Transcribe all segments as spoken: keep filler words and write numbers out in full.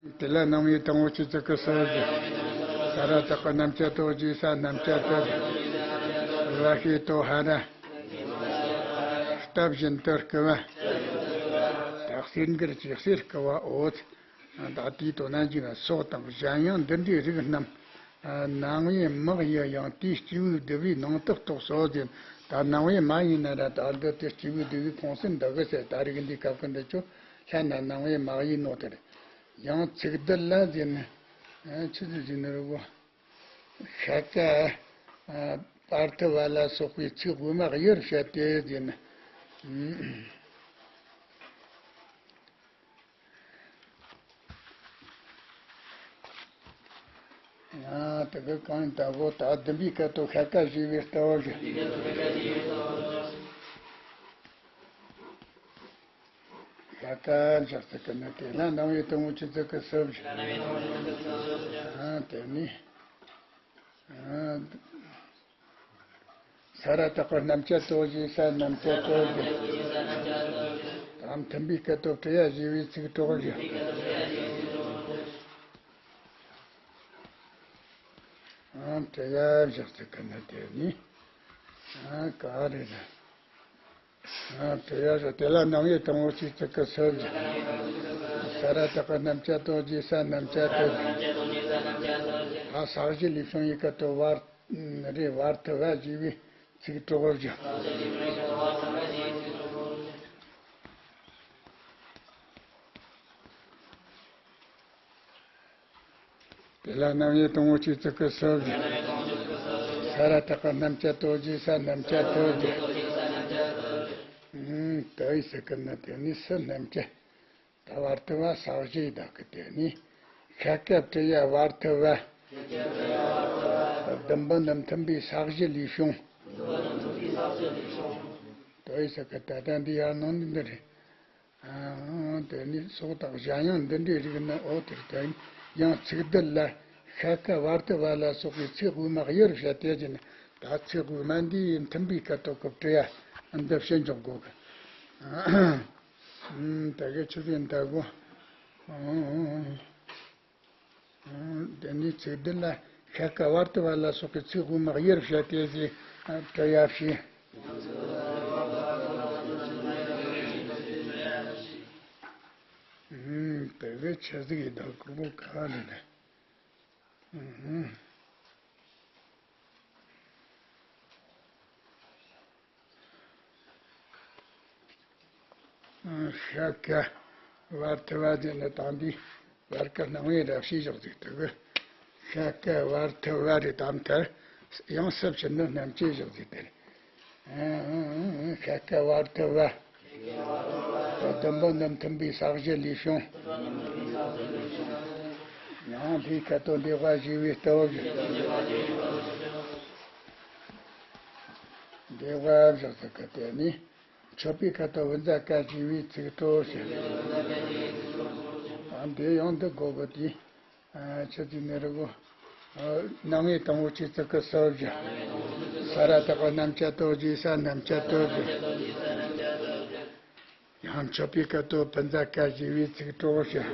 དེ་ལ་སྣང་བའི་དང་པོ་ཆོས་ཚིག་གི་སྲོལ་གྱི། ས་ར་བཏགས་པ་རྣམ་བཅད་དོ། རྗེས་ས་རྣམ་བཅད་དོ། ར་ཤེས་དོ་ཧ་ར། སྟབས་བཞིན་དུ་བསྐུལ་བ། ད་གསེར་མགུལ་གྱི་གསེར་བསྐུལ་བའོ། ད་དེའི་དོན་ན་འཇུག་ན་སོགས་དང་གཞན་ཡང་འདི་འདྲའི་རིགས་རྣམས། སྣང་བའི་མག་ཡི་ཡང་དེའི་སྐྱེས་བུ་བསྡུ་བའི་ནང་དུ་གཏོགས་སོ་ཟེར། ད་སྣང་བའི་མ་ཡིན་ན་ར་ད་འདི་དེ་སྐྱེས་བུ་བསྡུ་བའི་ཁོངས་སུ་འདུ་གི་ཟེར། ད་རིགས་འདིའི་སྐབས་ཀྱི་འདི་ཆོ་ལྷན་ན་སྣང་བའི་མ་ཡིན་ནོ་དེ་རེད། ཡང་ཚིག་སྡུད་ལ་ཟེར་ནས། ཆི་ཟིག་ཟེར་ནི་རེད་གོ། ཤ་ཀ་བར་དུ་བ་ལ་སོགས་པའི་ཚིག་དབུ་མ་དབྱེ་བར་བཤད་དེ་ཟེར་ནས། ཡང་དེ་གི་གང་ཡིན་ལྟ་བུ་དག་བདུན་པའི་སྐད་དོད་ཤ་ཀ་ཞེས་པའི་ལྟ་བ་བཞིན། ཤ་ཀ་བཞག་ཚིག་གི་ནི་དེ་ལ་སྣང་བའི་དང་པོ་ཆོས་ཚིག་གི་སྲོལ་བཞིན། ཡང་དེ་ནི། ཡང་། ས་ར་བཏགས་པ་རྣམ་བཅད་དོ། རྗེས་ས་རྣམ་བཅད་དོ། དང་མཐུན་པའི་སྐད་དོད་པྲི་ཡ་ཞེས་པའི་ཚིག་གྲོགས་བཞི། ཨང་། པྲི་ཡ་བཞག་ཚིག་གི་ནི་དེ་ནི། ཨང་། ག་རེ་རེད། ཨང་། པྲི་ཡ་བཞག་དེ་ལ་སྣང་བའི་དང་པོ་ཆོས་ཚིག་གི་སྲོལ་བཞིན། ས་ར་བཏགས་པ་རྣམ་བཅད་དོ། རྗེས་ས་རྣམ་བཅད་དོ། ཨ། ས་གཞི་ལས་བྱུང་བའི་སྐད་དོད་པྲ། རེ་བར་དུ་བ་ཞེས་པའི་ཚིག་གྲོགས་བཞི། དེ་ལ་སྣང་བའི་དང་པོ་ཆོས་ཚིག་གི་སྲོལ་བཞིན། ས་ར་བཏགས་པ་རྣམ་བཅད་དོ། རྗེས་ས་རྣམ་བཅད་དོ། ཨང་། དེ་ཡི་ཚིག་གི་ནི་དེ་ནི་སུ་རྣམ་བཅད། ད་བར་དུ་བ་ས་གཞི་ཡི་བདག་གི་དེ་ནི། ཤ་ཀ་པྲི་ཡ་བར་དུ་བ། བདུན་པོ་ནི་མཐུན་པའི་ས་གཞི་ལས་བྱུང་། དོ་ཡི་ས་ཀ་ད་ལྟ་འདི་ཡར་ནང་འདི་འདི་རེད། ཨང་། དེ་ནི་སོགས་དང་གཞན་ཡང་འདི་འདྲའི་རིགས་ནི། འོ་དེར་བསྟན། ཡང་ཚིག་སྡུད་ལ་ཤ་ཀ་བར་དུ་བ་ལ་སོགས་པའི་ཚིག་དབུ་མ་དབྱེ་བར་བཤད་དེ་ཟེར་ནས། ད་ཚིག་དབུ་མ་འདིའི་མཐུན་པའི་སྐད་དོད་ཀྱི་པྲི་ཡ་འདི་བཤད་འཇོག་དགོས་གི། ཨང་། དེ་གི་ཆུ་ཚན་ལྟ་བུ། ཨང་། དེ་ནས་ཚིག་སྡུད་ལ་ཤ་ཀ་བར་དུ་བ་ལ་སོགས་པའི་ཚིག་དབུ་མ་དབྱེ་བར་བཤད་དེ་ཟེར། པྲི་ཡ་བྱས། ཨང་། དེ་གི་ཆུ་ཚན་ལྟ་བུ་ག་རེ་རེད། ཨང་། ཤ་ཀ་བར་དུ་བ་དེ་ནི་དང་དེའི་བར་གྱི་སྣང་བའི་ར་ཤེས་བཞག་ཟིག་དུ་གི། ཤ་ཀ་བར་དུ་བ་རེ་དམ་མཐར་ཡང་སྲིབ་ཕྱིན་ནི་རྣམ་བཅད་བཞག་ཟིག་དེ་རེད། ཤ་ཀ་བར་དུ་བ། བདུན་པོ་ནི་མཐུན་པའི་ས་གཞི་ལས་བྱུང་། ཡང་དེའི་ཁ་དོག་འདི་བ་ཞེས་པའི་ལྟ་བུ་བཞིན། འདི་བ་བཞག་ཚིག་གི་དེ་ནི། མཆོད་པའི་ཁ་དོག་བུ་ཛ་ཀ་ཞེས་པའི་ཚིག་གྲོགས་བཞིན། ཨ། འདི་ཡང་འདི་གོ་གི་དེ། ཨ། ཆུ་ཚན་ནི་རི་བོ། ཨ། སྣང་བའི་དང་པོ་ཆོས་ཚིག་གི་སྲོལ་བཞིན། ས་ར་བཏགས་པ་རྣམ་བཅད་དོ། རྗེས་ས་རྣམ་བཅད་དོ་བཞིན། ཡང་མཆོད་པའི་སྐད་དོད་བུ་ཛ་ཀ་ཞེས་པའི་ཚིག་གྲོགས་བཞིན།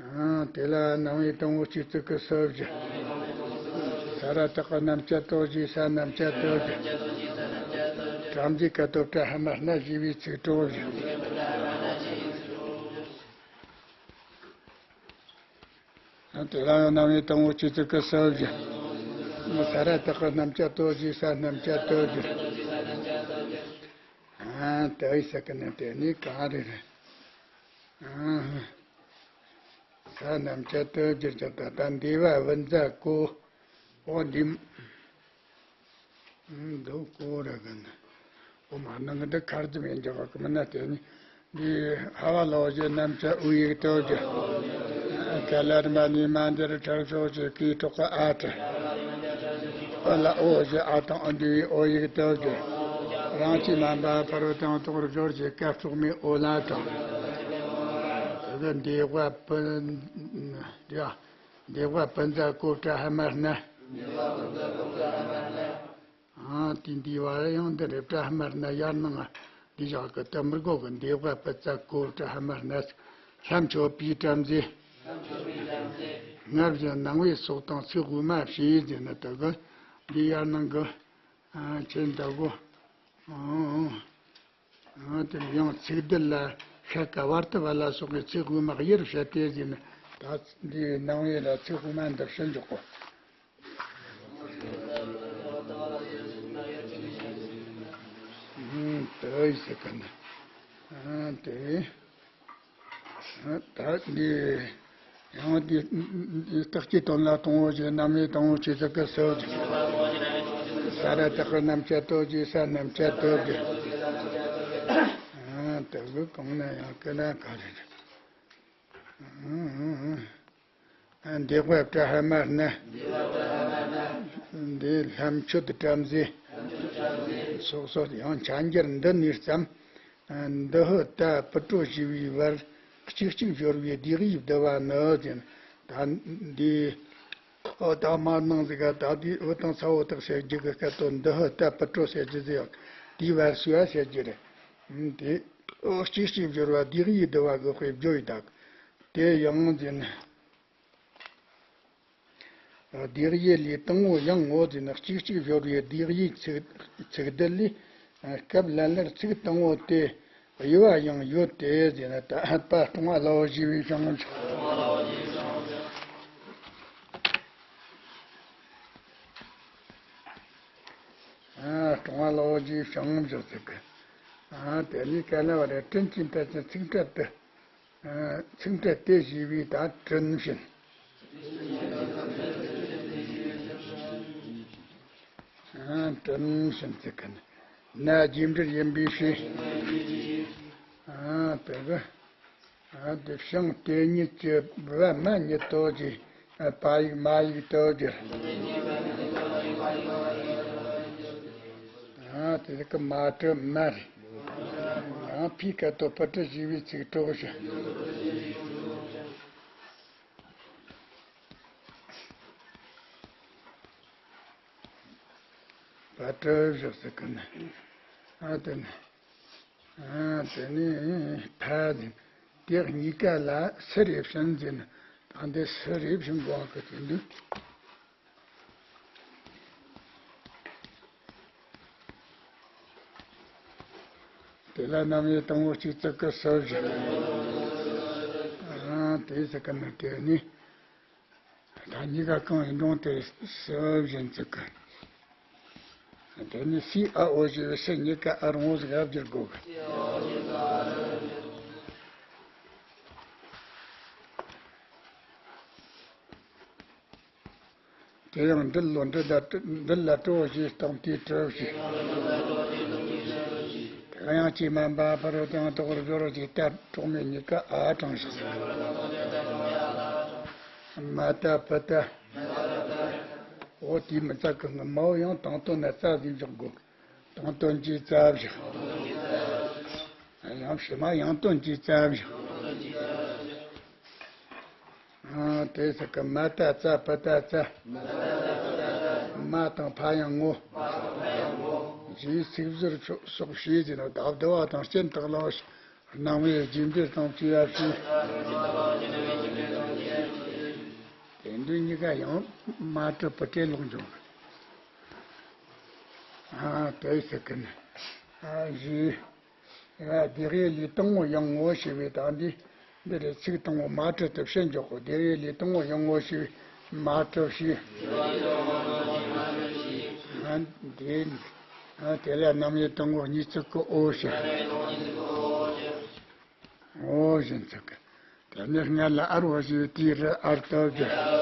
ཨང་། དེ་ལ་སྣང་བའི་དང་པོ་ཆོས་ཚིག་གི་སྲོལ་བཞིན། ས་ར་བཏགས་པ་རྣམ་བཅད་དོ། རྗེས་ས་རྣམ་བཅད་དོ་བཞིན། དྲང་མཐའི་སྐད་དོད་པྲ་ཧ་མ་རྣ་ཞེས་པའི་ཚིག་གྲོགས་བཞིན། དེ་ལ་ཡང་སྣང་བའི་དང་པོ་ཆོས་ཚིག་གི་སྲོལ་བཞིན། ས་ར་བཏགས་པ་རྣམ་བཅད་དོ། རྗེས་ས་རྣམ་བཅད་དོ་བཞིན། ཨ། དེ་ཡི་ས་ཀ་ནི་དེ་ནི་ག་རེ་རེད། ཨ། ས་རྣམ་བཅད་དོ་བཞིན་གྱི་ད་ལྟ་འདི་བ་བུ་ཛ་གོ། འོ་འདི། འདི་གོ་ར་གི་ནི། འོ་མ་ནང་གི་འདི་ཁར་ཙམ་ཡིན་གྱི་བ་གི་མིན་ན་དེ་ནི། འདི་ཧ་བ་ལོ་ཞེས་རྣམ་བཅད་དབུ་ཡིག་དོ་ཀྱི། ཀ་ལ་རི་མ་ནི་མ་འདིར་ཁྲར་ཕྱོགས་ཀྱི་ཀའི་གྲོགས་ཀྱི་ཨ་ཏྲ། ཨོ་ལ་ཨོ་ཞེས་ཨ་དང་ཨོ་འདུས་པའི་ཨོ་ཡིག་དོ་ཀྱི། རང་གི་མ་འབའ་ཕ་རོལ་དང་དོག་རུ་སྦྱོར་གྱི་ཀ་གཙོག་མའི་ཨོ་ལ་དང་། དེ་གི་འདི་བ་པུ། འདི་བ་པུ་ཛ་གོ་པྲ་ཧ་མ་རྣ། ཨ། དེ་འདི་བར་ཡང་འདི་རེད། པྲ་ཧ་མ་རྣ་ཡར་ནང་ དེ་ཞག་གི་དུ་མི་དགོ་གི་འདས་པ་པུ་ཙ་གོ་ཏྲ་ཧ་མ་ན་ལྷ་མཆོད་པའི་བྲམ་ཟེ། སྔར་བཞིན་སྣང་བའི་ཚོགས་དང་ཚིག་དབུ་མ་བྱས་ཟེར་ནི་དུ་གི་འདི་ཡར་ནང་གི་ཨ་ཆེན་དུ་གོ། ཨ་དེ་ཡང་ཚིག་དུ་ལ་ཤ་ཀ་བར་དུ་བ་ལ་སོགས་པའི་ཚིག་དབུ་མ་དབྱེར་བཤད་དེ་ཟེར་ནི་ད་འདིའི་སྣང་བའི་ལ་ཚིག་དབུ་མ་འདི་བྱས་འཇོག་གོ། དེ་ཡི་ཟེར་གི་ན། དེ་ད་འདི་ཡང་འདི་རྟགས་ཀྱི་དོན་ལ་དང་པོ་ཞེས་རྣམ་དབྱེ་དང་པོ་ཆོས་ཚིག་གི་སྲོལ་གྱི། ས་ར་བཏགས་པའི་རྣམ་བཅད་དོ་ཞེས་ས་རྣམ་བཅད་དོ་གི། དེ་གི་གང་ན་ཡང་ཀི་ལ་ག་རེ་རེད། འདས་པ་པྲ་ཧ་མ་ན། འདི་ལྷ་མཆོད་བྲམ་ཟེ། སོགས་སོགས་ཡང་ཆ་འགྱུར་འདི་ནས་བརྩམས། འདི་ཧུ་ཏ་པུ་ཏྲོ་ཞེས་པའི་བར་གཅིག་གཅིག་སྦྱོར་བའི་སྡེ་དབྱེ་བསྡུ་བ་ནི་ཟེར། ད་འདི་ཨོ་ད་མ་ནང་ཟིག་ག་ད་འདི་འུ་དང་ཚ་བོ་དག་ཟེར་རྒྱུ་གི་སྐད་དོ། འདི་ཧུ་ཏ་པུ་ཏྲོ་ཟེར་རྒྱུ་ཟིག་ཡང་དེའི་བར་སུ་ཡ་ཟེར་རྒྱུ་རེད། དེ་ཨོ་གཅིག་གཅིག་སྦྱོར་བ་སྡེ་དབྱེ་བསྡུ་བ་གི་དཔེ་བརྗོད་ཡི་དྭགས། དེ་ཡང་འཛིན། སྡེ་དབྱེ་ལས་དང་པོ་ཡང་ངོ་འཛིན་ན་གཅིག་གཅིག་སྦྱོར་བའི་སྡེ་དབྱེ་ཚིག་ཚིག་དེ་ལས། སྐབས་ལ་ལར་ཚིག་དང་པོ་དེ་དབྱེ་བ་ཡང་ཡོད་དེ་ཟེར་ན། ད་ཨ་པ་སྲུང་བ་ལ་འོ་ཞེས་པའི་བྱང་ཆུབ། ཨ་སྲུང་བ་ལ་འོ་ཞེས་བྱང་ཆུབ་ཟེར་གི། ཨ་དེ་ནི་ག་ལ་བ་རེ་དྲིན་གྱི་མཐའ་ཅན་ཚིག་ཕྲད་དུ། ཚིག་ཕྲད་དེ་ཞེས་པའི་ད་དྲིན་བྱིན། དྲིན་བྱིན་ཚིག་གི་ན་རྗེས་འབྲེལ་ཡིན་པའི་ཕྱིར། དེ་གི་དེ་ཞིང་དེ་ཉིད་ཀྱི་བ་མ་ཉིད་དོ་ཅེས། པ་ཡིག་མ་ཡིག་དོ་ཅེས། དེ་གི་མ་གྲུ་མ་རེད། ཡང་ཕའི་སྐད་དོ་པུ་ཏྲ་ཞེས་པའི་ཚིག་གྲོགས་ཤིག། པུ་ཏྲ་བཞག་ཟེར་གི་ན། ཨ་དེ་ནི། ཨ་དེ་ནི་ཕ་ཟིན། དེ་གཉིས་ཀ་ལ་སི་རེ་བྱིན་ཟེར་ན། ད་འདི་སི་རེ་བྱིན་དགོས་གི་དེ་འདུག། དེ་ལ་རྣམ་དབྱེ་དང་པོ་གཅིག་ཚིག་གི་སྲོལ་བཞིན། ཨ་དེ་ཟེར་གི་ན་དེ་ནི། ད་གཉིས་ཀ་གང་ཡིན་རུང་དེ་སྲོལ་བཞིན་ཚིག་གི། དེ་ནི་སི་ཨ་འོ་ཞེས་པའི་སི་གཉིས་ཀ་ཨ་རུང་ཟིག་ཡར་བསྒྱུར་དགོས་གི། དེ་ཡང་འབྲི་ལོ་འབྲི་ལ་འབྲི་ལ་གྲོ་ཞེས་སྟོང་དེའི་གྲོ་ཞེས། དེ་ཡང་ཅི་མ་འབའ་ཕ་རོལ་ཏེ་ཡང་དོ་ཁུར་སྦྱོར་ཞེས་ཏ་གྲོགས་མེད་གཉིས་ཀ་ཨ་དྲང་ཞིང་། མ་ཏ་པུ་ཏ། འོ་དེའི་མི་ཙ་གི་ངི་མའོ་ཡང་དང་དོན་ན་ཙ་ཟིག་འཇོག་དགོས། དང་དོན་གྱི་ཙ་བཞག། ཡང་ཕྱི་མ་ཡང་དོན་གྱི་ཙ་བཞག། ཨ་དེ་ཟེར་གི། མ་ཏ་ཙ་པུ་ཏ་ཙ། མ་དང་ཕ་ཡང་ངོ་། ཞེས་ཚིག་ཟུར་སོགས་ཞེས་ཟེར་ན། བདག་བསྡུ་བ་དང་རྐྱེན་བཏགས་ལ། སྣང་བའི་རྗེས་འབྲེལ་དང་བཅས་པ་ཞེས། དེ་འདི་གཉིས་ཀ་ཡང་མ་ཏྲ་པུ་ཏྲའི་ལོག་འཇོག། ཨ་དེ་ཟེར་གི་ན། ཨ་ཞེས། སྡེ་དབྱེ་ལས་དང་པོ་ཡང་ངོ་ཞེས་པའི་ད་འདི། འདི་རེད། ཚིག་དང་པོ་མ་ཏྲ་དེ་བཤད་འཇོག་གོ། སྡེ་དབྱེ་ལས་དང་པོ་ཡང་ངོ་ཞེས་པའི་མ་ཏྲ་ཞེས། ཨ་འདི། ཨ་དེ་ལ་རྣམ་དབྱེ་དང་པོ་གཉིས་ཚིག་གི་འོ་ཞེས། འོ་བཞིན་ཚིག་གི། དེ་ནས་སྔར་ལ་ཨ་རོ་ཞེས་པའི་དེའི་རི་ཨར་ཏོ་བརྗོད།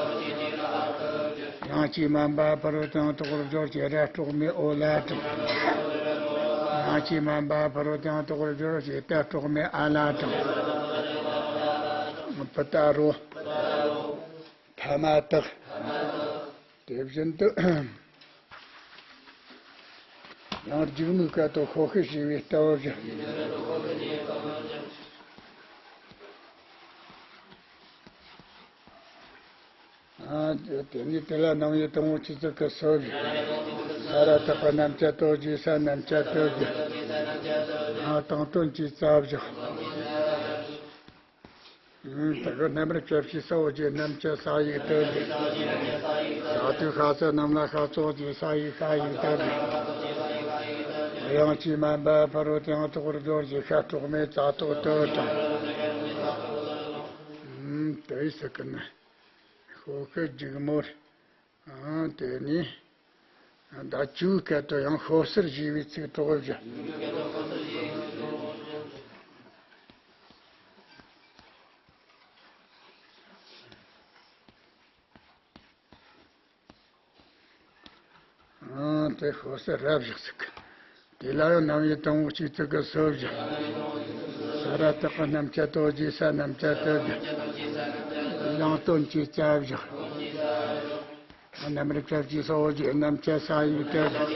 ཡང་ཅི་མ་འབའ་ཕ་རོལ་ཏེ་ཡང་དོ་ཁུར་སྦྱོར་གྱི་ར་གྲོགས་མེད་འོ་ལ་དྲངས། ཡང་ཅི་མ་འབའ་ཕ་རོལ་ཏེ་ཡང་དོ་ཁུར་སྦྱོར་གྱི་ཏ་གྲོགས་མེད་ཨ་ལ་དྲངས། པུ་ཏ་རོ། ཕ་མ་དག། དེ་བཞིན་དུ། ཡང་སྒྱུ་མའི་སྐད་དོ་ཤོ་ཤི་ཞེས་པའི་ལྟ་བ་བཞིན། ཨ་དེ་ནི་དེ་ལ་རྣམ་དབྱེ་དང་པོ་གཅིག་ཚིག་གི་སྲོལ་བཞིན། ས་ར་བཏགས་པ་རྣམ་བཅད་དོ་ཞེས་ས་རྣམ་བཅད་དོ་ཞེས། ཨ་དང་དོན་གྱི་རྩ་བཞག་ཨུམ། དེ་གི་རྣམ་པར་སྐྱབས་ཤིག་ས་འོག་གི་རྣམ་བཅད་ས་ཡིག་དོན་གྱི། ས་དུས་ཤ་ཚ་རྣམས་ལ་ཤ་ཚོགས་ཀྱི་ས་ཡིག་ཤ་ཡིག་དོན་གྱི། དབྱངས་ཀྱིས་མ་འབད་ཕ་རོལ་ཏུ་ཡང་དོག་པར་སྦྱོར་གྱི་ཤ་དྲུག་མའི་རྩ་རྟོག་དོན་དང་། ཨུམ། དེ་ཡི་སྲིད་ཀུན་ནི། ཤོ་ཤི་འཇིགས་མོར། ཨང་། དེ་ནས་ཟླ་བཅུའི་སྐད་དུ་ཡང་ཤོ་སར་ཞེས་པའི་ཚིག་གྲོགས་བཞི། ཨང་། དེ་ཤོ་སར་ར་བཞག་ཚིག་དེ་ལ་ཡང་རྣམ་དབྱེ་དང་པོ་གཅིག་ཚིག་གི་སོ་བཞི། ས་ར་བཏགས་ཀྱི་རྣམ་བཅད་དོ་རྗེས་ས་རྣམ་བཅད་དོ་བཞི། ཡང་དོན་གྱི་རྩ་བཞག་རྣམ་པར་སྐྱབས་ཀྱི་ས་འོག་གི་རྣམ་བཅད་ས་ཡིག་དོན་བཞི།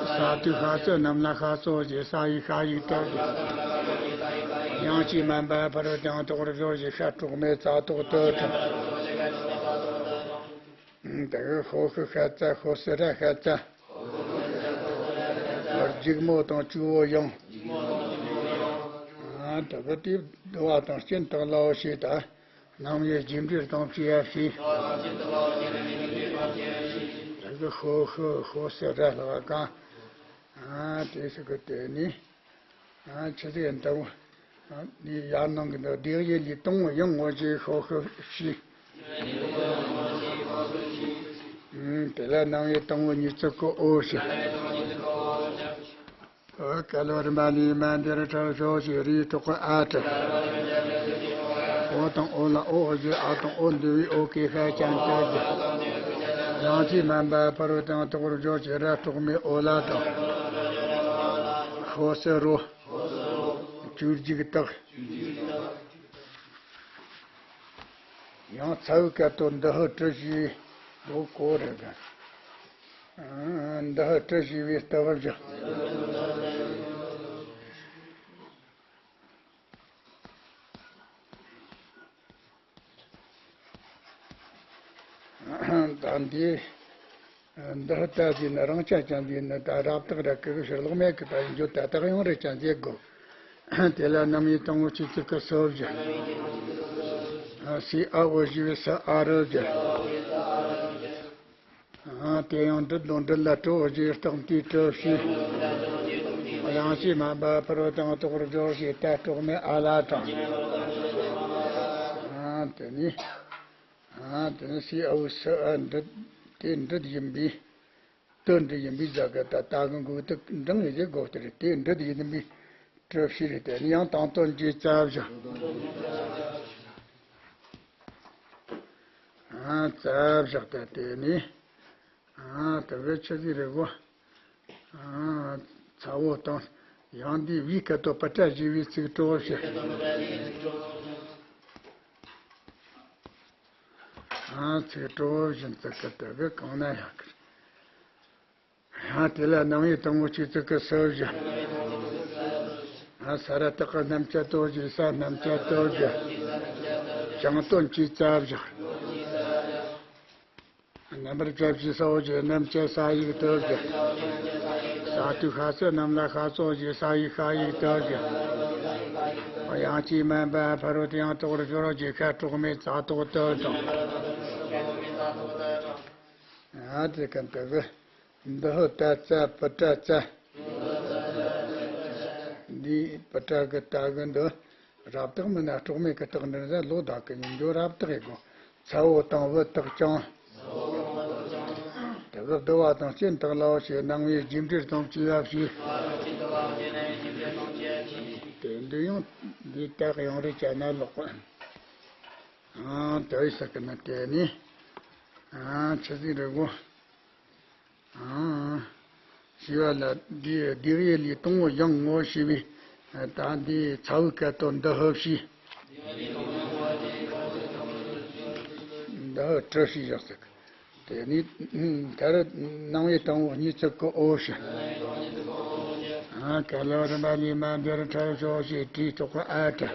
ས་དུས་ཤ་ཚ་རྣམས་ལ་ཤ་ཚོགས་ཀྱི་ས་ཡིག་ཤ་ཡིག་དོན་བཞི། དབྱངས་ཀྱིས་མ་འབད་ཕ་རོལ་ཏུ་ཡང་དོག་པར་སྦྱོར་གྱི་ཤ་དྲུག་མའི་རྩ་རྟོག་དོན་དང་། དེ་གི་ཤོ་ཤི་ཤ་ཚ་ཤོ་སར་ར་ཤ་ཚ། འཇིགས་མོ་དང་གཅིག་པོ་ཡང་། ཨ། དེ་གི་དེ་བསྡུ་བ་དང་རྐྱེན་དག་ལའོ་ཞེས་དང་། རྣམ་དབྱེ་རྒྱས་འབྲིང་དང་བཅས་པ་ཞེས། དེ་གི་ཤོ་ཤི་ཤོ་སར་ར་ལྷག་གང་། ཨ། དེ་སྲིད་ཀུན་དེ་ནི། ཨ། ཆི་ཟིག་ཡིན་དང་། ཨ་ནི་ཡར་ནང་གི་འདི་སྡེ་དབྱེ་ལས་དང་པོ་ཡང་ངོ་ཅིག་ཤོ་ཤི་ཞེས། ཨུམ། དེ་ལ་རྣམ་དབྱེ་དང་པོ་གཉིས་ཚིག་གི་འོ་ཞེས། ཨོ། ཀ་ལོ་རིམ་པ་ལས་མ་འདིར་ཁྲ་ཤོ་ཞེས་རིའི་ཐོག་གི་ཨ་ཏྲ། འོ་དང་འོ་ལ་འོ་ཞེས་ཨ་དང་འོ་འདུ་བའི་འོ་གའི་ཤ་ཅན་དོན་བཞི། ཡང་ཅིག་མ་འབད་ཕ་རོལ་ཏུ་ཡང་དོག་པར་སྦྱོར་གྱི་ར་དྲུག་མའི་འོ་ལ་དང་། ཤོ་སར་རོ། བཅུ་གཅིག་དག་ཡང་ཚ་བའི་སྐད་དོད་འདི་ཧུ་ཀྲི་ཞེས་འདོགས་གོ་རེ་ག་འདི་ཧུ་ཀྲི་ཞེས་པའི་སྟབས་བཞག་ད་འདི། འདི་ལྟ་ཟིན་ན་རང་ཅག་ཀྱང་འདི་ནི་ད་རབ་བཏགས་ར་ཀི་གི་ཕྱིར་ལོག་མེད་ཀི་ད་ཡིན་རྒྱུ་ད་དག་ཡོང་རེ་ཀྱང་བྱེད་དགོས། དེ་ལ་རྣམ་དབྱེ་དང་པོ་གཅིག་ཚིག་གི་སོ་བཞི། སི་ཨ་འོ་ཞེས་པའི་ས་ཨ་རོ་བཞི། དེ་ཡང་འབྲི་དང་འབྲི་ལ་སྤྲོ་ཞེས་རྟགས་འདིའི་སྤྲོ་ཞེས། དབྱངས་ཀྱིས་མ་འབད་ཕ་རོལ་ཏུ་ཡང་དོག་པར་སྦྱོར་ཞེས་ད་དྲུག་མའི་ཨ་ལ་དང་། དེ་ནས། ཨ། དེ་ནི་སི་ཨ་འོ་སི་ཨ་འབྲི། དེ་འབྲི་ཡིན་པས། དོན་འབྲི་ཡིན་པས་ཟ་ག་ད་ད་གི་འགུག་ཏུ་འབྲིང་ངེས་ཀྱི་སྒོ་ལྟར་དེ་འབྲི་ཡིན་པས་གྲུབ་ཕྱིར་དེ་ནི་ཡང་དང་དོན་གྱི་རྩ་བཞག་ཨ། རྩ་བཞག་ད་དེ་ནི། ཨ། དེ་བས་ཆི་ཟིག་རེད་གོ་ཨ། ཚ་བོ་དང་། ཡང་འདི་བའི་སྐད་དོད་པ་ཏྲ་ཞེས་པའི་ཚིག་གྲོགས་ཞེས། ཨ། ཚིག་གྲོགས་བཞིན་དུ་སྐད་དོད་པས་གང་ན་ཡང་ཁར། ཡང་དེ་ལ་རྣམ་དབྱེ་དང་པོ་གཅིག་ཚིག་གི་སོ་བཞི། ཨ། ས་ར་བཏགས་ཀྱི་རྣམ་བཅད་དོ་ཞེས་ས་རྣམ་བཅད་དོ་བཞི། ཀྱང་དོན་གྱི་རྩ་བཞག་རྣམ་པར་སྐྱབས་ཀྱི་ས་འོག་གི་རྣམ་བཅད་ས་ཡིག་དོ་བཞི། ས་དུས་ཤ་ཚ་རྣམས་ལ་ཤ་ཚོགས་ཀྱི་ས་ཡིག་ཤ་ཡིག་དོ་བཞི། དབྱངས་ཀྱིས་མ་འབད་ཕ་རོལ་ཏུ་ཡང་དོག་པར་སྦྱོར་གྱི་ཤ་དྲུག་མའི་རྩ་རྟོག་དོན་དང་། ཨ། དེ་གམ་དེ་གི། འདི་ཧུ་ད་ཙ་པུ་ཏྲ་ཙ། འདི་པུ་ཏྲ་གི་ད་གི་འདི། རབ་བཏགས་མིན་ན་སྲོག་མེད་ཀྱི་རྟགས་འདི་ནི་ལོག་ལྡོག་གི་ཡིན་རྒྱུ་རབ་བཏགས་ཡིན་གོ་ཚ་བོ་དང་བུ་བཏགས་ཀྱང་། དེ་གི་བསྡུ་བ་དང་རྐྱེན་དག་ལའོ་ཞེས་རྣམ་དབྱེ་རྒྱས་འབྲིང་དང་བཅས་པ་བྱས། དེ་འདི་ཡང་འདི་དག་ཡང་རེ་བྱས་ན་ལོག་གོ་ཨང་། དེ་ཡི་ས་ཀི་ན་དེ་ནི། ཨང་། ཆི་ཟིག་རེད་གོ་ཨང་། ཞེས་པ་ལ་འདི་སྡེ་དབྱེ་ལས་དང་པོ་ཡང་ངོ་ཞེས་པའི། ད་འདི་ཚ་བོའི་སྐད་དོད་འདི་ཧུ་ཞེས། འདི་ཧུ་ཀྲི་ཞེས་བཞག་ཟིག་དེ་ནི་མཐར་རྣམ་དབྱེ་དང་པོ་གཉིས་ཚིག་གི་འོ་ཞེས། ཨ། ཀ་ལོ་རིམ་པ་ལས་མ་འདིར་ཁྲ་ཤོ་ཞེས་དྲིས་ཐོག་གི་ཨ་ཏྲ།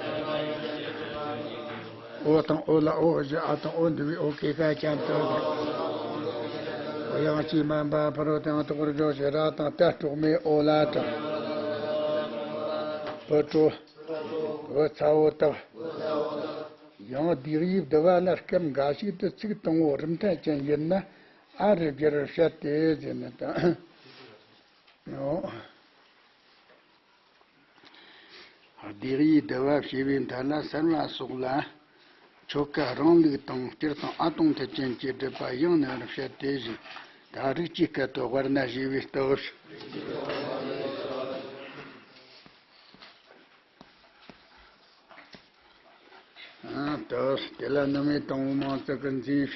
འོ་དང་འོ་ལ་འོ་ཞེས་ཨ་དང་འོ་འདུ་བའི་འོ་གའི་ཤ་ཅན་དོན་བཞི། དབྱངས་ཀྱིས་མ་འབད་ཕ་རོལ་ཏུ་ཡང་དོག་པར་སྦྱོར་ཞེས་ར་དང་ཏ་དྲུག་མའི་འོ་ལ་དང་། བུ་ཁྲོ། བུ་ཚ་བོ་དག། ཡང་སྡེ་དབྱེ་བསྡུ་བ་ལ་སྐབས་འགའ་ཞིག་ཏུ་ཚིག་དང་པོ་རིམ་ཐད་ཅན་ཡིན་ན་ཨ་རུ་བསྒྱུར་བར་བཤད་དེ་ཟེར་ནི་དང་། སྡེ་དབྱེ་བསྡུ་བ་ཞེས་པའི་མཐའ་ལ་གསལ་བ་སོགས་ལ་ཆོ་ག་རང་ལུགས་དང་སྤྱིར་བཏང་ཨ་དང་མཐུ་ཅན་གྱི་སྒྲུབ་པ་ཡང་ནི་རུ་བཤད་དེ་བཞིན་ད་རིགས་ཀྱི་སྐད་དོད་དབར་ན་ཞེས་པའི་སྟོབས། ཨ་ལྟོས། དེ་ལ་རྣམ་དབྱེ་དང་པོ་མང་ཚིག་གི་མཛེས་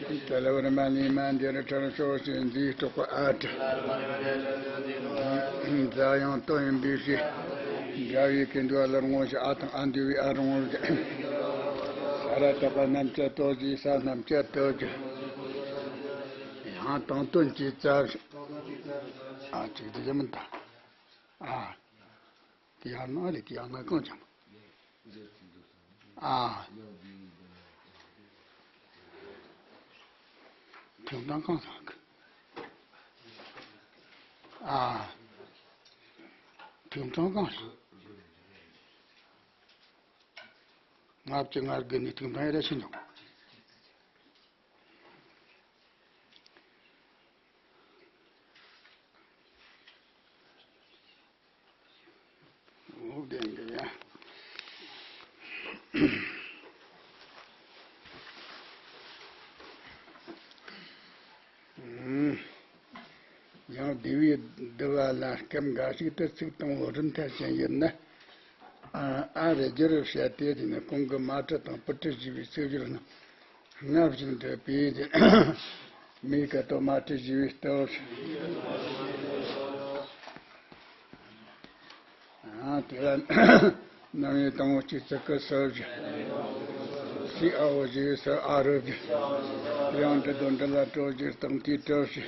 བྱེད། དེ་ལ་བར་མ་ལས་མ་འདིར་ཁྲར་ཕྱོགས་ཞེས་མཛེས་སྤྲོག་པ་ཨ་ཏྲ། རྫ་ཡང་དོ་ཡིན་པའི་ཕྱིར། འདྲ་བའི་ཀུན་འདུ་ལ་རུང་བ་ཞེས་ཨ་དང་ཨ་འདུས་པའི་ཨ་རུང་བ། ས་ར་བཏགས་པ་རྣམ་བཅད་དོ་ཞེས་ས་རྣམ་བཅད་དོ་ཞེས། ཡང་དང་དོན་གྱི་རྩ་བཞི། ཨ་ཅིག་དེ་ལ་མི་འདའ། ཨ། དེ་ཡང་ན་རེད། དེ་ཡང་ན་གང་བྱུང་། ཨ། ཐུན་དང་གང་བྱུང་། ཨ། ཐུན་དང་གང་བྱུང་། ལྔ་བཅུ་ང་དགུ་ནས་ཐུན་དང་ཡར་ཕྱིན་ཡོང་། འོ་བདེན་གི་ཡ། ཡང་སྡེ་དབྱེ་བསྡུ་བ་ལ་སྐབས་འགའ་ཞིག་ཏུ་ཚིག་དང་པོ་རིམ་ཐད་ཅན་ཡིན་ན། ཨ་ཨ་རུ་བསྒྱུར་བར་བཤད་དེ་དེ་ནི་གོང་གི་མ་ཏྲི་དང་པུ་ཏྲི་ཞེས་པའི་ཚིག་སྦྱོར་རྣམས་སྔ་ཕྱིར་འདོད་པས་དེ། མའི་སྐད་དོད་མ་ཏྲི་ཞེས་པའི་སྟོབས། ཨ་དེ་ལ་རྣམ་དབྱེ་དང་པོ་གཅིག་ཚིག་གི་སོ་བཞི། སའི་ཨ་འོ་ཞེས་པའི་སར་ཨ་རུ་བསྒྱུར། དེ་ཡང་འབྲི་དོ་འབྲི་ལ་སྤྲོ་བཞིར་སྟོང་དེའི་སྤྲོ་བཞི།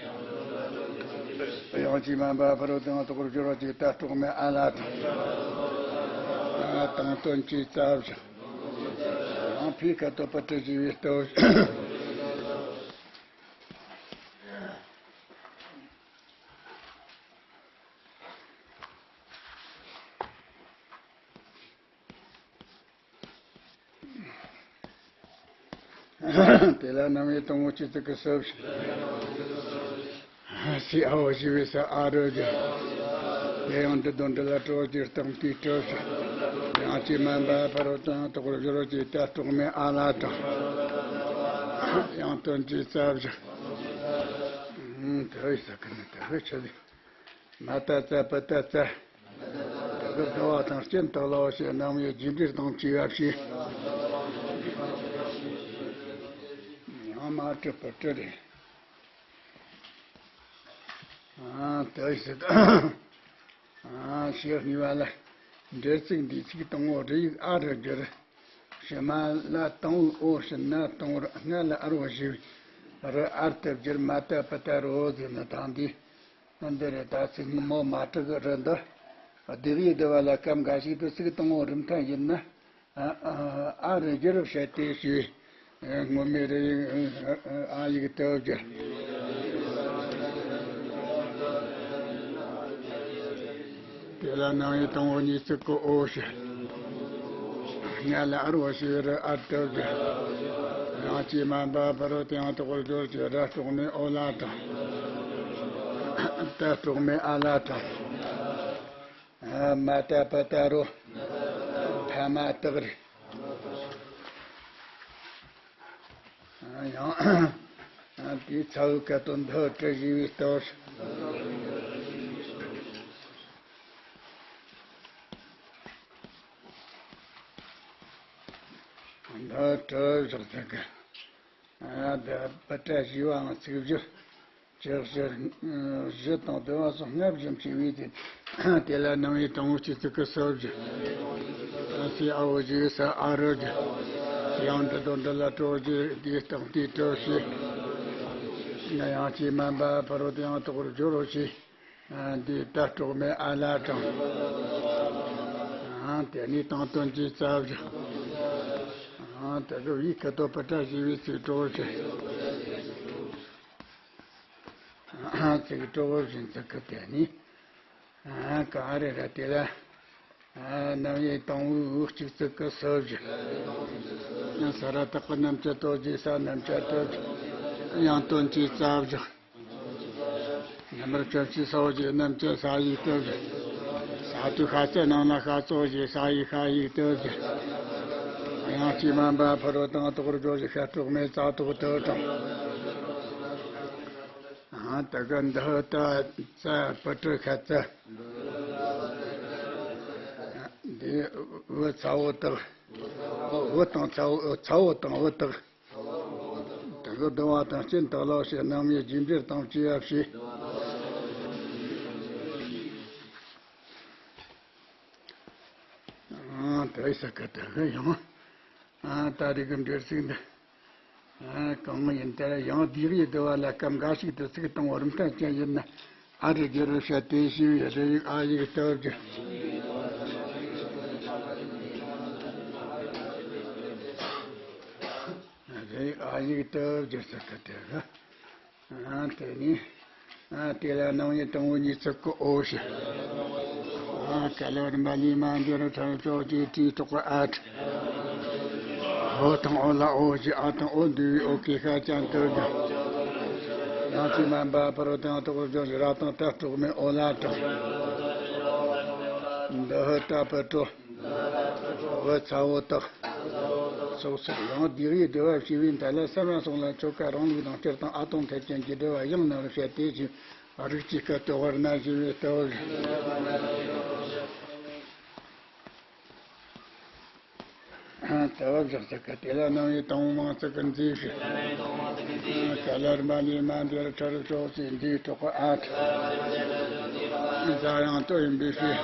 དབྱངས་ཀྱིས་དམན་པ་ཕ་རོལ་ཏུ་ཡང་དག་པར་སྦྱོར་བ་ཅེས་ད་སྤྲོག་མའི་ཨ་ལ་དང་། ཨ་དང་དོན་གྱི་རྩ་བཞི། ཡང་ཕའི་སྐད་དོད་པུ་ཏྲི་ཞེས་པའི་སྟོབས། དེ་ལ་རྣམ་དབྱེ་དང་པོ་གཅིག་ཚིག་གི་སོ་བཞི། སའི་ཨ་འོ་ཞེས་པའི་སར་ཨ་རུ་བསྒྱུར། དེ་ཡང་འབྲི་དོ་འབྲི་ལ་སྤྲོ་བཞིར་སྟོང་དེའི་སྤྲོ་བཞི། དབྱངས་ཀྱིས་དམན་པ་ཕ་རོལ་ཏུ་ཡང་དག་པར་སྦྱོར་བ་ཅེས་ད་སྤྲོག་མའི་ཨ་ལ་དང་། ཡང་དོན་གྱི་རྩ་བཞི། ཨུམ་དེ་བས་ས་ཀི་ནི་དེ་བས་ཆ་ལི། མ་ཏ་ཙ་པུ་ཏ་ཙ། དེ་གི་བསྡུ་བ་དང་རྐྱེན་དག་ལའོ་ཞེས་རྣམ་དབྱེ་རྒྱས་འབྲིང་དང་བཅས་པ་བྱས། ཡང་མ་ཏྲི་པུ་ཏྲི་རེད། ཨ་དེ་ཟེར། ཨ་ཞེས་གཉིས་པ་ལ། འབྲེལ་ཚིག་འདིའི་ཚིག་དང་པོ་རུ་ཡིག་ཨ་རུ་བསྒྱུར། ཕྱི་མ་ལ་དང་པོའི་འོ་ཕྱིན་ན་དང་པོར་སྔ་ལ་ཨར་བ་ཞེས་པའི་རུ་ཨར་དུ་བསྒྱུར། མ་ཏ་པུ་ཏ་རོ་ཟེར་ནི་དང་འདི། འདི་རེད། ད་ཚིག་མོ་མ་དྲུག་གི་རུ་འདི་སྡེ་དབྱེ་བསྡུ་བ་ལ་སྐབས་འགའ་ཞིག་ཏུ་ཚིག་དང་པོ་རིམ་ཐད་ཡིན་ན། ཨ་རུ་བསྒྱུར་བྱས་ཏེ་ཞེས། སྔོན་མའི་རུ་ཡིག་ཨ་ཡིག་ཏུ་བསྒྱུར། དེ་ལ་རྣམ་དབྱེ་དང་པོ་གཉིས་ཚིག་གི་འོ་ཞེས། སྔ་ལ་ཨར་བ་ཞེས་པའི་རུ་ཨར་དུ་བསྒྱུར། དབྱངས་ཀྱིས་དམན་པ་ཕ་རོལ་ཏུ་ཡང་དག་པར་སྦྱོར་ཅེས་ད་སྤྲོག་མའི་ཨོ་ལ་དང་། ད་སྤྲོག་མའི་ཨ་ལ་དང་། མ་ཏ་པུ་ཏ་རོ། ཕ་མ་དག་རེད། ཡང་དེའི་ཚ་བོའི་སྐད་དོད་འདི་ཏྲི་ཞེས་པའི་སྟོབས། འདི་ཏྲི་བཞག་ཚིག་གི། འདི་པུ་ཏྲ་ཞེས་པའང་ཚིག་བཞི། ཅེས་བཞི་དང་བསྡུ་བ་སོགས་སྔ་བཞིན་བྱས་པས་དེ། དེ་ལ་རྣམ་དབྱེ་དང་པོ་གཅིག་ཚིག་གི་སོ་བཞི། སའི་ཨ་འོ་ཞེས་པའི་སར་ཨ་རུ་བསྒྱུར། ཡང་འབྲི་དོ་འབྲི་ལ་སྤྲོ་བཞི་དེའི་སྟོང་དེའི་སྤྲོ་བཞི། དབྱངས་ཀྱིས་དམན་པ་ཕ་རོལ་ཏུ་ཡང་དག་པར་སྦྱོར་རོ་ཞེས། འདི་ད་སྤྲོག་མའི་ཨ་ལ་དང་། དེ་ནས་དང་དོན་གྱི་རྩ་བཞི། དེ་གི་བའི་སྐད་དོད་པུ་ཏྲ་ཞེས་པའི་ཚིག་གྲོགས་བཞི། ཚིག་གྲོགས་བཞི་ཚིག་གི་དེ་ནས། ཨ། གང་རེ་ར་དེ་ལ། ཨ། རྣམ་དབྱེ་དང་པོའི་དབུགས་གཅིག་ཙིག་གི་སོ་བཞི། ས་ར་བཏགས་པ་རྣམ་བཅད་ལྟོ་བཞི། ས་རྣམ་བཅད་ལྟོ་བཞི། དབྱངས་སྟོན་གྱི་རྩ་བཞི། རྣམ་པར་དཔྱོད་བྱེད་ས་འོག་བཞི། རྣམ་བཅད་ས་ཡི་ལྟོ་བཞི། ས་དུས་ཤ་ཚ་རྣམས་ལ་ཤ་ཚ་འོག་བཞི། ས་ཡི་ཤ་ཡི་ལྟོ་བཞི། དབྱངས་ཀྱིས་མ་འབད་ཕ་རོལ་དང་དོག་སྦྱོར་བཞི། ཤ་དྲུག་མའི་རྩ་ཐོག་ཏུ་དྲངས། ཨ། ད་ག་འདི་ད་ཙ་པུ་ཏྲ་ཤ་ཚ། འདི་བུ་ཚ་བོ་དག། བུ་དང་ཚ་བོ། ཚ་བོ་དང་བུ་དག། ད་ག་བསྡུ་བ་དང་སྤྱིན་དག་ལ་ཞེས། རྣམ་དབྱེ་རྒྱས་འགྱུར་དང་བཅས་པ་བྱས། ཨ། དེ་ས་ག་དེ་ག་ཡང་། ཨ། ད་རེས་ཀྱི་འགྲེལ་ཚིག་འདི། ཨ། གང་ཡིན་ད་ཡང་དེ་ཡི་བསྡུ་བ་ལ་སྐབས་འགའ་ཞིག་ཏུ་ཚིག་དང་པོ་རིམ་ཐེངས་ཅན་ཡིན་ན། ཨ་རུ་བསྒྱུར་བར་བྱ་སྟེ་ཞེས་པའི་རུ་ཡིག་ཨ་ཡིག་ཏུ་བསྒྱུར། རུ་ཡིག་ཨ་ཡིག་ཏུ་བསྒྱུར་ས་ག་དེ་ག། ཨ། དེ་ནས། ཨ། དེ་ལ་རྣམ་དབྱེ་དང་པོ་གཉིས་ཚིག་གི་འོ་ཞེས། ཨ། ག་ལ་རིམ་པ་ལས་མ་འདས་རུ་ཁྲ་ཕྱོགས་ཀྱི་དྲིས་གྲོགས་ཨ་ཁྲ། འོ་དང་འོ་ལ་འོ་ཞེས། ཨ་དང་འོ་འདུས་པའི་འོ་གི་ཤ་ཅན་དུ་བསྒྱུར། དབྱངས་ཀྱིས་མ་འབད་ཕ་རོལ་དང་དོག་སྦྱོར་བཞི། ར་དང་ཏ་དྲུག་མའི་འོ་ལ་དྲངས། འདི་ཧུ་ཏ་པུ་ཏྲོ། བུ་ཚ་བོ་དག། སོགས་སོགས། ཡང་དེ་ཡི་བསྡུ་བ་བྱས་པའི་མཐའ་ལ་གསར་མ་སོང་ལ་ཆོ་ག་རང་ལུགས་དང་སྤྱིར་བཏང་ཨ་དང་མཐའ་ཅན་གྱི་བསྡུ་བ་ཡང་རྣམ་པར་བཤད་དེ་ཞེས། རིགས་ཀྱི་སྐད་དུ་བར་ན་ཞེས་པའི་ལྟ་བུ། ལྟ་བུ་བཞག་ས་ག་དེ་ལ་རྣམ་དབྱེ་དང་པོ་མང་ཚིག་གི་མཛེས་བྱས། ག་ལ་རིམ་པ་ལས་མ་འདས་རུ་ཁྲ་རུ་ཕྱོགས་ཀྱི་མཛེས་གྲོགས་ཨ་ཁྲ། ཛ་དབྱངས་ལྟོ་ཡིན་པའི་ཕྱིར།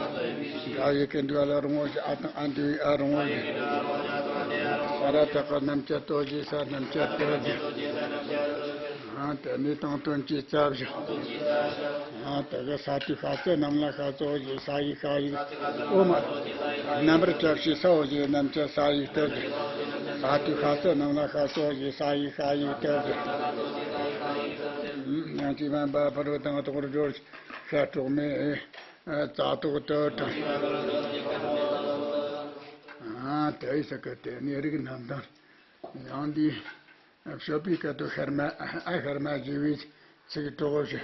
འདྲ་ཡི་གེ་འདུ་བ་ལ་རང་ངོ་ཞེས། ཨ་དང་ཨ་འདུས་པའི་ཨ་རང་ངོ་ཞེས། ས་ར་བཏགས་པ་རྣམ་བཅད་ལྟོ་ཞེས། ས་རྣམ་བཅད་ལྟོ་ཞེས། ཨ། དེ་ནས་དང་སྟོན་གྱི་རྩ་བཞི། ཨ། དེ་ག་ས་དུས་ཤ་ཚ་རྣམས་ལ་ཤ་ཚ་འོག་བཞི། ས་ཡི་ཤ་ཡི་འོ་མ། རྣམ་པར་དཔྱད་བྱེད་ས་འོག་བཞི། རྣམ་བཅད་ས་ཡི་ལྟོ་བཞི། ས་དུས་ཤ་ཚ་རྣམས་ལ་ཤ་ཚ་འོག་བཞི། ས་ཡི་ཤ་ཡི་ལྟོ་བཞི། དབྱངས་ཀྱིས་མ་འབད་ཕ་རོལ་དང་དོག་སྦྱོར་བཞི། ཤ་དྲུག་མའི་རྩ་ཐོག་ཏུ་དྲངས། ཨ། དེ་ས་ག་དེ་ནས་རིགས་རྣམས་དང་། ཡང་འདི། བཤད་པའི་སྐད་དུ་ཤར་མ། ཨ་ཤར་མ་ཞེས་པའི་ཚིག་གྲོགས་བྱས།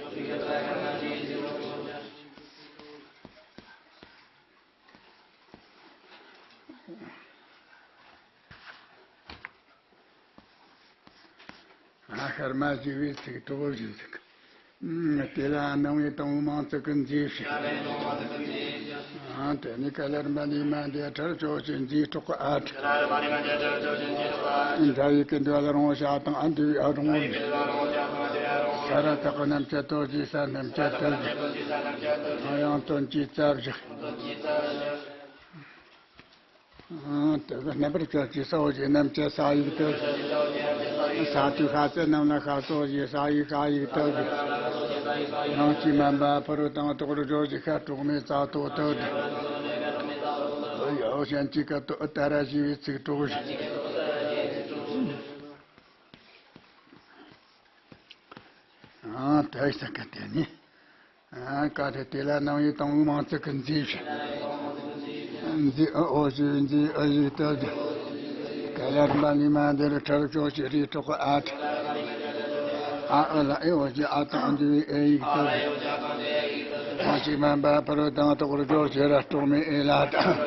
ཨ་ཤར་མ་ཞེས་པའི་ཚིག་གྲོགས་བྱས་ཟེར། དེ་ལ་རྣམ་དབྱེ་དང་པོ་མང་ཚིག་གི་མཛེས་བྱས། ཨ། དེ་ནས་ག་ལ་རིམ་པ་ལས་མ་འདས་ཁྲ་རུ་ཕྱོགས་ཀྱི་མཛེས་གྲོགས་ཨ་ཁྲ། འདྲ་ཡི་གེ་འདུ་བ་ལ་རང་ངོ་ཞེས། ཨ་དང་ཨ་འདུས་པའི་ཨ་རང་ངོ་ཞེས། ས་ར་བཏགས་པ་རྣམ་བཅད་ལྟོ་ཞེས། ས་རྣམ་བཅད་ལྟོ་ཞེས། དབྱངས་སྟོན་གྱི་རྩ་བཞི། ཨ། དེ་ག་རྣམ་པར་དཔྱད་བྱེད་ས་འོག་བཞི། རྣམ་བཅད་ས་ཡི་ལྟོ་བཞི། ས་དུས་ཤ་ཚ་རྣམས་ལ་ཤ་ཚ་འོག་བཞི། ས་ཡི་ཤ་ཡི་ལྟོ་བཞི། དབྱངས་ཀྱིས་མ་འབད་ཕ་རོལ་དང་དོག་སྦྱོར་བཞི། ཤ་དྲུག་མའི་རྩ་ཐོག་ཏུ་དྲངས། ཡང་གཞན་གྱི་སྐད་དུ་ཨུ་ཏ་ར་ཞེས་པའི་ཚིག་གྲོགས་བྱས། ཨ། དེ་ས་ག་དེ་ནས། ཨ། ག་རེ། དེ་ལ་རྣམ་དབྱེ་དང་པོའི་མང་ཚིག་གི་མཛེས་བྱས། མཛེས་ཨ་འོ་ཞེས་པའི་མཛེས་ཨ་ཡིག་ཏུ་བསྒྱུར། ག་ལ་རིམ་པ་ལས་མ་འདས་རུ་ཁྲ་རུ་ཕྱོགས་ཀྱི་རིགས་གྲོགས་ཨ་ཁྲ། ཨ་ཨུ་ལ་ཨེ་འོ་ཞེས། ཨ་དང་ཨ་འདུས་པའི་ཨེ་ཡིག་ཏུ་བསྒྱུར། དབྱངས་ཀྱིས་མ་འབད་ཕ་རོལ་དང་དོག་སྦྱོར་བཞི། ར་དྲུག་མའི་ཨེ་ལ་དྲངས།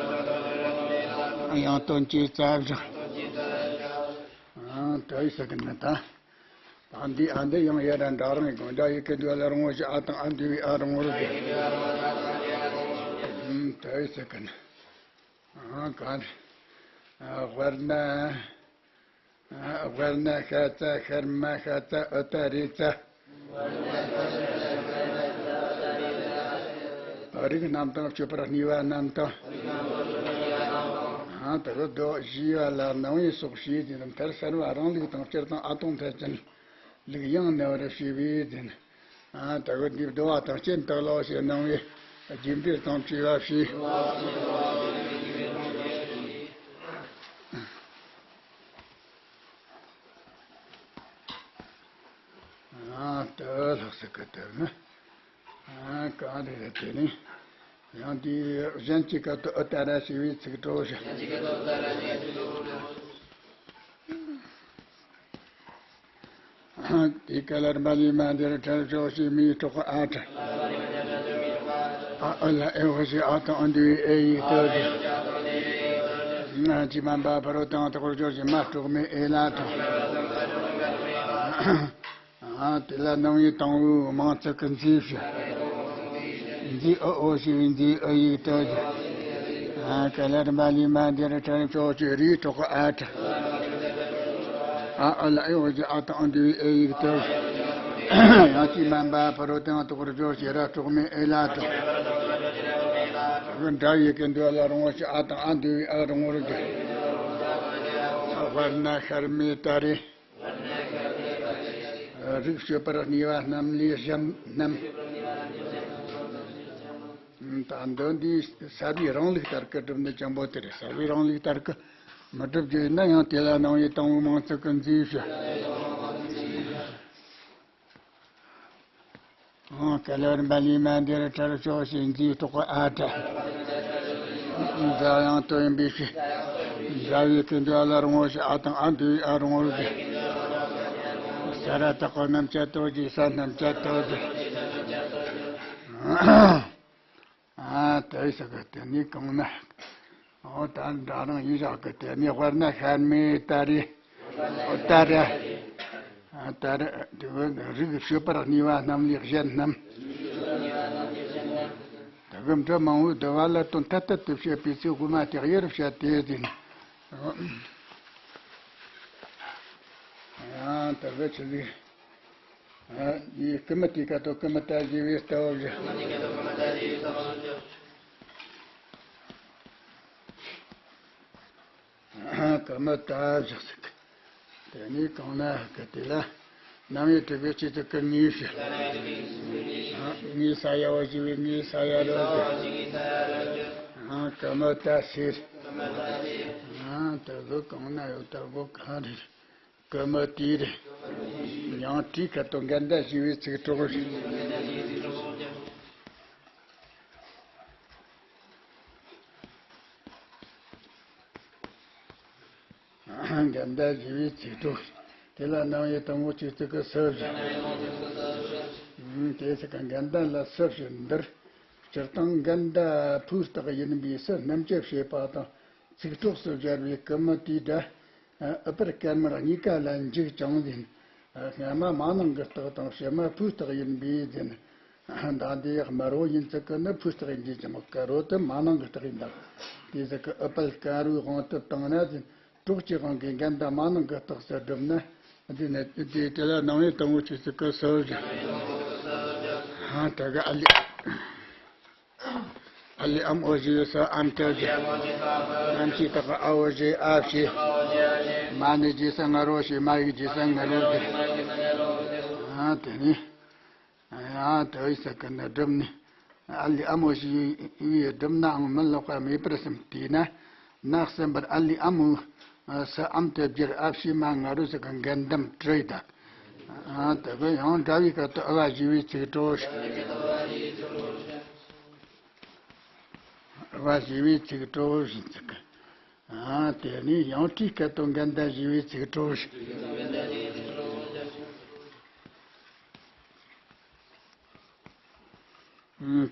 དབྱངས་སྟོན་གྱི་རྩ་བཞི། ཨ། དེ་ས་ག་ན་ད། ད་འདི་ཨ་འདི་ཡང་ཡ་ར་འདྲ་རང་གི་དགོངས་འདྲ་ཡི་གེ་འདུ་བ་ལ་རང་ངོ་ཞེས། ཨ་དང་ཨ་འདུས་པའི་ཨ་རང་ངོ་རུ་བསྒྱུར། ཨུམ། དེ་ས་ག་ན། ཨ། ག་རེ། ཨ། དབྱར་ན། ཨ། དབྱར་ན་ཤ་ཚ། ཤར་མ་ཤ་ཚ། ཨུ་ཏ་རེ་ཚ། རིགས་རྣམས་དང་སྤྱོད་པར་གནས་པ་རྣམས་དང་། ཨ། དེ་ག་བསྡུ་བ་བྱས་པ་ལ་རྣམ་དབྱེ་སོགས་བྱས་ཏེ། མཐར་གསར་བ་རང་ལུགས་དང་སྤྱིར་བཏང་ཨ་དང་མཐའ་ཅན་ལུགས་ཡང་རྣམ་པར་བྱས་པས་ཟེར། ཨ། དེ་ག་འདི་བསྡུ་བ་དང་སྤྱིན་བཏགས་ལ་ཞེས། རྣམ་དབྱེ་རྒྱས་འགྱུར་དང་བཅས་པ་བྱས། ཨ། དེ་ལྷག་ས་གི་དེ་ནི། ཨ། གང་རེད་དེ་ནི། ཡང་དེའི་གཞན་གྱི་སྐད་དུ་ཨུ་ཏ་ར་ཞེས་པའི་ཚིག་གྲོགས་ཤིག་དེའི་སྐད་ལ་རིམ་པ་ལས་མ་འདིར་ཁྲར་ཕྱོགས་ཞེས་མིའི་སྲོག་གི་ཨ་ཁྲ། ཨ་ཨུ་ལ་ཨེ་ཧོ་ཞེས་ཨ་དང་ཨ་འདུས་པའི་ཨེ་ཡིག་ཏུ་གི། ང་ཅི་མན་པ་ཕ་རོལ་ཏུ་ཡང་དག་པར་སྦྱོར་ཞེས་མ་སྲོག་མེད་ཨེ་ལ་དང་། དེ་ལ་རྣམ་དབྱེ་དང་པོའི་མིང་ཚིག་གི་མཛེས་ཞེས། མཛེས་ཨུ་ཨོ་ཞེས་པའི་མཛེས་ཨུ་ཡིག་ཏུ་གི། སྐད་ལ་རིམ་པ་ལས་མ་འདིར་ཁྲར་ཕྱོགས་ཀྱི་རིའི་སྲོག་གི་ཨ་ཁྲ། ཨ་ཨུ་ལ་ཨེ་ཧོ་ཞེས་ཨ་དང་ཨ་འདུས་པའི་ཨེ་ཡིག་ཏུ་གི། ཡང་ཅི་མན་པ་ཕ་རོལ་ཏུ་ཡང་དག་པར་སྦྱོར་ཞེས་ར་སྲོག་མེད་ཨེ་ལ་དང་། འདྲ་བའི་སྐད་འདུས་ལ་རང་ངོ་ཞེས་ཨ་དང་ཨ་འདུས་པའི་ཨ་རང་ངོར་གི། དཔེར་ན་ཤར་མའི་ཏ་རེ། རིགས་སྤྱོད་པར་ནུས་པ་རྣམས་ལས་གཞན་རྣམས། ད་འདི་འདིའི་གསལ་བའི་རིང་ལུགས་ལྟར་གྱི་སྒྲུབ་ནི་ཅན་པོ་དེ་རེད། གསལ་བའི་རིང་ལུགས་ལྟར་གྱི་མི་སྒྲུབ་རྒྱུ་ཡིན་ན་ཡང་དེ་ལ་རྣམ་དབྱེ་དང་པོའི་མིང་ཚིག་གི་མཛེས་ཞེས། ཨང་། སྐད་ལ་རིམ་པ་ལས་མ་འདིར་ཁྲར་ཕྱོགས་ཞེས་མཛེས་སྲོག་གི་ཨ་ཁྲ། མཛའ་ཡང་དོ་ཡིན་པའི་ཕྱིར། མཛའ་བའི་སྐད་འདུས་ལ་རང་ངོ་ཞེས་ཨ་དང་ཨ་འདུས་པའི་ཨ་རང་ངོར་གི། ས་ར་བཏགས་པ་རྣམ་བཅད་དོ་ཞེས་ས་རྣམ་བཅད་དོ་ཞེས། ཨ་དེ་ཟེར་གི་དེ་ནི་གང་ན། འོ་ད་འདྲ་རང་ཡིན་བཞག་གི་དེ་ནི་དཔེར་ན་ཤར་མའི་ཏ་རེ། ཨོ་ཏ་ར། ཨ་ཏ་ར་དེ་བས་རིགས་སྤྱོད་པར་ནུས་པ་རྣམས་ལས་གཞན་རྣམས། དེ་གི་འབྲུ་མང་པོའི་བསྡུ་བ་ལ་དོན་ཐད་དུ་དུ་བྱེད་པའི་ཚིག་དབུ་མ་སྟེ་དབྱེ་རུ་བྱ་སྟེ་ཟིན། ཡང་དེ་གི་ཆི་ཟིག་ཨ་ཡི་ཀུ་མུ་ཏའི་སྐད་དུ་ཀུ་མུ་ཏ་ཞེས་པའི་ལྟ་བ་བཞི། ཀུ་མུ་ཏ་བཞག་ཟིག་དེ་ནས་གང་ན་གི་དེ་ལ་རྣམ་དབྱེ་དྲུག་པའི་སྤྱི་ཚིག་གི་ངེས་ཞེས། ངེས་ས་ཡ་བ་ཞེས་པའི་ངེས་ས་ཡ་རུ་ཀུ་མུ་ཏ་ཟེར། དེ་གི་གང་ན་ཡོད་ལྟ་བུ་གང་རེད། ཀུ་མུ་ཏའི་རེད། ཡང་དེའི་ཁ་དོག་འགལ་ཟླ་ཞེས་པའི་ཚིག་གྲོགས་རེད། འགལ་ཟླ་ཞེས་པའི་ཚིག་གྲོགས། དེ་ལ་རྣམ་དབྱེ་དང་པོ་གཅིག་ཚིག་གི་སུ་བཞི། དེ་ཚིག་གི་འགལ་ཟླ་ལ་སུ་བཞི་འདིར། སྤྱིར་བཏང་འགལ་ཟླ་ཕུའི་རྟགས་ཡིན་པའི་སུ་རྣམ་བཅད་བྱེད་པ་དང་། ཚིག་གྲོགས་སུ་སྦྱར་བའི་ཀུ་མུ་ཏའི་སྒྲ། ཨུ་པར་སྐར་མར་གཉིས་ཀ་ལ་འཇུག་ཅིང་ཟིན། སྔ་མ་མ་ནིང་གི་རྟགས་དང་ཕྱི་མ་ཕུའི་རྟགས་ཡིན་པས་ཟིན། ད་འདི་ཡག་དམར་པོ་ཡིན་ཚུལ་གྱི་ནི་ཕུའི་རྟགས་ཡིན་གྱི་ཅང་དཀར་པོ་དེ་མ་ནིང་གི་རྟགས་ཡིན་དང་། དེ་ཟིག་གི་ཨུ་པར་སྐར་མའི་དབང་དུ་བཏང་ན་ཟིན། གྲོགས་ཀྱི་དབང་གིས་འགལ་ཟླ་མ་ནིང་གི་རྟགས་སུ་བསྒྲུབས་ན། འདི་ནི་དེ་དེ་ལ་རྣམ་དབྱེ་དང་པོ་གཅིག་ཚིག་གི་སུ་བཞི། ཧང་ད་ག་ཨ་ལི། ཨ་ལི་ཨམ་ཨོ་ཞེས་སུ་ཨམ་ཏུ་བཞི། ཨམ་ཞེས་བཏགས་ཨ་ཨོ་ཞེས་ཨ་བྱས། མ་ནི་རྗེས་སུ་ངར་པོ་ཞེས་མ་ཡིག་རྗེས་སུ་ངར་པོ་བཞི། ཨ་དེ་ནི། ཡང་དེ་བས་ས་ཀི་ནི་སྒྲུབ་ནི། ཨ་ལི་ཨ་མོ་ཞེས་པའི་སྒྲུབ་ནའང་མི་ལོག་པ་མེད་པར་སེམས་བལྟས་ན། ནག་གསུམ་པར་ཨ་ལི་ཨ་མོ་སུ་ཨམ་དུ་བསྒྱུར་ཨ་བྱས་མ་ངར་པོ་ཟིག་གི་འགལ་འདམ་བྲི་ཡི་དག་ཨ་དེ་གི་ཡང་འདྲ་བའི་སྐད་དུ་ཨུ་བ་ཞེས་པའི་ཚིག་གྲོགས། ཨུ་བ་ཞེས་པའི་ཚིག་གྲོགས་ཞེས་ཚིག་གི་ཨ་དེ་ནས་ཡང་དེའི་སྐད་དུ་འགལ་ཟླ་ཞེས་པའི་ཚིག་གྲོགས།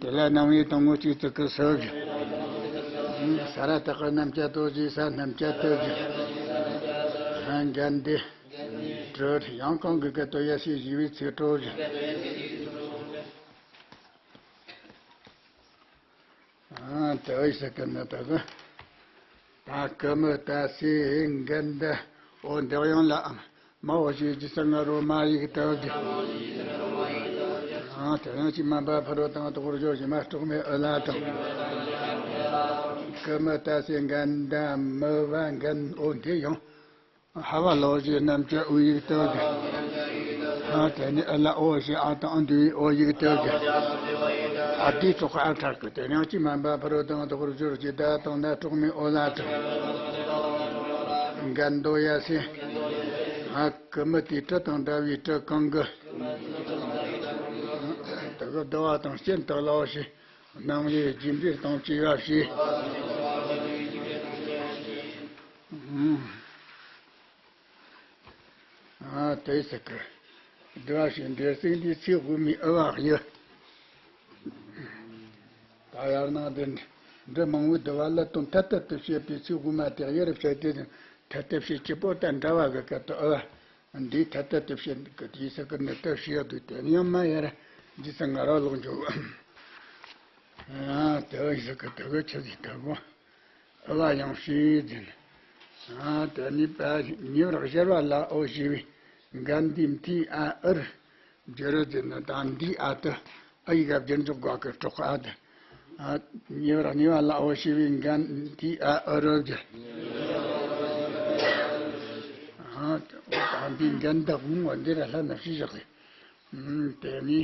དེ་ལ་རྣམ་དབྱེ་དང་པོ་གཅིག་ཚིག་གི་སུ་བཞི། ས་ར་བཏགས་པ་རྣམ་བཅད་དོ་ཞེས་ས་རྣམ་བཅད་དོ་བཞི། འགལ་ཟླ། དྲི། ཡང་གང་གི་སྐད་དུ་ཡ་ཞེས་ཞེས་པའི་ཚིག་གྲོགས་བཞི། ཨ་དེ་བས་ཟེར་གི་ནི་དེ་གི། ད་ཀུ་མུ་ད་སའི་འགལ་ཟླ། འོ་འདི་ཡང་ལ། མ་འོ་ཞེས་ཀྱི་ས་ང་རོ་མ་ཡིག་ཏུ་བསྒྱུར། ཨ་དེ་ཡང་ཅི་མན་པ་ཕ་རོལ་ཏུ་ཡང་དག་པར་སྦྱོར་ཞེས་མ་སྲོག་མེད་ཨུ་ལ་དང་། ཀུ་མུ་ད་སའི་འགལ་ཟླ་མུ་བ་འགལ། འོ་འདི་ཡང་། ཧ་བ་ལོག་ཞེས་རྣམ་བཅད་ཨུ་ཡིག་ཏུ་བསྒྱུར། ཨ་དེ་ནི་ཨུ་ལ་ཨོ་ཞེས་ཨ་དང་ཨ་འདུས་པའི་ཨོ་ཡིག་ཏུ་བསྒྱུར། ཨ་དེའི་སྲོག་གི་ཨ་ཁྲ་གི་དེ་ཡང་ཅི་མན་པ་ཕ་རོལ་ཏུ་ཡང་དག་པར་སྦྱོར་ཞེས་ད་དང་ན་སྲོག་མེད་ཨོ་ལ་དང་། འགལ་ཟླ་ཡ་སའི། ཨ་ཀུ་མུ་ཏའི་དྲི་དང་འདྲ་བའི་དྲི་གང་གི། དེ་གི་བསྡུ་བ་དང་རྐྱེན་དག་ལ་ཨོ་ཞེས། སྣང་བའི་རྒྱུ་འབྲས་དང་བཅས་པ་བཞི། ཨ་དེ་ཟེར་གི། བསྡུ་བ་ཞེས་འབྲས་ཚིག་འདིའི་ཚིག་དབུ་མའི་དབུ་བ་དབྱི། ད་ཡར་སྣང་དེ་འབྲུ་མང་པོའི་བསྡུ་བ་ལ་དོན་ཐད་ཐད་དུ་བྱེད་པའི་ཚིག་དབུ་མ་དེ་དབྱི་རུ་བྱས་ཏེ། ཐད་ཐད་བྱེད་སྤྱི་པོ་དང་འདྲ་བ་གི་སྐད་དུ་དབུ་བ། འདིའི་ཐད་ཐད་དུ་བྱེད་ཀྱི་དེའི་ས་ཀི་ནི་དུ་ཞེས་བསྡུས་ཏེ་ཡང་མ་ཡར་རྗེས་སུ་ང་རོ་ལོག་འཇོག་ཨ་དེ་བས་ས་ཀི་དུ་གི་ཆུ་ཟིག་དུ་གོ། དབུ་བ་ཡང་ཞེས་ཟེར། ཨ་དེ་ནི་པ་ཉེ་བར་གཞལ་བ་ལ་འོ་ཞེས་པའི་འགན་འདིའི་མཐའི་ཨ་ཨུར་བསྒྱུར་ཟེར་ན། ད་འདིའི་ཨ་དུ་ཨ་ཡིག་བསྒྱུར་འཇོག་དགོས་ཀྱི་གྲོགས་ཨ་དུ། ཨ་ཉེ་བར་གཉིས་པ་ལ་འོ་ཞེས་པའི་འགན་འདིའི་ཨ་ཨུར་བསྒྱུར། ཨ་འོ་ད་འདིའི་འགན་འདི་དབང་བོ་འདི་ར་ལྷན་ནེ་ཞེས་བཞག་སྟེ། ཨུམ། དེ་ནི་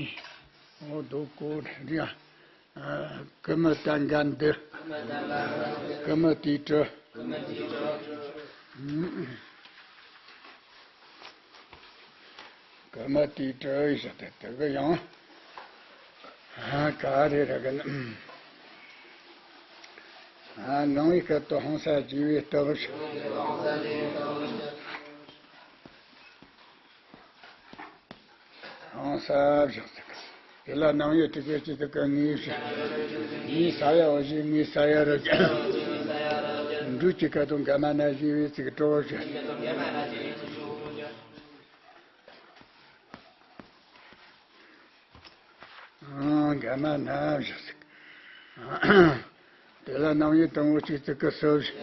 འོ་དོ་ཀོ་རི་ཡ། ཨ་ཀུ་མུ་ཏ་འགན་འདི། ཀུ་མུ་ཏའི་ཏྲི། ཨུམ། ཀུ་མུ་ཏའི་ཏྲི་ཡི་ཞེས་ཏེ་དེ་གི་ཡང་། ཨ་ག་རེ་རེད་གི་ན། ཨ་ནང་བའི་སྐད་དུ་ཧང་སང་བགྱི་བའི་སྟོབས། ཧང་སང་བཞག་ཚིག་དེ་ལ་སྣང་བའི་དྲུག་པའི་སྤྱི་དུ་ཀུན་ངེས་བྱ། ངེས་ས་ཡ་འོ་ཞེས་ངེས་ས་ཡ་རུ། འབྲུ་གཅིག་སྐད་དུ་འགལ་མ་ན་ཞེས་པའི་ཚིག་གྲོགས་བྱ། འགལ་མ་ན་བཞག་ཚིག་དེ་ལ་སྣང་བའི་དང་པོ་གཅིག་ཚིག་གི་སུ་བཞི།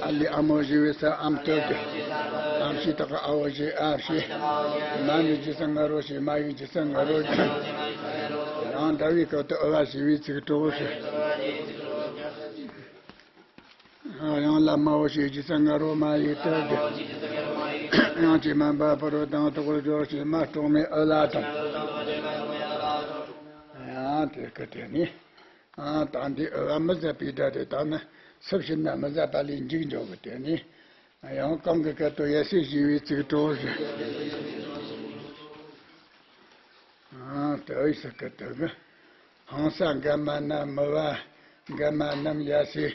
ཨ་ལས་ཨ་མོ་ཞེས་པའི་ས་ཨམ་སྟོབས་ཀྱི། ཨམ་ཞེས་དག་གི་ཨ་འོ་ཞེས་ཨ་བྱས། མ་ནི་ཇི་སང་ང་རོ་ཞེས་མ་ཡི་ཇི་སང་ང་རོ། ཡང་འདྲ་བའི་སྐབས་དུ་ཨུ་བ་ཞེས་པའི་ཚིག་གྲོགས་བྱ། ཡང་ལ་མ་འོ་ཞེས་ཇི་སང་ང་རོ་མ་ཡི་སྟོབས་ཀྱི། ཡང་ཅི་མ་འབའ་ཕུ་རོ་དང་དོག་རོ་ཞེས་མ་སྲོག་མེད་ཨུ་ལ་དང་། ཡང་དེ་སྐད་དེ་ནི། ཨ་ད་འདི་ཨུ་བ་མི་ཟད་པའི་སྒྲ་རེད། ད་ནི་སུ་བྱིན་ན་མི་ཟད་པ་ལས་འཇིག་འགྲོ་གི། དེ་ནི་ཡང་གང་གི་སྐད་དུ་ཡ་སེ་ཞེས་པའི་ཚིག་གྲོགས་བྱ། ཨ་དེ་ཡི་སུ་སྐད་དུ་གི། ཧང་སང་འགལ་མ་ན་མུ་བ་འགལ་མ་ནམ་ཡ་སེ།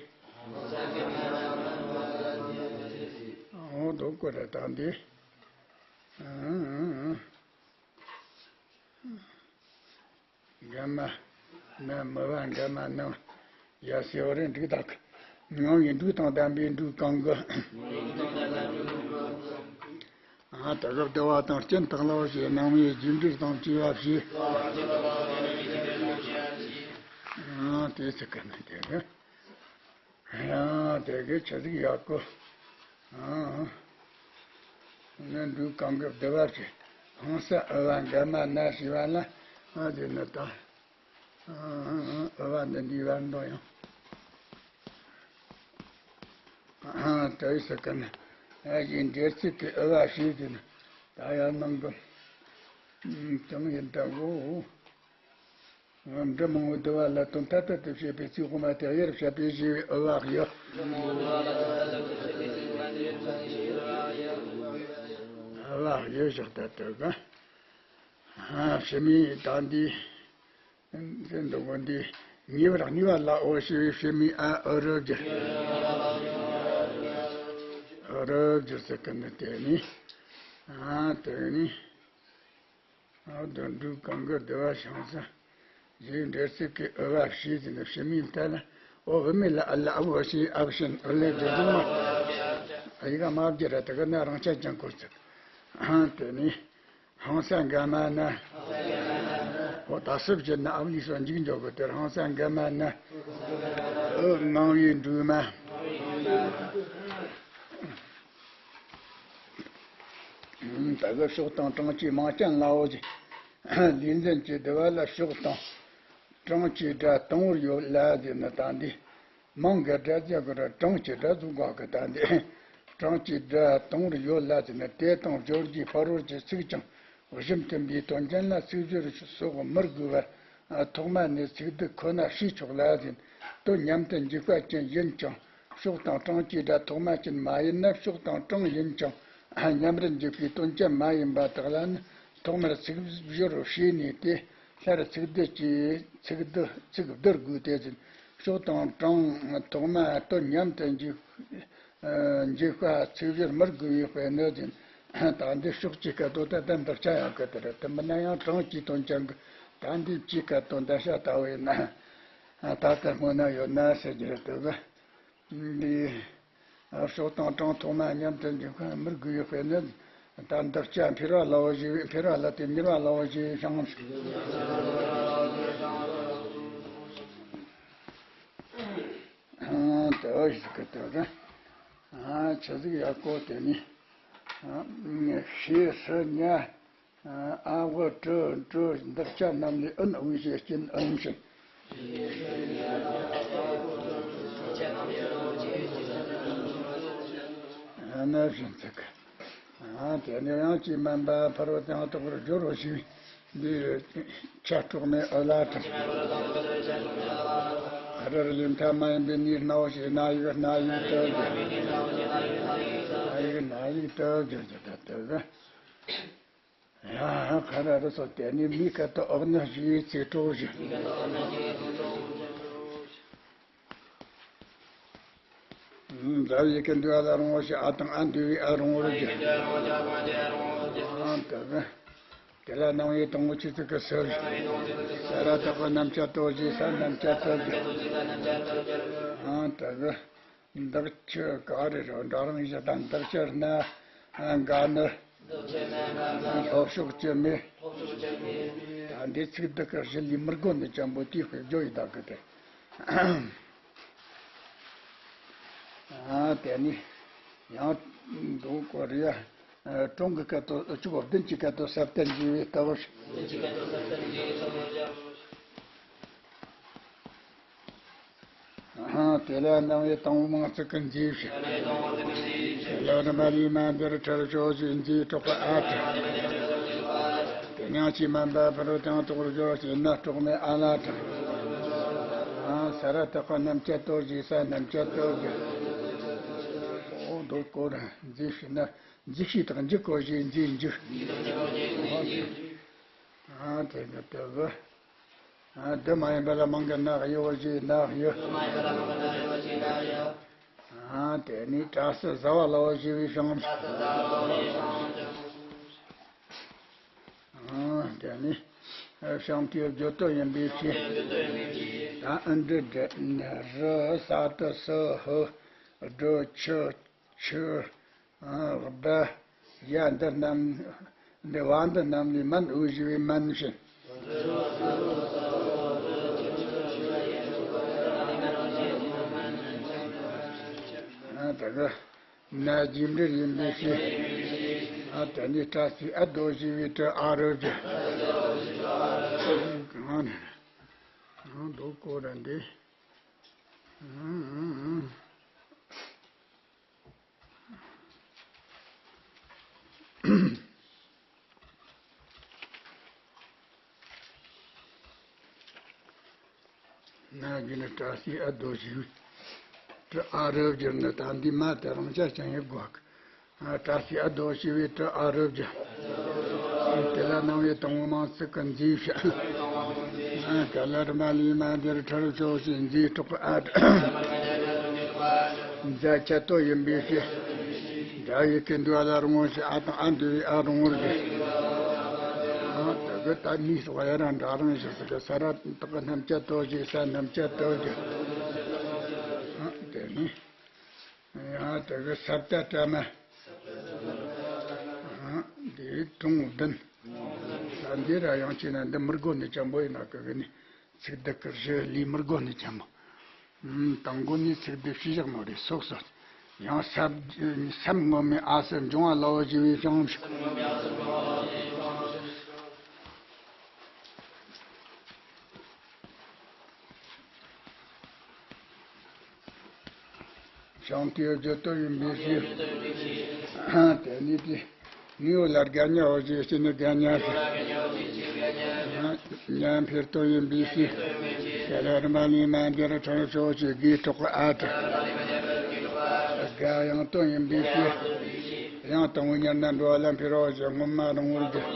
འོ་དོ་ཀོ་ར་ད་འདི། འགལ་མ་ན་མུ་བ་འགལ་མ་ནམ་ཡ་སེ། འོ་རེ་འབྲུག་དག་གི། ངང་བའི་འབྲུག་དང་ལྡན་པའི་འབྲུག་གང་གི། ཨ་ད་གི་བསྡུ་བ་དང་རྐྱེན་དག་ལ་འོ་ཞེས་སྣང་བའི་རྒྱུ་འབྲས་དང་བཅས་པ་བཞི། ཨ་དེ་ཚིག་གི་ནི་དེ་གི། ཡང་དེ་གི་ཆ་ཟིག་ཡག་གོ། ཨ་ནི་འབྲུག་གང་གི་བསྡུ་བ་བྱས། ཧང་སང་ཨུ་བ་འགལ་མ་ན་ཞེས་པ་ལ། ཨ་དེ་ནི་ད། ཨུ་བ་འདི་འདྲའི་བར་འདོན་ཡང་། ཨ་དེ་ཡི་སུ་ཀུན་ཨ་ཡིན་འབྲས་ཚིག་གི་ཨུ་བ་ཞེས་ཟེར་ན། ད་ཡར་སྣང་གི། ཀྱང་ཡིན་ད་གོ། འབྲུ་མང་པོའི་བསྡུ་བ་ལ་དོན་ཐད་ཐད་དུ་བྱེད་པའི་ཚིག་དབུ་མ་དེ་དབྱེ་རུ་བྱ་བའི་ཞེས་པའི་ཨུ་བ་དབྱི། ཨུ་བ་དབྱི་ཞེས་ད་ལྟ་གི། ཕྱི་མའི་ད་འདི། འདི་འདུག་གོ། འདི་ཉེ་བར་གཉིས་པ་ལ་འོ་ཞེས་པའི་ཕྱི་མའི་ཨ་ཨུ་རུ་བསྒྱུར། ཨུ་རུ་བསྒྱུར་ཟེར་གི་ནི་དེ་ནི། ཨ་དེ་ནི། ཨ་དོན་འགྲུབ་གང་གི་བསྡུ་བ་བྱང་ས། ཞེས་འབྲས་ཚིག་གི་ཨུ་བ་བྱས་ཟིན་ཕྱི་མའི་མཐའ་ལ། འོ་བུད་མེད་ལ་ཨ་ལ་ཨ་བོ་ཞེས་ཨ་བྱིན་ཨུ་ལས་འབྲས་ཚིག་མ། ཨ་ཡིག་མ་བསྒྱུར་ར་དེ་ག་ན་རང་ཆ་ཅན་སྐོར་ཚིག་ཨ་དེ་ནི། ཧང་སང་འགལ་མ་ན། འོ་ད་སུ་བྱིན་ན་ཨ་བོ་ལས་སོ་འཇིག་འཇོག་གི་དེར་ཧང་སང་འགལ་མ་ན། ཨུ་ནང་བའི་འབྲུ་མ། ད་གི་ཕྱོགས་དང་གྲངས་ཀྱི་མིང་ཅན་ལའོ་ཞེས། ལས་འཛིན་གྱི་བསྡུ་བ་ལ་ཕྱོགས་དང་གྲངས་ཀྱི་སྒྲ་དང་པོར་ཡོད་ལ་ཟེར་ན་ད་འདི། མིང་གི་སྒྲ་ཟེར་དགོས་ར་གྲངས་ཀྱི་སྒྲ་ཟེར་དགོས་གི་ད་འདི། གྲངས་ཀྱི་སྒྲ་དང་པོར་ཡོད་ལ་ཟེར་ན་དེ་དང་སྦྱོར་རྒྱུའི་ཕ་རོལ་གྱི་ཚིག་ཀྱང་གཞི་མཐུན་པའི་དོན་ཅན་ལ་ཚིག་སྦྱོར་སོགས་མི་དགོས་པར། ཐོག་མ་ནས་ཚིག་སྡུད་ཁོ་ན་བྱས་ཆོག་ལ་ཟེར། དོན་མཉམ་དུ་འཇུག་པ་ཅན་ཡིན་ཀྱང་ཕྱོགས་དང་གྲངས་ཀྱི་སྒྲ་ཐོག་མ་ཅན་མ་ཡིན་ན། ཕྱོགས་དང་གྲངས་ཡིན་ཀྱང་མཉམ་རུ་འཇུག་པའི་དོན་ཅན་མ་ཡིན་པ་དག་ལ་ནི་ཐོག་མར་ཚིག་སྦྱོར་བྱས་ནས་དེ་ སླར་ཚིག་བསྡུ་གྱིས་ཚིག་བསྡུ་ཚིག་བསྡུར་དགོས་ཏེ་ཟིན། ཕྱོགས་དང་གྲངས་ཐོག་མ་དོན་མཉམ་དུ་འཇུག་འཇུག་པ་ཚིག་སྦྱོར་མི་དགོས་པའི་དཔེ་ནི་ཟིན། ད་འདི་ཕྱོགས་ཀྱི་སྐད་དོད་ད་ལྟ་འདི་ཆ་ཡང་སྐད་དེ་རེད། དེ་མིན་ན་ཡང་གྲངས་ཀྱི་དོན་ཀྱང་གི་ད་འདི་ཀྱི་སྐད་དོད་འདི་ཤ་ལྟ་བས་ན་ད་སྐད་སྔོན་ན་ཡོད་ན་ཟེར་གྱི་རེད་དེ་གི། འདི་ཕྱོགས་དང་གྲངས་ཐོག་མ་མཉམ་དུ་འཇུག་པ་མི་དགོས་པའི་དཔེ་ནི། ད་འདི་ཆ་འཕེར་བ་ལ་བ་ཞེས་པའི་འཕེར་བ་ལ་དེ་མྱུར་བ་ལ་བ་ཞེས་པའི་བྱང་། དེ་བ་ཞིག་གི་དོན་རེད། ཆི་ཟིག་ཡག་པོ་དེ་ནི། ཤེས་སུ་ཉ། ཨ་བ་དྲུ་དྲུ་འདག་ཆ་རྣམས་ལས་ཨུན་འོས་ཞེས་སྐྱིན་ཨུན་ཞིང་། ཨ་ན་བཞིན་ཚིག་ཨ་དེ་ནས་ཡང་ཅི་མན་པ་ཕ་རོལ་ཏུ་ཡང་དག་པར་སྦྱོར་རོ་ཞེས་འདི་ཆ་གྲོགས་མེད་ཨུ་ལ་དྲངས། ཨ་རུ་རུ་ལི་མཐའ་མ་ཡིན་པའི་ནི་རྣ་བ་ཞེས་རྣ་ཡིག་རྣ་ཡིག་ཏུ་བསྒྱུར། རྣ་ཡིག་རྣ་ཡིག་ཏུ་བསྒྱུར་རྒྱུ་ད་ལྟ་བས། ཡ་ཧ་ཁ་ར་རུ་སོ་དེ་ནི་མི་ཀ་ཏོ་ཨོག་ན་ཞུ་ཡི་ཚིག་གྲོགས་ཞུ། འཛའ་བའི་ཀ་འདུ་བ་ལ་རུང་བ་ཞུ། ཨ་དང་ཨ་འདུ་བའི་ཨ་རུང་བར་རྒྱུ། ཨ་དག་དེ་ལ་སྣང་བའི་དང་པོ་ཆུ་ཚིག་གི་སུ་རུ། ས་ར་དག་པ་རྣམ་བཅད་དོ་ཞེས་ས་རྣམ་བཅད་དོ་རྒྱུ། ཨ་དག་འདག་ཆུ་ག་རེ་རེད། འདྲ་རང་བཞི་དང་འདག་ཆུ་སྣ་འགའ་ནི་ལྷོ་ཕྱོགས་ཀྱི་མེ། ད་འདི་ཚིག་འདི་གི་གཞི་ལས་མི་དགོས་ནི་ཅན་པོ་དེའི་དཔེ་བརྗོད་ཡི་དག་གི་དེ། ཨ་དེ་ནི་ཡང་འདུག་གོ་རེད། ཨ་གྲོང་གི་སྐད་དོད་ཨུ་ཚུགས་བདུན་གྱི་སྐད་དོད་ཟབ་ཏུ་འཇུག་པའི་ལྟ་བུ། དེ་ལ་སྣང་བའི་དང་པོ་མིང་ཚིག་གི་མཛེས་བྱེད། དེ་ལ་རིམ་པ་ལས་མ་འདིར་ཁྲིད་ཕྱོགས་ཞེས་མཛེས་གྲོགས་ཀྱི་ཨ་དྲངས། དེ་ནས་ཅི་མན་པ་ཕ་རོལ་ཏུ་ཡང་དག་པར་སྦྱོར་རོ་ཞེས་ན་གྲོགས་མེད་ཨ་ལ་དྲངས། ས་ར་དག་པ་རྣམ་བཅད་དོ་ཞེས་ས་རྣམ་བཅད་དོ་ཞེས། འོ་འདུག་གོ་ར་མཛེས་བྱེད་ན་མཛེས་བྱེད་དང་འཇུག་གོ་ཞེས་མཛེས་འཇུག་ཨ་དེ་ནི་དེ་གི། ཨ་དེ་མ་ཡིན་པ་ལ་མང་གི་ནག་ཡོ་ཞེས་ནག་ཡོ། ཨ་དེ་ནི་བཀྲ་ཤིས་ཟ་བ་ལ་བ་ཞེས་པའི་བྱང་། ཨ་དེ་ནི་བྱང་གི་བརྗོད་དོན་ཡིན་པའི་ཕྱིར། ཨ་འདི་འདྲ་རི་ས་དུ་སུ་ཧུ་དྲུ་ཆུ་ཆུ། ཨ་བ། ཡ་འདི་རྣམས། འདི་བ་འདི་རྣམས་ལས་མན་འོས་ཞེས་པའི་མན་བྱེད། ཨ་དེ་གི་ན་རྗེས་འབྲེལ་ཡིན་པའི་ཕྱིར། ཨ་དེ་ནི་བཀྲ་ཤིས་ཨ་རྡོ་ཞེས་པའི་དྲི་ཨ་རུ་བརྒྱུ། གང་ནས་ཨ་རྡོ་ཀོ་ར་འདི། ན་གི་ནི་བཀྲ་ཤིས་ཨ་རྡོ་ཞེས་པའི་དྲི་ཨ་རུ་བརྒྱུ་ནི་ད་འདི་མ་དེ་རང་ཆ་ཅན་ཡིན་དགོས་གི། ཨ་བཀྲ་ཤིས་ཨ་རྡོ་ཞེས་པའི་དྲི་ཨ་རུ་བརྒྱུ། དེ་ལ་སྣང་བའི་དང་པོ་མིང་ཚིག་གི་མཛེས་བྱེད། ཨ་ག་ལ་རིམ་པ་ལས་མ་འདིར་ཁྲིད་ཕྱོགས་ཞེས་མཛེས་གྲོགས་ཀྱི་ཨ་དྲངས། འཛའ་བཅད་དོ་ཡིན་པའི་ཕྱིར། འཛའ་ཡི་གེ་འདུ་བ་ལ་རུང་བ་ཞེས་ཨ་དང་ཨ་འདུ་བའི་ཨ་རུང་བར་བརྒྱུ། ཨ་དེ་གི་ད་ནི་སོགས་ཡ་རང་འདྲ་རང་བཞིན་ཟེར་གི། ས་ར་དག་པ་རྣམ་བཅད་དོ་ཞེས་ས་རྣམ་བཅད་དོ་བརྒྱུ། ཨ་དེ་ནི། ཡང་དེ་གི་ས་བཏགས་སྲ་མ། ཨ་འདི་གྲངས་བདུན། ད་འདི་ར་ཡང་བྱས་ན་འདི་མི་དགོས་ནི་ཅན་པོ་ཡིན་ན་གི་གི་ནི་ཚིག་འདི་གི་གཞི་ལས་མི་དགོས་ནི་ཅན་པོ། ཨུམ་དང་པོ་ནི་ཚིག་འདི་ཕྱི་བཞག་ནོ་རེད། སོགས་སོ། ཡང་ས་ས་སྔོན་མའི་ཨ་སུ་འབྱུང་བ་ལ་བ་ཞེས་པའི་བྱང་ཕྱོགས། བྱང་གི་བརྗོད་དོན་ཡིན་པའི་ཕྱིར། དེ་ནི་དེ། ངེའུ་ལ་དགའ་ཉལ་བ་ཞེས་བྱས་ནས་དགའ་ཉལ་ཞེས། ཉན་འཕེར་དོན་ཡིན་པའི་ཕྱིར། དེ་ལ་རིམ་པ་ལས་མ་འདིར་ཁྲིད་ཕྱོགས་ཞེས་དགའི་གྲོགས་ཀྱི་ཨ་དྲངས། དགའ་ཡང་དོན་ཡིན་པའི་ཕྱིར། ཡང་དང་པོ་མྱུར་ན་འགྲོ་བ་ལ་འཕེར་བ་ཞེས་སྔོན་མ་རུང་བར་བརྗོད།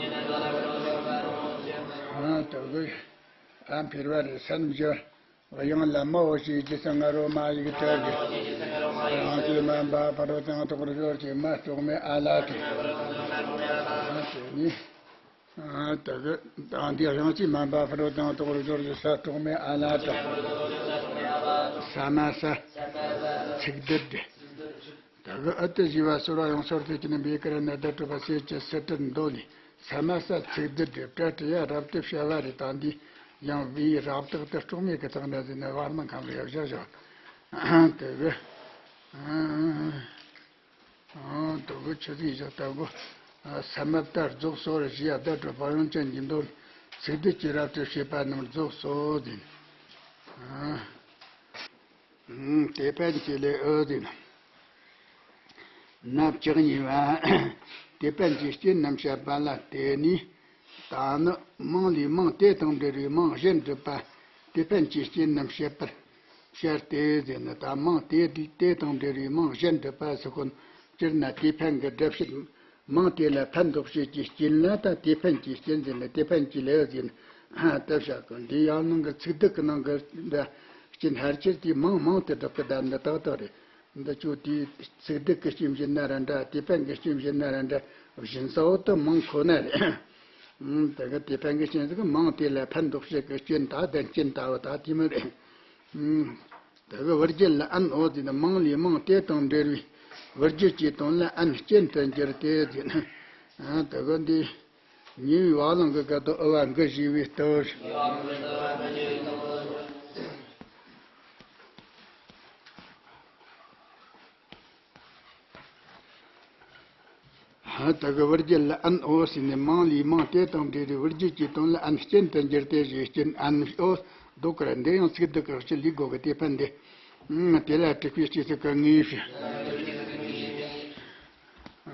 ཨ་དེ་གི་ཨ་འཕེར་བ་རེ་སན་བཞི། དབྱངས་ལ་མ་འོ་ཞེས་ཀྱི་སྔ་རོ་མ་ཡིག་དྲུག་གི། རང་གི་མ་འབའ་ཕ་རོལ་ཏེ་ཡང་དག་པར་སྦྱོར་གྱི་མ་རྟོག་མེད་ཨ་ལ་དེ། ཨ་དེ་ནི། ཨ་དེ་གི་ཨ་འདི་དབྱངས་ཀྱི་མ་འབའ་ཕ་རོལ་ཏེ་ཡང་དག་པར་སྦྱོར་གྱི་ས་རྟོག་མེད་ཨ་ལ་དེ། ས་མ་ས། ཚིག་སྡུད་དེ། ད་གི་ཨུ་ཏུ་ཞེས་པ་སོར་བ་ཡང་སོར་ཏེ་ཀྱི་ནི་བི་ཀ་ར་ན་ད་གྲུབ་པ་ཟེར་གྱི་སི་ཏུ་མདོ་ལས། ས་མ་ས་ཚིག་སྡུད་དེ་པྲ་ཏི་ཡ་རབ་ཏུ་བྱ་བ་རེ་དང་འདི་ཡང་བི་རབ་རྟག་ཏུ་རྟོག་མེད་ཀྱི་ཐོག་ནས་ཟིན་ནས་བར་མ་ཁམས་རེ་བཞག་བཞག་དེ་གི་ཨ་དེ་གི་ཆུ་ཚིག་བཞག་ད་གི་ས་མ་ད་རྫོགས་སོ་ར་ཞེས་ཡ་ད་གྲུབ་པ་ཡང་ཅན་གྱི་མདོ་ལས་ཚིག་སྡུད་ཀྱི་རབ་ཏུ་བྱེད་པ་རྣམས་རྫོགས་སོ་ཟིན། ཨུམ། དེ་ཕན་གྱི་ལས་ཨོ་དེ་ན། ནབ་ཅག་གཉིས་པ། དེ་ཕན་གྱི་རྐྱེན་རྣམས་བཤད་པ་ལ་བརྟེན་ནས། ད་ནི་མིང་ལས་མིང་དེ་དང་འབྲེལ་བའི་མིང་གཞན་སྒྲུབ་པ། དེ་ཕན་གྱི་རྐྱེན་རྣམས་བཤད་པར་བཤད་དེ་ཟེར་ན། ད་མིང་དེ་དེ་དང་འབྲེལ་བའི་མིང་གཞན་སྒྲུབ་པ་ཟེར་གོ་ནོ། སྤྱིར་ན་དེ་ཕན་གྱི་སྒྲུབ་བྱེད། མིང་དེ་ལ་ཕན་འདོགས་བྱེད་ཀྱི་རྐྱེན་ལ་ད་དེ་ཕན་གྱི་རྐྱེན་ཟེར་ན། དེ་ཕན་གྱི་ལས་ཟེར་ན། ཨ་ད་བཤད་གི་འདི་ཡང་ནང་གི་ཚིག་སྡུད་ཀྱི་ནང་གི་འདི་རྐྱེན་ཕལ་ཆེར་དེ་མིང་མིང་དེ་སྒྲུབ་ཀྱི་བསྡད་འདི་ཏག་ཏག་རེད། འདི་ཆོ་དེ་ཚིག་སྡུད་ཀྱི་རྐྱེན་བྱེད་ན་ར་འདྲ། དེ་ཕན་གྱི་རྐྱེན་བྱེད་ན་ར་འདྲ། བཞིན་ས་འོག་ཏུ་མིང་ཁོ་ན་རེད། ཨུམ། དེ་གི་དེ་ཕན་གྱི་རྐྱེན་ཟེར་གི་མིང་དེ་ལ་ཕན་འདོགས་བྱེད་ཀྱི་རྐྱེན་ད་བདེན་རྐྱེན་ལྟ་བུ་ད་དེ་མོ་རེད། ཨུམ། དེ་གི་བུ་རྒྱུད་ལ་ཨན་འོ་ཟེར་ན་མིང་ལས་མིང་དེ་དང་འབྲེལ་བའི་བུ་རྒྱུད་ཀྱི་དོན་ལ་ཨན་རྐྱེན་དུ་འགྱུར་ཏེ་ཟེར་ན། ཨ་དེ་གི་འདི་ཉེ་བའི་བ་ལང་གི་སྐད་དུ་ཨུ་བ་འགུ་ཞེས་པའི་སྟོབས། ཧ། དེ་གི་བུ་རྒྱུད་ལ་ཨན་འོ་ཟེར་ནས་མིང་ལས་མིང་དེ་དང་འབྲེལ་བའི་བུ་རྒྱུད་ཀྱི་དོན་ལ་ཨན་རྐྱེན་དུ་འགྱུར་ཏེ་ཞེས་རྐྱེན་ཨན་འོ་འདོགས་ཀར་འདི་ཡང་ཚིག་སྡུད་ཀྱི་སྤྱི་ལས་དགོས་ཀྱི་དེ་ཕན་འདི། ཨུམ། དེ་ལ་དྲུག་པའི་སྤྱི་ཚིག་གི་ངེས་བྱེད།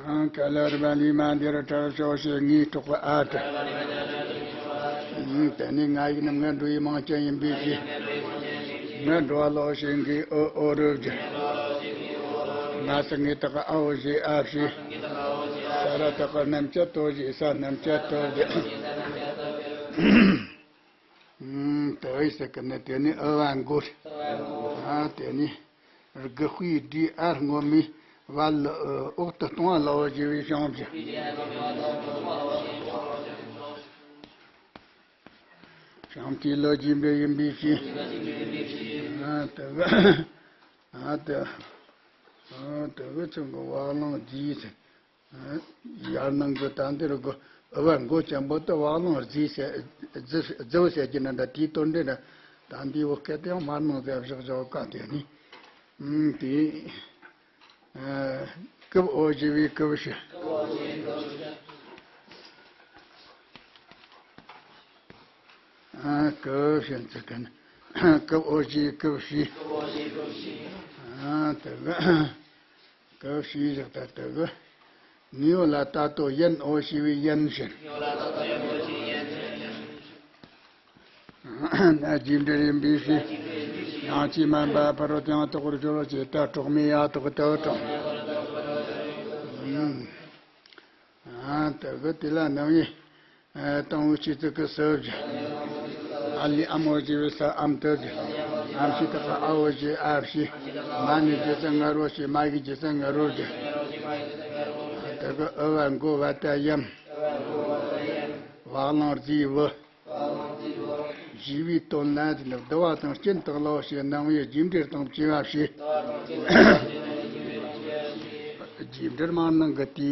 ཨང་། ཀ་ལ་རི་བ་ལི་མ་འདི་རུ་གྲགས་ཤོག་ཞེས་ངེས་གྲགས་པ་ཨ་ཏི། ཨང་། དེ་ནི་ང་ཡིག་རྣམས་ང་འགྲོ་བའི་མིང་ཅན་ཡིན་པའི་ཕྱིར། ང་འགྲོ་བ་ལོག་ཞེས་འགོས་ཨོ་ཨོ་རུ་བསྒྱུར། ང་ས་ངེས་དག་ཨ་འོ་ཞེས་ཨ་བྱས། ས་ར་དག་རྣམ་བཅད་དོ་ཞེས་ས་རྣམ་བཅད་དོ་བསྒྱུར། ཨང་། དེ་ཨི་ཟེར་གི་ནི་དེ་ནི་ཨུ་བ་འགུ། ཨ་དེ་ནི། དགུ་དཔེའི་སྒྲས་ཨ་སྔོན་མའི་བ་ལ་འོག་ཏུ་གཏོང་བ་ལ་འོ་ཞེས་པའི་བྱང་བུ། བྱང་བུའི་ལོ་རྒྱས་འབྲས་ཡིན་པའི་ཕྱིར། ཨ་དེ་གི་ཨ་དེ་ཨ་དེ་གི་ཚང་གི་བ་ལང་རྫིས་ཟེར། ཡར་ནང་གི་ད་འདིར་གོ་ཨུ་བ་འགོ་ཅན་པོ་དེ་བ་ལང་རྫིས་ཟེར་རྫི་རྫི་བོ་ཟེར་གྱི་ན་འདྲ། དེའི་དོན་འདྲེ་ན་ད་འདིའི་འོ་སྐད་དེ་ཡང་མར་ནང་ཟེར་བཞག་བཞག་ག་དེ་ནི། ཨུམ། དེ་ཨ་ཀུབ་ཨོ་ཞེས་པའི་ཀུབ་ཞེས། ཨ་ཀུབ་ཞེས་ཚིག་གི་ནི། ཀུབ་ཨོ་ཞེས་ཀུབ་ཞེས། ཨ་དེ་གི་ཀུབ་ཞེས་བཞག་ད་དེ་གི། ནིའོ་ལ་ད་ལྟོ་ཡན་ཨོ་ཞེས་པའི་ཡན་ཞེས། ན་རྗེས་འབྲེལ་ཡིན་པའི་ཕྱིར། ཡང་ཅིག་མ་འབའ་ཕ་རོལ་ཏེ་ཡང་དག་པར་སྦྱོར་བ་ཞེས་ད་གྲོགས་མེད་ཡ་དག་ཏུ་དྲངས། ཨ་དེ་གི་དེ་ལ་རྣམ་དབྱེ་ཨ་དང་པོའི་སྤྱི་ཚིག་གི་སུ་བཞི། ཨ་ལས་ཨམ་འོ་ཞེས་པའི་ས་ཨམ་དུ་བཞི། ཨམ་ཞེས་དག་གི་ཨ་འོ་ཞེས་ཨ་བྱས། མ་ནས་རྗེས་སུ་ང་རོ་ཞེས་མ་ཡིག་རྗེས་སུ་ང་རོ་བཞི། དེ་གི་ཨུ་བ་འགོ་བ་ཏ་ཡམ། བ་གླང་རྫིས་བུ། ཞེས་པའི་དོན་ལ་འདི་ནི་བསྡུ་བ་དང་རྐྱེན་དང་ལའོ་ཞེས་རྣམ་དབྱེ་རྗེས་འབྲེལ་དང་བཅས་པ་བྱས། རྗེས་འབྲེལ་མ་ནང་གི་དེ་འདི་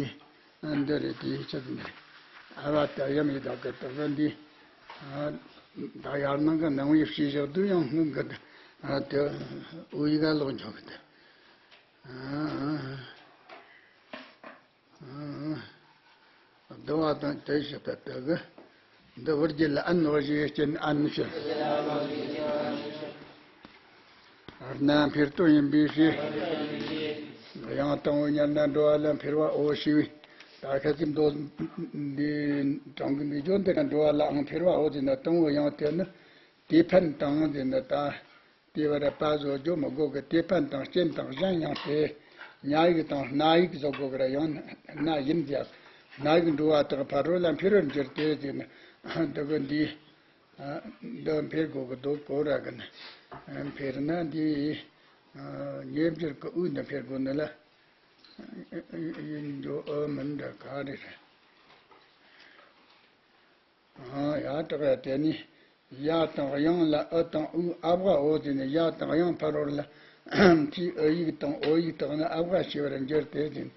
རེད། དེའི་ཆེད་དུ་འདི་རེད། ཨ་བ་ཏ་ཡམ་ཡི་དག་གི་དག་གི་འདི། ད་ཡར་ནང་གི་རྣམ་དབྱེ་བྱས་བཞག་དུས་ཡང་སྔོན་གི་དེ་འུ་ཡི་ག་ལོག་འཇོག་གི་དེ། བསྡུ་བ་དང་དེ་བྱེད་པ་དེ་གི། འདི་བུ་རྒྱུད་ལ་ཨན་འོ་ཞེས་རྐྱེན་ཨན་ཞེས། རྣམ་འཕེལ་དོན་ཡིན་པའི་ཕྱིར། ཡང་དང་པོ་ཉར་ན་འགྲོ་བ་ལ་འཕེལ་བ་འོ་ཞེས་པའི། ད་ཁ་ཅིག་མདོ་འདི་དྲང་གི་འདི་བརྗོད་འདི་ན་འགྲོ་བ་ལའང་འཕེལ་བ་འོ་ཟེར་ན་དང་པོ་ཡང་དེ་ནི་དེ་ཕན་དང་ཟེར་ན་ད། དེ་བར་པ་བཟོ་རྒྱུ་མི་དགོས་གི། དེ་ཕན་དང་རྐྱེན་དང་གཞན་ཡང་སྟེ། ཉ་ཡིག་དང་སྣ་ཡིག་བཟོ་དགོས་གི་ར། ཡང་ན་ཡིན་ཟེར། སྣ་ཡིག་འགྲོ་བ་དག་ཕ་རོལ་ལ་འཕེལ་བར་འགྱུར་ཏེ་ཟེར་ན། འདི་གི་འདི། འདི་འཕེལ་དགོས་ཀྱི་འདུག་གོ་ར་གི་ན། འཕེལ་ན་འདི་ཉེ་འབྱོར་གྱི་དབུགས་འདི་འཕེལ་དགོས་ནི་ལ། ཡིན་འགྲོ་ཨ་མིན་འདྲ་ག་རེ་རེད། ཡ་དྲག་ཡ་དེ་ནི་ཡ་དང་དབྱངས་ལ་ཨུ་དང་ཨུ་ཨ་བ་འོ་དེ་ནི་ཡ་དང་དབྱངས་ཕ་རོལ་ལ་ཐི་ཨུ་ཡིག་དང་ཨོ་ཡིག་དག་ནི་ཨ་བ་ཞེས་པར་འགྱུར་ཏེ་ཟིན།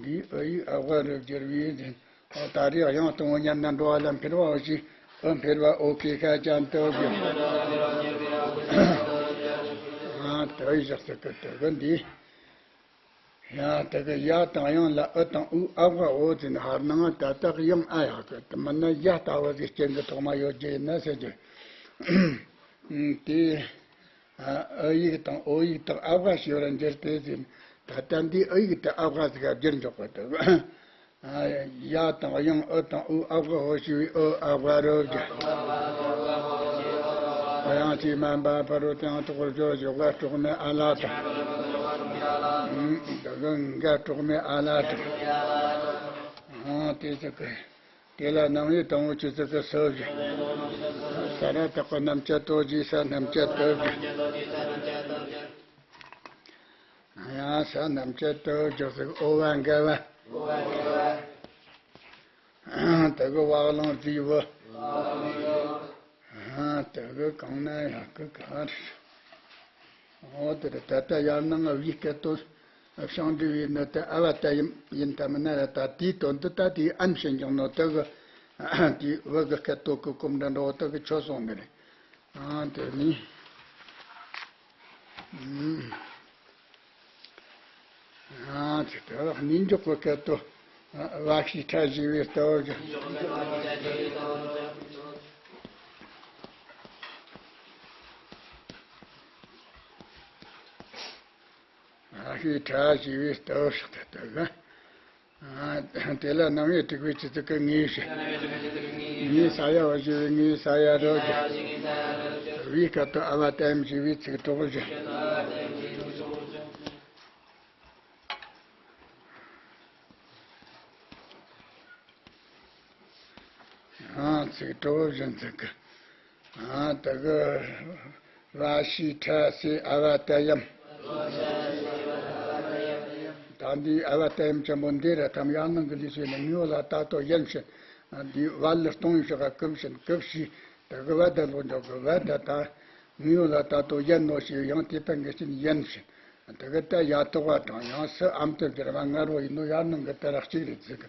འདིའི་ཨུ་ཡིག་ཨ་བ་རུ་བསྒྱུར་བས་ཟིན། ཨོ་ད་རེས་དབྱངས་དང་པོ་མཉམ་དུ་འགྲོ་བ་ལ་འཕེལ་བའོ་ཞེས་ཨུ་འཕེལ་བ་ཨོ་ཀེ་ཤ་ཅན་དུ་བསྒྱུར། ཨ་དུ་ཡི་ཞག་ཚིག་གི་དུ་གི་འདི། ཡང་དེ་གི་ཡ་དང་དབྱངས་ལ་ཨུ་དང་ཨུ་ཨ་བ་འོ་ཟེར་ནས་ཧར་ནང་ད་ལྟ་གི་དབྱངས་ཨ་ཡག་གི་དེ་མིན་ན་ཡ་ལྟ་བུ་ཟིག་སྐྱེ་གི་ཐོག་མ་ཡོད་རྒྱུ་ཡིན་ན་ཟེར་རྒྱུ། དེ་ཨུ་ཡིག་དང་ཨོ་ཡིག་དག་ཨ་བ་ཞེས་པར་འགྱུར་ཏེ་ཟེར། ད་ལྟ་འདི་ཨུ་ཡིག་དེ་ཨ་བ་ཟིག་ག་བསྒྱུར་འཇོག་པ་དང་། ཡ་དང་དབྱངས་ཨུ་དང་ཨུ་ཨ་བ་འོ་ཞེས་པའི་ཨུ་ཨ་བ་རུ་བསྒྱུར། དབྱངས་ཀྱིས་དམན་པ་ཕ་རོལ་དུ་ཡང་དོག་པར་བརྗོད་ཅིང་ཝ་དྲུག་མའི་ཨ་ལ་དང་། ད་གི་ག་དྲུག་མའི་ཨ་ལ་དང་། དེ་ཚོ་གི་དེ་ལ་རྣམ་དབྱེ་དང་པོ་ཆོས་ཚིག་གི་སུ་བཞི། ས་ར་བཏགས་པ་རྣམ་བཅད་དོ་ཞེས་ས་རྣམ་བཅད་དུ་བཞི། ཡང་ས་རྣམ་བཅད་དུ་བཞི་ཟེར་ཨོ་བ་འགལ་བ། དེ་གི་བ་གླང་བཙུགས་བུ། དེ་གི་གང་ན་ཡག་གི་ག་རེ། འོ་དེ་རེད། ད་ལྟ་ཡར་ནང་བའི་སྐད་དོད་ཕྱག་འབྲེལ་བའི་ནི་དེ་ཨ་བ་ཏ་ཡིན་ཡིན་ད་མིན་ན་ར་ད་དེའི་དོན་དུ་ད་དེའི་ཨན་བྱེད་འགྱོག་ནོ་དེ་གི་དེའི་བུ་གི་སྐད་དོད་གི་གོམ་འདྲ་འགྲོ་དེ་གི་ཆོད་སོང་ནི་རེད། ཨ་དེ་ནི། ཨ་དེ་ལྟར་གནས་འཇོག་གི་སྐད་དོད། ཨ་བ་ཤི་ཁྲ་ཞེས་པའི་ལྟ་བུ་གི། བ་ཤི་ཁྲ་ཞེས་པའི་ལྟ་བུ་ཞིག་ཏུ་ལྟ་གི། དེ་ལ་རྣམ་དབྱེ་དྲུག་པའི་ཆོས་ཚིག་གི་ངེས་བྱ། ངེས་ས་ཡ་བ་ཞེས་པའི་ངེས་ས་ཡ་རུ་བཞག། བའི་སྐབས་དུ་ཨ་བ་ཏ་ཡམ་ཞེས་པའི་ཚིག་གྲོགས་བཞག། ཨ་ཚིག་གྲོགས་བཞིན་ཚིག་གི། ཨ་དེ་གི་བ་ཤི་ཁྲ་སེ་ཨ་བ་ཏ་ཡམ། ད་འདི་ཨ་བ་ཏ་ཡམ་ཆེན་པོ་འདི་ར་ཐམ་ཡར་ནང་གི་ལུས་སུ་ནི་ངུ་ལ་ད་ལྟོ་ཡན་ཕྱིན། འདི་བ་ལ་སྟོང་ཡོད་ཤག་གི་ཕྱིན་གི་ཕྱི། དེ་གི་བ་ད་ལོག་འཇོག་གི་བ་ད་ད་ངུ་ལ་ད་ལྟོ་ཡན་ནོ་ཞེས་ཡང་དེ་ཕན་གི་ཕྱིན་ཡན་ཕྱིན། དེ་གི་ད་ཡ་ཐོག་བ་དང་ཡང་སུ་ཨམ་དུ་འགྱུར་བ་ང་རོ་ཡིན་ནོ་ཡར་ནང་གི་དེ་ར་གཅིག་རེད་ཟེར་གི།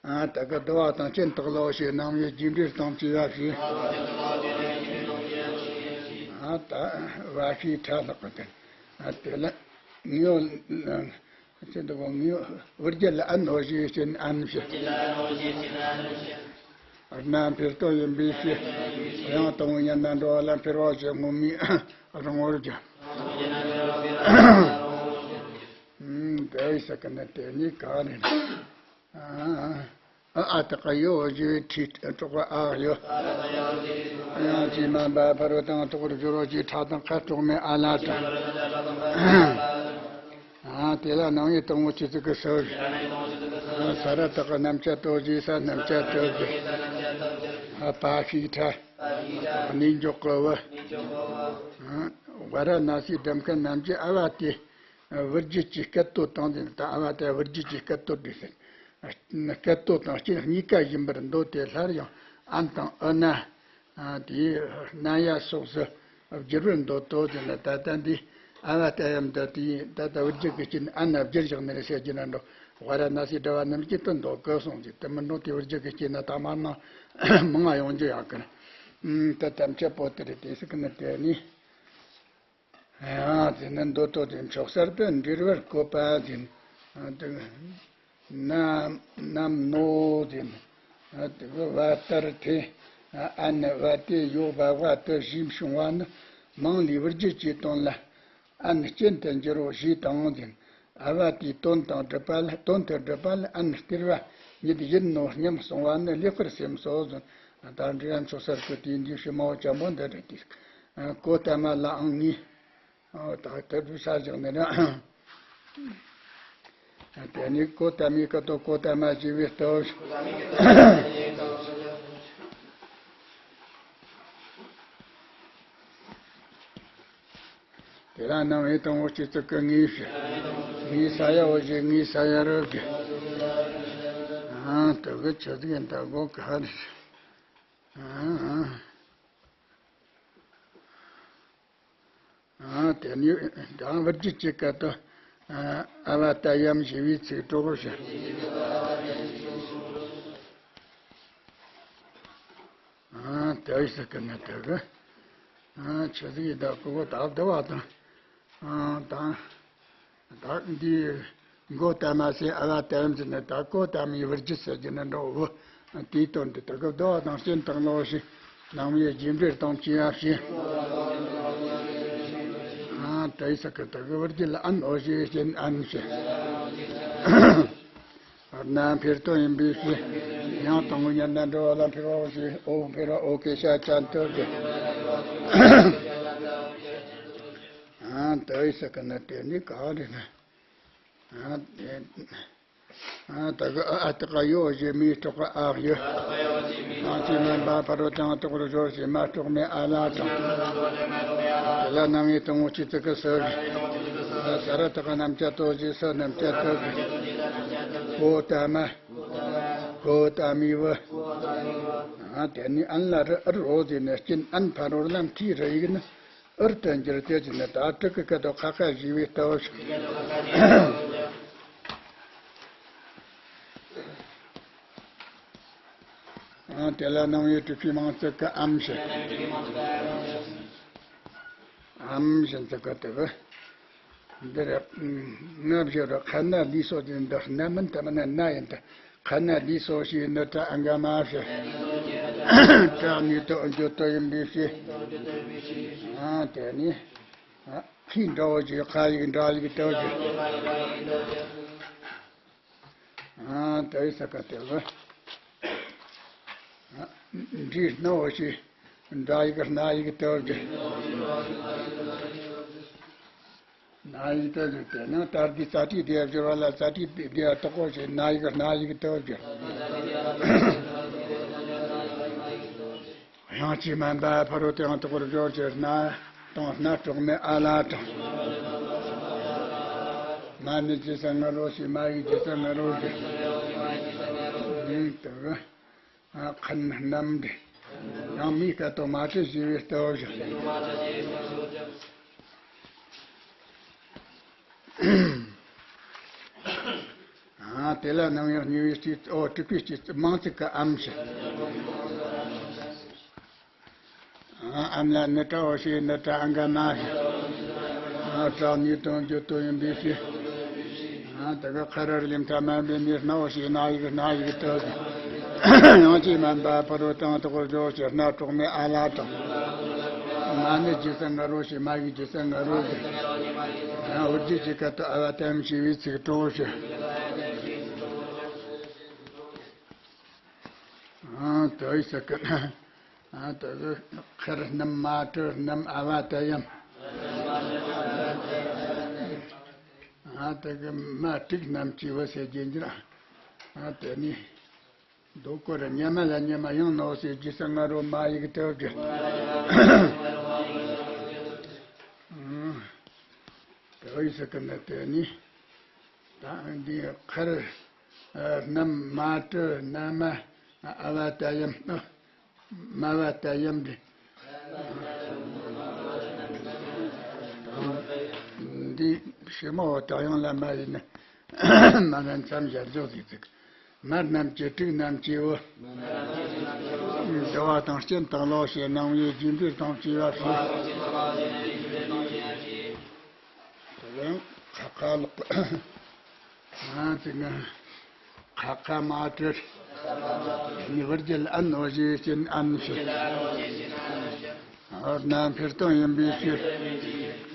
ཨ་ད་ག་བསྡུ་བ་དང་སྐྱོན་བརྟག་ལོ་ཞེས་རྣམ་དབྱེ་རྒྱས་འབྲེལ་དང་བཅས་པ་ཞིག། ཨ་ད་བ་ཤི་ཁྲ་ལྷག་གི་དེ། ཨ་དེ་ལ་ངེས་པ་ཚེ་འདི་གོ་ངེས་པ་བུ་རྒྱུད་ལ་ཨན་ནོ་ཞེས་བྱས་ནས་ཨན་ཞེས། རྣམ་འཕེལ་དོན་ཡིན་པའི་ཕྱིར། དབྱངས་དང་པོ་ཉམས་ན་འགྲོ་བ་ལ་འཕེལ་བ་ཞེས་སྔོན་མའི་རང་ངོར་སྦྱར། ཨུམ་དེ་ཡི་ས་ཀ་ནི་དེ་ནི་ག་རེ་རེད། ཨ་ཨ་ཨ་ཏི་ཀ་ཡོ་ཞེས་པའི་ཁྲིད་དཀྲོག་པ་ཨ་ཡོ། དབྱངས་ཀྱིས་དམན་པ་ཕ་རོལ་དང་དོག་པར་སྦྱོར་བ་ཞེས་ཁྲ་དང་ཁ་དཀྲོག་མའི་ཨ་ལ་དང་། ཨ་དེ་ལ་རྣམ་དབྱེ་དང་པོ་ཆོས་ཚིག་གི་སུ་བཞི། ས་ར་བཏགས་པ་རྣམ་བཅད་དོ་ཞེས་ས་རྣམ་བཅད་དུ་བཞག། ཨ་བ་ཤི་ཁྲ། གནས་འཇོག་གི་བུ། ཝཱ་ར་ཎ་སིའི་སྒྲུབ་མཁན་རྣམས་ཀྱིས་ཨ་བ་ཏའི་བུ་རྒྱུད་ཀྱི་སྐད་དོད་དང་ལྡན་ད་ཨ་བ་ཏའི་བུ་རྒྱུད་ཀྱི་སྐད་དོད་དེ་ཟེར། སྐད་དོད་དང་རྐྱེན་གཉིས་ཀ་ཡིན་པར་འདོད་དེ་སླར་ཡང་ཨན་དང་ཨུ་ན། དེའི་ན་ཡ་སོགས་སུ་བསྒྱུར་བར་འདོད་དོ་ཟེར་ན་ད་ལྟ་འདི་ཨ་བ་ཏ་ཡམ་ད་དེའི་ད་ལྟ་བུ་རྒྱུད་ཀྱི་རྐྱེན་ཨན་ན་བསྒྱུར་བཞག་ནི་རེད་ཟེར་རྒྱུ་ན་འགྲོ། ཝཱ་ར་ཎ་སིའི་འགྲེལ་པ་རྣམས་ཀྱིས་དོན་འདོད་གི་གསུངས་ཀྱི་དེ་མི་འགྲོ་དེ་བུ་རྒྱུད་ཀྱི་རྐྱེན་ན་ད་མར་ནང་མང་ང་ཡོང་རྒྱུ་ཡག་གི་རེད། ད་དམ་བཅའ་པོ་དེ་རེད་དེ་སྲིད་ཀྱི་ནི་དེ་ནི། ཡང་དེ་ནི་མདོ་ཐོག་དེ་མཆོག་གསར་དུ་འབྲེལ་བར་བཀོད་པ་དེ་ནི། ནམ་ནམ་ནོ་དེ་ནི། དེ་གི་བ་ལྟར་ཐེ། ཨ་ནི་བ་དེ་ཡོ་བ་བ་དུ་ཞེས་བྱུང་བ་ནི་མང་ལས་བུ་རྒྱུད་ཀྱི་དོན་ལ་ཨ་ནི་རྐྱེན་དུ་འགྱུར་རོ་ཞེས་དང་དེ་ནི། ཨ་བ་དེའི་དོན་དང་སྒྲུབ་པ་ལ་དོན་དུ་སྒྲུབ་པ་ལ་ཨ་ནི་སྟེར་བ་ཉིད་ཡིན་ནོ་སྙམ་གསུང་བ་ནི་ལེགས་པར་སེམས་སོ་ཟེར། ད་འབྲི་ཡ་མཆོག་གསར་གྱི་དེའི་འདི་ཕྱི་མའོ་ཅན་པོ་འདི་རེད་དེ། གོ་ཏ་མ་ལའང་ངས། ཨོ་ད་དེ་འདྲ་ས་བཞག་ནས་ན། དེ་ནི་གོ་ཏ་མའི་སྐད་དོད་གོ་ཏ་མ་ཞེས་པའི་སྟོབས། དེ་ལ་ནང་བའི་དང་པོ་སྤྱི་ཚོགས་ཀྱི་ངེས་ཤེས། ངེས་ས་ཡ་འོ་ཞེས་ངེས་ས་ཡ་རོ་གི། ཨང་དུ་གི་ཆུ་ཚིག་ཡིན་ད་སྒོ་ག་རེ། ཨང་ཨང་། ཨང་དེ་ནི་དང་བུ་རྒྱུད་ཀྱི་སྐད་དུ། ཨ་བ་ཏ་ཡམ་ཞེས་པའི་ཚིག་གྲོགས་ཤིག་ཨ་དེ་ཡི་སྲིད་ཀྱི་ནི་དེ་གི། ཨ་ཆུ་ཟིག་ཡི་དྭགས་ཀོ་བོ་དག་བསྡུ་བ་དང་། ཨ་དང་། དག་འདིའི་མགོ་ལྟ་མ་ཟེར་ཨ་བ་ཏ་ཡམ་ཟེར་ནི་དག་གོ་ཏ་མའི་བུ་རྒྱུད་ཟེར་གྱི་ནི་འགྲོ་བོ། དེའི་དོན་དུ་དེ་གི་བསྡུ་བ་དང་རྐྱེན་དང་ལོ་ཞིག་ནང་མིའི་རྒྱུ་འབྲས་དང་བཅས་པ་ཞེས། ཨ་དེ་ཡི་སྲིད་ཀྱི་དེ་གི་བུ་རྒྱུད་ལ་ཨན་འོ་ཞེས་རྐྱེན་ཨན་ཞེས། རྣམ་འཕེལ་དོན་ཡིན་པའི་ཕྱིར། ཡང་དང་པོའི་ཉེར་ལྔ་འགྲོ་བ་ལ་འཕེལ་བའོ་ཞེས། འོ་འཕེལ་བ་འོ་སྐད་ཆ་ཅན་དུ་གི། ཨ་དེ་ཡི་སྲིད་ཀྱི་ནི་དེ་ནི་ག་རེ་ན། ཨ་དེ། ཨ་དེ་གི་ཨ་ཨ་ཏི་ཀ་ཡོ་ཞེས་མིའི་སྲོག་གི་ཨ་ཡོད། ཨ་ཅེ་མན་པ་ཕ་རོལ་ཏུ་ཡང་དག་པར་སྦྱོར་ཞེས་མ་གྲོགས་མེད་ཨ་ལ་དང་། དེ་ལ་ནང་བའི་དང་པོ་སྤྱི་ཚིག་གི་སུ་གི། ས་ར་ཏི་ཀ་རྣམས་ཀྱང་ལྟོས་ཞེས་སུ་རྣམས་ཀྱང་ལྟོས་གི། གོ་ཏ་མ། གོ་ཏ་མའི་བུ། ཨ་དེ་ནི་ཨན་ལ་རི་ཨུར་འོ་ཟེར་ནས་རྐྱེན་ཨན་ཕ་རོལ་ལ་མཐའི་རི་ཡིག་ནི་ཨུར་དུ་འགྱུར་ཏེ་ཅི་ནི་ད་དྲུག་གི་སྐད་དུ་ཁ་ཁ་ཞེས་པའི་སྟོབས་ཤིག་ཨ་དེ་ལ་ནང་བའི་དྲུག་པའི་མིང་ཚིག་གི་ཨམ་ཞེས། ཨམ་ཞེས་ཚིག་གི་དེ་གི། འདིར་ང་བཞི་རུ་ཁ་ན་ལི་སོ་དེ་འདི་སྣ་མིན་ད་མིན་ན་ན་ཡིན་ད། ཁ་ན་ལི་སོ་ཞེས་ནི་ཏྲ་ཨ་འག་མ་ཞེས། ཏྲ་ནི་ཏོ་འགྱོད་དོ་ཡིན་པའི་ཕྱིར། ཨ་དེ་ནི། ཨ་ཁའི་འདྲ་བོ་ཞེས་ཁ་ཡིག་འདྲ་ཡིག་ཏོ་ཞེས། ཨ་དེ་ཡི་སྲིད་ཀྱི་དེ་གི། ཨ་འབྲས་སྣ་བོ་ཞེས་འདྲ་ཡིག་སྣ་ཡིག་ཏོ་ཞེས། ན་ཡིག་ཏུ་བཞག་སྟེ་ནང་ལྟར་གྱི་རྩ་བྲིས་བསྡུ་བ་སྦྱོར་བ་ལ་རྩ་བྲིས་བསྡུ་བ་དག་གོ་ཞེས་ན་ཡིག་སྣ་ཡིག་ཏུ་བསྒྱུར། དབྱངས་ཀྱིས་དམན་པ་ཕ་རོལ་ཏུ་ཡང་དག་པར་སྦྱོར་གྱི་སྣ་དང་སྣ་གྲོགས་མེད་ཨ་ལ་དང་། མ་ནི་ཇི་ལྟར་ང་རོ་ཞེས་མ་ཡི་ཇི་ལྟར་ང་རོ་ཞེས། ཨ་ཁ་ན་རྣམ་འདྲེས། ཡང་མིའི་སྐད་དུ་མ་དྲི་ཞེས་པའི་སྟོབས་བཞག་ཨ་དེ་ལ་ནང་ཡང་གཉིས་པའི་སྤྱི་ཨོ་དྲུག་པའི་སྤྱི་མིང་ཚིག་གི་ཨམ་ཞེས། ཨ་ཨམ་ལ་ནི་ཏྲ་འོ་ཞེས་ནི་ཏྲ་ཨ་འག་མ་ཞེས། ཨ་ཏྲ་ནི་དོན་རྒྱུ་དོན་ཡིན་པའི་ཕྱིར། ཨ་དེ་ག་ཁ་ར་རི་ལིམ་ཏྲ་མན་པའི་ནི་སྣ་བོ་ཞེས་སྣ་ཡིག་སྣ་ཡིག་ཏུ་ཟེར། དབྱངས་ཀྱིས་དམན་པ་ཕ་རོལ་ཏུ་ཡང་དག་པར་སྦྱོར་ཞེས་སྣ་གྲོགས་མེད་ཨ་ལ་དང་། མ་ནི་ཇི་ལྟར་ང་རོ་ཞེས་མ་ཡི་ཇི་ལྟར་ང་རོ་ཟེར། ཡང་འོ་རྒྱུད་ཀྱི་སྐད་དུ་ཨ་བ་ཏ་ཡམ་ཞེས་པའི་ཚིག་གྲོགས་ཞེས། ཨ་དེ་ཡི་སྲིད་ཀྱི་ཨ་དེ་གི་ཁར་རྣམ་མ་དྲི་རྣམ་ཨ་བ་ཏ་ཡམ། ཨ་དེ་གི་མ་དྲུག་རྣམས་ཀྱི་བུ་ཟེར་རྒྱུ་འགྱུར། ཨ་དེ་ནི། རྡོ་སྐོར་ར་ཉ་མ་ལ་ཉ་མ་ཡང་ནོ་ཟེར་རྒྱུ་ས་ང་རོ་མ་ཡིག་ཏུ་བསྒྱུར། ཨང་། དེ་ཡི་སྲིད་ཀྱི་ནི་དེ་ནི། ད་འདི་ཁར་རྣམ་མ་དྲི་རྣམ་ཨ་བ་ཏ་ཡམ། མ་བ་ཏ་ཡམ་འདི། འདི་ཕྱི་མ་བ་ཏ་ཡང་ལ་མ་ཡིན་ན། མ་ན་མཚམས་སྦྱར་འཇོག་ཟིག་ཟིག་མ་རྣམས་ཀྱི་དྲུག་རྣམས་ཀྱི་བུ། བསྡུ་བ་དང་རྐྱེན་དང་ལོ་ཞེས་སྣང་བའི་རྒྱུ་འབྲས་དང་བཅས་པ་ཞེས། དེ་ལ་ཁ་ཁ་ལོག་ང་དེ་ང་ཁ་ཁ་མ་དྲི། ནི་བུ་རྒྱུད་ཨན་འོ་ཞེས་རྐྱེན་ཨན་ཞེས། རྣམ་འཕེལ་དོན་ཡིན་པའི་ཕྱིར།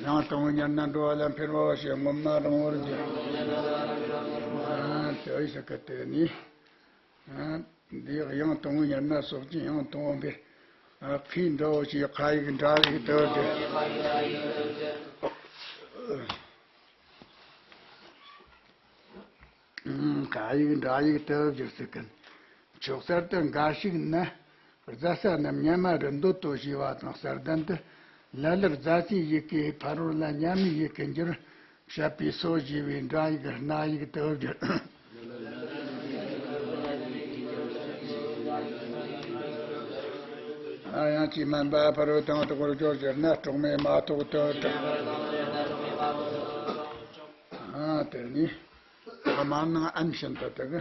ཡང་དང་པོའི་ཉེར་ལྔ་འགྲོ་བ་ལ་འཕེལ་བའོ་ཞེས་སྔོན་མ་རིང་བོར་བརྗོད། ཨ་དེ་ཡི་སྲིད་ཀྱི་དེ་ནི། ཨ་འདི་ཡང་དང་པོའི་ཉེར་ལྔ་སོགས་ཀྱི་ཡང་དང་པོ་འཕེལ། ཨ་ཁའི་འདྲ་བོ་ཞེས་ཁ་ཡིག་འདྲ་ཡིག་ཏུ་བརྗོད། ཨང་། ཁ་ཡིག་འདྲ་ཡིག་ཏུ་བསྒྱུར་སྲིད་ཀྱི། ཕྱོགས་གསར་དུ་འགའ་ཞིག་ནི། རྫ་ས་རྣམས་སྙན་མ་རུ་འདོད་དོ་ཞེས་པ་དང་གསར་ལྡན་དུ། ལ་ལར་རྫ་ཚའི་ཡི་གེ་ཕ་རོལ་ལ་མཉམ་མེད་ཡི་གེ་འགྱུར། བཤད་པའི་སོ་ཞེས་པའི་འདྲ་ཡིག་རྣ་ཡིག་ཏུ་བསྒྱུར། ཡང་ཅིག་མན་པ་ཕ་རོལ་དང་དོག་པར་སྦྱོར་ཞེ་ན། གྲོགས་མེད་མ་ཐོགས་དོན་གྲུབ། དེ་ནས་མ་ནང་ཨན་བཞིན་དུ་དེ་གི་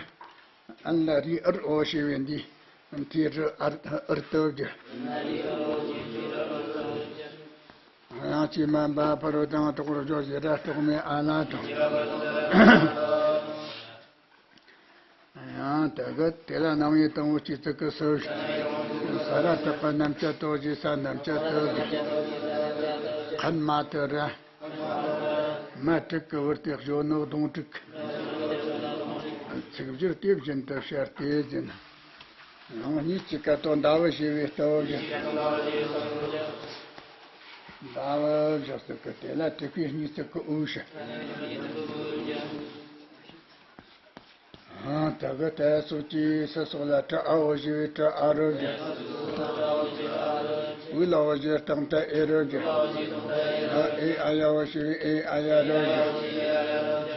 ཨན་ལ་རི་ཨར་འོ་ཞེས་པའི་འདི་དེ་རུ་ཨར་ཨར་ཏུ་བསྒྱུར། ཡང་ཅིག་མན་པ་ཕ་རོལ་དང་དོག་པར་སྦྱོར་ཞེ་ན། གྲོགས་མེད་ཨ་ལ་དང་། ཡང་དེ་གི་དེ་ལ་རྣམ་དབྱེ་དང་པོ་སྤྱི་གཙུག་གི་སུ། ས་ར་བཏགས་པ་རྣམ་བཅད་དོ་ཞེས་ས་རྣམ་བཅད་དོ་ཞེས། ཁན་མ་དུ་ར། མ་དྲུག་གི་བུར་ཏེ་གཞོན་ནུ་གདོང་དྲུག་ཚིག་སྦྱོར་དེ་བཞིན་དུ་བཤད་དེ་ཟིན། རང་ཉིད་ཀྱི་སྐད་དོད་ཟླ་བ་ཞེས་པའི་ལྟ་བུ་བཞིན། ཟླ་བ་བཞག་ཚིག་གི་དེ་ལ་དྲུག་པའི་གཉིས་ཚིག་གི་དབུས་སུ། ཨང་། ད་གི་ཏ་སོགས་ཀྱི་ས་སོགས་ལ་ཏྲ་ཨ་འོ་ཞེས་པའི་ཏྲ་ཨ་རུ་བཞག། འུ་ལ་འོ་ཞེས་སྟེང་ཏ་ཨེ་རུ་བཞག། ཨ་ཨེ་ཨ་ཡ་འོ་ཞེས་པའི་ཨེ་ཨ་ཡ་རུ་བཞག།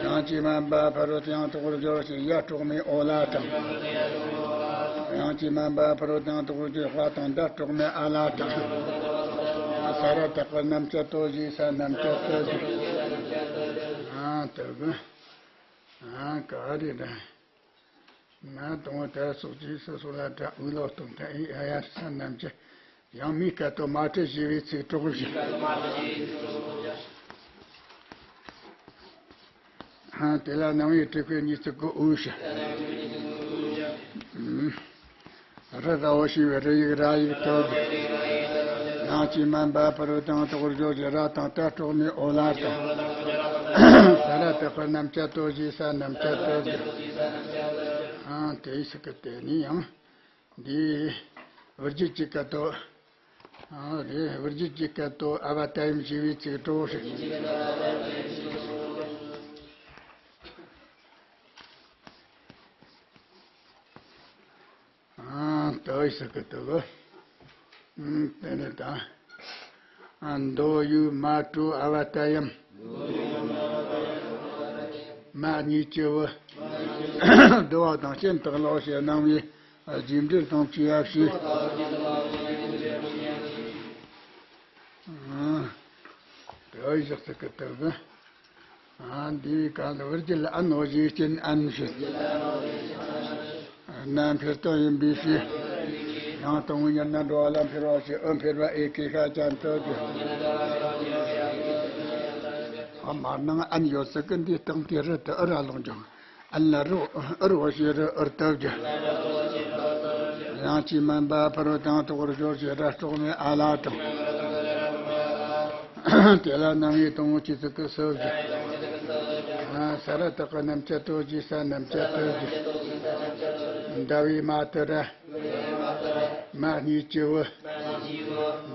ཡང་ཅིག་མན་པ་ཕ་རོལ་དང་དོག་པར་སྦྱོར་ཞེ་ན། ཡ་གྲོགས་མེད་འོ་ལ་དང་། ཡང་ཅིག་མན་པ་ཕ་རོལ་དང་དོག་པར་སྦྱོར་ཞེ་ན། ཧ་དང་ད་གྲོགས་མེད་ཨ་ལ་དང་། ས་ར་བཏགས་པ་རྣམ་བཅད་དོ་ཞེས་ས་རྣམ་བཅད་དོ་ཞེས། ཨང་། ད་གི། ཨང་། ག་རེ་རེད། ང་དང་པོ་ཏ་སོགས་ཀྱི་ས་སོགས་ལ་ཏྲ་འུ་ལ་སྟེང་ཏ་ཨེ་ཨ་ཡ་ས་རྣམ་བཅད། ཡང་མིའི་སྐད་དོད་མ་བྲལ་ཞེས་པའི་ཚིག་གྲོགས་བཞི། ཨང་། དེ་ལ་རྣམ་དབྱེ་དྲུག་པའི་གཉིས་ཚིག་གི་དབུས་སུ། ཨང་། རི་ར་འོ་ཞེས་པའི་རི་ཡིག་ར་ཡིག་ཏུ། ཡང་ཅིག་མན་པ་ཕ་རོལ་དང་དོག་པར་སྦྱོར་ཞེ་ན། ར་དང་ཏ་གྲོགས་མེད་འོ་ལ་དང་། ས་ར་བཏགས་པ་རྣམ་བཅད་དོ་ཞེས་ས་རྣམ་བཅད་དོ་ཞེས། ཨང་། དེ་ཞིག་གི་དེ་ནི་ཡང་། འདི་བུ་རྒྱུད་ཀྱི་སྐད་དོད། ཨང་། རེད། བུ་རྒྱུད་ཀྱི་སྐད་དོད་ཨ་བ་ཏ་ཡམ་ཞེས་པའི་ཚིག་གྲོགས་ཤིག། ཨང་། ཏོ་ཡི་ས་ཀ་ཏོ་གོ། ཨང་། དེ་ནས་ད། ཨང་། མདོ་ཡུ་མ་གྲོ་ཨ་བ་ཏ་ཡམ། མ་གཉིས་ཀྱི་བུ། བསྡུ་བ་དང་ཞེན་དག་ལོག་ཞེས་སྣང་བའི་རྗེས་འབྲེལ་དང་བཅས་པ་ཞེས། ཨང་། ཏོ་ཡི་ས་ཀ་ཏོ་གོ། ཨ། འདིའི་སྐབས་ལ་བུ་རྒྱུད་ལ་ཨན་འོ་ཞེས་སྐྱེ་ན་ཨན་ཞེས། ན་འཕེར་སྟངས་ཡིན་པའི་ཕྱིར། ཡང་དང་པོའི་ཉར་ན་འགྲོ་བ་ལ་འཕེར་བ་ཞེས། འུ་འཕེར་བ་ཨེ་གི་ཤ་ཅན་དུ་གྱུར། ཨ། མར་ནང་ཨན་ཡོད་ས་གི་འདིའི་སྟེང་དེ་རི་དུ་ཨུ་ར་ལོག་འགྱོ། ཨན་ལ་རུ་ཨུ་རུ་འོ་ཞེས་རུ་ཨུར་དུ་བསྒྱུར། ཡང་ཅིག་མན་པ་ཕ་རོལ་དང་དོག་པར་སྦྱོར་ཞེ་ན། གྲོགས་མེད་ཨ་ལ་དང་། དེ་ལ་རྣམ་དབྱེ་དང་པོ་སྤྱི་གཙུག་གི་སུ་བཞག། ས་ར་བཏགས་པ་རྣམ་བཅད་དོ་ཞེས་ས་རྣམ་བཅད་དོ་བཞག། ཟླ་བའི་མ་དུ་ར། མ་གཉིས་ཀྱི་བུ།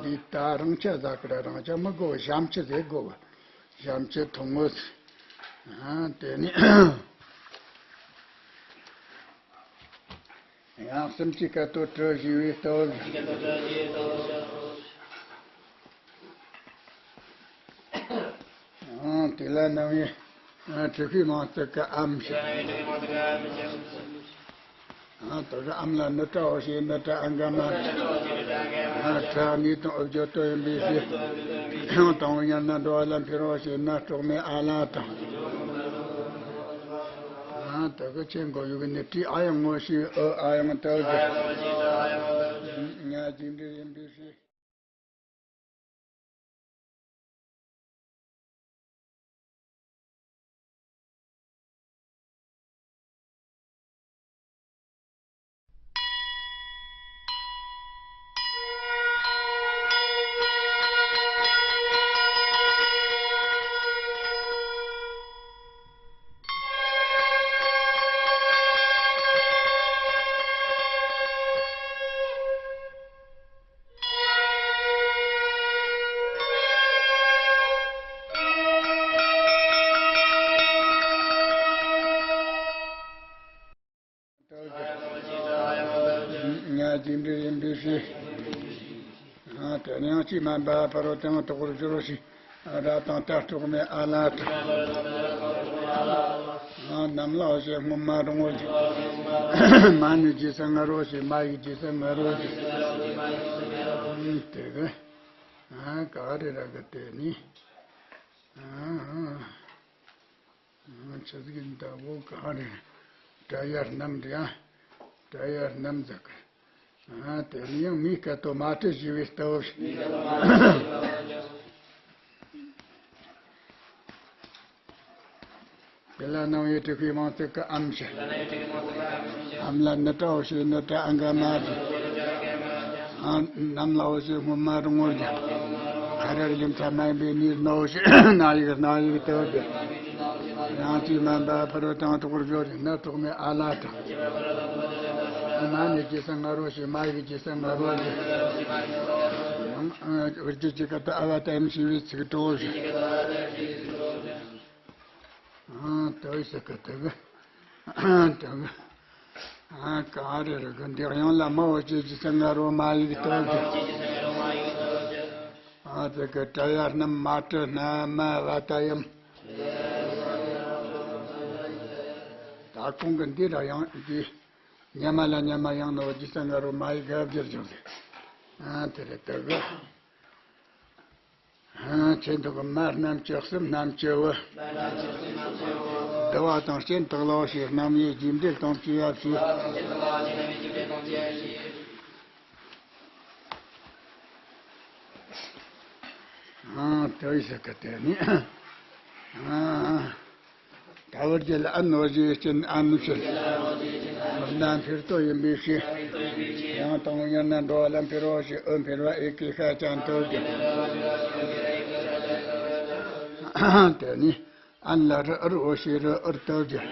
འདི་ད་རང་ཆ་ཟ་ཀི་ར་རང་ཆ་མི་དགོས། ཞབས་ཀྱུ་ཟེར་དགོས། ཞབས་ཀྱུ་ཐུང་ངུ། ཨ། དེ་ནི། ཡང་གསུམ་གྱི་སྐད་དོད་གྲུ་ཞེས་པའི་ལྟ་བུ། ཨང་། དེ་ལ་རྣམ་དབྱེ། ཨ། གྲུ་ཤི་མང་ཚིག་གི་ཨམ་ཞེས། ཨ། དོ་རུ་ཨམ་ལ་ནུ་ཏྲ་འོ་ཞེས་ནུ་ཏྲ་ཨ་འག་མ། ཨ། ཏྲ་ནི་དང་འུ་བརྗོད་དོ་ཡིན་པའི་ཕྱིར། ཡང་དང་པོ་ཉར་ན་འགྲོ་བ་ལ་འཕེར་བ་ཞེ་ན། གྲོགས་མེད་ཨ་ལ་དང་། ཨ། དེ་གི་ཆེན་པོ་ཡུག་ནི་ཏྲི་ཨ་ཡང་ངོ་ཤེས། ཨུ་ཨ་ཡང་ཏུ་གི། ཉ་རྗེས་འབྲེལ་ཡིན་པའི་ཕྱིར། ཉ་རྗེས་འབྲེལ་ཡིན་པའི་ཕྱིར། ཨ། དེ་ནས་ཡང་ཅི་མ་འབད་ཕ་རོལ་ཏེ་ཡང་དོགས་པར་སྦྱོར་ཞིང་། རབ་དང་ལྟ་རྟོག་མེད་ཨ་ལ་ཏི། ནམ་ལ་འོ་ཞེས་སྔོན་མ་རུང་བར་གྱིས། མ་ནི་རྗེས་སུ་སྔར་རོ་ཞེས་མ་ཡིག་རྗེས་སུ་སྔར་རོ་ཞེས། དེ་གི་ག་རེ་ར་གི་དེ་ནི། ཆི་ཟིག་ཡིན་ད་བོ་ག་རེ། བྲལ་ཡ་རྣམས་རེད་ཡ། བྲལ་ཡ་རྣམས་ཟེར་གི། དེ་ནི་ཡང་མིའི་སྐད་དོད་མ་བྲལ་ཞེས་པའི་སྟོབས། དེ་ལ་སྣང་བའི་དྲུག་པའི་མིང་ཚིག་གི་ཨམ་ཞེས། ཨམ་ལ་ནི་ཏྲའོ་ཞེས་ནི་ཏྲ་ཨ་ག་མ་ཞེས། ནམ་ལའོ་ཞེས་སྔོན་མ་རུང་བར་གྱིས། ཁ་རལ་རྒྱུ་མཚན་མ་ཡིན་པའི་ནི་ནོ་ཞེས་སྣ་ཡིག་སྣ་ཡིག་ཏོ་ཞེས། ཡང་ཅི་མ་འབད་ཕ་རོལ་ཏེ་ཡང་དོགས་པར་སྦྱོར་ཞིང་ནི་རྟོག་མེད་ཨ་ལ་ཏི། མ་ནི་རྗེས་སུ་སྔར་རོ་ཞེས་མ་ཡིག་རྗེས་སུ་སྔར་རོ་ཞེས། ཡང་བུ་རྒྱུད་ཀྱི་སྐད་དོད་ཨ་བ་ཏ་ཡམ་ཞེས་པའི་ཚིག་གྲོགས་ཞེས། ཨ་དེ་ཟེར་གི་དེ་གི། དེ་གི། ཨ་ག་རེ་རེད་གི། འདི་དབྱངས་ལ་མ་འོ་ཅེས་ཀྱི་སེང་ང་རོ་མ་ཡིག་ཏོ་གི། ཨ་དེ་གི་བྲལ་ཡ་རྣམས་མ་བྲལ་རྣམས་མ་བ་ཏ་ཡམ། ད་ཁོང་གི་འདི་ར་ཡང་འདི། ཉ་མ་ལ་ཉ་མ་ཡང་ནོ་ཀྱི་སེང་ང་རོ་མ་ཡིག་ག་བསྒྱུར་བྱུང་ཟེར། ཨ་དེ་རེད་དེ་གི། ཆེ་མཐོ་གི་མ་རྣམས་ཀྱི་གསུམ་རྣམས་ཀྱི་བུ། བསྡུ་བ་དང་རྐྱེན་དག་ལ་ཞེས་རྣམ་དབྱེ་རྒྱས་འགྲེལ་དང་བཅས་པ་བྱས། ཨང་དེ་བས་ཟེར་གི་དེ་ནི། ཨང་། ད་བུ་རྒྱུད་ལ་ཨ་ནོ་ཞེས་སྐྱེ་ཨ་ནུ་ཕྱིར། མི་སྣ་འཕེར་ཏོ་ཡིན་པའི་ཕྱིར། ཡང་དང་པོ་ཡང་ན་འགྲོ་བ་ལ་འཕེར་རོ་ཞེས་འོད་འཕེར་བ་ཨེ་ཀའི་ཤ་ཅན་དུ་གྱུར། དེ་ནི་ཨན་ལ་རི་ཨུར་འོ་ཞེས་རི་ཨུར་དུ་གྱུར།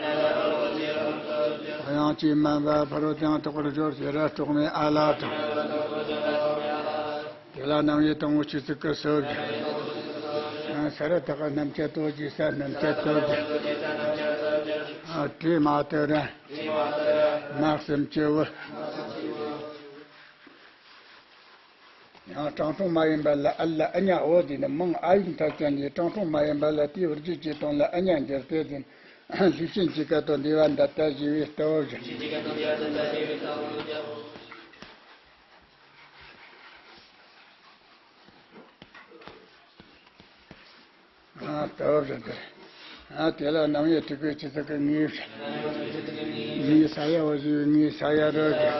དབྱངས་ཅན་མ་འབད་ཕ་རོལ་ཏེ་ཡང་དོགས་པར་སྦྱོར་ཞེས་ར་རྟོག་མེད་ཨ་ལ་ཏི། དེ་ལ་རྣམ་དབྱེ་དང་པོ་ཆོས་ཚིག་གི་སོ་བརྒྱད། ས་ར་བཏགས་རྣམ་བཅད་དོ་ཞེས་ས་རྣམ་བཅད་དོ་བརྒྱད། ཨ་དྲི་མ་དེ་ར། མ་གསུམ་གྱི་བུ། ཡང་དྲང་སྲོང་མ་ཡིན་པ་ལ་ཨ་ལ་ཨ་ཉ་འོ་དེ་ནི་མིང་ཨ་ཡིག་མཐའ་ཅན་གྱི་དྲང་སྲོང་མ་ཡིན་པ་ལ་དེའི་བུ་རྒྱུད་ཀྱི་དོན་ལ་ཨ་ཉ་འགྱུར་ཏེ་དེ་ནི་ལྷས་བྱིན་གྱི་སྐད་དོད་འདི་བ་འདི་ལྟ་ཞེས་པའི་སྟོབས་བཞིན། ཨ་སྟོབས་བཞིན་དུ། ཨ་དེ་ལ་རྣམ་དབྱེ་དྲུག་པའི་ཆོས་ཚིག་གི་ངེས། ངེས་ས་ཡ་བ་ཞེས་པའི་ངེས་ས་ཡ་རོ་གི།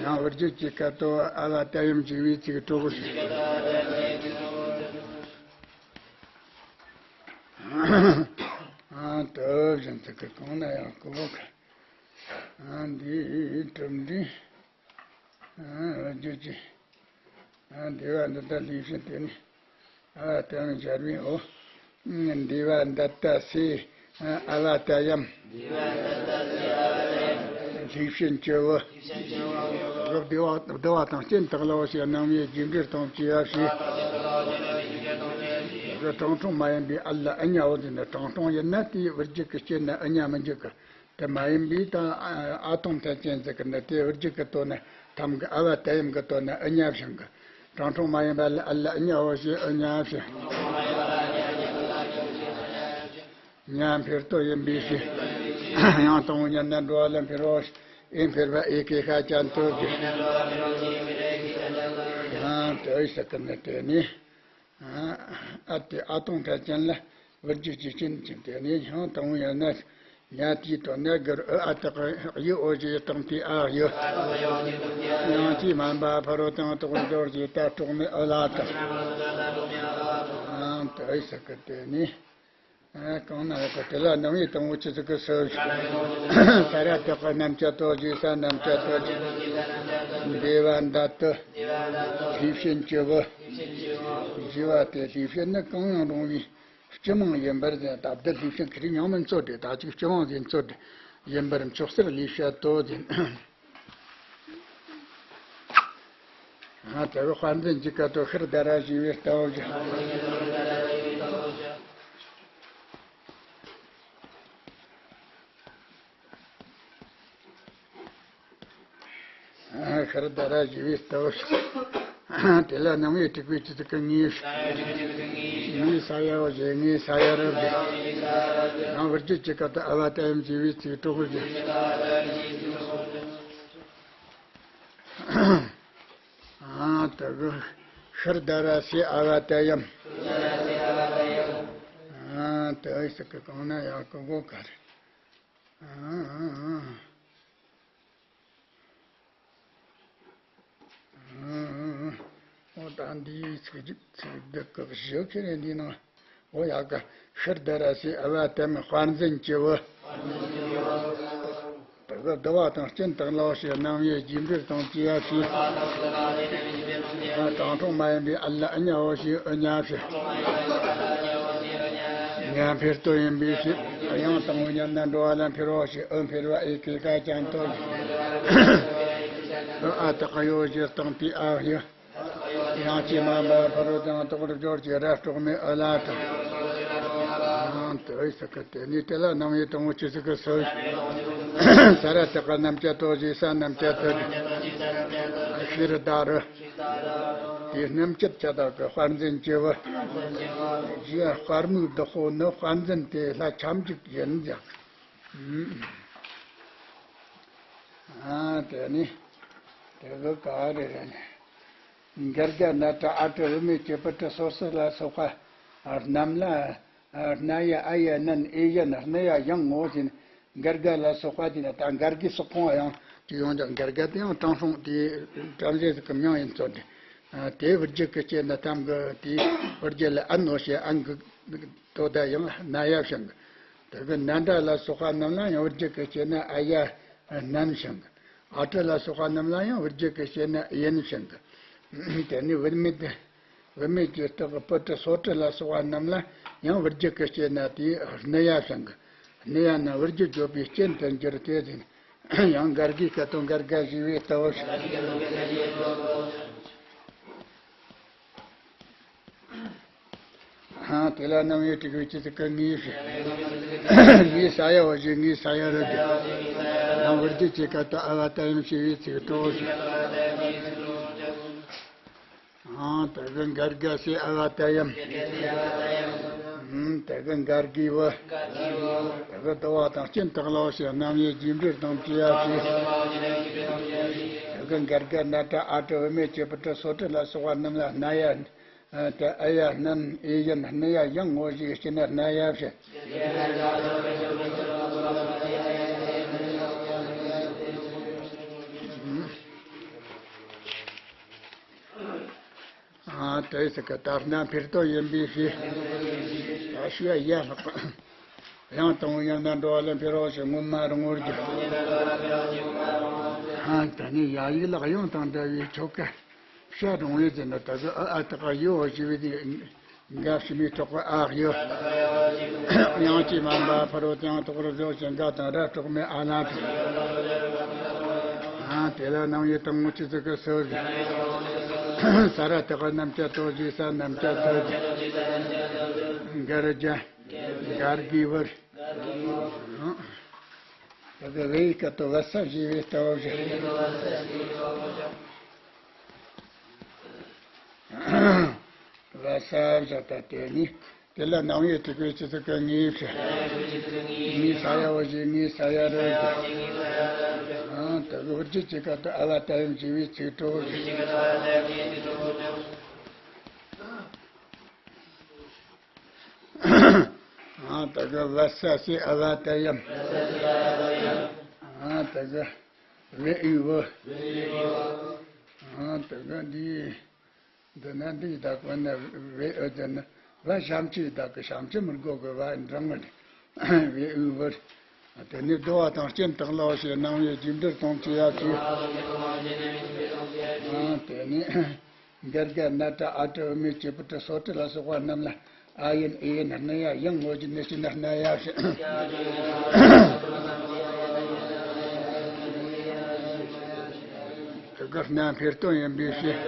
ཡང་བུ་རྒྱུད་ཀྱི་སྐད་དོད་ཨ་བ་ཏ་ཡམ་ཞེས་པའི་ཚིག་གྲོགས་ཞེས། ཨ་སྟོབས་བཞིན་དུ་གི་གང་ན་ཡང་གོ་བ་གི། ཨ་འདི་གྲུབ་འབྲས། ཨ་རྒྱུད་ཀྱི། ཨ་འདི་བ་འདི་ལྟ་ལྷས་བྱིན་དེ་ནི། ཨ་དེ་ནི་འཇར་བའི་འོ། འདི་བ་འདི་ལྟ་སེ། ཨ་བ་ཏ་ཡམ། ལྷས་བྱིན་གྱི་བུ། བསྡུ་བ་བསྡུ་བ་དང་རྐྱེན་དག་ལ་འོ་ཞེས་རྣམ་དབྱེ་རྒྱས་འགྲེལ་དང་བཅས་པ་བྱས། དྲང་སྲོང་མ་ཡིན་པའི་ཨ་ལ་ཨ་ཉ་འོ་དེ་ནི་དྲང་སྲོང་ཡིན་ན་དེའི་བུ་རྒྱུད་ཀྱི་རྐྱེན་ནི་ཨ་ཉ་མི་འཇུག་གི། དེ་མ་ཡིན་པའི་ད་ཨ་དང་མཐའ་ཅན་ཟེར་གི་འདི་དེ་བུ་རྒྱུད་ཀྱི་དོན་ནི་ཐམ་གི་ཨ་བ་ཏ་ཡམ་གི་དོན་ནི་ཨ་ཉ་བྱིན་གི། དྲང་སྲོང་མ་ཡིན་པ་ལ་ཨ་ལ་ཨ་ཉ་འོ་ཞེས་ཨ་ཉ་བྱིན། ཉ་འཕེར་ཏོ་ཡིན་པའི་ཕྱིར། ཡང་དང་པོ་ཉ་ན་འགྲོ་བ་ལ་འཕེར་རོ། ཨེ་འཕེར་བ་ཨེ་ཀའི་ཤ་ཅན་དུ་གྱུར། ཡང་དུ་ཨི་ཟེར་གི་འདི་དེ་ནི། ཨ་དེ་ཨ་དང་མཐའ་ཅན་ལ་བུ་རྒྱུད་ཀྱི་རྐྱེན་ཅན་དེ་ནི་ཡང་དང་པོ་ཡང་ན་ཉ་དེའི་དོན་ན་གུ་རུ་ཨུ་ཨ་བཏགས་གཡུ་འོ་ཞེས་དང་དེའི་ཨ་གཡུ། ཡང་ཅི་མ་འབད་ཕ་རོལ་ཏེ་ཡང་དོགས་པར་སྦྱོར་ཞེས་ད་གྲོགས་མེད་ཨུ་ལ་ཏི། ཨང་དུ་ཨི་ཟེར་གི་དེ་ནི། ཨ་གང་ན་ཡོད་གི། དེ་ལ་རྣམ་དབྱེ་དང་པོ་ཆོས་ཚིག་གི་སོ་བཞི། ས་ར་བཏགས་རྣམ་བཅད་དོ་ཞེས་ས་རྣམ་བཅད་དོ་ཞེས། འདི་བ་འདི་ལྟ། ལྷས་བྱིན་གྱི་བུ། ཞེས་པ་དེ་ལྷས་བྱིན་ནི་གང་ཡང་རུང་བའི་སྤྱི་མིང་ཡིན་པར་ཟེར། ད་ལྟ་ལྷས་བྱིན་ཁི་རི་མྱིང་མིན་ཚོ་དེ་ད་ཅིག་སྤྱི་མིང་ཟིན་ཚོ་དེ་ཡིན་པར་འཆོག་སར་ལས་བཤད་དོ་ཟིན། ཨ་དེ་བས་དཔལ་ལྡན་གྱི་སྐད་དོད་ཤར་ཟླ་ར་ཞེས་པའི་སྟོབས་བཞིན། ཨ་ཤར་ཟླ་ར་ཞེས་པའི་སྟོབས་བཞིན། དེ་ལ་སྣང་བས་དཀྲུགས་པའི་ཆུ་ཚིག་གི་ངའི། ངའི་ས་ཡ་བ་ཞེས་ངའི་ས་ཡ་རབ་ཀྱི། ཡང་བུ་རྒྱུད་ཀྱི་སྐབས་དུ་ཨ་བ་ཏ་ཡམ་ཞེས་པའི་ཚིག་གྲོགས་ཀྱི། ཨ་དེ་གི་ཤར་དྷ་ར་སེ་ཨ་བ་ཏ་ཡམ། ཨ་དེ་ཨི་སི་ཀི་གང་ན་ཡང་ཀི་གོ་ག་རེ། ཨ་ཨ་ཨ། འོ་ད་འདིའི་ཚིག་རྒྱུད་ཚིག་སྡུད་ཀྱི་གཞི་ཁྱེར་འདི་ནང་འོ་ཡག་གི། ཤར་དྷ་ར་སེ་ཨ་བ་ཏ་ཡམ་དཔལ་འཛིན་གྱི་བུ། དེ་གི་བསྡུ་བ་དང་རྐྱེན་དང་ལའོ་ཞེས་རྣམ་དབྱེ་རྒྱས་འབྲེལ་དང་བཅས་པ་ཞེས། དྲང་སྲོང་མ་ཡིན་པའི་ཨ་ལ་ཨ་ཉ་བོ་ཞེས་ཨུ་ཉ་ཞེས། ཉ་འཕེར་སྟོན་ཡིན་པའི་ཞེས། ཡང་དང་པོ་མཉམ་ན་འགྲོ་བ་ལ་འཕེར་བ་ཞེས་ཨུ་འཕེར་བ་ཨེ་ཀེ་ཀ་ཅན་ཏོ། ཨ་ཏི་ཀ་ཡོ་ཞེས་དང་པོའི་ཨ་ཞེས། ཡང་ཅི་མ་འབའ་ཕ་རོལ་ཏུ་ཡང་དག་པར་སྦྱོར་གྱི་ར་སྤྲོག་མའི་ཨུ་ལ་དང་། དེ་ཡི་ས་ཀ་དེ་ནི་དེ་ལ་རྣམ་དབྱེ་དང་པོ་ཆུ་ཚིག་གི་སུ། ས་ར་ཏི་ཀ་རྣམ་བཅད་དོ་ཞེས་ས་རྣམ་བཅད་དོ། ཤི་རི་ད་རུ། དེ་རྣམ་བཅད་ཆ་དག་གི་དཔལ་འཛིན་གྱི་བུ། རྗེ་དཔལ་མོའི་བདག་པོ་ནི་དཔལ་འཛིན་ཏེ་ལྷ་ཁྱབ་འཇུག་ཡིན་ཀྱང་། ཨ་དེ་ནི་དེ་གི་ག་རེ་རེད་ནི། གར་ག་ནཱ་ཏྲ་ཨ་ཏྲ་བུད་མེད་ཀྱི་བུ་ཏྲ་སོ་སོ་ལ་སོགས་པ་རྣམས་ལ། སྣ་ཡ་ཨ་ཡ་ནན་ཨེ་ཡན་སྣ་ཡ་ཡང་ངོ་ཞེས་ནི། གར་ག་ལ་སོགས་པ་དེ་ལ་ད་གར་གི་སོགས་ཁོང་ཡང་དེ་ཡོང་ཀྱང་གར་ག་དེ་ཡང་དྲང་སྲོང་དེ་བྲམ་ཟེ་ཟིག་གི་མིང་ཡིན་ཚོད་དེ། དེ་བུ་རྒྱུད་ཀྱི་སྐྱེ་ན་ཐམ་གི་དེ་བུ་རྒྱུད་ལ་ཨན་ནོ་ཞེས་ཨན་གི་དོ་ད་ཡང་སྣ་ཡ་བྱུང་གི། དེ་གི་ནཱ་ཏྲ་ལ་སོགས་པ་རྣམས་ལ་ཡང་བུ་རྒྱུད་ཀྱི་སྐྱེ་ན་ཨ་ཡ་ནན་བྱུང་གི། ཨ་ཏྲ་ལ་སོགས་པ་རྣམས་ལ་ཡང་བུ་རྒྱུད་ཀྱི་སྐྱེ་ན་ཨེ་ཡན་བྱུང་གི། དེ་ནི་བུད་མེད་དེ། བུད་མེད་ཀྱི་སྟེགས་པུ་ཏྲ་སོ་ཏྲ་ལ་སོགས་པ་རྣམས་ལ་ཡང་བུ་རྒྱུད་ཀྱི་སྐྱེ་ན་དེའི་སྣ་ཡ་བྱུང་གི། སྣ་ཡ་ན་བུ་རྒྱུད་བརྗོད་པའི་རྐྱེན་དུ་འགྱུར་ཏེ་ཟིན། ཡང་གར་གི་སྐད་དང་གར་ག་ཞེས་པའི་ལྟ་བུ། ཨ་དེ་ལ་རྣམ་དབྱེ་དྲུག་པའི་ཆུ་ཚིག་གི་ངའི་ཞེས། ངའི་ས་ཡ་བ་ཞེས་ངའི་ས་ཡ་རུ་གི། ཡང་བུ་རྒྱུད་ཀྱི་སྐད་དུ་ཨ་བ་ཏ་ཡམ་ཞེས་པའི་ཚིག་གྲོགས་ཞེས། ཨང་། དེ་གི་གར་ག་སེ་ཨ་བ་ཏ་ཡམ། ཨང་། དེ་གི་གར་གི་བུ། དེ་གི་བསྡུ་བ་དང་རྐྱེན་དག་ལའོ་ཞེས་རྣམ་དབྱེ་རྒྱས་འབྲེལ་དང་བཅས་པ་ཞེས། དེ་གི་གར་ག་ནཱ་ཏྲ་ཨ་ཏྲ་བུད་མེད་ཀྱི་བུ་ཏྲ་སོ་ཏྲ་ལ་སོགས་པ་རྣམས་ལ་སྣ་ཡ། ཨ་ཏྲ་ཨ་ཡ་ནན་ཨེ་ཡན་སྣ་ཡ་ཡང་ངོ་ཞེས་སྐྱེ་ན་སྣ་ཡ་བྱེད། ཨ་དེ་ཟེར་གི་ད་སྣ་འཕེར་སྟོན་ཡིན་པའི་ཕྱིར། ད་ཤི་ཡ་ཡ་ལྷག་པ། ཡང་དང་པོ་མཉམ་ན་འགྲོ་བ་ལ་འཕེར་བ་ཞེས་སྔོན་མ་རིང་བོར་གྱུར། ཨ་དེ་ནས་ཡ་ཡིག་ལ་དབྱངས་དང་འདྲ་བའི་ཆོ་ག་ཤ་རུང་བའི་ཚེ་ན་ད་གཟོད་ཨ་ཨ་ཏི་ཀ་ཡོ་ཞེས་པའི་དེ། འགའ་ཞིག་མི་གྲོགས་པ་ཨ་ཡོ། ཡང་ཅི་མ་འབའ་ཕ་རོལ་ཏུ་ཡང་དག་པར་སྦྱོར་ཞིང་འགའ་དང་ར་སྤྲོག་མའི་ཨ་ལ་དང་། ཨ་དེ་ལ་རྣམ་དབྱེ་དང་པོ་ཆུ་ཚིག་གི་སུ་ཞེས། ས་ར་ཏི་ཀ་རྣམ་བཅད་དོ་ཞེས་ས་རྣམ་བཅད་དོ་ཞེས། གར་ག་གར་གི་བུར། དེ་གི་བུ་ཡི་སྐད་དུ་བ་ས་ཞེས་པའི་ལྟ་བ་བཞག་བ་ས་བཞག་ད་དེ་ནི། དེ་ལ་རྣམ་དབྱེ་དྲུག་པའི་ཆུ་ཚིག་གི་ངའི་ཕྱིར། ངའི་ས་ཡ་བ་ཞེས་ངའི་ས་ཡ་རུ་ཞེས། ཨང་། དེ་གི་བུ་རྒྱུད་ཀྱི་སྐད་དུ་ཨ་བ་ཏ་ཡམ་ཞེས་པའི་ཚིག་གྲོགས་ཞེས། ཨང་། དེ་གི་བ་ས་སེ་ཨ་བ་ཏ་ཡམ། ཨང་། དེ་གི་བེ་ཨི་བུ། ཨང་། དེ་གི་འདི། འདི་ན་འདི་ཡི་བདག་པོ་ན་བེ་ཨི་དེ་ན་བ་ཞབས་ཀྱུ་ཡི་བདག་གི་ཞབས་ཀྱུ་མི་དགོས་གི་བ་འབྲིང་ངི་བེ་ཨི་བུ། དེ་ནས་བསྡུ་བ་དང་རྐྱེན་དག་ལའོ་ཞེས་རྣམ་དབྱེ་རྒྱས་འབྲེལ་དང་བཅས་པ་ཞེས། ཨང་། དེ་ནས། གར་ག་ནཱ་ཏྲ་ཨ་ཏྲ་བུད་མེད་ཀྱི་བུ་ཏྲ་སོ་ཏྲ་ལ་སོགས་པ་རྣམས་ལ་ཨ་ཡན་ཨེ་ཡན་སྣ་ཡ་ཡང་ངོ་བོ་ཉིད་ནས་སྐྱེ་ན་སྣ་ཡ་ཞེས། དེ་གར་སྣ་འཕེར་སྟོན་ཡིན་པའི་ཕྱིར།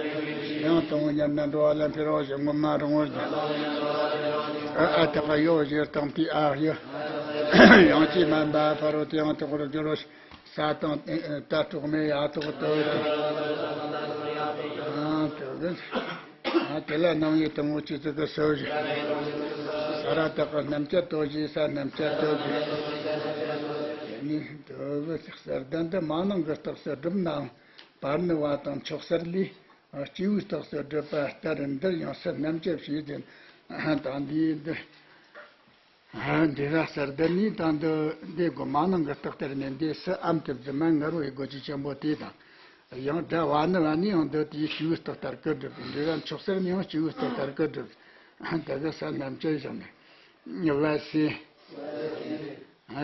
ཡང་དང་པོ་མཉམ་ན་འགྲོ་བ་ལ་འཕེར་བ་ཞེས་སྔོན་མ་རིང་བོར་གྱུར། ཨ་ཨ་ཏི་ཀ་ཡོ་ཞེས་དང་པོའི་ཨ་ཡོ། ཡང་ཅི་མ་འབའ་ཕ་རོལ་ཏུ་ཡང་དག་པར་སྦྱོར་བ་ཞེས། ས་དང་ད་སྤྲོག་མའི་ཡ་ཐོག་ཏུ། ཨ་དེ་ དེ་ལ་སྣང་བའི་དང་པོ་ཆོས་ཚིག་གི་སྲོལ་ཞིག་ས་ར་བཏགས་ཀྱི་རྣམ་བཅད་དོ་ཞེས། ས་རྣམ་བཅད་དོ་ཞེས། དེ་ནས་དོ་གི་ཚིག་གསར་ལྡན་འདི་མ་ནིང་གི་རྟགས་སུ་བསྒྲུབས་ནའང་། པར་ནི་བ་དང་མཆོག་གསར་ལས་སྐྱེས་བུའི་རྟགས་སུ་བསྒྲུབས་པ་ལྟར། འདིར་ཡང་སར་རྣམ་བཅད་བྱས་ཏེ། ད་འདིའི་འདི། འདི་ར་གསར་ལྡན་ནི་དང་འདི་འདི་གོ་མ་ནིང་གི་རྟགས་ལྟར་ནས། འདི་སུ་ཨམ་དེ་བརྫུས་མ་ངར་བའི་དགོད་བྱ་ཆེན་པོ་དེ་དང་། ཡང་སྒྲ་བ་ནི་བ་ནི་ཡང་འདི་དེའི་སྐྱེས་བུའི་རྟགས་ལྟར་གི་སྒྲུབ། འདི་ར་མཆོག་གསར་ནི་ཡང་སྐྱེས་བུའི་རྟགས་ལྟར་གི་སྒྲུབ། དེ་གི་སར་རྣམ་བཅད་བཞག་ནས། བ་སེ།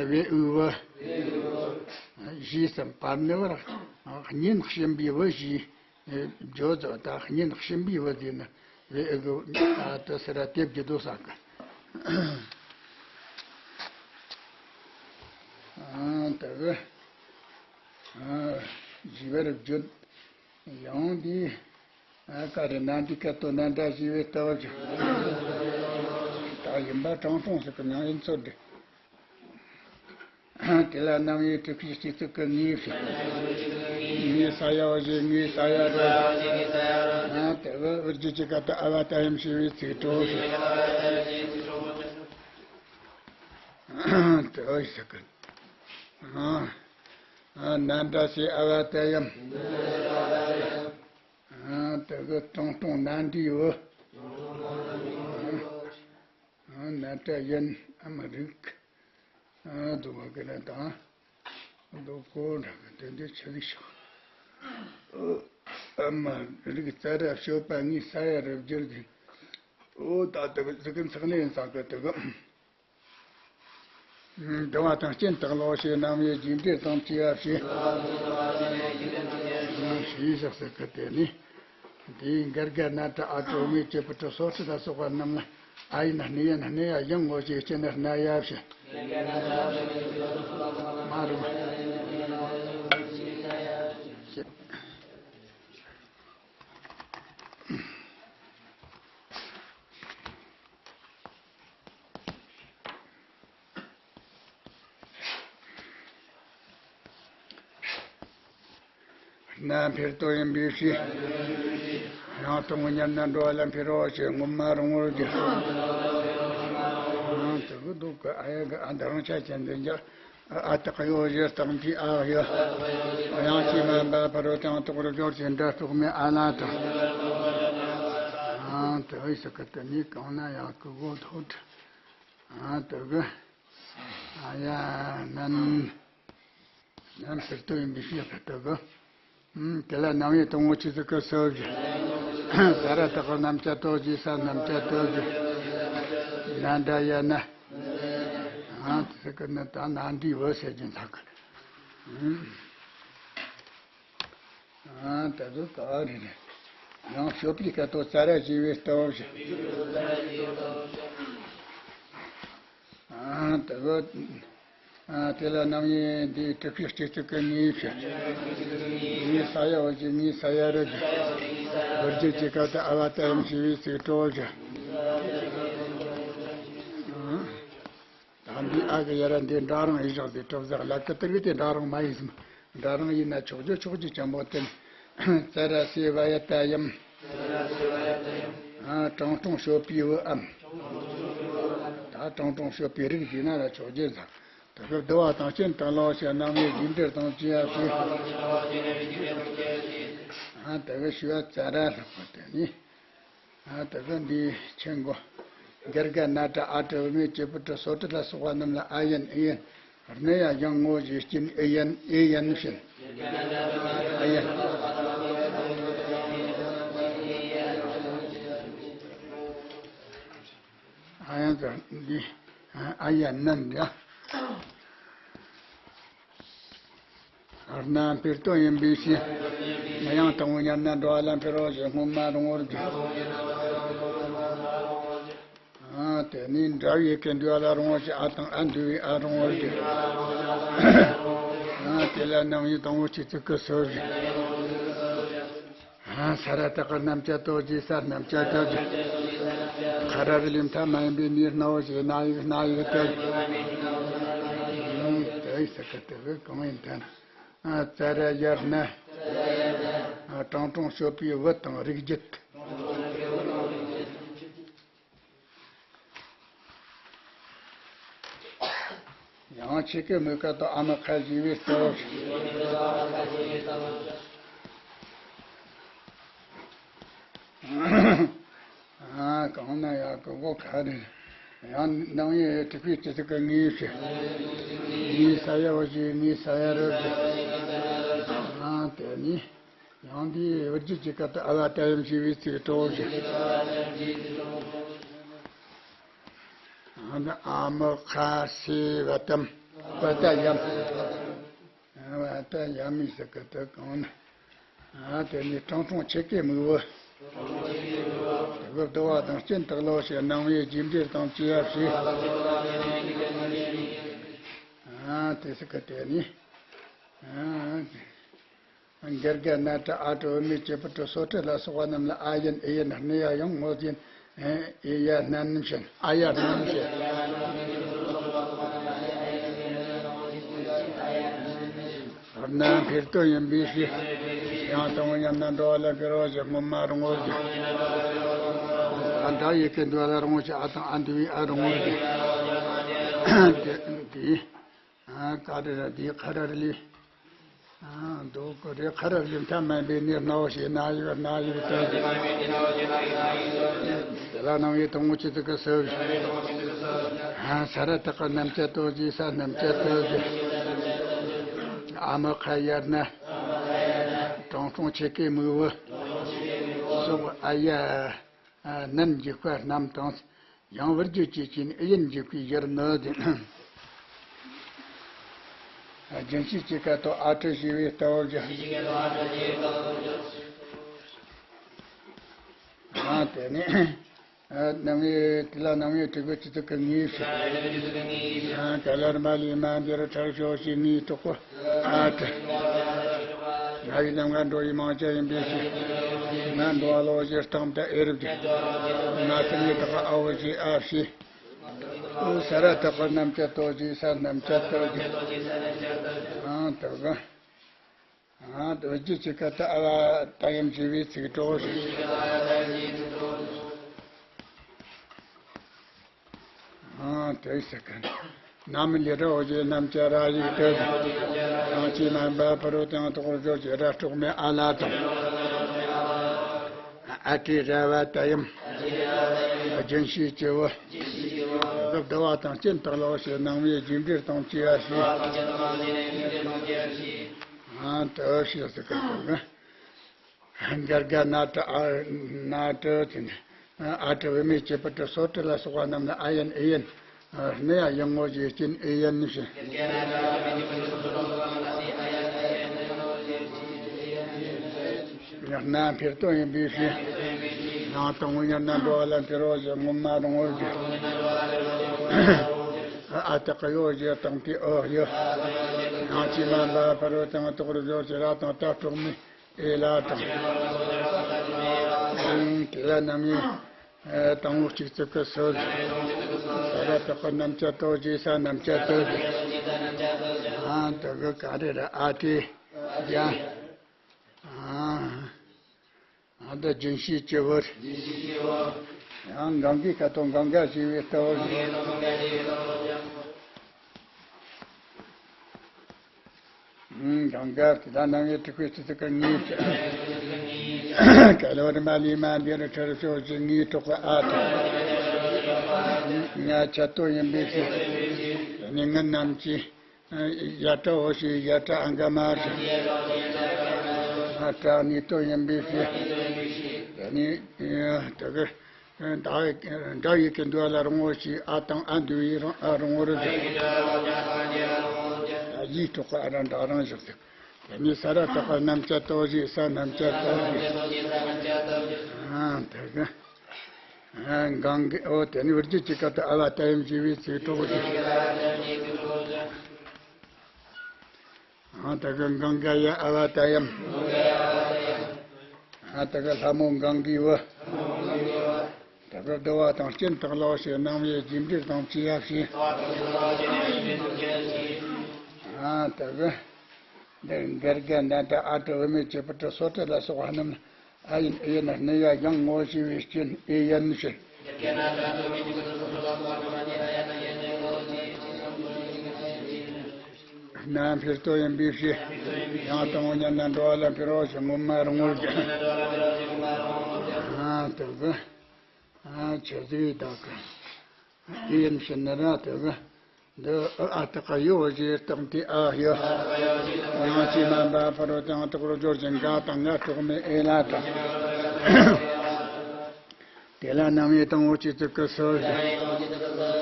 བེ་འུ་བུ། ཞེས་སམ། པར་ནི་བར་སྙན་གཤིན་པའི་བུ་ཞེས། བརྗོད་ཚོ་ད་སྙན་གཤིན་པའི་བུ་ཟེར་ན་བེ་ཨུ་གི་ད་ད་སི་ར་དེབ་ཀྱི་དོ་ས་གི། ཨ་ད་གི་ཨ་ཞེས་པར་བརྗོད། ཡང་འདི་ཨ་ཀ་རེ་ན་འདི་ཀ་ཏོ་ན་འདྲ་ཞེས་པའི་ལྟ་བ་བྱུང་། ད་ཡིན་པ་དྲང་སྲོང་ཟེར་གི་ནང་ཡིན་ཚོད་འདི། དེ་ལ་རྣམ་དབྱེ་དྲུག་པའི་སྤྱི་གཙུག་གི་ངོས་ཞེས། ངོས་ས་ཡ་བ་ཞེས། ངོས་ས་ཡ་རུ། ཨ་དེ་བ་ཨུ་རྒྱུད་ཀྱི་སྐབས་དུ་ཨ་བ་ཏ་ཡམ་ཞེས་པའི་ཚིག་གྲོགས་ཞེས། དེ་བ་ཞིག་གི། ཨ་ཨ་ན་འདྲ་ཞེས་ཨ་བ་ཏ་ཡམ། ཨ་དེ་གི་དྲང་སྲོང་ན་འདྲའི་བུ། ཨ་ན་ཏྲ་ཡན་ཨ་མ་རིག་ཨ་དུ་བ་ཀི་ར་དང་། དོ་ཀོ་འདྲ་གི་དེ་འདྲའི་ཆེ་ལིག་ཤོག་ཨ་མ་རིག་རྩ་ར་ཞོ་པ་ངའི་ས་ཡ་རུ་བསྒྱུར་གི། ཨོ་ད་དེ་གི་ཟི་གི་འཚག་ནས་ཡིན་ས་གི་དེ་གི། འདུལ་བ་དང་རྐྱེན་དག་ལོ་ཞེས། རྣམ་དབྱེ་རྒྱས་འགྲེལ་དང་བཅས་པ་ཞེས། ཞེས་བཞག་ཟེར་གི་དེ་ནི། དེའི་འགལ་རྒལ་ན་ཏྲ་ཨ་ཏྲ་མེ་ཅེ་པུ་ཏྲ་སོ་ཏྲ་ལ་སོགས་པ་རྣམས་ལ་ཨ་ཡིན་སྣེ་ཡན་སྣེ་ཡ་ཡང་ངོ་ཞེས་སྤྱི་ནི་སྣ་ཡ་ཞེས། མ་རུ། སྣ་འཕེར་དོ་ཡིན་པའི་ཕྱིར། ཡང་དང་པོ་ཉམས་ན་འགྲོ་བ་ལ་འཕེལ་རོ་ཞེས་སྔོན་མ་རུང་བར་གྱུར། ཡང་དུ་གི་འདུག་གི་ཨ་ཡ་གི་ཨ་འདི་རང་ཆ་ཅན་འདི་འཇག་ཨ་ཏི་ཀ་ཡོ་ཞེས་དང་པོའི་ཨ་ཡ། ཡང་ཅི་མ་འབད་ཕ་རོལ་དང་རྟོགས་རབ་སྦྱོར་ཞེས་འདྲ་རྟོག་མའི་ཨ་ལ་དང་། ཡང་དུ་ཨི་ས་ཀི་ཏི་ནི་གང་ན་ཡང་ཀི་གོ་ཐོ་ཏི། ཡང་དུ་གི་ཨ་ཡ་ནན། ནན་ཟེར་དོ་ཡིན་པའི་ཕྱིར་ཟེར་དོ་གི། ཨུམ། དེ་ལ་རྣམ་དབྱེ་དང་པོ་ཆོས་ཚིག་གི་སྲོལ་ཞིག་ས་ར་བཏགས་རྣམ་བཅད་དོ་ཞེས། ས་རྣམ་བཅད་དོ་ཞེས། ན་འདྲ་ཡ་ན། ཨ་དེ་ཟེར་གི་ནི་ད་ན་འདྲའི་བུ་ཟེར་གྱིན་ཚ་གི། ཨུམ། ཨ་ད་དུ་ག་རེ་རེད། ཡང་ཞོགས་པའི་སྐད་དོ་ཙ་ར་ཞེས་པའི་ལྟ་བ་ཞིག་ཨ་དེ་གི། ཨ་དེ་ལ་རྣམ་དབྱེ་འདི་དྲུག་པའི་སྤྱི་གཙུག་གི་ངོས་ཕྱེ། ངོས་ས་ཡ་བ་ཞེས། ངོས་ས་ཡ་རུ་གི། བུ་རྒྱུད་ཀྱི་སྐབས་དུ་ཨ་བ་ཏ་ཡམ་ཞེས་པའི་ཚིག་གྲོགས་ཀྱི། ད་འདི་ཨ་གི་ཡ་ར་འདི་འདྲ་རང་ཡིན་ཞག་འདི་གྲུབ་ཟག་ལ་ཀི་ཏི་གི་དེ་འདྲ་རང་མ་ཡིན་སམ། འདྲ་རང་ཡིན་ན་ཆོག་རྒྱུ་ཆོག་རྒྱུ་ཅན་པོ་དེ་ནི། ཙ་ར་སེ་བ་ཡ་ཏ་ཡམ། ཨ་དྲང་སྲོང་ཞོགས་པའི་བུའམ། ད་དྲང་སྲོང་ཞོགས་པའི་རིགས་འདི་ན་ལ་ཆོག་རྒྱུ་ཟེར། དེ་གི་བསྡུ་བ་དང་རྐྱེན་དང་ལོ་ཞེས། རྣམ་དབྱེ་རྒྱས་འགྲེལ་དང་བཅས་པ་ཞེས། ཨ་དེ་གི་ཞུ་བ་ཙ་ར་ལྷག་པ་དེ་ནི། ཨ་དེ་གི་འདིའི་ཆེན་པོ། འགལ་རྒལ་ན་ཏྲ་ཨ་ཏྲ་བུ་མེ་ཅེ་པུ་ཏྲ་སོ་ཏྲ་ལ་སོགས་པ་རྣམས་ལ་ཨ་ཡན་ཨི་ཡན། སྣ་ཡ་ཡང་ངོ་ཞེས་སྐྱེ་ནི་ཨི་ཡན་ཨི་ཡན་བཞིན། ཨ་ཡན། ཨ་ཡན་ཟེར་འདི་ཨ་ཡན་ནན་ཡ། རྣམ་འཕེལ་དོན་ཡིན་པའི་ཕྱིར། ཡང་དང་པོ་ཉམས་ན་འགྲོ་བ་ལ་འཕེལ་རོ་ཞེས་སྔོན་མ་རུང་བར་གྱུར། ཨ་དེ་ནི་འདྲ་བའི་སྐད་འདུས་པ་ལ་རུང་བ་ཞེས། ཨ་དང་ཨ་འདུས་པའི་ཨ་རུང་བར་གྱུར། ཨ་དེ་ལ་རྣམ་དབྱེ་དང་པོ་ཆོས་ཚིག་གི་སྲོལ་ཞིག་ཨ་ས་ར་བཏགས་རྣམ་བཅད་དོ་ཞེས། ས་རྣམ་བཅད་དོ་ཞེས། ཁ་ར་རི་ལི་མཐའ་མ་ཡིན་པའི་ནི་སྣའོ་ཞེས། སྣ་ཡིག་དོ་ཞེས། དེ་ཡི་ས་ཀི་ཏི་གི་གང་ཡིན་ཐལ། ཨ་ཙ་ར་ཡ་སྣ། ཨ་དྲང་སྲོང་ཞོགས་པའི་བུ་དང་རིགས་རྒྱུད། ཡང་ཆེ་གེ་མོའི་སྐད་དུ་ཨ་མ་ཁ་ཞེས་པའི་སྟོབས། ཨ། གང་ན་ཡག་གི་གོ་ཁ་རེ། ཡང་ནང་ཡེ་དྲུག་པའི་སྤྱི་ཚིག་གི་ངེས་ཤེས། ངེས་ས་ཡ་བ་ཞེས་ངེས་ས་ཡ་རུ་ཞེས། ཨ། དེ་ནས། ཡང་འདིའི་བུ་རྒྱུད་ཀྱི་སྐད་དུ་ཨ་བ་ཏ་ཡམ་ཞེས་པའི་ཚིག་གྲོགས་ཞེས། ཨ་ནི་ཨ་མ་ཁ་སེ་བ་ཏམ། བ་ཏ་ཡམ། བ་ཏ་ཡམ་ཡིན་ཟེར་གི་དུ་གང་ན། ཨ། དེ་ནས་ཀྲང་ཀྲུང་ཆེ་གེ་མིག་བུ། དེ་གི་བསྡུ་བ་དང་རྐྱེན་དག་ལོག་ཞེས་སྣང་བའི་རྒྱས་འབྲེལ་དང་བཅས་པ་ཞེས། ཨ། དེ་ཟེར་གི་དེ་ནས། ཨ། གར་ག་ན་ཏྲ་ཨ་ཏྲ་བུད་མེད་ཀྱི་བུ་ཏྲ་སོ་ཏྲ་ལ་སོགས་པ་རྣམས་ལ་ཨ་ཡན་ཨི་ཡན་སྣ་ཡ་ཡང་ངོ་ཞེས། ཨེ་ཡ་རྣམ་བྱེད། ཨ་ཡ་རྣམ་བྱེད། རྣམ་འཕེལ་དོན་ཡིན་པའི་ཕྱིར། ཡང་དང་པོ་ཉམས་ན་འགྲོ་བ་ལ་འཕེལ་བ་ཞིག་སྔོན་མ་རུང་བ་ཞིག་ཨ། འདྲ་ཡི་གེ་འདུ་བ་ལ་རུང་བ་ཞིག་ཨ་དང་ཨ་འདུ་བའི་ཨ་རུང་བ་ཞིག་དེ་དེ། ཨ། ཀ་རེ་ར་དེའི་ཁ་ར་རི་ལི། ཨ། འདོ་གོ་རེ་ཁ་ར་རི་ལི་མཐའ་མ་པའི་ནི་སྣ་བ་ཞེས་སྣ་ཡི་བ་སྣ་ཡི་བ་ཏོ་ཞེས། དེ་ལ་སྣང་བའི་དང་པོ་སྤྱི་ཚིག་གི་སུ། ཨ། ས་ར་བཏགས་པ་རྣམ་བཅད་དོ་ཞེས་ས་རྣམ་བཅད་དོ་ཞེས། ཨ་མ་ཁ་ཡར་ན། ཀྲང་ཀྲུང་ཆེ་གེ་མིག་བུ། སོགས་ཨ་ཡ། ཨ། རྣམ་འཇུག་པ་རྣམས་དང་། ཡང་བུ་རྒྱུད་ཀྱི་ཅན་ཨི་ཡན་འཇུག་པའི་ཡུལ་ནི་དེ། རྒྱུན་ཤེས་ཀྱི་སྐད་དུ་ཨ་ཏྲི་ཞེས་པའི་སྟོབས་ཀྱིས། ཨ། དེ་ནས། ཨ། སྣང་བའི་དེ་ལ་སྣང་བའི་དྲུག་པའི་སྤྱི་ཚིག་གི་ངེས་ཤེས། ཨ། ཏ་ལ་ར་མ་ལི་མ་འདི་རུ་ཁྲར་ཤོ་ཞེས་ངེས་དྲུག་པོ། ཨ་ཏྲི། ང་བའི་ལམ་ཁ་འགྲོ་ཡི་མང་ཆེ་ཡིན་པའི་ཕྱིར། ང་འགྲོ་བ་ལོ་ཞེས་སྟངས་དེ་ཨེ་རུ་གི། ང་ཚ་ནི་དག་ཨ་བོ་ཞེས་ཨ་ཞེས། ཨུ། ས་ར་བཏགས་པ་རྣམ་བཅད་དོ་ཞེས་ས་རྣམ་བཅད་དོ་ཞེས། ཨ། དག་གི། ཨ། དོ་རྒྱུད་ཀྱི་སྐད་དུ་ཨ་བ་ཏ་ཡམ་ཞེས་པའི་ཚིག་གྲོགས་ཤིག་ཨ། དེ་ཟེར་གི། ནམ་ལས་ར་འོ་ཞེས་རྣམ་བཅད་ར་ཡིག་ཏུ། གང་ཕྱིས་མ་འབབ་ཕ་རོལ་དང་དོག་རོ་ཞེས་ར་དཀྲོག་མའི་ཨ་ལ་དང་། ཨ་ཏྲི་ར་བ་ཏ་ཡམ། རྒྱུན་ཤེས་ཀྱི་བུ། བསྡུ་བ་དང་རྐྱེན་དག་ལོག་ཞེས་སྣང་བའི་རྒྱས་འབྲེལ་དང་བཅས་པ་ཞེས། ཨ། དེ་ཞེས་ཟེར་གི་དང་། གར་ག་ན་ཏྲ་ཨ་ན་ཏྲ་དེ་ནས། ཨ་ཏྲ་བུད་མེད་ཀྱི་བུ་ཏྲ་སོ་ཏྲ་ལ་སོགས་པ་རྣམས་ལ་ཨ་ཡན་ཨི་ཡན། སྣ་ཡ་ཡང་ངོ་ཞེས་རྐྱེན་ཨི་ཡན་ཞེས། རྣམ་འཕེལ་དོན་ཡིན་པའི་ཕྱིར། ཡང་དང་པོ་ཉམས་ན་འགྲོ་བ་ལ་འཕེལ་བ་ཞིག་སྔོན་མ་རུང་བ་ཞིག་ཨ་བཏགས་ཡོ་ཞེས་སྟངས་དེ་ཨོ་ཡོ། ཡང་ཕྱིས་མ་འབབ་ཕ་རོལ་དང་དོག་རོ་ཞེས་ར་དང་ཏ་དཀྲོག་མའི་ཨེ་ལ་དང་། དེ་ལ་རྣམ་དབྱེ་དང་པོ་གཅིག་ཙིག་གི་སུ། ས་ར་བཏགས་པ་རྣམ་བཅད་དོ་ཞེས་ས་རྣམ་བཅད་དོ་ཞེས། ཨ། དེ་གི་ག་རེ་ར་ཨ་ཏྲི་ཡ། ཨ། ཨ་ད་རྒྱུན་ཤེས་ཀྱི་བུ། ཡང་གང་གི་སྐད་དུ་གང་ག་ཞེས་པའི་སྟོབས། གང་ག་དེ་ལ་རྣམ་དབྱེ་དྲུག་པའི་སྤྱི་ཚིག་གི་ངེས། ཀ་ལ་བ་རི་མ་ལི་མ་འདི་རུ་ཁྲར་ཤོ་ཞེས་ངེས་དྲུག་པ་ཨ་ཏྲི། ང་ཆད་དོ་ཡིན་པའི་ཕྱིར། དེ་ནི་ངི་རྣམས་ཀྱིས། ཡ་ཏྲ་འོ་ཞེས་ཡ་ཏྲ་ཨ་ག་མ་ཏྲ། ཨ་ཏྲ་ནི་ཏོ་ཡིན་པའི་ཕྱིར། ད་ནི་དེ་གར་འདྲ་ཡི་གེ་འདུ་བ་ལ་རུང་བ་ཞེས་ཨ་དང་ཨ་འདུ་བའི་རུང་ཨ་རུང་བར་ཟེར། ཡིག་ཐོག་གི་ཨ་ར་འདྲ་རང་བཞག་ཟེར། ད་ནི་ས་ར་བཏགས་པ་རྣམ་བཅད་དོ་ཞེས་ས་རྣམ་བཅད་དོ་ཞེས། ཨ་དེ་གར། གང་གི་འོ་དེ་ནི་བུ་རྒྱུད་ཀྱི་སྐབས་དུ་ཨ་བ་ཏ་ཡམ་ཞེས་པའི་ཚིག་གྲོགས་ཀྱི། ཨ་ད་ག་གང་ག་ཡ་ཨ་བ་ཏ་ཡམ། ཨ་ད་ག་ལྷ་མོ་གང་གི་བུ། ད་ག་བསྡུ་བ་དང་རྐྱེན་དག་ལོག་ཞེས་སྣང་བའི་རྒྱས་འབྲེལ་དང་བཅས་པ་ཞེས། ཨ་ད་ག་འདིར་གར་ག་ན་ཏྲ་ཨ་ཏྲ་བུད་མེད་ཀྱི་བུ་ཏྲ་སོ་ཏྲ་ལ་སོགས་པ་རྣམས་ཨ་ཡན་ཨི་ཡན་སྣ་ཡ་ཡང་ངོ་ཞེས་པའི་རྐྱེན་ཨི་ཡན་ཞེས། ན་འཕེལ་དོ་ཡིན་པའི་ཕྱིར། ཡང་དང་པོ་ཉིད་ནི་འགྲོ་བ་ལ་འཕེལ་བ་ཞིག་ངོ་མ་རུང་བར་གྱུར། ཨ་དེ་གི་ཨ་ཆི་ཟིག་དག་གི་ཡིན་ཕྱིར་ན་ར་དེ་གི་འདི་ཨ་ཨ་དག་གི་ཡོ་ཞེས་བཏགས་ཏེ་ཨ་ཡོ། ཡང་ཅི་མ་འབའ་ཕ་རོལ་ཏུ་ཡང་དག་པར་སྦྱོར་གྱི་འགའ་དང་ང་གྲོགས་མེད་ཨེ་ལ་དང་། དེ་ལ་རྣམ་དབྱེ་དང་པོ་ཅི་ཙིག་གི་སོ་ཞེས།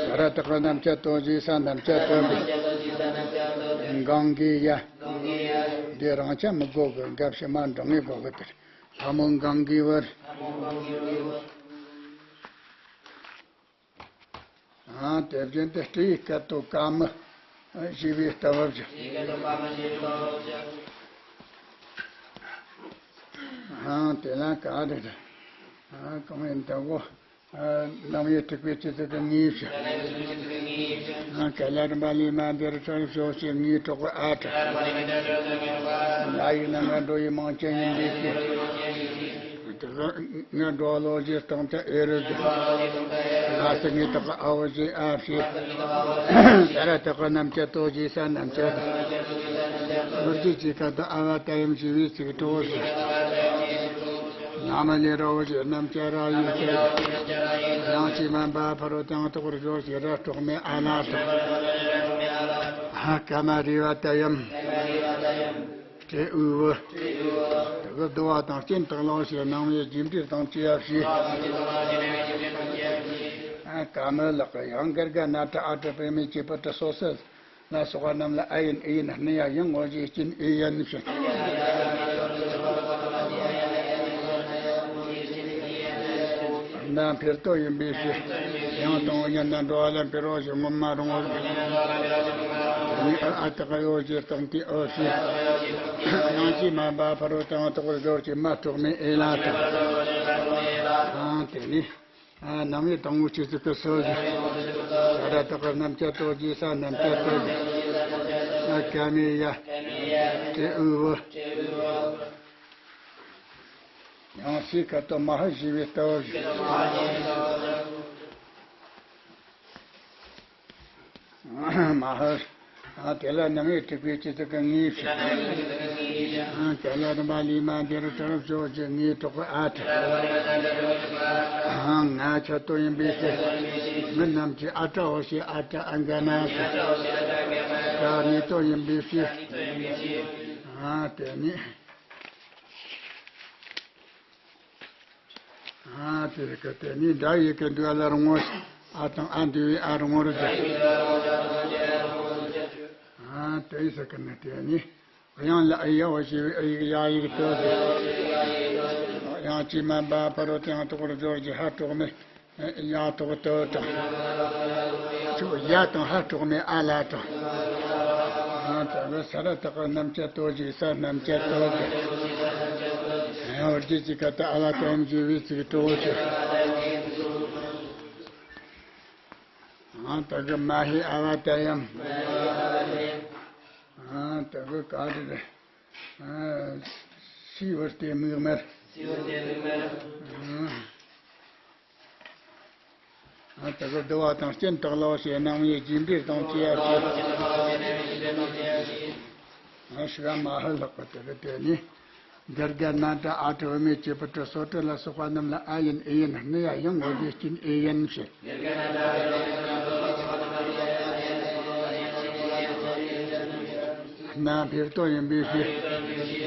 ས་ར་བཏགས་པའི་རྣམ་བཅད་དོ་ཞེས་ས་རྣམ་བཅད་དོ་གི་གང་གི་ཡ། འདི་རང་ཆ་མི་དགོས་གི། འགའ་ཕྱི་མ་འབྲང་ངེས་དགོས་གི། དེར་ལྷ་མོ་གང་གི་བར། ཨ་དེ་བཞིན་དུ་སྤྲེའུའི་སྐད་དོད་ཀ་མི་ཞེས་པའི་ལྟ་བ་བཞི། ཨ་དེ་ལ་ག་རེ་རེད། ཨ་གང་ཡིན་ལྟ་བུ། ཨ་རྣམ་དབྱེ་དྲུག་པའི་སྤྱི་ཚིག་གི་ངེས་བྱ། ཨ་ག་ལ་རིམ་པ་ལས་མ་འདིར་ཁྲོ་ཞོ་ཞེས་ངེས་གྲོགས་ཨ་དྲ། ང་ཡིག་ན་ང་འགྲོ་ཡི་མང་ཅན་ཡིན་པའི་ཕྱིར། ང་འགྲོ་བ་ལོ་ཞེས་སྟོང་ཆ་ཨེ་རུ་དུ། ང་སི་ངེས་དག་ཨ་བོ་ཞེས་ཨ་ཕྱི། ས་ར་བཏགས་པའི་རྣམ་བཅད་དོ་ཞེས་ས་རྣམ་བཅད་དོ། ཨུར་གྱི་ཅི་ཁ་དོ་ཨ་བ་ཏ་ཡམ་ཞེས་པའི་ཚིག་གྲོགས་སུ། ན་མ་ལས་ར་བོ་ཞེས་རྣམ་བཅད་ར་ཡིན་ཚེ། ཡང་ཅི་མ་འབའ་ཕ་རོལ་ཏུ་ཡང་དག་པར་སྦྱོར་ཞེས་ར་གྲོགས་མེད་ཨ་ལ་དང་། ཧ་ཀ་མ་རི་བ་ཏ་ཡམ། སྤྲེའུ་བུ། དེ་གི་བསྡུ་བ་དང་རྐྱེན་དག་ལ་ཞེས་རྣམ་དབྱེ་རྒྱས་འབྲེལ་དང་བཅས་པ་བྱས། ཨ་ཀ་མི་ལག་གི་ཡང་གར་ག་ན་ཏྲ་ཨ་ཏྲ་པེ་མེ་ཅི་པ་ཏྲ་སོ་སོ་ལ་སོགས་པ་རྣམས་ལ་ཨ་ཡིན་ཨི་ཡིན་སྣི་ཡ་ཡང་ངོ་ཞེས་རྐྱེན་ཨི་ཡན་ཕྱིན། ན་འཕེལ་དོ་ཡིན་པའི་ཕྱིར། ཡང་དང་པོ་ཉིད་ནི་འགྲོ་བ་ལ་འཕེལ་བ་ཞིག་ངོ་མ་རུང་བར། ཨ་ཨ་དག་གི་ཡོ་ཞེས་བཏགས་ཏེ་ཨོ་ཞེས། ཡང་ཅི་མ་འབའ་ཕ་རོལ་ཏུ་ཡང་དག་པར་སྦྱོར་གྱི་མ་གྲོགས་མེད་ཨེ་ལ་དང་། ཨང་དེ་ནི། ཨ་རྣམ་དབྱེ་དང་པོ་སྤྱི་ཚིག་གི་སོ་ཞེས། ས་ར་བཏགས་པའི་རྣམ་བཅད་དོ་ཞེས་ས་རྣམ་བཅད་དོ་ཞེས། ཨ་ཀ་མི་ཡ། སྤྲེའུ་བུ། ཡང་སི་ཁ་དོ་མ་ཧི་ཞེས་པའི་ལྟ་བ་བཞི། མ་ཧི། ཨ་དེ་ལ་རྣམ་དབྱེ་དྲུག་པའི་སྤྱི་ཚིག་གི་ངེས་བྱ། ཨ་དེ་ལ་རིམ་པ་ལས་མ་འདིར་ཁྲོ་ཞོ་ཞེས་ངེས་གྲོགས་ཨ་ཏྲ། ཨ་ང་ཆ་དོ་ཡིན་པའི་ཕྱིར། མི་རྣམས་ཀྱིས་ཨ་ཏྲའོ་ཞེས་ཨ་ཏྲ་ཨ་འགའ་ན་ཞེས། ཀ་ནི་དོ་ཡིན་པའི་ཕྱིར། ཨ་དེ་ནི། ཨ་དེ་རེད་གི། དེ་ནི་འདྲ་ཡི་གེ་འདུག་ཨ་ལ་རུང་ངོ་། ཨ་དང་ཨ་འདུས་པའི་ཨ་རུང་ངོ་རུ་འདུག་ཨ་དེ་ཡི་ས་གི་ནི་དེ་ནི། དབྱངས་ལ་ཨི་ཡ་འོ་ཞེས་པའི་ཨི་ཡིག་ཡ་ཡིག་ཏུ། དབྱངས་ཅི་མ་འབའ་ཕ་རོལ་ཏུ་ཡང་དག་པར་སྦྱོར་གྱི་ཧ་གྲོགས་མེད། ཡང་དག་ཏུ་དང་། ཆུ་ཡ་དང་ཧ་གྲོགས་མེད་ཨ་ལ་དང་། ཡང་དག་པའི་ས་ར་བཏགས་པའི་རྣམ་བཅད་དོ་ཞེས་ས་རྣམ་བཅད་དོ་ཞེས། ཡང་བར་གྱི་ཅི་ཁ་དོ་ཨ་བ་ཏ་ཡམ་ཞེས་པའི་ཚིག་གྲོགས་སུ། ཡང་དག་གི་མ་ཧེ་ཨ་བ་ཏ་ཡམ། ཡང་དག་གི་ག་རེ་རེད། ཨ་སྲིད་པར་ལྟོས་མིག་དམར། སྲིད་པར་ལྟོས་མིག་དམར། ཨ་དེ་གི་བསྡུ་བ་དང་རྐྱེན་དག་ལ་ཞེས་རྣམ་དབྱེ་རྒྱས་འབྲེལ་དང་བཅས་པ་བྱས། ཨ་ཤི་བ་མ་ཧི་ལྷག་པ་དེ་གི་དེ་ནི། འདིར་ག་ན་ཏྲ་ཨ་ཏྲ་བུད་མེད་ཀྱི་བུ་ཏྲ་སོ་ཏྲ་ལ་སོགས་པ་རྣམས་ལ་ཨ་ཡིན་ཨི་ཡིན་སྣི་ཡ་ཡང་ངོ་ཞེས་རྐྱེན་ཨི་ཡན་ཕྱིན། ན་འཕེལ་དོ་ཡིན་པའི་ཕྱིར།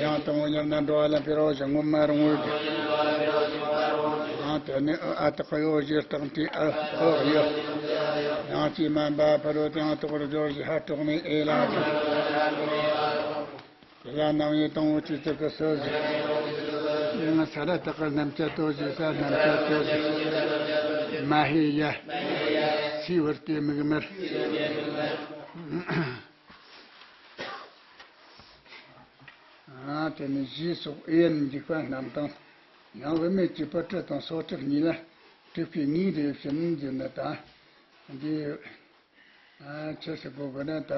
ཡང་དང་པོ་ཉིད་ནི་འགྲོ་བ་ལ་འཕེལ་བ་ཞིག་ངོ་མ་རུང་བར་གྱུར། ཡང་དེ་ནི་ཨ་ཨ་དག་གི་ཡོ་ཞེས་བཏགས་ཏེ་ཨ་ཨོ་ཡོ། ཡང་ཅི་མ་འབའ་ཕ་རོལ་ཏུ་ཡང་དག་པར་སྦྱོར་གྱི་ཧ་གྲོགས་མེད་ཨེ་ལ་དང་། དེ་ལ་རྣམ་དབྱེ་དང་པོ་སྤྱི་ཚིག་གི་སོ་ཞེས། ཡང་ས་ར་བཏགས་པའི་རྣམ་བཅད་དོ་ཞེས་ས་རྣམ་བཅད་དོ་ཞེས། མ་ཧེ་ཡ། སྲིད་པར་ལྟོས་མིག་དམར། ཨ་དེ་ནི་ཞེས་སོགས་ཨེ་ཡན་འཇུག་པ་རྣམས་དང་། ཡང་བུད་མེད་ཀྱི་བུ་ཏྲ་དང་སོ་ཏྲ་གཉིས་ལ་དྲུག་པའི་ངེས་རེ་བཞིན་འཛིན་ནི་དང་། འདི་ཨ་ཆི་ཟེར་དགོས་དགོས་ན་ད།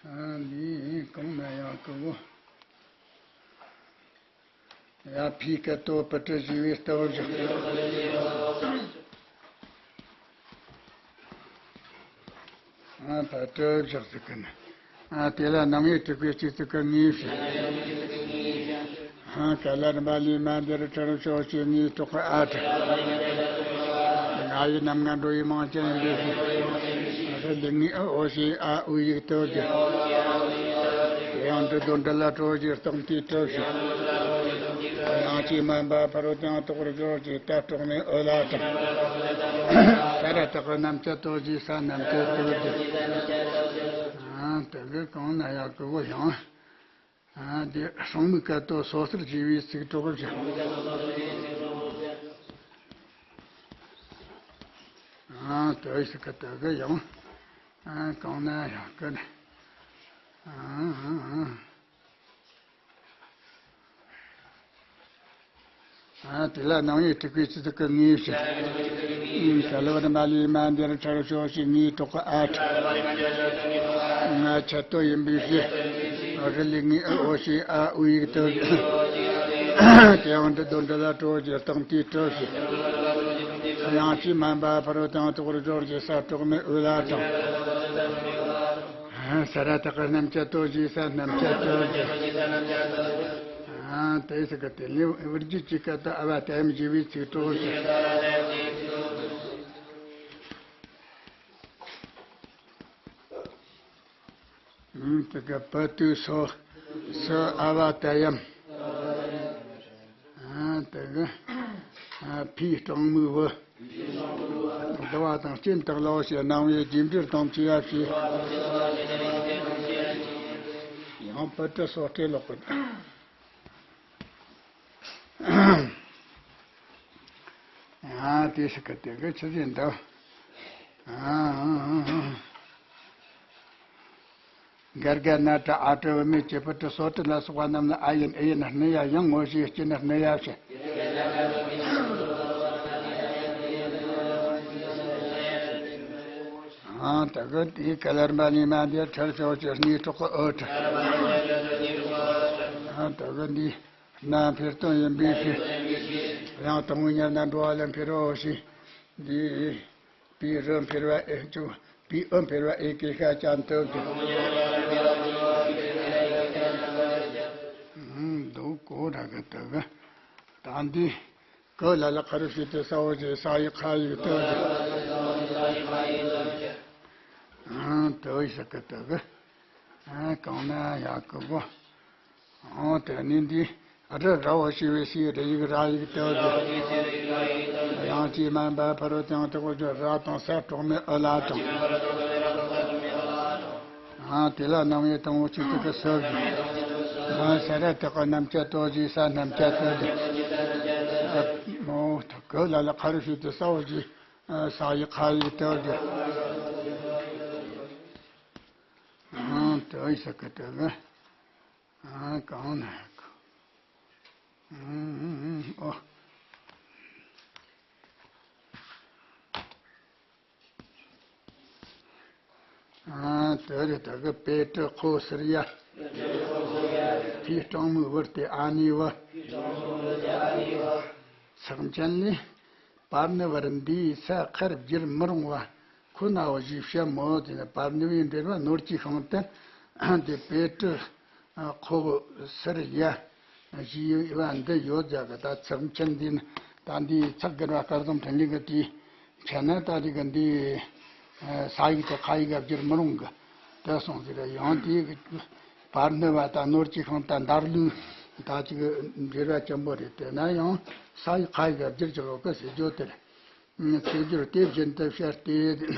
ཨ་འདི་གང་ན་ཡང་གི་བོ། ཡ་ཕི་ཀ་ཏོ་བུ་ཏྲ་ཞེས་པའི་ལྟ་བུ་བཞག་ཨ་བུ་ཏྲ་བཞག་ཟེར་གི་ནི། ཨ། དེ་ལ་རྣམ་དབྱེ་དྲུག་པའི་སྤྱི་གཙུག་གི་ངོས་བྱས། ཨ། ག་ལ་རིམ་པ་ལས་མ་འདིར་ཁྲིར་ཕྱོགས་བཅུའི་ངོས་གྲོགས་ཨ་ཏྲ། ང་ཡི་རྣམ་ལྔ་འགྲོ་བའི་མིང་ཅན་ཡིན་པའི་ཕྱིར། རི་ལི་ངའི་ཨུ་འོ་ཞེས་ཨ་འུའི་ཡིག་དོད་ཀྱི། དེ་ཡང་འབྲི་དོན་འབྲི་ལ་སྤྲོ་བཞིའི་རྟགས་མཐའི་གྲུ་ཞིག། དབྱངས་ཀྱིས་དམན་པ་ཕ་རོལ་ཏུ་ཡང་དོག་པར་སྦྱོར་གྱི་ཏ་དྲག་མོའི་ཨུ་ལ་དང་། ས་ར་བཏགས་རྣམ་བཅད་དོ་ཞེས་ས་རྣམ་བཅད་དོད་ཀྱི། ཨ། དེ་གི་གང་ན་ཡག་གི་བོ་ཡང་། ཨ། དེ་སྲུང་མའི་སྐད་དོད་སོ་སོར་བྱས་པའི་ཚིག་གྲོགས་བཞག། ཨ། དེ་ཞིག་གི་དེ་གི་ཡང་། ཨ། གང་ན་ཡག་གི། ཨ། ཨ། ཨ། ཨ། དེ་ལ་རྣམ་དབྱེ་དྲུག་པའི་སྤྱི་གཙུག་གི་ངོས་བྱས། ཨ། ག་ལ་རིམ་པ་ལས་མ་འདིར་ཁྲིར་ཕྱོགས་བཅུའི་ངོས་གྲོགས་ཨ་ཏྲ། ང་ཆད་དོ་ཡིན་པའི་ཕྱིར། རི་ལི་ངའི་ཨུ་འོ་ཞེས་ཨ་འུའི་ཡིག་དོད་ཀྱི། དེ་ཡང་འབྲི་དོན་འབྲི་ལ་སྤྲོ་བཞིའི་རྟགས་མཐའི་གྲུ་ཞིག། དབྱངས་ཀྱིས་དམན་པ་ཕ་རོལ་ཏུ་ཡང་དོག་པར་སྦྱོར་གྱི་ས་དྲག་མོའི་ཨུ་ལ་དང་། ས་ར་བཏགས་རྣམ་བཅད་དོ་ཞེས་ས་རྣམ་བཅད་དོད་ཀྱི། ཨ། དེ་ཞིག་གི་དེ་ལས་བུ་རྒྱུད་ཀྱི་སྐད་དོད་ཨ་བ་ཏ་ཡམ་ཞེས་པའི་ཚིག་གྲོགས་བཞག། ཨ། དེ་གི་པ་ཏུ་སོ། སོ་ཨ་བ་ཏ་ཡམ། ཨ། དེ་གི། ཨ། ཕའི་སྲུང་མའི་བུ། བསྡུ་བ་དང་རྐྱེན་དག་ལ་ཞེས་རྣམ་དབྱེ་རྒྱས་འབྲིང་དང་བཅས་པ་བྱས། ཡང་པ་ཏུ་སོ་སྤྲེལ་ལོག་གི། ཨ། དེ་ཞིག་གི་དེ་གི་ཆི་ཟིག་འདུག། ཨ། གར་ག་ན་ཏྲ་ཨ་ཏྲ་བུད་མེད་ཀྱི་པ་ཏུ་སོ་ཏྲི་ལ་སོགས་པ་རྣམས་ལ་ཨ་ཡིན་ཨི་ཡིན་སྣུ་ཡ་ཡང་ངོ་ཞེས་སྐྱེ་ནས་སྣུ་ཡ་བྱེད། ཨ། དེ་གི་དེའི་ག་ལ་རིམ་པ་ལས་མ་འདིར་ཁྲིར་ཕྱོགས་བཅུའི་ངོས་གྲོགས་ཨུ་ཏྲ། ཨ། དེ་གི་འདི་སྣ་འཕེལ་དོན་ཡིན་པའི་ཕྱིར། དབྱངས་དང་པོའི་ཉེར་སྣ་འགྲོ་བ་ལ་འཕེལ་རོ་ཞེས། འདི་པའི་རུ་འཕེལ་བ་ཨེ་ཅུ། པའི་ཨུ་འཕེལ་བ་ཨེ་གེ་ཤ་ཅན་དོད་ཀྱི། ཨ། འདུག་གོ་ར་གི་དེ་གི། ད་འདི། གུ་ལ་ལ་ཁ་རུ་ཞིག་སྟེ་ས་འོ་ཞེས་ས་ཡི་ཁ་ཡིག་དོད་ཀྱི། ཨ། དོད་ཞིག་གི་དེ་གི། ཨ། གང་ན་ཡག་གི་བོ། ཨོ། དེ་ནི་འདི་རི་ར་འོ་ཞེས་པའི་སའི་རི་ཡིག་ར་ཡིག་དོད་ཀྱི། དབྱངས་ཀྱིས་དམན་པ་ཕ་རོལ་ཏུ་ཡང་དོག་པར་སྦྱོར་ར་དང་ས་དྲག་མོའི་ཨུ་ལ་དང་། ཨ། དེ་ལ་རྣམ་དབྱེ་དང་པོ་སྤྱི་གཙུག་གི་སོ་བཞི། ཨ། ས་ར་བཏགས་རྣམ་བཅད་དོ་ཞེས་ས་རྣམ་བཅད་དོད་ཀྱི། ཨོ། གུ་ལ་ལ་ཁ་རུ་ཞིག་སྟེ་ས་འོ་ཞེས། ཨ། ས་ཡི་ཁ་ཡིག་དོད་ཀྱི། ཨ། དོད་ཞིག་གི་དོད་གི། ཨ། གང་ན་ཡག་གི། ཨ། ཨོ། ཨ། དེ་རེད། ད་གི་པེ་ཏྲི་ཁོ་སིར་ཡ། ཕའི་སྲུང་མའི་བུ་སྟེ་ཨ་ནིའི་བུ། ཚེགས་མཆན་ལས། པར་ནི་བར་འདིའི་ས་ཁར་བསྒྱུར་མི་རུང་བ་ཁོ་ནའོ་ཞེས་བཤད་མོད། དེ་ནི་པར་ནི་བའི་འགྲེལ་བ་ནོར་གྱི་ཤིང་རྟ་དེ་པེ་ཏྲི་ཁོ་སིར་ཡ་ཞེས་པ་འདི་ཡོད་ཀྱག་གི། ད་ཚེགས་མཆན་འདི་ནི་ད་འདིའི་ཚེག་བསྒྱུར་བ་སྐལ་བཟང་འཕྲིན་ལས་ཀྱི་དེའི་ཆ་ནས་ད་དེ་གི་འདི་ས་ཡིག་དེ་ཁ་ཡིག་ག་བསྒྱུར་མི་རུང་གི། དེ་སོང་ཟེར། ཡང་དེའི་གི་པར་ནི་བ་དང་ནོར་གྱི་ཤིང་རྟ་འདར་ལུག་ད་ཅིག་འབྲེལ་བ་ཆེན་པོ་རེད། དེ་ན་ཡང་ས་ཡིག་ཁ་ཡིག་ག་བསྒྱུར་ཆོག་གི་ཟེར་རྒྱུ་དེ་རེད། ཚིག་སྦྱོར་དེ་བཞིན་དུ་བཤད་དེ།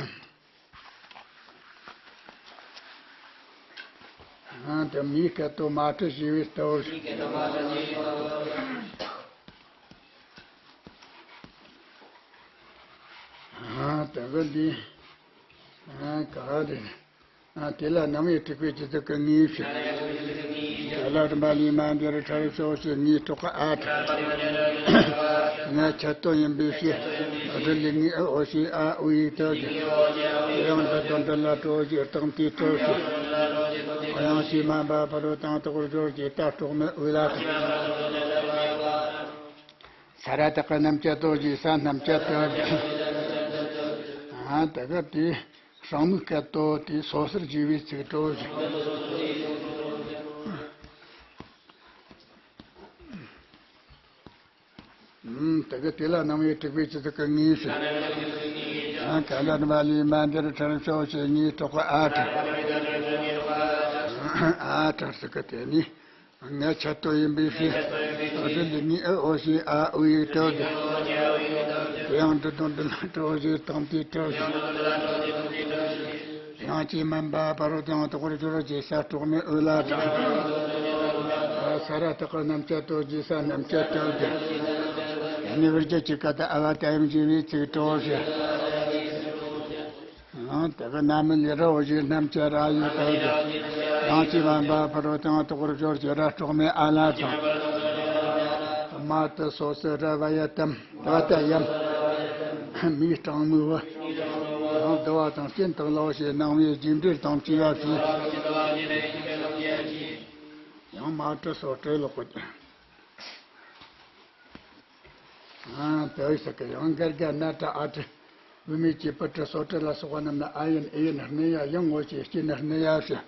ཨ། དེ་མིའི་སྐད་དོད་མ་ཏྲི་ཞེས་པའི་ལྟ་བུར། ཨ། དེ་གི་འདི། ཨ། ག་རེ། ཨ། དེ་ལ་རྣམ་དབྱེ་དྲུག་པའི་སྤྱི་གཙུག་གི་ངོས་བྱས། ག་ལ་རིམ་པ་ལས་མ་འདིར་ཁྲིར་ཕྱོགས་བཅུའི་ངོས་གྲོགས་ཨ་ཏྲ། ང་ཆད་དོ་ཡིན་པའི་ཕྱིར། རི་ལི་ངའི་ཨུ་འོ་ཞེས་ཨ་འུའི་ཡིག་དོད་ཀྱི། དབྱངས་འབྲི་དོན་འབྲི་ལ་སྤྲོ་བཞིའི་རྟགས་མཐའི་གྲུ་ཞིག། དབྱངས་ཀྱིས་དམན་པ་ཕ་རོལ་ཏུ་ཡང་དོག་པར་སྦྱོར་གྱི་ཏ་དྲག་མོའི་ཨུ་ལ་དང་། ས་ར་བཏགས་རྣམ་བཅད་དོ་ཞེས་ས་རྣམ་བཅད་དོད་ཀྱི། ཨ། དེ་གི་དེ། གསང་མིག་སྐད་དོ། དེའི་སོ་སོར་བརྗེས་པའི་ཚིག་གྲོགས་བཞི། ཨུམ། དེ་གི་དེ་ལ་སྣང་བའི་དྲུག་པའི་ཆུ་ཚིག་གི་ངོས་སུ། ཡང་ག་ལ་ནི་མ་ལུས་མ་འདིར་ཁྲིད་ཤོག་ཅེས་ངའི་གྲོགས་པོ་ཨ་ཁྲིད། ཨ་ཁྲིད་ཟེར་གི་དེ་ནི། ངའི་ཆེད་དུ་ཡིན་པའི་ཕྱིར། སྒྲིལ་ལ་ངའི་ཨི་ཨོ་ཞེས་ཨ་ཨུ་ཡིག་གྲོགས་ཀྱི། དེ་ཡང་འབྲི་དང་འབྲི་ལ་གྲོགས་ཞེས་དང་དེའི་གྲོགས་ཀྱི། ཡང་ཅི་མིན་པ་ཕ་རོལ་ཏུ་ཡང་དག་པར་སྦྱོར་ཅེས་ས་གྲོགས་མེད་ཨུ་ལ་དང་། ས་ར་བཏགས་པ་རྣམས་ཀྱི་ལྟོ་ཞེས་ས་རྣམས་ཀྱི་ལྟོ་ཀྱི། ཡང་ནི་བུ་རྒྱུད་ཀྱི་སྐད་དུ་ཨ་བ་ཏ་ཡམ་ཞེས་པའི་ཚིག་གྲོགས་ཀྱི། ཡང་དེ་གི་ན་མི་ལས་ར་འོ་ཞེས་རྣམས་ཀྱི་ར་ཡིག་གྲོགས་ཀྱི། ཡང་ཅི་མིན་པ་ཕ་རོལ་ཏུ་ཡང་དག་པར་སྦྱོར་ཅེས་ར་གྲོགས་མེད་ཨ་ལ་དང་། མ་ཏི་སོ་སོ་ར་བ་ཡ་ཏམ། ད་ལྟ་ཡམ། མིའི་སྤྲང་མོའི་བུ། ཡང་བསྡུ་བ་དང་རྐྱེན་དག་ལའོ་ཞེས་སྣང་བའི་རྗེས་འབྲེལ་དང་བཅས་པ་བྱས། ཡང་མ་ཏི་སོ་སོ་ལོག་གོ། ཨ་དེ་ཟེར་གི། ཡང་འགལ་རྒ་ན་ཏྲ་ཨ་ཏྲ། བུད་མེད་ཀྱི་པུ་ཏྲ་སོ་ཏྲ་ལ་སོགས་པ་རྣམས་ལ་ཨ་ཡིན་ཨི་ཡིན་སྣུ་ཡ་ཡང་ངོ་ཞེས་སྐྱེ་ནི་སྣུ་ཡ་ཞེས།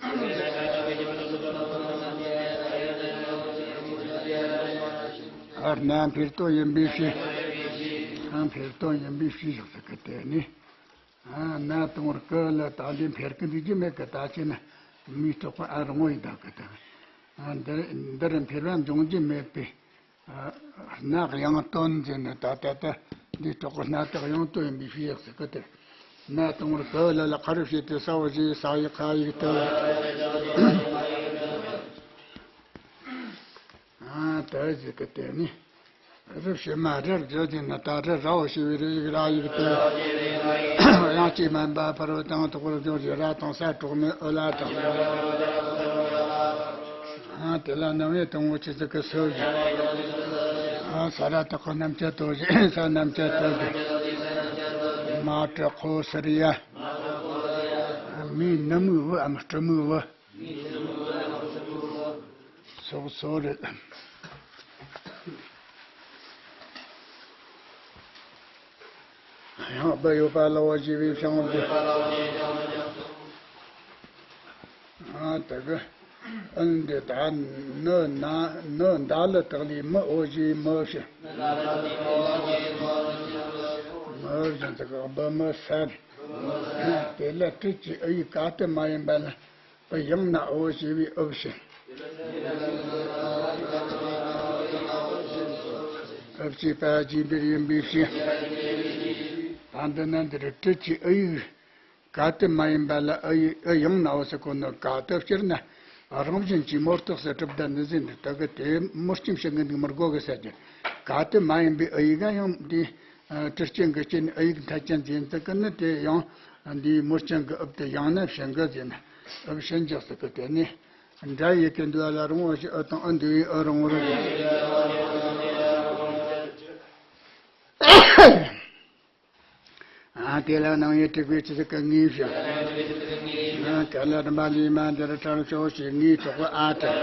ཨ་སྣ་འཕེལ་དོན་ཡིན་པའི་ཕྱིར། སྣ་འཕེལ་དོན་ཡིན་པའི་ཕྱིར་ཞེས་ཟེར་གི་དེ་ནི། ཨ་སྣ་དང་པོར་ཀ་ལ་ད་འདི་འཕེལ་གི་འདུག་རྒྱུ་མེད་གི། ད་ཅི་ན་མིའི་གྲོགས་པོ་ཨ་རང་ངོ་ཡིན་ད་གི་ད། ཨ་འདིར་འདིར་འཕེལ་བ་འབྱུང་རྒྱུ་མེད་པའི། ཨ་སྣ་དབྱངས་སྟོན་ཟེར་ནས་ད་ལྟ་ད་འདིའི་གྲོགས་པོ་སྣ་དག་དབྱངས་སྟོན་ཡིན་པའི་ཕྱིར་ཟེར་གི་དེ། སྣ་དང་པོར་ཀ་ལ་ལ་ཁ་རུ་བྱས་ཏེ་ས་འོ་ཞེས་ས་ཡི་ཁ་ཡིག་ཏུ། ཨ་དེ་ཟེར་གི་དེ་ནི། རི་ཕྱེད་མ་རི་བརྗོད་ཅིང་ནི་ད་རི་ར་འོ་ཞེས་པའི་རི་ཡིག་ར་ཡིག་ཏུ། དབྱངས་ཅི་མིན་པ་ཕ་རོལ་ཏུ་ཡང་དག་པར་སྦྱོར་ཅེས་ར་དང་ས་གྲོགས་མེད་ཨུ་ལ་དང་། ཨ་དེ་ལ་སྣང་བའི་དང་པོ་ཆུ་ཚིག་གི་སོ་བཞི། ཨ་ས་ར་བཏགས་པ་རྣམས་ཀྱི་ལྟོ་ཞེས་ས་རྣམས་ཀྱི་ལྟོ་ཞེས། མ་ཏྲ་ཁོ་སར་ཡ། མིའི་ནུ་མོའི་བུའམ་སྤྲུལ་མོའི་བུ། སོགས་སོ་རེད། ཡང་སྦུ་ཡོད་པ་ལ་འོ་ཞེས་པའི་ཕྱིར་འོ་དེ། ཨ་དེ་གི་ཨུན་དེ་ད་ནི་ན་ནི་ད་ལ་དག་ལས་མི་འོ་ཞེས་མི་ཕྱིར། མི་ཕྱིར་དེ་གི་སྦུ་མི་ས་རེད། དེ་ལ་ཏྲི་ཀྱི་ཨུ་ཡིག་ག་ཏུ་མ་ཡིན་པ་ལ། ཨུ་ཡང་ན་འོ་ཞེས་པའི་ཨུ་བྱས། ཨུ་བྱས་པ་རྗེས་འབྲེལ་ཡིན་པའི་ཕྱིར། ད་འདི་ན་འདིར་ཏྲི་ཀྱི་ཨུ་ཡིག་ག་ཏུ་མ་ཡིན་པ་ལ་ཨུ་ཡིག་ཨུ་ཡང་ན་འོ་ཟེར་གོ་ནོ་ག་ཏུ་སྤྱིར་ན་རང་བཞིན་གྱིས་མོ་རྟགས་སུ་གྲུབ་ད་ནི་ཟིན་འདི་དག་གི་དེ་མོ་རྐྱེན་བྱེད་ངེས་འདུག་མི་དགོས་གི་ཟེར་གྱི། ག་ཏུ་མ་ཡིན་པའི་ཨུ་ཡིག་ཡང་འདི། ཨ་གྲི་རྐྱེན་གྱི་རྐྱེན་ཨུ་ཡིག་མཐའ་ཅན་འཛིན་ཚུལ་གྱི་ནི་དེ་ཡང་འདིའི་མོ་རྐྱེན་གྱི་ཨུབ་དེ་ཡང་ན་བྱིན་གྱི་ཟེར་ན་ཨུབ་བྱིན་གྱི་ཟེར་གི་དེ་ནི་འདྲ་ཡི་གེ་འདུལ་བ་ལ་རང་ངོ་ཞེས་ཨུ་དང་ཨུ་འདུལ་བའི་ཨུ་རང་ངོ་རུ། ཨ་དེ་ལ་སྣང་བའི་དྲུག་པའི་ཆུ་ཚིག་གི་ངོས་བཞག་ཨ་ག་ལ་རིམ་པ་ལས་མ་འདིར་ཁྲིད་ཤོག་ཅེས་ངའི་གྲོགས་པོ་ཨ་ཏྲ།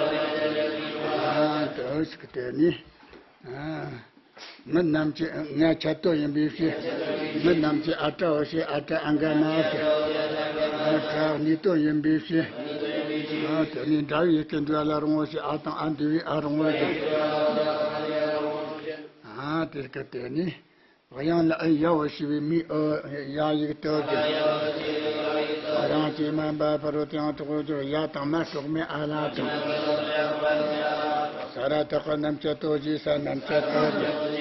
ཨ་ཏྲ་ཟེར་གི་དེ་ནི། ཨ། མི་རྣམས་ཀྱི་ངའི་ཆེད་དོན་ཡིན་པའི་ཕྱིར། མི་རྣམས་ཀྱི་ཨ་ཏྲ་འོ་ཞེས་ཨ་ཏྲ་ཨ་འག་མ་ཞེས། ཨ་ཏྲ་གནས་དོན་ཡིན་པའི་ཕྱིར། ཨ་དེ་ནི་འདྲ་བའི་ཡི་གེ་འདུལ་བ་ལ་རང་ངོ་ཞེས་ཨ་དང་ཨ་འདུལ་བའི་ཨ་རང་ངོ་ཞེས། ཨ་དེ་ག་དེ་ནི། དབྱངས་ལ་ཨུ་ཡ་འོ་ཞེས་པའི་མིའི་ཨུ་ཡ་ཡིག་ཏུ་གི། དབྱངས་ཀྱི་མིན་པ་ཕ་རོལ་ཏུ་ཡང་དག་པར་སྦྱོར་ཡ་དང་མ་གྲོགས་མེད་ཨ་ལ་དང་། ས་ར་བཏགས་པ་རྣམས་ཀྱི་ལྟོ་ཞེས་ས་རྣམས་ཀྱི་ལྟོ་ཞེས།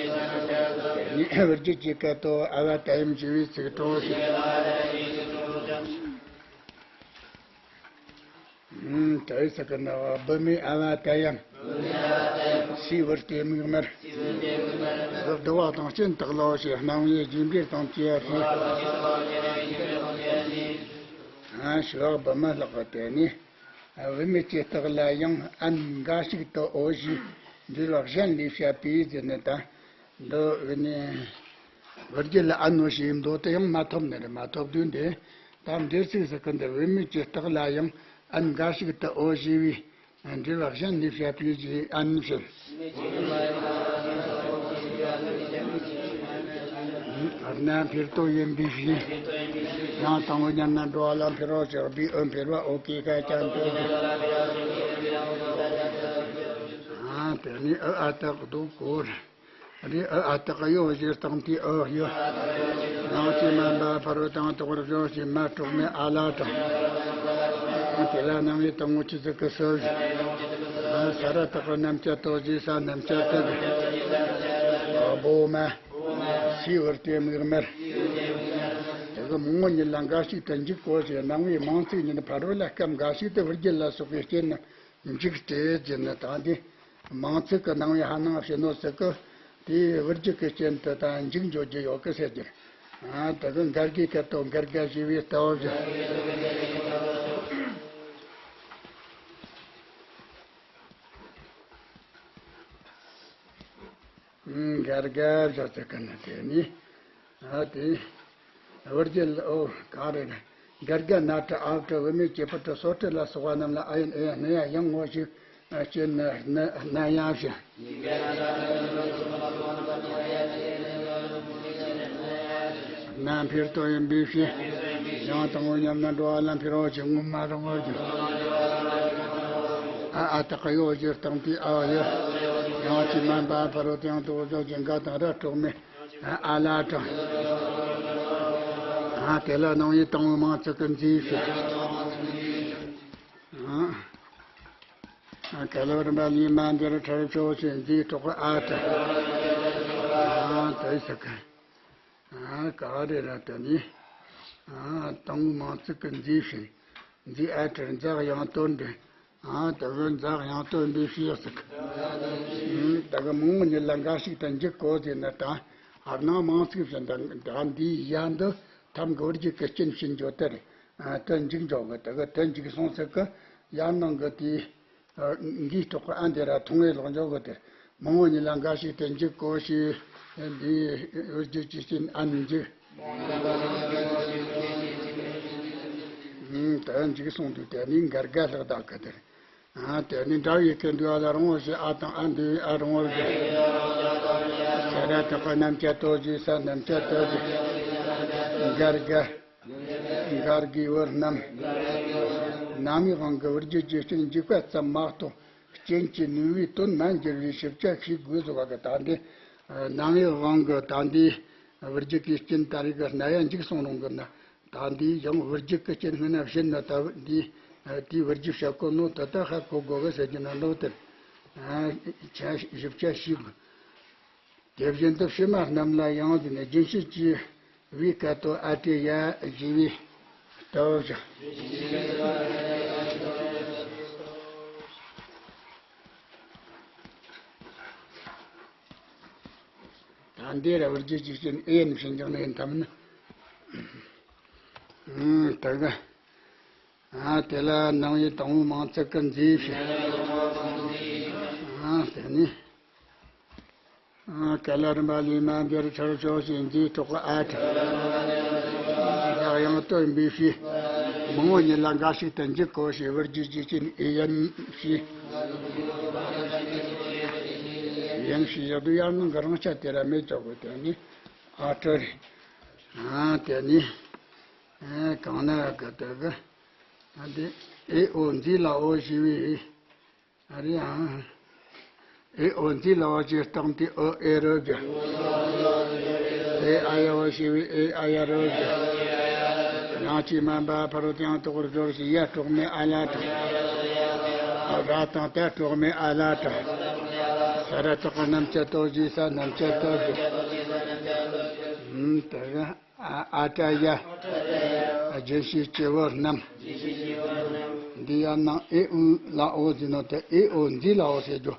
ནི་བུ་རྒྱུད་ཀྱི་སྐད་དོ། ཨ་བ་ཏ་ཡམ་ཞེས་པའི་ཚིག་གྲོགས་ཞེས། ཨུམ་དེ་ཟེར་གི་ནི་སྦུ་མའི་ཨ་བ་ཏ་ཡམ། སའི་བུར་སྟེ་མིག་དམར། བསྡུ་བ་དང་རྐྱེན་དག་ལའོ་ཞེས་སྣང་བའི་རྗེས་འབྲེལ་དང་བཅས་པ་བྱས། ཞེས་སྦུ་མ་ལྷག་པ་དེ་ནི། བུད་མེད་ཀྱི་རྟགས་ལ་ཡང་ཨན་འགའ་ཞིག་ཏུ་འོ་ཞེས་འབྲེལ་བ་གཞན་ལས་བཤད་པའི་ཟེར་ནི་དང་། འདི་བུད་ནི་བུ་རྒྱུད་ལ་ཨན་འོ་ཞེས་མདོ་དུ་ཡང་མ་ཐོབ་ནི་རེད། མ་ཐོབ་དུས་འདི་ད་འབྲེལ་ཚིག་ཟེར་གི་འདི་བུད་མེད་ཀྱི་རྟགས་ལ་ཡང་ཨན་འགའ་ཞིག་ཏུ་འོ་ཞེས་པའི་འབྲེལ་བ་གཞན་ལས་བཤད་པའི་ཞེས་ཨན་བཤད། རྣམ་འཕེལ་དོ་ཡིན་པའི་ཕྱིར། ཡང་དང་པོ་མཉམ་ན་འགྲོ་བ་ལ་འཕེལ་བར་བྱེད་པའི་འོད་འཕེལ་བ་འོད་ཀྱི་སྐད་ཅན་དུ། ཨ་དེ་ནི་འོད་ཨ་ཏག་རྡོ་གོར། རེ་འོད་ཨ་ཏག་གཡོ་ཞེས་སྟོང་དེའི་འོད་ཡོད། ཡང་ཅི་མན་པ་ཕ་རོལ་དང་དོག་རི་བྱོན་ཞེས་མ་གྲོག་མའི་ཨ་ལ་དང་། དེ་ལ་སྣང་བའི་དང་པོ་ཆུ་ཚིག་གི་སོ་བཞི། ས་ར་དག་གི་རྣམ་བཅད་དོ་ཞེས་ས་རྣམ་བཅད་དག་གི་བོ་མ། སའི་འོད་དེ་མིག་དམར། དེ་གི་མང་པོ་ཉིད་ལ་འགའ་ཞིག་ཏུ་འཇུག་གོ་ཞེས་སྣང་བའི་མིང་ཚིག་ཉིད་ཕ་རོལ་ལ་སྐབས་འགའ་ཞིག་ཏུ་བུ་རྒྱུད་ལ་སོགས་པའི་རྐྱེན་རྣམས་འཇུག་སྟེ་ཟེར་ན། ད་འདི་མིང་ཚིག་གི་སྣང་བའི་ཧ་ནང་བྱེད་ནོ་ཟེར་གི། དེའི་བུ་རྒྱུད་ཀྱི་རྐྱེན་དུ་ད་འཇུག་འཇོག་རྒྱུ་ཡོད་གི་ཟེར་རྒྱུ། ཨ་དེ་གི་འགལ་རྒྱུའི་སྐད་དོ་འགལ་རྒྱ་ཞེས་པའི་ལྟ་བ་བཞིན། འགལ་རྒྱ་བཞག་ཚེ་ཀ་ན་དེ་ནི། ཨ་དེ། བུ་རྒྱུད་ལ་འོ་ག་རེ་ན། འགལ་རྒྱ་ན་ཏྲ་ཨ་ཏྲ་བུད་མེད་ཀྱི་བུ་ཏྲ་སོ་ཏྲ་ལ་སོགས་པ་རྣམས་ལ་ཨ་ཡིན་ཨེ་ཡང་ནི་ཡང་ཡང་ངོ་ཞིག་ཨ་ཅེ་ན་ན་ན་ཡང་ཞིང་། རྣམ་འཕེལ་དོ་ཡིན་པའི་ཕྱིར། ཡང་དང་པོ་མཉམ་ན་འགྲོ་བ་ལ་འཕེལ་བ་ཞིག་ངོ་མ་རུང་བར་འགྱུར། ཨ་ཨ་ཏག་གཡོ་ཞེས་སྟོང་དེའི་ཨ་ཡོད། ཡང་ཅི་མན་པ་ཕ་རོལ་དུ་ཡང་དོག་རི་བྱོན་ཞེས་འགའ་དང་ར་གྲོག་མའི་ཨ་ལ་དང་། ཨ་དེ་ལ་སྣང་བའི་དང་པོའི་མིང་ཚིག་གི་མཛེས་ཞེས། ཨ་ག་ལ་རིམ་པ་ལས་མ་འདིར་ཁྲར་ཆོག་ཅིང་མཛེས་གྲོགས་ཨ་ཏྲ། ཨ་དེ་ཟེར་གི། ཨ་ག་རེ་ར་དེ་ནི། ཨ་དང་པོའི་མིང་ཚིག་གི་མཛེས་ཞེས། མཛེས་ཨ་ཏྲར་འཛག་ཡང་དོན་འདི། ཨ་དེ་གི་འཛག་ཡང་དོན་འདི་ཞེས་ཟེར་གི། ཨ་དེ་གི་མང་པོ་ཉིད་ལ་འགའ་ཞིག་ཏུ་འཇུག་གོ་ཟེར་ན། ད་ཨ་སྣང་མིང་ཚིག་བཞིན་དུ་ད་འདིའི་ཡ་འདི་ཐམ་གི་བུ་རྒྱུད་ཀྱི་རྐྱེན་བྱེད་འཇོག་དེར། ཨ་དེ་འཇུག་འཇོག་གི། དེ་གི་དེ་འཇུག་སོང་ཚེ་གི་ཡར་སྣང་གི་དེའི། ཨ་འགའི་གྲོགས་ཨ་འདི་ར་ཐུང་ངེ་ལོག་འཇོག་གི་དེར། མང་པོ་ཉིད་ལ་འགའ་ཞིག་ཏུ་འཇུག་གོ་ཞེས་འདིའི་བུ་རྒྱུད་ཀྱི་རྐྱེན་ཨ་ནི་འཇུག། ཨ་དེ་འཇུག་སོང་དུས་དེ་ནི་འགལ་རྒྱ་ལྷག་དག་གི་དེར། ཨ་དེ་ནི་འདྲ་བའི་སྐད་འདུས་པ་ལ་རུང་བ་ཞེས་ཨ་དང་ཨ་འདུས་པའི་ཨ་རུང་བར་འགྱུར། ས་ར་དག་གི་རྣམ་བཅད་དོ་ཞེས་ས་རྣམ་བཅད་དོ་ཞེས་འགལ་རྒྱ། འགལ་རྒྱུའི་འོད་རྣམས། སྣང་བའི་དབང་གིས་བུ་རྒྱུད་ཀྱི་རྐྱེན་འཇུག་པ་ཙམ་མ་གཏོགས་རྐྱེན་གྱི་ནུས་པའི་དོན་མ་འགྱུར་བའི་ཞིབ་ཆ་ཤེས་དགོས་སོ་བ་གི། ད་འདི་སྣང་བའི་དབང་གིས་ད་འདི་བུ་རྒྱུད་ཀྱི་རྐྱེན་ད་རེས་ཀྱི་རྣ་ཡ་འཇིག་སོང་རུང་གི་ན། ད་འདི་ཡང་བུ་རྒྱུད་ཀྱི་རྐྱེན་སྔོན་ན་བྱིན་ན་ད་འདི་དེའི་བུ་རྒྱུད་བཤད་གོ་ནོ་ད་ལྟ་ཧ་གོ་དགོས་གི་ཟེར་གྱི་ན་ལོ་དེར། ཆ་ཞིབ་ཆ་ཞིག་དེ་བཞིན་དུ་ཕྱི་མ་རྣམས་ལ་ཡང་དེ་ནས་རྒྱུན་ཤེས་ཀྱི་བའི་སྐད་དོ་ཨ་ཏྲེ་ཡ་ཞེས་པའི་སྟོབས་ཀྱང་། ད་འདི་ར་བུ་རྒྱུད་ཀྱི་རྐྱེན་ཨེ་ཡིན་ཕྱིན་ཀྱང་ལེན་ཐབས་ནི། ཨུམ་ད་ག་ཨ་དེ་ལ་སྣང་བའི་དང་པོའི་མིང་ཚིག་གི་མཛེས་ཞེས། ཨ་དེ་ནི། ཨ་ག་ལ་རིམ་པ་ལས་མ་འདིར་ཁྲར་ཆོག་ཅིང་མཛེས་གྲོགས་ཨ་ཏྲ། འཛག་ཡང་དོན་འདི་ཞེས། མང་པོ་ཉིད་ལ་འགའ་ཞིག་ཏུ་འཇུག་གོ་ཞེས་བུ་རྒྱུད་ཀྱི་རྐྱེན་ཨེ་ཡིན་ཞེས། ཡིན་ཞེས་བཞག་དུས་ཡར་སྣང་གི་རང་ཆ་དེ་ར་མེད་ཀྱང་གི། དེ་ནི་ཨ་ཏྲ་རེད། ཨ་དེ་ནི། ཨ་གང་ན་ག་དེ་གི། ཨ་དེ་ཨེ་ཨོ་མཛེས་ལ་འོ་ཞེས་པའི། ཨ་རེ་ཨ། ཨེ་ཨོ་མཛེས་ལ་འོ་ཞེས་སྟོང་དེ་ཨོ་ཨེ་རོ་གི། ཨེ་ཨ་ཡ་འོ་ཞེས་པའི་ཨེ་ཨ་ཡ་རོ་གི། ཡང་ཅི་མན་པ་ཕ་རོལ་ཏུ་ཡང་དོག་རི་བྱོན་ཞེས་ཡ་གྲོགས་མའི་ཨ་ལ་དང་། ར་དང་ཏ་གྲོགས་མའི་ཨ་ལ་དང་། ས་ར་དག་གི་རྣམ་བཅད་དོ་ཞེས་ས་རྣམ་བཅད་དོ་ཞེས། ཨུམ་དེ་གི། ཨ་ཨ་ཏྲ་ཡ། རྒྱུན་ཤེས་སྤྱི་བོ་རྣམས། འདི་ཡང་ནང་ཨེ་ཨུ་ལ་འོ་ཟེར་ནོ་དེ་ཨེ་ཨོ་མཛེས་ལ་འོ་ཟེར་རྒྱུ།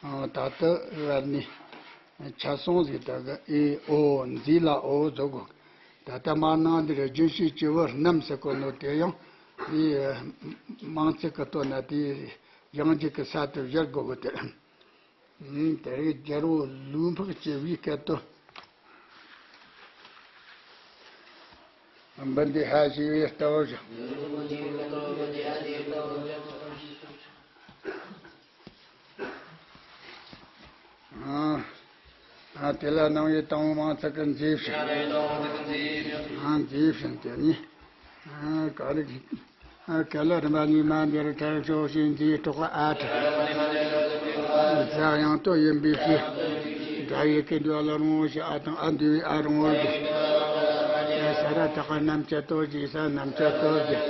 ཨ་ད་ལྟ་བར་ནི་ཆ་སོང་ཟིག་ད་གི་ཨེ་ཨོ་མཛེས་ལ་འོ་བཟོ་དགོས། ད་ལྟ་མར་ནང་འདིར་རྒྱུན་ཤེས་སྤྱི་བོ་རྣམས་ཟེར་གོ་ནོ་དེ་ཡང་དེ་མིང་ཚིག་གི་དོན་ན་དེ་ཡང་འཇིག་གི་ས་དེ་བཞག་དགོས་གི་དེ། ཨུམ་དེ་རིང་རྒྱལ་པོ་ལུས་འཕགས་སྐྱེ་བའི་སྐད་དོ། འབུ་འདི་ཧ་ཞེས་པའི་སྟོབས་ཀྱང་། ཨ་ དེ་ལ་སྣང་བའི་དང་པོ་མིང་ཚིག་གི་མཛེས་བྱེད། ཨ། མཛེས་བྱེད་དེ་ནི། ཨ། ག་རེ། ཨ། ག་ལ་རིམ་པ་ལས་མ་འདིར་ཁྲར་ཕྱོགས་ཤིང་མཛེས་གྲོགས་ཨ་ཏྲ། ཛ་ཡང་ཏོ་ཡིན་པའི་ཕྱིར། འདྲ་བའི་ཀུན་འདུས་ལ་རུང་བ་ཞེས་ཨ་དང་ཨ་འདུས་པའི་ཨ་རུང་བར་གྱུར། ས་ར་བཏགས་པ་རྣམ་བཅད་ཏོ་ཞེས་ས་རྣམ་བཅད་ཏོ་བརྒྱབ།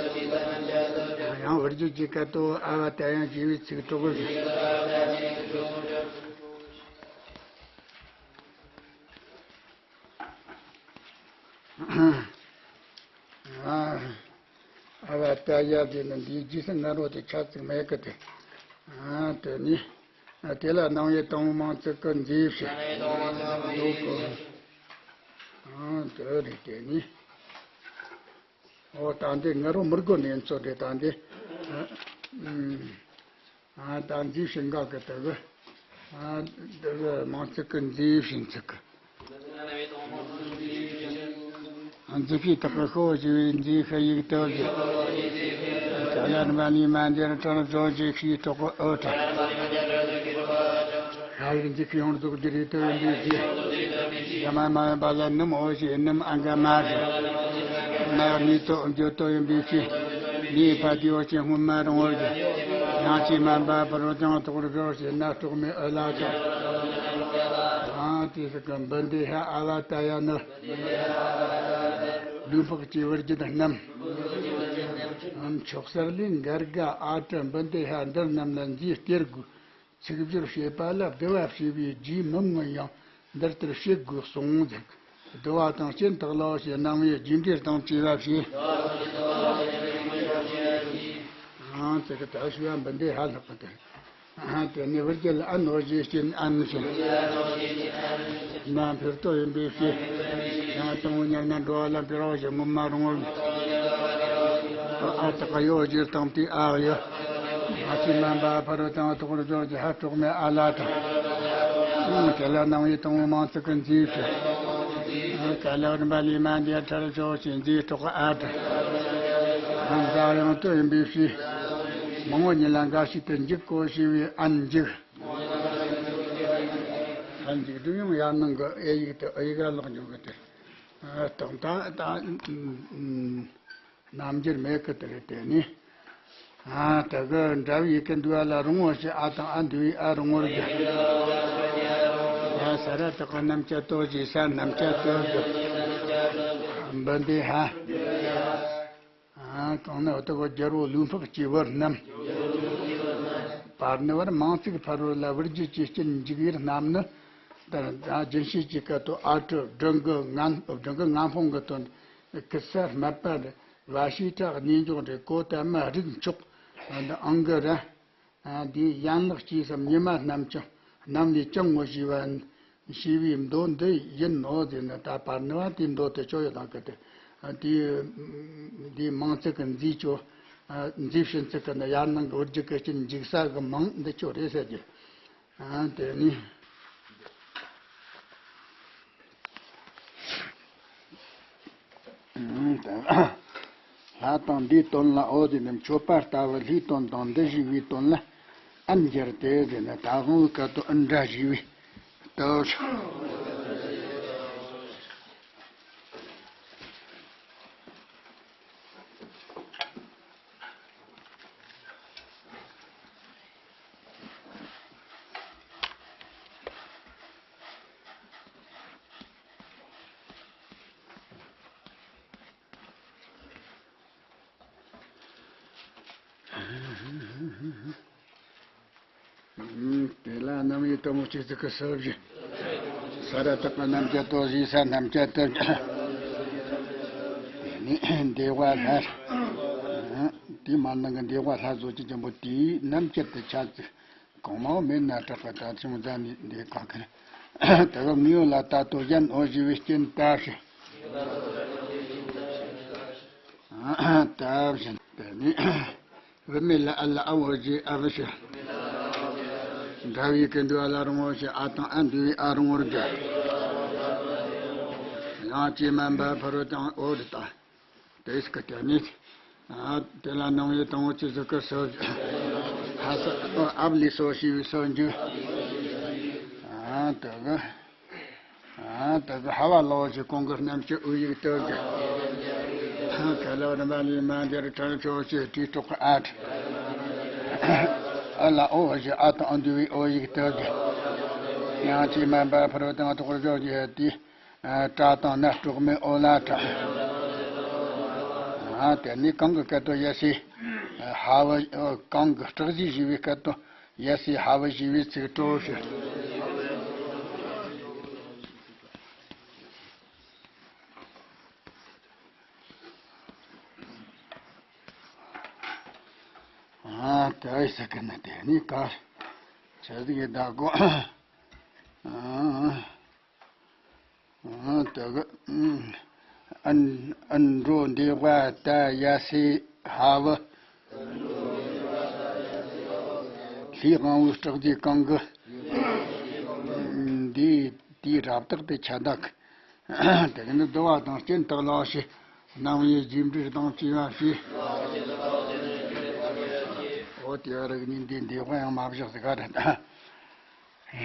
ཡང་བུ་རྒྱུད་ཀྱི་སྐད་དོ། ཨ་བ་ཏ་ཡང་ཞེས་པའི་ཚིག་གྲོགས་བརྒྱབ། ཨ། ཨ་བ་ཏ་ཡ་དེ་ནི་འདིའི་རྗེས་སུ་ང་རོ་དེ་ཆ་ཚིག་མེད་གི་དེ། ཨ། དེ་ནི། ཨ། དེ་ལ་སྣང་བའི་དང་པོ་མིང་ཚིག་གི་མཛེས་བྱེད། ཨ། དེ་རེད། དེ་ནི། ཨོ། ད་འདི་ང་རོ་མི་དགོས་ནས་ཚོ་དེ་ད་འདི། ཨ། ཨ། ད་མཛེས་བྱེད་འགའ་གི་དེ་གི། ཨ། དེ་གི་མིང་ཚིག་གི་མཛེས་བྱེད་ཚིག་གི། མཛེས་བྱེད་དག་གི་ཤོ་ཞེས་པའི་མཛེས་ཤ་ཡིག་ཏུ་བཞག། ད་ལ་རིམ་པ་ལས་མ་འདིར་ཁྲར་ཕྱོགས་ཤིང་མཛེས་གྲོགས་ཨོ་ཏྲ། ཤ་ཡིག་མཛེས་ཤིང་ཡོངས་རྫོགས་བསྒྱུར་ཡིག་ཏུ་ཡིན་པའི་རྗེས། ཡ་མ་མ་ཡིན་པ་ལ་ནུམ་ཨོ་ཞེས་ནུམ་ཨ་འགའ་མ་ཞེས། ན་ནི་ཏོ་འགྱུར་ཏོ་ཡིན་པའི་ཕྱིར། ནི་བ་དེའོ་ཞེས་སྔོན་མ་རུང་བར་གྱུར། ཡང་ཅིག་མ་འབབ་པར་ཀྱང་དོགས་རིག་ཞེས་ན་གྲོགས་མེད་ཨོ་ལ་ཀྲ། ཨ། དེ་ཟེར་གི་འབུ་འདི་ཧ་ཨ་བ་ཏ་ཡ་ནི། ལུས་འཕགས་ཀྱི་བུ་རྒྱུད་རྣམས། ཕྱོགས་གསར་ལས་འགལ་དགའ་ཨ་ཏྲ་འབུ་འདི་ཧ་འདི་རྣམས་ལ་མཛེས་སྟེར་དགོས། ཚིག་སྦྱོར་བྱེད་པ་ལ་བསྡུ་བ་བྱས་པའི་རྗེས་མི་མངོན་ཡང་འདི་ལྟར་བྱེད་དགོས་གསུངས་ཟེར། བསྡུ་བ་དང་རྐྱེན་དག་ལ་ཞེས་སྣང་བའི་རྒྱས་འགྲེལ་དང་བཅས་པ་བྱས། ཨང་། དེ་གི་ད་ཞུ་བ་འབུ་འདི་ཧ་ལྷག་པ་དེ། ཨང་། དེ་ནས་བུ་རྒྱུད་ལ་ཨ་ནོ་ཞེས་སྐྱེ་ཨན་ཞེས། ན་འཕེར་ཏོ་ཡིན་པའི་ཕྱིར། ཡང་དང་པོ་ཉར་ན་འགྲོ་བ་ལ་འཕེར་བ་ཞེས་སྔོན་མ་རུང་བར། ཨ་དག་ཡོ་ཞེས་དང་དེའི་ཨ་ཡོ། ཨ་ཅི་མ་འབབ་པར་དང་དོགས་རིག་ཞེས་ཧ་གྲོགས་མེད་ཨ་ལ་ཀྲ། དེ་ལ་སྣང་བའི་དང་པོ་མིང་ཚིག་གི་མཛེས་བྱེད། ག་ལ་རིམ་པ་ལས་མ་འདིར་ཁྲར་ཕྱོགས་ཤིང་མཛེས་གྲོགས་ཨ་ཏྲ། ཛ་ཡང་ཏོ་ཡིན་པའི་ཕྱིར། མང་པོ་ཉིད་ལ་འགའ་ཞིག་ཏུ་འཇུག་གོ་ཞེས་པའི་ཨན་འཇུག། ཨན་འཇུག་དུ་ཡང་ཡར་ནང་གི་ཨེ་ཡིག་དེ་ཨེ་ཡིག་ལ་ལོག་འཇུག་གི་དེ། ཨ། དང་ད་ད། རྣམ་འགྱུར་མེད་གི་དེ་རེད། དེ་ནི། ཨ། དེ་གི་འདྲ་བའི་ཀུན་འདུས་ལ་རུང་བ་ཞེས་ཨ་དང་ཨ་འདུས་པའི་ཨ་རུང་བར་གྱུར། ཡ་ས་ར་བཏགས་པ་རྣམ་བཅད་ཏོ་ཞེས་ས་རྣམ་བཅད་ཏོ་བརྒྱབ། འབུ་འདི་ཧ། ཨ། གང་ན་འོ་དེ་གི་རྒྱལ་པོ་ལུས་འཕགས་ཀྱི་བུ་རྣམས། བར་ནི་བར་མིང་ཚིག་ཕ་རོལ་ལ་བུ་རྒྱུད་ཀྱི་རྐྱེན་འཇུག་ཡུལ་རྣམས་ནི། ལྟར་རྒྱུན་ཤེས་ཀྱི་སྐད་དུ་ཨ་ཏྲ་སྦྲང་གི་ངན་སྦྲང་གི་ངན་ཕུང་གི་དོན། ཀུ་ས་སྨད་པ་རེད། བ་ཤེས་ཏྲ་གནས་འཇོག་རེད། གོ་ཏ་མ་རིགས་མཆོག་འདི་ཨང་གི་ར། འདིའི་ཡན་ལག་གཅིག་སམ་ཉི་མ་རྣམས་ཀྱང་རྣམས་ལས་ཀྱང་ངོ་ཤེས་པ་ཤེས་པའི་མདོ་འདི་ཡིན་ནོ་ཟེར་ན། ད་བར་ནི་བ་དེའི་མདོ་དེ་ཅོ་ཡོད་དང་གི་དེ། དེའི་འདིའི་མིང་ཚིག་གི་མཛེས་ཅོ། མཛེས་བྱེད་ཚིག་གི་ནི་ཡར་ནང་གི་བུ་རྒྱུད་ཀྱི་རྐྱེན་འཇུག་ས་གི་མིང་འདི་ཅོ་རེད་ཟེར་གི། ཨ། དེ་ནི། ལྷ་དང་འདིའི་དོན་ལ་འོ་དེ་ནི་མཆོད་པ་ལྟ་བུ་ལྷའི་དོན་དང་འདི་ཞེས་པའི་དོན་ལ་ཨན་སྦྱར་ཏེ་དེ་ནི་ད་དབང་བོའི་སྐད་དུ་ཨན་འདྲ་ཞེས་པའི་སྟོབས། དེ་ལ་རྣམ་དབྱེ་དང་པོ་ཆོས་ཚིག་གི་སུ་བཞི། ས་ར་བཏགས་པ་རྣམ་བཅད་ཏོ་ཞེས་ས་རྣམ་བཅད་ཏོ། དེ་ནས་འདོད་པ་ལྷ། དེ་མ་ནང་གི་འདོད་པ་ལྷ་བཟོ་བྱེད་ཅན་པོ་དེའི་རྣམ་བཅད་དུ་ཆ་ཚིག་གང་མང་མེད་ན་དྲག་པ་དང་ཆུང་ཙམ་ནས་འདི་ག་གི། དེ་གི་མིའོ་ལ་ད་ལྟོ་གཞན་འོ་ཞེས་པའི་རྐྱེན་ལྟ་ཞིང་། ལྟ་བཞིན་དེ་ནས། བུད་མེད་ལ་ཨ་ལ་ཨ་འོ་ཞེས་ཨ་བུ་ཞེས། འདྲ་བའི་ཀུན་འདུས་ལ་རུང་བ་ཞེས་ཨ་དང་ཨ་འདུས་པའི་ཨ་རུང་བར་སྦྱར། ཡང་ཅི་མ་འབབ་ཕ་རོལ་ཏུ་ཨོ་རི་ལྟ། དེ་སྐད་དེ་ནི། ཨ། དེ་ལ་སྣང་བའི་དང་པོ་ཆོས་ཚིག་གི་སུ། ཧ་ས་ཨ་བ་ལས་སོ་ཞེས་པའི་སུ་འཇུག། ཨ། དེ་གི། ཨ། དེ་གི་ཧ་བ་ལོ་ཞེས་གོང་གི་རྣམ་བཅུ་དབུ་ཡིག་དེ་གི། ཁ་ལ་རིམ་པ་ལས་མ་འདིར་ཁྲ་ཆོ་ཞེས་དྲིས་ཐོག་ཨ་ཁྲ། ཨ་ལ་ཨོ་ཞེས་ཨ་དང་ཨ་འདུས་པའི་ཨོ་ཡིག་དེ་གི། ཡང་ཅིག་མ་འབའ་ཕུར་བུ་དང་ཐོག་རྒྱོ་ཞེས་དེ། ཨ། ཏྲ་དང་ན་སྤྲོག་མེ་ཨོ་ལ་ཏྲ། ཨ། དེ་ནས་གང་གི་སྐད་དོད་ཡ་སའི་ཧ་བ། གང་གི་སྐྲག་བྱེད་ཞེས་པའི་སྐད་དོད་ཡ་སའི་ཧ་བ་ཞེས་པའི་ཚིག་གྲོགས་ཤིག། ཨ། དེ་ཡི་ས་གི་ན་དེ་ནི་ག་ཆ་ཟིག་གི་བདག་གོ། ཨ། ཨ། དེ་གི། ཨ། ཨ་འགྲོ་འདི་བ་ད་ཡ་སའི་ཧ་བ། ལྷའི་དབང་པོའི་སྐྲག་བྱེད་གང་གི། འདི་དེའི་རབ་བཏགས་དེ་ཆ་དག། དེ་གི་ནི་བསྡུ་བ་དང་རྐྱེན་དག་ལ་ཞེས། རྣམ་དབྱེ་རྒྱས་འབྲེལ་དང་བཅས་པ་ཞེས། འོ་དེ་བ་རིགས་གཉིས་འདི་འདི་དབང་ཡང་མ་བཞག་ཟིག་ག་རེད། ཡ།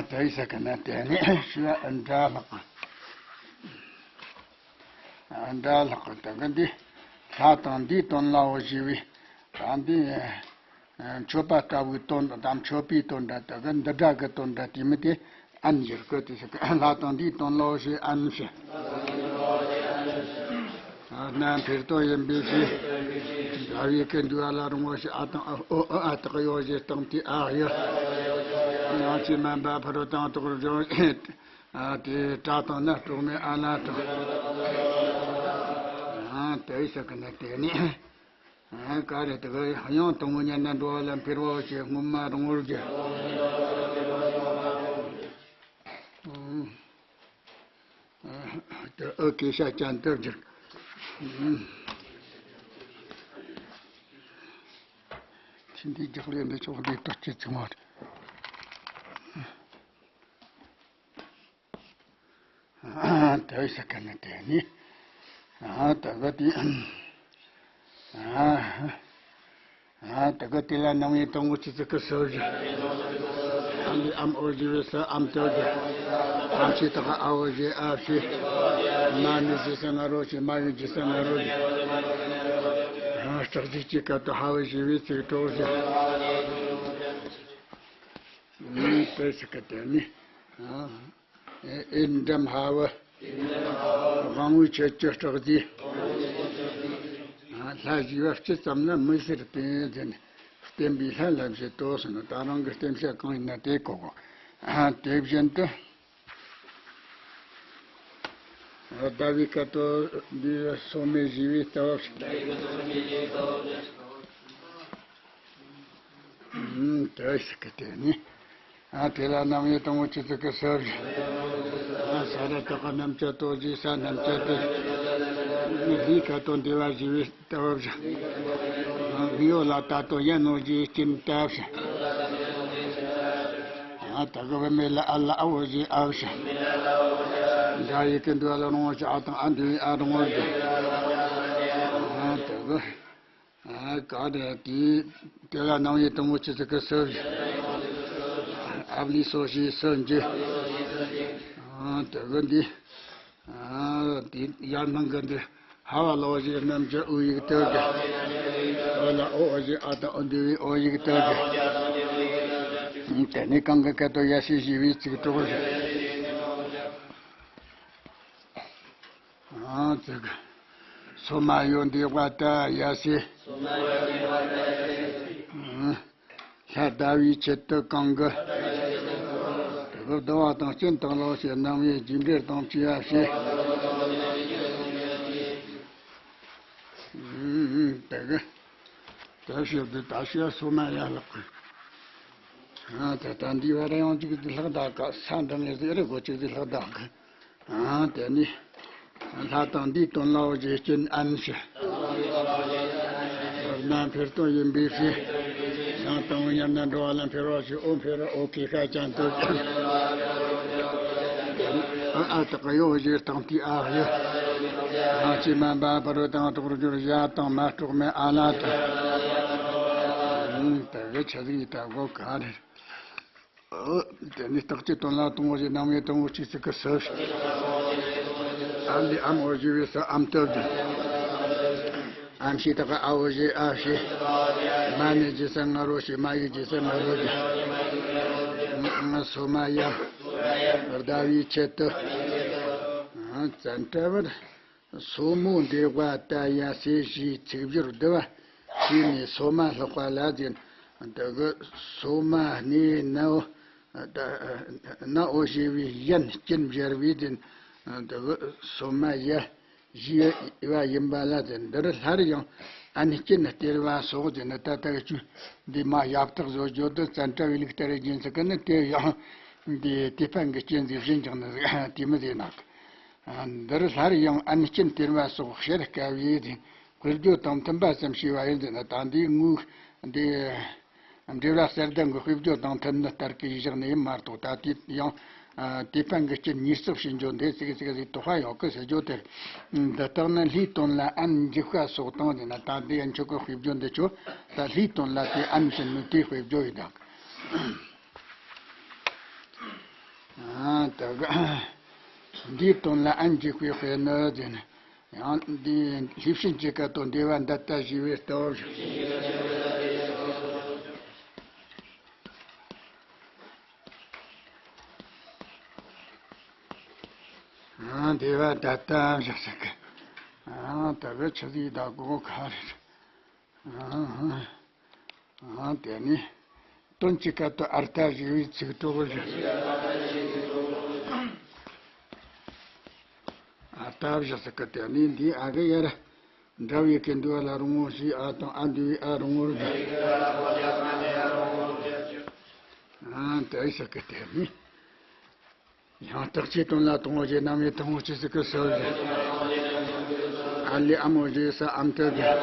དེ་ཡི་ས་གི་ན་དེ་ནས་ཞུ་བ་འདྲ་ལྷག་གི། འདྲ་ལྷག་གི་དེ་གི་འདི། ལྷ་དང་འདིའི་དོན་ལའོ་ཞེས་པའི། ད་འདི། མཆོད་པ་ལྟ་བུའི་དོན་དང་མཆོད་པའི་དོན་འདྲ་དེ་གི་འདི་འདྲ་གི་དོན་འདྲ་དེ་མི་དེ་ཨན་ཡིར་གི་དེ་ཟེར་གི། ལྷ་དང་འདིའི་དོན་ལའོ་ཞེས་ཨན་ཞེས། རྣམ་འཕེལ་དོན་ཡིན་པའི་ཕྱིར། འདྲ་བའི་སྐད་འདུས་པ་ལ་རུང་བ་ཞེས་ཨ་དང་ཨ་ཨོ་ཨ་ཨ་དག་ཡོ་ཞེས་སྟེང་དེ་ཨ་ཡོ། ཡང་ཅིག་མ་འབའ་ཕུར་བུ་དང་ཐོག་རྒྱོ། ཨ། དེ་ཏྲ་དང་ན་སྤྲོག་མེ་ཨ་ལ་ཏྲ། ཨ། དེ་ཡི་ས་གི་ན་དེ་ནི། ཨ། ག་རེ་དེ་གི་ཡང་དང་པོ་ཉར་ན་འགྲོ་བ་ལ་འཕེལ་བའོ་ཞེས་སྔོན་མ་རང་བོར་གྱི། ཨ། དེ་ཨོ་ཀེ་ཤ་ཅན་དུ་བསྒྱུར། ཨ། ཁྱིམ་འདིའི་རྒྱག་ལས་འདི་ཆོག་འདི་ལྟར་གྱི་ཚིག་མ་རེད། དེ་ཟེར་གི་ནི་དེ་ནི། ཨ། དེ་གི་དེ། ཨ། ཨ། དེ་གི་དེ་ལ་རྣམ་དབྱེ་དང་པོ་ཆོས་ཚིག་གི་སོ་བཞི། ཨམ་ལས་ཨམ་ཨོ་ཞེས་པའི་སོ་ཨམ་དོ་བཞི། ཨམ་ཆི་དག་ཨ་བོ་ཞེས་ཨ་བཞི། མ་ནི་ཞེས་སོ་ང་རོ་ཞེས་མ་ཡི་ཞེས་སོ་ང་རོ་བཞི། ཨ། སྐྲག་བྱེད་ཀྱི་སྐད་དོད་ཧ་བ་ཞེས་པའི་ཚིག་གྲོགས་བཞི། ཨ། དེ་ཟེར་གི་དེ་ནི། ཨ། ཨེ་འགྲམ་ཧ་བ། དབང་པོའི་ཆོས་ཀྱི་སྐྲག་བྱེད། ལྷ་ཞེས་པ་སྤྱི་ཙམ་ན་མི་ཟེར་བསྟན་ཟེར་ནས། བསྟན་པའི་ལྷ་ལ་བཞེད་དོ་ཟེར་ན་ད་རང་གི་བསྟན་བྱ་གང་ཡིན་ན་དེ་གོ་དགོས། དེ་བཞིན་དུ། ཟླ་བའི་སྐད་དོད་འདི་སོ་མའི་ཞེས་པའི་ལྟ་བ། ཨུམ། དེ་ཟེར་གི་དེ་ནི། ཨ། དེ་ལ་རྣམ་དབྱེ་དང་པོ་ཆོས་ཚིག་གི་སོ་བཞི། ཨ། ས་ར་བཏགས་རྣམ་བཅད་དོ་ཞེས་ས་རྣམ་བཅད་དེ། ལྷའི་སྐད་དོད་འདི་བ་ཞེས་པའི་ལྟ་བ་བཞི། ཨ། མི་ཡོ་ལ་ད་དོ་ཡན་ནོ་ཞེས་སྐྱེ་ལྟ་བཞི། ཨ། ད་གི་བུད་མེད་ལ་ཨ་ལ་ཨ་བོ་ཞེས་ཨ་བཞི། འདྲ་ཡི་གེ་འདུས་པ་ལ་རུང་བ་ཞེས་ཨ་དང་ཨ་འདུས་པའི་ཨ་རུང་བ་བཞི། ཨ། ད་གི། ཨ། ག་རེ་དེ། དེ་ལ་རྣམ་དབྱེ་དང་པོ་ཆོས་ཚིག་གི་སོ་བཞི། ཨ་བ་ལི་སོ་ཞེས་སོ་བཞི། ཨ། དེ་གི་འདི། ཨ། དེ་ཡར་སྣང་གི་འདི། ཧ་བ་ལོ་ཞེས་རྣམ་བཅད་དབུ་ཡིག་དེ་གི། ཨོ་ལ་ཨོ་ཨོ་ཞེས་ཨ་དང་ཨོ་འདུས་པའི་ཨོ་ཡིག་དེ་གི། དེ་ནས་གང་གི་སྐད་དོད་ཡ་སའི་ཞེས་པའི་ཚིག་གྲོགས་བཞི། ཨ། ཙི་ག་སོ་མ་ཡོ་འདི་བ་ད་ཡ་སའི། ཨ། ལྷ་ཟླ་བའི་ཆེད་དུ་གང་གི། དེ་གི་བསྡུ་བ་དང་རྐྱེན་དག་ལ་ཞེས་རྣམ་དབྱེ་རྒྱས་འབྲེལ་དང་བཅས་པ་ཞེས། ཨུམ། དེ་གི། དེ་ཞེས་དེ་ད་ཞེས་སོ་མ་ཡ་ལགས། ཨ། དེ་ད་འདི་བ་ར་ཡང་གཅིག་དེ་ལྷག་ད་ག་ས་འདྲ་ངེས་ཟེར་རེ་གོ་གཅིག་དེ་ལྷག་ད་ག་ཨ། དེ་ནི། ལྷ་དང་འདིའི་དོན་ལའོ་ཞེས་སྐྱོན་ཨན་ཞེས། རྣམ་འཕེལ་དོན་ཡིན་པའི་ཕྱིར། ཡང་དང་པོ་ཉར་ན་འགྲོ་བ་ལ་འཕེལ་བ་ཞེས་ཨོ་འཕེལ་ར་ཨོ་ཀེ་ཤ་ཅན་དུ། ཨ་ཨ་དག་ཡོ་ཞེས་སྟེང་དེ་ཨ་ཡོ། ཡང་ཅིག་མ་འབའ་ཕུར་བུ་དང་ཐོག་རྒྱོ་ཞེས་ཨ་དང་མ་སྤྲོག་མེ་ཨ་ལ་ཏྲ། དེ་གི་ཆ་ཟིག་ཡི་ད་གོ་ག་རེ། དེ་ནས་རྟགས་ཀྱི་དོན་ལ་དང་པོ་ཞེས་རྣམ་དབྱེ་དང་པོ་གཅིག་ཚིག་གི་སུ། ཨ་ལི་ཨ་མོ་ཞེས་པའི་སུ་ཨམ་ཏི་ཨ་ཞེས། ཨམ་ཞེས་དག་ཨ་འོ་ཞེས་ཨ་ཞེས། མ་ནི་ཞེས་སུ་ང་རོ་ཞེས། མ་ཡི་ཞེས་སུ་ང་རོ་ཞེས། སོ་མ་ཡ། ཟླ་བའི་ཆེད་དུ། བཙན་བྲལ་བར། སོ་མོ་འདྲེ་བ་ཏ་ཡ་སེ་ཞེས་ཚིག་སྦྱོར་བསྡུ་བ་བྱས་ནས་སོ་མ་ལྷག་པ་ལ་ཟེར། འདི་གི་སོ་མ་ནི་ནའོ། ནའོ་ཞེས་པའི་ཡན་སྐྱིན་སྦྱར་བའི་ཟེར། འདི་གི་སོ་མ་ཡ་ཞེས་པ་ཡིན་པ་ལ་ཟེར། འདིར་སླར་ཡང་ཨན་སྐྱིན་སྟེར་བ་སོགས་ཟེར་ནི་ད་ལྟ་གི་ཆོས་འདི་མ་ཡག་ཐག་བཟོ་རྒྱུ་དེ་བཙན་བྲལ་བའི་ལུགས་ལྟར་རྒྱུན་ཚིག་གི་ནི་དེ་ཡང་འདི་དེད་དཔོན་གྱི་སྐྱིན་ཟེར་བཞིན་ཀྱང་ནི་དེ་མི་ཟེར་ནག་འདིར་སླར་ཡང་ཨན་སྐྱིན་སྟེར་བ་སོགས་བཤད་དཀའ་བས་དཔེ་བརྗོད་དང་མཐུན་པ་ཙམ་ཞུས་པ་ཡིན་ཟེར་ན། ད་འདིའི་དངོས་འདི་འགྲེལ་བ་གསེར་ལྡན་གྱི་དཔེ་བརྗོད་དང་མཐུན་ནི་ལྟར་གྱི་བཞག་ནི་ཡིན་མ་གཏོགས། ད་དེ་ཡང་དེད་དཔོན་གྱི་སྐྱིན་ཉེར་བརྩེགས་བྱེད་འཇོག་འདི་ཚིག་ཚིག་ཟིག་དོགས་པ་ཡོད་གི་ཟེར་རྒྱུ་དེར། འདི་དག་ནི་ལྷའི་དོན་ལ་ཨན་འཇུག་པ་སོགས་དང་ཟེར་ན། ད་འདི་ཡན་ཆོད་གི་དཔེ་བརྗོད་འདི་ཆོ་ད་ལྷའི་དོན་ལ་དེ་ཨན་བྱིན་ནི་དེའི་དཔེ་བརྗོད་ཡིན་དང་། ཨ་ད་ག་འདིའི་དོན་ལ་ཨན་འཇུག་པའི་དཔེ་ནི་ཟེར་ན། ཡང་འདི་ལྷས་བྱིན་གྱི་སྐད་དུ་འདྲེ་བ་འདི་ལྟ་ཞེས་པའི་སྟོབས། ཨ་འདྲེ་བ་འདི་ལྟ་ཞེས་ཟེར་གི། ཨ་ད་ག་ཆི་ཟིག་ད་གོ་ཁ་རེད། ཨ་ཨ་དེ་ནི་དོན་གྱི་སྐད་དུ་ཨར་ཐ་ཞེས་པའི་ཚིག་གྲོགས་བཞི། ཨར་ཐ་བཞི་ཟེར་གི། དེ་ནི་འདི་ཨ་གི་ཡར་འདྲ་བའི་གི་འདུལ་བ་ལ་རུང་བོ་ཞེས། ཨ་དང་ཨ་འདུལ་བའི་ཨ་རུང་བོར་བཞི། ཨ་དེ་ཟེར་གི། དེ་ནི། ཡང་རྟགས་ཆོས་དོན་ལ་དང་པོ་ཞེས་རྣམ་དབྱེ་དང་པོ་གཅིག་ཚིག་གི་སུ་ཟེར། ཨ་ལི་ཨ་མོ་ཞེས་སུ་ཨམ་ཏི་ཟེར།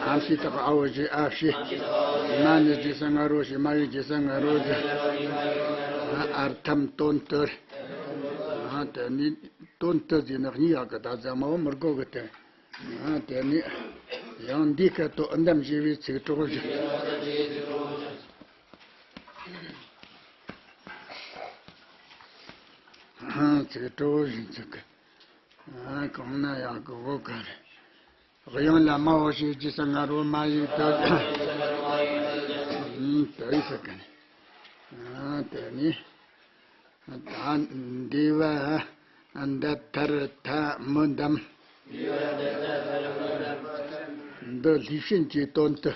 ཨམ་ཞེས་དག་ཨ་འོ་ཞེས་ཨ་ཞེས། མ་ནི་ཞེས་སུ་ང་རོ་ཞེས། མ་ཡི་ཞེས་སུ་ང་རོ་ཟེར། ཨར་ཐམ་དོན་དུ། དེ་ནི་དོན་དུ་ཟེར་ན་གཉིས་ཡག་གི། ད་ཟ་མ་བོ་མི་དགོས་གི་དེ། དེ་ནི་ཡང་འདིའི་སྐད་དུ་ཨི་འདམ་ཞེས་པའི་ཚིག་གྲོགས་བཞི། ཚིག་གྲོགས་བཞི་ཚིག་གི། གང་ན་ཡག་གི་འོ་ག་རེ། དབྱངས་ལ་མ་འོ་ཞེས་རྗེས་སུ་ང་རོ་མ་ཡིག་ཏུ། དེ་ཡི་ཟེར་གི་ནི། དེ་ནི། ད་འདི་བ་འདི་ཐར་ཐ་མི་འདམ། འདི་ལྷས་བྱིན་གྱི་དོན་དུ། དེ་གི་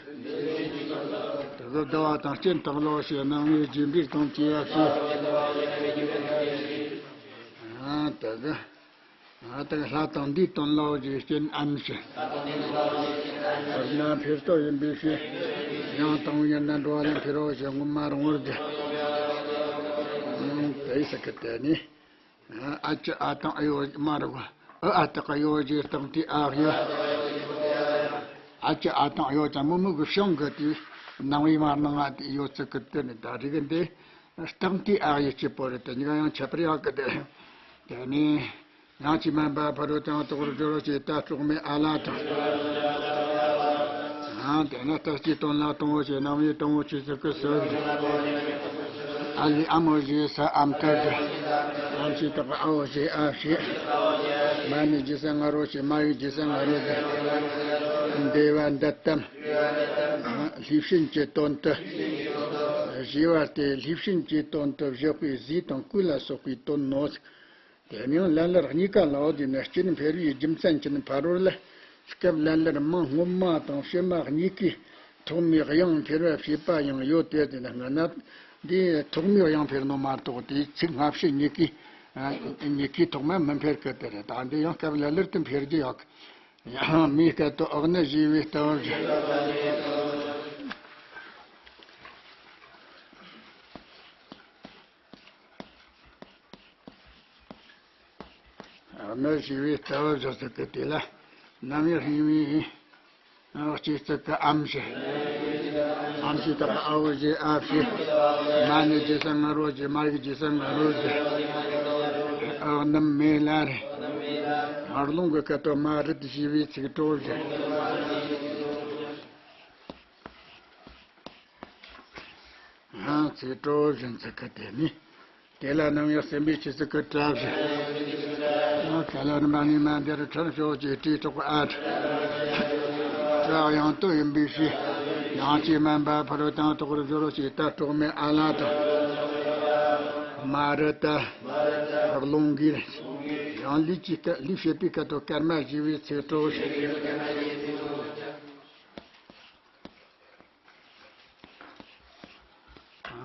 བཟླ་བ་དང་སྤྱན་དང་ལོག་ཞེས་རྣམ་དབྱེ་རྗེས་འབྲེལ་དང་བཅས་པ་སོགས། ཨ་དེ་གི། ཨ་དེ་གི་ལྷ་དང་འདིའི་དོན་ལོག་ཞེས་སྤྱན་ཨན་ཞེས། དཔེར་ན་འཕེལ་སྟོབས་ཡིན་པའི་ཕྱིར། ཡང་དང་པོ་ཡིན་ན་འགྲོ་བ་ལ་འཕེལ་བ་ཞེས་ངོ་མ་རུང་བར་བསྡུ། དེ་ཡི་ས་ཀི་དེ་ནི། ཨ་ཅི་ཨ་དང་ཨ་ཡོ་མ་རུ་ག་ཨ་ཨ་དག་ཡོ་ཞེས་སྟེང་དེ་ཨ་ཡོ། ཨ་ཅི་ཨ་དང་ཨ་ཡོ་ཅང་མི་མི་གི་བྱུང་གི་དེ་ནང་བའི་མ་ནང་ང་དེ་ཡོ་ཚིག་གི་དེ་ནི་ད་རིག་འདི་སྟེང་དེ་ཨ་ཡོ་གཅིག་པོ་རེད། དེ་གཉིས་ཀ་ཡང་ཁྱད་པར་ཡོད་གི་དེ། དེ་ནི་ཡང་ཅི་མན་པ་ཕ་རོལ་ཏུ་ཡང་དོགས་སྦྱོར་ཅེས་ད་གྲོགས་མེད་ཨ་ལ་དང་། ཨ་དེ་ནི་རྟགས་ཀྱི་དོན་ལ་དང་པོ་ཞེས་རྣམ་དབྱེ་དང་པོ་ཆོས་ཚིག་གི་སུ། ཨ་ལི་ཨ་མོ་ཞེས་ས་ཨམ་ཏི་ཟེར། ཨམ་ཞེས་དག་ཨ་འོ་ཞེས་ཨ་ཞེས། མ་ནི་ཞེས་ས་ང་རོ་ཞེས། མ་ཡི་ཞེས་ས་ང་རོ་ཟེར། འདི་བ་འདི་ལྟ། ལྷས་བྱིན་གྱི་དོན་དུ། ཞེས་པ་སྟེ་ལྷས་བྱིན་གྱི་དོན་དུ་བཞག་པའི་གཟི་དང་གོས་ལ་སོགས་པའི་དོན་ནོ། དེ་ནས་ལ་ལར་གཉིས་ཀ་ལའོ་དེ་ནི་སྐྱེ་འཕེལ་བའི་རྒྱུ་མཚན་གྱིས་ཕ་རོལ་ལ་སྐབས་ལ་ལར་མིང་སྔོན་མ་དང་ཕྱི་མ་གཉིས་ཀའི་ཐོག་མའི་དབྱངས་འཕེལ་བ་བྱེད་པ་ཡང་ཡོད་དེ། དེ་ནི་སྔ་ན་འདིའི་ཐོག་མའི་དབྱངས་འཕེལ་ནོ་མ་གཏོགས་དེའི་ཚིག་སྔ་ཕྱི་གཉིས་ཀའི་གཉིས་ཀའི་ཐོག་མ་མི་འཕེལ་གི་དེ་རེད། ད་འདི་ཡང་སྐབས་ལ་ལར་དུ་འཕེལ་རྒྱུ་ཡོད་གི། ཡང་མིའི་སྐད་དུ་ཨག་ནི་ཞེས་པའི་སྟོབས་བཞི། ཨ་ནི་ཞེས་པའི་རྩ་བ་བཞག་ཚུལ་གྱི་དེ་ལ་རྣམ་དབྱེ་གཉིས་པའི་གཅིག་ཚིག་གི་ཨམ་ཞེས། ཨམ་ཞེས་དག་ཨ་འོ་ཞེས་ཨ་ཞེས། མ་ནི་ཞེས་ས་ང་རོ་ཞེས། མ་ཡི་ཞེས་ས་ང་རོ་ཞེས། ཨག་ནི་མེ་ལ་རེ། ཨར་ལུང་གི་སྐད་དུ་མ་རིད་ཞེས་པའི་ཚིག་གྲོགས་བཞི། ཚིག་གྲོགས་བཞིན་ཚིག་གི་དེ་ནི། དེ་ལ་ནམ་ཡང་སེམས་པའི་ཆུ་ཚིག་གི་གྲབས་བཞིན། ག་ལ་རིམ་པ་ནི་མ་འདིར་ཁྲིམས་ཤོག་ཅེས་དྲིས་གྲོགས་ཨ། བཀྲག་ཡང་དོ་ཡིན་པའི་ཕྱིར། ཡང་ཅི་སྨན་པ་ཕ་རོལ་དང་གྲོགས་རུ་སྦྱོར་ཅེས་ད་གྲོགས་མེད་ཨ་ལ་དང་། མ་རུ་ད། རླུང་གིས། ཡང་ལུས་ཀྱི་སྐད་ལུས་བྱེད་པའི་སྐད་དུ་སྐར་མ་བཞི་བའི་ཚིག་གྲོགས་བཞིན།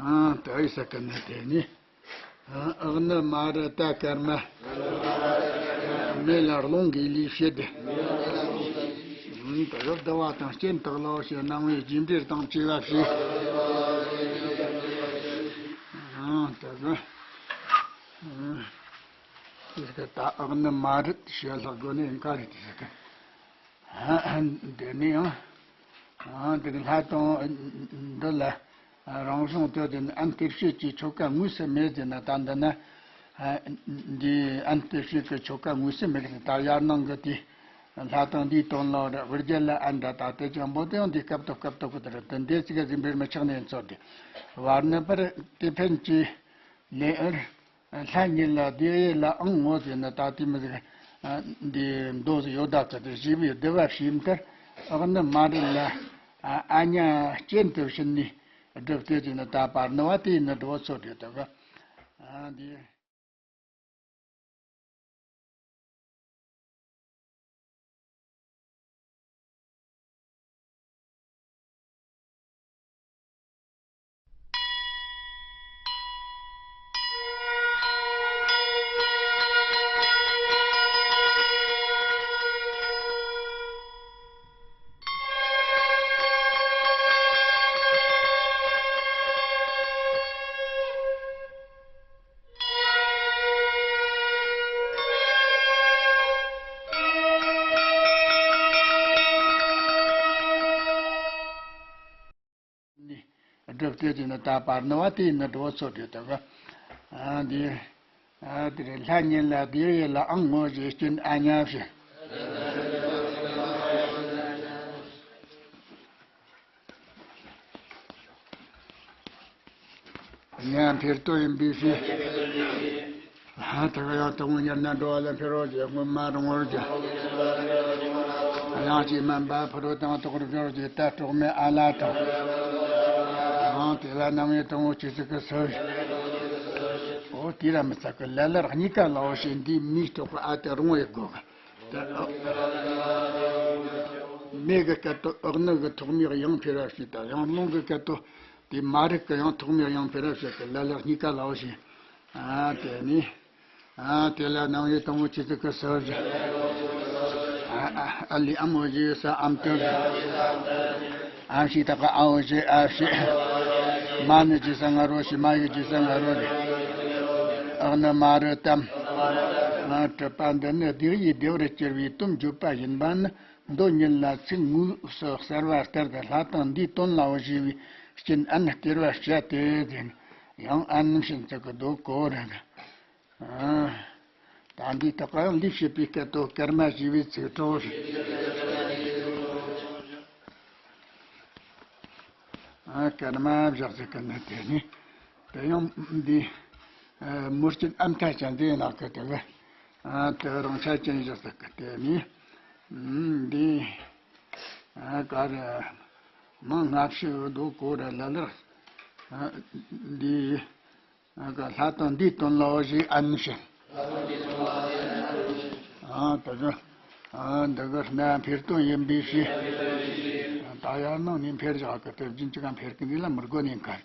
ཨ། ད་ཡི་ས་ཀ་ནི་དེ་ནི། ཨ། ཨག་ནི་མ་རུ་ད་སྐར་མ། མེ་ལ་རླུང་གི་ལུས་བྱེད་དེ། ཨ། ད་གི་བསྡུ་བ་དང་རྐྱེན་དག་ལ་ཞེས་སྣང་བའི་རྒྱས་འབྲེལ་དང་བཅས་པ་བྱས། ཨ། ད་གི། ཨ། དེ་ས་ཀ་ད་ཨག་ནི་མ་རུ་ཞེས་ལྷག་དགོས་ནི་ཡིན་ག་རེད་དེ་ས་ཀ། འདི་ནི་ཡང་། ཨ། འདི་གི་ལྷ་དང་འདི་ལ་རང་བྱུང་དུ་དེ་ནི་ཨན་ཏི་ཤེས་ཀྱི་ཆོ་ག་དངོས་སུ་མེད་ཟེར་ན། ད་འདི་ན། ཨ། འདི་ཨན་ཏི་ཤེས་ཀྱི་ཆོ་ག་དངོས་སུ་མེད་ཟེར། ད་ཡར་ནང་གི་དེ་ལྷ་དང་འདིའི་དོན་ལ་རེ་བུ་རྒྱལ་ལ་ཨ་འདྲ་ད་དེ་ཅང་པོ་དེ་ཡང་འདི་སྐབས་ཐོབ་སྐབས་ཐོབ་གི་དེ་རེད། དེ་འདི་ཅི་ག་ཟིན་པར་མི་ཆགས་ནས་ཚོར་དེ་བར་ནི་པར་དེ་ཕན་གྱི་ལེ་ཨར། ལྷ་ཉིད་ལ་བདེ་ཡེ་ལའང་ངོ་ཟེར་ན། ད་དེ་མི་ཟེར། ཨ། འདི་མདོ་ཟེར་ཡོད་ད་ཚ་དེ་ཞེས་པའི་བསྡུ་བ་བྱས་མཐར། ཨག་ནི་མ་རུ་ལ། ཨ། ཨ་ཉ་གྱེན་དུ་ཕྱིན་ནས་བསྒྲུབས་ཏེ་ཟེར་ན། ད་བར་ནི་བ་དེ་ནི་འགྲོ་ཚོ་དེ་ད་ག། ཨ། འདི། ནི། སྒྲུབ་སྟེ་དེ་ནི་ད་བར་ནི་བ་དེ་ནི་འགྲོ་ཚོ་དེ་ད་ག། ཨ། འདི། ཨ། དེ་རེད། ལྷ་ཉིད་ལ་བདེ་ཡེ་ལའང་ངོ་ཞེས་སྐྱོན་ཨ་ཉ་བྱེད། ཉན་འཕེལ་དོ་ཡིན་པའི་ཕྱིར། ལྷ་དག་ཡང་དུ་མོ་ཉར་ན་འགྲོ་བ་ལ་འཕེལ་རོགས་ཀྱི་སྔོན་མ་རུང་བར་གྱི། ཡང་ཅིག་སྨན་པ་ཕུ་རོ་དང་དོག་རུ་འབྱོར་གྱི་ད་གྲོགས་མེད་ཨ་ལ་དང་། ཡང་དེ་ལ་ནམ་ཡོད་དང་བོ་ཆི་ཟིག་གི་སོ། འོ་དེ་ར་མི་ཚ་གི་ལ་ལར་གཉིས་ཀ་ལའོ་ཞེས་འདིའི་མིའི་སྟོབས་ཀྱི་ཨ་དེ་རུང་བའི་སྒོ་གི། མེ་གི་སྐད་དོ་ཨག་ནི་གི་ཐོག་མའི་ཡང་འཕེལ་བ་ཞིག་དང་། ཡང་རླུང་གི་སྐད་དོ་དེ་མ་རིག་གི་ཡང་ཐོག་མའི་ཡང་འཕེལ་བ་ཞིག་གི་ལ་ལག་གཉིས་ཀ་ལའོ་ཞིག། ཨ། དེ་ནི། ཨ། དེ་ལ་ནང་བའི་དང་པོ་ཆི་ཟིག་གི་སོ་བཞི། ཨ། ཨ་ལི་ཨ་མོ་བཞི་ས་ཨམ་ཏོ་བཞི། ཨ་ཞིག་དག་གི་ཨའོ་བཞི་ཨ་ཞིག། མ་ནི་ཇི་ས་ང་རོ་ཞིག། མ་ཡི་ཇི་ས་ང་རོ་རེད། ཨག་ནི་མ་རུ་ཏམ། ཨ། གྲུབ་པ་འདི་ནི་བདེ་ཡི་བདེ་བར་གྱུར་པའི་དོན་བརྗོད་པ་ཡིན་པ་ནི། མདོ་ཉིད་ལ་ཚིག་དངོས་སུ་གསལ་བ་ལྟར་དུ་ལྷ་དང་འདིའི་དོན་ལའོ་ཞེས་པའི་རྐྱེན་ཨན་སྟེར་བར་བྱ་སྟེ་ཟེར། ཡང་ཨན་ཕྱིན་ཚིག་གི་རྡོ་གོ་ར་གི། ཨ། ད་འདི་དག་ཡང་ལུས་བྱེད་པའི་སྐད་དོ་སྐར་མ་ཞེས་པའི་ཚིག་གྲོགས་ཤིག། ཨ། སྐར་མ་བཞག་ཚིག་གི་ནི་དེ་ནི། དེ་ཡང་འདི། ཨ། མུར་གྱི་ཨམ་ཐ་ཅན་དེ་ནག་གི་དེ་གི། ཨ། དེ་རང་ཆ་ཅན་བཞག་ཚིག་གི་དེ་ནི། ཨ། འདི། ཨ། ག་རེ། མང་སྔ་ཕྱི་རྡོ་གོ་ར་ལ་ལར། ཨ། འདི། ཨ། ག་ལྷ་དང་འདིའི་དོན་ལའོ་ཞེས་ཨན་ནི་བྱེད། ཨ། དེ་གི། ཨ། འདི་གི་སྨན་འཕེལ་དོན་ཡིན་པའི་ཕྱིར། ད་ཡར་ནང་ནས་འཕེལ་བཞག་གི་དེ་རྒྱུན་གཅིག་ག་འཕེལ་གི་འདི་ལ་མི་དགོས་ནས་གར།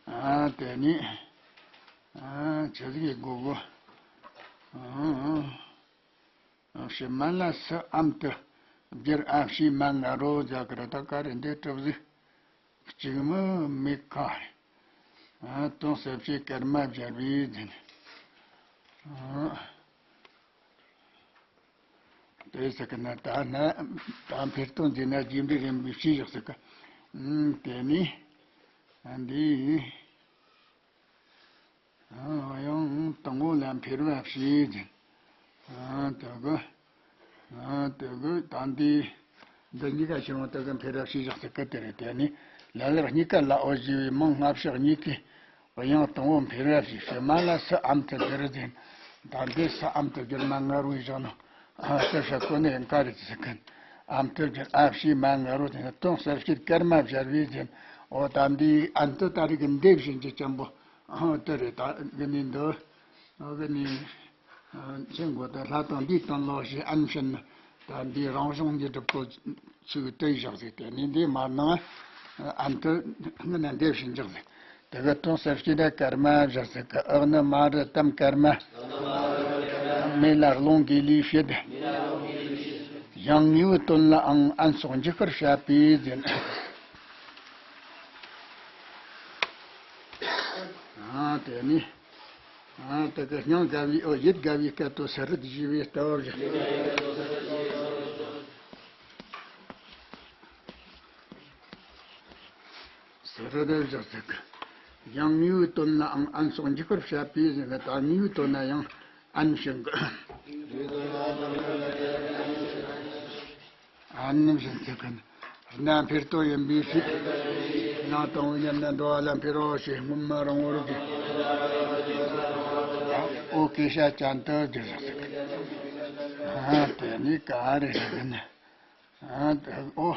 ཨ། དེ་ནི། ཨ། ཆི་ཟིག་གི་དགོས་གོ། ཨ། ཕྱི་མ་ལ་སུ་ཨམ་དུ་བསྒྱུར། ཨ་ཕྱི་མ་ང་རོ་རྒྱག་གི་ར་ད་ག་རེ་འདི་གྲུབ་ཟིག། གཅིག་མི་མེད་ཁ། ཨ། དོན་གསལ་བྱེད་སྐར་མ་སྦྱར་བའི་རྫུན། ཨ། དེ་ཟེར་གི་ན་ད་ན་ད་འཕེལ་དོན་འཛིན་ན་རྒྱས་འབྲས་རིམ་པའི་ཕྱིས་བཞག་ཟེར་གི། ཨ། དེ་ནི། ཨ། འདི། ཨ། ཡང་དང་པོ་ལ་འཕེལ་བ་བྱེད་ཅིང་། ཨ། དེ་གི། ཨ། དེ་གི་ད་འདི། འདི་གཉིས་ཀ་ཕྱིར་འོང་དེ་གི་འཕེལ་བ་བྱེད་བཞག་ཟེར་གི་དེ་རེད། དེ་ནི། ལ་ལར་གཉིས་ཀ་ལ་འོ་ཞེས་པའི་མིང་སྔ་ཕྱི་གཉིས་ཀའི་དབྱངས་དང་པོ་འཕེལ་བ་ཞིག་བྱེད་མ་ལ་སི་ཨམ་དུ་བསྒྱུར་ཟིན། ད་འདི་སི་ཨམ་དུ་བསྒྱུར་མ་ངར་བའི་བཞག་ནོ། ཨ་སི་ཤ་ཀོ་ནས་ཡང་ཀ་རེ་ཟེར་མཁན། ཨམ་དུ་བསྒྱུར་ཨ་ཕྱི་མ་ངར་བོ་དེ་ནི་དོན་གསལ་བྱེད་སྐར་མ་བཞར་བའི་ཟིན། འོ་ད་འདི་ཨན་དུ་ད་རེ་གི་འདེབས་བཞིན་གྱི་ཅན་པོ། ཨ་དེ་རེད། ད་གི་ནི་འདི་གི་ནི། མཚན་གོ་ད་ལྷ་དང་འདིའི་དོན་ལ་ཞེས་ཨན་བྱིན་ནི། ད་འདི་རང་གཞུང་གི་སྒྲུབ་ཐོ་ཚིག་སྟོན་བཞག་ཟིག་དེ་ནི་འདི་མར་ནང་ཨན་དུ་ངི་ན་འདེབས་བཞིན་འཇོག་ཟིག་དེ་གི་དོན་གསལ་བྱེད་ད་སྐར་མ་བཞག་ཟིག་གི་ཨག་ནི་མ་རི་དམ་སྐར་མ། མེ་ལ་རླུང་གི་ལུས་བྱེད། ཡང་དངོས་པོའི་དོན་ལའང་ཨན་སོགས་འཇུག་པར་བྱ་བའི་ཟིན། ཨ་དེ་ནི། ཨ་དེ་གི་སྙིང་དགའ་བའི་ཨོ་ཡིད་དགའ་བའི་སྐད་དུ་སི་རི་ཏི་ཞེས་པའི་ལྟ་བ་བཞག་སི་རི་ཏི་བཞག་ཟེར་གི། ཡང་དངོས་པོའི་དོན་ལའང་ཨན་སོགས་འཇུག་པར་བྱ་བའི་ཟེར་ན། ད་དངོས་པོའི་དོན་ན་ཡང་ཨན་བྱིན་གི། ཨ་ནེམ་བཞིན་ཚིག་གི་ནི། སྣ་འཕེལ་དོན་ཡིན་པའི་ཕྱིར། ཡང་དང་པོའི་ཉམས་ནི་འགྲོ་བ་ལ་འཕེལ་བའོ་ཞེས་སྔོན་མ་རང་ངོར་གྱི། ཨོ་ཀེ་ཤ་ཅན་དུ་བསྒྱུར་བཞག་ཟེར་གི། ཨ་དེ་ནི་ག་རེ་ཟེར་གི་ནི། ཨ་དེ་ཨོ།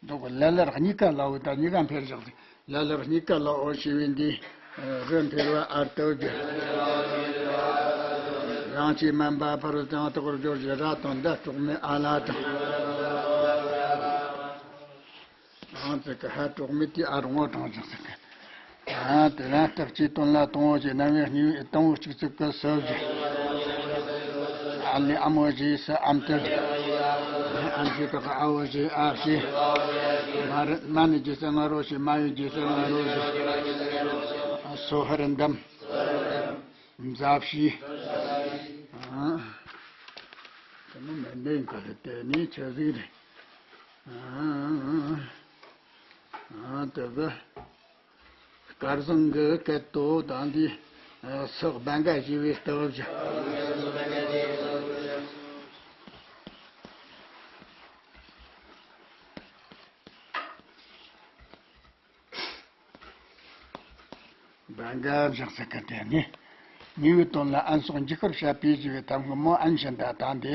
འདུག་གི། ལ་ལར་གཉིས་ཀ་ལ་འོ་ད་གཉིས་ཀ་འཕེལ་བཞག་ཟེར། ལ་ལར་གཉིས་ཀ་ལ་འོ་ཞེས་པའི་འདི། རི་འཕེལ་བ་ཨར་དུ་བསྒྱུར། རང་ཆས་མན་པ་ཕ་རོལ་ཏུ་ཡང་དག་པར་སྦྱོར་ཞེས་ར་དང་ཟླ་གྲོགས་མེད་ཨ་ལ་དང་། རང་ཚིག་གི་ཧ་གྲོགས་མེད་དེ་ཨ་རུང་བ་དྲངས་ཤིང་ཟེར་གི། ཨ་དེ་ལ་རྟགས་ཀྱི་དོན་ལ་དང་པོ་ཞེས་རྣམ་དབྱེ་གཉིས། དང་པོ་གཅིག་ཚིག་གི་སུ་བཞི། ཨ་ལས་ཨ་མོ་ཞེས་སུ་ཨམ་དུ་བཞི། ཨམ་ཞེས་དག་ཨ་འོ་ཞེས་ཨ་བཞི། མ་རི་མ་ནི་རྗེས་སུ་ང་རོ་ཞེས། མ་ཡི་རྗེས་སུ་ང་རོ་ཞེས། སོ་ཧར་འདམ། མཛའ་བཤེས། ཨ། དེ་མོ་མི་འདྲེན་ག་ལ་དེ་ནི་ཆི་ཟིག་རེད། ཨ། ཨ་དེ་གི། སྐལ་བཟང་གི་སྐད་དོ་དང་འདི། ཨ་སོགས་སྦན་ག་ཞེས་པའི་སྟབས་བཞག་སྦན་ག་བཞག་ཟེར་གི། དེ་ནི་དངོས་པོའི་དོན་ལ་ཨན་སོགས་འཇུག་པར་བྱ་བའི་ཞེས་པའི་ཐབས་སྔོན་མོ་ཨན་བྱིན་ད་དང་དེ་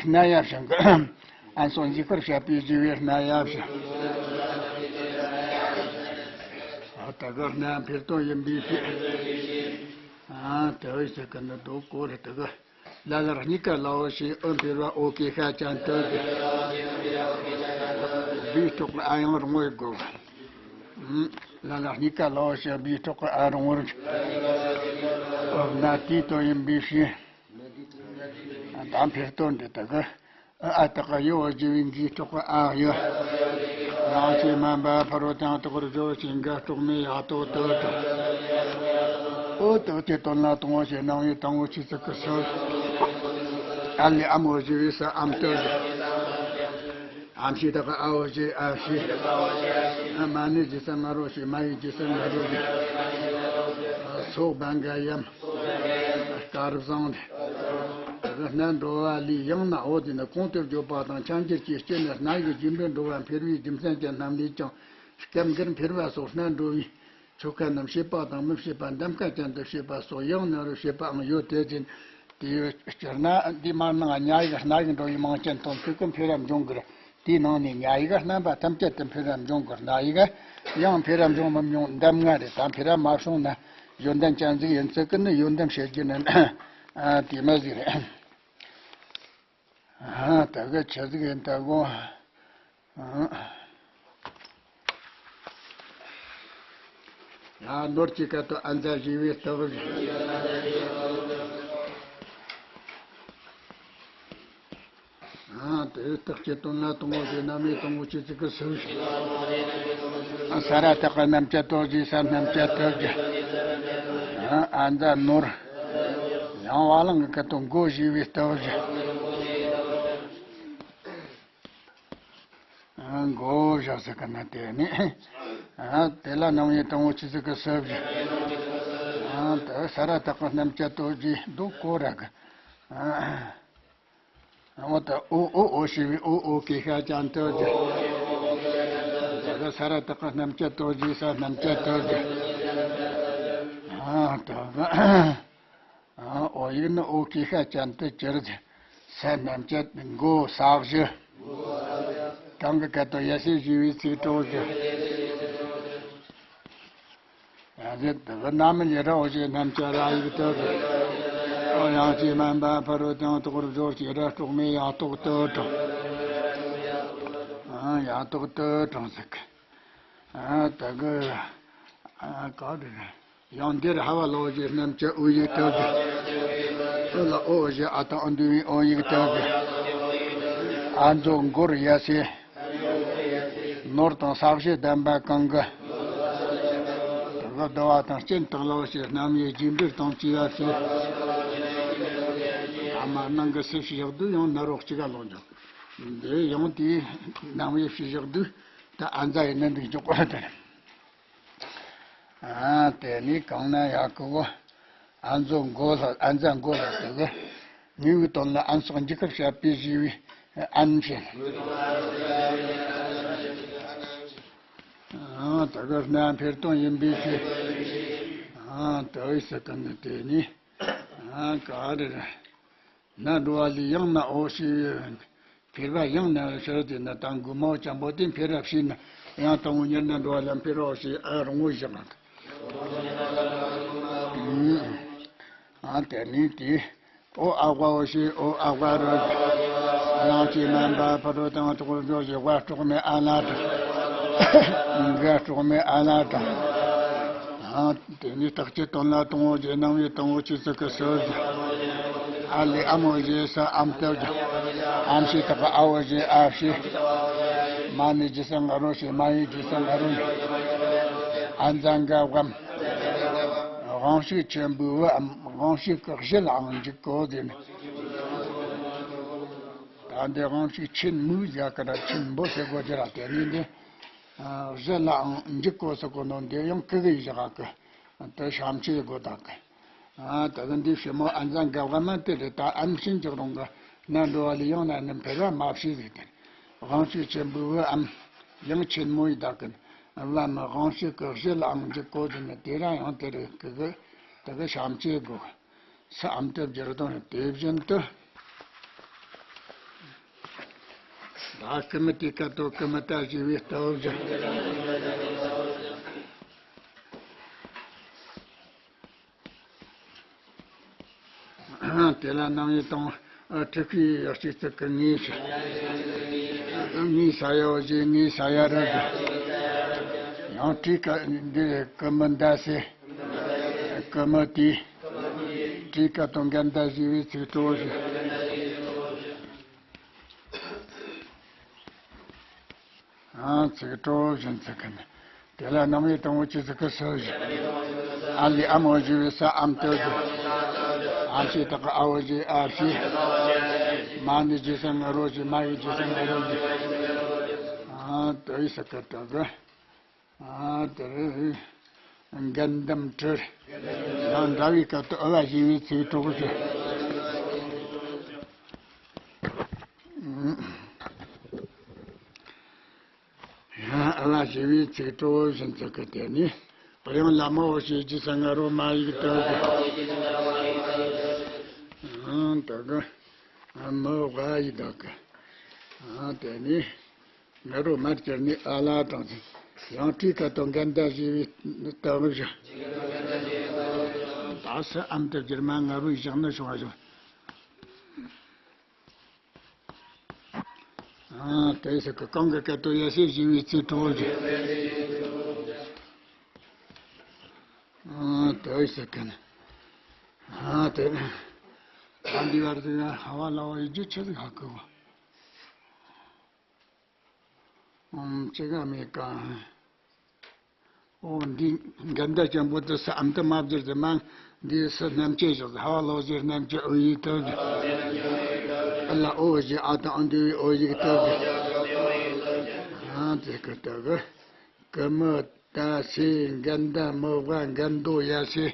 སྣ་ཡ་བྱིན་གི། ཨན་སོགས་འཇུག་པར་བྱ་བའི་ཞེས་པའི་སྣ་ཡ་བྱིན། ཨ་ད་གི་སྣ་འཕེལ་དོན་ཡིན་པའི་ཕྱིར། ཨ་དེ་བས་ཟེར་གི་ནི་འདུག་གོ་རེད། ད་གི། ལ་ལར་གཉིས་ཀ་ལ་འོ་ཞེས་ཨོ་འཕེལ་བ་ཨོ་ཀེ་ཤ་ཅན་དུ་བསྒྱུར། བའི་སྲོག་ཨ་ཡང་རུང་བའི་སྒོ། ལ་ལར་གཉིས་ཀ་ལ་འོ་ཞེས་བའི་སྲོག་ཨ་རུང་བར། ཨོ་ན་དེའི་དོན་ཡིན་པའི་ཕྱིར། ད་འཕེལ་དོན་འདི་དག་གི། ཨ་དག་གི་ཡོ་བོ་བཞི་བའི་འགའི་སྲོག་གི་ཨ་ཡོ། རང་ཆས་མན་པ་ཕ་རོལ་ཏུ་ཡང་དག་པར་སྦྱོར་ཞེས་འགའ་སྲོག་མེད་ཡ་ཏོ་ཏོ་ཏོ། ཨོ་དག་དེ་དོན་ལ་དང་པོ་ཞེས་རྣམ་དབྱེ་དང་པོ་ཆོས་ཚིག་གི་སུ། ཨ་ལས་ཨ་མོ་བཞི་བའི་སུ་ཨམ་ཏོ་བཞི། ཨམ་ཞེས་དག་གི་ཨ་འོ་ཞེས་ཨ་ཞེས། ཨ་མ་ནི་རྗེས་སུ་ང་རོ་ཞེས། མ་ཡི་རྗེས་སུ་ང་རོ་ཞེས། སོགས་སྦན་ག་ཡམ། སྐལ་བཟང་། སྣ་འགྲོ་བ་ལས་ཡང་ན་འོ་དེ་ནི་གོང་དུ་བརྗོད་པ་དང་ཆ་འགྱུར་གྱི་སྤྱི་ནི་སྣ་ཡི་རྗེས་འབྲེལ་འགྲོ་བ་འཕེལ་བའི་རྒྱུ་མཚན་ཅན་རྣམས་ལས་ཀྱང་སྐབས་འགར་འཕེལ་བ་སོགས་སྣ་འགྲོ་བའི་ཆོ་ག་རྣམས་བྱེད་པ་དང་མི་བྱེད་པ་འདམ་ཀ་ཅན་དུ་བྱེད་པ་སོགས་ཡང་ན་རུ་བྱེད་པའང་ཡོད། དེ་བཞིན་དེ་སྤྱིར་ན་འདི་མར་ནང་སྣ་ཡི་སྣ་ཡི་འགྲོ་བའི་མིང་ཅན་དང་ཚིག་གི་འཕེལ་བ་འབྱུང་དགོས། དེའི་ནང་ནས་སྣ་ཡི་ག་རྣམ་པ་ཐམས་ཅད་དུ་འཕེལ་བར་འབྱུང་དགོས། སྣ་ཡི་ག་ཡང་འཕེལ་བར་འབྱུང་མི་འབྱུང་འདམ་ང་རེད། ད་འཕེལ་བར་མ་བྱུང་ན་ཡོན་ཏན་ཅན་ཟིག་ཡིན་ཚུལ་གི་ནི་ཡོན་ཏན་བཤད་རྒྱུ་ནི་ཨ་དེ་མ་ཟིག་རེད། ཨ་ད་གི་ཆི་ཟིག་ཡིན་ད་གོ། ཡང་ནོར་གྱི་སྐད་དུ་ཨ་མཛའ་ཞེས་པའི་སྟབས་བཞག་ཨ་དེ་རྟགས་ཀྱི་དོན་ལ་དང་པོ་ཞེས་རྣམ་དབྱེ་དང་པོ་ཆོས་ཚིག་གི་སུ་བཞི། ཨ་ས་ར་བཏགས་པ་རྣམ་བཅད་དོ་ཞེས་ས་རྣམ་བཅད་དོ་བཞི། ཨ་མཛའ་ནོར། ཡང་བ་ལང་གི་སྐད་དུ་མགོ་ཞེས་པའི་སྟབས་བཞག་ཨ་མགོ་བཞག་ཟེར་གི་ན་དེ་ནི། ཨ་དེ་ལ་རྣམ་དབྱེ་དང་པོ་ཆོས་ཚིག་གི་སུ་བཞི། ཨ་དེ་ས་ར་བཏགས་པ་རྣམ་བཅད་དོ་ཞེས་འདུག་གོ་ར་གི། ཨ་འོ་ད་ཨོ་ཨོ་ཨོ་ཞེས་པའི་ཨོ་ཨོ་ཀེ་ཤ་ཅན་དུ་བསྒྱུར། ད་ག་ས་ར་བཏགས་སྣམ་སྦྱར་དོ་ཞེས་ས་སྣམ་སྦྱར་དོ་ཞེས། ཨ་ད་ག་ཨ་འོ་ཡིག་ནི་འོ་ཀྱི་ཤ་ཅན་དུ་གྱུར་ཅིག་ས་སྣམ་སྦྱར་མགོ་ས་གཞི། གང་གི་སྐད་དོ་ཡ་ཤེས་ཞེས་པའི་ཚིག་གྲོགས་ཀྱི། ཡང་ཟེར་དུ་གི་རྣམ་སྨིན་ར་འོ་ཞེས་སྣམ་སྦྱར་ར་ཡིག་དུ་གི། ཨོ་ཡང་ཅི་མན་པ་ཕ་རོལ་ཏུ་ཡང་དག་པར་སྦྱོར་ཞེས་ར་སྤྲོག་མེད་ཡང་དག་ཏུ་དྲངས། ཨ་ཡང་དག་ཏུ་དྲངས་ཟེར་གི། ཨ་དུ་གི་ཨ་ག་རེ་རེད། ཡང་འདིར་ཧ་བ་ལ་འོ་ཞེས་སྣམ་སྦྱར་འོ་ཡིག་དུ་གི། ཨོ་ལ་འོ་ཞེས་ཨ་དང་འདུ་བའི་འོ་ཡིག་དུ་གི། ཨ་མཛོད་མགོར་ཡ་ཤེས། ནོར་དང་ས་གཞི་ལྡན་པ་གང་གི། དུ་གི་བསྡུ་བ་དང་སྤྱན་དག་ལ་འོ་ཞེས་རྣམ་དབྱེ་རྒྱས་འབྲེལ་དང་བཅས་པ་ཞེས། ཨ་མ་ནང་གི་སྲིད་ཞིག་བསྡུ་ཡང་ནི་རོགས་གཅིག་ག་ལོག་འཇོག་འདི་ཡང་དེའི་རྣམ་དབྱེ་ཞིག་བསྡུ་ད་ཨ་མཛའ་ཡི་ནི་འདུག་འཇོག་པ་དེ། ཨ་དེ་ནི་གང་ན་ཡག་གི་གོ། ཨ་མཛོད་མགོ་ལ་ཨ་མཛའ་མགོ་ལ་དེ་གི། དངོས་པོའི་དོན་ལ་ཨ་མཚོགས་འཇུག་པར་བྱ་བའི་ཞེས་པའི་ཨན་བྱས། ཨ་དེ་གི་སྣ་འཕེར་དོན་ཡིན་པའི་ཕྱིར། ཨ་དེ་ཡི་སྲིད་ཀུན་ནི་དེ་ནི། ཨ་ག་རེ་རེད། ན་འགྲོ་བ་ལས་ཡང་ན་འོ་ཞེས་འཕེར་བ་ཡང་ན་ཕྱིར་དེ་ན་དང་དགུ་མའོ་ཅན་པོ་དེ་འཕེར་བ་ཕྱིར་ན་ཡང་དང་པོ་ཉེར་ན་འགྲོ་བ་ལ་འཕེར་བའོ་ཞེས་ཨ་རུང་བོ་བཞག་ཨ་དེ་ནི་དེ་ཨོ་ཨ་བ་འོ་ཞེས་ཨོ་ཨ་བ་རུ་ཡང་ཅི་མན་པ་ཕ་རོལ་ཏུ་ཡང་དག་པར་སྦྱོར་ཞེས་བ་སྤྲོག་མེད་ཨ་ལ་དྲངས། འགའ་སྤྲོག་མེད་ཨ་ལ་དྲངས། དེ་ནི་རྟགས་ཀྱི་དོན་ལ་དང་པོ་རྗེས་སྣང་བའི་དང་པོ་ཆོས་ཚིག་གི་སྲོལ་ཞིག་ཨ་ལས་ཨ་མོ་ཞེས་ས་ཨམ་སྟབས་ཀྱི། ཨམ་ཞེས་དག་གི་ཨ་བོ་ཞེས་ཨ་ཞེས། མ་ནི་ཇི་སྲ་ང་རོ་ཞེས་མ་ཡི་ཇི་སྲ་ང་རོ་ཞེས། ཨ་མཛའ་འགའ་བའམ། དབང་ཕྱུག་ཆེན་པོའི་བུའམ་དབང་ཕྱུག་གི་གཞི་ལའང་འཇུག་གོ་ཟེར་ནས། ད་འདི་དབང་ཕྱུག་ཆེན་མོའི་ཟེར་གི་ར་ཆེན་པོ་ཟེར་དགོས་ཀྱི་ར་དེ་ནི་འདི། གཞི་ལའང་འཇུག་གོ་ཟེར་གོ་ནོ་འདི་ཡང་གི་གི་ཡི་བཞག་གི། དེ་བྱམས་ཆོས་དགོས་དག་གི། ཨ་ད་གི་འདི་ཞི་མོ་ཨ་མཛའ་འགའ་བ་མ་དེ་རེད། ད་ཨམ་ཤིན་ཅིག་རུང་གི་ན་འགྲོ་བ་ལས་ཡང་ན་ནི་འཕེར་བ་མ་བྱས་ཟིག་དེ། དབང་ཕྱུག་ཆེན་པོའི་བུའམ། ཡང་ཆེན་མོ་ཡི་དག་གི། བའམ་དབང་ཕྱུག་གི་གཞི་ལའང་འཇུག་གོ་ཟེར་ནས་དེ་ར་ཡང་དེ་རེད་གི་གི། ད་གི་བྱམས་ཆོས་དགོས། ས་ཨམ་སྟབས་ཀྱི་རུ་དང་དེ་བཞིན་དུ། ད་ཀུ་མུ་ཏའི་སྐད་དོ་ཀུ་མུ་ད་ཞེས་པའི་སྟབས་ཀྱི། དེ་ལ་རྣམ་དབྱེ་དང་། ཨ་ཁྲིད་ཀྱི་ཡོ་གཅིག་ཚིག་གི་ངའི་ས། ངའི་ས་ཡ་བ་ཞེས་ངའི་ས་ཡ་རུ་ཟེར། ཡང་ཏྲི་ཀ་འདི་ཀུ་མུ་ད་ཟེར། ཀུ་མུ་ཏའི། ཏྲི་ཀ་དང་འགལ་ཟླ་ཞེས་པའི་ཚིག་གྲོགས་ཤིག་ཨང་ཚིག་གྲོགས་བཞིན་ཚིག་གི་ནི། དེ་ལ་རྣམ་དབྱེ་དང་པོ་ཆོས་ཚིག་གི་སྲོལ་བཞིན། ཨ་ལས་ཨ་མོ་ཞེས་པའི་ས་ཨམ་སྟབས་ཀྱི། ཨམ་ཞེས་དག་གི་ཨ་བོ་ཞེས་ཨ་ཞེས། མ་ནི་ཇི་སྲ་ང་རོ་ཞེས་མ་ཡི་ཇི་སྲ་ང་རོ་ཞེས། ཨང་དེ་ཡི་སྲིད་ཀུན་དུ་གི། ཨ་དེ་རེད། འགལ་འདམ་གྲི། ཡང་འདྲ་བའི་སྐབས་སུ་ཨུ་ལ་ཞེས་པའི་ཚིག་གྲོགས་སུ། ཡང་ཨུ་ལ་ཞེས་པའི་ཚིག་གྲོགས་བཞིན་དུ་གི་དེ་ནི། དབྱངས་ལ་མ་འོ་ཞེས་ཇི་སྲ་ང་རོ་མ་ཡིག་དུ་གི། ཨང་དུ་གི། མི་བ་ཡི་དག་གི། ཨང་དེ་ནི། ང་རོ་མར་གྱུར་ནས་ཨ་ལ་དྲངས་ཚེ། ཡང་ཏྲི་ཀ་དང་འགལ་ཟླ་ཞེས་པའི་སྟབས་བཞག་ད་སུ་ཨམ་དུ་བསྒྱུར་མ་ང་རོའི་ཞག་ན་བྱུང་བ་བྱུང་། ཨ་དེ་ཟེར་གི་གང་གི་སྐད་དོ་ཡ་ཤེས་ཞེས་པའི་ཚིག་གྲོགས་བཞག་ཨ་དེ་ཟེར་གི་ནི། ཨ་དེ། ད་འདི་བར་དུ་ཡང་ཧ་བ་ལ་བ་ཡི་རྒྱུ་ཆེ་ཟིག་ཧ་གི་བ། ཨམ་ཅི་ག་མེད་ཀ། ཨོ་འདི་འགལ་ཟླ་ཅན་པོ་དེ་སུ་ཨམ་དུ་མ་བསྒྱུར་ཏེ་མ། འདི་སུ་རྣམ་བཅད་བཞག་ཧ་བ་ལོ་ཟེར་རྣམ་བཅད་ཨུ་ཡིག་དུ་བསྒྱུར། ཨུ་ལ་ཨོ་བཞི་ཨ་དང་ཨ་འདུ་བའི་ཨོ་ཡིག་དུ་བསྒྱུར། ཨ་དེ་ཀ་དུ་གི། ཀུ་མུ་ད་སེ་འགལ་ཟླ་མི་བ་འགལ་འདོ་ཡ་སེ།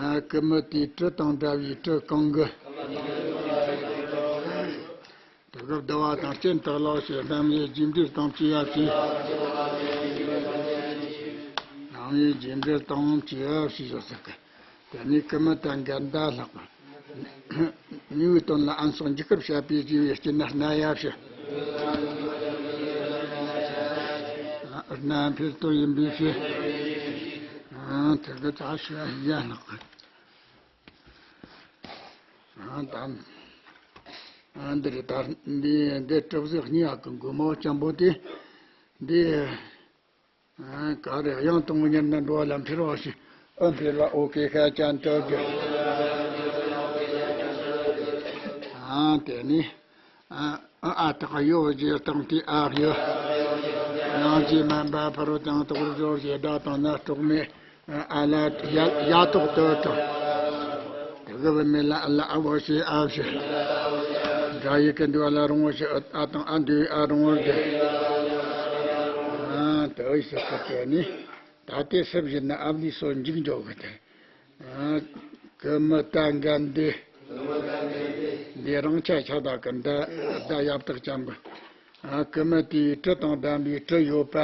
ཨ་ཀུ་མུ་ཏའི་ཏྲི་དང་འདྲ་བའི་ཏྲི་གང་གི། སྐབས་བསྡུ་བ་དང་རྐྱེན་དག་ལ་ཞེས་རྣམ་དབྱེ་རྒྱས་འགྲེལ་དང་བཅས་པ་བྱས། རྣམ་དབྱེ་རྒྱས་འགྲེལ་དང་བཅས་པ་བྱས་ཟེར་གི། དེ་ནས་ཀུ་མུ་ད་གན་དྷ་ལྷག་པ། དངོས་པོའི་དོན་ལ་ཨན་སོགས་འཇུག་སྐབས་བཤད་པའི་རྒྱས་པའི་རྐྱེན་ནི་རྣམ་དབྱེ་བཞི། རྣམ་འཕེལ་དོན་ཡིན་པའི་ཕྱིར། དེ་གི་ད་ཞུ་ཡ་ལྷག་གི། ཨ་དང་། ཨ་འདི་རེད་ད། འདི་འདི་གྲུབ་ཟིག་གཉིས་ཀ་གི་མགོ་མ་སྤྱང་པོ་དེ། འདི། ཨ་ག་རེ་དབྱངས་དང་པོ་ཉིད་ནི་འགྲོ་བ་ལ་འཕེལ་བ་ཞིག་ཨ་འཕེལ་བ་ཨོ་ཀེ་ཤ་ཅན་སྟོབས་ཀྱི། ཨ་དེ་ནི། ཨ་ཨ་ཨ་དག་ཡོ་རྗེས་བཏང་སྟེ་ཨ་ཡོ། ཡང་ཅི་མན་པ་ཕ་རོལ་ཏུ་ཡང་དག་པར་སྦྱོར་ཞེས་སྒྲ་དང་ནི་གྲོགས་མེད་ཨ་ལ་ཡ་ཡ་ཐོག་ཏུ་དང་། དེ་གི་བུད་མེད་ལ་ཨ་ལ་ཨ་བོ་ཞེས་ཨ་བཞི། སྒྲ་ཡི་གི་འདུས་པ་ལ་རོང་བོ་ཞེས་ཨ་དང་ཨ་འདུས་ཨ་རོང་བོར་གྱུར། ཨ་དེ་བས་ཟེར་གི་དེ་ནི་ད་ལྟའི་སུ་བཞིན་ནི་ཨ་ལི་སོ་འཇིག་འཇོག་གི་དེ། ཀུ་མུ་ད་གན་དྷེ། འདི་རང་ཆ་ཁྱབ་བདག་གི་མདའ་མདའ་ཡབ་དག་ཅན་པོ། ཀུ་མུ་དེའི་དྲི་དང་ལྡན་པའི་དྲི་ཡོད་པ།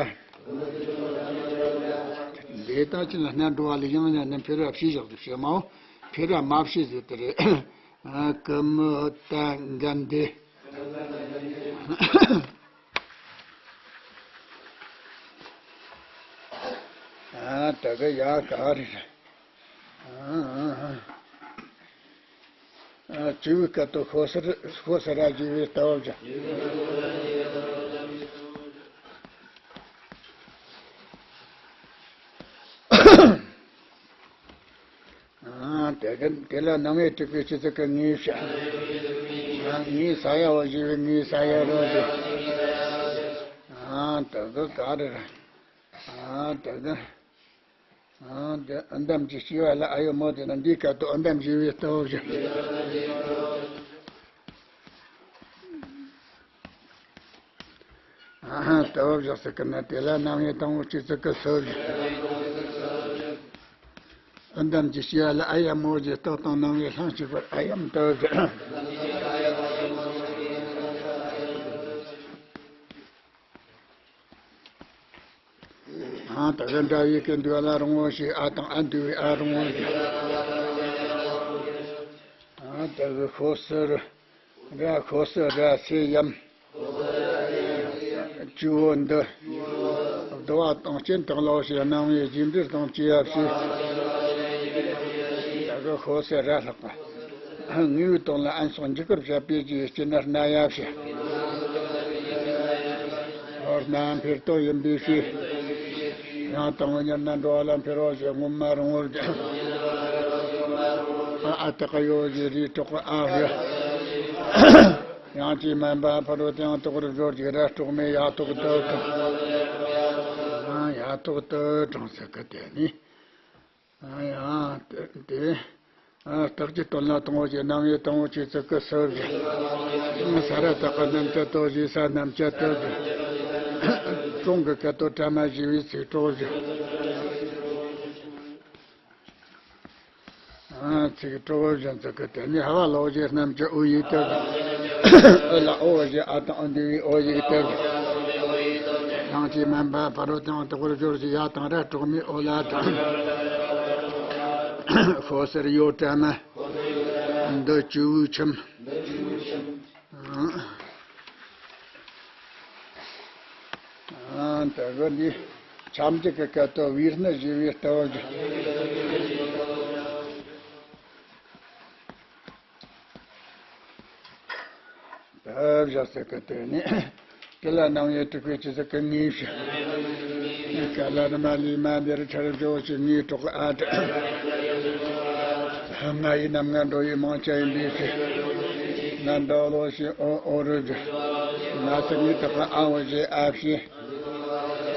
འདི་ལྟ་ཅི་ན་སྣ་འགྲོ་བ་ལས་ཡང་ཡང་ནི་འཕེལ་བ་ཕྱིས་བཞག་ཏུ་བྱེད་མའོ། འཕེལ་བ་མ་ཕྱིས་ཟེར་དེ་རེད། ཀུ་མུ་ད་གན་དྷེ། ཨ་ད་ག་ཡ་ག་རེ་རེད། ཨ་ཨ་ཨ་ཨ་བཅུ་བའི་སྐད་དོད་ཤོ་སར་ཤོ་སར་ར་བཞི་བའི་ལྟ་བ་བྱ། ཨ་དེ་ག་དེ་ལ་རྣམ་དབྱེ་དྲུག་པའི་སྤྱི་ཚིག་གི་ངེས་བྱ། ཨ་ངེས་ས་ཡ་བ་བཞི་བའི་ངེས་ས་ཡ་རོ་བྱ། ཨ་དེ་ག་ག་རེ་རེད། ཨ་དེ་ག་ཨ་འདི་ཨ་འདམ་གྱི་སྐྱེ་བ་ལ་ཨ་ཡོ་མོ་དེ་ན་འདིའི་སྐད་དོད་ཨ་འདམ་བཞི་བའི་ལྟ་བ་བཞག་ཨ་ལྟ་བ་བཞག་ཟེར་གི་ན་དེ་ལ་རྣམ་དབྱེ་དང་པོ་སྤྱི་ཚིག་གི་སུ་བཞག་ཨ་འདམ་གྱི་སྐྱེ་བ་ལ་ཨ་ཡ་མོ་ཞེས་རྟགས་དང་རྣམ་དབྱེ་ལྷན་ཅིག་པར་ཨ་ཡམ་ལྟ་བ་བཞག་ཨ་ད་ག་འདྲ་ཡི་གེ་འདུས་ལ་རོང་བོ་ཞེས་ཨ་དང་ཨ་འདུས་པའི་ཨ་རོང་བོ་ཞེས། ཨ་ད་ག་ཤོ་སར་ར་ཤོ་སར་ར་སེ་ཡམ། བཅུ་བོ་འདི། བསྡུ་བ་དང་རྐྱེན་དག་ལ་ཞེས་རྣམ་དབྱེ་རྒྱས་འགྲེལ་དང་བཅས་པ་བྱས། ད་ག་ཤོ་སར་ར་ལྷག་པ། དངོས་པོའི་དོན་ལ་ཨན་སོགས་འཇུག་སྐབས་བཤད་པའི་རྒྱས་སྐྱེ་ནི་རྣམ་དབྱེ་བྱ། རྣམ་འཕེལ་དོན་ཡིན་པའི་ཕྱིར། ཡང་དང་པོ་ཉིད་ནི་འགྲོ་བ་ལ་འཕེལ་བ་ཞེས་སྔོན་མ་རོང་བོར་གྱུར། ཨ་ཨ་དག་ཡོ་ཞེས་རིའི་གྲོགས་ཨ་བཞི། ཡང་ཅི་མན་པ་ཕ་རོལ་ཏུ་ཡང་དག་པར་སྦྱོར་ཞེས་ར་གྲོགས་མེད་ཡ་ཐོག་ཏུ་དང་། ཡ་ཐོག་ཏུ་དྲངས་ཟེར་གི་དེ་ནི། ཡང་དེ། རྟགས་ཀྱི་དོན་ལ་དང་པོ་ཞེས་རྣམ་དབྱེ་དང་པོ་ཆོས་ཚིག་གི་སུ་བཞག་ས་ར་བཏགས་པ་རྣམ་བཅད་དོ་ཞེས་ས་རྣམ་བཅད་དོ་བཞག་གྲོང་གི་སྐད་དོད་དྲ་མ་ཞེས་པའི་ཚིག་གྲོགས་བཞག་ཚིག་གྲོགས་བཞག་ཚིག་གི་དེ་ནི་ཧ་བ་ལོ་ཞེས་རྣམ་བཅད་ཨུ་ཡིག་དོ་བཞག་ཨུ་ལ་ཨོ་ཞེས་ཨ་དང་ཨ་འདུས་པའི་ཨོ་ཡིག་དོ་བཞག་ཡང་ཅི་མན་པ་ཕ་རོལ་ཏུ་ཡང་དག་པར་སྦྱོར་ཞེས་ཡ་དང་ར་གྲོགས་མེད་ཨོ་ལ་དང་། ཤོ་སར་ཡོ་དྲ་མ། འདི་བཅུ་བོའི་ཁྱིམ། ཨ་ད་ག་འདི་ཁྱབ་འཇུག་གི་སྐད་དོད་བིར་ནི་ཞེས་པའི་ལྟ་བ་བཞག་ད་བཞག་ཟེར་གི་དེ་ནི། དེ་ལ་རྣམ་དབྱེ་དྲུག་པའི་སྤྱི་ཚིག་གི་ངེས་བྱ། ག་ལ་ནི་མ་ལི་མ་འདིར་ཆར་འཇོག་ཞེས་ངེས་གྲོགས་ཨ་དྲ། ང་ཡི་རྣམ་ལྔ་འགྲོ་བའི་མང་ཆ་ཡིན་པའི་ཕྱིར། ང་འདྲ་ལོ་ཞེས་ཨོ་ཨོ་རུ་བཞག་ང་ཚ་ངེས་དག་གི་ཨ་འོ་ཞེས་ཨ་བྱས།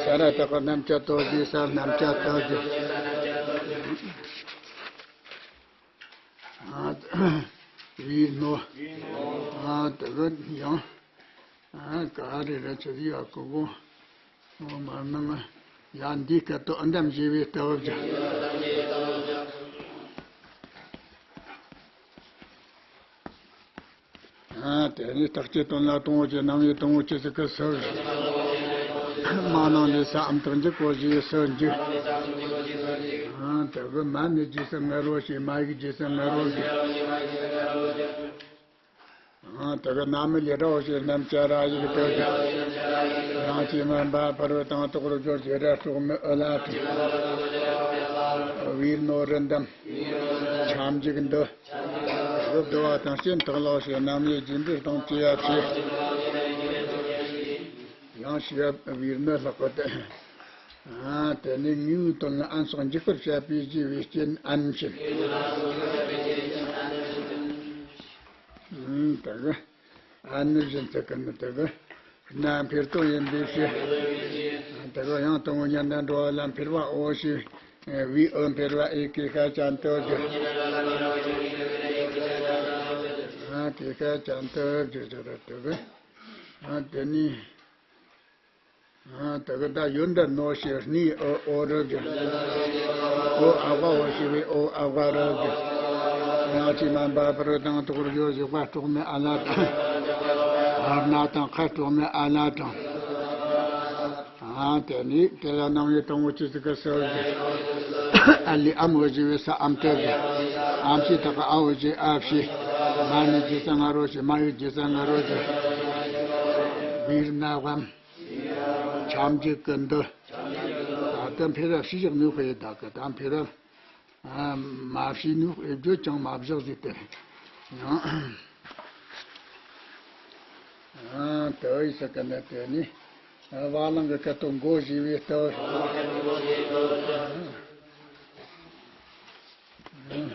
ས་ར་བཏགས་པ་རྣམ་བཅད་དོ་ཞེས་ས་རྣམ་བཅད་དོ་བཞག་ཨ་བི་ནོ། ཨ་དེ་ག་ཡང་། ཨ་ག་རེ་རེད་ཚེ་ཡ་ཀོ་གོ། ཨོ་མ་ནང་ཡ་འདི་སྐད་དོད་ཨ་འདམ་ཞེས་པའི་ལྟ་བ་བྱ། ཨ་ དེ་ནས་རྟགས་ཀྱི་དོན་ལ་དང་པོ་ཆོས་རྣམ་དབྱེ་དང་པོ་ཆོས་སུ་གི་སུ། མ་ནིང་ལས་ས་ཨམ་རྟགས་འཇུག་གོ་ཞེས་སུ་འཇུག་དེ་གི་མ་ནི་རྗེས་སུ་ངར་བོ་ཞེས། མ་ཡིག་རྗེས་སུ་ངར་བོ་ཞེས། དེ་གི་ན་མི་ལས་ར་བོ་ཞེས། རྣམ་བཅད་ར་ཡིག་དུ་ཞེས། ཡང་ཅིག་མ་འབའ་ཕ་རོལ་དང་དོག་རུ་སྦྱོར་བྱེད། ར་དྲུག་མི་ཨུ་ལ་དྲུག་བིར་ནོ་རི་འདམ། ཆ་འཇུག་འདི། བསྡུ་བ་དང་རྐྱེན་དག་ལོག་ཞེས། རྣམ་དབྱེ་རྒྱས་འབྲིང་དང་བཅས་པ་ཞེས། ཡང་ཞེས་པ་བིར་ནི་ལྷག་པ་སྟེ། དེ་ནས་དངོས་པོའི་དོན་ལ་ཨན་སོགས་འཇུག་པར་བྱ་བའི་རྗེས་པའི་རྐྱེན་ཨན་བཞིན། དེ་གི་ཨ་ནི་བཞིན་དུ་ཀུན་ནི་དེ་གི་རྣམ་འཕེལ་དོ་ཡིན་པའི་ཕྱིར། དེ་གི་ཡང་དང་པོ་ཉར་ན་འགྲོ་བ་ལ་འཕེལ་བའོ་ཞེས། བའི་ཨུ་འཕེལ་བ་ཨེ་ཀེ་ཤ་ཅན་དུ་བསྒྱུར། ཨ་ཀེ་ཤ་ཅན་དུ་བསྒྱུར་བྱ་དེ་གི། ཨ་དེ་ནི། ཨ་དེ་གི་ད་ཡོད་འདྲ་ནོ་ཞེས་ནི་ཨོ་ཨོ་རུ་བསྒྱུར། ཨོ་ཨ་བ་འོ་ཞེས་པའི་ཨོ་ཨ་བ་རུ་བསྒྱུར། ཡང་ཅིག་མ་འབའ་ཕ་རོལ་དང་དོག་རུ་སྦྱོར་བྱེད། བ་དྲུག་མི་ཨ་ལ་དང་། ཨར་ན་དང་ཁ་དྲུག་མི་ཨ་ལ་དང་། ཨ་དེ་ནི་དེ་ལ་རྣམ་དབྱེ་དང་པོ་ཆོས་སུ་གི་སུ་བསྒྱུར། ཨ་ལས་ཨམ་འོ་ཞེས་པའི་ས་ཨམ་དུ་བསྒྱུར། ཨམ་ཞེས་དག་གི་ཨ་འོ་ཞེས་ཨ་ཞེས། མ་ནི་རྗེས་སུ་ངར་བོ་ཞེས། མ་ཡིག་རྗེས་སུ་ངར་བོ་ཞེས། བིར་ན་བམ། ཆ་འཇུག་གི་འདི། ད་ལྟ་འཕེལ་བ་ཕྱི་བཞག་ནུས་པའི་བདག་གི་ད་འཕེལ་བ། ཨ་མ་བྱས་ནུས་པའི་བརྗོད་ཀྱང་མ་བཞག་ཟིག་སྟེ། ཡང་། ཨ་དེ་ཡི་ས་ཀ་ན་དེ་ནི། ཨ་བ་ལང་གི་སྐད་དོད་མགོ་ཞེས་པའི་ལྟ་བུ།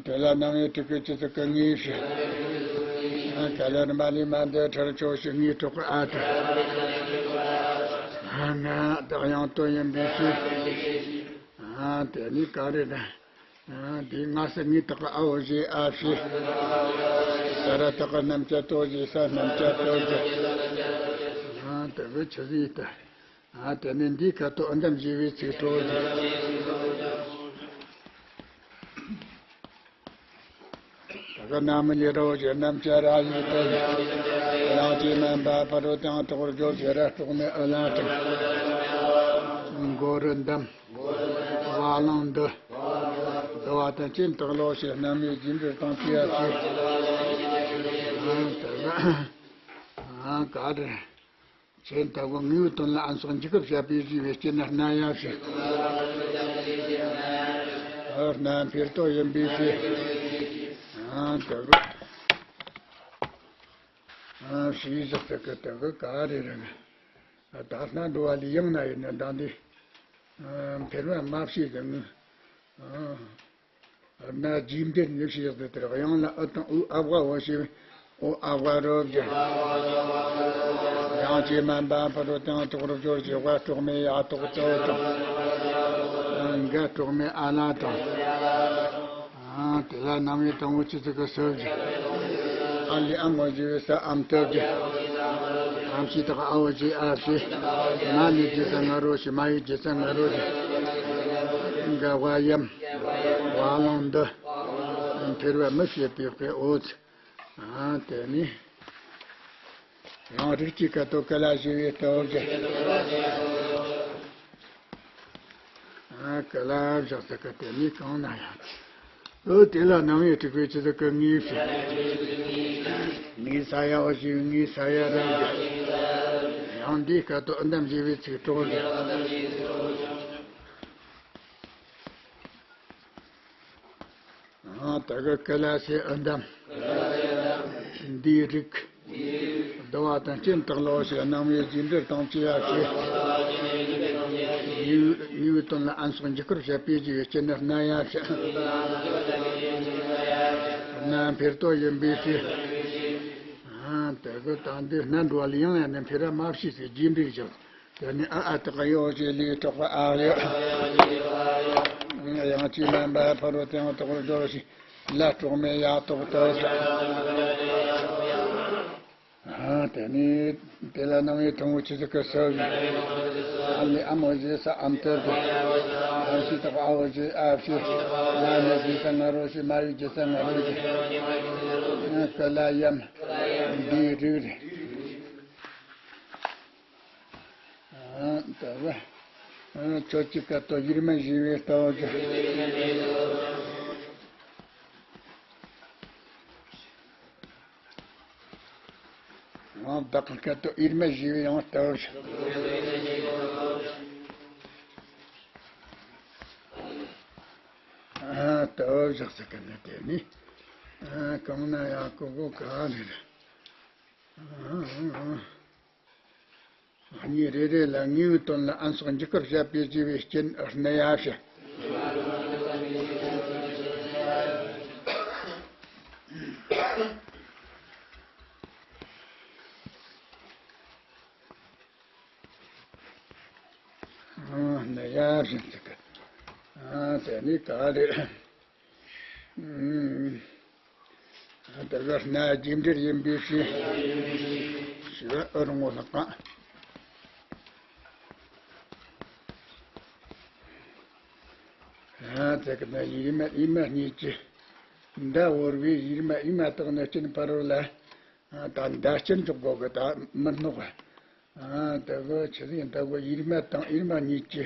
དེ་ལ་རྣམ་དབྱེ་དྲུག་གི་ཆོས་སུ་གི་ངེས་ཞེས། ཨ་ག་ལེར་མ་ལས་མ་འདས་ཁྲར་ཆོས་ཞེས་ངེས་གྲོགས་ཨ་དེ། ཨ་ང་བདག་ཡང་དོན་ཡིན་པའི་ཕྱིར། ཨ་དེ་ནི་ག་རེ་རེད། ཨ་འདི་སྔ་ས་ངེས་དག་གི་ཨ་འོ་ཞེས་ཨ་ཞེས། ས་ར་དག་གི་རྣམ་བཅད་དོ་ཞེས་ས་རྣམ་བཅད་དོ་ཞེས། ཨ་དེ་བས་ཆི་ཟིག་ད། ཨ་དེ་ནས་འདིའི་ཁ་དོག་ཨུ་འདམ་ཞེས་པའི་ཚིག་གྲོགས་ཀྱི། ད་ག་ན་མི་ལས་ར་བོ་ཞེས། རྣམ་བཅད་ར་ཡིག་དུ་ཞེས། ཡང་ཅིག་མ་འབའ་ཕ་རོལ་དང་དོག་རུ་སྦྱོར་བྱེད། ར་དྲུག་མི་ཨུ་ལ་དྲུག་མགོ་རུ་འདམ། བ་ལང་འདི། བསྡུ་བ་དང་རྐྱེན་དག་ལོག་ཞེས། རྣམ་དབྱེ་རྒྱས་འབྲིང་དང་བཅས་པ་ཞེས། ཨ་དེ་ག་ཨ་ག་རེ། ཆེན་ལྟ་བུ་དངོས་པོའི་དོན་ལ་ཨན་སོགས་འཇུག་པར་བྱ་བའི་རྗེས་པའི་རྐྱེན་ནི་རྣམ་དབྱེ་ཞེས། ཨ་རྣམ་འཕེལ་དོ་ཡིན་པའི་ཕྱིར། ཨ་དེ་གི་ཨ་ཞེས་བཞག་ཚིག་གི་དེ་གི་ག་རེ་རེད། ད་སྣ་འགྲོ་བ་ལས་ཡང་ན་ཡིན་ན་ད་འདི། ཨ་འཕེལ་བ་མ་བྱས་ཟིན། ཨ་སྣ་རྗེས་འདེད་ནི་བྱས་ཟིན་དེར་དབྱངས་ལ་ཨུ་དང་ཨུ་ཨ་བ་འོ་ཞེས་ཨོ་ཨ་བ་རོ་བརྒྱབ། ཡང་ཅིག་མ་འབའ་ཕ་རོལ་དང་དོག་རུ་སྦྱོར་བྱེད། བ་དྲུག་མི་ཡ་དོག་ཏོ་དང་། འགའ་དྲུག་མི་ཨ་ལ་དང་། ཨ་དེ་ལ་རྣམ་དབྱེ་དང་པོ་ཆོས་སུ་གི་སུ་བསྒྱུར། ཨ་ལས་ཨམ་འོ་ཞེས་པའི་ས་ཨམ་དུ་བསྒྱུར། ཨམ་ཞེས་དག་ཨ་འོ་ཞེས་ཨ་ཞེས། མ་ནི་རྗེས་སུ་ངར་བོ་ཞེས། མ་ཡིག་རྗེས་སུ་ངར་བོ་ཞེས། འགའ་བ་ཡམ། བ་ལང་འདི། འཕེལ་བ་མི་བྱེད་པའི་དཔེ་འོ་ཚིག་ཨ་དེ་ནི། ཡང་རིགས་ཀྱི་ཁ་དོག་ཀུ་ལ་ཞེས་པའི་ལྟ་བུ་བཞག་ཨ་ཀུ་ལ་བཞག་ས་ཀ་དེ་ནི་གང་ན་ཡང་། འོ་དེ་ལ་རྣམ་དབྱེ་དྲུག་པའི་ཆོས་སུ་གི་ངེས་ཞེས། ངེས་ས་ཡ་འོ་ཞེས་པའི་ངེས་ས་ཡ་ར་བཞག་ཡང་འདིའི་ཁ་དོག་ཨུ་འདམ་ཞེས་པའི་ཚིག་གྲོགས་བཞག་ཨ་ད་ག་ཀུ་ལ་སེ་ཨུ་འདམ། འདིའི་རིགས། བསྡུ་བ་དང་རྐྱེན་དག་ལོག་ཞེས། རྣམ་དབྱེ་རྗེས་འབྲིང་དང་བཅས་པ་ཞེས། དངོས་པོའི་དོན་ལ་ཨན་སོགས་འཇུག་པར་བྱ་བའི་རྗེས་པའི་རྐྱེན་ནི་རྣམ་དབྱེ་ཞེས། རྣམ་འཕེལ་དོ་ཡིན་པའི་ཕྱིར། ཨ་ད་ག་ད་འདི་སྣ་འགྲོ་བ་ལས་ཡང་ཡང་ན་འཕེལ་བ་མ་བྱས་ཟིན་རྗེས་འབྲིང་བཞག་དེ་ནས་ཨ་ཨ་དག་ཡོ་ཞེས་ལས་གྲོགས་པ་ཨ་ཡོ། ཡང་ཅིག་མ་འབའ་ཕ་རོལ་དང་དོག་རུ་སྦྱོར་ཞེས། ལ་དྲུག་མི་ཡ་དོག་ཏོ་ཞེས། ཨ་ དེ་ནས་དེ་ལ་ནང་བའི་དང་པོ་ཆུ་ཚོད་ཀྱི་སོ་བཞི། ཨ་ལི་ཨ་མོ་ཞེས་ས་ཨམ་ཏོར་དུ། ཨ་ཞི་དག་ཨ་བོ་ཞེས་ཨ་ཕྱི། མ་ནི་ཞེས་ས་ང་རོ་ཞེས། མ་ཡུ་ཞེས་ས་ང་རོ་ཞེས། ཀ་ལ་ཡམ། འདིའི་རིགས་རེད། ཨ་ད་བ། ཨ་ཁྱོད་ཀྱི་སྐད་དོ་ཡིར་མ་ཞེས་པའི་ལྟ་བ་ཅི། ཡང་བདག་གི་སྐད་དོ་ཨིར་མ་ཞེས་པའི་ཡང་ལྟ་བ་ཅི། ཨ་ལྟ་བ་བཞག་ས་ག་ནས་དེ་ནི། ཨ་གང་ན་ཡང་ཀོ་ཀོ་ག་ནས་རེད། ཨ་ཨ་ཨ། གཉིས་རེ་རེ་ལ་དངོས་པོའི་དོན་ལ་ཨན་སོགས་འཇིགས་སྐུལ་བྱ་བའི་རྒྱུ་བའི་རྐྱེན་སྣ་ཡ་བྱ། སྣ་ཡ་བྱ་ཟེར་གི། དེ་ནི་ག་རེ། ཨུམ། དེ་ག་སྣ་རྒྱས་འབྲེལ་ཡིན་པའི་ཕྱིར། ཞེས་པ་ཨུ་རུ་ངོ་ལྷག་པ། ཨ་དེ་ག་ན་ཡིག་མ་ཡིག་མ་གཉིས་ཀྱི་མདའ་བོར་བའི་ཡིག་མ་ཡིག་མ་དག་ནི་རྐྱེན་ཕ་རོལ་ལ། ད་མདའ་རྐྱེན་འཇོག་དགོས་གི་ད་མི་སྣོག་ག་ཨ་དེ་གི་ཆི་ཟིག་ཡིན་ད་གོ་ཡིག་མ་དང་ཡིག་མ་གཉིས་ཀྱི་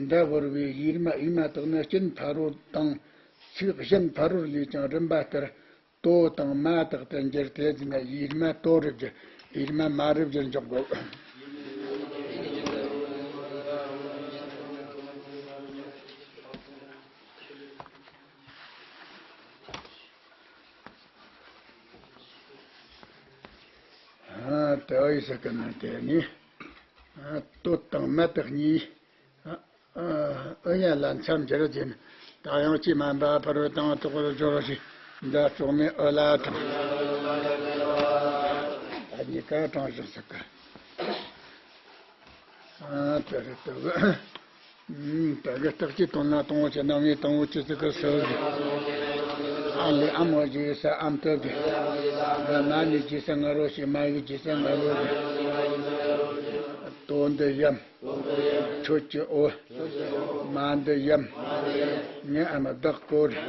མདའ་བོར་བའི་ཡིག་མ་ཡིག་མ་དག་ནི་རྐྱེན་ཕ་རོལ་དང་། ཚིག་གཞན་ཕ་རོལ་ལས་ཀྱང་རིམ་པ་ལྟར། དོ་དང་མ་དག་ཏུ་འགྱུར་ཏེ་ཟེར་ན་ཡིག་མ་དོ་རུ་འགྱུར། ཡིག་མ་མ་རུ་འགྱུར་འཇོག་དགོས། ཨ་དེ་ཨི་ས་ཀ་ན་དེ་ནི། ཨ་དོ་དང་མ་དག་གཉིས། ཨ་ཨ་ཨུ་ཡ་ལ་མཚམས་སྦྱར་ཟིན། ད་ཡང་ཅི་མ་འབའ་ཕ་རོལ་དང་དོག་རུ་སྦྱོར་ཞིང་། འདི་གྲོགས་མེད་ཨུ་ལ་དང་། ད་གཉིས་ཀ་དྲངས་བཞག་ས་ཀ་ཨ་དེ་རེད་དོ། ཨུམ། ད་གི་རྟགས་ཀྱི་དོན་ལ་དང་པོ་ཆེ་རྣམ་དབྱེ་དང་པོ་ཆུ་ཚོད་ཀྱི་སོ་བཞི། ཨ་ལི་ཨ་མོ་ཞེས་ས་ཨམ་ཏོ་གི། མ་ནི་ཞེས་ས་ང་རོ་ཞེས། མ་ཡུ་ཞེས་ས་ང་རོ་ཞེས། དོ་འདི་ཡམ། ཁྱོད་ཀྱི་འོ། མ་འདི་ཡམ། ངའི་ཨ་མ་བདག་གོ་རེད།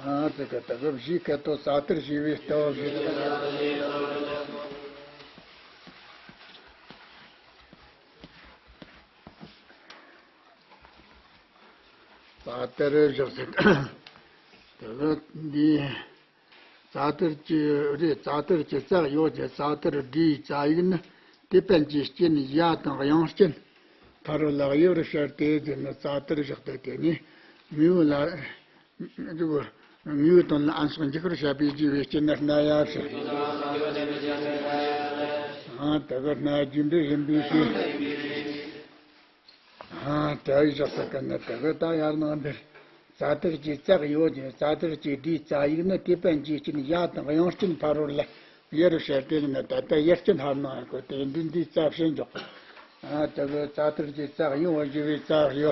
ཨ་དེ་ག་ད་ག་བཞི་ཀ་དོ་རྩ་དར་ཞེས་པའི་ལྟ་བ་བཞི། རྩ་དར་བཞག་ཟེར། དེ་ལ་འདི་རྩ་དར་གྱི་རེད། རྩ་དར་གྱི་རྩ་གཡོ་གི་རྩ་དར་འདིའི་རྩ་ཡིག་ནི་དེད་དཔོན་གྱི་རྐྱེན་ཡ་དང་དབྱངས་ཅན་ཕ་རོལ་ལ་གཡོ་རུ་བཤད་དེ་དེ་ནི་རྩ་དར་བཞག་སྟེ་དེ་ནི་དངོས་པོ་ལ། དངོས་པོའི་དོན་ལ་ཨན་སོགས་འཇིགས་པར་བྱ་བའི་རྒྱུ་བའི་རྐྱེན་སྣ་ཡ་བྱ། ཨ་དེ་ག་སྣ་རྒྱས་འབྲེལ་ཡིན་པའི་ཕྱིར། ཨ་དེ་ཨི་ཞག་ས་ཀ་ན་དེ་གི་ད་ཡར་ནང་འདིར། རྩ་དར་གྱི་རྩ་གཡོ་གི་རྩ་དར་གྱི་འདིའི་རྩ་ཡིག་ནི་དེད་དཔོན་གྱི་རྐྱེན་ཡ་དང་དབྱངས་ཅན་ཕ་རོལ་ལ་ཡ་རུ་བཤད་དེ་ནི་ད་ལྟ་ཡ་རྐྱེན་ཧར་ནང་གོ་དེ་འདི་འདིའི་རྩ་བྱེད་འཇོག་ཨ་དེ་གི་རྩ་དར་གྱི་རྩ་གཡོ་བ་ཞེས་པའི་རྩ་གཡོ།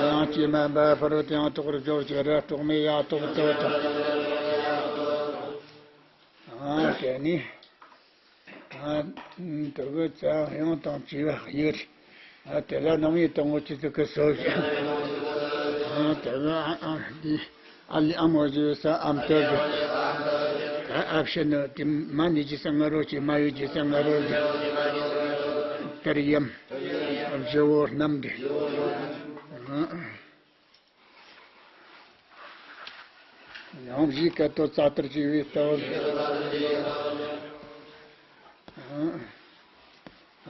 དབྱངས་ཀྱིས་མ་འབའ་ཕ་རོལ་དུ་ཡང་དོག་རུ་སྦྱོར་གྱི་ར་གྲོགས་མེད་ཡ་དོག་ཏོ་དང་། ཨ་དེ་ནི། ཨ་དེ་གི་རྩ་དབྱངས་དང་བཅས་པ་ཡོད། ཨ་དེ་ལ་རྣམ་དབྱེ་དང་པོ་ཆུ་ཚོད་ཀྱི་སོ་བཞི། ཨ་དེ་གི་ཨ་ཨ་འདི་ཨ་ལི་ཨ་མོ་ཞེས་ས་ཨམ་ཏོ་གི། ཨ་ཕྱི་ནི་དེ་མ་ནི་ཞེས་ས་ང་རོ་ཞེས། མ་ཡུ་ཞེས་ས་ང་རོ་ཞེས། དར་ཡམ། བཞི་བོ་རྣམས་ཏེ། ཨ། ཡང་བཞིའི་སྐད་དོད་རྩ་དར་གྱི་བའི་ལྟ་བུ།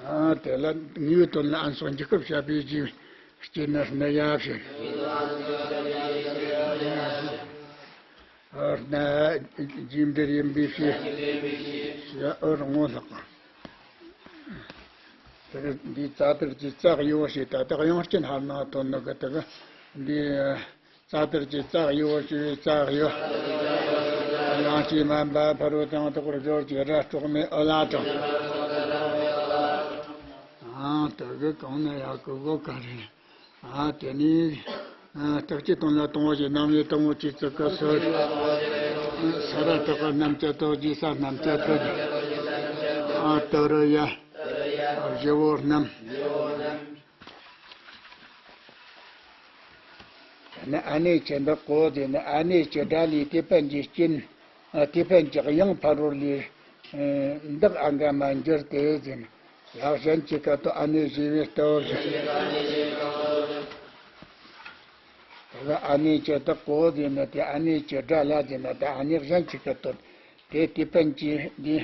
ཨ་དེ་ལ་དངོས་དོན་ལ་ཨན་སོགས་འཇིགས་སྐུལ་བྱ་བའི་རྒྱུ་རྐྱེན་སྣ་ཡ་བྱེད། ཨ་སྣ་རྒྱས་འབྲེལ་ཡིན་པའི་ཕྱིར། ཡ་ཨུ་རུ་ངོ་ལྷག་པ། དེ་འདི་རྩ་དར་གྱི་རྩ་གཡོ་བ་ཞེས་ད་ལྟ་དབྱངས་ཅན་ཧར་ནང་དོན་ནི་གི་དེ་གི་འདི། རྩ་དར་གྱི་རྩ་གཡོ་བ་ཞེས་པའི་རྩ་གཡོ། དབྱངས་ཀྱིས་མ་འབའ་ཕ་རོལ་དུ་ཡང་དོག་པར་སྦྱོར་གྱི་ར་གྲོགས་མེད་ཨུ་ལ་དང་། ཨ་དེ་གི་གང་ན་ཡ་གི་གོ་ག་རེ། ཨ་དེ་ནི། ཨ། སྟག་གི་དོན་ལ་དང་པོ་ཞེས། རྣམ་དབྱེ་དང་པོ་བཅུ་གཅིག་གི་སྲོལ། ས་ར་བཏགས་སྐར་རྣམས་ཀྱི་སྟོབས་ཀྱིས། ས་རྣམས་ཀྱི་ཐོད་ཀྱིས། ཨ། ཏུ་རུ་ཡ། བཞི་བོ་རྣམས། ནི་ཨ་ནེ་ཅི་འདི་ཀོ་ཟེར་ནི། ཨ་ནེ་ཅི་སྒྲ་ལས་དེད་དཔོན་གྱི་རྐྱེན། ཨ། དེད་དཔོན་གྱི་དབྱངས་ཕ་རོལ་ལས། ཨ། འདག་ཨ་འགའ་མ་འགྱུར་ཏེ་ཟེར་ནི། ཡང་གཞན་གཅིག་ག་ཏུ་ཨ་ནེ་ཞེས་པའི་སྟོབས་ཀྱིས། དེ་ལ་ཨ་ནེ་ཅི་འདི་ཀོ་ཟེར་ནི་དེ། ཨ་ནེ་ཅི་སྒྲ་ལ་ཟེར་ནི་དེ། ཨ་ནེ་གཞན་གཅིག་ག་ཏུ་དེ་དེད་དཔོན་གྱི་འདི།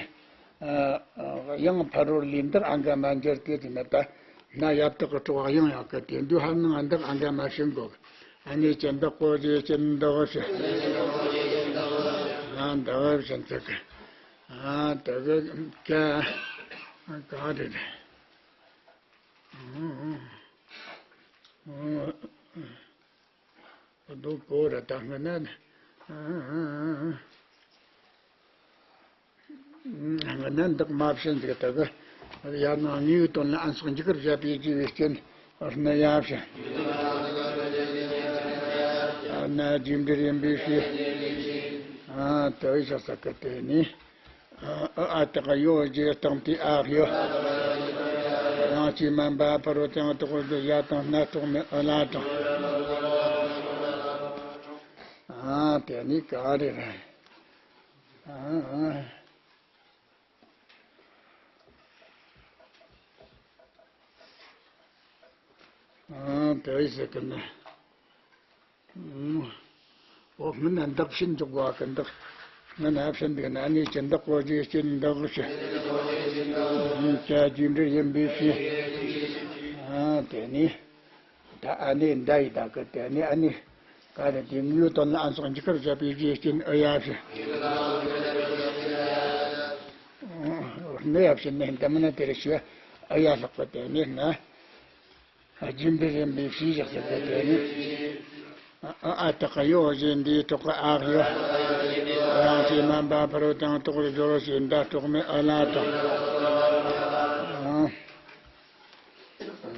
ཨ། ཡང་ཕ་རོལ་ལས་འདག་ཨ་འགའ་མ་འགྱུར་ཏེ་ཟེར་ནི་ད། སྣ་ཡ་བཏགས་ཀྱི་དྲུག་པ་དབྱངས་ཡང་གི་དེ་འདུས་ཧར་ནང་འདག་ཨ་འགའ་མ་ཞིག་འགོག། ཨ་ནེ་ཅི་འདི་ཀོ་ཞེས་ཀྱི་འདག་ཞེས། ཨ། འདག་ཞེས་ཚིག་གི། ཨ། དེ་གི་ཀ་ག་རེ་རེད། རྡོ་གོ་ར་ད་སྔ་ན། སྔ་ན་འདག་མ་བྱིན་ཟིག་ད་གི། ཡར་ནང་དངོས་དོན་ལ་ཨན་སོགས་འཇིགས་པར་བྱེད་པའི་རྒྱུ་བའི་རྐྱེན། སྣ་ཡ་བྱིན། སྣ་རྒྱས་འབྲས་ཡིན་པའི་ཕྱིར། ཨ། དེ་བས་ས་ས་ཀི་དེ་ནི། ཨ། ཨ་བཏགས་ཡོ་རྗེས་སྟེང་དེ་ཨ་ཡོ། རང་གཅིག་མན་པ་ཕ་རོལ་དང་དོག་ཏུ་ཡ་དང་སྣ་གྲོགས་མེད་ཨུ་ལ་དང་། ཨ། དེ་ནི་ག་རེ་རེད། ཨ། ཨ། དེ་བས་ས་ཀི་ནི། ཨོ། སྔོན་ན་འདག་བྱིན་འཇོག་དགོས་གི། འདག་སྔོན་ན་བྱིན་འདུག་ན་ཨ་ནེ་ཅི་འདི་ཀོ་ཞེས་ཀྱི་འདག་ཞེས། ཀ་རྒྱས་འབྲས་ཡིན་པའི་ཕྱིར། ཨ། དེ་ནི། ད་ཨ་ནེ་འདི་ཡི་ད་གི་དེ་ནི་ཨ་ནེ། ག་རེ་དེ་དངོས་དོན་ལ་ཨན་སོགས་འཇིགས་པར་བྱེད་པའི་རྒྱུ་རྐྱེན་ཨུ་ཡ་བྱིན། སྣ་ཡ་བྱིན་ནི་འདི་མིན་ན་དེ་རེ་ཞུ། ཨུ་ཡ་ལྷག་པ་དེ་ནི་སྣ། རྒྱས་འབྲས་ཡིན་པའི་ཕྱིར་ཞེས་ཟེར་བ་དེ་ནི། ཨ། ཨ་བཏགས་ཡོ་རྗེས་འདིའི་གྲོགས་ཨ་ཡོ། རང་གཅིག་མན་པ་ཕ་རོལ་དང་དོག་ཏུ་སྦྱོར་བ་ཞེས་འདག་གྲོགས་མེད་ཨུ་ལ་དང་། ཨ།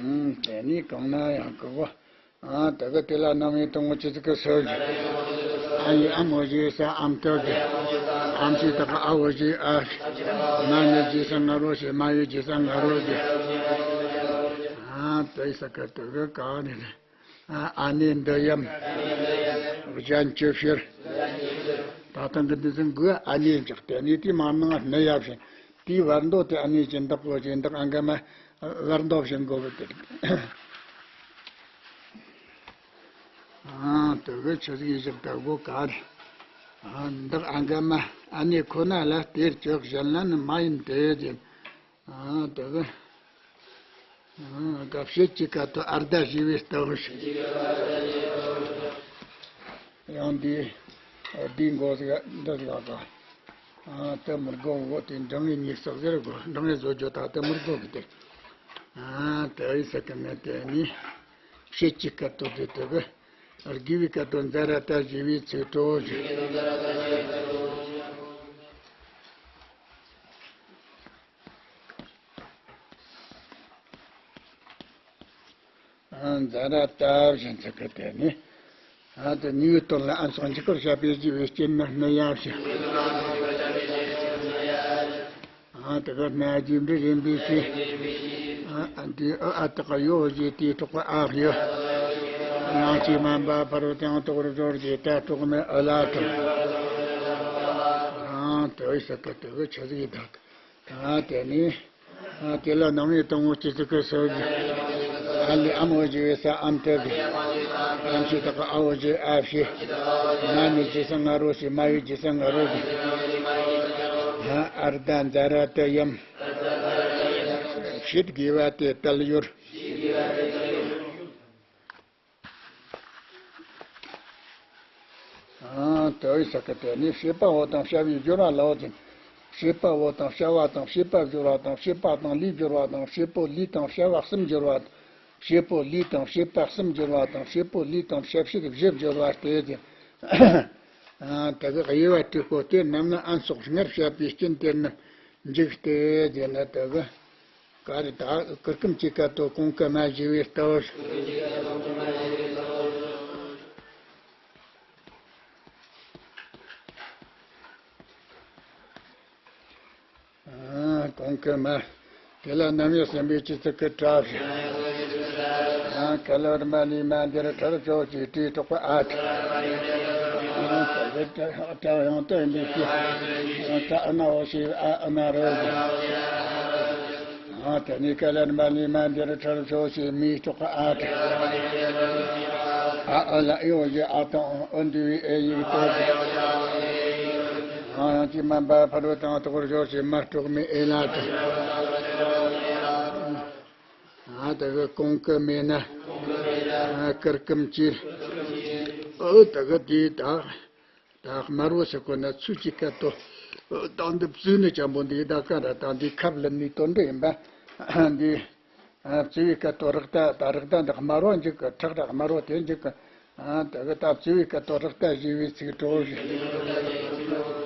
ཨ། དེ་ནི་གང་ན་ཡང་གི་གོ། ཨ། དེ་གི་དེ་ལ་རྣམ་དབྱེ་དང་པོ་བཅུ་གཅིག་གི་སྲོལ་གྱིས། ཨ་ཡི་ཨ་མོ་རྗེས་ས་ཨམ་ཏུ་གི། ཨམ་ཞེས་བཏགས་ཨ་བོ་རྗེས་ཨ་ཞེས། མ་ནི་རྗེས་ས་ང་རོ་ཞེས། མ་ཡི་རྗེས་ས་ང་རོ་གི། ཨ། དེ་ས་ཀི་དེ་གི་ག་ནི་རེད། ཨ། ཨ་ནེ་འདི་ཡམ། གཞན་གྱི་ཕྱིར། ད་ཐེངས་ཀྱི་འདི་ཚོ་གི་ཨ་ནེ་འཇགས་ཏེ། ཨ་ནེ་དེའི་མ་ནང་སྣ་ཡ་བྱིན། དེའི་བར་མདོ་དེ་ཨ་ནེ་ཅི་འདི་ཀོ་ཞེས་འདག་ཨ་འགའ་མ་བར་མདོ་བྱིན་དགོས་པ་དེ་རེད། ཨ། དེ་གི་ཆི་ཟིག་ཡིན་ཞིག་ད་གོ་ག་རེ། ཨ། འདག་ཨ་འགའ་མ་ཨ་ནེ་ཁོ་ན་ལ་སྟེར་ཅོག་གཞན་ལ་ནི་མ་ཡིན་ཏེ་ཟེར། ཨ། དེ་གི། ཨ། ག་བྱེད་ཀྱི་ཀ་ཏུ་ཨར་ད་ཞེས་པའི་སྟོབས་ཀྱིས། ཡང་འདི། འདི་མགོ་ཟིག་འདི་ལ་ག། ཨ། དེ་མི་དགོས་གོ། དེ་འབྲིང་ངེ་ཉིག་སོགས་ཟེར་གོ། འབྲིང་ངེ་བཟོ་རྒྱུ་ད་དེ་མི་དགོས་གི་དེ། ཨ། དེ་ཡི་ས་ཀི་ནི་དེ་ནི། བྱེད་ཀྱི་ཀ་ཏུ་དེ་དེ་གི། དགེ་བའི་ཀ་ཏུ་ཛ་ར་ཏ་ཞེས་པའི་ཚིག་གྲོགས་ཀྱིས། ཛ་ར་ཏ་བྱིན་ཚིག་གི་དེ་ནི། ཨ། དེ་དངོས་དོན་ལ་ཨན་སོགས་འཇིགས་པར་བྱེད་པའི་རྒྱུ་བའི་རྐྱེན་ནི་སྣ་ཡ་བྱིན། ཨ། དེ་གི་སྣ་རྒྱས་འབྲས་ཡིན་པའི་ཕྱིར། ཨ། འདི་ཨ། ཨ་བཏགས་ཡོ་རྗེས་དེའི་གྲོགས་པ་ཨ་ཡོ། རང་གཅིག་མན་པ་ཕ་རོལ་དང་དོག་ཏུ་སྦྱོར་བ་ཞེས་ད་གྲོགས་མེད་ཨུ་ལ་དང་། ཨ། དེ་བས་ས་ཀི་དེ་གི་ཆི་ཟིག་ཡིན་ད། ཨ། དེ་ནི། ཨ། དེ་ལ་རྣམ་དབྱེ་དང་པོ་བཅུ་གཅིག་གི་སྲོལ་གྱིས། ཨ་ལས་ཨ་མོ་རྗེས་ས་ཨམ་ཏུ་གི། ཨམ་ཞེས་བཏགས་ཨ་བོ་རྗེས་ཨ་བྱས། མ་ནི་རྗེས་ས་ང་རོ་ཞེས། མ་ཡི་རྗེས་ས་ང་རོ་གི། ཨ། ཨར་ད་ཛ་ར་ཏ་ཡམ། བྱེད་དགོས་པ་དེ་དལ་ཡོད། ཨ། དེ་བས་ས་ཀི་དེ་ནི་བྱེད་པ་པོ་དང་བྱ་བའི་སྦྱོར་བ་ལའོ་ཟེར། བྱེད་པ་པོ་དང་བྱ་བ་དང་བྱེད་པ་སྦྱོར་བ་དང་། བྱེད་པ་དང་ལས་སྦྱོར་བ་དང་། བྱེད་པོ་ལས་དང་བྱ་བ་གསུམ་སྦྱོར་བ་དང་། བྱེད་པོ་ལས་དང་བྱེད་པ་གསུམ་སྦྱོར་བ་དང་། བྱེད་པོ་ལས་དང་བྱ་བྱེད་བཞི་སྦྱོར་བ་སྟེ་ཟེར། ཨ། དེ་གི་དབྱེ་བ་དྲུག་པོ་དེ་རྣམས་ལ་ཨན་སོགས་སྔར་བཤད་པའི་རྐྱེན་དེ་རྣམས་འཇིག་སྟེ་ཟེར་ན་དེ་གི། ག་རེ་ད་གུར་ཀུམ་གྱི་ཀ་ཏུ་ཀུན་ཀ་མ་ཞེས་པའི་སྟོབས། ཀུན་མ། དེ་ལ་རྣམ་དབྱེ་གསུམ་པའི་ཆོས་ཚིག་གི་གྲྭ་བཞི། ཡང་ཀ་ལོར་མ་ལི་མ་འདིར་ཁྲར་ཕྱོགས་ཀྱི་སྤྲེའུ་གྲོགས་པ་ཨ་ཏི། ཡང་དེ་གི་གྲྭ་ཡང་དུ་ཡིན་པའི་ཕྱིར། ཡང་གྲྭ་ཨ་ན་འོ་ཞེས་ཨ་ཨ་ན་རོ་ཞེས། ཡང་དེ་ནས་ཀ་ལོར་མ་ལི་མ་འདིར་ཁྲར་ཕྱོགས་ཀྱི་མིའི་གྲོགས་པ་ཨ་ཏི། ཨ་ཨ་ལ་ཨེ་འོ་ཞེས་ཨ་དང་ཨོ་འདུས་པའི་ཨེ་ཡིག་ཏོ་ཞེས། ཡང་ཡང་གཅིག་མ་འབའ་ཕ་རོལ་ཏུ་ཡང་དག་པར་ཕྱོགས་ཀྱི་མ་གྲོགས་མེད་ཨེ་ལ་ཏི། ཨ་དེ་གི་གོང་གི་མེད་ན། ཨ་གུར་གུམ་གྱིས། ཨོ་དེ་གི་དེ་དག་དག་དམར་བོ་ཟེར་གོ་ན་ཚུལ་གྱི་སྐད་དོ། ཨོ་དང་འདི་བཙུགས་ནས་ཅན་པོ་འདི་ད་ག་ར་དང་འདི་ཁབ་ལ་ནི་དོན་འདི་ཡིན་པ། འདི་ཨ་བཙུགས་པའི་སྐད་དོ་རག་ད་ད་རག་ད་འདི་དམར་བོ་འཇིག་གི་ཁྲག་ར་དམར་བོ་དེ་འཇིག་གི། ཨ་དེ་གི་ད་བཙུགས་པའི་སྐད་དོ་རག་ད་ཞེས་པའི་ཚིག་གྲོགས་ཞེས།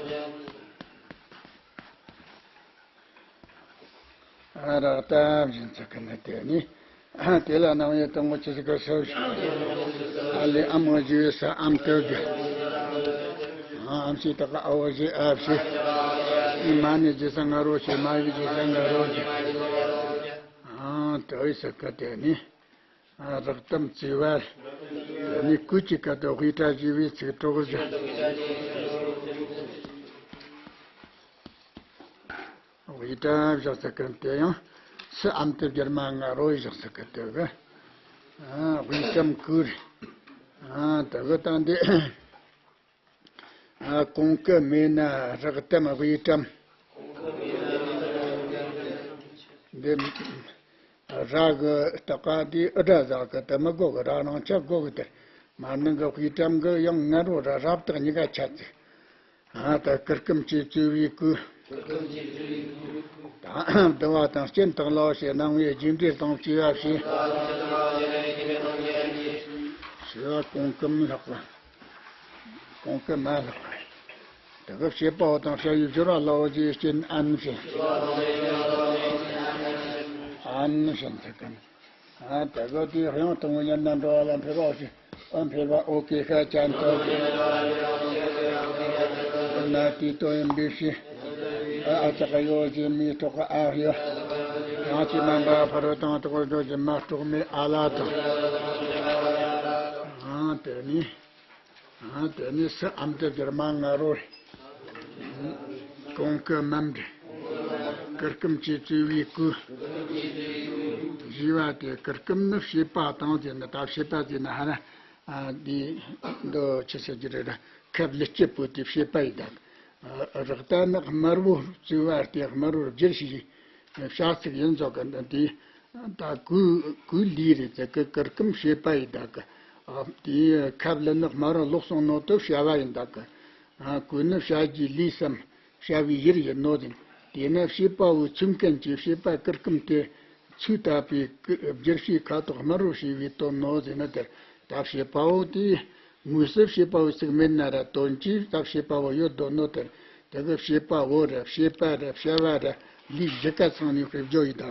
ཨ་རག་ཏ་བཞིན་ཚིག་གི་ནི་དེ་ནི། དེ་ལ་རྣམ་དབྱེ་དང་པོ་ཆོས་ཚིག་གི་སོ་བཞི། ཨ་ལས་ཨ་མོ་བཞི་བའི་ས་ཨམ་ཏོ་བརྒྱད། ཨམ་ཞེས་དག་ཨ་བོ་བཞི་ཨ་བཞི། མ་ནི་བཞི་ས་ང་རོ་བཞི་མ་ཡི་བཞི་ས་ང་རོ་བཞི། ཨ་ཏོ་ཡི་ཚིག་གི་དེ་ནི། ཨ་རག་ཏམ་བཙུགས་པ། དེ་ནི་ཀུ་ཅི་ཀ་ཏོ་དབུས་གྲྭ་བཞི་བའི་ཚིག་གྲོགས་བཞི། དབུས་གྲྭ་བཞག་ས་ཀུན་དེ་ཡང་སི་ཨམ་ཏི་བརྒྱར་མ་ང་རོ་བཞག་ས་ཀུན་དེ་གི། ཨ་དབུས་གྲམ་ཀུར། ཨ་དེ་གི་དང་དེ། ཨ་གོང་གི་མེད་ན་རག་གཏམ་དབུས་གྲམ། འདི་ར་གི་རྟགས་པ་འདི་ཨི་སྒྲ་ཟག་གི་དེ་མི་དགོས་གི་ར་ནང་ཆ་དགོས་གི་དེ། མ་ནིང་གི་དབུས་གྲམ་གི་ཡང་ང་རོ་ར་རབ་རྟགས་གཉིས་ཀ་ཆ་ཚིག་ཨ་ད་གུར་གུམ་གྱིས་བཙུགས་པའི་ཀུ། དང་བསྡུ་བ་དང་རྐྱེན་དག་ལ་ཞེས་རྣམ་དབྱེ་རྒྱས་འབྲེལ་དང་བཅས་པ་བྱས། ཞེས་པ་གོང་གུམ་ལྷག་པ། གོང་གུམ་མ་ལྷག་པ། དེ་གི་བྱེད་པ་པོ་དང་བྱ་བའི་སྦྱོར་བ་ལ་འོ་ཞེས་རྐྱེན་ཨན་བྱས། ཨན་བྱས་ཚིག་གམ། ཨ་དེ་གི་དེའི་དབྱངས་དང་པོ་ཉམས་ན་འགྲོ་བ་ལ་འཕེལ་བ་ཞེས། ཨ་འཕེལ་བ་འོ་ཀེ་ཤ་ཅན་ཏོ། ན་དེའི་དོན་ཡིན་པའི་ཕྱིར། ཨ་ཨ་ཅག་ག་ཡོ་ཞེས་མིའི་གྲོགས་ཨ་ཡོ། ཡང་གཅིག་མ་འབའ་ཕ་རོལ་ཏུ་ཡང་དག་པར་ཕྱོགས་ཀྱི་མ་གྲོགས་མེད་ཨ་ལ་དང་། ཨ་དེ་ནི། ཨ་དེ་ནི་སི་ཨམ་ཏི་བརྒྱར་མ་ང་རོ། གོང་གི་མམ་འདི། གུར་གུམ་གྱིས་བཙུགས་པའི་ཀུ། ཞེས་པ་དེ་གུར་གུམ་ནི་བྱེད་པ་དང་ཟེར་ན་ད་བྱེད་པ་ཟེར་ན་ཧ་ན། ཨ་འདི་འདི་ཆི་ཟེར་རྒྱུ་རེད་ད། ཁབ་ལི་སྐྱིད་པོ་དེ་བྱེད་པ་ཡིན་ད། རག་ད་ནི་དམར་བོ་བཙུགས་པ་སྟེ་དམར་བོར་བསྒྱུར་ཞིག་བྱ་ཚིག་ཡིན་ཙོག་གི་འདི། ད་གུ་གུ་ལི་རེད་ཟེར་གི་གུར་གུམ་བྱེད་པ་ཡིན་ད་གི། ཨ་དེ་ཁབ་ལི་ནི་དམར་བོ་ལོག་སོང་ནོ་དུ་བྱ་བ་ཡིན་ད་གི། ཨ་གུ་ནི་བྱ་རྒྱུའི་ལུས་སམ་བྱ་བའི་ཡུལ་ཡིན་ནོ་ཟིན། དེས་ན་བྱེད་པ་པོའི་ཚིམ་མཁན་གྱི་བྱེད་པ་གུར་གུམ་དེ་ཚུགས་ད་པའི་བསྒྱུར་བྱའི་ཁ་དོག་དམར་བོ་བྱས་པའི་དོན་ནོ་ཟིན་ན་དེར་ད་བྱེད་པ་པོ་དེ་དངོས་སུ་བྱེད་པ་པོའི་ཚིག་མིན་ན་ར་དོན་གྱིས་ད་བྱེད་པ་པོ་ཡོད་དོ་ནོ་དེར་དེ་གི་བྱེད་པ་པོ་ར་བྱེད་པ་ར་བྱ་བ་ར་ལུས་བཞི་ཀ་ཚང་ནས་དཔེ་བརྗོད་ཡིན་ད།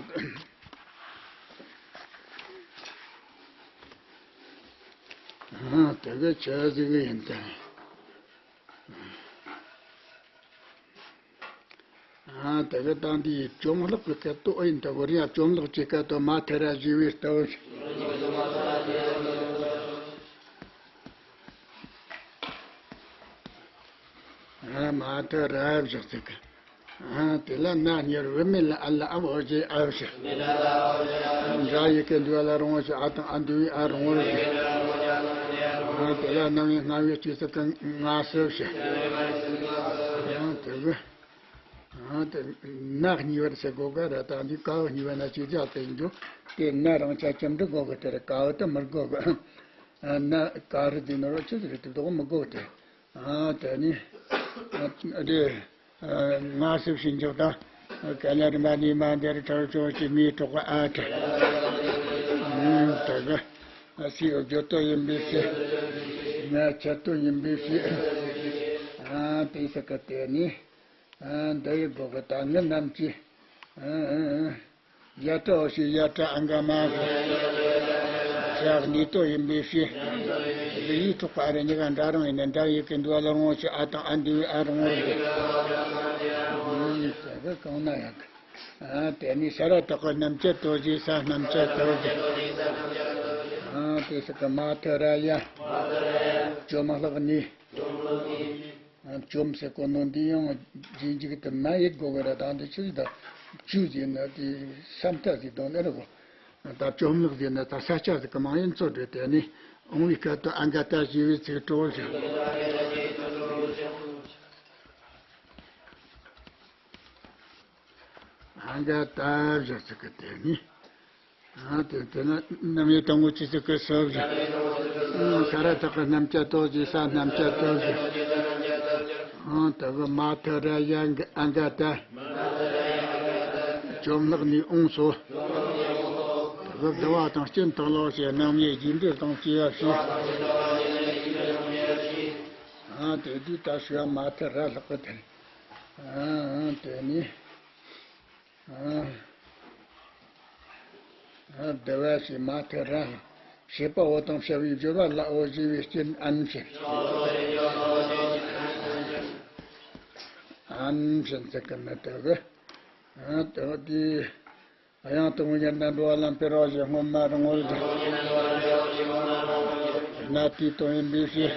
ཨ་དེ་གི་ཆ་ཟིག་ཡིན་ད། ཨ་དེ་གི་ད་འདི་ཡི་བཅོམ་བརླག་གི་སྐད་དོ་ཨིན་ད་གོ་རེ་ཡ་བཅོམ་བརླག་གི་སྐད་དོ་མ་ཐེ་ར་ཞི་བའི་ལྟ་བུ་ཞིག་ཨ་མ་ཐེ་ར་བཞག་ཚིག་གི། ཨ་དེ་ལ་ན་ཉེར་བུད་མེད་ལ་ཨ་ལ་ཨ་བོ་ཞེས་ཨ་བོ་ཞེས། འདྲ་ཡི་གེ་འདུས་པ་ལ་རང་བོ་ཞེས་ཨ་དང་ཨ་འདུས་པའི་ཨ་རང་བོ་ཞེས། ཨ་དེ་ལ་རྣམ་དབྱེ་ལྔ་བའི་སྤྱི་ཚིག་གི་ང་སོ་ཞེས། ཨ་དེ་གི། ཨ་དེ་ན་གཉིས་པར་ཟེར་གོ་ག་ར་ད་འདི་ཀ་བོ་གཉིས་པ་ན་ཅི་བྱ་དེ་ཡིན་རྒྱུ། དེ་ན་རང་ཆ་ཅི་འདྲི་གོ་གི་དེ་རེད་ཀ་བོ་དེ་མི་གོ་གི། ཨ་ན་ཀ་རི་འདི་ནོར་བ་ཅི་ཟེར་དེ་དོག་མི་གོ་དེ། ཨ་དེ་ནི། ཨ་དེ། ང་སེམས་ཤིང་འཇོག་དང་། ག་ལ་རིམ་པ་ནི་མ་འདིར་ཁྲག་ཕྱོགས་ཀྱི་མིའི་གྲོགས་པ་ཨ་ཏི། ཨུམ་ད་ག་ཨ་སི་ཨོ་བརྗོད་དོ་ཡིན་པའི་ཕྱིར། ང་ཆད་དོ་ཡིན་པའི་ཕྱིར། ཨ་དེ་ས་ཀ་དེ་ནི། ཨ་འདི་ཡི་སྒོ་གི་ད་ངི་རྣམས་ཀྱི། ཨ་ཨ་ཨ། ཡ་ཏྲ་ཨོ་ཤི་ཡ་ཏྲ་ཨང་ག་མ་གི། ཁྲག་ནི་དོ་ཡིན་པའི་ཕྱིར། འདི་ཡི་གྲོགས་པ་ཨ་རེ་གཉིས་ཀ་འདྲ་རང་ཡིན་ན་འདྲ་ཡི་གི་འདུ་བ་ལ་རང་ཤི་ཨ་དང་ཨ་འདི་བའི་ཨ་རང་བོ་གི། ཨུམ་ད་ག་གང་ན་ཡང་གི། ཨ། དེ་ནས་ཤ་ར་དག་གི་རྣམ་བཅད་དོ་ཞེས་ས་རྣམ་བཅད་དོ་ཞེས། ཨ། དེ་སུ་གི་མ་ཐུ་ར་ཡ། བཅོམ་ལག་ནི། ཨ། བཅོམ་ཟེར་གོ་ནོ་འདི་ཡང་རྗེས་འཇུག་ཏུ་མ་ཡེད་དགོས་གི་ར། ད་འདི་ཆི་ཟིག་ད་བཅུ་ཟེར་ན་དེ་ས་མཐའ་ཟིག་དང་ནི་རེད་གོ། ད་བཅོམ་ལག་ཟེར་ན་ད་ས་ཆ་ཟིག་གི་མིང་ཡིན་ཚོད་རེད། དེ་ནས་འོང་བའི་སྐད་དུ་ཨ་ག་ཏ་ཞེས་པའི་ཚིག་གྲོགས་ཤིག་ཨ་ག་ཏ་བཞག་ཚིག་གི་དེ་ནི། ཨ། དེ་དེ་ན་རྣམ་དབྱེ་དང་པོ་ཆོས་ཚིག་གི་སུ་བཞག་ཨ། ཤ་ར་དག་གི་རྣམ་བཅད་དོ་ཞེས་ས་རྣམ་བཅད་དོ་བཞག་ཨ། དེ་གི་མ་ཐུ་ར་ཡ་ཨ་ག་ཏ། བཅོམ་ལག་ནི་འོངས་སོ། དེ་གི་བསྡུ་བ་དང་རྐྱེན་དག་ལོག་ཞེས་རྣམ་དབྱེ་རྒྱས་འབྲེལ་དང་བཅས་པ་བྱས། ཨ། དེ་དུས་ད་ཞུ་བ་མ་ཐུ་ར་ལྷག་གི་དེ། ཨ། དེ་ནི། ཨ། བསྡུ་བ་ཞེས་མ་ཐུ་ར། བྱེད་པ་པོ་དང་བྱ་བའི་སྦྱོར་བ་ལའོ་ཞེས་པའི་རྐྱེན་ཨན་བྱེད། ཨན་བྱེད་ཚིག་གི་ནི་དེ་གི། ཨ། དེ་དེ། དབྱངས་དང་པོ་ཉེར་ལྔ་འགྲོ་བ་ལམ་སྤེལ་རོགས་ཞེས་སྔོན་མ་རིང་བོར་བསྡུ། གནའ་དུས་དང་ཡིན་པའི་ཕྱིར།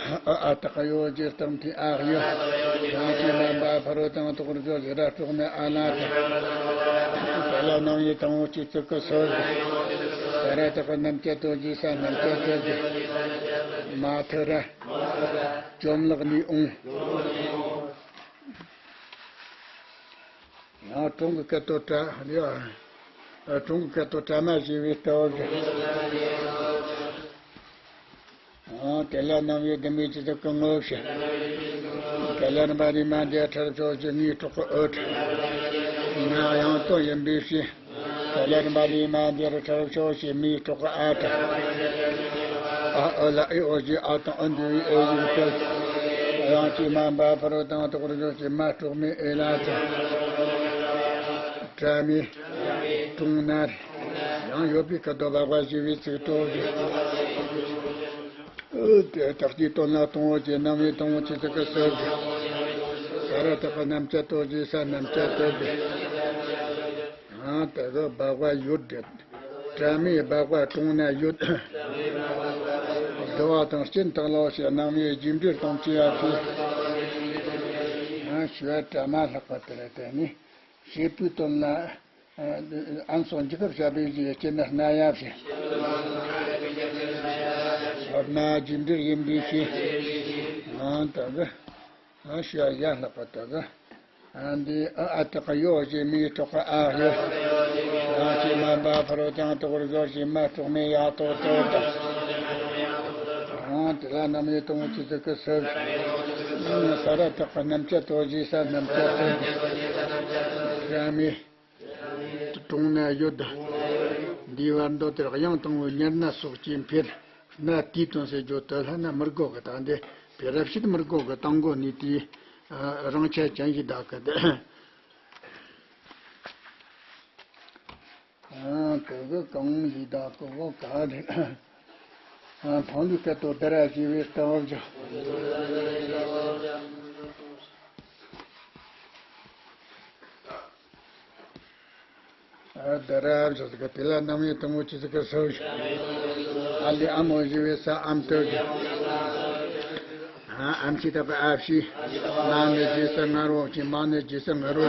ཨ། ཨ་དག་གི་ཡོ་ཞེས་སྟེང་ཐིག་ཨ་གཡུ། གཡང་ཆེན་མ་འབའ་ཕ་རོལ་ཏུ་དོག་པར་བརྗོད་ཞེས་ར་དྲུག་མའི་ཨ་ལ་དང་། དེ་ལ་རྣམ་དབྱེ་དང་པོ་ཆོས་ཚིག་གི་སུ་བཞག་ཤ་ར་དག་གི་རྣམ་བཅད་དོ་ཞེས་ས་རྣམ་བཅད་དོ་བཞག་མ་ཐུ་ར། བཅོམ་ལག་ནི་འོང་། ཡང་གྲོང་གི་སྐད་དོད་གྲ། ཡ། གྲོང་གི་སྐད་དོད་གྲ་མ་ཞེས་པའི་སྟབས་བཞག་ཨ། དེ་ལ་རྣམ་དབྱེ་བདུན་པའི་ཆོས་ཚིག་གི་ངོ་བོ་བཤད། དེ་ལ་རིམ་པ་ལས་མ་འདས་ཕྲ་རབ་ཕྱོགས་ཀྱི་ངའི་གྲོགས་ཀྱི་འོད་ཕྲ། ང་དབྱངས་སྟོང་ཡིན་པའི་ཕྱིར། དེ་ལ་རིམ་པ་ལས་མ་འདས་ཕྲ་རབ་ཕྱོགས་ཀྱི་མིའི་གྲོགས་ཀྱི་ཨ་ཕྲ། ཨ་ཨུ་ལ་ཨི་ཨོ་ཞེས་ཨ་དང་ཨུ་འདུས་པའི་ཨེ་ཡིག་ཕྲ། དབྱངས་ཀྱིས་མ་འབའ་ཕ་རོལ་ཏུ་དོག་པར་བརྗོད་ཀྱི་མ་དྲུག་མའི་ཨེ་ལ་ཕྲ། གྲ་མའི། གྲུང་ན། ཡང་ཡོད་པའི་སྐད་དོད་བག་པ་ཞེས་པའི་ཚིག་གྲོགས་བཞག་ཨོ། དེ་དག་གི་དོན་ལ་དང་པོ་ཆོས་རྣམ་དབྱེ་དང་པོ་ཆོས་ཚིག་གི་སུ་བཞག་ཤ་ར་དག་གི་རྣམ་བཅད་དོ་ཞེས་ས་རྣམ་བཅད་དོ་བཞག་ཨ། དེ་གི་བག་པ་ཡོད་དེ། གྲ་མའི་བག་པ་གྲུང་ན་ཡོད། བསྡུ་བ་དང་རྐྱེན་དག་ལོག་ཞེས་རྣམ་དབྱེ་རྒྱས་འབྲེལ་དང་བཅས་པ་བྱས། ཨ། ཞེས་པ་གྲ་མ་ལྷག་པ་དེ་ལ་བརྟེན་ནས་བྱེད་པོའི་དོན་ལ། ཨ། ཨན་སོགས་འཇུག་སྐབས་བྱ་བའི་གཞི་ཡི་སྐྱེ་གནས་སྣ་ཡ་བྱེད། ཧོར་ན་རྒྱུ་འབྲས་ཡིན་པའི་ཕྱིར། ཨ། ད་གི། ཨ། ཞུ་བ་ཡ་ལྷག་པ་ད་གི། ཨ། འདི་ཨ་ཨ་དག་གི་ཡོ་ཞེས་མིའི་གྲོགས་ཀྱི་ཨ་ཡོ། ཡང་ཅིག་མ་འབའ་ཕ་རོལ་ཏུ་དོག་པར་བརྗོད་ཅིག་མ་དྲུག་མའི་ཡ་དོ་དོ་དང་། ཨ། དེ་ལ་རྣམ་དབྱེ་དང་པོ་ཆོས་ཚིག་གི་སུ། ཤ་ར་དག་གི་རྣམ་བཅད་དོ་ཞེས་ས་རྣམ་བཅད་དོ། གྲ་མའི། གྲུང་ན་ཡོད། འདིའི་བར་མདོ་དེར་དབྱངས་དང་པོ་ཉེར་ལྔ་སོགས་ཀྱི་འཕེལ་གནའ་དུས་དང་ཟེར་རྒྱུ་དེ་ལྷན་ན་མི་དགོས་གི། ད་འདི་བེ་རབ་ཤིད་མི་དགོས་གི། དང་གོ་ནི་དེའི་རང་ཆ་ཅན་ཞིག་བདག་གི། ཨ། དེ་གི་གང་ཞིག་བདག་གི་འོ་ག་རེ། ཨ། མཐོང་ལུས་སྐད་དོད་བསྡུ་ར་ཞེས་པའི་སྟབས་བཞག་ཨ། བསྡུ་ར་བཞག་ཟིག་གི། དེ་ལ་རྣམ་དབྱེ་དང་པོ་ཆོས་ཚིག་གི་སུ་བཞག་ཨ་ལས་ཨ་མོ་ཞེས་པའི་ས་ཨམ་དོད་ཀྱི། ཨ། ཨམ་ཆི་དག་གི་ཨ་ཕྱི། ན་ནི་རྗེས་སུ་ང་རོ་ཅིག་མ་ནི་རྗེས་སུ་ང་རོ།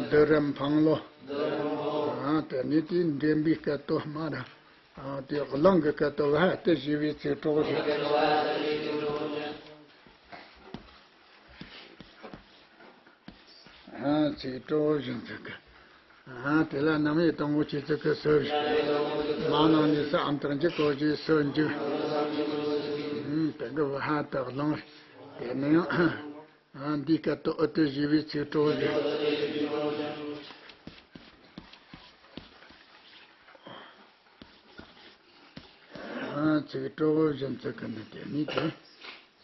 བསྡུ་རུ་འཕང་ལོ། ཨ། དེ་ནི་དེའི་འདྲེན་པའི་སྐད་དོད་མ་ར། ཨ། དེ་གླིང་གི་སྐད་དོད་བ་ཧ་ཏི་ཞེས་པའི་ཚིག་གྲོགས་བཞག་ཨ། ཚིག་གྲོགས་བཞིན་ཚིག་གི། ཨ། དེ་ལ་རྣམ་དབྱེ་དང་པོ་ཆོས་ཚིག་གི་སུ་བཞག་མ་ནང་ནས་ས་ཨམ་དག་འཇུག་གོ་ཞེས་སུ་འཇུག་ཨ། དེ་གི་བ་ཧ་ཏི་གླིང་། དེ་ནས་ཡང་། ཨ། འདིའི་སྐད་དོད་ཨུ་ཏི་ཞེས་པའི་ཚིག་གྲོགས་བཞག་ཨ། ཚིག་གྲོགས་བཞིན་ཚིག་གི་ནི་དེ་ནི་དེ།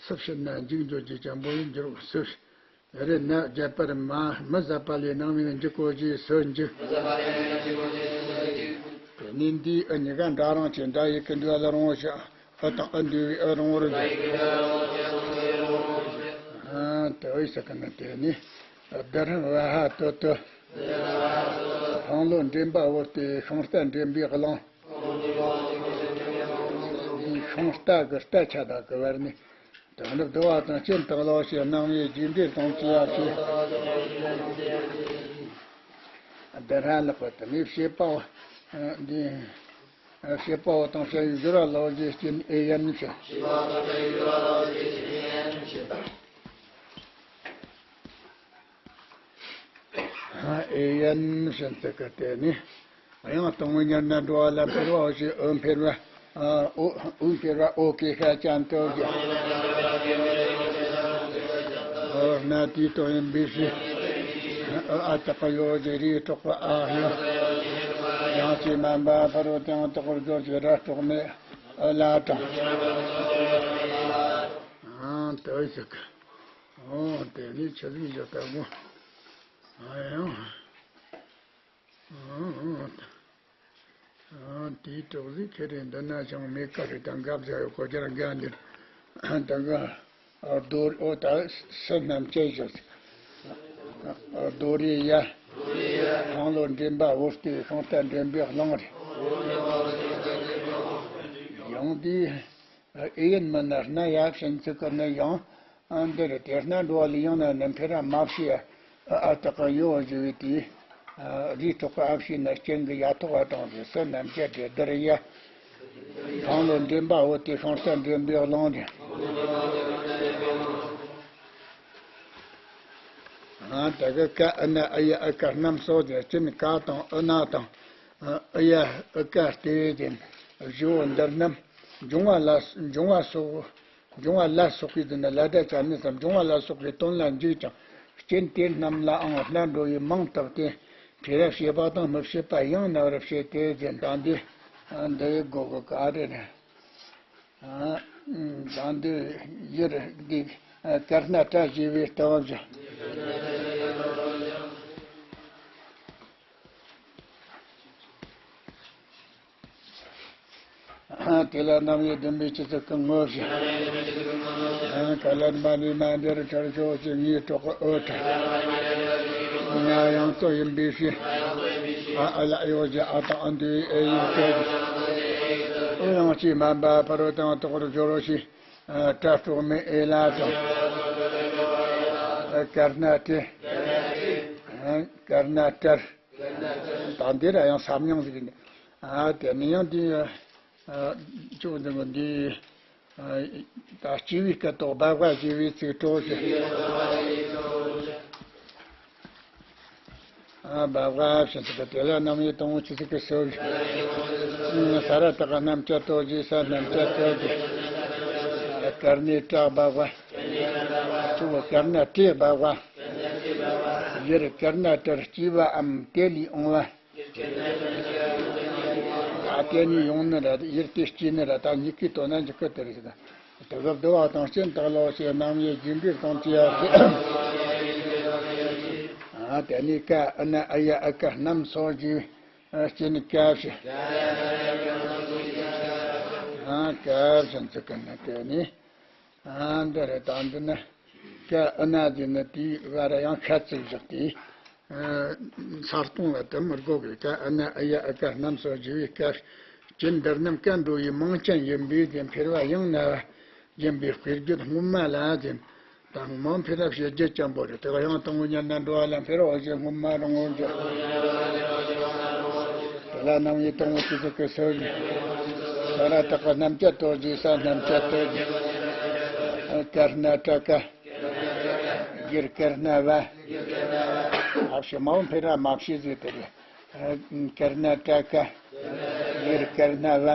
སུ་བྱེད་ན་འཇུག་འགྱུར་གྱི་འཇམ་པོ་ཡིན། འགྱུར་བ་སུ། རེ་ན་རྒྱས་པར་མ་མི་ཟད་པ་ལས་རྣམ་དབྱེ་འཇུག་གོ་ཞེས་སུ་འཇུག་དེ་ནི་འདིའི་ཨུ་གཉིས་ཀ་འདྲ་རང་བྱས། འདྲ་ཡི་གེ་འདུས་པ་ལ་རིང་བོ་བྱ། ཨུ་དང་ཨུ་འདུས་པའི་ཨུ་རིང་བོར་འདུས། ཨ། དེ་བས་ཟེར་གི་ནི་དེ་ནི། བདུད་རིམ་བ་ཧ་ཏོ་ཏོ། ཤིང་ལོ་འདྲེན་པ་བོ་སྟེ་ཤིང་རྟ་འདྲེན་པའི་གླིང་། ཤིང་རྟ་གི་རྟ་ཆ་དག་གི་བར་ནས། དོན་གྲུབ་བསྡུ་བ་དང་སྤྱན་དང་ལོག་ཞེས་རྣམ་དབྱེ་རྒྱས་འགྲེལ་དང་བཅས་པ་བྱས། འདི་ཧྲ་ལགས་པ་དེ་ནས་བཤད་པ་འདི། བཤད་པ་དང་བཤད་པའི་སྦྱོར་བ་ལོག་རྗེས་སྐྱེས་ཨེ་ཡན་ཞེས། ཨེ་ཡན་ཞེས་ཚིག་གི་དེ་ནི། དབྱངས་དང་པོ་ཉར་ན་འགྲོ་བ་ལ་འཕེལ་བའོ་ཞེས། འོ་འཕེལ་བ། འོ་འོ་འཕེལ་བ་འོ་སྐྱེ་ཤ་ཅན་དུ་གྱུར། འོ་སྣ་དེའི་དོན་ཡིན་པའི་ཕྱིར། འོ་ཨ་དག་གི་ཡོ་ཞེས་རིགས་གྲོགས་པ་ཨ་ཡོ། ཡང་ཅིག་མ་འབབ་ཕ་རོལ་དུ་ཡང་དག་པར་སྦྱོར་ཞེས་སྒྲ་གྲོགས་མེད་ཨ་ལ་དང་། ཨ་དེ་ཞིག་འོ་དེ་ནི་ཆི་ཟིག་བཞག་ལྟ་བུ། ཨ་ཡང་། ཨ་དེའི་གྲོགས་ཟིག་ཁེ་རེ་འདི་ན་ཅང་མེད་ཀ་རེ་དང་འགབ་བྱ་ཡོད་གོ་ཅར་འགའ་འདིར་དང་ག་རྡོ་རི་འོ་ད་སུ་རྣམས་ཅི་བཞག་རྡོ་རི་ཡ། ཤིང་ལོ་འདྲེན་པ་བོ་སྟེ་ཤིང་རྟ་འདྲེན་པའི་གླིང་རེད། ཡང་དེའི། ཨེ་ཡིན་མིན་ན་སྣ་ཡ་ཕྱིན་ཚིག་གི་ནི་ཡང་། འདིར་དེ་སྣ་འགྲོ་བ་ལས་ཡང་ན་ནི་འཕེལ་ར་མ་བྱས། ཨ་དག་གི་ཡོ་ཞེས་པའི་དེའི། རིགས་གྲོགས་པ་ཨ་བྱས་ན་རྐྱེན་གྱི་ཡ་ཐོག་པ་དང་དེ་སུ་རྣམས་ཀྱི་དེ་འདིར་ཡ། ཤིང་ལོ་འདྲེན་པ་བོ་སྟེ་ཤིང་རྟ་འདྲེན་པའི་གླིང་རེད། ཨ་དེ་གི་ཀ་ཨ་ན་ཨ་ཡ་ཨ་ཀ་རྣམས་སོ་དེ་སྤྱིར་ཀ་དང་ཨ་ན་དང་ཨ་ཡ་ཨ་ཀ་སྟེ་དེ་བཞི་བོ་འདི་རྣམས་འབྱུང་བ་ལ་འབྱུང་བ་སོགས། འབྱུང་བ་ལ་སོགས་པའི་དོན་ནི་ལ་དྭགས་ཅན་ནི་སམ་འབྱུང་བ་ལ་སོགས་པའི་དོན་ལ་འཇུག་ཅིང་། རྐྱེན་དེ་རྣམས་ལའང་སྣ་འགྲོ་བའི་མིང་བཏགས་ཏེ། འཕེལ་བ་བྱེད་པ་དང་མི་བྱེད་པ་ཡང་ན་བར་བྱེད་དེ་ཟེར། ད་འདི་འདི་ཡི་སྒོ་གི་ག་རེ་རེད། ད་འདི་ཡིར་འདི་དཀར་སྣ་བཀྲ་ཞེས་པའི་ལྟ་བ་བཞག་དེ་ལ་རྣམ་དབྱེ་བདུན་པའི་སྤྱི་གཙུག་གི་ངོ་བཞི། ཀ་ལན་མ་ནི་མ་འདིར་ཁྲར་ཆོག་ཅིང་ངའི་གྲོགས་ཨོ་ཁྲ། ང་ཡང་གཙོ་ཡིན་པའི་ཕྱིར། ཨ་ཨ་ལ་ཡོ་ཞེས་ཨ་དང་ཨ་འདུས་ཨེ་ཡིག་བཀོད། ཨོ་ཡང་གཅིག་མ་འབབ་ཕ་རོལ་དང་དོག་པར་སྦྱོར་རོ་ཞེས། སྒྲ་གྲོགས་མེད་ཨེ་ལ་དང་། དཀར་སྣ་སྤྲེ། དཀར་སྣ་སྤྲེ། ད་འདི་ར་ཡང་ས་མྱིང་ཟིག་ཡིན། ཨ་དེ་ནི་ཡང་འདི་ཅུང་འདི་མོ་འདི། ད་སྐྱེ་བའི་སྐད་དོག་སྦ་བ་ཞེས་པའི་ཚིག་གྲོགས་ཞེས། ཨ་སྦ་བ་ཞེས་ཚིག་དེ་ལ་རྣམ་དབྱེ་དང་པོ་སྤྱི་གཙུག་གི་སོ་བཞི། ས་ར་བཏགས་རྣམས་ཀྱི་དོ་ཞེས་ས་རྣམས་ཀྱི་དོ་ཞེས། དཀར་སྣའི་སྤྲ་སྦ་བ། ཆུ་བོ་དཀར་སྣ་སྤྲེ་སྦ་བ། ཡུལ་དཀར་སྣ་སྤྲེར་སྐྱེས་པའམ་དེ་ལས་འོངས་པ། ད་དེ་ནས་ཡོང་ནི་ར་ཡུལ་དེ་སྐྱེས་ནི་ར་ད་གཉིས་ཀའི་དོན་ན་འཇུག་གི་དེ་རེད་ཟེར། དེ་གི་བསྡུ་བ་དང་སྤྱན་དང་ལོག་ཞེས་རྣམ་དབྱེ་རྒྱས་འགྲེལ་དང་བཅས་པ། ཨ་དེ་ནས་ཀ་ཨ་ན་ཨ་ཡ་ཨ་ཀ་རྣམས་སོ་བཞི། སྤྱན་ཀ་བཞི། ཨ་ཀ་བཞི་འཛུགས་གི་ནི་དེ་ནས། ཨ་འདི་རེད། ད་འདི་ནི་ཀ་ཨ་ན་འདི་ནི་དེའི་བར་ཡང་ཤ་ཚིག་བཞག་སྟེ། ས་སྟོང་ལ་དུ་མི་དགོས་པའི་ཀ་ཨ་ན་ཨ་ཡ་ཨ་ཀ་རྣམས་སོ་བཞི་པའི་ཀ། སྤྱིར་འདི་རྣམས་ཀ་འགྲོ་བའི་མིང་ཅན་ཡིན་པས་དེ་འཕེལ་བ་ཡང་ན་ཡིན་པའི་དཔེ་བརྗོད་སྔོན་མ་ལ་དེ་དང་མ་འཕེལ་བ་བྱེད་རྒྱུ་ཅན་པོ་རེད། དེ་ཡང་དང་པོ་ཉར་ན་འགྲོ་བ་ལ་འཕེལ་བ་ཞེས་སྔོན་མ་རང་ངོར་འཇོག་དེ་ལ་རྣམ་དབྱེ་དང་པོ་སྤྱི་གཙུག་གི་སོ་བཞི། ས་ར་བཏགས་པ་རྣམས་ཀྱི་དོ་ཞེས་ས་རྣམས་ཀྱི་དོ་ཞེས། དཀར་སྣ་སྤྲ་ཀ། ཡུལ་དཀར་སྣ་བ། ཨ་ཕྱི་མའོ་འཕེལ་ར་མ་ཕྱི་ཟེར་དེ་རེད། དཀར་སྣ་སྤྲ་ཀ། ཡུལ་དཀར་སྣ་བ།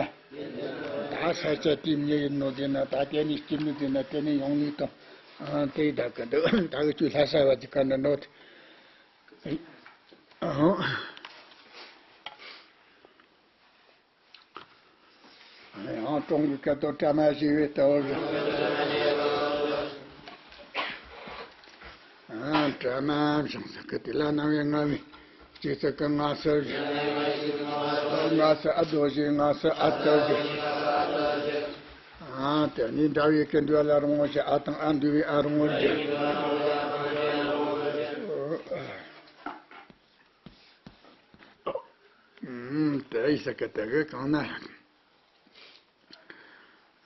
ད་ས་ཆ་དེའི་མྱི་ཡིན་ནོ་དེ་ན་ད་དེ་ནས་སྐྱེ་མི་དེ་ན་དེ་ནས་ཡོང་ནས་དང་། དེ་ད་གི་འདུག་ད་གི་ཆུ་ལྷ་ས་བ་དེ་ག་འདྲ་འགྲོ་དེ། ཡང་གྲོང་གི་སྐད་དོད་བཀྲ་མ་ཞེས་པའི་ལྟ་བུ་རེད། བཀྲ་མ་བྱུང་ཟེར་གི་དེ་ལ་རྣམ་དབྱེ་ལྔ་པའི་སྤྱི་གཙུག་གི་སྔ་ཕྱི་བཞི། སྔ་ཕྱི་ཨ་དོ་བཞི། སྔ་ཕྱི་ཨ་དོ་བཞི། ཨ་དེ་ནི་འདྲ་བའི་སྐད་འདུས་ལ་རང་ངོ་ཞེས་ཨ་དང་ཨ་འདུས་པའི་ཨ་རང་ངོ་བཞི། ཡིན་ཟེར་གི་དེ་གི་གང་ན།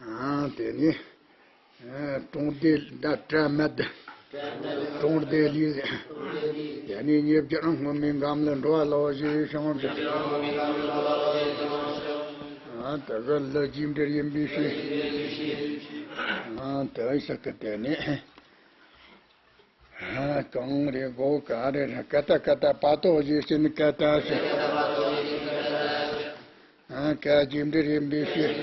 ཨ་དེ་ནི་ཨ་གྲོང་སྡེ་ད་བྲན་མེད། གྲོང་སྡེ་ལས། དེ་ནི་ཉེ་བརྒྱུད་སྔོན་མའི་འགྲམ་ལ་འགྲོ་བ་ལོ་ཞེས་བྱུང་ཞིང་། ཨ་དེ་གི་ལུ་རྒྱས་འབྲེལ་ཡིན་པའི་ཕྱིར། ཨ་དེ་ཡིན་ཟེར་གི་དེ་ནི། གང་རེ་གོ་ག་རེ་རེ་ཀ་ཏ་ཀ་ཏ་པ་ཏོ་ཞེས་བྱས་ནས་ཀ་ཏ་ཞེས། ཨ་ཀ་རྒྱས་འབྲེལ་ཡིན་པའི་ཕྱིར།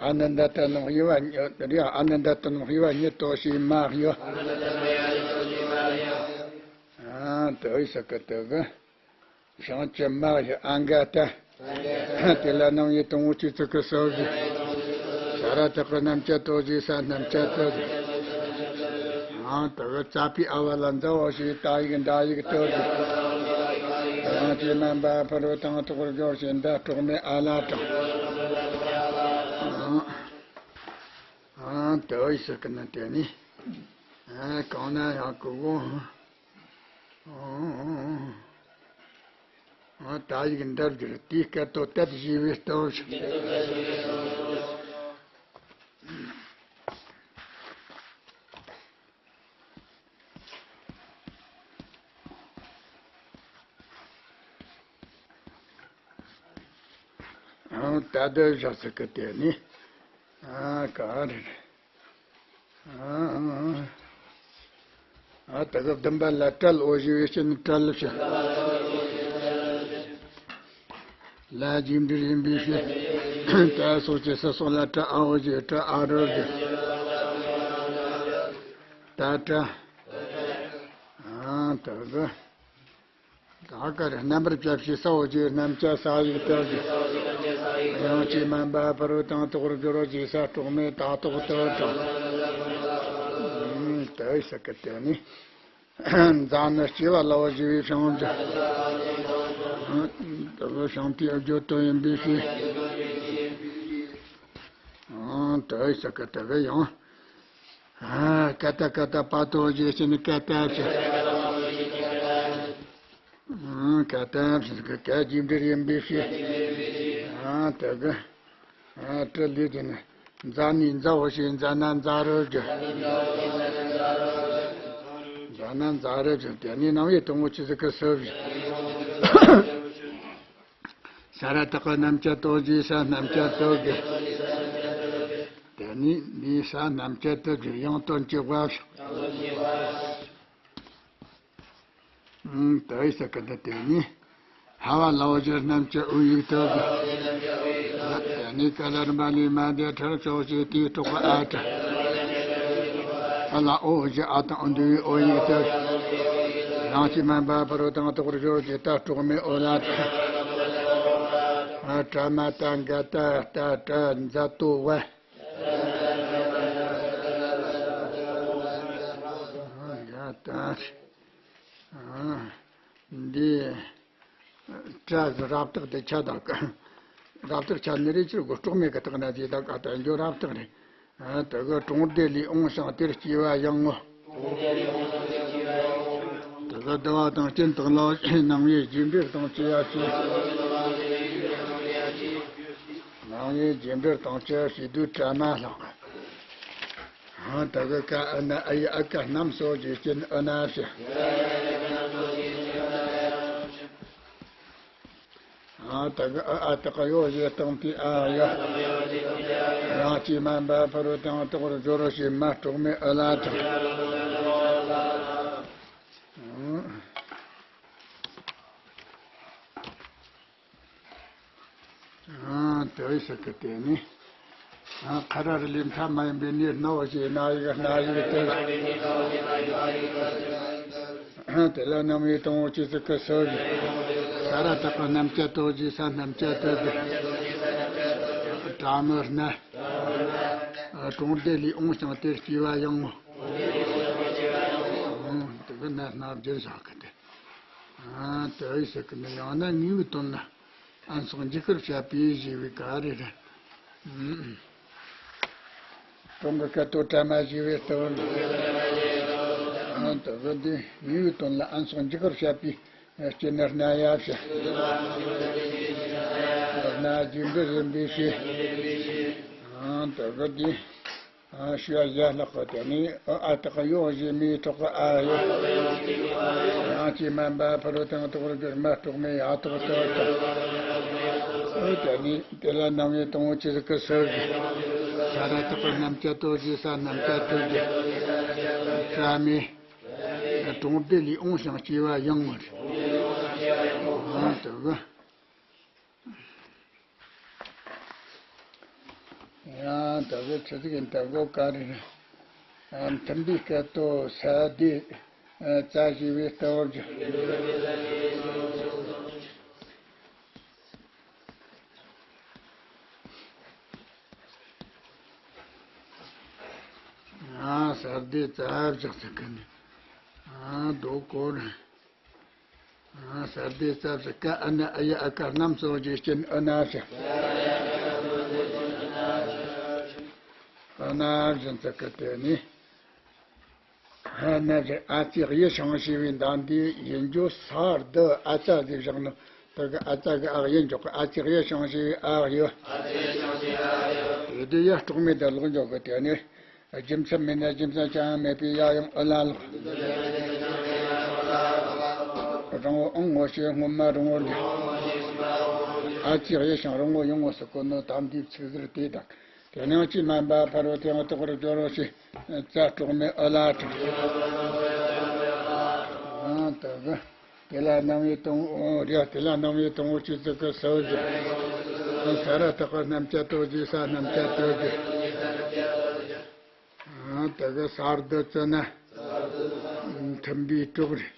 ཨ་ནི་འདི་ལྟར་ནང་དབྱེ་བ་ཉིད་རེད། ཨ་ནི་འདི་ལྟར་ནང་དབྱེ་བ་ཉིད་དོ་ཞེས་མ་ཡོད། ཨ་དེ་ཡིན་ཟེར་གི་དེ་གི། བྱང་ཆུབ་མ་ཡི་ཨ་ག་ཏ། དེ་ལ་རྣམ་དབྱེ་དང་པོ་ཆོས་ཚིག་གི་སོ་བཞི། ས་ར་བཏགས་ཀྱི་རྣམ་བཅད་དོ་ཞེས་ས་རྣམ་བཅད་དོ་ཞེས། ཨང་དུ་རྩ་བའི་ཨ་བ་ལ་མཛའ་བོ་ཞེས་ཏ་ཡིག་འདྲ་ཡིག་དོ་ཞེས། རང་གི་མ་འབའ་ཕ་རོལ་དང་ཐོག་སྦྱོར་ཞེས་འདི་གྲོགས་མེད་ཨ་ལ་དྲངས། ཨང་དུ་ཡིག་ཟེར་གི་ནི་དེ་ནི། ཨ་གང་ན་ཡང་གི་གོ། ཨ་ད་ཡིག་འདྲ་བསྒྱུར་དེའི་སྐད་དོད་དད་ཞེས་པའི་སྟོབས་ཤིག་ཨ་ད་དེ་བཞག་ཚིག་གི་དེ་ནི། ཨ་ག་རེ་རེད། ཨ་ད་གི་བདུན་པ་ལ་བྲལ་འོ་ཞེས་པའི་ཕྱིར་ནི་བྲལ་ལ་བྱ། ལ་རྒྱས་འབྲེལ་ཡིན་པའི་ཕྱིར། ད་སོགས་ཀྱི་ས་སོགས་ལ་བྲལ་ཨ་འོ་ཞེས་བྲལ་ཨ་རོ་ཞེས། ད་བྲལ། ཨ་ད་གི། ད་ག་རེ་རྣམ་པར་བཅད་ཞེས་ས་འོ་ཞེས་རྣམ་བཅད་ས་ཡིག་དོ་ཞེས། དབྱངས་ཀྱིས་མ་འབའ་ཕ་རོལ་དང་ཐོག་སྦྱོར་ཞེས་ས་གྲོགས་མེད་ད་ཐོག་ཏུ་དྲངས། དེ་ཟེར་གི་དེ་ནི། མཛའ་ནི་སྐྱེ་བ་ལ་འོ་ཞེས་པའི་ཕྱིར་འོ་ཞེས། དེ་གི་བྱང་དེའི་བརྗོད་དོན་ཡིན་པའི་ཕྱིར། དེ་ཟེར་གི་དེ་གི་ཡང་། ཀ་ཏ་ཀ་ཏ་པ་ཏོ་ཞེས་བྱས་ནས་ཀ་ཏ་བྱས། ཀ་ཏ་བྱས་ཀ་རྒྱས་འབྲེལ་ཡིན་པའི་ཕྱིར། དེ་གི། ཨ་དེ་ལས་དེ་ནི། མཛའ་ནི་མཛའ་བོ་ཞེས་མཛའ་ན་མཛའ་རོ་བརྗོད། མཛའ་ན་མཛའ་རོ་བརྗོད། དེ་ནི་རྣམ་དབྱེ་དང་པོ་ཆོས་ཚིག་གི་སོ་བཞི། ས་ར་བཏགས་ཀྱི་རྣམ་བཅད་དོ་ཞེས་ས་རྣམ་བཅད་དོ་དགོས། དེ་ནི་ནི་ས་རྣམ་བཅད་དོ་དགོས་ཡང་དོན་གྱི་དབའ། ཨང་དུ་ཡིག་ཟེར་གི་འདི་དེ་ནི། ཧ་བ་ལ་འོ་ཞེས་རྣམ་བཅད་འོ་ཡིག་དོ་དགོས། དེ་ནི་ཀ་ལ་རིམ་པ་ལས་མ་འདས་ཁྲར་ཕྱོགས་ཞེས་དེའི་གྲོགས་པ་ཨ་ཁྲ། ཨ་ལ་འོ་ཞེས་ཨ་དང་འོ་འདུ་བའི་འོ་ཡིག་དོ་དགོས། རང་གི་མ་འབའ་ཕ་རོལ་དང་ཐོག་སྦྱོར་ཞེས་ད་གྲོགས་མེད་འོ་ལ་ཁྲ། ཨ་གྲ་མ་ཏ་འགའ་ཏ་ཏ་གྲ་མཛའ་ཏོ་བ། ཡ་ད། འདི་གྲ་ཟེར་རབ་བཏགས་དེ་ཆ་དག་གི། རབ་བཏགས་ཆ་ནི་རེད། ཕྱིར་གོ་གྲོགས་མེད་ཀྱི་རྟགས་ན་དེ་དག་ག་ད་འགྱོ་རབ་བཏགས་རེད། དེ་གི་གྲོང་སྡེ་ལས་འོངས་ཤིང་དེར་སྐྱེ་བ་ཡང་ངོ་། དེ་གི་བསྡུ་བ་དང་རྐྱེན་དང་ལ་རྣམ་དབྱེ་རྒྱས་འབྲེལ་དང་བཅས་པ་ཞེས། རྣམ་དབྱེ་རྒྱས་འབྲེལ་དང་བཅས་པ་ཞེས་དུས་གྲ་མ་ལྷག་ཨང་། ད་གི་ཀ་ཨ་ན་ཨ་ཡི་ཨ་ཀ་རྣམས་སོ་ཞེས་བསྟན་ཨ་ན་ཞེས། ཨང་ད་གི་ཨ་ཨ་ད་གི་ཡོ་ཞེས་བཏང་པའི་ཨ་ཡོ། རང་གི་མ་འབའ་ཕ་རོལ་དང་ཐོག་སྦྱོར་ཞེས་མ་གྲོགས་མེད་ཨ་ལ་དྲངས། ཨང་། ཨ་དེ་བས་ཟེར་གི་དེ་ནི། ཨ་ཁ་ར་རི་ལས་མཐའ་མ་ཡིན་པའི་ནི་སྣ་བོ་ཞེས་སྣ་ཡིག་སྣ་ཡིག་དེ། ཨ་དེ་ལ་རྣམ་དབྱེ་དང་པོ་ཆོས་ཚིག་གི་སོ་བཞི། ས་ར་བཏགས་པ་རྣམ་བཅད་དོ་ཞེས་ས་རྣམ་བཅད་དོ་ཞེས། གྲ་མི་སྣ། ཨ་གྲོང་སྡེ་ལས་འོངས་ཤིང་དེར་སྐྱེ་བ་ཡང་ངོ་། ཨ་དེ་གི་ན་སྣ་བསྒྱུར་བཞག་གི་དེ། ཨ་དེ་བས་ཟེར་གི་ནི་ཡང་ན་དངོས་པོའི་དོན་ལ་ཨ་མཚུངས་འཇུག་པར་བཤད་པའི་ཞེས་པའི་ག་རེ་རེད། གྲོང་གི་སྐད་དོད་གྲ་མ་ཞེས་པའི་ལྟ་བུ་ལ། ཨ་དེ་གི་འདི་དངོས་པོའི་དོན་ལ་ཨ་མཚུངས་འཇུག་པར་བཤད་པའི་སྐྱེ་གནས་སྣ་ཡ་བཤད། རྗེ་འདི་རིམ་པས་བྱས། ཨང་། དེ་གི་དེ། ཨ། ཞུ་བ་བཞག་ལྷག་གི་དེ་ནས་ཨ་ཨ་དག་གི་ཡོ་བཞི་མའི་ཐོག་གི་ཨ་ཡོ། ཡང་ཅིག་མ་འབའ་ཕ་རོལ་ཏེ་ཡང་དག་པར་གྱུར་མ་གཏོགས་མེད་ཡ་ཐོག་ཏུ་ཨ་དག། ཨོ་དེ་ནས་དེ་ལ་རྣམ་དབྱེ་དང་པོ་ཇི་ཟིག་གི་སོ་བཞི། ས་ར་བཏགས་པའི་རྣམ་བཅད་དོ་བཞི། ས་རྣམ་བཅད་དོ་བཞི། ས་མེ། གྲོང་སྡེ་ལས་འོངས་ཤིང་སྐྱེ་བ་ཡང་མོ་རེད། ཨང་། དེ་གི། ཡང་དེ་གི་ཆི་ཟིག་ཡིན། དེ་གོ་ག་རེ་རེད། ཨ། མཐུན་པའི་སྐད་དོད་ས་སྡེ་ཙ་ཞེས་པའི་ལྟ་བུར་གྱུར། ཨ། ས་སྡེ་ཙ་བཞག་ཚིག་གི་ནི། ཨ། དོ་གོ་རེད། ཨ། ས་སྡེ་ཙ་བཞག་ག་ཨ་ན་ཨ་ཡ་ཨ་ཀ་རྣམས་སོ་བཞིའི་རྐྱེན་ཨ་ན་བཞག་ཨ་ན་བཞིན་ཚིག་གི་དེ་ནི། ཨ་ན་བཞིན་ཨ་ཙི་གཡུ་བྱང་ཞེས་པའི་མདའ་འདི་ཡིན་རྒྱུ་ས་རྡུ་ཨ་ཙ་ཟིག་བཞག་ནི། དེ་གི་ཨ་ཙ་གི་ཨ་གཡུ་འཇོག་གི། ཨ་ཙི་གཡུ་བྱང་ཞེས་པའི་ཨ་གཡུ། དེ་དུས་ཡ་སྲོག་མེད་དུ་ལོག་འཇོག་གི་དེ་ནི། རྒྱུ་མཚན་མེད་ན་རྒྱུ་མཚན་ཅང་ཡང་མེད་པའི་ཡ་ཡང་ཨུ་ལ་ལོག་རིང་བོ་ཨང་ངོ་ཤེས་སྔོན་མ་རིང་བོར་གྱུར། ཨ་ཙི་གཡུ་བྱང་རིང་བོ་ཡོང་ངོ་ཟེར་གོ་ནོ་དམ་དེའི་ཚིག་ཟུར་དེ་དང་། དེ་ནང་ཅིག་མ་འབའ་ཕ་རོལ་ཏེ་ཡང་དག་པར་གྱུར་རོ་ཞེས། ཙ་སྲོག་མེད་ཨུ་ལ་དྲག་ཨང་། དེ་གི། དེ་ལ་རྣམ་དབྱེ་དང་པོ་རེད། དེ་ལ་རྣམ་དབྱེ་དང་པོ་ཇི་ཟིག་གི་སོ་བཞི། ས་ར་བཏགས་པའི་རྣམ་བཅད་དོ་བཞི། ས་རྣམ་བཅད་དོ་བཞི། ཨ། དེ་གི་ས་རྡུ་ཙ་ན། མཐུན་པའི་གྲོགས་རེད།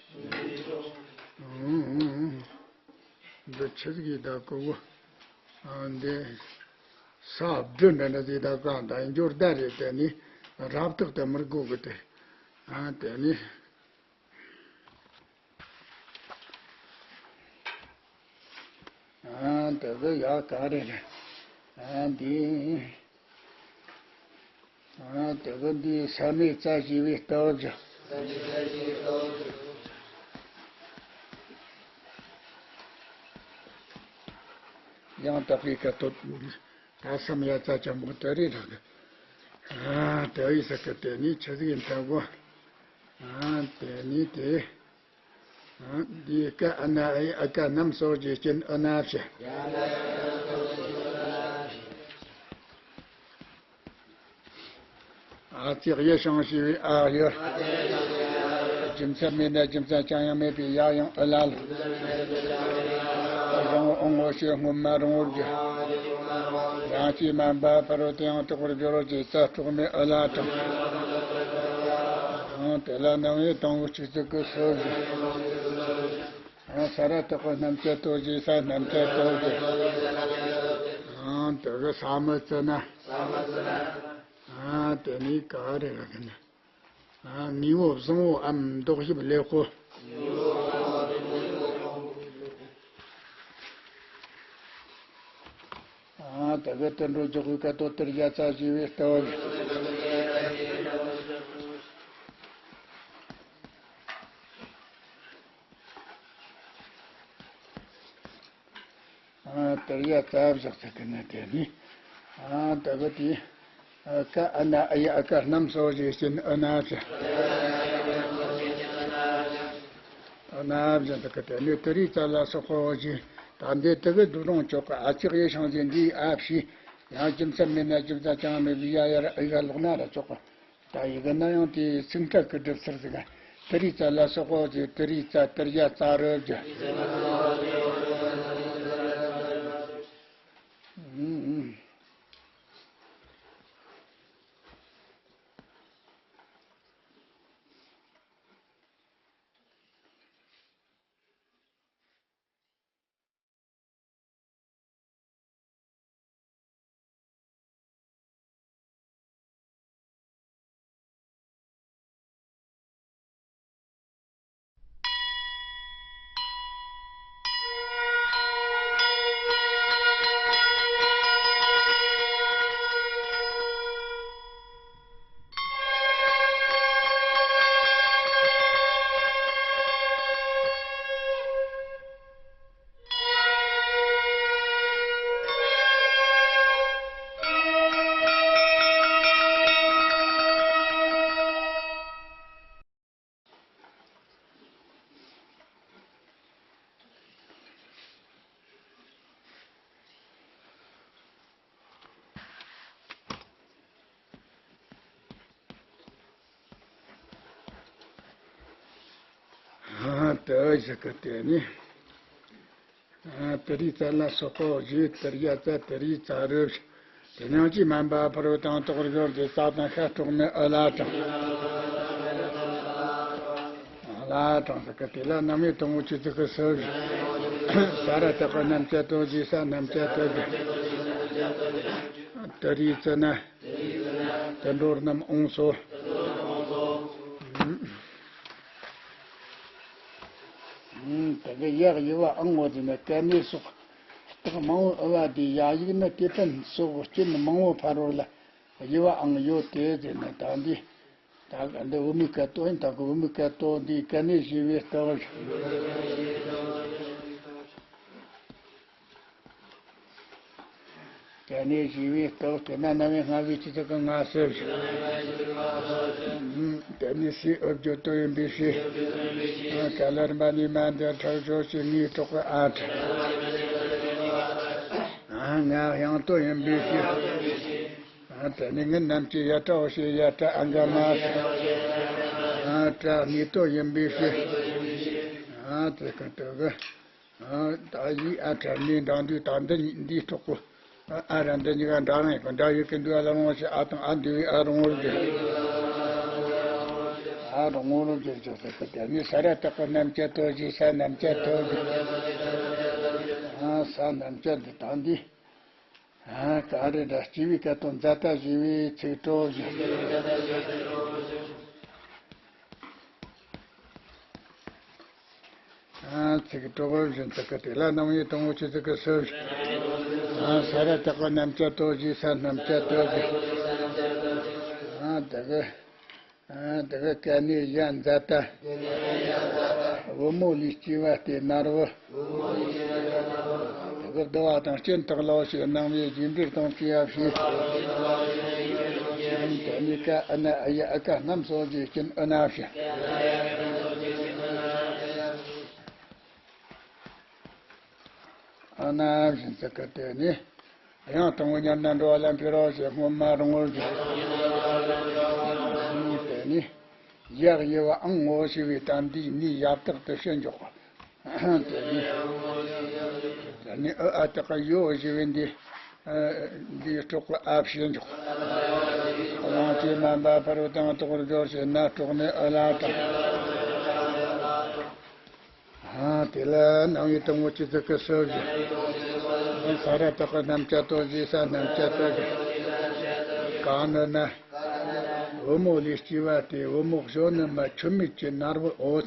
འདི་ཆི་ཟིག་ཡིན་ད་གོ་བོ། ཨ། འདི་ས་བསྡུ་འདྲ་འདྲ་ཟིག་ད་གང་ད་འབྱོར་ཟླ་རེད། དེ་ནི་རབ་བཏགས་དེ་མི་དགོས་གི་དེ། ཨ། དེ་ནི། ཨ། དེ་གི་ཡ་ག་རེ་རེད། ཨ། འདི། ཨ། དེ་གི་འདི་ས་མེ་ཙ་ཞེས་པའི་ལྟ་བུར་གྱུར། ཡང་དག་པའི་སྐད་དོད། ད་སམ་ཡ་ཙ་ཅན་པོ་དེ་རེད་རག་གི། ཨ། དེ་ཡི་ས་ཀི་དེ་ནི་ཆི་ཟིག་ཡིན་ཐལ་གོ། ཨ། དེ་ནི་དེ། ཨ། འདི་ཀ་ཨ་ན་ཨ་ཡ་ཨ་ཀ་རྣམས་སོ་བཞིའི་རྐྱེན་ཨུ་ན་བྱ། ཨ་ཙི་གཡུ་བྱང་ཞེས་པའི་ཨ་གཡུ། རྒྱུ་མཚན་མེད་ན་རྒྱུ་མཚན་ཅང་ཡང་མེད་པའི་ཡ་ཡང་ཨུ་ལ་ལོག་རིང་བོ་ཨང་ངོ་ཤེས་སྔོན་མ་རིང་བོར་གྱུར། ཡང་ཅིག་མ་འབའ་ཕ་རོལ་ཏེ་ཡང་དག་པར་གྱུར་རོ་ཞེས། ཙ་སྲོག་མེད་ཨུ་ལ་དྲག་ཨང་། དེ་ལ་རྣམ་དབྱེ་དང་པོ་ཇི་ཟིག་གི་སོ་བཞི། ཨང་། ས་ར་བཏགས་པའི་རྣམ་བཅད་དོ་བཞི། ས་རྣམ་བཅད་དོ་བཞི། ཨང་། དེ་གི་ས་མེ་ཙ་ན། ཨང་། དེ་ནི་ག་རེ་རེད་ཟེར་ན། ཨང་། དངོས་པོ་བཟང་པོའམ་ལྡོག་ཞིབ་ལེགས་པོ། ཨང་། དེ་གི་དུད་འགྲོ་འཇོག་པའི་སྐད་དོད་ཏྲི་ཡ་ཙ་ཞེས་པའི་ལྟ་བུར་གྱུར། ཨ། ཏྲི་ཡ་ཙ་བཞག་ཚིག་གི་ནི་དེ་ནི། ཨ། དེ་གི་དེ། ཨ། ཀ་ཨ་ན་ཨ་ཡ་ཨ་ཀ་རྣམས་སོ་བཞིའི་རྐྱེན་ཨུ་ན་བྱ། ཨུ་ན་བྱ་ཟེར་གི་དེ་ནི་ཏྲི་ཙ་ལ་སོགས་པ་བཞི། ད་འདི་དེ་གི་བསྡུ་རུང་ཆོག་གི། ཨ་ཙི་གཡུ་བྱང་ཞེས་འདིའི་ཨ་བྱས། ཡང་རྒྱུ་མཚན་མེད་ན་རྒྱུ་མཚན་ཅང་མེད་པའི་ཡ་ཡར་ཨི་ག་ལོག་ན་ར་ཆོག་གི། ད་ཡི་གེ་ན་ཡང་དེའི་ཚིག་འཁྲ་གི་སྒྲུབ་ཚུལ་ཟིག་ཏྲི་ཙ་ལ་སོགས་པ་ཅེས། ཏྲི་ཙ་ཏྲི་ཡ་ཙ་རུ་བརྗོད། དུ་ཞིག་གི་དེ་ནི། ཨ། དེ་རིགས་རྩ་ལ་སོགས་པ་བཞི། དེ་རིགས་རྩ། དེ་རིགས་རྩ་རུ། དེ་སྙིང་རྗེ་མིན་པ་ཕ་རོལ་དང་དོག་སྦྱོར་གྱི་རྩ་དང་ཤ་སྤྲོག་མའི་ཨུ་ལ་དྲངས། ཨུ་ལ་དྲངས་ཟེར་གི་དེ་ལ་རྣམ་དབྱེ་དང་པོ་ཆོས་ཚིག་གི་སུ་བཞི། ས་ར་བཏགས་པ་རྣམ་བཅད་དོ་ཞེས། ས་རྣམ་བཅད་དོ་ཞེས། དེ་རིགས་རྩ་ན། དུད་འགྲོ་རྣམས་འོངས་སོ། ཨུམ། དེ་གི་ཡག་དབྱེ་བ་ཨང་ངོ་ཟེར་ན་གལ་གནད་སོགས་རྟགས་མང་པོ་དབུ་བ་དེ་ཡ་ཡིག་ནི་དེ་ཕན་སོགས་རྐྱེན་མང་པོ་ཕ་རོལ་ལ་དབྱེ་བ་ཨང་ཡོད་དེ་ཟེར་ན། ད་འདི་ད་ག་འདི་བུ་མོའི་སྐད་དོད་ཡིན། ད་གི་བུ་མོའི་སྐད་དོད་འདི་གལ་གནད་ཞེས་པའི་རྟགས། གལ་གནད་ཞེས་པའི་རྟགས། དེ་ན་རྣམ་དབྱེ་ལྔ་པའི་ཆོས་ཚིག་གི་ང་སུ་བཞི། དེ་ནི་སའི་འོག་གི་དོན་ཡིན་པའི་ཕྱིར། ག་ལེར་མ་ལུས་མ་འདས་ཁྲག་སྦྱོར་བྱེད་ངའི་གྲོགས་པོ་ཨ་ཏྲ། ང་ཡང་དོན་ཡིན་པའི་ཕྱིར། དེ་ནི་ངི་རྣམས་ཀྱི་ཡ་ཏྲའོ་ཞེས་ཡ་ཏྲ་ཨ་ག་མ་སུ། ཨ་ཏྲ་ནི་དོན་ཡིན་པའི་ཕྱིར། དེ་ག་དེ་གི། ད་ཡིག་ཨ་ཏྲ་ནི་འབྲང་དུས་ད་འདི་གཉིས་འདིའི་གྲོགས་པོ་ཨ་ར་འདི་གཉིས་ཀ་འདྲ་རང་ཡིན་པ་འདྲ་ཡོད་ཀི་འདུག་ཨ་ལ་རུང་བ་ཞིག་ཨ་དང་ཨ་འདུས་པའི་ཨ་རུང་བར་གྱུར། ཨ་རུང་བར་གྱུར་ཅེས་ཟེར་གི་དེ་ནི་ས་ར་བཏགས་པ་རྣམ་བཅད་དོ་ཞེས། ས་རྣམ་བཅད་དོ་ཞེས། ཨ་ས་རྣམ་བཅད་འདི་དང་འདི། ཨ་ག་རེ་འདྲ། སྐྱེ་བའི་སྐད་དོད་འཛད་མཐའ་ཞེས་པའི་ཚིག་གྲོགས་བཞི། ཨ་ཚིག་གྲོགས་པོ་བཞི་ཚིག་གི་དེ་ལ་རྣམ་དབྱེ་དང་པོ་ཆོས་ཚིག་གི་སུ་བཞི། ཨ་ས་ར་བཏགས་པ་རྣམ་བཅད་དོ་ཞེས། ས་རྣམ་བཅད་དོ་ཞེས། ཨ་དེ་གི། ཨ་དེ་གི་གལ་གནད་གཞན་འཛད་མཐའ། བུ་མོ་ལུས་སྐྱེས་པ་སྟེ་ནར་བུ། དེ་གི་བསྡུ་བ་དང་རྐྱེན་དག་ལའོ་ཞེས། རྣམ་དབྱེ་རྒྱས་འབྲེལ་དང་བཅས་པ་བྱས། དེ་ནས་ཀ་ཨ་ན་ཨ་ཡ་ཨ་ཀ་རྣམས་སོ་ཞེས་རྐྱེན་ཨུ་ན་བྱས། ཨ་ན་བཞིན་ཚིག་གི་དེ་ནི། དབྱངས་དང་པོ་ཉར་ན་འགྲོ་བ་ལ་འཕེལ་བའོ་ཞེས་སྔོན་མ་རུང་བར་གྱུར། དེ་ནི། ཡག་དབྱེ་བ་ཨང་ངོ་ཞེས་པའི་དོན་འདིས་ནི་ཡ་བཏགས་ཏེ་ཕྱིར་འཇོག་པ། དེ་ནི། དེ་ནི་ཨུ་ཨ་བཏགས་ཡོ་ཞེས་པའི་འདི། འདིའི་གྲོགས་པོ་ཨ་ཕྱིར་འཇོག་པ། དབྱངས་ཅན་མིན་པ་ཕ་རོལ་དང་དོག་སྦྱོར་བྱེད་ན་སྤྲོག་མའི་ཨུ་ལ་དྲངས། ཨ་དེ་ལ་རྣམ་དབྱེ་དང་པོ་ཆོས་ཚིག་གི་སུ་བཞི། ས་ར་བཏགས་པ་རྣམ་བཅད་དོ་ཞེས། ས་རྣམ་བཅད་དོ་ཞེས། གང་ནི་ན། བུ་མོ་ལུས་སྐྱེས་པ་སྟེ་བུ་མོ་གཞོན་ནུ་མ་ཆུ་མིག་གི་ནར་བུ་འོ།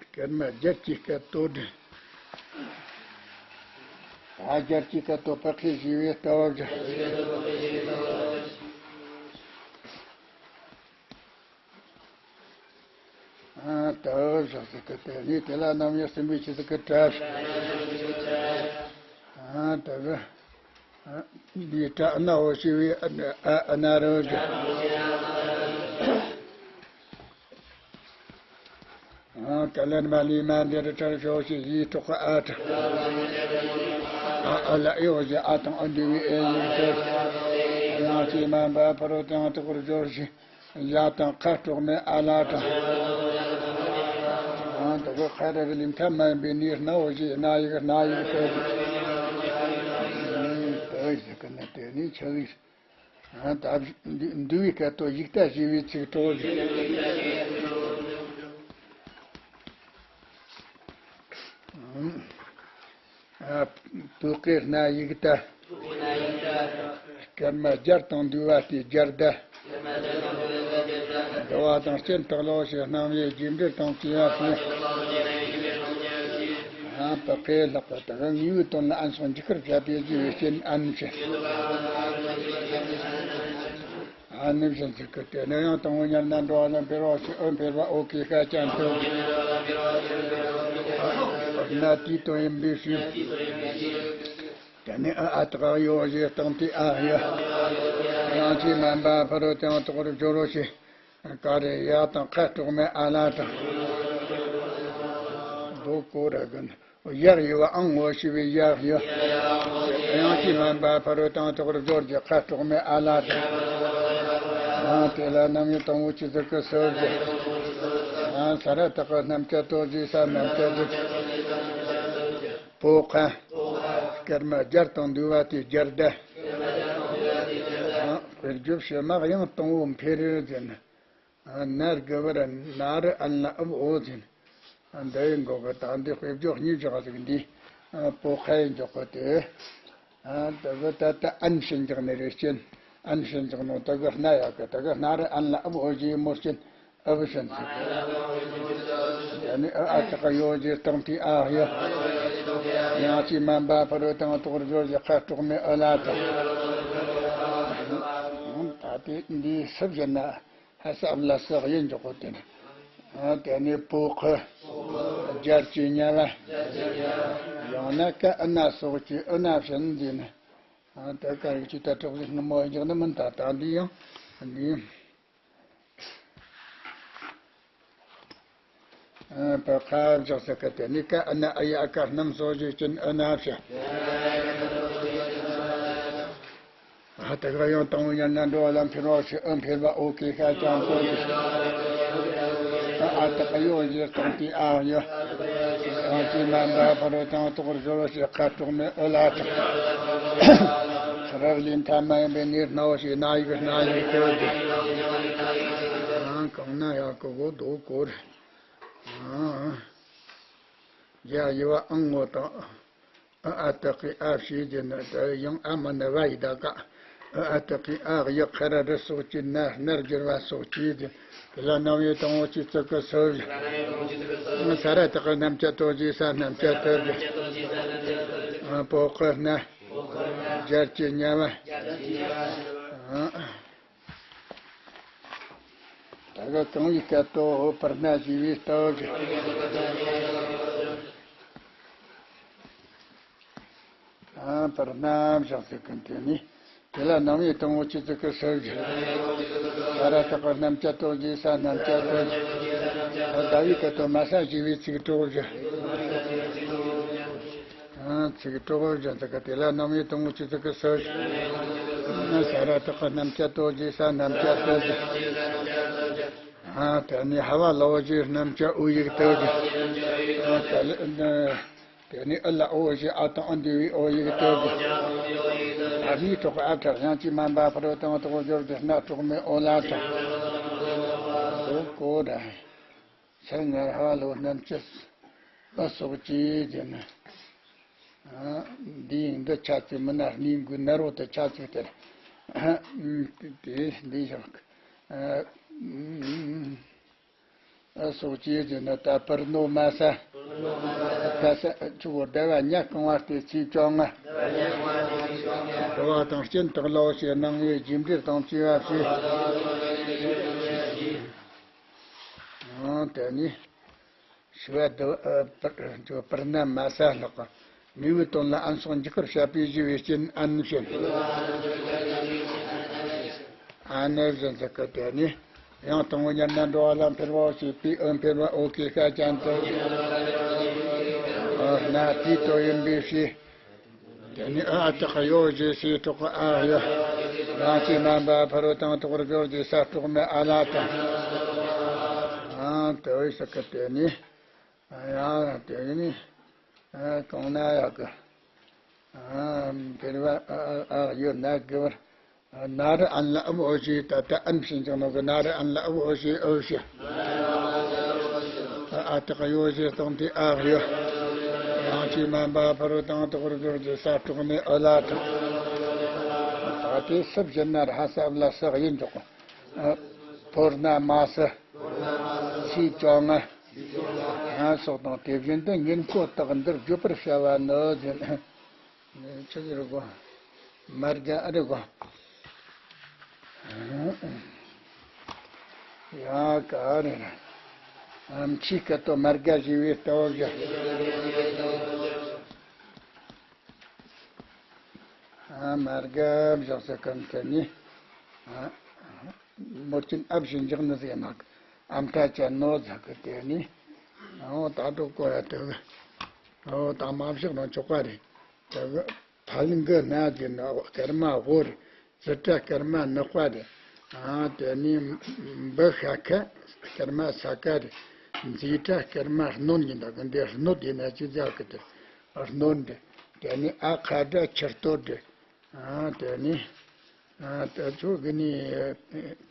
སྐར་མ་སྦྱར་གྱི་སྐད་དོད་འདི། ད་སྦྱར་གྱི་སྐད་དོད་པ་ཁས་ཞེས་པའི་ལྟ་བ་བཞི། ཨ་ལྟ་བ་བཞི་ཟེར་གི་དེ་ནི་དེ་ལ་རྣམ་དབྱེ་གསུམ་པའི་ཆོས་ཚིག་གི་གྲས། ཨ་ལྟ་བ། ཨ་འདིའི་གྲས་ཨ་ན་འོ་ཞེས་པའི་ཨ་ཨ་ན་རུ་བཞི། ཨ་ག་ལེར་མ་ལུས་མ་འདས་ཁྲག་སྦྱོར་བྱེད་ཡི་གྲོགས་ཨ་ཏྲ། ཨ་ཨ་ལ་ཨེ་འོ་ཞེས་ཨ་དང་ཨ་འདུས་པའི་ཨེ་ཡིག་ཏུ། དབྱངས་ཅན་མིན་པ་ཕ་རོལ་དང་དོག་སྦྱོར་བྱེད། ཡ་དང་ཁ་སྤྲོག་མའི་ཨ་ལ་དྲངས། ཨང་དུ་གོ་ཁ་ར་གི་ལིང་ཐ་མ་ཡིན་པའི་ནི་སྣ་འོ་ཞེས་སྣ་ཡིག་སྣ་ཡིག་ཏུ། ཨང་དུ་ཞིག་གི་ནི་དེ་ནི་ཆགས་ཡིག་ཨང་ད་འདུས་པའི་སྐད་དོད་ཡིག་ཏ་ཞེས་པའི་ཚིག་གྲོགས་ཞིག་ཨང་། ཨ་བོད་སྐད་སྣ་ཡིག་ཏ། སྐར་མ་སྦྱར་དང་འདུས་པ་སྟེ་སྦྱར་ཏ། འདུ་བ་དང་རྐྱེན་དག་ལའོ་ཞེས་རྣམ་དབྱེ་རྒྱས་འབྲེལ་དང་བཅས་པ་བྱས། ཨ་བོད་སྐད་ལྷག་པ་དག་དངོས་པོའི་དོན་ལ་ཨན་སོགས་འཇུག་པར་བྱ་སྟེ་ཞེས་པའི་རྐྱེན་ཨན་བྱས། ཨ་ནི་བཞིན་ཚིག་གི་དེ་ནི་ཡང་དང་པོ་ཉར་ན་འགྲོ་བ་ལ་འཕེལ་བ་ཞེས། འོ་འཕེལ་བ་འོ་ཀའི་ཤ་ཅན་དུ། ན་དེའི་དོན་ཡིན་པའི་ཕྱིར། དེ་ནི་ཨ་ཨ་བཏགས་ཡོ་ཞེས་བཏང་སྟེ་ཨ་ཡ། དབྱངས་ཅན་མིན་པ་ཕ་རོལ་དང་དོག་སྦྱོར་བྱེད། ག་རེ་ཡ་དང་ཁ་སྤྲོག་མའི་ཨ་ལ་དྲངས། བོ་ཀོ་ར་གི་ནི། ཡག་དབྱེ་བ་ཨང་ངོ་ཞེས་པའི་ཡག་ཡོ། དབྱངས་ཅན་མིན་པ་ཕ་རོལ་དང་དོག་སྦྱོར་གྱི་ཁ་སྤྲོག་མའི་ཨ་ལ་དྲངས། དེ་ལ་རྣམ་དབྱེ་དང་པོ་ཆོས་ཚིག་གི་སོ་བཞི། ས་ར་བཏགས་ཀྱི་རྣམ་བཅད་དོ་ཞེས་ས་རྣམ་བཅད་དོ། པོ་ཁ། སྐར་མ་སྦྱར་དང་འདུས་པ་སྟེ་སྦྱར་སྒྲ། དཔེར་བརྗོད་ཕྱི་མ་དབྱངས་དང་པོ་འཕེལ་རེ་ཟེར་ན། ན་དགུ་པར་ན་རུ་ཨན་ལ་ཨུ་འོ་ཟེར། འདི་ཡི་འགོག་གི་ད་འདི་དཔེ་བརྗོད་གཉིས་བཞག་ཟིག་འདི། པོ་ཁའི་འཇོག་གི་དེ། དེ་གི་ད་ལྟ་ཨན་ཞེས་འཇོག་ནི་རེད་ཅན། ཨན་ཞེས་འཇོག་ནོ་དེ་གི་སྣ་ཡག་གི་དེ་གི་སྣ་རུ་ཨན་ལ་ཨུ་འོ་ཞེས་མོ་ཅན། ཨུ་བུ་ཞེན་ཟིག་དེ་ནི་ཨུ་ཨ་ཏི་ཀ་ཡོ་ཞེས་སྟོང་ཐི་ཨ་ཡོ། ཡང་ཅི་མན་པ་ཕ་རོ་དང་དོག་རྒྱོ་ཞེས་ཁ་དཀྲོག་མེ་ཨུ་ལ་དང་། ད་དེ་འདི་སུ་བཞིན་ན། ཧ་ས་ཨབ་ལ་སི་གཡས་འཇོག་གོ་དེ་ནི། ཨ་དེ་ནི་པོ་ཁི། སྦྱར་གྱི་ཉ་ལ། ཡང་ན་ཀ་ཨི་ན་སོགས་ཀྱི་ཨི་ན་བཞིན་འདི་ནི། ཨ་དེ་ཀ་རིགས་ཀྱི་ད་དྲག་གཞི་སྔོན་མོ་འཇོག་ནི་མིན་ད་ད་འདི་ཡང་འདི། ཨ་པ་ཁ་བཞག་ས་ཀ་དེ་ནི་ཀ་ཨི་ན་ཨ་ཡ་ཀ་རྣམ་སོགས་ཀྱི་ཅན་ཨི་ན་བཞིན། ཨ་ཏི་ཀ་ཡང་དང་པོ་ཉར་ན་འགྲོ་བ་ལ་འཕེལ་བ་ཞེས་ཨུ་འཕེལ་བ་ཨོ་ཀེ་ཤ་ཅང་ཀོ་ཞེས། ཨ་ཏི་ཀ་ཡོ་ཞེས་སྟོང་པའི་ཨ་ཡོ། ཡང་ཅི་མན་པ་ཕ་རོ་དང་དོག་རྒྱོ་ཞེས་ཁ་དཀྲོག་མེ་ཨུ་ལ་དང་། རབ་ལས་མཐའ་མ་ཡིན་པའི་ནི་སྣ་བོ་ཞེས་སྣ་ཡིག་སྣ་ཡིག་ཏུ་བསྡུ། གང་ན་ཡག་གི་གོ་དོ་གོ་རེ། ཡ་ཡི་བ་ཨང་ངོ་དང་། ཨ་ཨ་ཏི་ཀི་ཨ་ཞེས་བརྗོད་ན་དེ་ཡང་ཨ་མ་ན་བ་ཡི་ད་ཀ་ཨ་ཨ་ཏི་ཀི་ཨ་ཡི་ཁ་ར་རི་སོགས་ཀྱི་ན་སྣར་བསྒྱུར་བ་སོགས་ཀྱིས་དེ་ལ་རྣམ་དབྱེ་དང་པོ་ཆོས་ཚིག་གི་སོ་བཞི། ས་ར་བཏགས་རྣམ་བཅད་དོ་ཞེས་ས་རྣམ་བཅད་དོ་ཞེས། པོ་ཁི་སྣ། སྦྱར་གྱི་ཉ་བ། ད་ག་གང་ཡི་སྐད་དོ་པར་སྣ་ཞེས་པའི་སྟོབས་ཀྱིས། ཨ་པར་སྣ་བཞག་ཚིག་གི་དེ་ནི། དེ་ལ་རྣམ་དབྱེ་དང་པོ་ཆོས་ཚིག་གི་སོ་བཞི། ས་ར་བཏགས་པ་རྣམ་བཅད་དོ་ཞེས་ས་རྣམ་བཅད་དོ་ཞེས། ཟླ་བའི་སྐད་དོ་མ་ས་ཞེས་པའི་ཚིག་གྲོགས་བཞི། ཚིག་གྲོགས་བཞི་ཚིག་གི་དེ་ལ་རྣམ་དབྱེ་དང་པོ་ཆོས་ཚིག་གི་སོ་བཞི། ས་ར་བཏགས་པ་རྣམ་བཅད་དོ་ཞེས་ས་རྣམ་བཅད་དོ་ཞེས། དེ་ནས་ཧ་བ་ལ་འོ་ཞེས་རྣམ་བཅད་ཨོ་ཡིག་དོ་ཞེས། དེ་ནས་ཨི་ལ་འོ་ཞེས་ཨ་དང་ཨ་འདུས་པའི་ཨོ་ཡིག་དོ་ཞེས། ཨ་མིའི་གྲོགས་ཨ་དྲག་ཡང་ཅི་མན་པ་ཕ་རོ་དང་དོག་སྦྱོར་གྱི་སྣ་གྲོགས་མེ་ཨོ་ལ་དང་། དོ་གོ་ར། ས་ངེ་ཧ་ལོ་རྣམ་བཅད་ཨ་སོགས་ཀྱིས་བརྒྱན་ནས། འདི་ཡིན་འདི་ཆ་ཚིག་མི་སྣ་གནས་འགོའི་ནད་རོ་དེ་ཆ་ཚིག་དེར། དེ་འདི་བཞག་ཨ་སོགས་ཀྱིས་བརྒྱན་ནས་ད་པུར་ནོ་མ་ས། ད་ས་ཆུ་བོ་ཟླ་བ་ཉ་རྐང་བ་སྟེ་ཚེས་བཅོ་ལྔ། འགྲོ་བ་དང་སྐྱེ་འདོགས་ལའོ་ཞེས་སྣང་བའི་རྒྱས་འབྲེལ་དང་བཅས་པ་བྱས། ཨང་དེ་ནི། ཞི་བ་དུ་པར་ན་མ་ས་ལྷག་གི་མིང་གི་དོན་ལ་ཨན་སོགས་འཇུག་པར་བྱ་བའི་ཞི་བའི་རྐྱེན་ཨན་བྱེད། ཨ་ནི་བཞིན་དུ་སྐད་དེ་ནི། ཡང་དང་པོ་ཉར་ན་འགྲོ་བ་ལ་འཕེལ་བའོ་ཞེས་པའི་ཨོ་འཕེལ་བ་ཨོ་ཀེ་ཤ་ཅན་དུ། ཨ་ན་དེའི་དོན་ཡིན་པའི་ཕྱིར། དེ་ནི་ཨ་ཨ་ཏི་ཀ་ཡོ་ཞེས་སི་གྲོགས་ཨ་ཡོ། རང་གི་མ་འབའ་ཕ་རོལ་དང་གྲོགས་སྦྱོར་གྱི་ས་གྲོགས་མེ་ཨ་ལ་དང་། ཨང་དེ་བས་སི་ཀ་དེ་ནི། ཡང་དེ་ནི། གང་ན་ཡག་གི། འཕེལ་བ་ཨ་ཨ་ཡོད་ན་དགུ་བར། ན་རུ་ཨན་ལ་ཨུ་འོ་ཞེས་ད་ལྟ་ཨན་ཕྱིན་ཀྱང་ནོ་གི་ན་རུ་ཨན་ལ་ཨུ་འོ་ཞེས་ཨུ་ཞེས། ཨ་ཏི་ཀ་ཡོ་ཞེས་སྟོང་དེ་ཨ་ཡོ། རང་གི་མ་འབའ་ཕ་རོལ་དང་གྲོགས་སྦྱོར་གྱི་ས་གྲོགས་ནི་ཨུ་ལ་དང་། ད་དེ་སུ་བཞིན་ན་ར་ཧ་ས་ཨབ་ལ་སི་གཡས་འཇོག་གོ། པུར་ན་མ་སི། ཚེས་བཅོ་ལྔ། སོགས་དང་དེ་བཞིན་དུ་ཉིན་གོ་དག་འདིར་བརྗོད་པར་བྱ་བ་ནི་ཟེར། ཆི་ཟེར་གོ། མར་རྒྱ་ཨ་རེ་གོ། ཡ་ག་རེ་ར། ཨམ་ཆི་ཀ་ཏོ་མར་རྒྱ་ཞེས་པའི་ལྟ་བ་བཞག་ཨ་མར་རྒྱ་བཞག་ས་གམ་ས་ནི། ཨ་མོར་ཅིན་ཨབ་བཞིན་འཇག་ནི་ཟེར་ནག་ཨམ་ཐ་ཅན་ནོ་ཟ་གི་དེ་ནི། ཨོ་ད་དུ་གོ་ཡ་དེ་གི། ཨོ་ད་མ་བཞག་ན་ཆོག་པ་རེད། དེ་གི། ཕལ་གི་ན་གི་ན་སྐར་མ་འོ་རེད། ཙི་ཏྲ་སྐར་མ་ནག་པ་རེད། ཨ་དེ་ནས་འབུ་ཤ་ཁ་སྐར་མ་ས་ཀ་རེད། མཛེས་སྒྲ་སྐར་མ་སྣོན་ཡིན་ད་གི་འདི་སྣོད་ཡིན་ན་ཅི་ཟ་གི་དེ་སྣོད་རེད། དེ་ནས་ཨ་ཁ་སྒྲ་ཆུ་སྟོད་རེད། ཨ་དེ་ནས་ཨ་དེ་ཚོ་གི་ནི་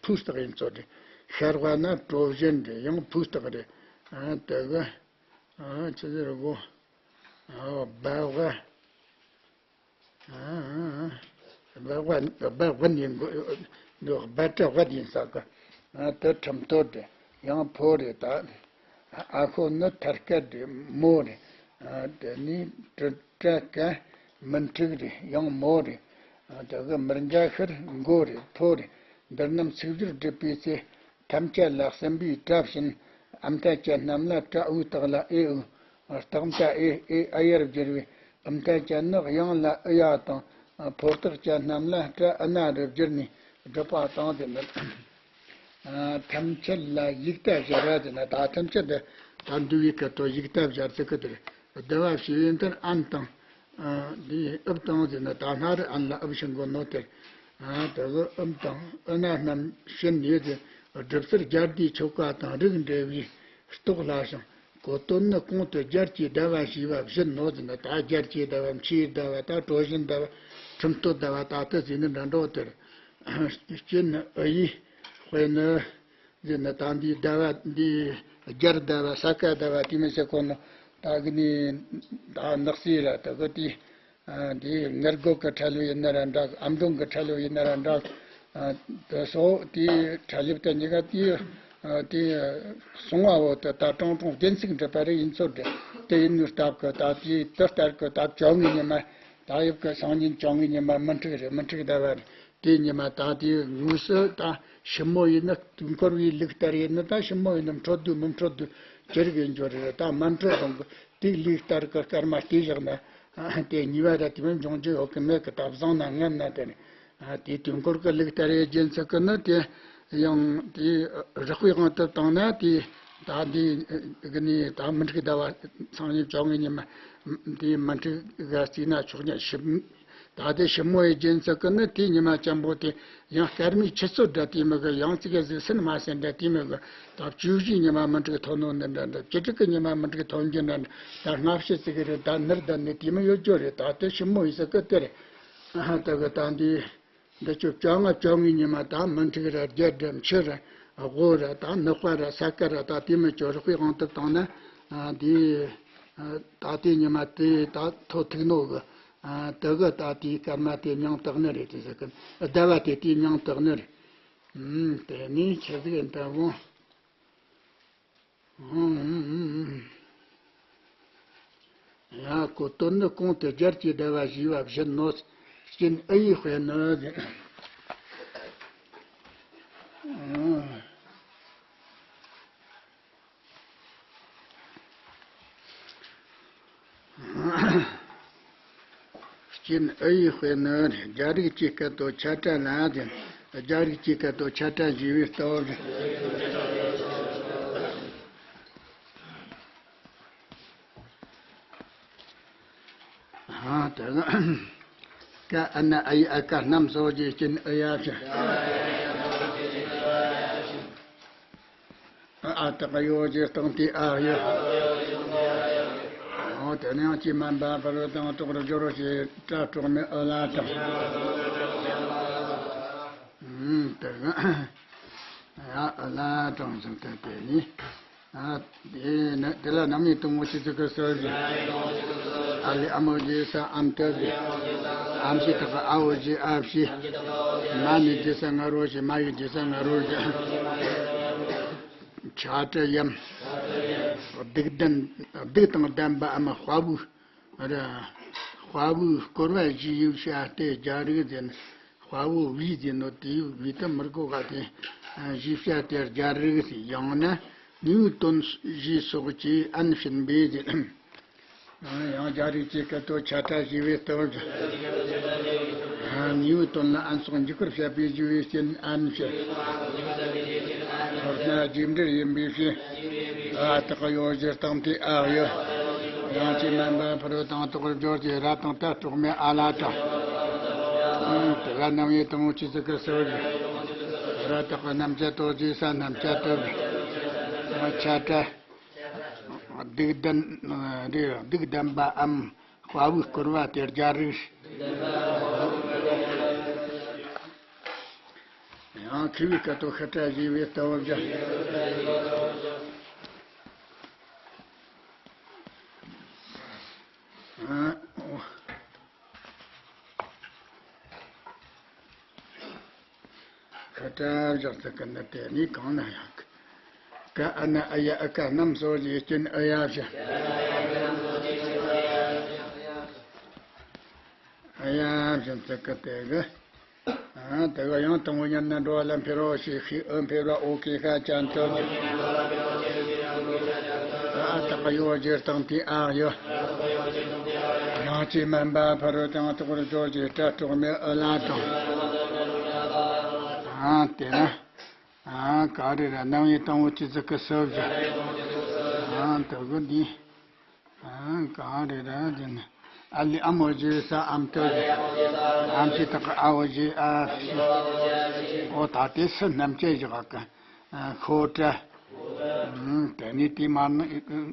ཕུག་རྟགས་ཡིན་ཚོ་རེད། ཤར་བ་ན་གྲོ་བཞིན་རེད། ཡང་ཕུག་རྟགས་རེད། ཨ་དེ་གི་ཨ་ཆི་ཟེར་གོ་ཨ་སྦལ་བ། སྦལ་བ་སྦལ་བ་ཡིན་དགོས། སྦལ་བ་ཡིན་ས་གི། དེ་ཁྲིམས་སྟོད་རེད། ཡང་ཕོ་རེད་ད། ཨ་ཁོ་ནི་ཐར་སྐད་རེད། མོ་རེད། དེ་ནས་དྲི་བྲལ་སྐད་མི་འཁྲུགས་རེད། ཡང་མོ་རེད། དེ་གི་མི་འགའ་ཤར་མགོ་རེད། ཕོ་རེད། འདིར་རྣམས་ཚིག་སྦྱོར་བསྒྲུབ་པའི་ཚེ། ཐམས་ཅད་ལ་སྲིན་པོའི་དགྲ་བྱིན། ཨ་མཐའ་ཅན་རྣམས་ལ་སྐྲ་འུ་སྟག་ལ་ཨེ་འུ། སྟག་མཐའ་ཨེ་ཨེ་ཨ་ཡར་བསྒྱུར་བས། ཨ་མཐའ་ཅན་ནི་གཡང་ལ་ཨུ་ཡ་དང་། ཕོ་སྟག་ཅན་རྣམས་ལ་སྐྲ་ཨུ་ན་རུ་བསྒྱུར་ནས་སྒྲུབ་པ་དང་ཟེར་ན། ཐམས་ཅད་ལ་ཡིག་རྟ་སྦྱར་བ་ཟེར་ན་ད་ཐམས་ཅད་དེ་ད་འདུལ་བའི་སྐད་དུ་ཡིག་རྟ་སྦྱར་ཚུལ་གི་དེར་བསྡུ་བ་ཞེས་པའི་མཐར་ཨན་དང་། འདིའི་ཨུབ་དང་ཟེར་ན་ད་སྔར་ཨན་ལ་ཨུབ་ཞིག་གོ་ནོ་དེར། དེ་གི་ཨུབ་དང་ཨུ་ན་རྣམས་ཕྱིན་ནས་ཟེར། སྒྲུབ་ཚུལ་རྒྱལ་སྲས་ཆོ་ག་དང་རིགས་འགྲེ་བའི་རྟོགས་སླ་ཞིང་། གོ་དོན་ནི་གོང་དུ་རྒྱལ་གྱི་བཟླ་བ་ཞེས་པ་བཞིན་ནོ་ཟེར་ན་ད་རྒྱལ་གྱི་བཟླ་བ། མཆེའི་བཟླ་བ། ད་གྲོ་བཞིན་བཟླ་བ། ཁྲིམས་སྟོད་བཟླ་བ། ད་ལྟ་ཟེར་ནི་འདྲ་འགྲོ་དེར། སྤྱིར་ཨུ་ཡིག་དཔེར་ན་ཟེར་ན་ད་འདིའི་བཟླ་བ་འདི་རྒྱལ་བཟླ་བ་ས་ཀ་བཟླ་བ་དེ་མི་ཟེར་གོ་ནོ། ད་གི་ནི་ད་ནགས་གསེབ་ར་ད་གི་དེ། འདི་ངར་སྒོ་གི་ཁྲ་ལོ་ཡིན་ན་ར་འདྲ། ཨམ་སྒྲུང་གི་ཁྲ་ལོ་ཡིན་ན་ར་འདྲ། དེ་སོགས་དེའི་ཁྲ་ལོ་དེ་གཉིས་ཀ་དེ་དེ་གསུང་བ་བོ་དེ་ད་ཀྲང་ཀྲང་སྤྱན་གཟིགས་འགྲུབ་པ་རེ་ཡིན་ཚོད་རེད། དེ་ཡིན་ནོ་སྟབས་ཀྱིས་ད་དེ་དེ་ལྟར་གྱི་ད་བཅོ་ལྔའི་ཉི་མ། ད་ཡབ་ཀྱི་སང་ཉིན་བཅོ་ལྔའི་ཉི་མ་མི་འཁྲུགས་རེད། མི་འཁྲུགས་ཟླ་བ་རེད། དེའི་ཉི་མ་ད་དེའི་དངོས་སུ་ད་ཞིབ་མོ་ཡིན་ན་དུས་འཁོར་བའི་ལུགས་ལྟར་ཡིན་ན་ད་ཞིབ་མོ་ཡིན་ན་འཕྲོད་དུས་མི་འཕྲོད་དུས་ཅི་རིགས་ཡིན་རྒྱུ་རེད། ད་མ་འཕྲོད་རུང་གི་དེའི་ལུགས་ལྟར་གི་སྐར་མ་བལྟས་བཞག་ན་དེ་ཉི་མ་ར་དེ་མིན་འབྱུང་རྒྱུ་ཡོད་གི་མེད་གི། ད་བཟང་ན་ངན་ན་དེ་ནི་དེའི་དུས་འཁོར་གི་ལུགས་ལྟར་ཡི་རྒྱུན་ཚུལ་གི་ནི་དེ་ཡང་དེའི་རགས་པའི་དབང་དུ་བཏང་ན་དེ་ད་འདི་གི་ནི་ད་མི་འཁྲུགས་ཟླ་བ་སང་ཉིན་བཅོ་ལྔའི་ཉི་མ་དེ་མི་འཁྲུགས་ག་བརྩིས་ན་ཆོག་ཉན་ཞིབ། ད་དེ་ཞིབ་མོ་ཡི་རྒྱུན་ཚུལ་གི་ནི་དེའི་ཉི་མ་འཇམ་པོ་དེ་ཡང་སྐར་མའི་ཆུ་ཚོད་འདྲ་དེ་མི་གི། ཡང་ཙི་གེ་ཟིག་སིན་མ་སིན་འདྲ་དེ་མི་གི། ད་བཅུ་བཞིའི་ཉི་མ་མི་འཁྲུགས་ཐོན་ནོ་འདི་འདྲ་འདྲ། བཅུ་དྲུག་གི་ཉི་མ་མི་འཁྲུགས་ཐོན་རྒྱུ་འདྲ་འདྲ། ད་སྔ་ཕྱི་ཙི་གེ་རེད། ད་ནིར་ད་ནི་དེ་མི་ཡོད་རྒྱུ་རེད། ད་དེ་ཞིབ་མོ་ཡི་ཟེར་གི་དེ་རེད། ད་གི་ད་འདི་འདི་ཆོ་བཅོ་ལྔ་བཅོ་ལྔའི་ཉི་མ་ད་མི་འཁྲུགས་ར་རྒྱལ་ར་མཆུ་ར་དགོ་ར་ད་ནག་པ་ར་ས་ཀ་ར་ད་དེ་མི་ཆོ་རགས་པའི་དབང་དུ་བཏང་ན། འདི་ད་དེ་ཉི་མ་དེ་ད་ཐོ་ཐུག་ནོ་གི། ཨ། དེ་གི་ད་དེའི་སྐར་མ་དེ་མྱང་དག་ནི་རེད་དེ་ཟེར་གི། ཟླ་བ་དེ་དེའི་མྱང་དག་ནི་རེད། ཨུམ། དེ་ནས་ཆི་ཟིག་ཡིན་ད་འོང་། ཨུམ། ཡ། གོ་དོན་ནི་གོང་དུ་རྒྱལ་གྱི་ཟླ་བ་ཞེས་པ་བཞིན་ནོ། སྤྱིར་ཨུ་ཡིག་དཔེར་ན་ཟེར། ཨུམ། སྤྱིར་ཨུ་ཡིག་དཔེར་ན་རྒྱ་རིགས་ཀྱི་སྐད་དུ་ཆ་ཕྲ་ལ་ཟེར། རྒྱ་རིགས་ཀྱི་སྐད་དུ་ཆ་ཕྲ་ཞེས་པའི་སྟབས། ཨ། དེ་ལ་ཀ་ཨ་ན་ཨ་ཡི་ཨ་ཀ་རྣམས་སོགས་ཀྱི་སྤྱིར་ཨུ་ཡ་ཕྱི། ཨ་ཨ་དག་ཡོ་གི་སྟེང་དེ་ཨ་ཡོད། འོ་དེ་ནས་ཡང་ཅི་མ་འབའ་བར་དང་རྟོགས་རུ་སྦྱོར་ཞེས་སྒྲ་གྲོགས་མེད་ཨུ་ལ་དང་། ཨུམ། དེ་ག་ཡ་ཨུ་ལ་དང་ཟེར་ཏེ་དེ་ནི། ཨ། དེ་ནི་དེ་ལ་རྣམ་དབྱེ་དང་པོ་ཆོས་ཚིག་གི་སྲོལ་ཞིག་ཨ་ལས་ཨ་མོ་རྗེས་ས་ཨམ་ཏོ་ཞིག་ཨམ་ཞིག་དག་ཨ་འོ་ཞིག་ཨ་ཞིག་མ་ནི་རྗེས་ས་ང་རོ་ཞིག་མ་ཡི་རྗེས་ས་ང་རོ་ཞིག་ཆ་ཏྲི་ཡམ། སྡིག་ལྡན། སྡིག་དང་ལྡན་པའམ་དཔའ་བོའི་ར། དཔའ་བོའི་བསྐོར་བ་བཞི་ཡོད་བྱ་སྟེ་རྒྱལ་རིགས་ཟེར་ན། དཔའ་བོ་བཞི་ཟེར་ནོ་དེའི་བཞི་དེ་མི་དགོས་ག་དེ། བཞི་བྱ་སྟེ་རྒྱལ་རིགས་ཟེར། ཡང་ན་ནུས་དོན་བཞི་སོགས་ཀྱིས་ཨན་བྱིན་པས་ཟེར། ཡང་རྒྱལ་རིགས་ཀྱི་སྐད་དུ་ཆ་ཕྲ་ཞེས་པའི་སྟོབས་ཀྱིས། ནུས་དོན་ལ་ཨན་སོགས་འཇུག་པར་བྱེད་པའི་ཞེས་པའི་རྐྱེན་ཨན་བྱེད། མདོར་ན་རྗེས་འབྲེལ་ཡིན་པའི་ཕྱིར། ཨ་དག་ཡོ་གཞིར་བཏང་སྟེ་ཨ་ཡོད། ཡང་ཅིག་མ་འབའ་བར་དང་རྟོགས་རྒྱུར་གྱི་ར་དང་ད་གྲོགས་མེད་ཨ་ལ་དང་། དེ་ལ་རྣམ་དབྱེ་དང་པོ་ཆོས་ཚིག་གི་སྲོལ་ཞིག་ར་དག་གི་རྣམ་བཅད་དོ་རྗེས་ས་རྣམ་བཅད་དོ། ཆ་ཏྲ། སྡིག་ལྡན་རེ་སྡིག་ལྡན་པའམ་དཔའ་བོས་བསྐོར་བ་དེ་རྒྱལ་རིགས། ཡང་མཁས་པའི་སྐད་དོ་ཤི་ཏྲ་ཞེས་པའི་ལྟ་བུ་བཞག་ཁ་བྲལ་བཞག་ཚུལ་གྱི་ནི་དེ་ནི་གང་ན་ཡང་གི། ཀ་ཨ་ན་ཨ་ཡ་ཨ་ཀ་རྣམས་སོ་ཞེས་སྐྱོན་ཨ་ཡ་བཞི། ཨ་ཡ་བཞི་ཚུལ་གྱི་དེ་གི། ཨ་དེ་གི་ཡང་དང་པོ་ཉམས་ན་འགྲོ་བ་ལ་འཕེལ་བ་ཞེས་ཤེས་ཨུ་འཕེལ་བ་ཨོ་ཀེ་ཤ་ཅན་དུ། ཨ་དག་ཡོ་རྗེས་དང་དེ་ཨ་ཡོ། ཡང་ཅི་མན་པ་ཕ་རོལ་དང་དོག་རུ་སྦྱོར་གྱི་སྒྲ་གྲོགས་མེད་ཨུ་ལ་དང་། ཨ་དེ་ན། ཨ་ག་རེ་ར་རྣམ་དབྱེ་དང་པོ་ཅི་ཟིག་གི་སུ་བཞི། ཨ་དེ་གི་འདི། ཨ་ག་རེ་ར་འདི་ནི། ཨ་ལི་ཨ་མོ་ཞེས་ས་ཨམ་ཏོ་བཞི། ཨམ་ཞེས་དག་གི་ཨ་བོ་ཞེས་ཨ་བཞི། ཨོ་ད་དེ་སུ་རྣམ་བཅད་བཞག་གི། ཨ་ཤོ་ཏྲ། ཨ་དེ་ནི་དེ་མ་ནི་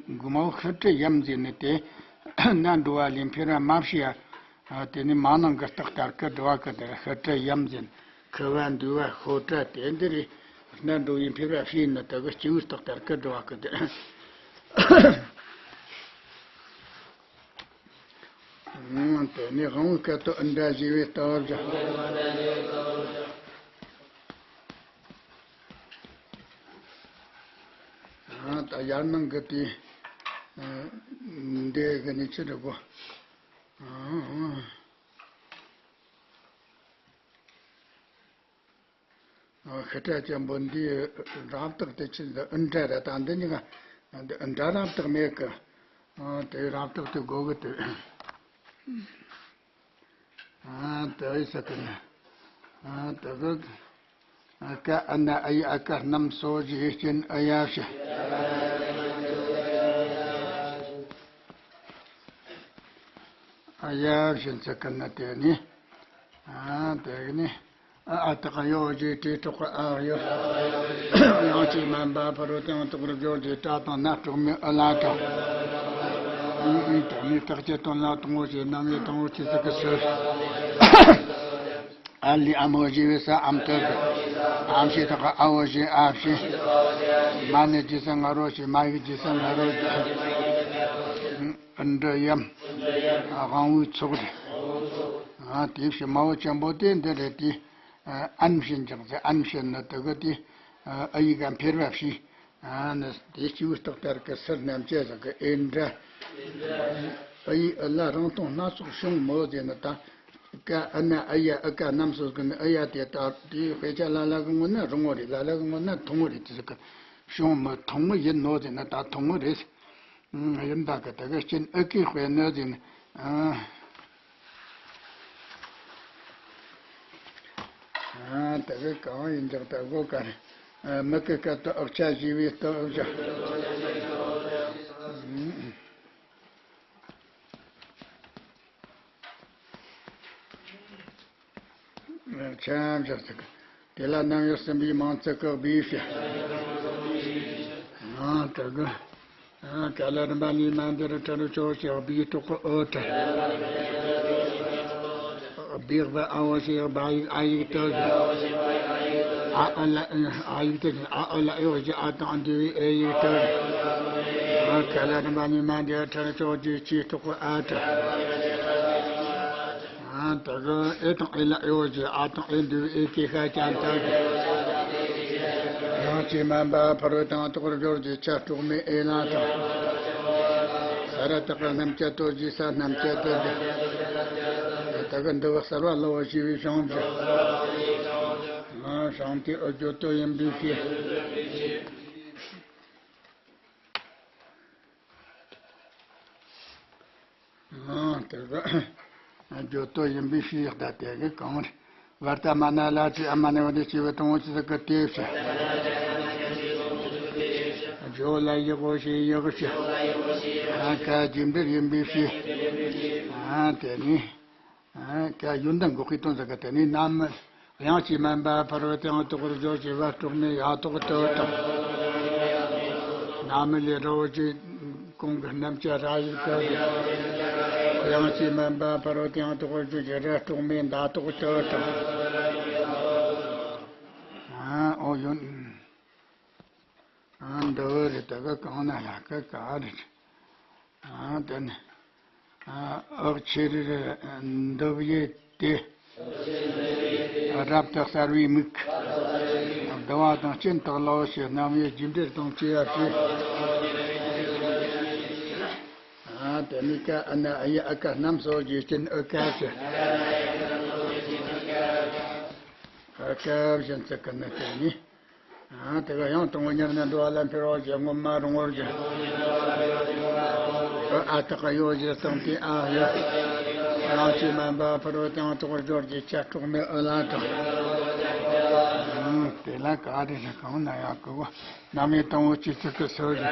དགུ་མའོ་ཤི་ཏྲ་ཡམ་ཟེར་ནི་དེ་ན་འགྲོ་བ་ལས་འཕེལ་བ་མ་བྱས་ཡ། ཨ་དེ་ནི་མ་ནང་གི་རྟགས་ལྟར་གི་འགྲོ་བ་གི་དེར་ཤི་ཏྲ་ཡམ་ཟེར། ཁུ་བ་འདུས་པ་ཤོ་ཏྲ་དེ་འདི་རེད། སྣ་འགྲོ་བའི་འཕེལ་བ་བྱས་ནི་དེ་གི་སྐྱེས་བུའི་རྟགས་ལྟར་གི་འགྲོ་བ་གི་དེ། ཨང་དེ་ནི་དབང་པོའི་སྐད་དོ་ཨིན་དྲ་ཞེས་པའི་ལྟ་བུ་བཞག་ཨང་ད་ཡར་ནང་གི་དེ། ཨ་འདི་གི་ནི་ཆི་འགྲོ་གོ། ཨང་། ཨ་ཤི་ཏྲ་ཅན་པོ་འདིའི་རབ་རྟགས་དེ་ཆི་ཟེར་ཨིན་དྲ་ར་ད་འདི་གཉིས་ཀ་འདི་ཨིན་དྲ་རབ་རྟགས་མེད་གི། ཨ་དེ་རབ་རྟགས་དེ་དགོས་གི་དེ། ཨ་དེ་ཨི་ས་གི་ན། ཨ་དེ་གི། ཨ་ཀ་ཨ་ན་ཨ་ཡ་ཨ་ཀ་རྣམས་སོ་ཞེས་སྐྱོན་ཨ་ཡ་བཞི། ཨ་ཡ་བཞི་ཚུལ་གི་ན་དེ་ནི། ཨ་དེ་གི་ནི། ཨ་ཨ་དག་ཡོ་ཞེས་དྲས་གྲོགས་ཨ་ཡོ། ཡང་ཅི་མན་པ་ཕ་རོལ་དང་དོག་རུ་སྦྱོར་གྱི་སྒྲ་དང་ན་གྲོགས་མེད་ཨུ་ལ་དང་། ཨུ་ཨུ་དེ་ནི་རྟགས་ཀྱི་དོན་ལ་དང་པོ་ཞེས་རྣམ་དབྱེ་དང་པོ་ཅི་ཟིག་གི་སུ། ཨ་ལི་ཨ་མོ་ཞེས་པའི་ས་ཨམ་ཏོ་གི། ཨམ་ཞེས་དག་ཨ་བོ་ཞེས་ཨ་བཞི། མ་ནི་ཇི་ས་ང་རོ་ཞེས་མ་ཡིག་ཇི་ས་ང་རོ་ཞེས། ཨིན་དྲ་ཡམ། དབང་པོའི་ཚོགས་རེད། ཨ་དེ་བཞི་མ་བོ་ཆེན་པོ་དེ་འདི་རེད་དེ། ཨན་བཞིན་ཀྱང་ཟེར་ཨན་བཞིན་ནི་དེ་གི་དེ། ཨ་ཡིག་ག་འཕེལ་བ་བྱས། ཨ་ནི་དེ་སྐྱེས་བུ་རྟགས་ལྟར་གི་སུ་རྣམ་བཅད་ཟེར་གི་ཨིན་དྲ། ཨ་ཡིག་ཨུ་ལ་རང་སྟོང་སྣ་ཚོགས་བྱུང་མོད་ཟེར་ནི་ད། ཀ་ཨ་ན་ཨ་ཡ་ཨ་ཀ་རྣམས་སོ་གི་ནི་ཨ་ཡ་དེ་ད་དེའི་དཔེ་ཆ་ལ་ལ་གི་ངོ་ན་རིང་བོ་རེད། ལ་ལ་གི་ངོ་ན་ཐུང་བོ་རེད་དེ་ཟེར་གི། བྱུང་མོད་ཐུང་ངུ་ཡིན་ནོ་ཟེར་ན་ད་ཐུང་ངུ་རེད། ཨང་ཡིན་ད་གི་དེ་གི་རྐྱེན་ཨི་ཀའི་དཔེ་ནི་ཟེར་ན། ཨང་། ཨང་དེ་གི་གང་ཡིན་ཀྱང་ད་གོ་ག་རེ། ཨ་མི་གི་སྐད་དུ་ཨག་ཆ་ཞེས་པའི་སྟོབས་བཞག་ཆ་འཇོག་ཚིག་དེ་ལ་རྣམ་དབྱེ་གསུམ་པའི་མིང་ཚིག་གི་སྦས་ཕྱིར། ཨང་དེ་གི། ཨང་ག་ལ་རིམ་པ་གཉིས་མ་འདིར་ཕྲད་རུ་ཆོག་ཅེས་སྦས་གྲོགས་ཀྱི་ཨོ་ཏྲ། སྦས་པ་ཨ་འོ་ཞེས་སྦ་ཡིག་ཨ་ཡིག་ཏུ་བཞག་ཨ་ཨ་ལ་ཨ་ཡིག་ཏུ་བཞག་ཨ་ཨོ་ལ་ཨེ་འོ་ཞེས་ཨ་དང་འདུས་པའི་ཨེ་ཡིག་ཏུ་བཞག་ཨང་ག་ལ་རིམ་པ་གཉིས་མ་འདིར་ཕྲད་རུ་ཆོག་ཅེས་སྦས་གྲོགས་ཀྱི་ཨ་ཏྲ། ཨ་ད་གི་ཨེ་དང་ཨེ་ལ་ཨེ་འོ་ཞེས་ཨ་དང་ཨེ་འདུས་ཨེ་ཀྱི་ཤ་ཅན་ཏ་གི། ཡང་ཅི་མན་པ་ཕ་རོལ་དང་དོག་རུ་སྦྱོར་གྱི་ཆ་གྲོགས་མེད་ཨེ་ལ་དང་། ས་ར་བཏགས་པ་རྣམ་བཅད་དོ་ཞེས་ས་རྣམ་བཅད་དོ་གི། ད་གི་འདི་བ་གསལ་བ་ལ་བ་ཞེས་པའི་བྱང་བུ། ཨ་བྱང་དེ་ཨོ་བརྗོད་དོ་ཡིན་པའི་ཕྱིར། ཨང་དེ་ག་བརྗོད་དོ་ཡིན་པའི་ཕྱིར་ད་དེ་གི་གང་རེད། བར་ད་མ་ན་ལ་ཏྲི་ཨ་མ་ནེ་བ་དེ་སྐྱེ་བའི་དང་པོ་ཅི་ཟིག་གི་དེ་ཕྱིར། བརྗོད་ལ་ཡི་གོ་ཞེས་ཡག་ཕྱིར། ཨང་ཀ་རྒྱུ་འབྲས་ཡིན་པའི་ཕྱིར། ཨང་དེ་ནི། ཨང་ཀ་ཡོན་ཏན་འགོག་པའི་དོན་ཟིག་གི་དེ་ནི་རྣམ། དབྱངས་ཀྱིས་སྨན་པ་ཕ་རོལ་ཏུ་ཡང་དག་པར་སྦྱོར་ཞིང་སྦ་སྲོག་མེད་ཡ་ཐོག་ཏུ་དང་། ན་མི་ལས་ར་བོ་ཆེ་གོང་གི་རྣམ་བཅད་ར་ཡིག་ཏུ་དང་། དབྱངས་ཀྱིས་སྨན་པ་ཕ་རོལ་ཏུ་ཡང་དག་པར་སྦྱོར་ཞིང་ར་སྲོག་མེད་མདའ་ཐོག་ཏུ་དང་། ཨ་ཨོ་ཡོན། ཨ་འདི་བོ་རེད། ད་ག་གང་ན་ཡག་གི་ག་རེད། ཨ་དེ་ནི། ཨ་ཨག་ཆེ་རི་རི་འདི་བོ་ཡེ་དེ། རབ་ཏུ་གསལ་བའི་མིག། བསྡུ་བ་དང་སྤྱན་དག་ལ་འོ་ཞེས་རྣམ་དབྱེ་རྒྱས་འབྲེལ་དང་བཅས་པ་བྱས། ཨ་དེ་ནི་ཀ་ཨ་ན་ཨ་ཡ་ཨ་ཀ་རྣམས་སོ་བཞི་སྤྱན་ཨུ་ཀ་ཞེས། ཨུ་ཀ་བཞིན་ཚིག་གི་ནི་དེ་ནི། ཨ་དེ་ག་ཡང་དང་པོ་ཉིད་ནས་འགྲོ་བ་ལ་འཕེལ་བར་བྱེད། སྔོན་མ་རིང་བར་བྱེད། ཨ་ཨ་ཏག་གཡོ་ཞེས་དང་དེ་ཨ་ཡོད། རང་གི་སྨན་པ་ཕ་རོལ་ཏུ་ཡང་དག་པར་སྦྱོར་གྱི་ཆ་གྲོགས་མེད་ཨུ་ལ་དང་། ཨ་དེ་ལ་ག་རེ་ཞིག་གང་ན་ཡང་གི་གོ། རྣམ་དབྱེ་དང་པོ་སྤྱི་གཙུག་གི་སོར་བཞི།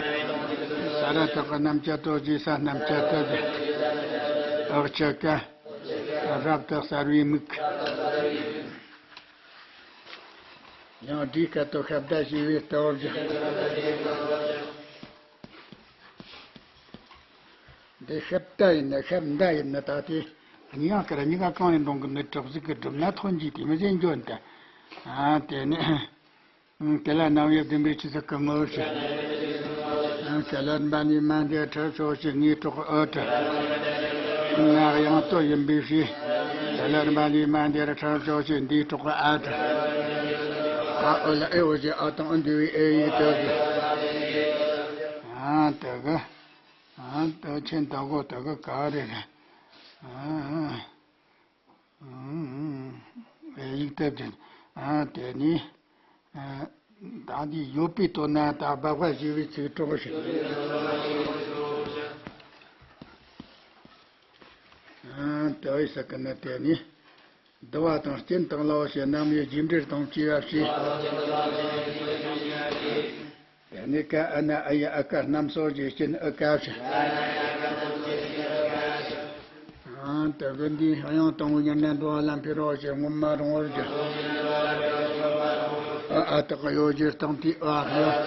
ས་ར་བཏགས་ཀྱི་རྣམ་བཅད་དོ་ཞེས་ས་རྣམ་བཅད་དོ་ཞེས། ཨག་ཆ་ཀ། རབ་ཏུ་གསལ་བའི་མིག། ཡང་འདིའི་སྐད་དོད་ཤ་བརྡ་ཞེས་པའི་ལྟ་བ་བཞག། འདི་ཤ་བརྡ་ཡིན་ན་ཤ་མདའ་ཡིན་ན་ད་དེ་གཉིས་ཀ་ར་གཉིས་ཀ་གང་ཡིན་རུང་གི་ནི་གྲུབ་ཟིག་གི་སྒྲུབ་ན་ཐོན་གྱི་དེ་མི་ཟེར་འགྱོ་ནི་ད། ཨ་དེ་ནི། དེ་ལ་རྣམ་དབྱེ་བདུན་པའི་སྤྱི་གཙུག་གི་དངོས་བཤད། ག་ལ་རིམ་པ་ནས་མ་འདས་ཁྲར་ཕྱོགས་ཀྱི་ངའི་གྲོགས་ཨུ་ཏྲ། ང་དབྱངས་སྟོད་ཡིན་པའི་ཕྱིར། ག་ལ་རིམ་པ་ནས་མ་འདས་ཁྲར་ཕྱོགས་ཀྱི་འདིའི་གྲོགས་ཨ་ཏྲ། ཨ་ཨུ་ལ་ཨེ་འོ་ཞེས་ཨ་དང་ཨུ་འདུས་པའི་ཨེ་ཡིག་ཏུ་གི། ཨ་དེ་གི། ཨ་དེ་ཆེན་དག་གོ་དེ་གི་ག་རེ་རེད། ཨ་ཨ། ཡིག་ཐེབས་ཅན། ཨ་དེ་ནི། ཨ་ད་འདི་ཡོད་པའི་དོན་ན་ད་སྦ་བ་ཞེས་པའི་ཚིག་གྲོགས་ཤིག། ཨ་དེ་བས་ས་ཀི་ན་དེ་ནི། བསྡུ་བ་དང་སྤྱན་དག་ལ་འོ་ཞེས་རྣམ་དབྱེ་རྒྱས་འབྲེལ་དང་བཅས་པ་བྱས། དེ་ནས་ཀ་ཨ་ན་ཨ་ཡ་ཨ་ཀ་རྣམས་སོ་བཞི་སྤྱན་ཨུ་ཀ་ཞེས། ཨ་དེ་གི་འདི་དབྱངས་དང་པོ་ཉིད་ནས་འགྲོ་བ་ལ་འཕེལ་བར་བྱེད། སྔོན་མ་རིང་བར་བྱེད། ཨ་ཨ་ཏག་གཡོ་ཞེས་དང་དེ་ཨ་ཡོད།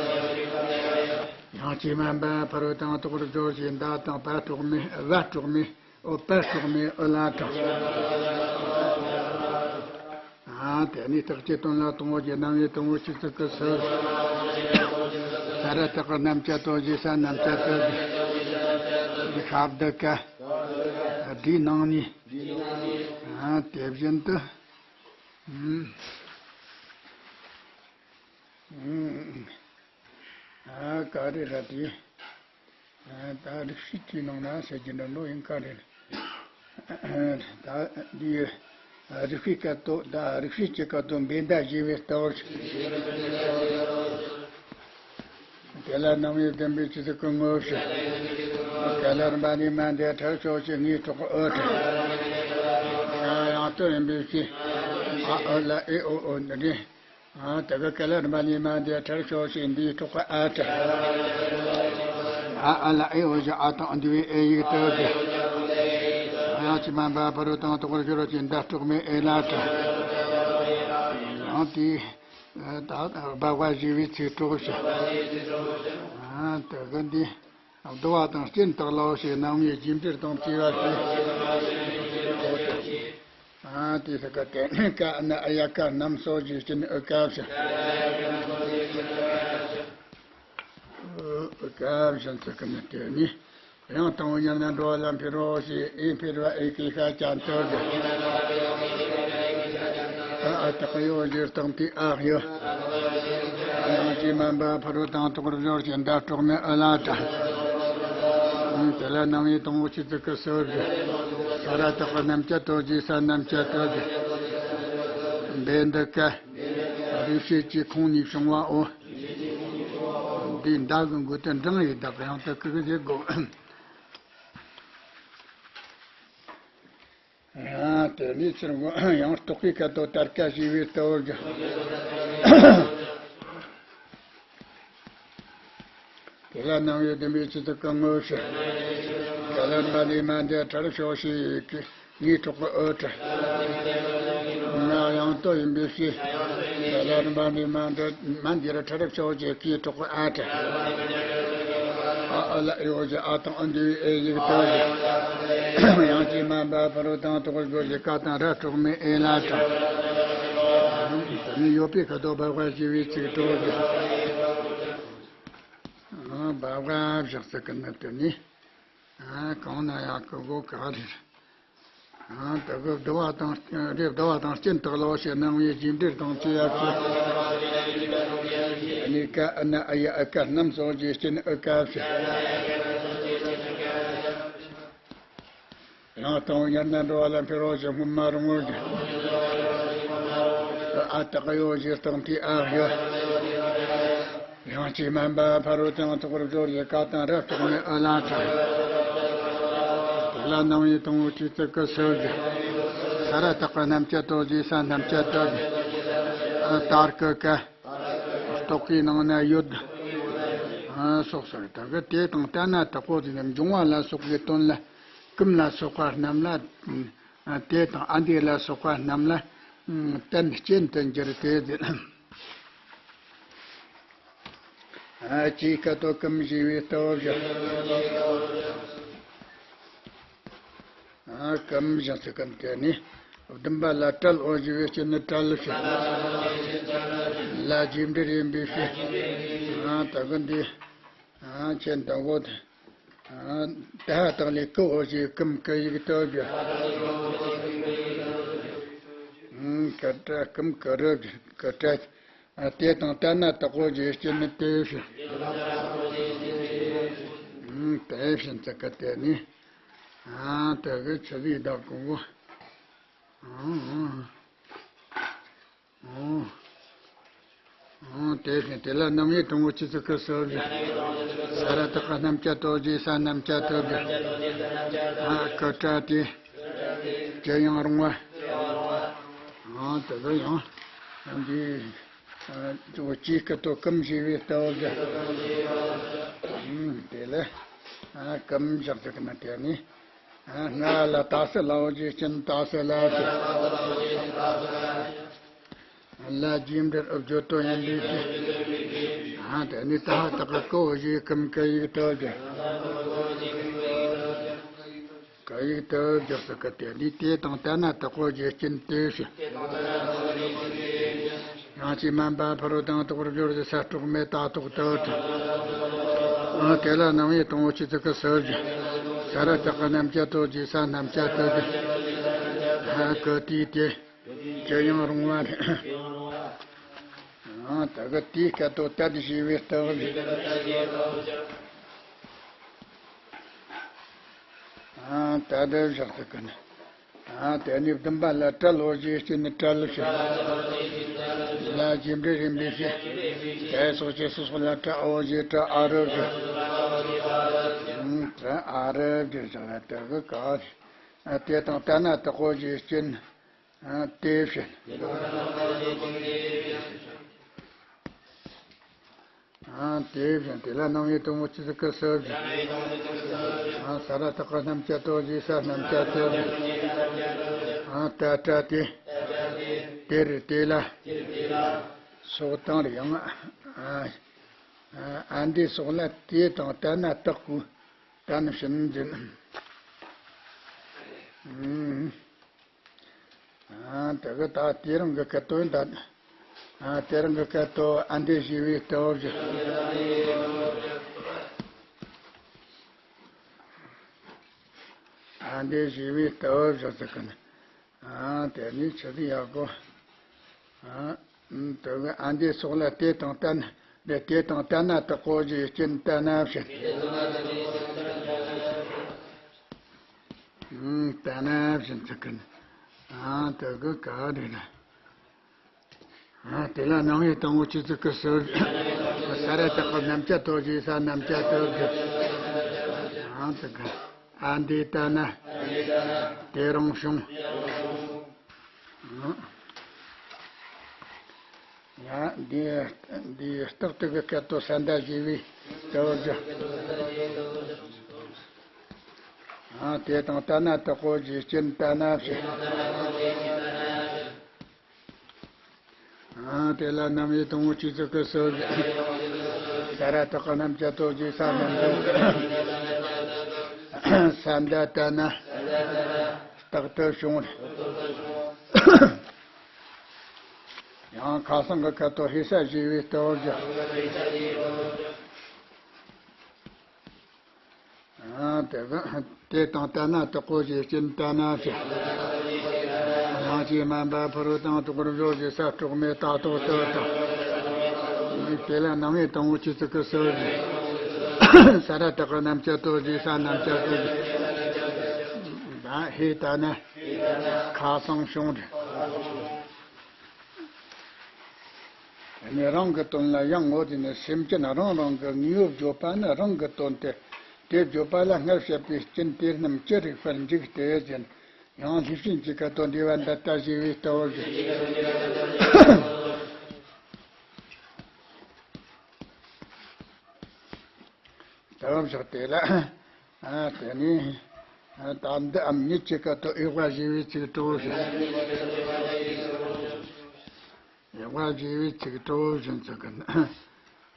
ཡང་ཅི་སྨན་པ་ཕ་རོལ་ཏུ་ཡང་དག་པར་སྦྱོར་ཞིང་མདའ་དང་བ་སྲོག་མེད་བ་སྲོག་མེད། ཨོ་པ་སྲོག་མེད་ཨུ་ལ་དང་། ཨ་དེ་ནི་རྟགས་ཀྱི་དོན་ལ་དང་པོ་གི་རྣམ་དབྱེ་དང་པོ་སྤྱི་གཙུག་གི་སོར། ས་ར་བཏགས་ཀྱི་རྣམ་བཅད་དོ་ཞེས་ས་རྣམ་བཅད་དོ་ཞེས། ཤ་བརྡ་ཀ། འདིའི་ནང་ནས། ཨ་དེ་བཞིན་དུ། ཨ་ག་རེ་ར་དེ། ད་རིགས་ཤེས་ཀྱི་ནང་ན་ཟེར་གྱི་འདྲ་འགྲོ་ཡིན་ག་རེ། ད་འདི་རིགས་ཤེས་སྐད་དོད། ད་རིགས་ཤེས་ཀྱི་སྐད་དོད་འབེན་ཟླ་ཞེས་པའི་ལྟ་བར། དེ་ལ་རྣམ་དབྱེ་བདུན་པའི་སྤྱི་གཙུག་གི་དངོས་བཤད། ག་ལ་རིམ་པ་ནས་མ་འདས་ཁྲར་ཕྱོགས་ཀྱི་ངའི་གྲོགས་ཨུ་ཏྲ། ཡང་དོན་ཡིན་པའི་ཕྱིར། ཨ་ཨུ་ལ་ཨེ་ཨོ་ཨོ་འདི་འདྲའི། ཨ་དེ་གི་ག་ལ་རིམ་པ་ནས་མ་འདས་ཁྲར་ཕྱོགས་ཀྱི་འདིའི་གྲོགས་ཨ་ཏྲ། ཨ་ཨ་ལ་ཨེ་འོ་ཞེས་ཨ་དང་འདུས་པའི་ཨེ་ཡིག་ཏུ་གི། ཡང་ཅི་སྨན་པ་ཕ་རོལ་ཏུ་ཡང་དག་པར་སྦྱོར་བ་ཅན་མདའ་སྲོག་མེད་ཨེ་ལ་ཏྲ། ཡང་དེ་ད་སྦ་བ་ཞེས་པའི་ཚིག་གྲོགས་ཤིག། ཨ་དེ་གི་འདི། བསྡུ་བ་དང་སྤྱན་དག་ལ་འོ་ཞེས་རྣམ་དབྱེ་རྒྱས་འབྲེལ་དང་བཅས་པ་བྱས། ཨ་དེ་ས་ཀ་དེ་ནས་ཀ་ཨ་ན་ཨ་ཡ་ཀ་རྣམས་སོ་བཞི་སྤྱན་ཨུ་ཀ་བཞིན། ཨུ་ཀ་བཞིན་ས་ཀ་ན་དེ་ནི། ཡང་དང་པོ་ཉིད་ནས་འགྲོ་བ་ལ་འཕེལ་བར་བྱེད། ཨེ་འཕེལ་བ་ཨེ་ཀའི་ཤ་ཅན་དུ་གི། ཨ་ཨ་ཏག་གཡོ་ཞེས་དང་དེ་ཨ་ཡོད། ཡང་ཅི་སྨན་པ་ཕ་རོལ་ཏུ་ཡང་དག་པར་སྦྱོར་ཞིང་མདའ་སྲོག་མེད་ཨུ་ལ་ཏྲ། དེ་ལ་རྣམ་དབྱེ་དང་པོ་སྤྱི་གཙུག་གི་སོར་བཞི། ས་ར་བཏགས་པའི་རྣམ་བཅད་དོ་ཞེས་ས་རྣམ་བཅད་དོ་ཞེས། འབེན་ཟླ་ཀ། རིགས་ཤེས་ཀྱི་ཁོང་ནས་བྱུང་བའོ། འདི་མདའ་གི་མགུལ་དུ་འགྲེང་ཡིག་བཏགས། ཡང་དག་གི་ཞེས་དགོས། ཨ་དེ་ནས་ཚུར་ཡང་རྟོག་གེའི་སྐད་དོད་ཏར་ཀ་ཞེས་པའི་ལྟ་བུར་གྱུར། དེ་ལ་རྣམ་དབྱེ་བདུན་པའི་སྤྱི་གཙུག་གི་དངོས་བཤད། ག་ལ་རིམ་པ་ནས་མ་འདས་ཁྲར་ཕྱོགས་ཞེས་པའི་ངའི་གྲོགས་ཨུ་ཏྲ། ང་ཡང་ལྟོ་ཡིན་པའི་ཕྱིར། ད་ལ་རིམ་པ་འདི་མ་འདི་མ་འདི་རུ་ཁྲ་རབ་ཤོག་ཅེས་ཀྱིས་གྲོགས་ཨ་ཏྲ། ཨ་ཨ་ལ་ཨེ་འོ་ཅེ་ཨ་དང་ཨ་འདི་ཨེ་ཡིག་ཏོ་ཅེ། ཡང་ཅི་མ་འབའ་ཕ་རོ་དང་དོག་སྦྱོར་གྱི་ཀ་དང་ར་གྲོགས་མེད་ཨེ་ལ་ཏྲ། དེ་ནི་ཡོད་པའི་ཁ་དོག་འབའ་ཞི་བའི་ཚིག་གྲོགས་ཀྱི། འབའ་བཞག་ཚིག་གི་ནི་དེ་ནི། གང་ན་ཡང་གི་གོ་ག་རེད། ཨ། དེ་གི་བསྡུ་བ་དང་རེ་བསྡུ་བ་དང་རྐྱེན་དག་ལ་ཞེས་སྣང་བའི་རྗེས་འབྲེལ་དང་བཅས་ཡ་ཆོས། ཨ་ནི་ཀ་ཨ་ན་ཨ་ཡ་ཨ་ཀ་རྣམས་སོགས་ཀྱི་རྐྱེན་ཨ་ཀ་ཞེས། ཡང་དང་ཡར་ན་འགྲོ་བ་ལ་འཕེལ་བ་ཞེས་སྔོན་མ་རུང་བར་གྱུར། ཨ་དག་ཡོད་ཞེས་སྟོང་ཐིག་ཨ་ཡོད། ཡང་ཅི་མ་འབའ་ཕ་རོལ་ཏུ་ཡང་དག་པར་སྦྱོར་བའི་ཀ་དང་ར་གྲོགས་མེད་ཨ་ལ་ཏྲ། དེ་ལ་སྣང་བའི་དང་པོ་ཆོས་ཚིག་གི་སུ་ཞེས། ས་ར་བཏགས་པ་རྣམ་བཅད་དོ་ཞེས་ས་རྣམ་བཅད་དོ་ཞེས། ཨ་ལྟར་གི་ཀ། རྟོག་གེའི་ནང་ན་ཡོད། ཨ་སོགས་སོ། ད་གི་དེ་དང་ལྟ་ན་དག་པོ་ཟེར་ནས་འབྱུང་བ་ལ་སོགས་པའི་དོན་ལ་ཀུན་ལ་སོགས་པ་རྣམས་ལ། དེ་དང་ཨ་འདི་ལ་སོགས་པ་རྣམས་ལ་རྟེན་རྐྱེན་དུ་འགྱུར་ཏེ། ཨ་ཅིའི་སྐད་དོ་ཀུན་ཞེས་པའི་ལྟ་བ་བཞག་ཨ་ཀུན་བཞག་ཚིག་ཀུན་དེ་ནི་བདུན་པ་ལ་བྲལ་འོ་ཞེས་པའི་རྐྱེན་ནི་བྲལ་ཞེས། ལ་རྗེས་འབྲེལ་ཡིན་པའི་ཕྱིར། ཨ་ད་གི་འདི་ཨ་ཁྱེད་ལྟ་བུ་དེ། ཨ་ད་ཧ་དག་ལས་ཀུ་འོ་ཞེས་ཀུན་ཀུ་ཡིག་ཏོ་བརྗོད། ཨུམ་ཀུ་ཏྲ་ཀུན་ཀུ་རུ་ཀུ་ཏྲ། ཨ་དེ་དང་ལྟ་ན་དག་པོ་ཞེས་སྐྱེ་ནི་དེ་བཞིན། ཨུམ་དེ་བཞིན་དུ་ཀུ་དེ་ནི། ཨ་དེ་གི་ཆུ་བཞི་དག་གོ། ཨུམ་ཨུམ། ཨོ། ཨོ། དེ་བཞིན་དེ་ལ་རྣམ་དབྱེ་དང་པོ་ཆོས་ཚིག་གི་སུ་ཞེས། ས་ར་བཏགས་པ་རྣམ་བཅད་དོ་ཞེས་ས་རྣམ་བཅད་དོ་ཞེས། ཨ་ཀུ་ཏྲ་སྟེ། ཅི་ཡང་རུང་བ། ཨོ་དེ་ལ་ཡང་། འདི། ཨ་ཅོ་ཅིའི་སྐད་དོ་ཀུན་ཞེས་པའི་ལྟ་བུ་ཞེས། ཨུམ་དེ་ལ། ཨ་ཀུན་བཞག་ཚིག་ན་དེ་ནི། ང་ལ་ཏ་སི་ལའོ་ཞེས་སྐྱེ་ནི་ཏ་སི་ལ་ཞེས། ལ་རྗེས་འབྲེལ་ཨུ་བརྗོད་དོ་ཡིན་པའི་ཕྱིར། དེ་ནི་ད་ཧ་དག་གི་ཀུ་འོ་ཞེས་ཀུན་ཀུ་ཡིག་ཏོ་ཞེས། ཀུ་ཡིག་ཏོ་ཞེས་སུ་ཀུ་དེ་ནི་དེ་དང་ལྟ་ན་དག་པོ་ཞེས་སྐྱེ་ནི་དེ་བཞིན། ཡང་ཅི་མ་འབའ་ཕ་རོལ་ཏུ་ཡང་དག་པར་སྦྱོར་ཞེས་ས་གྲོགས་མེད་ད་ཐོག་ཏུ་ཏྲ། དེ་ལ་རྣམ་དབྱེ་དང་པོ་ཆོས་ཚིག་གི་སུ་ཞེས། ས་ར་བཏགས་པ་རྣམ་བཅད་དོ་ཞེས་ས་རྣམ་བཅད་དོ་ཞེས། ཀུ་ཏྲ་སྟེ། ཅི་ཡང་རུང་བ་རེད། ད་གི་དེའི་སྐད་དོ་ཏ་ཞེས་པའི་ལྟ་བུ་རེད། ཏ་དེ་བཞག་ཚིག་ཀུན། ཨ་དེ་ནི་བདུན་པ་ལ་བྲལ་འོ་ཞེས་སྐྱེ་ནི་བྲལ་ཞེས། ལ་རྗེས་འབྲེལ་ཡིན་པའི་ཕྱིར། དེ་སོགས་ཀྱི་སོགས་ལ་ཏྲ་འོ་ཞེས་ཏྲ་ཨ་རུ་ཞེས། ཨུམ་ཏྲ་ཨ་རུ་ཞེས་བྱ་བ་དེ་གི་ག་རེ། ཨ་དེ་དང་ལྟ་ན་དག་པོ་ཞེས་སྐྱེ་ནི། ཨ་དེ་བཞིན། ཨ་དེ་བཞིན་དེ་ལ་རྣམ་དབྱེ་དང་པོ་ཆོས་ཚིག་གི་སུ་ཞེས། ཨ་ས་ར་བཏགས་པ་རྣམ་བཅད་དོ་ཞེས་ས་རྣམ་བཅད་དོ་ཞེས། ཨ་ཏ་ཏྲ་སྟེ། དེ་རུ་དེ་ལ། སོགས་དང་རེ་ཡང་། ཨ་ཨ་འདི་སོགས་ལ་དེ་དང་ལྟ་ན་དག་གོ་ད་ནི་བྱིན་འཛིན། ཨུམ། ཨ་དེ་གི་ད་དེ་རང་གི་སྐད་དོ་ཡིན་ད། ཨ་དེ་རང་གི་སྐད་དོ་ཨ་འདི་ཞེས་པའི་ལྟ་བུ་བཞག་ཨ་འདི་ཞེས་པའི་ལྟ་བུ་བཞག་ཚིག་ཀུན། ཨ་དེ་ནི་ཆུ་ཚིག་ཡག་པོ། ཨ་དེ་གི་ཨ་འདི་སོགས་ལ་དེ་དང་ལྟ་ན་དེ་དེ་དང་ལྟ་ན་དག་པོ་ཞེས་སྐྱེ་ནི་ལྟ་ན་བཞིན། ཨུམ་ལྟ་ན་བཞིན་ཚིག་ཀུན། ཨ་དེ་གི་ག་རེ་རེད། ཨ་དེ་ལ་རྣམ་དབྱེ་དང་པོ་ཆོས་ཚིག་གི་སུ་ཞེས། ས་ར་བཏགས་པ་རྣམ་བཅད་དོ་ཞེས་ས་རྣམ་བཅད་དོ་ཞེས། ཨ་དེ་གི་ཨ་འདི་ལྟ་ན། དེ་རང་བྱུང་། ཡང་འདི་འདི་རྟགས་དེ་གི་སྐད་དོ་ས་མཐའ་ཞེས་པའི་ལྟ་བུ་བཞག་ཨ་དེ་དང་ལྟ་ན་དག་པོ་ཞེས་སྐྱེ་ནི་ལྟ་ན་བྱེད། དེ་ལ་རྣམ་དབྱེ་དང་པོ་བཅུ་ཚིག་གི་སྲོལ་ཞིག་ས་ར་བཏགས་རྣམ་བཅད་དོ་ཞེས་ས་རྣམ་བཅད། ས་མདའ་བཏགས་ན་རྟག་ཏུ་བྱུང་། ཡང་ཁ་སང་གི་ཁ་ཐོག་ཧེ་ས་ཞེས་པའི་སྟོབས་ཀྱིས། ཨ། དེ་གི་དེ་དང་ལྟ་ན་དག་གོ་ཞེས་སྐྱོན་ལྟ་ན་ཞེས། ཡང་ཅིག་མ་འབབ་ཕ་རོལ་ཏུ་དོག་པར་སྦྱོར་ཞེས་ས་དྲུག་མའི་རྟགས་ཐོག་ཏུ་དང་། དེ་ལ་རྣམ་དབྱེ་དང་པོ་བཅུ་ཚིག་གི་སྲོལ་ཞིག་ས་ར་བཏགས་རྣམ་བཅད་དོ་ཞེས་ས་རྣམ་བཅད་དོ་ཞེས། ད་ཧེ་ལྟ་ན་ཁ་སང་བྱུང་རེད། དེ་ནས་རང་གི་དོན་ལ་ཡང་ངོ་། དེ་ནས་སེམས་ཅན་རང་རང་གི་དངོས་པོ་བརྗོད་པ་ནི་རང་གི་དོན་ཏེ། དེ་བརྗོད་པ་ལ་སྔར་བཤད་པའི་རྐྱེན་དེ་རྣམས་ཅི་རིགས་པར་འཇུག་སྟེ་ཟེར། ཡང་ལྷས་བྱིན་གྱི་ཁ་ཐོག་འགྲེལ་པ་འདི་ལྟར་ཞེས་པའི་སྟོབས་ཀྱིས། སྟོབས་བཞག་དེ་ལ། ཨ། དེ་ནས། ཨ། ད་འདི་འམ་ཉིད་ཀྱི་སྐབས་སུ་དབྱེ་བ་ཞེས་པའི་ཚིག་གྲོགས་བཞིན། དབྱེ་བ་ཞེས་པའི་ཚིག་གྲོགས་བཞིན་ཚིག་གི།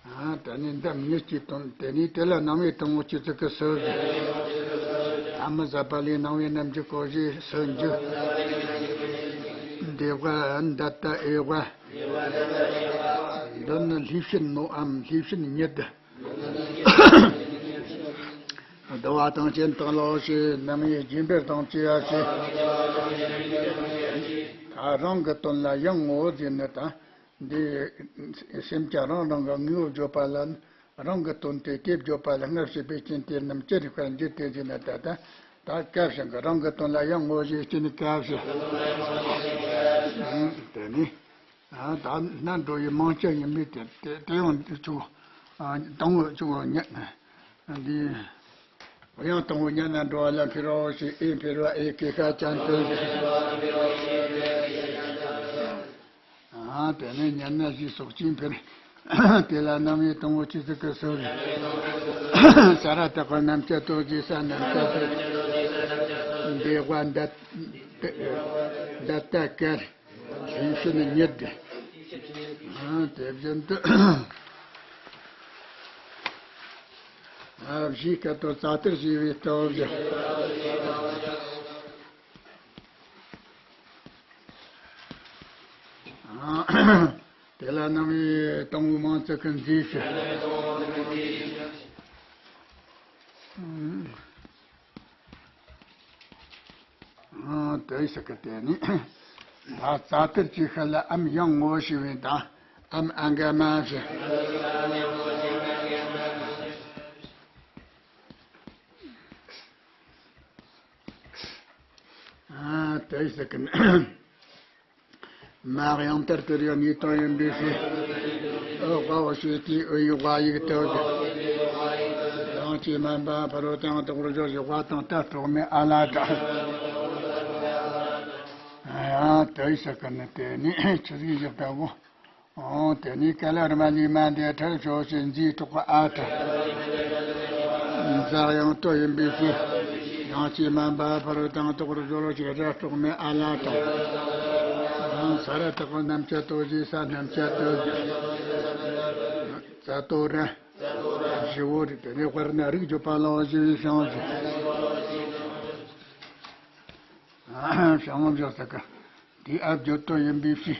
ཨ། དེ་ནས་འདི་འམ་ཉིད་ཀྱི་དོན། དེ་ནས་དེ་ལ་རྣམ་དབྱེ་དང་པོ་བཅུ་ཚིག་གི་སྲོལ་ཞིག་ཨ་མི་ཟ་པ་ལས་རྣམ་དབྱེ་རྣམ་འགྱུར་གོ་བཞིའི་སྲོལ་འཇུག་འདི་དབྱེ་བ་འདི་ལྟ་དབྱེ་བ། འདི་ནི་ལྷས་བྱིན་ནོའམ་ལྷས་བྱིན་ཉིད། བསྡུ་བ་དང་རྐྱེན་དང་ལོག་ཅེས། རྣམ་དབྱེ་རྒྱས་འབེབས་དང་བཅས་པ་ཞེས། ད་རང་གི་དོན་ལ་ཡང་ངོ་བོ་ཟེར་ནི་དང་། འདི་སེམས་ཅན་རང་རང་གི་དངོས་པོ་བརྗོད་པ་ལ་རང་གི་དོན་ཏེ། དེ་བརྗོད་པ་ལ་སྔར་བཤད་པའི་རྐྱེན་དེ་རྣམས་ཅི་རིགས་པར་འཇུག་སྟེ་ཟེར་ནི་ད་ལྟ་ད་སྐབས་ཤིག་གི་རང་གི་དོན་ལ་ཡང་ངོ་བོ་ཞེས་སྐྱེ་ནི་སྐབས་ཤིག་དེ་ནི། ཨ། ད་ནི་འགྲོ་བའི་མིང་ཅན་ཡིན་པས་དེ་དེ་དེ་ཡང་ཆུ། ཨ། དང་པོ་ཆུ་ཉིད་འདི། ཡང་དང་པོ་ཉིད་ན་འགྲོ་བ་ལ་འཁོར་བའོ་ཞེས། ཨེ་འཁོར་བ་ཨེ་སྐྱེ་ཤ་ཅན་དུ། ཨ། དེ་ནས་ཉིད་ན་ཞེས་སོགས་ཀྱིས་འཁོར། དེ་ལ་རྣམ་དབྱེ་དང་པོ་བཅུ་ཚིག་གི་སྲོལ། ས་ར་བཏགས་རྣམ་བཅད་དོ་ཞེས་ས་རྣམ་བཅད་དོ། འདི་དབྱེ་བ་འདི་ལྟ་བཀལ། ལྷས་བྱིན་ཉིད། ཨ། དེ་བཞིན་དུ། ཨ། བཞིའི་སྐབས་དུ་རྩ་བཏགས་ཞེས་པའི་སྟོབས་ཀྱིས། ཨ། དེ་ལ་རྣམ་དབྱེ་དང་པོའི་མིང་ཚིག་གི་མཛོད་ཞིག་ཨ། དེ་ཟེར་གི་དེ་ནི། ད་རྩ་བཏགས་ཀྱི་ཤ་ལ་འམ་ཡང་ངོ་བོ་ཞེས་པའི་དང་། འམ་ཨ་འག་མ་ཞེས། ཨ། དེ་ཟེར་གི་ནི། མ་ཡང་དེར་དེར་ཡང་གཉིས་དང་ཡིན་པའི་ཕྱིར། ཨོ། དབའོ་ཞེས་དེའི་ཨོ་ཡི་དབའ་ཡིག་ཏུ་ཡང་ཅིག་མ་འབབ་ཕ་རོལ་ཏུ་དོག་པར་སྦྱོར་ཞེས། དབའ་དང་ཏ་གྲོགས་མེད་ཨ་ལ་དང་། ཡང་དེ་ཟེར་གི་ནི་དེ་ནི་ཆི་ཟིག་ཡིག་ལྟ་བུ། ཨོ། དེ་ནས་ཀ་ལ་རི་མ་ལི་མ་འདི་ཕྲལ་ཕྱོགས་ཀྱི་མཛོད་གྲོགས་ཨ་ཕྲལ། འཛག་ཡང་ཏོ་ཡིན་པའི་ཕྱིར། ཡང་ཅིག་མ་འབབ་ཕ་རོལ་ཏུ་དོག་པར་སྦྱོར་ཞེས་ར་གྲོགས་མེད་ཨ་ལ་དང་། ཡང་ས་ར་བཏགས་རྣམ་བཅད་དོ་ཞེས་ས་རྣམ་བཅད་དོ། ཙ་ཏོ་ར། བཞི་བོ་རེད། དེ་ནས་དཔེར་ན་རིགས་བརྗོད་པ་ལ་འོ་ཞེས་པའི་བྱང་ཞིང་། བྱང་བཞག་ས་ཀ་དེ་ཨ་བརྗོད་དོ་ཡིན་པའི་ཕྱིར།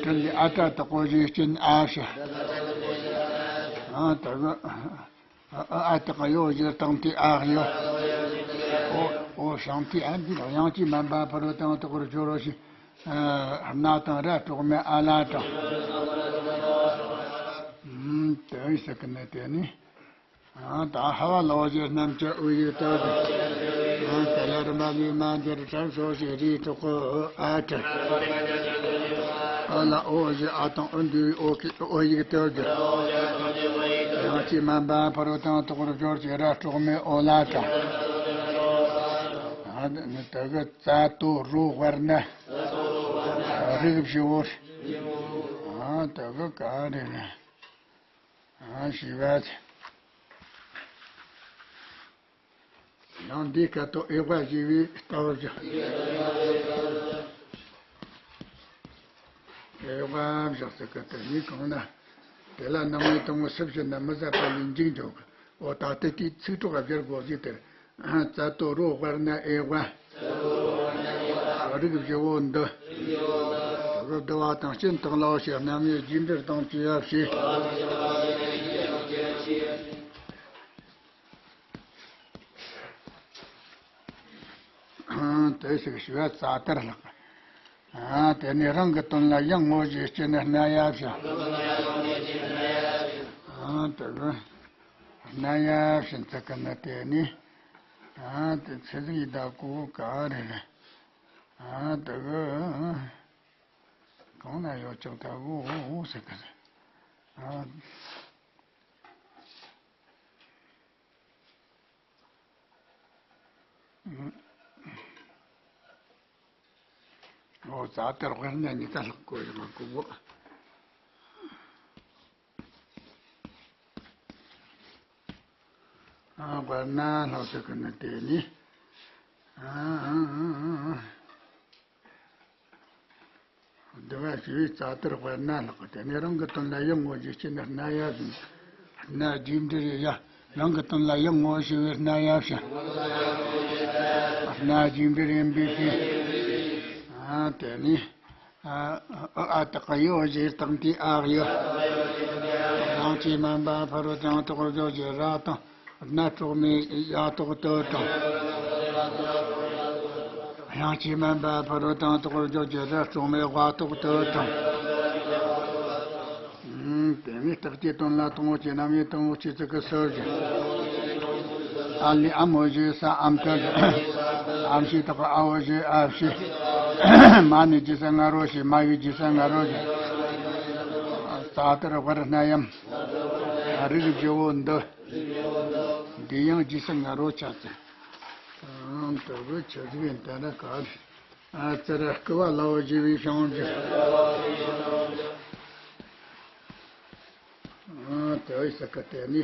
ཕྲལ་ལས་ཨ་ཏྲ་དག་གོ་ཞེས་སྐྱོན་ཨ་ཞེས། ཨ། ད་གི་ཨ་ཨ་དག་ཡོ་ཞེས་བཏང་སྟེ་ཨ་ཡོ། ཨོ་ཨོ་བྱང་སྟེ་ཨ་འདི་ལ་ཡང་ཅིག་མ་འབབ་ཕ་རོལ་ཏུ་དོག་པར་སྦྱོར་རོ་ཞེས། ཨ། ར་གྲོགས་མེད་ཨ་ལ་དང་། ཨུམ། དེ་ཟེར་གི་ནི་དེ་ནི། ཨ། ད་ཧ་བ་ལ་འོ་ཞེས་རྣམ་བཅད་ཨུ་ཡིག་ཏུ། ཨ། ད་ལ་རི་མ་ལི་མ་འདིར་ཕྲལ་ཕྱོགས་ཀྱི་རིགས་གྲོགས་ཨ་ཕྲལ། ཨ་ལ་འོ་ཞེས་ཨ་དང་ཨུ་འདུས་པའི་ཨོ་ཀི་ཨོ་ཡིག་ཏུ་གྱུར། ཡང་ཅིག་མ་འབབ་ཕ་རོལ་ཏུ་དོག་པར་སྦྱོར་ཞེས་ར་གྲོགས་མེད་ཨོ་ལ་དང་། ཨ། དེ་གི་ཙ་ཏོ་རོ་དཔེར་ན། རིགས་བཞི་བོ། ཨ། དེ་གི་ག་རེ་ན། ཨ། ཞེས་པ། ཡང་འདིའི་སྐབས་དུ་དབྱེ་བ་ཞེས་པའི་ལྟ་བུ་བཞག་ཨེ་ཝ་བཞག་ཟེར་གི་དེ་ནི་གང་ན། དེ་ལ་སྣང་བའི་དང་པོ་སུ་བྱེད་ན་མི་ཟད་པ་ལས་འཇིག་འགྲོ་གི། འོ་ད་ལྟ་དེའི་ཚིག་གྲོགས་སྦྱར་དགོས་ཟིག་དེར། རྩ་ཏོ་རོ་དབར་ན་ཨེ་ཝ། རིགས་བཞི་བོ་འདི། དེ་གི་བསྡུ་བ་དང་རྐྱེན་དག་ལའོ་ཞེས་རྣམ་དབྱེ་རྒྱས་འགྲེལ་དང་བཅས་པ་བྱས། དེ་ཞིག་ཞུ་བ་རྩ་ལྟར་ལྷག་ཨ་དེ་ནས་རང་གི་དོན་ལ་ཡང་དངོས་གཞིའི་རྐྱེན་ནི་སྣ་ཡ་བཞིན། ཨ་དེ་གི་སྣ་ཡ་བཞིན་ཚིག་གི་ནི་དེ་ནི། ཨ་དེ་ཚེ་ཟིག་ཡི་ཟླ་གོ་ག་རེ་རེད། ཨ་དེ་གི་གང་ན་ཡོད་ཅོག་ད་གོ་ཟེར་གི་རེད། ཨ། འོ་རྩ་དེར་དབེར་ན་གཉིས་ཀ་ལྷག་དགོས་ཡོང་གི་གོ། ཨ་དབེར་ན་ལྷག་ཟེར་གི་ནི་དེ་ནི། ཨ་ཨ་ཨ་ཨ། བསྡུ་བ་ཞེས་པའི་རྩ་དེར་དབེར་ན་ལྷག་གི་དེ་ནས་རང་གི་དོན་ལ་ཡང་དངོས་གཞིའི་རྐྱེན་ནི་སྣ་ཡ་བཞིན། སྣ་རྒྱས་འགྲེལ་ཡ། རང་གི་དོན་ལ་ཡང་དངོས་ཞེས་པའི་སྣ་ཡ་བཞིན། སྣ་རྒྱས་འགྲེལ་ཡིན་པའི་ཕྱིར། ཨ་དེ་ནས། ཨ་ཨ་དག་གི་ཡོ་ཞེས་བཏང་དུས་ཨ་ཡོ། དབྱངས་ཀྱིས་དམན་པ་ཕ་རོལ་ཏུ་ཡང་དག་པར་བརྗོད་ཀྱི་ར་དང་། སྣ་གྲོགས་མེད་ཡ་ཐོག་ཏུ་དྲངས། དབྱངས་ཀྱིས་དམན་པ་ཕ་རོལ་ཏུ་ཡང་དག་པར་བརྗོད་ཀྱི་ར་གྲོགས་མེད་ཝ་ཐོག་ཏུ་དྲངས། ཨུམ། དེ་ནས་རྟགས་ཀྱི་དོན་ལ་དང་པོ་ཆོས་རྣམ་དབྱེ་དང་པོ་ཆོས་ཚིག་གི་སོར་བཞི། ཨ་ལས་ཨམ་འོ་ཞེས་ས་ཨམ་ཏུ་བཞི། ཨམ་ཞེས་དག་གི་ཨ་འོ་ཞེས་ཨ་བཞི། མ་ནས་རྗེས་སུ་ང་རོ་ཞེས་མ་ཡུ་རྗེས་སུ་ང་རོ་བཞི། རྩ་དེར་དབེར་ན་ཡང་། རིགས་བཞི་བོ་འདི། འདི་ཡང་རྗེས་སུ་ང་རོ་ཆ་ཚེ། ཨང་དུ་བུ་ཆ་ཚིག་ཡིན་ད་ན་ག་རེ། ཨ་ཙི་ར་སྐུ་བ་ལ་འོ་ཞེས་པའི་བྱང་རྒྱུ། ཨ་དེ་བས་ས་ཀ་དེ་ནི།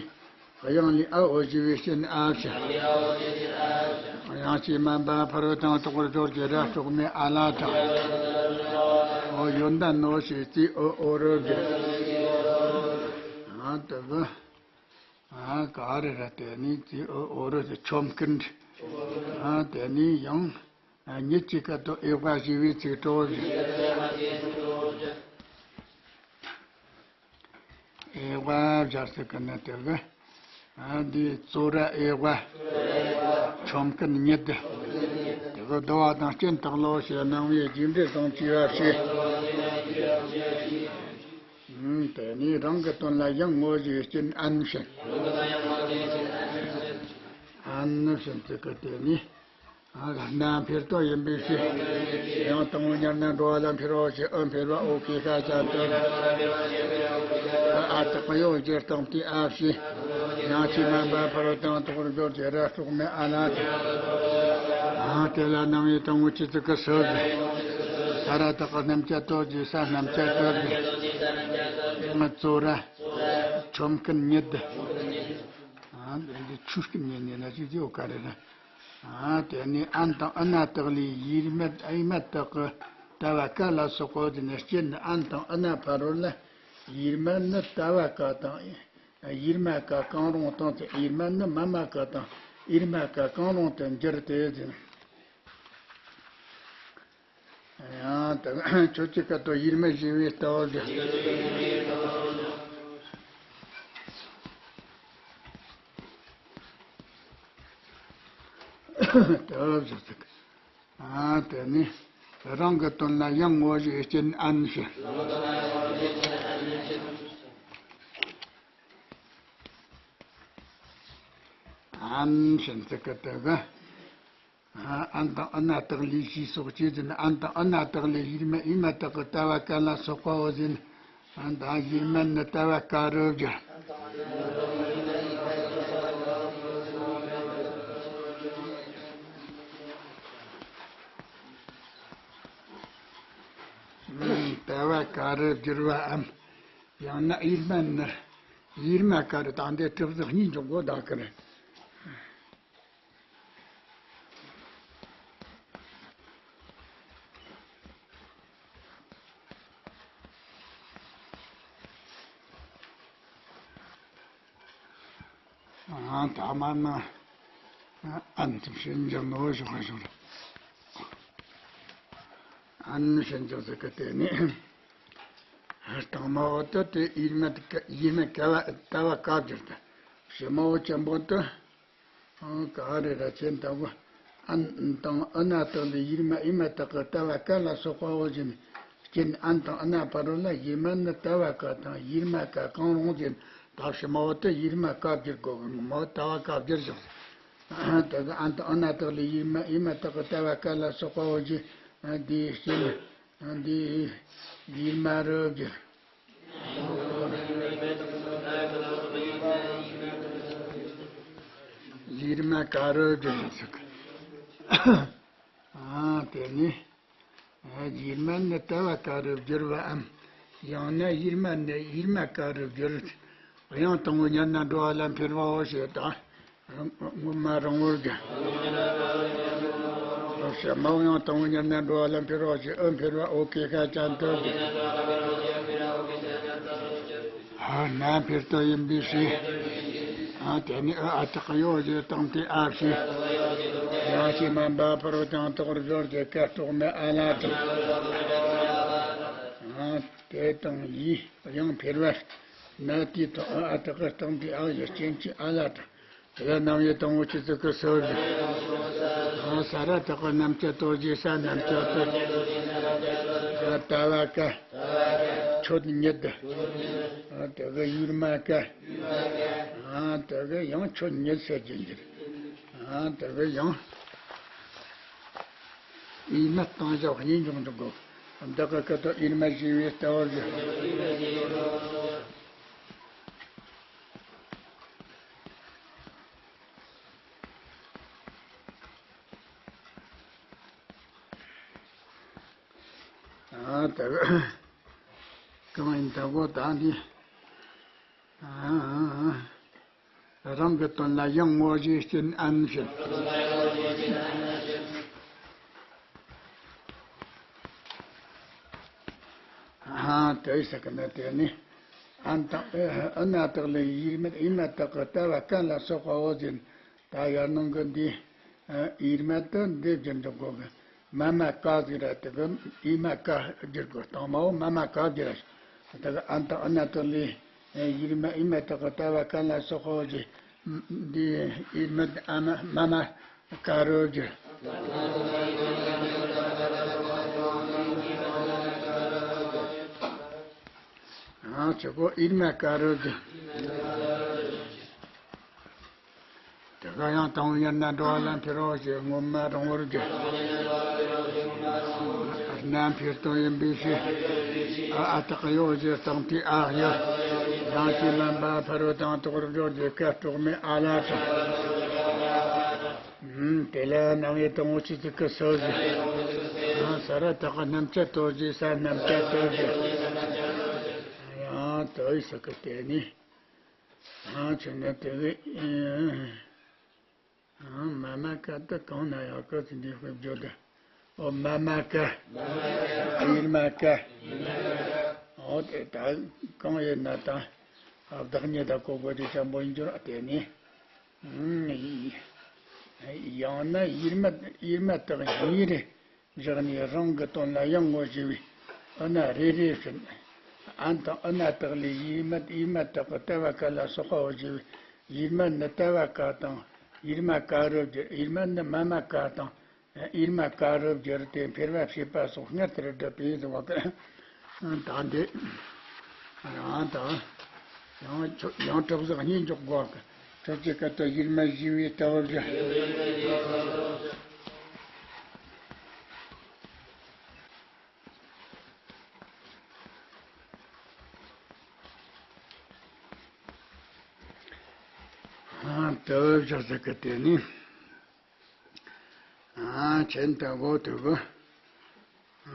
དབྱངས་ལས་ཨ་འོ་ཞེས་པའི་ཕྱིར་ཨ་བྱ། དབྱངས་ཀྱིས་དམན་པ་ཕ་རོལ་ཏུ་ཡང་དག་པར་སྦྱོར་གྱི་ར་གྲོགས་མེད་ཨ་ལ་དྲངས། འོ་ཡོན་ཏན་ནོ་ཞེས་ཙི་འོ་འོ་རུ་བསྒྱུར། ཨ་དེ་བུ། ཨ་ག་རེ་ར་དེ་ནི་ཙི་འོ་འོ་རུ་ཆོམ་ཀུན། ཨ་དེ་ནི་ཡང་། ཨ་ཉིད་ཀྱི་སྐད་དུ་ཨེ་ཝ་ཞེས་པའི་ཚིག་གྲོགས་བཞི། ཨེ་ཝ་བཞག་ཟེར་གི་ནི་དེ་གི། ཨ་འདི་ཙོ་ར་ཨེ་ཝ། ཆོམ་ཀུན་ཉིད། དེ་གི་བསྡུ་བ་དང་རྐྱེན་དག་ལའོ་ཞེས་རྣམ་དབྱེ་རྒྱས་འགྲེལ་དང་བཅས་པ་བྱས། ཨུམ། དེ་ནས་རང་གི་དོན་ལ་ཡང་དངོས་གཞིའི་རྐྱེན་ཨན་བྱིན། ཨན་བྱིན་ཚིག་གི་དེ་ནས། ཨ་རྣ་འཕེལ་དོ་ཡིན་པའི་ཕྱིར། ཡང་དང་པོ་ཉར་ན་འགྲོ་བ་ལ་འཕེལ་བའོ་ཞེས་ཨུ་འཕེལ་བ་ཨོ་ཁེ་ཤ་ཅན་དུ། ཨ་དག་གི་ཡོ་ཞེས་བཏང་དུས་ཨ་བྱས། དབྱངས་ཀྱིས་དམན་པ་ཕ་རོལ་ཏུ་ཡང་དག་པར་སྦྱོར་གྱི་ར་གྲོགས་མེད་ཨ་ལ་དྲངས། ཨ་དེ་ལ་རྣམ་དབྱེ་དང་པོ་ཆོས་ཚིག་གི་སོར་བཞི། ས་ར་བཏགས་རྣམ་བཅད་དོ་ཞེས་ས་རྣམ་བཅད་དོ་བཞི། ཙོ་ར། ཆོམ་ཀུན་ཉིད། ཨ་འདི་ཆུ་སྐྱིན་ཉེ་ཉེ་ན་ཅི་ཅི་ཡོད་ག་རེ་ན། ཨ་དེ་ནི་ཨན་དང་ཨ་ན་དག་ལས་ཡིར་མ་ཨི་མ་དག་གི་ཏ་བ་ཀ་ལ་སོགས་པ་དེ་ནི་སྐྱེ་ནི་ཨན་དང་ཨ་ན་ཕ་རོལ་ལ་ཡིར་མ་ནི་ཏ་བ་ཀ་དང་ཡིར་མ་ཀ་གང་རུང་དང་ཚེ་ཡིར་མ་ནི་མ་མ་ཀ་དང་ཡིར་མ་ཀ་གང་རུང་དུ་འགྱུར་ཏེ་ཟིན། ཡང་དག་ཆོས་ཀྱི་སྐད་དུ་ཡིར་མ་ཞེས་པའི་ལྟ་བ་བཞག་ལྟ་བ་བཞག་ཚིག་ཨ་དེ་ནི་རང་གི་དོན་ལ་ཡང་དངོས་གཞིའི་རྐྱེན་ཨན་བྱིན། ཨན་བྱིན་ཚིག་གི་དེ་གི། ཨན་དང་ཨ་ན་དག་ལས་ཞེས་སོགས་ཀྱིས་ཟིན། ཨན་དང་ཨ་ན་དག་ལས་ཡིར་མ་ཨི་མ་དག་གི་ཏ་བ་ཀ་ལ་སོགས་པའོ་ཟིན། ཨན་དང་ཡིར་མ་ནི་ཏ་བ་ཀ་རུ་བསྒྱུར། ཏ་བ་ཀ་རུ་བསྒྱུར་བའམ། ཡང་ན་ཡིར་མ་ནི། ཡིར་མ་ཀ་རུ་དང་དེ་གྲུབ་ཚུལ་གཉིས་འཇོག་དགོས་ད་གི་རེད། ཨ་ད་མ་ན་ཨན་ཤན་ཅང་ནོ་ཞོག་ཞོག་ཨན་ཤན་ཅང་ཟེར་གི་དེ་ནི། དང་མ་བོ་དུ་དེ་ཡིར་མ་ཡིར་མ་ཀ་བ་ཏ་བ་ཀ་བསྒྱུར་ཏེ། ཞི་མ་བོ་ཅན་པོ་དུ། ཨང་ག་རེ་ར་ཅན་དང་པོ། ཨན་དང་ཨ་ན་དག་ལས་ཡིར་མ་ཨི་མ་དག་གི་ཏ་བ་ཀ་ལ་སོགས་པ་བོ་བཞིན། རྐྱེན་ཨན་དང་ཨ་ན་བར་རོ་ལ་ཡིར་མ་ནི་ཏ་བ་ཀ་དང་ཡིར་མ་ཀ་གང་རུང་བཞིན། ད་ཞི་མ་བོ་དུ་ཡིར་མ་ཀ་བསྒྱུར་དགོས་གི། ངོ་མ་བོ་ཏ་བ་ཀ་བསྒྱུར་ཞིང་། དེ་གི་ཨན་དང་ཨ་ན་དག་ལས་ཡིར་མ་ཨི་མ་དག་གི་ཏ་བ་ཀ་ལ་སོགས་པ་བོ་བཞིན། འདིའི་རྐྱེན། འདིའི་ཡིར་མ་རུ་བསྒྱུར། ཡིར་མ་ཀ་རུ་བསྒྱུར་ཟེར་གི། ཨ་དེ་ནི། ཡིར་མ་ནི་ཏ་བ་ཀ་རུ་བསྒྱུར་བའམ། ཡང་ན་ཡིར་མ་ནི་ཡིར་མ་ཀ་རུ་བསྒྱུར། དབྱངས་དང་པོ་ཉར་ན་འགྲོ་བ་ལ་འཕེལ་བའོ་ཞེས་དང་། སྔོན་མ་རང་བོར་གྱི། ཞི་མ་བོ་དབྱངས་དང་པོ་ཉར་ན་འགྲོ་བ་ལ་འཕེལ་བའོ་ཞེས་ཨུ་འཕེལ་བ་ཨོ་ཀེ་ཁ་ཅན་དུ་གྱི། ཨ་ན་འཕེལ་དོ་ཡིན་པའི་ཕྱིར། ཨ་དེ་ནི་ཨུ་ཨ་དག་ཡོ་ཞེས་དང་དེ་ཨ་ཕྱིར། ཡང་ཞི་མ་འབའ་ཕ་རོལ་ཏུ་ཡང་དག་པར་སྦྱོར་གྱི་ཀ་དཀྲོག་མའི་ཨ་ལ་དང་། ཨ་དེ་དང་ཡི་ཡང་འཕེལ་བ། ན་དེ་དང་ཨུ་ཨ་དག་གི་སྟེང་དེ་ཨ་ཡི་སྐྱེ་མཆེད་ཨ་ལ་དང་། དེ་ལ་རྣམ་དབྱེ་དང་པོ་ཆོས་ཚིག་གི་སོ་བཞི། ས་ར་བཏགས་པ་རྣམ་བཅད་གཏོར་བྱེད་ས་རྣམ་བཅད་གཏོར། ཏ་བ་ཀ། ཆོས་ཉིད། དེ་གི་ཡིར་མ་ཀ། དེ་གི་ཡང་ཆོས་ཉིད་ཟེར་གྱི་འགྱུར། དེ་གི་ཡང་ཡིར་མ་བཏང་བྱ་གཉིས་འབྱུང་དུ་དགོས། བདག་གི་སྐད་དུ་ཡིར་མ་ཞེས་པའི་ལྟ་བ་བཞི། ཨ་ད་གང་ཡིན་ད་གོ་ད་འདི། ཨ་རང་གི་དོན་ལ་ཡང་ངོ་བཞེས་རྐྱེན་ཨན་བཞིན། ཨ་དེ་ཟེར་གི་ན་དེ་ནི། ཨན་དང་ཨ་ན་དག་ལས་ཡིར་མ་ཨི་མ་དག་གི་ཏ་བ་ཀ་ལ་སོགས་པ་བོ་བཞིན། ད་ཡར་ནང་གི་འདི། ཡིར་མ་དུ་འདི་བསྒྱུར་འཇུག་གོ་གི། མ་མ་ཀ་ཟེར་ར་དེ་གི་ཡིར་མ་ཀ་བསྒྱུར་དགོས། དང་མ་བོ་མ་མ་ཀ་བསྒྱུར་ར། དེ་གི་ཨན་དང་ཨ་ན་དག་ལས་ཡིར་མ་ཨི་མ་དག་གི་ཏ་བ་ཀ་ལ་སོགས་པ་བོ་བཞིན། འདི་ཡིར་མ་ཨ་མ་མ་མ་ཀ་རུ་བསྒྱུར། ཨ་ཆོས་པོ་ཡིར་མ་ཀ་རུ་བསྒྱུར། དེ་ག་ཡང་དང་པོ་ཉར་ན་འགྲོ་བ་ལ་འཕེལ་བའོ་ཞེས་སྔོན་མ་རང་བོར་གྱི། ན་འཕེལ་དོ་ཡིན་པའི་ཕྱིར། ཨ་ཨ་དག་ཡོ་ཞེས་དང་དེ་ཨ་ཡོ། ཡང་ཞི་མ་འབའ་ཕ་རོལ་ཏུ་ཡང་དག་པར་སྦྱོར་གྱི་ཀ་དཀྲོག་མའི་ཨ་ལ་དང་། དེ་ལ་རྣམ་དབྱེ་དང་པོ་ཆོས་ཚིག་གི་སོ་བཞི། ས་ར་བཏགས་པ་རྣམ་བཅད་གཏོར་བྱེད་ས་རྣམ་བཅད་གཏོར་བྱེད། ཡང་དོ་ཡི་སོགས་ཀྱི་དེ་ནི། ཨ་ཆོས་ནི་དེ་གི་ཨ་མ་མ་ཀ་དུ་གང་ན་ཡང་ཀ་ཚིག་འདི་དཔེ་བརྗོད་དུ། ཨོ་མ་མ་ཀ། ཡིར་མ་ཀ། ཨོ་དེ་ད་གང་ཡིན་ན་ད་བདག་ཉིད་ད་གོ་དགོས་དེ་ཅན་པོ་ཡིན་འགྱུར་དེ་ནི། ཡང་ན་ཡིར་མ་ཡིར་མ་དག་གཉིས་རེ། བཞག་ནས་རང་གི་དོན་ལ་ཡང་ངོ་ཞེས་པའི་ཨ་ན་རེ་རེ་བཞིན། ཨན་དང་ཨ་ན་དག་ལས་ཡིར་མ་ཡིར་མ་དག་གི་ཏ་བ་ཀ་ལ་སོགས་པའོ་ཞེས་པའི་ཡིར་མ་ནི་ཏ་བ་ཀ་དང་ཡིར་མ་ཀ་རུ་བསྒྱུར། ཡིར་མ་ནི་མ་མ་ཀ་དང་ཡིར་མ་ཀ་རུ་བསྒྱུར་ཏེ་འཕེལ་བ་བྱེད་པ་སོགས་སྔར་ལྟར་བསྒྲུབས་པས་བཟུང་བ་ཀ། ད་འདི། ཡང་དང་། ཡང་ཆོ་ཡང་གྲུབ་གཟག་གཉིས་འཇོག་དགོས་ཀ། ཁྱོད་ཀྱི་སྐད་དུ་ཡིར་མ་ཞེས་པའི་ལྟ་བ་བཞི། ཨ་ལྟ་བ་བཞི་ཟེར་གི་དེ་ནི། ཨ་ཆེན་དུ་གོ་དུ་གོ། ཨ་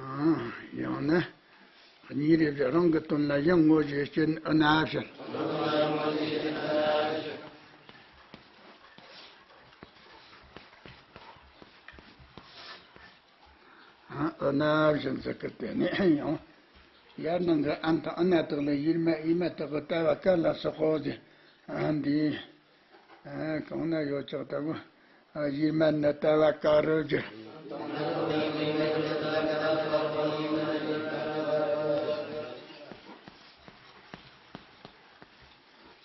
ཡང་ན། གཉིས་རེ་བཞི་རང་གི་དོན་ལ་ཡང་ངོ་ཞེས་རྐྱེན་ཨ་ན་བཞིན། ཨ་ཨ་ན་བཞིན་ཟེར་གི་དེ་ནི་ཡང་། ཡར་ནང་གི་ཨན་དང་ཨ་ན་དག་ལས་ཡིར་མ་ཡིར་མ་དག་གི་ཏ་བ་ཀ་ལ་སོགས་པའོ་ཞེས། ཨ་འདི། ཨ། གང་ན་ཡོད་ཅག་ལྟ་བུ། ཨ། གཞུག་མ་ནི་ལྟ་བ་དཀར་རོ་གྱི།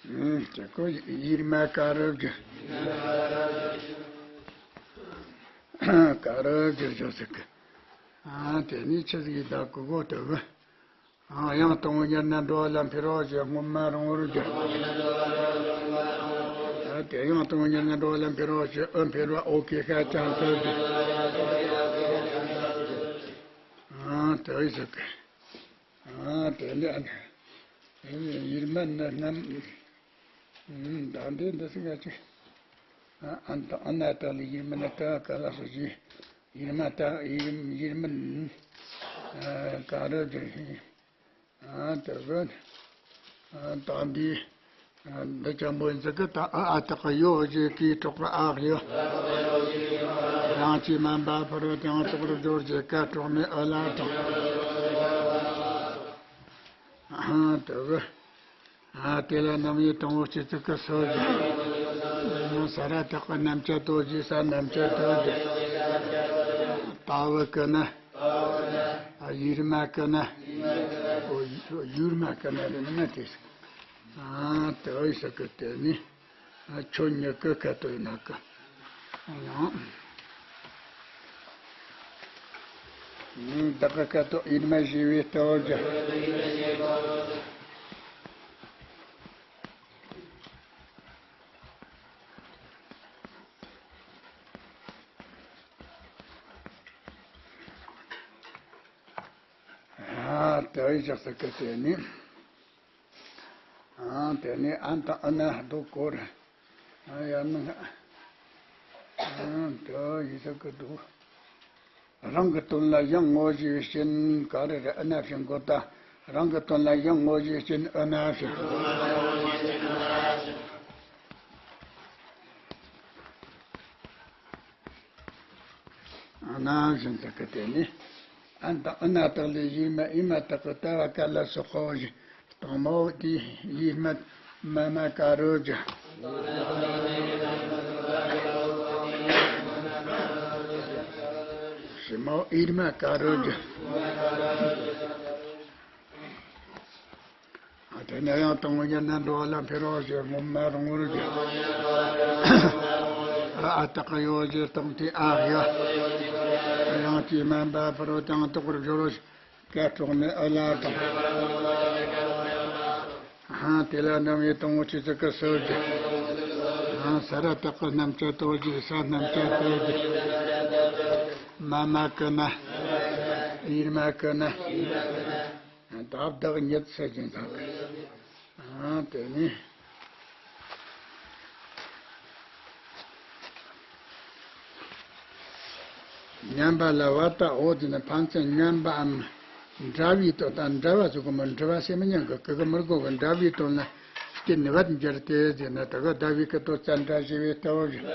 ཨ། དེ་ཀོ་གཞུག་མ་དཀར་རོ་གྱི། དཀར་རོ་གྱི་ཅོ་ཟེར་གི། ཨ། དེ་ནི་ཆི་ཟིག་ཡིན་ད་གོ་གོ་ལྟ་བུ། ཨ། ཡང་དང་པོ་ཉེར་ལྔ་འགྲོ་བ་ལ་འཕེལ་བ་ཞེས་སྔོན་མ་རིང་བོར་གྱུར། ཨ། དེ་ཡང་དང་པོ་ཉེར་ལྔ་འགྲོ་བ་ལ་འཕེལ་བ་ཞེས་འོད་འཕེལ་བ་འོད་ཀྱི་ཤ་ཅན་ཐོབ་ཀྱི། ཨ། དེ་ཡི་ཟེར་གི། ཨ། དེ་ནི་ཨ་ནི་གཞུག་མ་ནི་རྣམ། ཨ། ད་འདི་འདི་ཟིག་ང་ཅི། ཨ། ཨན་དང་ཨ་ན་དག་ལས་གཞུག་མ་ནི་ལྟ་བ་དཀར་ལ་སོགས་ཀྱི། གཞུག་མ་ལྟ་གཞུག་གཞུག་མ་ནི། ཨ། དཀར་རོ་གྱི། ཨ། དེ་གི། ཨ། ད་འདི། ཨ། འདི་ཅན་པོ་ཡིན་ཟེར་གི། ད་ཨ་ཨ་དག་གི་ཡོ་ཞེས་གོས་དྲག་པོ་ཨ་ཡོ། རང་གི་མ་འབབ་པར་དང་དོག་རུ་སྦྱོར་གྱི་སྐད་གྲོགས་མེད་ཨ་ལ་དང་། ཨ། དེ་གི། ཨ། དེ་ལ་རྣམ་དབྱེ་དང་པོ་སྤྱི་གཙུག་གི་སོ་བཞི། ས་ར་བཏགས་པའི་རྣམ་བཅད་དོ་ཞེས་ས་རྣམ་བཅད་དོ་ཞེས། ལྟ་བུ་གི་ན། ཨ། གཞུག་མ་གི་ན། ཨོ། གཞུག་མ་གི་ན་རེད་ན་དེ། ཨ། དེ་ཡི་ཟེར་གི། དེ་ནི། ཨ། ཆོས་ཉིད་ཀྱི་ཁ་དོག་ཡིན་ན་གི། ཡང་། བདག་གི་ཁ་དོག་གཞུག་མ་ཞེས་པའི་ལྟ་བུ་གི། ཨ། དེ་ཡི་ཟེར་གི། དེ་ནི། ཨ། དེ་ནི་ཨན་དང་ཨ་ན་ལྡོག་གོ་ར། ཨ། ཡང་ན། ཨ། དེ་ཡི་ཟེར་གི་འདུག། རང་གི་དོན་ལ་གཞན་ངོ་ཤེས་པའི་རྐྱེན་ག་རེ་རེད། ཨ་ན་བྱེད་འགོ་ད། རང་གི་དོན་ལ་གཞན་ངོ་ཤེས་པའི་རྐྱེན་ཨ་ན་བྱེད། ཨ་ན་བྱེད་ཟེར་གི། དེ་ནི་ཨན་དང་ཨ་ན་དག་ལས་གཞུག་མ་གཞུག་མ་དག་གི་ལྟ་བ་དཀར་ལ་སོགས་པའོ་ཞེས། དང་པོ་དེ་གཞུག་མ་མ་མ་དཀར་རོ་གྱི། གཞུག་མ་གཞུག་མ་དཀར་རོ་གྱི། ཨ། དེ་ནས་ཡང་དང་པོ་ཉེར་ལྔ་འགྲོ་བ་ལ་འཕེལ་བ་ཞེས་སྔོན་མ་རིང་བོར་གྱུར། ཨ་ཨ་དག་གི་ཡོ་ཞེས་སྟོང་ཐིག་ཨ་ཡ། ཡང་གོས་མ་འབབ་པར་དང་དོག་པར་སྦྱོར་བ་ཞེས་སྐད་གྲོགས་མེད་ཨ་ལ་དང་། ཨ། དེ་ལ་རྣམ་དབྱེ་དང་པོ་སྤྱི་གཙུག་གི་སོ་བརྒྱད། ཨ། ས་ར་བཏགས་པའི་རྣམ་བཅད་དོ་ཞེས་ས་རྣམ་བཅད་དོ་ཞེས། མ་མ་གི་ན། གཞུག་མ་གི་ན། ད་བདག་ཉིད་ཟེར་གྱིན་ཚང་གི། ཨ། དེ་ནི། མཉམ་པ་ལ་བ་ཏ། འོ་དེ་ནི་ཕན་ཚུན་མཉམ་པའམ་འདྲ་བའི་དོན་དང་། འདྲ་བ་ཟེར་གོ་མི་འདྲ་བ་ཟེར་མི་ཉན་གི། གི་གི་མི་གོ་གི། འདྲ་བའི་དོན་ལ་རྐྱེན་ནི་བར་འགྱུར་ཏེ་ཟེར་ན། ད་ག་ཟླ་བའི་སྐུ་དོ་ཙན་དྲ་ཞེས་པའི་ལྟ་བུ་བཞིན།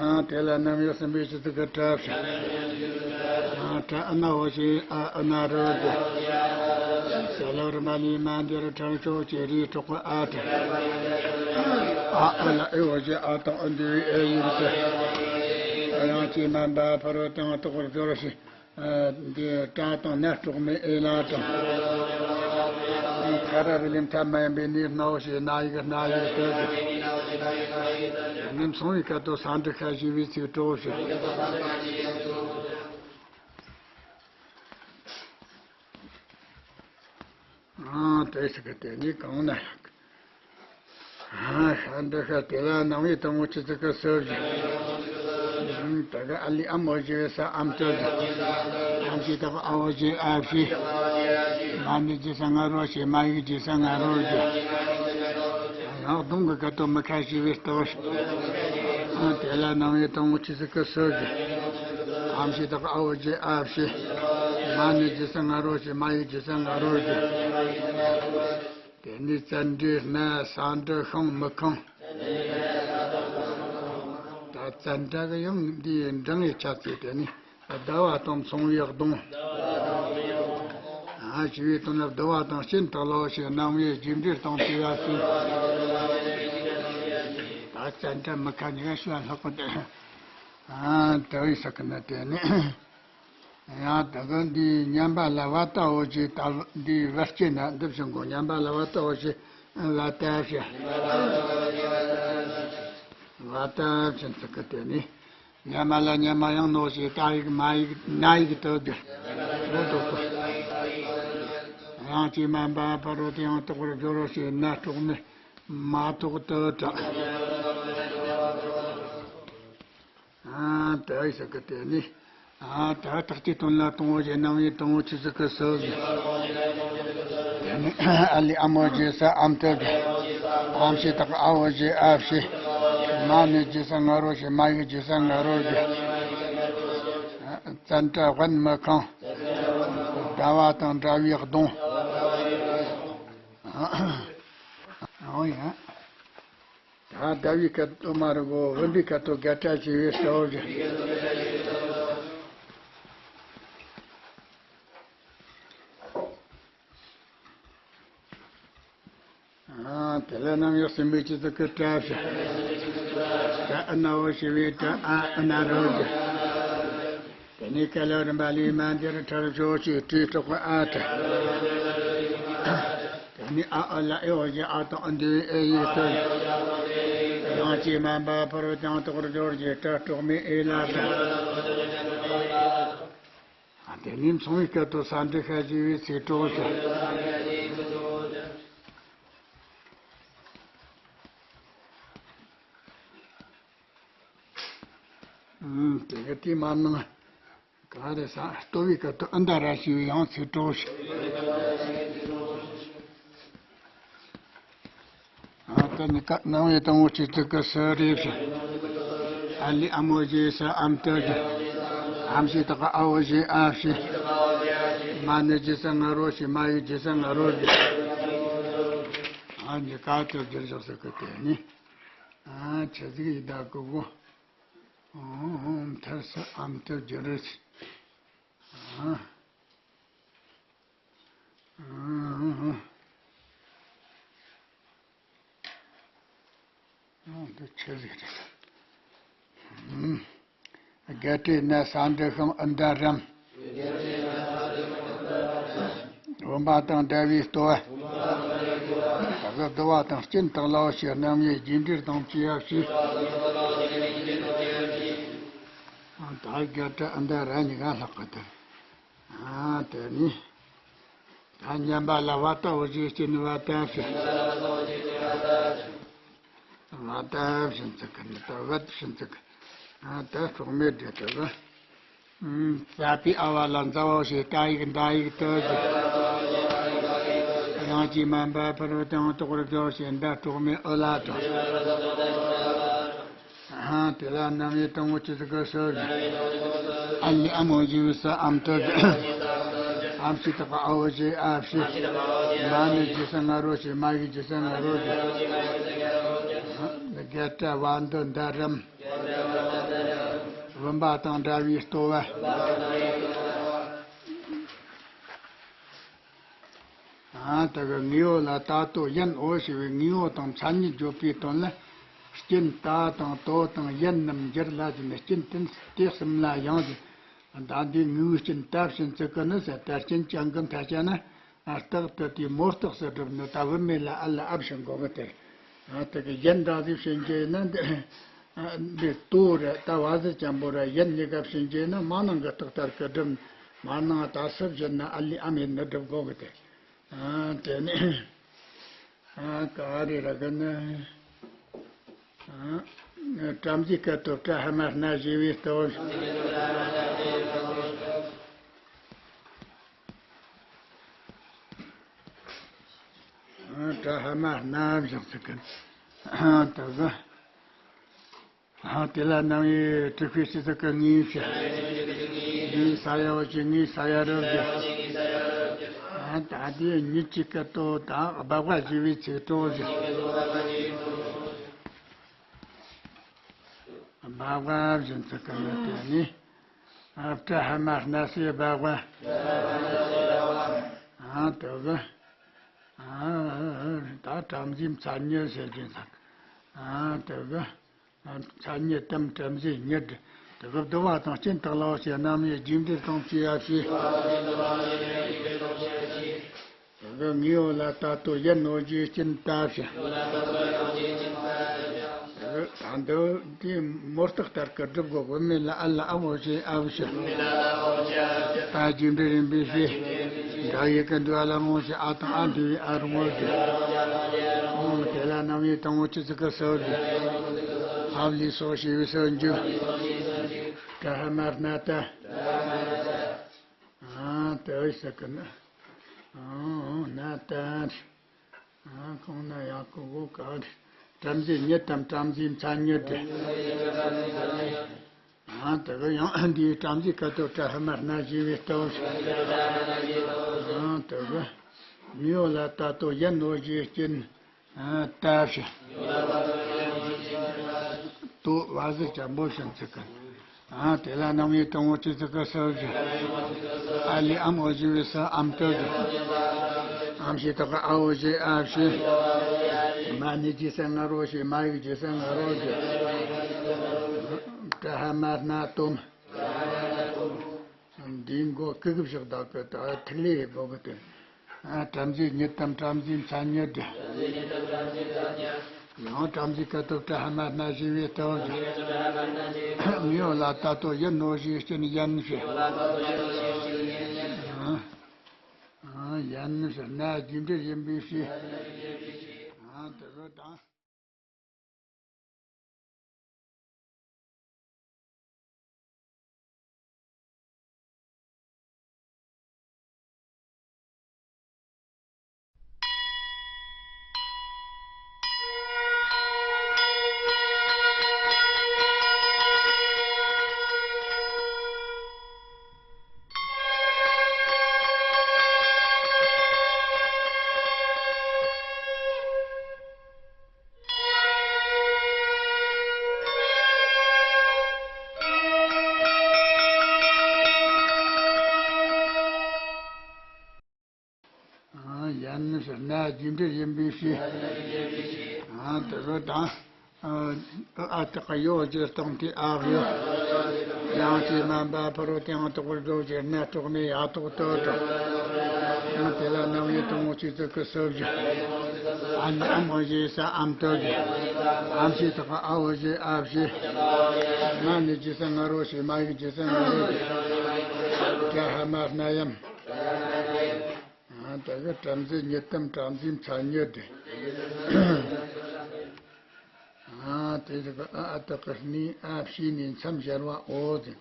ཨ། དེ་ལ་རྣམ་དབྱེ་གསུམ་པའི་སྤྱི་གཙུག་གི་གྲྭ་བཞི། ཨ། གྲྭ་ཨ་ན་འོ་ཞེས་ཨ་ཨ་ན་རོ་གྱི། ས་ལ་རི་མ་ལི་མ་འདི་རུ་ཁྲང་ཕྱོགས་ཀྱི་རིའི་གྲོགས་པོ་ཨ་གྲྭ། ཨ་ཨ་ལ་ཨེ་འོ་ཞེས་ཨ་དང་ཨུ་འདི་བའི་ཨེ་ཡིན་ཏེ། ཡང་གོས་མ་འབབ་པར་དང་དོག་པར་སྦྱོར་ཞེས། ཨ། འདི་སྒྲ་དང་ན་གྲོགས་མེད་ཨེ་ལ་དང་། ཁ་ར་རི་ལིང་ཐ་མ་ཡིན་པའི་ནི་ན་འོ་ཞེས་ན་ཡིག་ན་ཡིག་སྟོད་ཀྱི། ནི་མཚུངས་པའི་སྐད་དོད་ས་འགྲེང་ཤ་ཞེས་པའི་ཚིག་གྲོགས་ཞེས། ཨ། དེ་ཟེར་གི། དེ་ནི་གང་ན་ཡང་། ཨ། ཤ་འདི་ཤ་དེ་ལ་རྣམ་དབྱེ་དང་པོ་སྤྱི་གཙུག་གི་སོ་བཞི། ཨ། ད་ག་ཨ་ལི་ཨ་མོ་ཞེས་ས་ཨམ་སྟོད་ཀྱི། ཨམ་ཞེས་དག་ཨ་འོ་ཞེས་ཨ་བཞི། མ་ནི་ཇི་ས་ང་རོ་ཞེས་མ་ཡིག་ཇི་ས་ང་རོ་ཞེས། ཡང་གདོང་གི་སྐད་དོད་མི་ཁ་ཞེས་པའི་ལྟ་བུ་བཞིན། ཨ། དེ་ལ་རྣམ་དབྱེ་དང་པོ་སྤྱི་གཙུག་གི་སོ་བཞི། ཨམ་ཞེས་དག་ཨ་འོ་ཞེས་ཨ་བཞི། མ་ནི་ཇི་ས་ང་རོ་ཞེས་མ་ཡིག་ཇི་ས་ང་རོ་ཞེས། དེ་ནས་ཙན་དན་སྣ་ས་འབྲུ་ཤིང་མི་ཁང་། ད་ཙན་དན་གི་ཡང་འདིའི་འབྲིང་བའི་ཆ་ཚིག་དེ་ནི་ཟླ་བ་དང་མཚུངས་པའི་གདོང་། ཨ། ཨ་ཞེས་པའི་དོན་ལ་བསྡུ་བ་དང་སྤྱིན་བཏགས་ལ་འོ་ཞེས་རྣམ་དབྱེ་རྒྱས་འགྲེལ་དང་བཅས་པ་གསུངས། ད་བཙན་དྲ་མི་ཁ་གཉིས་ཀ་ཤུ་ལ་ལྷག་པ་དེ། ཨ་དེ་བས་ས་ཀི་ན་དེ་ནི། ཡང་དེ་གི་འདིའི་མཉམ་པ་ལ་བ་ཏ་འོ་ཞེས་ད་འདིའི་བར་སྐྱེ་ན་འདི་བཞིན་གོ། མཉམ་པ་ལ་བ་ཏ་འོ་ཞེས་བ་ཏ་བྱ། བ་ཏ་བྱ་ཚིག་གི་དེ་ནི། མཉམ་པ་ལ་མཉམ་པ་ཡང་ནོ་ཞེས་ཏ་ཡིག་མ་ཡིག་ན་ཡིག་ཏུ་བསྒྱུར། འོ་དོ་གོ། ཡང་ཅིག་མ་འབབ་པར་རོ་དེ་ཡང་དོག་པར་སྦྱོར་རོ་ཞེས་ན་གྲོགས་མེད་མ་ཐོག་ཏུ་གྲགས། ཨ་དེ་བས་ས་ཀི་དེ་ནི། ཨ་ད་རྟགས་ཀྱི་དོན་ལ་དང་བོ་ཞེས་རྣམ་དབྱེ་དང་བོ་ཆོས་ཚིག་གི་སུ་ཟེར། དེ་ནི་ཨ་ལས་ཨ་མོ་རྗེས་སུ་ཨམ་ཏུ་བསྒྱུར། ཨམ་ཞེས་བཏགས་ཨ་བོ་ཞེས་ཨ་བྱས། མ་ནི་རྗེས་སུ་ང་རོ་ཞེས་མ་ཡིག་རྗེས་སུ་ང་རོ་བསྒྱུར། ཙན་དྲ་དབེན་མི་ཁེངས། ཟླ་བ་དང་འདྲ་བའི་གདོང་། འོ་ཡ། ད་ཟླ་བའི་སྐད་དོད་མ་རེད་གོ། བུམ་པའི་སྐད་དོད་བརྒྱད་ཁྲ་ཞེས་པའི་སྐད་བརྗོད། ཨ་དེ་ལ་རྣམ་དབྱེ་གསུམ་པའི་ཆོས་ཚིག་གི་སྒྲ་བཤད། སྒྲ་ཨ་ན་འོ་ཞེས་པའི་སྒྲ་ཨ་ཨ་ན་རོ་བརྗོད། དེ་ནས་སྐད་ལ་རིམ་པ་ལས་མ་འདིར་ཁྲར་ཞོག་ཅེས་སྒྲའི་གྲོགས་པ་ཨ་ཁྲ། དེ་ནས་ཨ་ཨ་ལ་ཨེ་འོ་ཞེས་ཨ་དང་ཨ་འདུས་པའི་ཨེ་ཡིག་ཏུ། ཡང་ཅིག་མ་འབབ་པར་ཡང་དོག་སྦྱོར་གྱི་སྒྲ་གྲོགས་མེད་ཨེ་ལ་གྲགས། དེ་ནས་མཚུངས་པའི་སྐད་དོད་ས་འབྲུ་ཤ་ཞེས་པའི་ཚིག་གྲོགས་སུ། ཨུམ། དེ་ག་དེ་མ་ནང་ག་རེ་ས་ལྟོ་བའི་སྐད་དོད་ཨ་མདའ་ར་ཞེས་པའི་ཡང་ཚིག་གྲོགས་སུ། ཨ་ད་ནི་ཀ་རྣམ་དབྱེ་དང་བོ་ཆོས་ཚིག་གི་སུ་རེད་ཤག་ཨ་ལས་ཨ་མོ་རྗེས་སུ་ཨམ་ཏུ་བསྒྱུར། ཨམ་ཞེས་བཏགས་ཨ་འོ་ཞེས་ཨ་བྱས། མ་ནི་རྗེས་སུ་ང་རོ་ཞེས་མ་ཡིག་རྗེས་སུ་ང་རོ་བསྒྱུར། ཨ་ནི་ཀ་ཏུ་བསྒྱུར་བཞག་ས་གི་དེ་ནི། ཨ་ཆོས་ཚིག་ཡི་དྭགས་ཀི་གོ། ཨོ་མཐར་སུ་ཨམ་ཏུ་བསྒྱུར་རེ་ཆེ། ཨ། ཨ། འདི་ཆི་ཟིག་རེད། ཨ། གལ་ཏེ་ན་ས་འབྲུ་ཤིང་ཨི་མདའ་རམ། བུམ་པ་དང་འདྲ་བའི་ལྟོ་བ། ད་གི་བསྡུ་བ་དང་སྤྱིན་བཏགས་ལའོ་ཞེས་རྣམ་དབྱེ་རྒྱས་འགྲེལ་དང་བཅས་པ་བྱས། ད་གི་བསྒྱུར་ཏེ་ཨི་མདའ་ར་གཉིས་ཀ་ལྷག་གི་དེ། ཨ་དེ་ནི། ད་མཉམ་པ་ལ་བ་ཏ་འོ་ཞེས་སྐྱེ་ནི་བ་ཏ་བྱིན། བ་ཏ་བྱིན་ཚིག་གི་ནི་ད་བད་བྱིན་ཚིག་གི། ཨ་ད་གྲོགས་མེད་འབྲེལ་དུ་བ། ཨུམ། ས་པའི་ཨ་བ་ལ་མཛའ་བ་ཞེས་ཏ་ཡིག་མདའ་ཡིག་ཏུ་བསྒྱུར། ཡང་ཅིག་མ་འབབ་པར་དང་དོག་པར་སྦྱོར་ཞེས་མདའ་གྲོགས་མེད་ཨུ་ལ་གྲགས། ཨ་དེ་ལ་རྣམ་དབྱེ་དང་བོ་ཆོས་ཚིག་གི་སུ་ཟེར། ཨ་ལས་ཨ་མོ་ཞེས་པའི་སུ་ཨམ་ཏུ་བསྒྱུར། ཨམ་ཞེས་བཏགས་ཨ་འོ་ཞེས་ཨ་བྱས། མ་ནི་རྗེས་སུ་ང་རོ་ཞེས་མ་ཡིག་རྗེས་སུ་ང་རོ་བསྒྱུར། བརྒྱད་ཁྲ་བ་འདི་མདའ་རམ། བུམ་པ་དང་འདྲ་བའི་ལྟོ་བ། ཨ་དེ་གི་དངོས་པོ་ལ་ད་ལྟོ་ཡན་འོ་ཞེས་པའི་དངོས་པོ་དང་མཚན་ཉིད་བརྗོད་པའི་དོན་ལ། སྤྱིན་ད་དང་དོ་དང་ཡན་རྣམས་འགྱུར་ལ་ཟེར་ནས་སྤྱིན་དེ་དེ་གསུམ་ལ་ཡང་ཟེར། ད་འདི་དངོས་པོའི་སྤྱིན་ད་བྱིན་ཚིག་གི་ནི་ཟེར། ད་སྤྱིན་ཅན་གི་མཐའ་ཅན་ན། རྟགས་དེ་དེའི་མོ་རྟགས་སུ་སྒྲུབ་ནི་ད་བུད་མེད་ལ་ཨ་ལ་ཨ་བྱིན་དགོས་གི་དེ། ཨ་དེ་གི་ཡན་འདྲ་ཟིག་བྱིན་རྒྱུ་ཡིན་ན་འདི། ཨ་འདི་དོ་ར་ད་བ་ཟི་ཅན་པོ་ར་ཡན་གཉིས་ཀ་བྱིན་རྒྱུ་ཡིན་ན་མ་ནང་གི་རྟགས་ལྟར་གི་སྒྲུབ། མ་ནང་ད་སུ་བྱིན་ན་ཨ་ལི་ཨ་མེད་ནི་སྒྲུབ་དགོས་གི་དེ། ཨ་དེ་ནི། ཨ་ག་རེ་ར་གི་ནི། ཨ་བྲམ་ཟེའི་སྐད་དོད་སྒྲ་ཧ་མ་སྣ་ཞེས་པའི་ལྟོ། ཨ་སྒྲ་ཧ་མ་སྣ་བཞག་ཚིག་གི། ཨ་ད་གི། ཨ་དེ་ལ་རྣམ་དབྱེ་དྲུག་པའི་སྤྱི་ཚིག་གི་ངོས་བཤད། ངོས་ས་ཡ་བ་ཅིག་ངོས་ས་ཡ་རུ་བཞག། ཨ་ད་དེ་ཉིད་ཀྱི་སྐད་དོད་དང་སྦ་ཝ་ཞེས་པའི་ཚིག་གྲོགས་བཞག། སྦ་ཝ་བཞིན་ཚིག་གི་ངོས་དེ་ནི། ཨ་སྒྲ་ཧ་མ་སྣ་སའི་སྦ་ཝ། ཨ་དེ་གི། ཨ་ད་བྲམ་ཟེའི་མཚན་ཉིད་ཟེར་གྱིན་ཚང་། ཨ་དེ་གི། མཚན་ཉིད་དམ་བྲམ་ཟེའི་ཉིད། དེ་གི་བསྡུ་བ་དང་སྤྱིན་བཏགས་ལ་འོ་ཞེས་རྣམ་དབྱེ་རྒྱས་འགྲེལ་དང་བཅས་པ་བྱས། དེ་གི་དངོས་པོ་ལ་ལྟ་ལྟོ་ཡིན་ནོ་ཞེས་སྤྱིན་བཏགས་ཤིང་། ད་འདི་དེའི་མོ་རྟགས་ལྟར་གྱི་སྒྲུབ་དགོས། བུད་མེད་ལ་ཨ་ལ་ཨ་བོ་ཞེས་ཨ་བོ་ཞེས། ད་རྒྱས་འགྲེལ་ཡིན་པའི་ཕྱིར། འདྲ་ཡི་གི་འདུ་བ་ལ་ངོ་ཞེས་ཨ་དང་ཨ་འདུ་བའི་ཨ་རུ་ངོ་ཞེས། དེ་ལ་རྣམ་དབྱེ་དང་པོ་ཅི་ཚིག་གི་སོ་ཞེས། ཨ་བ་ལས་སོ་ཞེས་པའི་སོ་འཇུག་ཏྲ་ཧ་མ་ར་ན་ཏ། ཨ་ཏ་ཨི་ས་ཀ་ན། ཨ་ན་ཏ། ཨ་གང་ན་ཡ་གི་གོ་ག་བྲམ་ཟེའི་ཉིད་དམ་བྲམ་ཟེའི་མཚན་ཉིད་དེ། ཨ་དེ་གི་ཡང་འདིའི་བྲམ་ཟེའི་སྐབས་ཐོབ་ཏྲ་ཧ་མ་ར་ན་ཞེས་པའི་སྟོབས། ཨ་དེ་གི་དངོས་པོ་ལ་ལྟ་ལྟོ་ཡིན་ནོ་ཞེས་སྤྱིན། ཨ་ལྟ་ཞིང་། ལྟོ་བ་ཟེར་ཅན་པོ་ཞིག་ཚིག་གི། ཨ་དེ་ལ་རྣམ་དབྱེ་དང་པོ་ཅི་ཚིག་གི་སོ་ཞེས། ཨ་ལས་ཨ་མོ་ཞེས་པའི་སོ་ཨམ་སྟོབས་ཀྱིས། ཨམ་ཞེས་བཏགས་ཀྱི་ཨ་བོ་ཞེས་ཨ་བྱས། མ་ནས་ཇི་སྲ་ང་རོ་ཞེས། མ་ཡིག་ཇི་སྲ་ང་རོ་ཞེས། ཏྲ་ཧ་མ་ར་ན་ཏོམ། འདིའི་མགོ་ཀི་གི་བཞག་དག་གི་ད་ཐིག་ལེ་ཡི་མགོ་གི་སྟེང་། ཨ་བྲམ་ཟེའི་ཉིད་དམ་བྲམ་ཟེའི་མཚན་ཉིད་དེ། ཡང་བྲམ་ཟེའི་སྐབས་ཐོབ་ཏྲ་ཧ་མ་ར་ན་ཞེས་པའི་སྟོབས་ཀྱིས། དངོས་པོ་ལ་ལྟ་ལྟོ་ཡིན་ནོ་ཞེས་སྤྱིན་ཡིན་ཞེས། ཨ་ཡིན་ཞེས་ན་རྒྱས་འགྲེལ་ཡིན་པའི་ཕྱིར། ཨ་དེ་གི་དང་། ཡན་ཟེར་ན་རྒྱས་འགྲེལ་ཡིན་པའི་ཕྱིར། དེ་གི་དང་། ཨ་ཏི་ཀ་ཡོ་ཅེས་སྟོང་ཐིག་ཨ་གི་ཡོ། ཡང་ཅི་མན་པ་ཕ་རོལ་ཏེའང་དོག་པར་འགྲོ་ཞེས་ན་གྲོགས་མེད་ཡ་ཐོག་ཏུ་དང་། དེ་ལ་རྣམ་དབྱེ་དང་པོ་ཅི་ཚིག་གི་སོ་བཞི། ཨ་ནི་ཨ་མོ་ཞེས་ས་ཨམ་སྟོབས་ཀྱིས། ཨམ་ཞེས་བཏགས་པ་ཨ་བོ་ཞེས་ཨ་བྱས། མ་ནས་ཇི་སྲ་ང་རོ་ཞེས། མ་ཡིག་ཇི་སྲ་ང་རོ་ཞེས། ཏྲ་ཧ་མ་ར་ན་ཡམ། ཨ་དེ་གི་བྲམ་ཟེའི་ཉིད་དམ་བྲམ་ཟེའི་མཚན་ཉིད་དེ། ཨ་དེ་ཟེར་གི་ཨ་ཨ་ཏི་ཀ་ནི་ཨ་བྱས་ནས་མཚམས་སྦྱར་བ་འོ་ཟེར།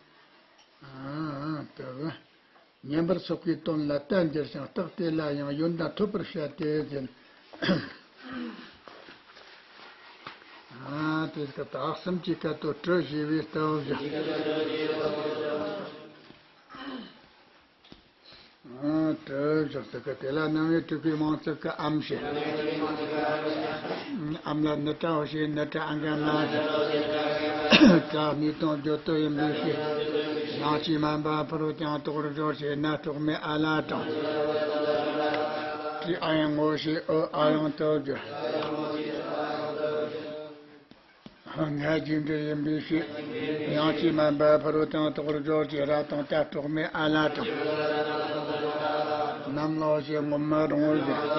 ཨ་དེ་གི་བསྙེན་པར་སོགས་པའི་དོན་ལ་གཏན་འགྱུར་ཞིང་། རྟགས་དེ་ལ་ཡང་ཡོན་ཏན་ཐོབ་པར་བཤད་དེ་ཟེར། ཨ་དེ་ཟེར་གི་དག་གསུམ་གྱི་སྐད་དོད་དྲི་ཞེས་པའི་སྟོབས་བཞི། ཨ་དྲི་བཞག་ཟེར་གི། དེ་ལ་རྣམ་དབྱེ་དྲུག་པའི་མང་ཚིག་གི་ཨམ་ཞེས། ཨམ་ལ་ནི་ཏྲའོ་ཞེས། ནི་ཏྲ་ཨ་ག་མ་ཞེས། ཏྲ་ནི་དང་བརྗོད་དོད་ཡིན་པའི་ཕྱིར། ཡང་ཅི་མན་པ་ཕ་རོལ་ཏེའང་དོག་པར་འགྲོ་ཞེས་ན་གྲོགས་མེད་ཨ་ལ་དང་། ཏྲི་ཨ་ཡང་ངོ་ཞེས་ཨོ་ཨ་ཡང་སྟོབས་ཀྱིས། སྔ་རྒྱས་འགྲེལ་ཡིན་པའི་ཕྱིར། ཡང་ཅི་མན་པ་ཕ་རོལ་ཏེའང་དོག་པར་འགྲོ་ཞེས་ར་དང་ཏ་གྲོགས་མེད་ཨ་ལ་དང་། ནམ་ལའོ་ཞེས་ངོ་མ་རུང་བ་ཞེས།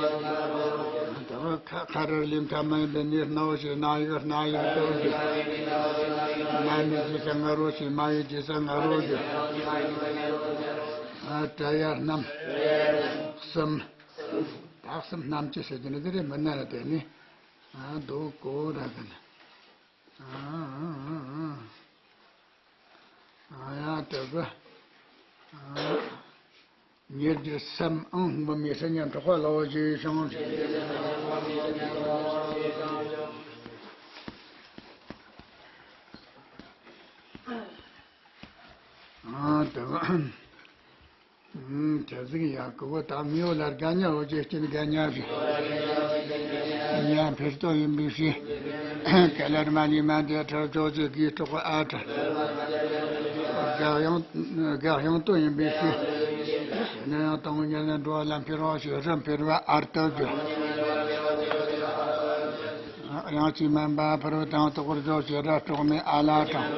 དེ་ཁ་ཁ་རར་ལས་མཐའ་མ་ཡིན་པའི་ནི་སྣའོ་ཞེས་སྣ་ཡིག་སྣ་ཡིག་སྟོབས་ཀྱིས། མ་ནས་ཇི་སྲ་ང་རོ་ཞེས། མ་ཡིག་ཇི་སྲ་ང་རོ་ཞེས། ཨ་ཏྲ་ཡ་རྣམ་གསུམ། དག་གསུམ་རྣམ་བཅུ་ཟེར་གྱི་ནི་དེ་རེད། མི་སྣ་ལ་བརྟེན་ནས། ཨ་དོ་གོ་ར་གི་ན། ཨ་ཡ་དེ་གི། ཨ་ཉེར་བཞི་སམ་ཨང་། འབུམ་མེ་སི་ཉམ་གྲགས་པ་ལའོ་ཞེས་བྱུང་། ཨ་དེ་གི། ཨུམ། དེ་ཟིག་ཡང་གི་བོ་དང་མིའོ་ལ་དགའ་ཉ་འོ་ཅེ་སྐྱིན་དགའ་ཉ་ཞིག་ཉ་འཕེར་ཏོ་ཡིན་པའི་ཕྱིར། ག་ལར་མ་ལི་མ་འདས་ཁྲ་ཅོ་ཅེ་གི་གྲོགས་ཨ་ཁྲ། དགའ་ཡང་དགའ་ཡང་ཏོ་ཡིན་པའི་ཕྱིར། ཡང་དང་ཉན་ལ་འགྲོ་བ་ལ་འཕེལ་བ་ཞེས་རབ་འཕེལ་བ་ཨར་ཏོ་བརྗོད། དབྱངས་ཅན་མན་པ་ཕ་རོལ་ཏུ་ཡང་དག་པར་རྫོགས་ཞེས་རབ་སྤྲོག་མེ་ཨ་ལ་དྲངས།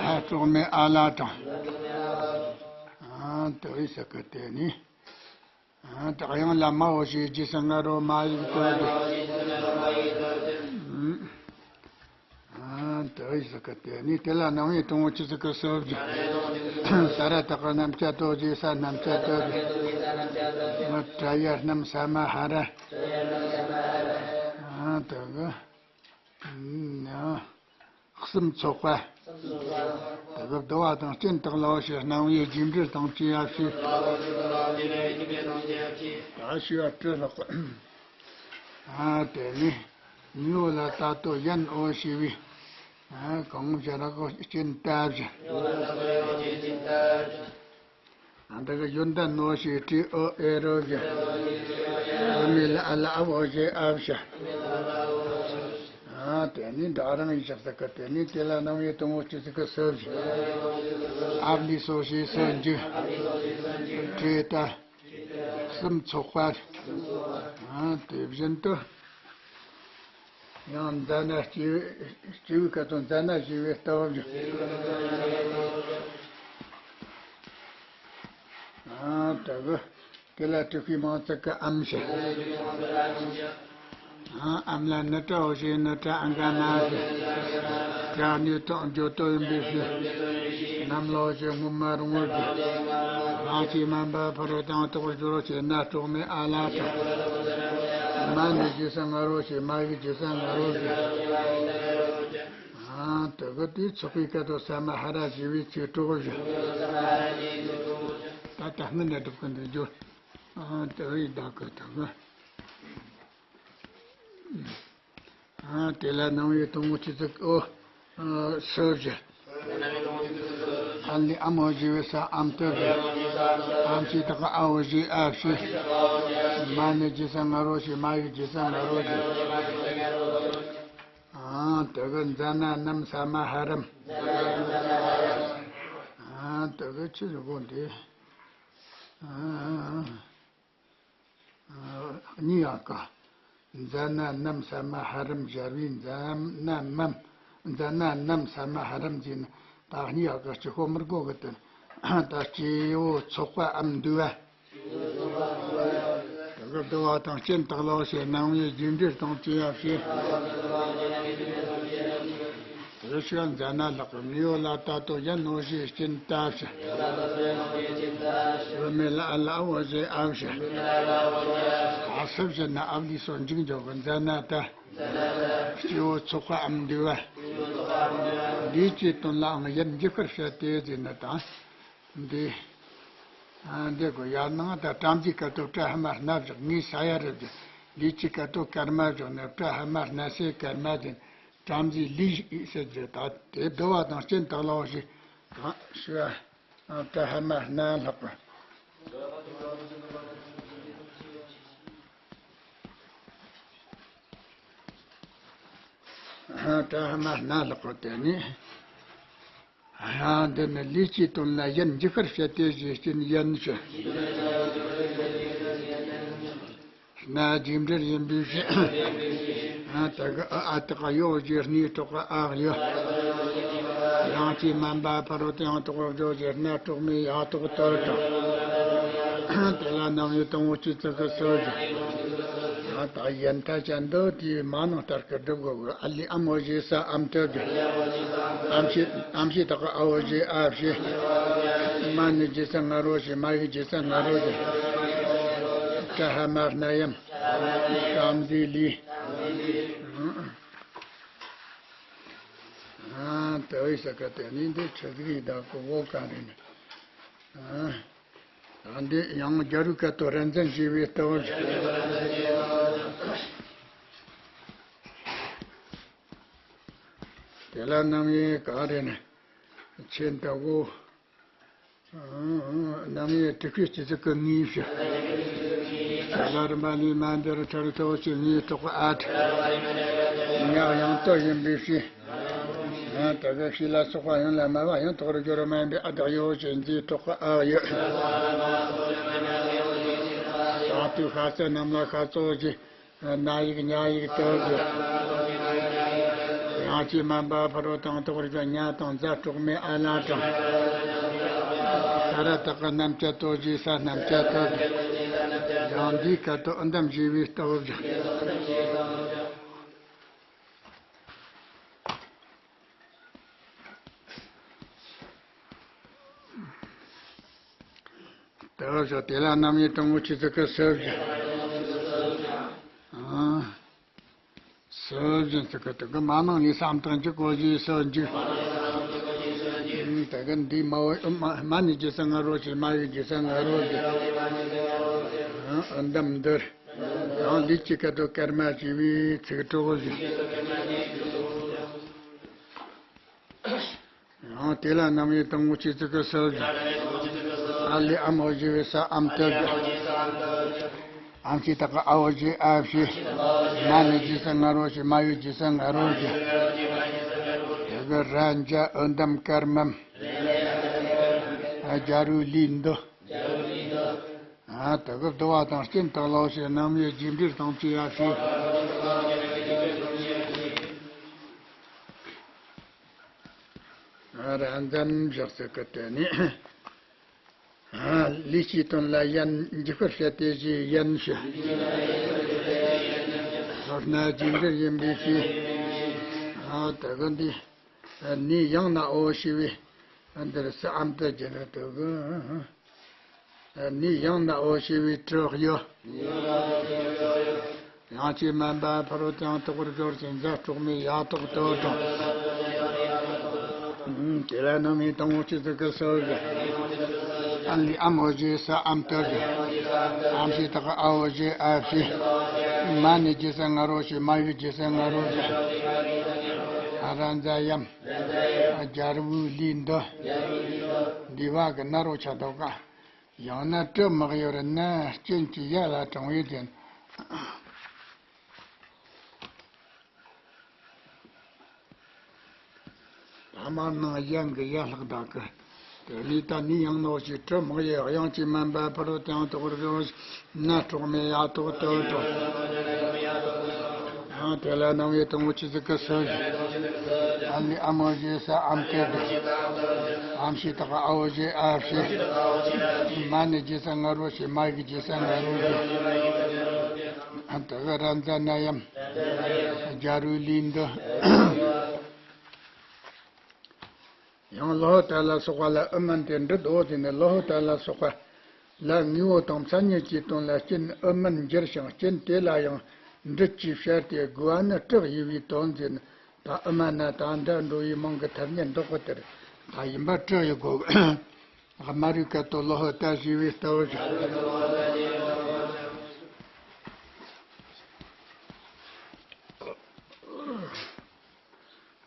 རབ་སྤྲོག་མེ་ཨ་ལ་དྲངས། ཨ་དེ་བས་ས་ཀི་དེ་ནི། ཨ་དེ་དབྱངས་ལ་མའོ་ཞེས་རྗེས་སུ་ང་རོ་མ་ཡིག་ཏུ་བརྗོད། ཨ་དེ་བས་ས་ཀི་དེ་ནི་དེ་ལ་སྣང་བའི་དང་པོ་ཆོས་ཚིག་གི་སོ་བརྗོད། ས་ར་བཏགས་པ་རྣམ་བཅད་དོ་ཞེས་ས་རྣམ་བཅད་དོ་ཞེས། ང་ཏྲ་ཡ་རྣམ་ས་མ་ཧ་ར། ཨ་དེ་གི་ན་གསུམ་ཚོགས་པ། དེ་གི་བསྡུ་བ་དང་རྐྱེན་བཏགས་ལའོ་ཞེས་སྣང་བའི་རྒྱས་འབྲིང་དང་བཅས་པ་བྱས། ད་ཞུ་བ་སྤྲོད་ལྷག་པ། ཨ་དེ་ནི་ནིའོ་ལ་ད་ལྟོ་ཡན་ཨོ་ཞེས་པའི། ཨ་གང་བྱ་ར་གོ་རྐྱེན་བཏགས་བྱ། ཨ་འདི་གི་ཡོན་ཏན་ནོ་ཞེས་ཏྲི་ཨོ་ཨེ་རོ་བྱ། ཨ་མི་ལ་ཨ་ལ་ཨ་བོ་ཞེས་ཨ་བྱ། ཨ་དེ་ནི་འདྲ་རང་ཡིན་ཞག་ས་ཀི་དེ་ནི་དེ་ལ་སྣང་བའི་དང་པོ་ཆོས་ཚིག་གི་སོ་བརྗོད། ཨ་བླི་སོ་ཞེས་སོ་འཇུག། ཏྲེ་ཏ། གསུམ་ཚོགས་པ། ཨ་དེ་བཞིན་དུ། ཡང་འཛད་ན་སྐྱེ་བའི་སྐྱེ་བའི་སྐད་དུ་འཛད་ན་སྐྱེ་བའི་སྟོབས་ཀྱི། ཨ་དེ་གི་དེ་ལ་དྲུག་པའི་མིང་ཚིག་གི་ཨམ་ཞེས། ཨ་ཨམ་ལ་ནི་ཏྲའོ་ཞེས་ནི་ཏྲ་ཨ་ག་མ་ཞེས། ཏྲ་ནི་ཏོ་འགྱོ་ཏོ་ཡིན་པའི་ཕྱིར། ནམ་ལའོ་ཞེས་སྔོན་མ་རུང་བར་བརྗོད། དབྱངས་ཅན་མན་པ་ཕ་རོལ་ཏུ་ཡང་དག་པར་རྫོགས་ཞེས་ན་སྤྲོག་མེ་ཨ་ལ་དྲངས། མ་ནི་རྗེས་སུ་ང་རོ་ཞེས་མ་ཡིག་རྗེས་སུ་ང་རོ་ཞེས། ཨ་དེ་གི་དེའི་ཚོགས་པའི་སྐད་དུ་ས་མ་ཧ་ར་ཞེས་པའི་ཚིག་གྲོགས་བཞི། ད་ལྟ་སྔོན་ནས་སྒྲུབ་ཀྱི་འདུག་རྒྱུ། ཨ་དེ་བས་བདག་གི་དེ་གི། ཨ་དེ་ལ་སྣང་བའི་དང་པོ་ཆོས་ཚིག་ཨོ། ཨ་སོ་བཞི། ཨ་ལི་ཨ་མོ་ཞེས་པའི་ས་ཨམ་སྟོད་བཞི། ཨམ་ཞེས་བཏགས་ཨ་འོ་ཞེས་ཨ་བཞི། མ་ནི་རྗེས་སུ་ང་རོ་ཞེས་མ་ཡིག་རྗེས་སུ་ང་རོ་ཞེས། ཨ་དེ་གི་འཛད་ན་ནམ་ས་མ་ཧ་རམ། ཨ་དེ་གི་ཆི་ཟིག་གོ་འདི། ཨ་གཉིས་ཡང་ཀ། འཛད་ན་ནམ་ས་མ་ཧ་རམ་སྦྱར་བས་འཛད་ན་མམ། འཛད་ན་ནམ་ས་མ་ཧ་རམ་ཟེར་ན་ད་གཉིས་ཡང་ཀ་སྤྱི་ཁོ་མི་དགོས་གི་དེ། ད་སྐྱེ་བོ་ཚོགས་པའམ་འདུས་པ། དེ་གི་བསྡུ་བ་དང་རྐྱེན་བཏགས་ལའོ་ཞེས་སྣང་བའི་རྒྱས་འབྲིང་དང་བཅས་པ་བྱས། དེ་ཞེས་འཛད་ན་ལྷག་པའི་མིའོ་ལ་ད་ལྟོ་ཡན་ནོ་ཞེས་རྐྱེན་བཏགས་བྱ། འོ་མེ་ལ་ཨ་ལ་ཨ་འོ་ཞེས་ཨ་བྱ། ཨ་སུ་བྱས་ན་ཨ་བླི་སོ་འཇུག་འཇོག་གི་འཛད་ན་ད། སྐྱེ་བོ་ཚོགས་པའམ་འདུས་པ། ལུས་ཀྱི་དོན་ལའང་ཡན་འཇུག་པར་བཤད་དེ་ཟེར་ན་དང་། འདི། ཨ་འདི་གོ་ཡར་ནང་ད་བྲམ་ཟེའི་སྐད་དུ་ཏྲ་ཧ་མ་སྣ་བཞག་ངའི་ས་ཡ་རེད་ཀྱི། ལུས་ཀྱི་སྐད་དུ་ཀརྨ་བཞག་ནས་ཏྲ་ཧ་མ་སྣ་སའི་ཀརྨ་ཟེར། བྲམ་ཟེའི་ལུས་ཟེར་གྱི་ད་དེ་བསྡུ་བ་དང་རྐྱེན་བཏགས་ལའོ་ཞེས་དང་ཞུ་བ། ཏྲ་ཧ་མ་སྣ་ལྷག་པ། ཏྲ་ཧ་མ་སྣ་ལྷག་པ་དེ་ནི། ཡང་འདི་ནི་ལུས་ཀྱི་དོན་ལ་ཡན་འཇུག་པར་བཤད་དེ་ཞེས་རྐྱེན་ཡན་ཞུ། སྣ་རྒྱས་འབྲིང་ཡིན་པའི་ཕྱིར། ཨ་དེ་གི་ཨ་ཨ་དག་ཡོ་ཞེས་སྣ་སྤྲོག་གི་ཨ་ཡོ། དབྱངས་ཅན་མན་པ་ཕ་རོལ་ཏུ་ཡང་དག་པར་རྫོགས་ཞེས་སྣ་སྤྲོག་མེ་ཡ་དག་ཏོར་དྲངས། དེ་ལ་སྣང་བའི་དང་པོ་ཆོས་ཚིག་གི་སོ་བཞི། ད་ཡན་མཐའ་ཅན་འདི་དེའི་མ་ནང་ལྟར་གྱི་སྒྲུབ་དགོས་གི། ཨ་ལི་ཨ་མོ་ཞེས་ས་ཨམ་སྟོད་བཞི། ཨམ་ཤེས་ཨམ་ཤེས་བཏགས་ཨ་འོ་ཞེས་ཨ་བཞི། མ་ནི་རྗེས་སུ་ང་རོ་ཞེས་མ་ཡིག་རྗེས་སུ་ང་རོ་བཞི། ཏྲ་ཧ་མ་སྣ་ཡམ། བྲམ་ཟེའི་ལུས། ཨ་དེ་བས་ས་ཀ་དེ་ནི་འདི་ཆི་ཟིག་ཡིན་ད་གོ་བོ་ག་རེ་ནི། ཨ། ད་འདི་ཡང་རྒྱ་རིགས་སྐད་དུ་རན་ཙན་ཞེས་པའི་སྟོབས། དེ་ལ་རྣམ་དབྱེ་ག་རེ་ནི། ཆེན་ལྟ་བུ། རྣམ་དབྱེ་དྲུག་པའི་སྤྱི་ཚིག་གི་ངེས་ཤེས། ལ་རིམ་པ་ལས་མ་འདིར་ཐར་ཐོ་ཞེས་ངེས་སྤྲོག་ཨ་ཏྲ། ཉག་ཡང་དོ་ཡིན་པའི་ཕྱིར། དེ་གི་ཤི་ལ་སོགས་པ་ཡང་ལ་མ་བ་ཡང་དོག་རུ་སྦྱོར་མ་ཡིན་པའི་ཨ་བདག་ཡོད་ཅེས་འདིའི་གྲོགས་ཀྱི་ཨ་ཡོད། དང་དུ་ཤ་ཟ་རྣམས་ལ་ཤ་གཙོ་བཞི། ན་ཡིག་ཉ་ཡིག་དོ་བཞི། ཡང་ཅི་མ་འབའ་ཕ་རོལ་དང་དོག་རུ་སྦྱོར་ཉ་དང་ཛ་གྲོགས་མེད་ཨ་ལ་དང་། ས་ར་བཏགས་རྣམས་ཀྱ་དོ་བཞི། ས་རྣམས་ཀྱ་དོ་བཞི། ཡང་འདིའི་སྐད་དོ་ཨུ་དམ་བཞི་བའི་སྟོབས་བཞི། དེ་བ་ཞོག་དེ་ལ་རྣམ་དབྱེ་དང་པོ་ཆོས་ཚིག་གི་སུ་བཞི། ཨ། སུ་བཞི་ཚིག་གི་དེ་གི་མ་ནང་ལས་སམ་དང་འཇུག་གོ་བཞི་སུ་འཇུག་དེ་གི་འདི་མ་འོ་མ་མ་ནི་རྗེས་སུ་ང་རོ་ཞེས་མ་ཡི་རྗེས་སུ་ང་རོ་ཞེས། ཨ་འདམ་འདིར། ཡང་ལུས་ཀྱི་སྐད་དོད་སྐར་མ་ཞེས་པའི་ཚིག་གྲོགས་བཞི། ཡང་དེ་ལ་རྣམ་དབྱེ་དང་པོ་ཆོས་ཚིག་གི་སུ་བཞི། ཨ་ལས་ཨམ་འོ་ཞེས་པའི་ས་ཨམ་དུ་བཞི། ཨམ་ཞེས་བཏགས་ཀྱི་ཨ་འོ་ཞེས་ཨ་བཞི། མ་ནི་རྗེས་སུ་ང་རོ་ཞེས་མ་ཡི་རྗེས་སུ་ང་རོ་བཞི། དེ་གི་ར་འཇའ་ཨུ་དམ་སྐར་མམ། རྒྱ་རུ་ལུས་འདི། ཨ་དེ་གི་བསྡུ་བ་དང་རྐྱེན་དག་ལོ་ཞེས་རྣམ་དབྱེ་རྒྱས་འབྲེལ་དང་བཅས་ཡ་ཞེས། ཨ་ར་འཛམ་བཞག་ཚིག་གི་དེ་ནི། ཨ་ལུས་ཀྱི་དོན་ལ་ཡན་འཇུག་པར་བཤད་དེ་ཞེས་ཡན་ཞུ། སོ་ན་རྒྱས་འབྲེལ་ཡིན་པའི་ཕྱིར། ཨ་དེ་གི་འདི། ནི་ཡང་ན་འོ་ཞེས་པའི་འདིར་སུ་ཨམ་དུ་བརྗོད་ན་དེ་གི། ནི་ཡང་ན་འོ་ཞེས་པའི་གྲོགས་ཡོད། ཡང་ཅི་མ་འབའ་ཕ་རོལ་དང་དོག་རུ་སྦྱོར་ཞིང་ཛ་གྲོགས་མེད་ཡ་དོག་དོ་དང་། དེ་ལ་རྣམ་དབྱེ་དང་པོ་ཆོས་ཚིག་གི་སུ་བཞི། ཨ་ལས་ཨམ་འོ་ཞེས་ས་ཨམ་དུ་བཞི། ཨམ་ཞེས་བཏགས་ཨ་འོ་ཞེས་ཨ་བཞི། མ་ནི་རྗེས་སུ་ང་རོ་ཞེས་མ་ཡི་རྗེས་སུ་ང་རོ་ཞེས། ཨ་ར་འཛའ་ཡམ། རྒྱལ་པོའི་ལུས་འདི། འདི་བ་གི་ན་རོ་ཆ་དོ་ཀ། ཡང་ན་གྲི་མག་ཡོད་ན་རྐྱེན་གྱིས་ཡ་ལ་དྲངས་པའི་རྐྱེན། ཕ་མ་ནང་ཡན་གྱི་ཡ་ལྷག་དག་གི། དེ་ལས་ད་ནི་ཡང་ནོ་ཞེས་གྲི་མག་ཡོད་དབྱངས་ཀྱིས་མ་འབའ་ཕ་རོལ་དང་དོག་རུ་སྦྱོར་ཞིང་ན་གྲོགས་མེད་ཡ་དོག་དོ་དོ། ཡང་དེ་ལ་རྣམ་དབྱེ་དང་པོ་ཆོས་ཚིག་གི་སུ་བཞི། ཨ་ལས་ཨམ་འོ་ཞེས་ས་ཨམ་དུ་བཞི། ཨམ་ཞེས་བཏགས་ཨ་འོ་ཞེས་ཨ་བཞི། མ་ནི་རྗེས་སུ་ང་རོ་ཞེས་མ་ཡི་རྗེས་སུ་ང་རོ་ཞེས། དེ་གི་ར་འཛའ་ན་ཡམ། རྒྱལ་པོའི་ལུས་འདི། ཡང་ལོ་ཧོ་ཏ་ལ་སོགས་པ་ལ་ཨུ་མན་དེ་འབྲི་དོ་ཟེར་ནས། ལོ་ཧོ་ཏ་ལ་སོགས་པ་ལ་དངོས་པོ་དང་མཚན་ཉིད་ཀྱི་དོན་ལ་རྐྱེན་ཨུ་མན་འགྱུར་ཞིང་། རྐྱེན་དེ་ལ་ཡང་འབྲི་ཅེས་བྱ་སྟེ། དགོས་པ་ནི་བྲག་ཡོད་པའི་དོན་ཟེར་ནས། ད་ཨུ་མན་ན་དང་འདྲ་འགྲོ་བའི་མིང་གི་ཐ་སྙད་འདོགས་པ་དེར་ད་ཡིན་པ་བྲག་ཡོད་དགོས། དམར་རུའི་སྐད་དོད་ལོ་ཧོ་ཏ་ཞེས་པའི་སྟབས་བྱ།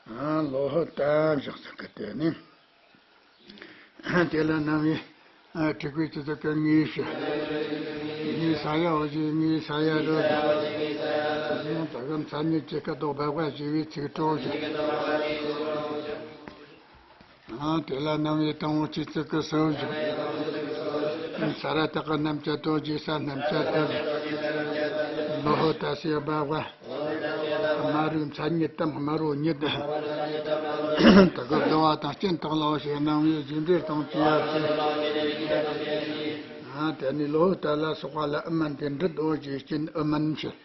ཨ་ལོ་ཧོ་ཏ་བཞག་ཚིག་གི་དེ་ནི། དེ་ལ་རྣམ་དབྱེ་ཨ་དྲུག་པའི་ཆོས་ཚིག་གི་དངོས་ཞེས། དངོས་ས་ཡ་འོ་ཞེས་དངོས་ས་ཡ་རོ། ཡང་དག་གི་མཚན་ཉིད་ཀྱི་སྐད་དོད་སྦ་བ་ཞེས་པའི་ཚིག་གྲོགས་ཞེས། ཨ་དེ་ལ་རྣམ་དབྱེ་དང་པོ་ཆོས་ཚིག་གི་སུ་བཞི། ས་ར་བཏགས་རྣམས་ཀྱ་དོ་ཞེས་ས་རྣམས་ཀྱ་དོ་ཞེས། ལོ་ཧོ་ཏ་ཞེས་སྦ་བ། དམར་རུའི་མཚན་ཉིད་དམ། དམར་རོ་ཉིད། དེ་གི་བསྡུ་བ་དང་རྐྱེན་དག་ལོ་ཞེས་རྣམ་དབྱེ་རྒྱས་འབྲེལ་དང་བཅས་པ་བྱས། ཨ་དེ་ནི་ལོ་ཧོ་ཏ་ལ་སོགས་པ་ལ་ཨུ་མན་དེ་འབྲི་དོ་ཞེས་རྐྱེན་ཨུ་མན་བྱེད།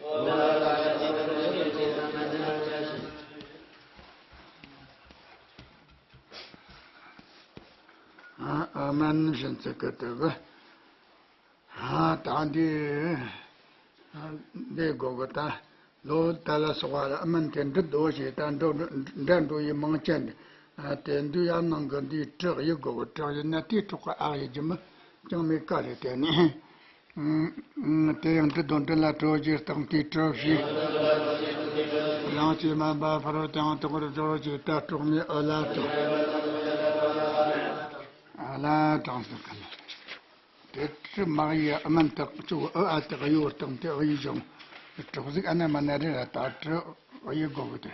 ཨ་ཨུ་མན་བྱེད་ཚིག་གི་དེ་གི། ཨ་ད་འདི་འདི་གོ་གི། ད་ལོ་ཧོ་ཏ་ལ་སོགས་པ་ལ་ཨུ་མན་དེ་འབྲི་དོ་ཞེས་ད་འགྲོ་འདྲ་འགྲོ་ཡི་མིང་ཅན་དེ། ཨ་དེ་འདུས་ཡར་ནང་གི་འདིའི་གྲགས་ཡི་གོ་གི། གྲགས་ཡི་ན་དེའི་གྲོགས་ཀྱི་ཨ་ཡི་རྒྱུ་མི་ཅང་མེད་ཀ་རེད། དེ་ནི་དེ་ཡང་འབྲི་དོ་འབྲི་ལ་གྲོགས་ཀྱི་རྟགས་དེའི་གྲོགས་ཞེས། ཡང་ཅི་མ་འབའ་ཕ་རོལ་དང་དོག་རུ་སྦྱོར་ཞེས་ད་གྲོགས་མེད་ཨུ་ལ་དྲངས། ཨུ་ལ་དྲངས་ཟེར་གི་ནི། དེ་གྲི་མག་ཡི་ཨུ་མན་དག་ཅུ་ཨུ་ཨ་དག་ཡོ་རྟགས་དེ་ཨུ་ཡི་གཞུང་། གྲོགས་གཟུགས་ཨ་ན་མ་ན་རེ་ར་ད་གྲི་ཨུ་ཡི་གོ་གི་དེ།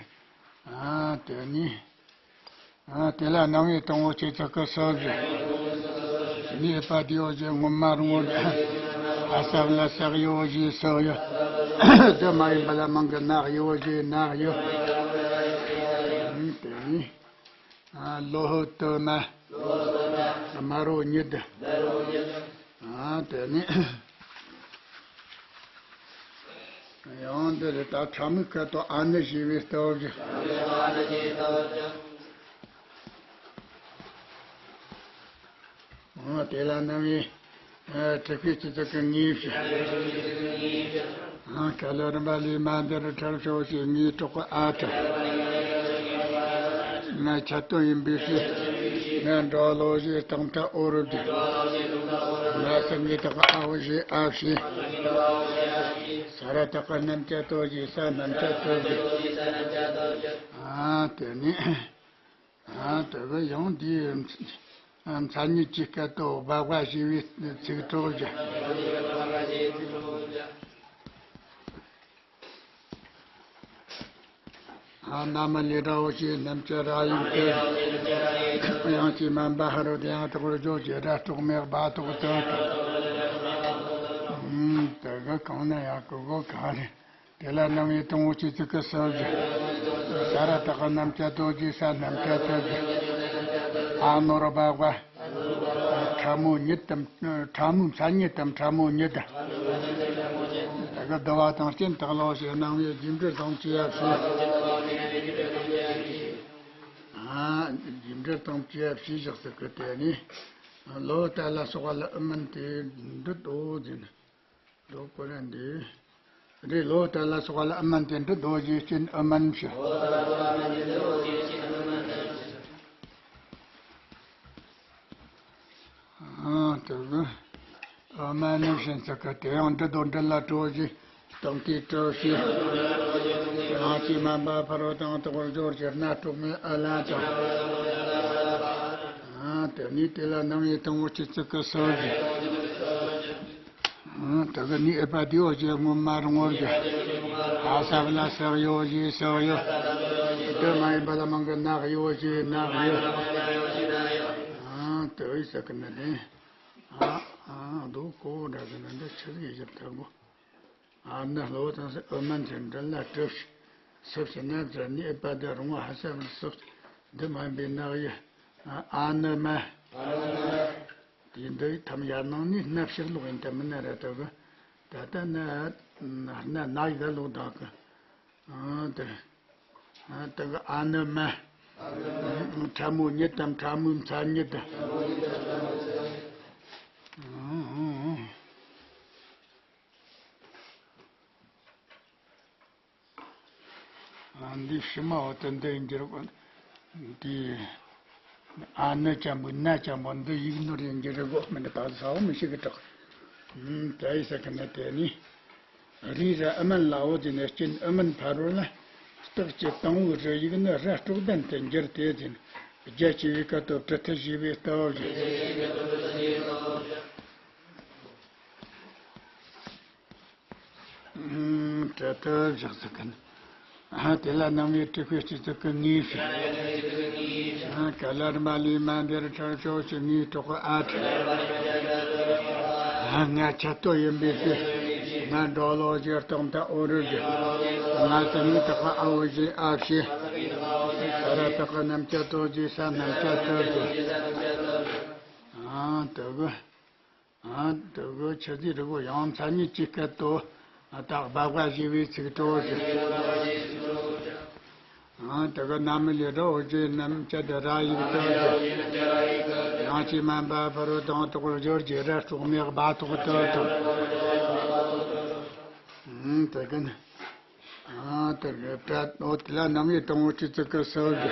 ཨ་དེ་ནི། ཨ། དེ་ལ་སྣང་བའི་དང་པོ་ཆོས་ཚོགས་ཀྱི་སོ་བཞི། ནི་ཨེ་པ་དེའོ་ཞེས་སྔོན་མ་རུང་བར་ཨ་ས་བ་ལ་ས་གཡོ་ཞེས་སོ་ཡོ། དེ་མ་ཡིན་པ་ལ་མང་གི་ནག་གཡོ་ཞེས་ནག་གཡོ། ཨ། དེ་ནི། ཨ། ལོ་ཧོ་དོ་མ། དམར་རོ་ཉིད། ཨ། དེ་ནི། ཡང་འདི་རེད། ད་ཕྲ་མོའི་སྐད་དུ་ཨ་ནི་ཞེས་པའི་སྟོབས་ཀྱིས། ཨ། དེ་ལ་རྣམ་དབྱེ། ཨ། དྲུག་པའི་སྤྱི་གཙུག་གི་ངེས་བྱ། ཨ། ཀ་ལོ་རིམ་པ་ལས་མ་འདིར་ཁྲར་ཕྱོགས་ཞེས་ངེས་གྲོགས་ཨ་ཁྲ། ང་ཁྱད་དོན་ཡིན་པའི་ཕྱིར། ང་འགྲོ་ལོ་ཞེས་སྟོང་ཐ་ཨོ་རུ་བསྒྱུར། ང་སང་གི་དག་ཨ་བོ་ཞེས་ཨ་བྱས། ས་ར་དག་གི་རྣམ་བཅད་དོ་ཞེས་ས་རྣམ་བཅད་དོ་བསྒྱུར། ཨ། དེ་ནི། ཨ། དེ་གི་ཡང་འདིའི་མཚན་ཉིད་ཀྱི་སྐད་དུ་སྦ་བ་ཞེས་པའི་ཚིག་གྲོགས་བཞག། ཨ། ན་མ་ལས་སྒྲ་འོ་ཞེས་རྣམ་བཅད་ར་ཡིག་ཏུ། ཡང་ཅི་མན་པ་ཧ་རོ་དེ་ཡང་དག་པར་བརྗོད་ཅེས་སྒྲ་སྒྲོགས་མེད་སྦ་ཏོག་ཏུ། ཨ། དེ་གི་གང་ན་ཡང་གི་གོ་ག་རེ། དེ་ལ་རྣམ་དབྱེ་དང་པོ་ཆོས་ཚོགས་ཀྱི་སོ་བཞི། ས་ར་དག་གི་རྣམ་བཅད་དོ་ཞེས་ས་རྣམ་བཅད་དོ་བསྒྱུར། ཨ་ནོར་སྦ་བ། ཕྲ་མོ་ཉིད་དམ། ཕྲ་མོའི་མཚན་ཉིད་དམ་ཕྲ་མོ་ཉིད། དེ་གི་བསྡུ་བ་དང་རྐྱེན་བཏགས་ལོ་ཞེས་རྣམ་དབྱེ་རྒྱས་འབྲིང་དང་བཅས་པ་བྱས། ཨ། རྒྱས་འབྲིང་དང་བཅས་པ་བྱས་བཞག་ཟེར་གི། དེ་ནི། ལོ་ཏ་ལ་སོགས་པ་ལ་ཨུ་མན་ཏེ་འབྲི་དོ་ཟེར་ན། ལོ་ཀོ་ར་འདི། རེ་ལོ་ཏ་ལ་སོགས་པ་ལ་ཨུ་མན་ཏེ་འབྲི་དོ་ཞེས་རྐྱེན་ཨུ་མན་ཕྱིར། ཨ། དེ་གི་ཨུ་མན་ནི་ཕྱིན་ཚིག་གི། དེ་ཡང་འབྲི་དོ་འབྲི་ལ་སྤྲོ་ཞེས་སྟོང་ཐའི་སྤྲོ་ཞེས། ཡང་ཅི་མན་པ་ཕ་རོལ་དང་དོག་སྦྱོར་གྱི་སྣ་དྲུག་མའི་ཨུ་ལན་དང་། ཨ། དེ་ནས་དེ་ལ་རྣམ་དབྱེ་དང་པོ་ཆོས་ཚོགས་ཀྱི་སོ་བཞི། ཨ། དེ་གི་ནི་ཨེ་པ་དེའོ་ཞེས་སྔོན་མ་རུང་བར་བརྗོད། ཨ་ས་བ་ལ་ས་གཡོ་ཞེས་སོ་ཡོ། དེ་མ་ཡིན་པ་ལ་མང་གི་ནག་གཡོ་ཞེས་ནག་གཡོ། ཨ། དེ་བས་ས་གི་ན་ལན། ཨ། ཨ། རྡོ་ཀོ་འདྲ་གི་ན་འདི་ཆི་ཟིག་ཡིན་ཞབས་ཐག་གོ། ཨ་ནི་ལོ་དང་ས་ཨུ་མན་ཚེ་འདྲ་ལ་གྲུབ། སུབ་ཕྱི་ན་ཛར་ནི་ཨེ་པ་དེ་རུང་བ་ཧ་ས་མི་སུབ། འདི་མ་ཡིན་པའི་ནག་ཡི། ཨ་ནི་མ། དེ་འདི་ཐམ་ཡར་ནང་ནི་སྣ་ཕྱིར་ལོག་ཡིན་ད་མི་ན་ར་ད་གི། ད་ལྟ་ན་སྣ་ན་ཡི་ད་ལོག་ད་གི། ཨ་དེ། ཨ་དེ་གི་ཨ་ནི་མ། ཕྲ་མོ་ཉིད་དམ་ཕྲ་མོའི་མཚན་ཉིད་དམ། ཨ། འདི་ཕྱི་མ་འོ་དེ་འདི་ཡིན་གྱི་རེད་གོ། འདི་ཨ་ནི་ཅན་པོ་ན་ཅན་པོ་འདི་ཡིག་ནོར་ཡིན་གྱི་རེད་གོ། མི་འདི་བག་ཟ་བ་མི་ཤེས་གི་གྲགས། ཨུམ། ད་ཡི་ས་གི་ན་དེ་ནི། རི་ར་ཨུ་མན་ལའོ་དེ་ནས་རྐྱེན་ཨུ་མན་ཕ་རོལ་ལ། རྟགས་ཀྱི་དང་པོའི་རི་ཡིག་ནི་ར་དྲུག་ལྡན་དུ་འགྱུར་ཏེ་ཟིན། རྒྱ་ཆེ་བའི་སྐད་དུ་པྲི་ཐི་ཞེས་པའི་སྟབས་བཞག། ཨུམ། པྲི་ཐི་བཞག་ཟེར་གི་ན། ཨ། དེ་ལ་རྣམ་དབྱེ་དྲུག་པའི་སྤྱི་གཙུག་གི་ངེས་བྱ། ཨ། ཀ་ལ་ར་མ་ལས་མ་འདིར་ཁྲར་ཕྱོགས་ཞེས་ངེས་གྲོགས་ཨ་ཁྲ། ཨ། ང་ཁྱད་དོན་ཡིན་པའི་ཕྱིར། ང་འགྲོ་ལོ་ཞེས་སྟོང་ཐ་ཨོ་རུ་བསྒྱུར། ང་སང་གི་དག་ཨ་བོ་ཞེས་ཨ་བྱས། ས་ར་དག་གི་རྣམ་བཅད་དོ་ཞེས་ས་རྣམ་བཅད་དོ་བསྒྱུར། ཨ། དེ་གི། ཨ། དེ་གི་ཆི་ཟིག་རེད་གོ། ཡང་མཚན་ཉིད་ཀྱི་སྐད་དོ། ཨ། ད་སྦ་བ་ཞེས་པའི་ཚིག་གྲོགས་བཞག། ཨ། དེ་གི་ན་མ་ལས་སྒྲ་འོ་ཞེས་རྣམ་བཅད་ར་ཡིག་ཏུ་བསྒྱུར། ཡང་ཅི་མན་པ་ཕ་རོལ་དང་དོག་སྦྱོར་གྱི་ར་དྲུག་མའི་སྦ་ཏོག་ཏུ་དང་། ཨ། དེ་གི་ན། ཨ། དེ་གི་པྲ་འོ་དེ་ལ་རྣམ་དབྱེ་དང་པོ་ཆོས་ཚོགས་ཀྱི་སོ་བཞི།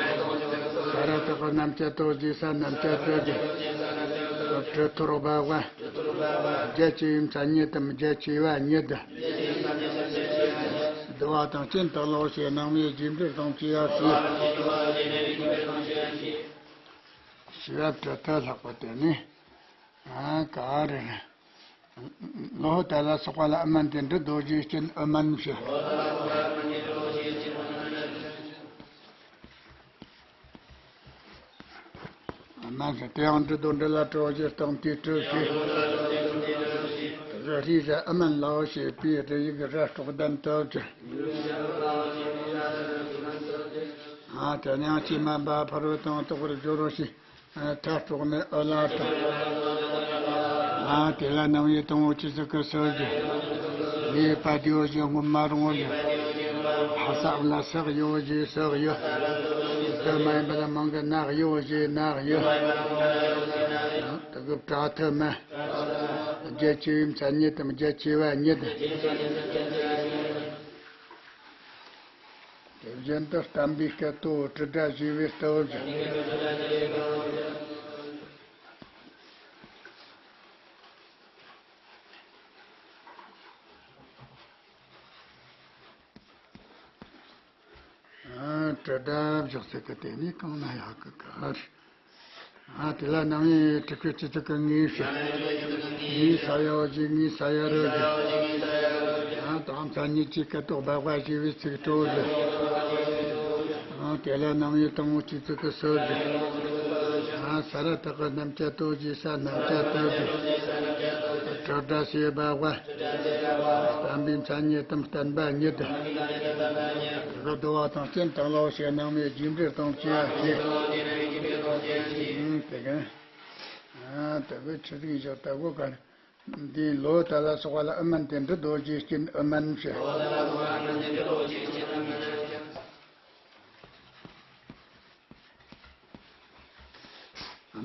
ས་ར་དག་གི་རྣམ་བཅད་དོ་ཞེས་ས་རྣམ་བཅད་དོ་བསྒྱུར། པྲི་ཐོར་སྦ་བ། རྒྱ་ཆེ་བའི་མཚན་ཉིད་དམ་རྒྱ་ཆེ་བ་ཉིད་དམ། བསྡུ་བ་དང་རྐྱེན་བཏགས་ལོ་ཞེས་རྣམ་དབྱེ་རྒྱས་འབྲིང་དང་བཅས་པ་བྱས། ཞེས་པ་པྲི་ཐི་ལྷག་པ་དེ་ནི། ཨ། ག་རེ་རེད། ལོ་ཧོ་ཏ་ལ་སོགས་པ་ལ་ཨུ་མན་ཏེ་འབྲི་དོ་ཞེས་རྐྱེན་ཨུ་མན་ཕྱིར། མ་ཟེར། དེ་ཡང་འབྲི་དོ་འབྲི་ལ་གྲོ་ཞེས་བཏང་དུས་གྲོ་ཞེས། རི་རི་ར་ཨ་མན་ལའོ་ཞེས་པའི་རི་ཡིག་ར་དྲུག་ལྡན་དུ་གྱུར། ཨ་དེ་ནས་ཡང་ཅི་མ་འབའ་ཕ་རོལ་དང་ཏོག་རུ་སྦྱོར་རོ་ཞེས། ཨ་ཐ་དྲུག་ནས་ཨོ་ལ་དང་། ཨ་དེ་ལ་ནང་བའི་དང་པོ་ཆོས་ཚིག་གི་སོ་བཞི། ལས་པ་དེའོ་ཞེས་སྔོན་མ་རུང་བ་བཞི། ཧ་ས་ལ་སག་ཡོ་ཞེས་སག་ཡོ། དུ་མ་ཡིན་པ་ལ་མང་གི་ནག་ཡོ་ཞེས་ནག་ཡོ། དུ་གི་བྲག་ཐུ་མ། རྒྱ་ཆེ་བའི་མཚན་ཉིད་དམ་རྒྱ་ཆེ་བ་ཉིད། དེ་བཞིན་དུ་བསྟན་པའི་སྐད་དོ་དྲི་སྒྲ་ཞེས་པའི་སྟོབས་བཞི། ཨ་དྲི་སྒྲ་བཞག་ཚིག་གི་དེ་ནི་གང་ན་ཡག་གི་གར། ཨ་དེ་ལ་ནང་བའི་དྲུག་པའི་ཆོས་ཚིག་གི་ངེས་ཤེས། ངེས་ས་ཡོ་ཞེས་ངེས་ས་ཡ་རོ་ཞེས། ཨ་དང་མཚན་ཉིད་ཀྱི་སྐད་དོ་སྦ་བ་ཞེས་པའི་ཚིག་གྲོགས་ཞེས། ཨ་དེ་ལ་ནང་བའི་དང་པོ་ཆོས་ཚིག་གི་སོ་བཞི། ཨ་ས་ར་བཏགས་ཀྱི་རྣམ་བཅད་དོ་ཞེས་ས་རྣམ་བཅད་དོ་ཞེས། དྲི་སྒྲ་ཞེས་སྦ་བ། བསྟན་པའི་མཚན་ཉིད་དམ་བསྟན་པ་ཉིད། དེ་ག་བསྡུ་བ་དང་རྐྱེན་དང་ལའོ་ཞེས་ནང་བའི་རྒྱས་འབྲེལ་དང་བཅས་པ་སྟེ། དེ་ག་དེ་ག་ཆི་ཟིག་བཞག་ལྟ་བུ་ག་འདིའི་ལོ་ད་ལ་སོགས་པ་ལ་ཨུ་མན་དེ་འབྲི་རྡོ་རྗེའི་རྐྱེན་ཨུ་མན་ཞེས།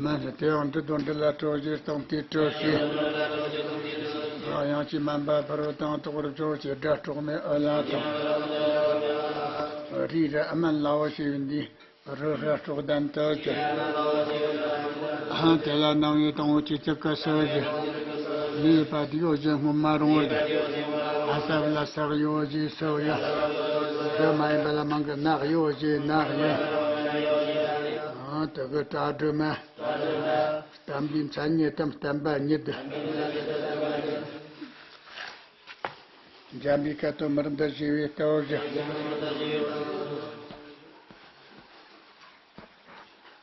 མ་ཟེར། དེ་ཡང་འབྲི་དོ་འབྲི་ལ་གྲོ་ཞེས་བཏང་དུས་གྲོ་ཞེས། ཡང་ཅི་མ་འབའ་ཕ་རོལ་དང་ཏོག་རུ་སྦྱོར་ཞེས་སྒྲ་དྲུག་ནས་ཨོ་ལ་དང་། རི་ར་ཨ་མན་ལའོ་ཞེས་པའི་འདི་རི་ར་དྲུག་ལྡན་དུ་གྱུར། ཨ་དེ་ལ་ནང་བའི་དང་པོ་ཆོས་ཚིག་གི་སོ་བཞི། ལས་པ་དེའོ་ཞེས་སྔོན་མ་རུང་བ་བཞི། ཨ་ས་བ་ལ་སག་ཡོ་ཞེས་སོ་ཡོ། དུ་མ་ཡིན་པ་ལ་མང་གི་ནག་ཡོ་ཞེས་ནག་ཡོ། ཨ་དེ་གི་བྲག་སྒྲོལ་མ། བསྟན་པའི་མཚན་ཉིད་དམ་བསྟན་པ་ཉིད། འཇམ་པའི་སྐད་དོ་མར་འདི་ཞེས་པའི་སྟོབས་བཞི།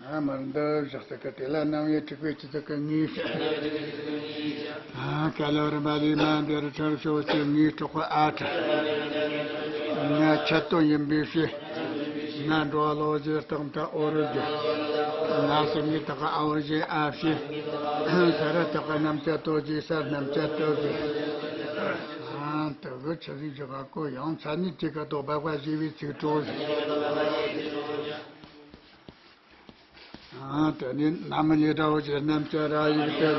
ཨ་མར་འདི་བཞག་ཚིག་གི་དེ་ལ་ནང་བའི་དྲུག་པའི་ཆོས་ཚིག་གི་ངེས་ཤེས། ཨ་ཀ་ལོ་རི་མ་ལི་མ་འདི་རུ་ཁྲར་ཤོ་ཞེས་ངེས་དྲུག་པ་ཨ་ཁྲ། ང་ཁྱད་དོན་ཡིན་པའི་ཕྱིར། ང་འགྲོ་བ་ལོ་ཞེས་རྟགས་མཐའ་འོ་རུ་རྒྱུ། ང་སེམས་ཉིད་དག་གི་ཨའོ་ཞེས་ཨ་ཕྱི། ས་ར་བཏགས་པ་རྣམ་བཅད་དོ་ཞེས་ས་རྣམ་བཅད་དོ་ཞེས། ཨ་དེ་གི་ཆི་ཟིག་བཞག་ག་གོ་ཡང་མཚན་ཉིད་ཀྱི་སྐད་དོ་སྦ་བ་ཞེས་པའི་ཚིག་གྲོགས་ཞེས། ཨ་དེ་ནི་ན་མི་ལས་སྒྲའོ་ཞེས་རྣམ་བཅད་ར་ཡིག་དེ།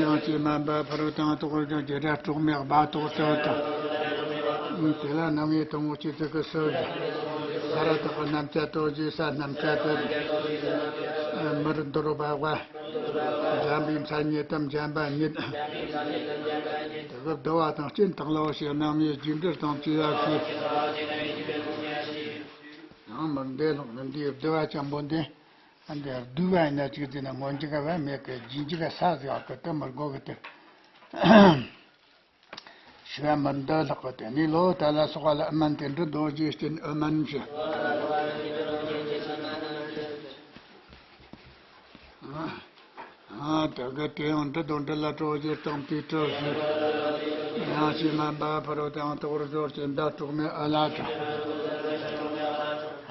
ཡང་ཅི་མ་འབའ་ཕ་རོལ་དང་ཏོག་རུ་སྦྱོར་ཞེས་སྒྲ་དྲུག་ནས་སྦ་དོག་སྟོད་དང་། དེ་ལ་ནང་བའི་དང་པོ་ཆོས་ཚིག་གི་སོ་བཞི། ས་ར་བཏགས་པ་རྣམ་བཅད་དོ་ཞེས་ས་རྣམ་བཅད་དོ། མར་འདི་རུ་སྦ་བ། འཇམ་པའི་མཚན་ཉིད་དམ་འཇམ་པ་ཉིད། དེ་གི་བསྡུ་བ་དང་རྐྱེན་དང་ལའོ་ཞེས་ནང་བའི་རྒྱས་འབྲེལ་དང་བཅས་པ་ཞེས། ཡང་མར་འདི་ལྷག་ནི་འདིའི་བསྡུ་བ་ཅན་པོ་འདི། ཨ་འདི་བསྡུ་བ་ཡིན་ན་ཅིག་འདི་ན་སྔོན་འཇུག་ག་བ་མེད་གི་རྗེས་འཇུག་ག་ས་ཟེར་བ་གི་དེ་མི་དགོས་གི་དེ། ཞུ་བ་མར་འདི་ལྷག་གི་དེ་ནི་ལོ་ད་ལ་སོགས་པ་ལ་ཨུ་མན་དེ་འབྲི་རྡོ་རྗེའི་རྐྱེན་ཨུ་མན་ཞེས། ཨ་དེ་གི་དེ་ཡང་འབྲི་དོ་འབྲི་ལ་གྲོ་ཞེས་བཏང་དུས་གྲོ་ཞེས། ཡང་ཅི་མ་འབའ་ཕ་རོལ་དང་ཏོག་རུ་སྦྱོར་ཞེས་མདའ་དྲུག་ནས་ཨ་ལ་དང་།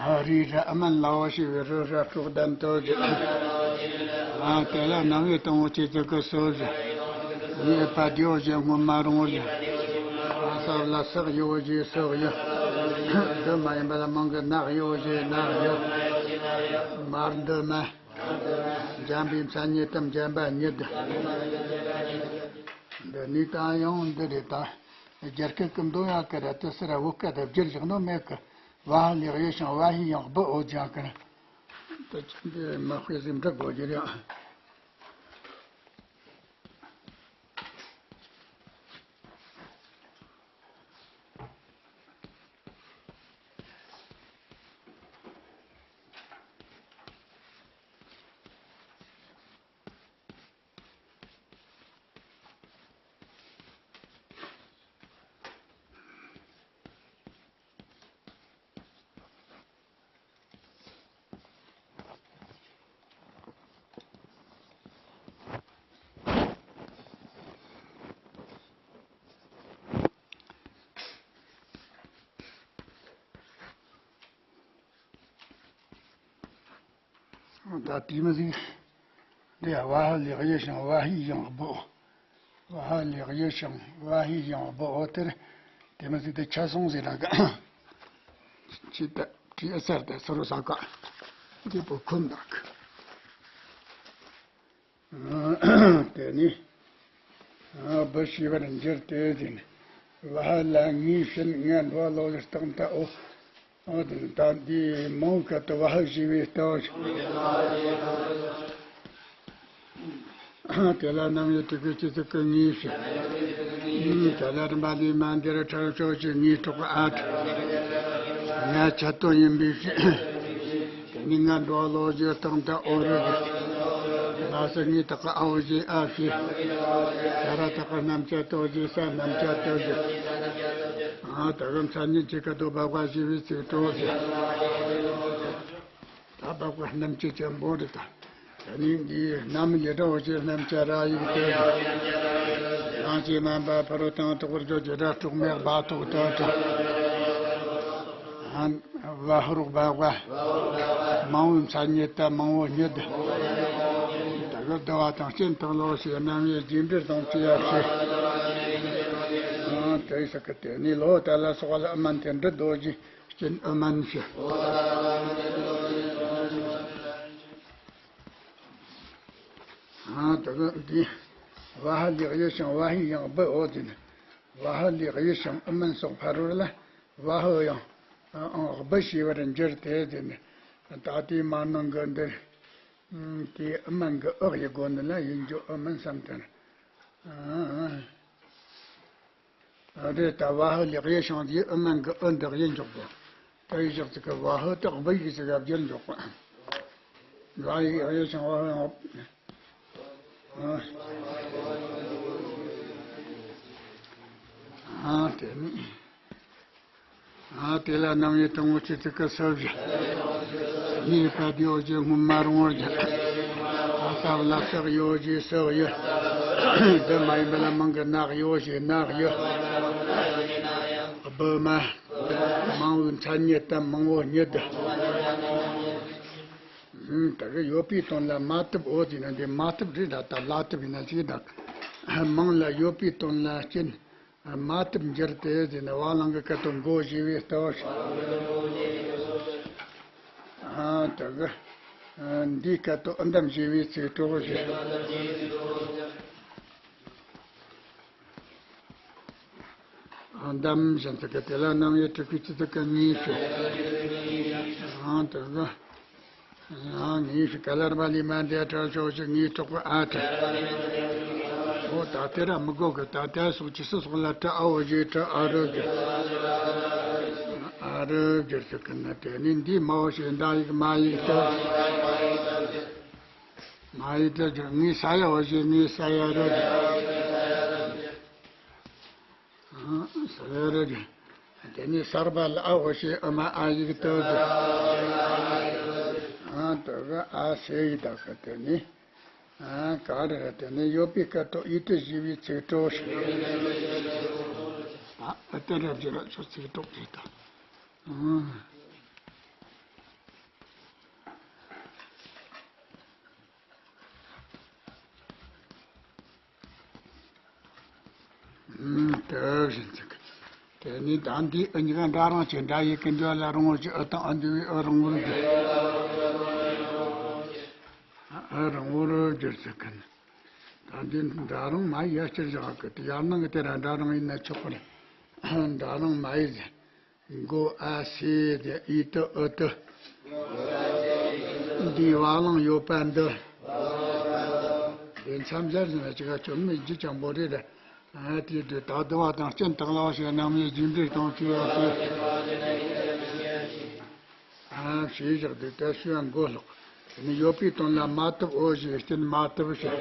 ཨ་རི་ར་ཨ་མན་ལའོ་ཞེས་པའི་རི་ར་དྲུག་ལྡན་དུ་གྱུར། ཨ་དེ་ལ་ནང་བའི་དང་པོ་ཆོས་ཚིག་གི་སོ་བཞི། ལས་པ་དེའོ་ཞེས་སྔོན་མ་རུང་བ་བཞི། ཨ་ས་བ་ལ་སག་ཡོ་ཞེས་སག་ཡོ། དུ་མ་ཡིན་པ་ལ་མང་གི་ནག་ཡོ་ཞེས་ནག་ཡོ། མར་འདི་མ། འཇམ་པའི་མཚན་ཉིད་དམ་འཇམ་པ་ཉིད། འདི་ནི་ད་ཡང་འདི་རེད་ད། རྒྱ་སྐད་ཀྱི་འདོན་ཡག་གི་ར་དེ་སི་ར་བོད་སྐད་དུ་བསྒྱུར་བཞག་ནོ་མེད་གི། བ་ལེགས་ཡོད་ཞིང་བ་ཧི་ཡང་སྦུ་འོ་ལྗང་གི་ར། ད་ཅི་འདི་མ་དཔེ་ཟིག་འབྲི་དགོས་རྒྱུ་རེད། ད་དེ་མི་ཟིག་འདི་ཡ་ཝ་ཧ་ལེགས་ཡེ་ཞིང་ཝ་ཧི་ཡང་སྦོ། ཝ་ཧ་ལེགས་ཡེ་ཞིང་ཝ་ཧི་ཡང་སྦོ་འོ་དེར། དེ་མི་ཟིག་དེ་ཆ་སོང་ཟེར་ར་ག་ཅི་ད་ཅི་ཨ་སར་ད་སོ་རོ་ས་ཀ་འདི་པོ་ཁུམ་དག་དེ་ནི། བུ་ཤི་བར་འགྱུར་ཏེ་ཟིན། ཝ་ཧ་ལ་ངའི་ཕྱིན་ངན་འགྲོ་ལོ་ལ་སྟེང་ད་འོ། འོ་དེ་ད་འདི་མང་ཁ་དུ་ཝ་ཧ་ཞི་བའི་ལྟ་བ། དེ་ལ་ནམ་ཡོད་དུ་གི་ཅི་ཙི་ཀི་ངའི་ཕྱིན། དེ་ལ་རིམ་པ་ལས་མ་འདིར་ཁྲག་ཤོག་ཅིག་ངའི་གྲོགས་ཨ་ཁྲ། ང་ཆ་དོན་ཡིན་པའི་ཕྱིན། དེ་ནི་ང་འགྲོ་ལོ་རྒྱུ་སྟེང་དུ་ཨོ་རུ་རྒྱུ། ལ་སི་ངའི་དག་གི་ཨའོ་ཞེས་ཨ་ཕྱི། ས་ར་དག་གི་སྣམ་སྦྱར་ཏོ་ཞེས་ས་སྣམ་སྦྱར་ཏོ་ཞེས། ཨ་ད་གི་མཚན་ཉིད་ཅིག་གི་དོ་བག་བ་ཞེས་པའི་ཚིག་གྲོགས་ཞེས། ད་བག་བ་སྣམ་སྦྱར་ཅན་པོ་རེད་ད། དེ་ནི་འདིའི་སྣམ་ཡི་དྲོ་ཞེས་སྣམ་སྦྱར་ར་ཡིག་ཏོ་ཞེས། རང་ཞེས་མ་འབབ་ཕ་རོ་དང་དོག་པར་བརྗོད་ཀྱི་སྒྲ་སྲོག་མེད་སྦ་ཐོག་ཏོ་ཏོ། ཨ། བ་ཧུ་རོག་བ་བ། མང་བོའི་མཚན་ཉིད་དང་མང་བོ་ཉིད། ད་གི་བསྡུ་བ་དང་རྐྱེན་དང་ལོག་ཞེས་རྣམ་དབྱེ་རྒྱས་འབྲེལ་དང་བཅས་པ་ཞེས། ཨང་དེ་ས་ཀི་དེ་ནི་ལོ་ད་ལ་སོགས་ལ་ཨ་མན་དེ་འབྲི་རྡོ་རྗེ་རྐྱེན་ཨ་མན་ཞེས། ཨང་ད་གི་འདི་བ་ཧ་ལེགས་ཡེ་ཞིང་བ་ཧི་ཡང་སྦི་འོ་དེ་ནི་བ་ཧ་ལེགས་ཡེ་ཞིང་ཨ་མན་སོགས་ཕ་རོལ་ལ། བ་ཧོ་ཡང་། ཨང་སྦི་ཞེས་པར་འགྱུར་ཏེ་དེ་ནི། ད་ལྟའི་མ་ནང་གི་འདིར། དེའི་ཨ་མན་གྱི་ཨག་ཡི་སྒོ་འདི་ལ་ཡིན་རྒྱུ་ཨ་མན་བསམ་དོན། རེད་ད་བ་ཧོ་ལེགས་ཡེ་ཞིང་དེའི་ཨ་མན་གྱི་ཨ་འདི་ཡིན་འཇོག་གོ། ད་ཡི་ཞག་ཅིག་གི་བ་ཧོ་དག་སྦི་ཡིག་ཅིག་ག་བསྒྱུར་འཇོག་གོ། ལ་ཡི་ཡག་ཡོད་ཅིང་བ་ཡང་། ཨ་དེ་ནི། ཨ་དེ་ལ་རྣམ་དབྱེ་དང་པོ་ཆེ་ཚིག་གི་སུ་བཞི། གཉིས་པ་དེ་ཡོད་ཅེས་སྔོན་མ་རུང་བར་བརྒྱབ། ཨ་ས་བ་ལ་སག་ཡོད་ཅེས་སུ་ཡོད། འདི་མ་ཡིན་པ་ལ་མང་གི་ནག་ཡོད་ཅེས་ནག་ཡོད། སྦི་མ། མང་བོའི་མཚན་ཉིད་དམ་མང་བོ་ཉིད། ད་གི་ཡོད་པའི་དོན་ལ་མ་ཐུབ་འོ་ཟེར་ན་འདི་མ་ཐུབ་རེད་ད་ལྟ་ལ་ཐུབ་ཡིན་ན་ཅིག་ད། མང་ལ་ཡོད་པའི་དོན་ལ་རྐྱེན་མ་ཐུབ་འགྱུར་ཏེ་ཟེར་ན་བ་ལང་གི་སྐད་དོད་མགོ་ཞེས་པའི་ལྟ་བ་ཞིག་ཨ་ད་གི་འདིའི་སྐད་དོད་ཨི་འདམ་ཞེས་པའི་ཚིག་གྲོགས་ཞེས། འདམ་བཞིན་དུ་གི་དེ་ལ་རྣམ་དབྱེ་དྲུག་གི་སྤྱི་དུ་ཀ་གཉིས་སུ། ཡང་དུ་གི། ཡང་ངེས་སུ་ག་ལར་བ་ལི་མ་འདས་གྲོགས་ཤོག་ཅིག་ངེས་གྲོགས་པོ་ཨ་ཏི། འོ་ད་དེ་ར་མི་དགོས་གི་ད་དེ་སོགས་ཀྱི་སུ་སོགས་ལ་ཏྲ་ཨ་འོ་ཞེས་ཏྲ་ཨ་རུ་གི། ཨ་རུ་གི་སུ་གི་ན་དེ་ནི་འདི་མ་འོ་ཞེས་འདའ་ཡིག་མ་ཡིག་ཏྲ། མ་ཡི་དེ་ཀྱང་ངའི་ས་ཡ་འོ་ཞེས་ངའི་ས་ཡ་རོ། ས་ཡ་རོ། དེ་ནས་སར་བ་ལ་ཨ་འོ་ཞེས་ཨ་མ་ཨ་ཡིག་ཏོ། ཨ་ཏོ་ག་ཨ་སེ་ཡི་ད་ག་དེ་ནས། ཨ་ག་རེ་ར་དེ་ནས་ཡོད་པའི་སྐད་དོད་ཨི་ཏི་ཞེས་པའི་ཚིག་གྲོགས་ཤིག་ཨ་ཨ་ཏི་ར་བཞི་ར་ཆོ་ཚིག་གྲོགས་རེད་ད། ཨ། དེ་བཞིན་ཚིག་དེ་ནི་ད་འདི་ཨ་གཉིས་ཀ་འདྲ་རང་བྱེད་འདྲ་ཡི་ཀུན་འདྲ་ལ་རང་བྱེད་ཨ་དང་ཨ་འདི་བའི་ཨ་རང་བོར་གྱུར། ཨ་རང་བོར་གྱུར་ཚིག་གི་ནི། ད་འདི་འདྲ་རང་མ་ཡི་ཡ་སྤྱིར་བཞག་གི་དེ་ཡར་ནང་གི་དེ་ར་འདྲ་རང་ཡིན་ན་ཆོག་པ་རེད། འདྲ་རང་མ་ཡི་ཟེར། མགོ་ཨ་སེ་དེ་ཨི་ཏི་ཨི་ཏི། འདིའི་བ་ལང་ཡོད་པ་འདི། དེ་མཚམས་སྦྱར་ཟིན་ན་ཅི་ག་ཅོ་མི་ཇི་ཅང་པོ་རེད། ཨ་དེ་དུས་ད་བསྡུ་བ་དང་རྐྱེན་དག་ལ་བ་ཞེས་རྣམ་དབྱེ་རྒྱས་འབྲེལ་དང་བཅས་པ་སྟེ། ཨ་ཞེས་བཞག་དུས་ད་ཤི་བ་མགོ་ལོག་དེ་ནི་ཡོད་པའི་དོན་ལ་མ་ཐུབ་འོ་ཞེས་རྐྱེན་མ་ཐུབ་ཞེས།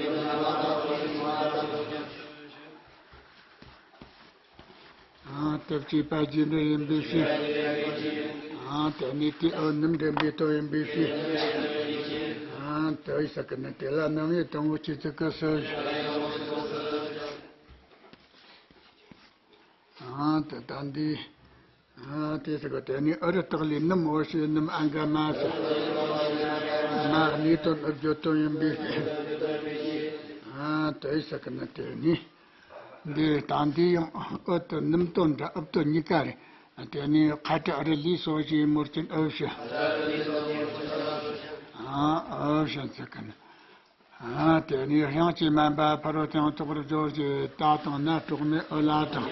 ཨ་སྟབས་གཅིག་པ་རྒྱས་འབྲེལ་ཡིན་པའི་ཕྱིར། ཨ་དེ་ནི་དེ་ཨོ་ནུམ་འདྲེན་པའི་སྟོབས་ཡིན་པའི་ཕྱིར། ཨ་དེ་ཡི་ས་ཀི་ནི་དེ་ལ་རྣམ་དབྱེ་དང་པོ་ཆེ་ཚིག་གི་སུ་བཞི། ཨ་དེ་ད་འདི། ཨ་དེ་ས་ཀི་དེ་ནི་ཨ་རི་སྟག་ལས་ནུམ་འོ་ཞེས་ནུམ་ཨ་འགའ་མ་ཟེར། མ་གནས་དོན་ཨུ་བརྗོད་དོན་ཡིན་པའི། ཨ་དེ་ཟེར་གི་ནི་དེ་ནི། འདི་ད་འདི་ཡང་ཨུ་དང་ནུམ་དོན་འདྲ་ཨུབ་དོན་གཉིས་ཀ་རེད། དེ་ནི་ཁ་དྲི་ཨུ་རུ་ལི་སོགས་ཀྱི་མུར་ཅན་ཨུ་ཞེས། ཨ་ཨུ་ཞེས་ཟེར་གི་ནི། ཨ་དེ་ནས་དབྱངས་ཀྱིས་དམན་པ་ཕ་རོལ་ཏུ་ཡང་དག་པར་སྦྱོར་གྱི་ཏ་དང་ན་གྲོགས་མེད་ཨུ་ལ་དང་།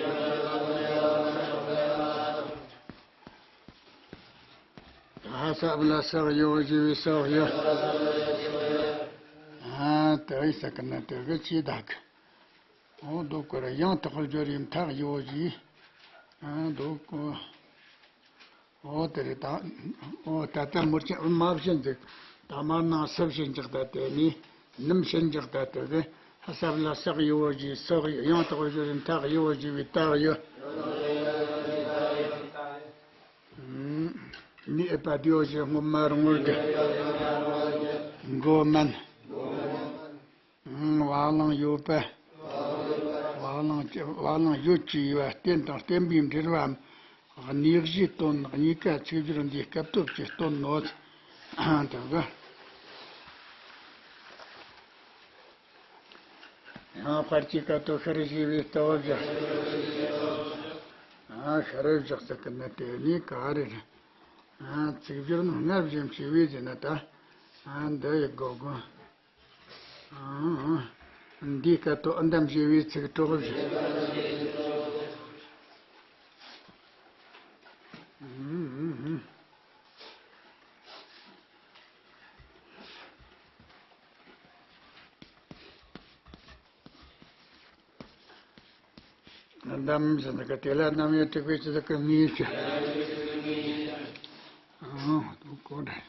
ཧ་ས་ཨུ་ལ་སག་ཡོ་ཞེས་པའི་སག་ཡོ། ཨ་དེ་ཡི་ས་ཀི་ན་དེ་གི་ཅི་དག་གི། འོ་འདུག་གོ་ར་ཡང་དག་པར་སྦྱོར་ཡིན་ཐག་ཡོ་ཞེས། ཨ་འདུག་གོ། འོ་དེ་རེད་ད། འོ་ད་ལྟ་མུར་ཆེན་ཨུ་མ་བཞིན་འཇུག་ད་མར་ནང་སུ་བཞིན་འཇུག་ད་དེ་ནི་ནུམ་བཞིན་འཇུག་ད་དེ་གི་ཧ་ས་ལ་སག་ཡོ་ཞེས་སག་ཡོ། ཡང་དག་པར་སྦྱོར་ཡིན་ཐག་ཡོ་ཞེས་པའི་ཐག་ཡོ། མི་ཨེ་པ་དེའོ་ཞེས་སྔོན་མ་རུང་བར་གི། མགོ་དམན། བ་ལང་ཡོད་པ། བ་ལང་བ་ལང་ཡོད་ཅེས་པ་རྟེན་དང་བརྟེན་པའི་འབྲེལ་བའམ། གནས་གཞིའི་དོན་གཉིས་ཀ་ཚིག་སྦྱོར་འདིའི་སྐབས་སྟོབས་ཀྱི་དོན་ནོ། དེ་གི། ཡང་དཔལ་གྱི་སྐད་དུ་ཤར་ཞེས་པའི་སྟོབས་བཞག་ཨ་ཤར་བཞག་ཟེར་གི་ནི་དེ་ནི་ག་རེ་རེད། ཨ་ཚིག་སྦྱོར་ནི་སྔར་བཞིན་བྱས་པས་ཟེར་ན་ད། ཨ་འདི་ཡི་སྒོ་གོ། ཨ་འདིའི་སྐད་དུ་ཨུ་འདམ་ཞེས་པའི་ཚིག་གྲོགས་བཞག་འདམ་ཟེར་ན་ག་དེ་ལ་རྣམ་དབྱེ་དྲུག་པའི་ཆ་ཟེར་གི་ངེས་ཤེས། ཨང་དུ་གོ་འདྲ།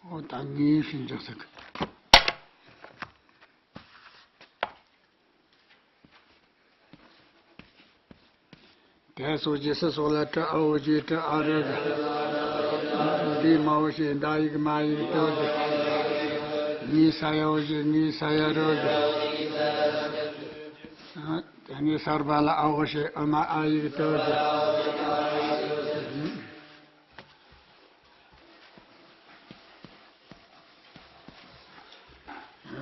ཨོ་ད་ངེས་ཤེས་འཇོག་ཟེར་གི། དེ་སོགས་ཀྱི་སུ་སོགས་ལ་ཏྲ་ཨའོ་ཞེས་ཏྲ་ཨ་རོ་ཟེར། འདི་མའོ་ཞེས་འདའ་ཡིག་མ་ཡིག་ཏོ་ཟེར། ངའི་ས་ཡའོ་ཞེས་ངའི་ས་ཡ་རོ་ཟེར། དེ་ནས་སརྦ་ལ་ཨའོ་ཞེས་ཨུ་མ་ཨ་ཡིག་ཏོ་ཟེར།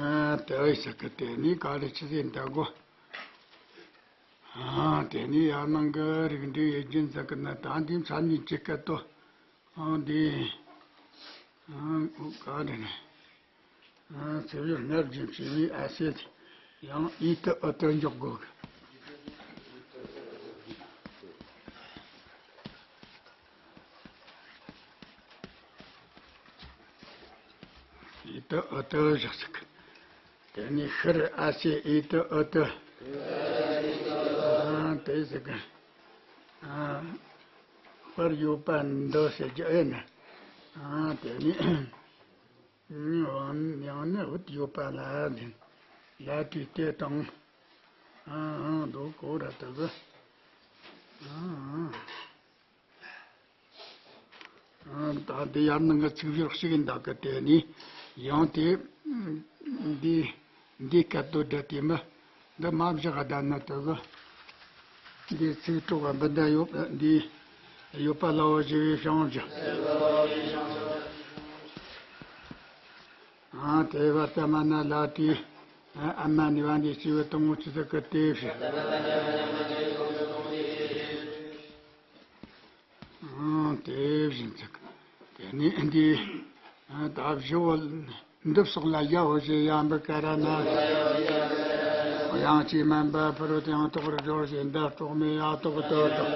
ཨ་དེ་ཟེར་གི་དེ་ནི་ག་རེ་ཆི་ཟེར་འདའ་གོ། ཨ་དེ་ནི་ཡར་ནང་གི་རིགས་འགྲེ་ཡོད་རྒྱུན་ཟེར་གི་ན་ད་འདི་མཚན་ཉིད་ཀྱི་སྐད་དོ། ཨ་འདི་ཨ་ག་རེ་ནི། ཨ་ཚིག་སྦྱོར་སྔར་བཞིན་བྱས་པའི་ཨ་སེ་ཡང་ཨི་ཏི་ཨུ་ཏི་འཇོག་དགོས་གི། ཨི་ཏི་ཨུ་ཏི་བཞག་ཟིག་དེ་ནས་ཤར་ཨ་སེ་ཨི་ཏི་ཨུ་ཏི། ཨ་དེ་ཟིག་ཨ་དཔེར་ཡོད་པ་འདི་ཟེར་རྒྱུ་ཨེ་ན། ཨ་དེ་ནས་ཡང་ནི་བུད་ཡོད་པ་ལ་ལ་དུས་དེ་དང་། ཨ་ཨ་འདུག་གོ་ར་ད་གི། ཨ་ཨ། ད་དེ་ཡར་ནང་གི་ཚིག་སྦྱོར་གཅིག་ཡིན་ད་གི་དེ་ནི་ཡང་དེ་འདི་འདི་སྐད་དོད་སྒྲ་དེ་མི་འདི་མ་བཞག་ག་ད་ན་དེ་གི་འདི་ཚིག་གྲོགས་ག་འབུ་འདྲ་ཡོད་འདི་ཡོད་པ་ལའོ་ཞེས་པའི་བྱང་ཆུབ། ཨ་དེ་བར་ལྟ་མ་ན་ལ་དེ་ཨ་མ་ནི་བ་འདི་སྐྱེ་བོ་དང་པོ་ཆུ་ཚོད་ཀྱི་དེ་བཞིན། ཨང་དེ་བཞིན་ཚིག་དེ་ནས་འདི་ད་བཞི་བོ་འདི་སོགས་ལ་ཡའོ་ཞེས་ཡ་འབུ་ཀ་ར་ན། དབྱངས་ཀྱིས་དམན་པ་ཕ་རོལ་ཏུ་ཡང་དག་པར་སྦྱོར་ཞེས་འདའ་གྲོགས་མེད་ཡ་ཏོག་ཏོ་དང་།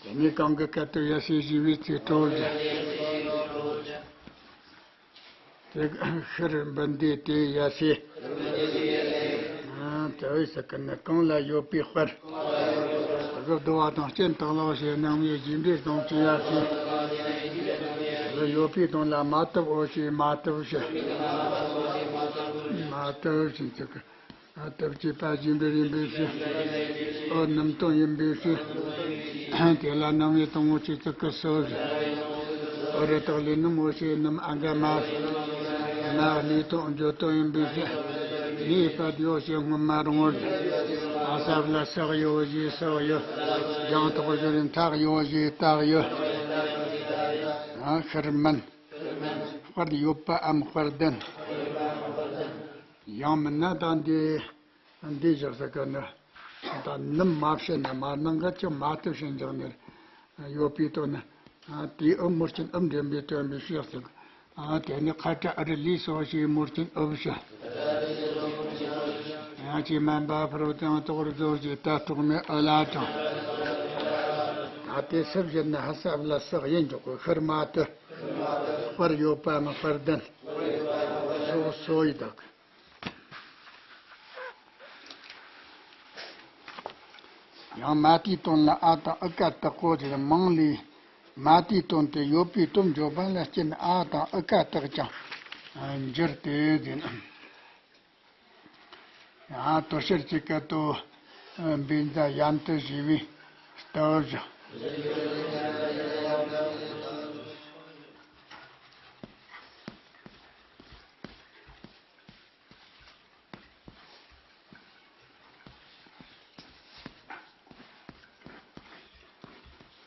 དེ་ནས་གང་གི་སྐད་དུ་ཡ་སེ་ཞེས་པའི་ཚིག་གྲོགས་བཞིན། དེ་ཤར་འབུ་འདི་དེ་ཡ་སེ། དེ་བས་ཟེར་གི་ནི་གང་ལ་ཡོད་པའི་དཔེར། གཟུགས་བསྡུ་བ་དང་རྐྱེན་དག་ལ་ཞེས་རྣམ་དབྱེ་རྒྱས་འབྲེལ་དང་བཅས་ཡ་ཞེས། ཡོད་པའི་དོན་ལ་མ་བཏུབ་འོ་ཞེས་མ་བཏུབ་ཞེས། མ་བཏུབ་ཞེས་ཟེར་གི། ཨ་བཏུབ་ཅེས་པ་རྒྱས་འབྲེལ་ཡིན་པའི་ཕྱིར། འོ་ནུམ་དོན་ཡིན་པའི་ཕྱིར། དེ་ལ་རྣམ་དབྱེ་དང་པོ་ཆོས་ཚིག་གི་སྲོལ་ཞིག་འོ་རི་དྭགས་ལས་ནུམ་འོ་ཞེས་ནུམ་ཨ་ག་མ། མ་གནས་དོན་བརྗོད་དོན་ཡིན་པའི་ཕྱིར། མི་ཡི་པ་དེའོ་ཞེས་སྔོན་མ་རུང་བར། ཨ་ས་ལ་སག་ཡོ་ཞེས་སག་ཡོ། ཡང་དག་པར་སྦྱོར་ཡིན་ཐག་ཡོ་ཞེས་ཐག་ཡོ། ཨ། ཤར་མན། དཔལ་ཡོད་པའམ་དཔལ་ལྡན། ཡང་མིན་ན་ད་འདི། འདི་བཞག་ས་ག་ནི། ད་ནི་མ་བཤད་ན་མ་ནང་ག་ཅི་མ་ཐུབ་ཤིང་འཇགས་ནི་ཡོད་པའི་དོན་ནི། ཨ། དེའི་ཨུ་མུར་ཆེན་ཨུ་འདྲེན་པའི་དོན་པའི་ཕྱིར་ཟེར། ཨ། དེ་ནི་ཁ་ཏྲ་ཨ་རི་ལི་སོགས་ཞེས་མུར་ཆེན་ཨུ་བཞི། ཡང་ཅི་མན་པ་ཕུར་བུ་དང་ཏོག་རི་རྫོགས་ཀྱི་ད་གྲོགས་མེད་ཨུ་ལ་དང་། ད་དེ་སུ་བཞིན་ནི་ཧ་ས་ཨུ་ལ་སག་ཡིན་འཇོག་གི་ཤར་མ་ཏི། དཔལ་ཡོད་པའམ་དཔལ་ལྡན། སོགས་སོ་ཡི་དག། ཡང་མ་ཏིའི་དོན་ལ་ཨ་དང་ཨུ་ཀ་བཏགས་གོ་དེ་མིང་ལས། མ་ཏིའི་དོན་དེ་ཡོད་པའི་དོན་བརྗོད་པ་ལ་རྐྱེན་ཨ་དང་ཨུ་ཀ་བཏགས་ཀྱང་འགྱུར་ཏེ་ཟེར། ཡང་དོ་ཤལ་གྱི་སྐད་དོ། བཛྲ་ཛཡ་ཏི་ཞེས་པའི་སྟབས་བཞག།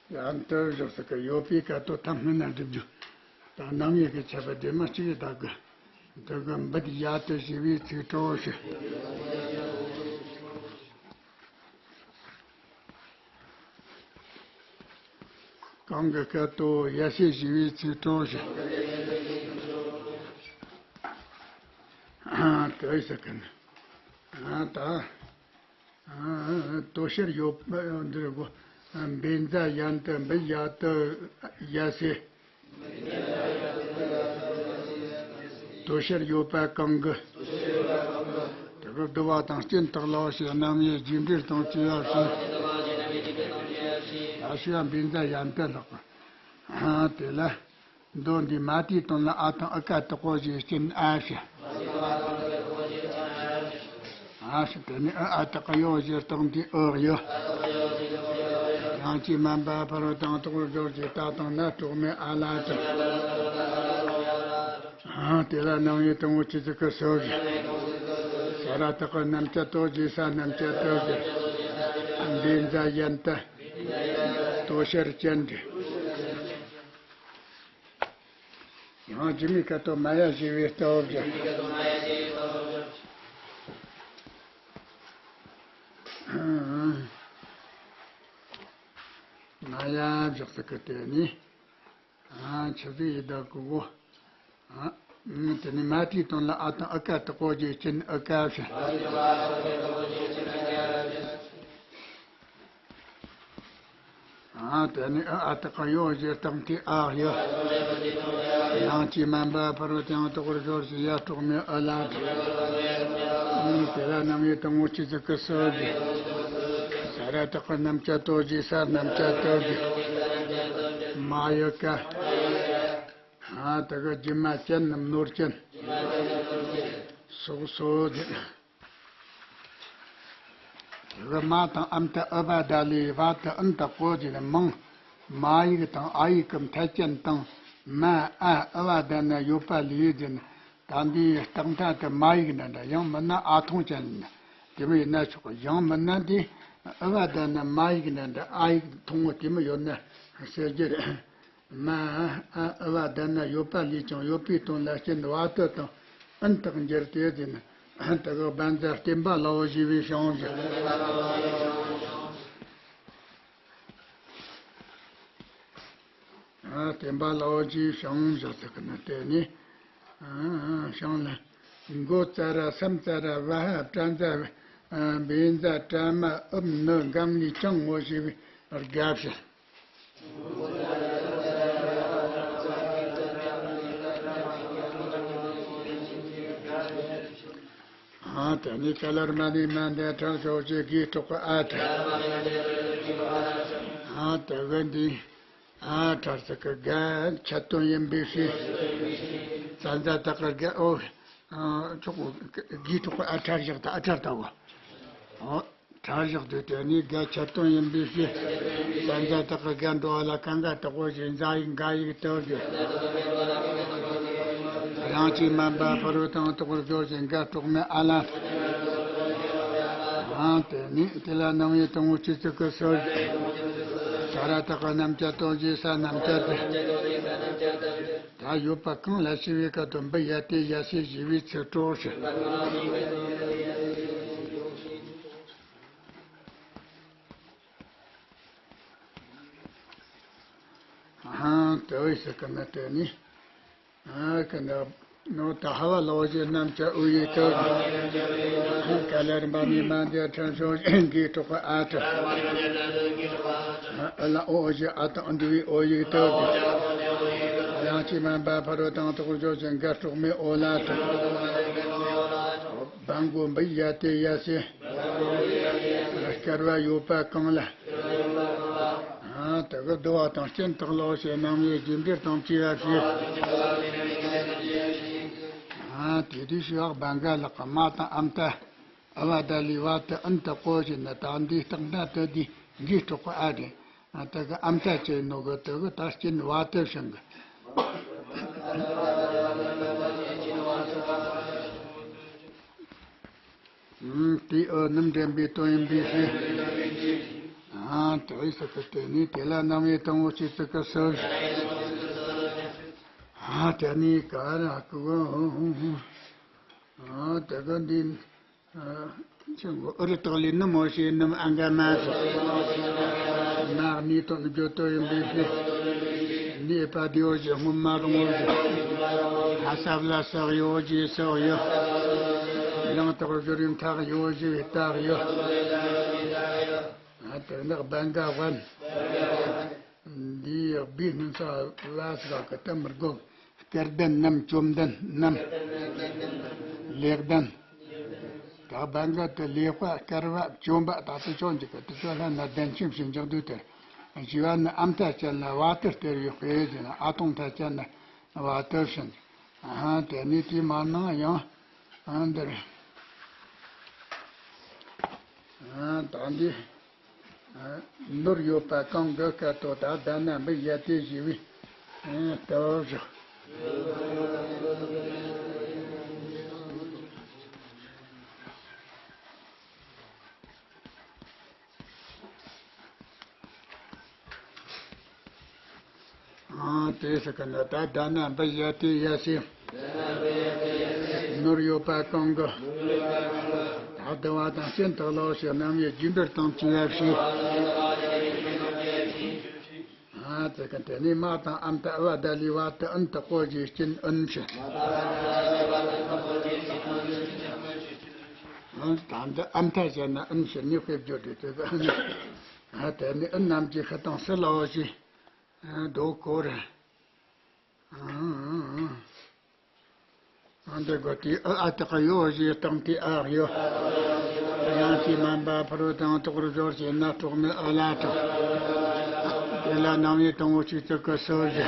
ཡང་དུ་བཞག་ས་གི་ཡོད་པའི་སྐད་དོ་ཐ་སྙད་ན་སྒྲུབ་རྒྱུ། ད་རྣམ་དབྱེ་གི་ཁྱད་པར་དེ་མ་གཅིག་ཡོད་ད་གི། དེ་གི་བཛྲ་ཛཡ་ཏི་ཞེས་པའི་ཚིག་གྲོགས་ཤིག། གང་གི་སྐད་དོ་ཡ་ཤེས་ཞེས་པའི་ཚིག་གྲོགས་ཤིག། ཨ། དེ་ཟེར་གི་ནི། ཨ། ད། ཨ། དོ་ཤལ་ཡོད་པ་འདིར་གོ། བཛྲ་ཛཡ་ཏི་བཛྲ་ཛཡ་ཏི་ཡ་ཤེས། དོ་ཤལ་ཡོད་པ་གང་གི། དེ་གི་བསྡུ་བ་དང་རྐྱེན་བཏགས་ལ་ཞེས་རྣམ་དབྱེ་རྒྱས་འགྲེལ་དང་བཅས་པ་གསུངས། ད་ཞུ་བ་བཛྲ་ཛཡ་ཏི་ལགས། ཨ། དེ་ལ། མདོ་འདི་མ་ཏིའི་དོན་ལ་ཨ་དང་ཨུ་ཀ་བཏགས་གོ་ཞེས་རྐྱེན་ཨ་ཞེས། ཨ་ཞེས་དེ་ནི་ཨུ་ཨ་བཏགས་ཡོ་ཞེས་བཏགས་འདི་ཨུ་ཡོ། ཡང་ཅི་མན་པ་ཕུར་བུ་དང་ཏོག་རི་རྫོགས་ཀྱི་ད་དང་ན་གྲོགས་མེད་ཨ་ལ་དང་། ཨ། དེ་ལ་རྣམ་དབྱེ་དང་པོ་ཆོས་ཚིག་གི་སོ་བཞི། ས་ར་བཏགས་རྣམ་བཅད་དོ་ཞེས་ས་རྣམ་བཅད་དོ་ཞེས། བཛྲ་ཛཡ་ཏི། དོ་ཤལ་ཅན་ཏེ། ཡང་སྒྱུ་མའི་སྐད་དོ་མ་ཡ་ཞེས་པའི་སྟབས་བཞག། མ་ཡ་བཞག་ས་གི་དེ་ནི། ཨ། ཆུ་ཚོད་ཡི་དྭགས་ཀུ་གོ། ཨ། དེ་ནི་མ་ཏིའི་དོན་ལ་ཨ་དང་ཨུ་ཀ་བཏགས་གོ་ཞེས་རྐྱེན་ཨུ་ཀ་ཞེས། ཨ། དེ་ནི་ཨུ་ཨ་བཏགས་ཡོ་ཞེས་བཏགས་འདི་ཨ་ཡོ། ཡང་ཅི་མན་པ་ཕུར་བུ་དང་ཏོག་རི་རྫོགས་ཀྱི་ཡ་གྲོགས་མེད་ཨུ་ལ་དང་། དེ་ལ་རྣམ་དབྱེ་དང་པོ་ཆོས་ཚིག་གི་སོ་བཞི། ས་ར་བཏགས་རྣམ་བཅད་དོ་ཞེས་ས་རྣམ་བཅད་དོ་ཞེས། མ་ཡུ་ཀ། ཨ། དེ་གི་སྒྱུ་མ་ཅན་ནམ་ནོར་ཅན། སོགས་སོ་དེ། དེ་གི་མ་དང་ཨམ་ཏི་ཨུ་བ་ད་ལས་བ་ཏི་ཨན་བཏགས་གོ་ཞེས་མིང་། མ་ཡིག་དང་ཨ་ཡིག་གི་མཐའ་ཅན་དང་མ་ཨ་ཨུ་བ་ད་ན་ཡོད་པ་ལས་ཟེར་ན། ད་འདིའི་རྟགས་མཐའ་དེ་མ་ཡིག་འདྲ་འདྲ། ཡང་མིན་ན་ཨ་ཐུང་ཅན་ཡིན་ན་དེ་མོ་ཡིན་ན་ཆོག་གི། ཡང་མིན་ན་འདི་ཨུ་བ་ད་ན་མ་ཡིག་འདྲ་འདྲ་ཨ་ཡིག་ཐུང་ངུ་དེ་མོ་ཡོད་ན་ཟེར་རྒྱུ་རེད། མ་ཨ་ཨུ་བ་ད་ན་ཡོད་པ་ལས་ཀྱང་ཡོད་པའི་དོན་ལ་རྐྱེན་བ་ཏི་དང་ཨན་བཏགས་འགྱུར་ཏེ་ཟེར་ན། དེ་གི་བཛྲ་བསྟན་པ་ལའོ་ཞེས་པའི་བྱིངས་བཞག། ཨ། བསྟན་པ་ལའོ་ཞེས་བྱིངས་བཞག་ཟེར་གི་ནི་དེ་ནི། ཨ། བྱིངས་ལ། མགོ་ཙ་ར་སམ་ཙ་ར་བ་ཧ་པྲ་ཛ། བེ་ཛ་ཏྲ་མ་ཨུམ་ནི་གམ་ནི་ཅང་ངོ་ཞེས་པའི་དག་བཞག། ཨ། དེ་ནི་ཀ་ལར་མ་ནི་མ་འདས་ཁྲག་ཤོག་ཅེས་གིས་གྲོགས་ཨ་ཁྲ། ཨ། དེ་གི་འདི་ཨ་ཁྲ་ཟེར་གི་ག་ཁྱད་དོན་ཡིན་པའི་ཕྱིར། ཙ་ཛ་བཏགས་གི་ག་ཨོ། ཨ། ཆོག་གོ། གིས་གྲོགས་ཨ་ཁྲ་བཞག་ད་ཨ་ཁྲ་ལྟ་བུ། ཨོ། ཁྲ་བཞག་དུས་དེ་ནི་ག་ཁྱད་དོན་ཡིན་པའི་ཕྱིར། ཙ་ཛ་བཏགས་གི་ག་འགྲོ་བ་ལ་ག་འགའ་བཏགས་གོ་ཞེས་ཛ་ཡིག་འགའ་ཡིག་བཏགས་ཏེ། རང་གཅིག་མན་པ་ཕུར་བུ་དང་ཏོག་རི་རྫོགས་ཀྱི་འགའ་གྲོགས་མེད་ཨ་ལ། ཨང་། དེ་ནི་དེ་ལ་རྣམ་དབྱེ་དང་པོ་ཆོས་ཚིག་གི་སོ་བཞི། ས་ར་བཏགས་རྣམ་བཅད་དོ་ཞེས་ས་རྣམ་བཅད་དེ། ད་ཡོད་པ་གང་ལ་ཞི་བའི་སྐད་དོད་འབུལ་ཡ་དེ་ཡ་སེ་ཞི་བའི་ཚིག་གྲོགས་ཤིག་ཧང་དེ་བས་སུ་ཀ་ན་དེ་ནི། ཨ་ཀ་ན་ནོ་ད་ཧ་བ་ལོ་ཞེ་རྣམས་ཀྱི་འོ་ཡི་ཐོག་ཀ་ལ་རིམ་པ་མི་མ་འདི་ཁྲིམས་ཤོག་གི་གྲོགས་པ་ཨ་ཐུ། ཨ་ལ་འོ་ཞེ་ཨ་དང་འདུ་བའི་འོ་ཡི་ཐོག་ཡང་ཅི་མ་འབའ་ཕ་རོ་དང་ཐོག་ཞོ་ཞེ་འགའ་གྲོགས་མེ་འོ་ལ་ཐུ། བང་གོ་འབུལ་ཡ་དེ་ཡ་སེ། སྐལ་བ་ཡོད་པ་གང་ལ། ཨ་དེ་གི་བསྡུ་བ་དང་སྐྱིན་དག་ལོག་ཞེས་སྣང་བའི་རྒྱུ་འབྲས་དང་བཅས་པ་ཞིག་ཨ་དེ་དུས་ཤི་བག་བང་ག་ལག་གི་མ་དང་ཨམ་ཏ་ཨ་བ་ད་ལི་བ་དུ་ཨིན་དུ་གོ་ཞེས་ན། ད་འདི་སྟག་ན་དུ་འདི་འགིས་གྲོགས་པ་ཨ་རེད། ཨ་དེ་གི་ཨམ་ཏ་ཅེ་ནོ་གི་དེ་གི་ད་སྐྱིན་བ་དུ་ཤིང་གི་ཨུམ། དེའི་འོད་རྣམས་འདྲེན་པའི་དོན་ཡིན་པའི་ཕྱིར། ཨ་དེ་ཡི་སྲིད་པར་བརྟེན་ནས་དེ་ལ་སྣང་བའི་དང་པོ་ཆོས་ཚིག་གི་སྲོལ། ཨ་དེ་ནས་ག་ར་ཀུ་ཨ་དེ་ག་འདི་ཨ་ཆེན་པོ་ཨུ་རུ་ཏག་ལི་ནི་མོ་ཤེ་ནི་ཨ་ག་མ་ཟེར། ནག་ནི་དོན་བརྗོད་དོ་ཡིན་པའི་ཕྱིར། ནི་པ་དེའོ་ཞེས་སྔོན་མ་རུང་བོ་ཞེས། ཧ་སབ་ལ་སག་ཡོ་ཞེས་སག་ཡོ། ཡང་དག་བཞུར་བའི་མཐའ་ཡོ་ཞེས་བཏགས་ཡོ། ཨ་དེ་ནི་སྦན་ག་བན། འདིའི་སྦི་སྣུན་ས་ལ་སི་ག་གི་ཏི་མི་དགོ། སྐལ་ལྡན་རྣམས་བཅོམ་ལྡན་རྣམས། ལེགས་ལྡན། ད་སྦན་ག་ཏི་ལེགས་པ་སྐལ་བ་བཅོམ་པ་ད་ལྟ་ཆོག་འཇིག་གི་ཏི་ཆོག་ལྷ་ན་ལྡན་ཆེན་ཞིག་འཇོག་དུས་དེར། ཞི་བ་ནི་ཨམ་ཐ་ཅན་ལ་བ་ཏི་སྟེར་ཡོད་པས་ཟེར་ན། ཨ་ཐོང་ཐ་ཅན་ལ་བ་ཏི་བྱིན། ཨ་དེ་ནི་དེ་མ་ནང་ཡང་ཨ་འདིར། ཨ་ད་འདི། ནོར་ཡོད་པ་གང་གི་སྐད་དོད་ད་ད་ན་འབུལ་ཡ་དེ་ཞི་བའི་སྟོབས་ཤིག་ཨ་དེ་སི་ཀ་ན་ད་ད་ན་འབུལ་ཡ་དེ་ཡ་སི། ནོར་ཡོད་པ་གང་གི། ད་དུ་བ་དང་སྐྱིན་དག་ལོག་ཞེས་སྣང་བའི་རྒྱུ་འབྲས་དང་བཅས་པ་ཞིག་ཨ་དེ་ཀ་དེ་ནི་མ་དང་ཨམ་ཏ་ཨ་བ་ད་ལི་བ་དུ་ཨིན་དུ་གོ་ཞེས་སྐྱིན་ཨིན་ཕྱིར། ཨ་ད་འདི་ཨམ་ཐ་བྱས་ན་ཨིན་ཕྱིར་ནི་དཔེ་བརྗོད་དེ་དེ་ཀ་ཨ་དེ་ནི་ཨིན་རྣམས་ཀྱི་ཤ་དང་སི་ལོག་ཞེས། ཨ་དོ་ཀོ་རེ། ཨ་འདི་གོ་ཏི་ཨ་ཨ་ཏི་ཀ་ཡོ་ཞེས་སྟངས་ཏི་ཨག་ཡོ། ཡང་ཅི་མན་པ་ཕ་རོ་དང་ཐོག་རུ་ཞོར་ཞེ་ན་གྲོགས་མེད་ཨ་ལ་གྲོགས། དེ་ལ་སྣང་བའི་དང་པོ་ཆོས་ཚིག་གི་སྲོལ་ཞེ།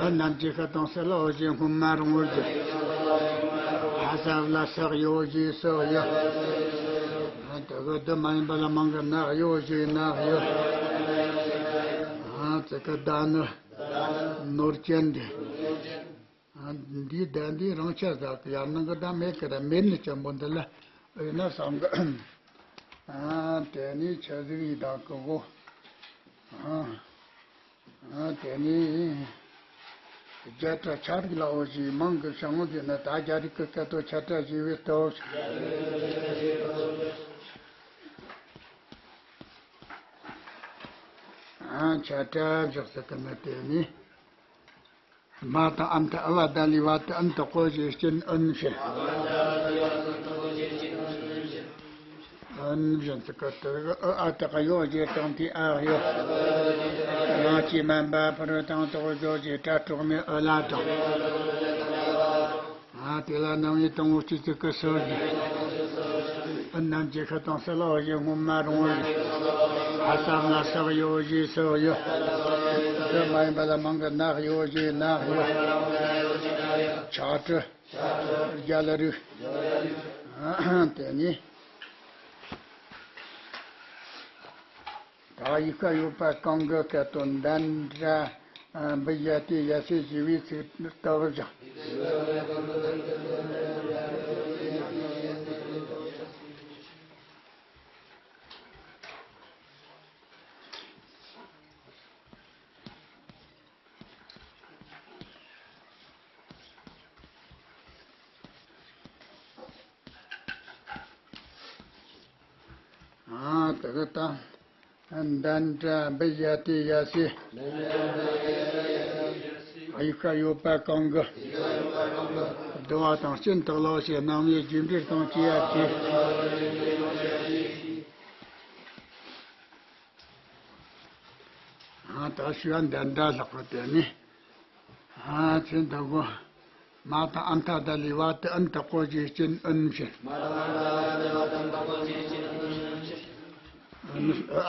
ཨ་རྣམས་ཀྱི་ཤ་དང་སི་ལོག་ཞེས་སྔོན་མ་རུང་བོ་ཞེ། ཧ་སབ་ལ་སག་ཡོ་ཞེས་སག་ཡོ། ཨ་དེ་གོ་དུ་མ་ཡིན་པ་ལ་མང་གི་ནག་ཡོ་ཞེས་ནག་ཡོ། ཨ་ཙི་ཀ་ད་ནི། ནོར་ཅན་འདི། ཨ་འདིའི་ཟླ་འདི་རང་ཆ་ཟག་གི་ཡར་ནང་གི་ཟླ་མེད་ཀི་ར་མེད་ནི་ཅན་པོ་འདི་ལ་ཨེ་ན་བསམ་གི། ཨ་དེ་ནི་ཆ་ཟིག་ཡི་དང་གི་གོ། ཨ་ཨ་དེ་ནི་རྒྱ་གྲ་ཆ་རིག་ལ་འོ་ཞིག་མང་གི་ཤང་འོ་དེ་ན་ད་རྒྱ་རིག་གི་སྐད་དོ་ཆ་གྲ་ཞིག་བེད་དོ། ཨ་ཆ་གྲ་བཞག་ས་གི་ན་དེ་ནི། མ་དང་ཨམ་ཐ་ཨ་བ་ད་ལི་བ་ཏི་ཨིན་དུ་གོ་ཞེས་སྐྱིན་ཨིན་ཕྱིར། ཨིན་བཞིན་དུ་ཀ་ཏི་ཨ་ཨ་ཏི་ཀ་ཡོ་ཞེས་དང་ཏི་ཨག་ཡོ། ཡང་ཅི་མན་པ་ཕ་རོ་དང་ཐོག་ཞོ་ཞེས་གྲ་གྲོགས་མེད་ཨ་ལ་དང་། ཨ་དེ་ལ་སྣང་བའི་དང་པོ་ཆོས་ཚིག་གི་སྲོལ་ཞེ། ཨ་རྣམས་ཀྱི་ཤ་དང་སི་ལོག་ཞེས་སྔོན་མ་རུང་བོ་ཞེ། ཧ་སག་ན་སག་ཡོ་ཞེས་སག་ཡོ། དུ་མ་ཡིན་པ་ལ་མང་གི་ནག་ཡོ་ཞེས་ནག་ཡོ། ཆ་གྲི། རྒྱ་ལ་རིགས། དེ་ནི། ད་ཡི་ག་ཡོད་པ་གང་གི་སྐད་དོད་འདི་འདྲ་འབུལ་ཡ་དེ་ཡ་སེ་ཞི་བའི་ཚིག་སྟོབས་བཞག་དེ་གི་དང་། འདན་དྲ་འབུད་ཡ་དེ་ཡ་སི། ཨ་ཡིག་ཤ་ཡོད་པ་གང་གི། བསྡུ་བ་དང་སྤྱིན་བཏགས་ལ་ཞེས་སྣང་བའི་རྒྱས་འབྲས་དང་བཅས་ཡ་དེ། ཨ་ད་ཞུ་བ་འདན་དྲ་ལྷག་པ་དེ་ནི། ཨ་ཚེ་འདི་གོ། མ་དང་ཨམ་ཐ་ད་ལི་བ་དེ་ཨན་དེ་གོ་ཞེས་སྤྱིན་ཨུན་ཞེས།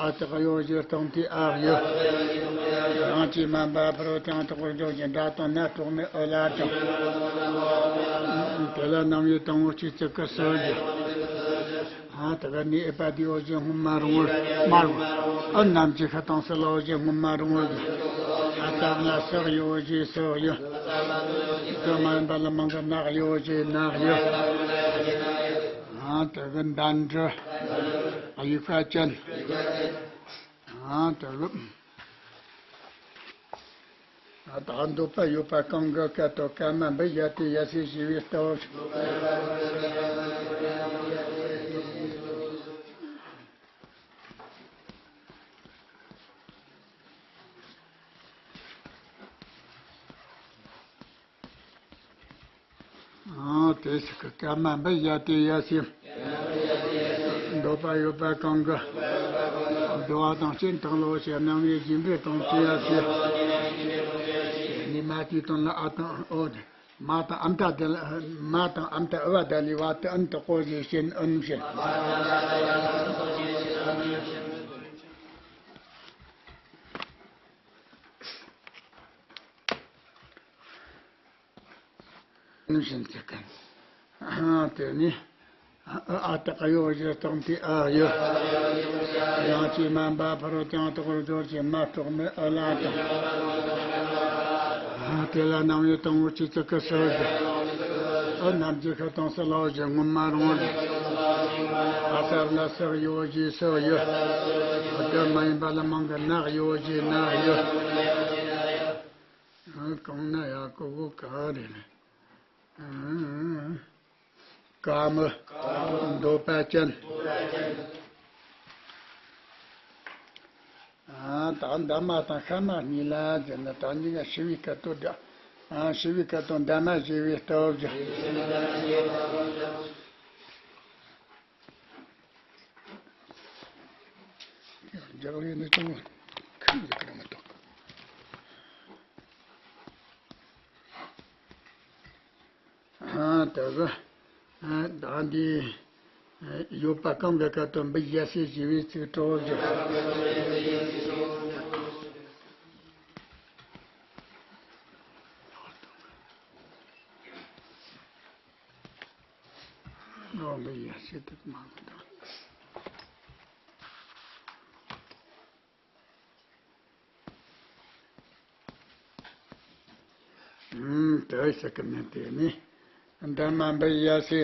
ཨ་དེ་ག་ཡོ་ཞེས་སྟོང་དེ་ཨ་ཡོ། རང་གི་མ་འབའ་ཕ་རོལ་ཏེ་ཡང་དག་པར་འཇོག་ཅིང་སྒྲ་དང་སྣ་གྲོགས་མེད་ཨོ་ལ་དང་། དེ་ལ་རྣམ་དབྱེ་དང་པོ་གཅིག་ཙི་གི་སོ་ཞེས། ཨ་དེ་ག་ནི་ཨེ་པ་དི་ཨོ་ཞེས་སྔོན་མ་རུང་བར་མ་རུང་། ཨ་རྣམས་ཀྱི་ཁ་དང་སི་ལ་ཨོ་ཞེས་སྔོན་མ་རུང་བར་གི། ཨ་ཏ་བ་ལ་སག་ཡོ་ཞེས་སག་ཡོ། དེ་མ་ཡིན་པ་ལ་མང་གི་ནག་ཡོ་ཞེས་ནག་ཡོ། ཨ་དེ་གི་འདན་དྲ། ཨ་ཡིག་ཤ་ཅན། ཨ་དེ་གི། ཨ་ད་འདོད་པ་ཡོད་པ་གང་གི་སྐད་དོ་སྐད་མ་འབུད་ཡ་དེ་ཡ་སི་ཞེས་པའི་སྟོབས། ཨང་། དེ་ཞིག་གི་སྐད་མ་འབུད་ཡ་དེ་ཡ་ཞེས། འདོད་པ་ཡོད་པ་གང་གི། བསྡུ་བ་དང་སྤྱིན་བཏགས་ལ་ཞེས་སྣང་བའི་རྒྱས་འབྲས་དང་བཅས་ཡ་ཞེས། ནི་མ་དེའི་དོན་ལ་ཨ་དང་ཨོ། མ་དང་ཨམ་ཐ་དེ་ལ་མ་དང་ཨམ་ཐ་ཨུ་བ་ད་ལི་བ་དེ་ཨན་དེ་གོ་ཞེས་སྤྱིན་ཨུན་ཞེས། ནུ་བཞིན་ཚིག་གན། དེ་ནི། ཨ་ཏི་ཀ་ཡོ་ཞེས་སྟོང་དེ་ཨ་ཡོ། ཡང་ཅི་མ་འབའ་ཕ་རོལ་ཏེ་ཡང་དག་པར་འཇོག་ཅིང་སྣ་གྲོགས་མེད་ཨོ་ལ་དང་། དེ་ལ་རྣམ་དབྱེ་དང་པོ་གཅིག་ཙི་གི་སོ་ཞེས། ཨ་རྣམས་ཀྱི་ཁ་དང་སི་ལ་ཨོ་ཞེས་སྔོན་མ་རུང་བར། ཨ་སག་ལ་སག་ཡོ་ཞེས་སག་ཡོ། དེ་མ་ཡིན་པ་ལ་མང་གི་ནག་ཡོ་ཞེས་ནག་ཡོ། གང་ན་ཡ་ཀོ་བོ་ག་རེ་རེད། ཀ་མི། འདོད་པ་ཅན། ད་འདབ་མ་དང་ཤ་མ་གཉིས་ལ་ཟེར་ན་ད་གཉིས་ཀ་ཞི་བའི་སྐད་དོད་འདྲ། ཞི་བའི་སྐད་དོད་འདབ་མ་ཞི་བའི་སྟོབས་ཀྱི། རྒྱག་ལས་ནི་ཅུང་ཁུར་ཟིག་ཀར་མི་ཐོག་ཨ་ད་གི། ཨ་ད་འདི། ཡོད་པ་གང་གི་སྐད་དོད་འབུད་ཡ་སི་ཞེས་པའི་ཚིག་གྲོགས་ཀྱི། ཨོ་འབུད་ཡ་སི་དེ་མ་གི་དང་། ཨུམ། དེ་ཟེར་གི་མེད་དེ་ནི། འདབ་མ་འབུད་ཡ་སི།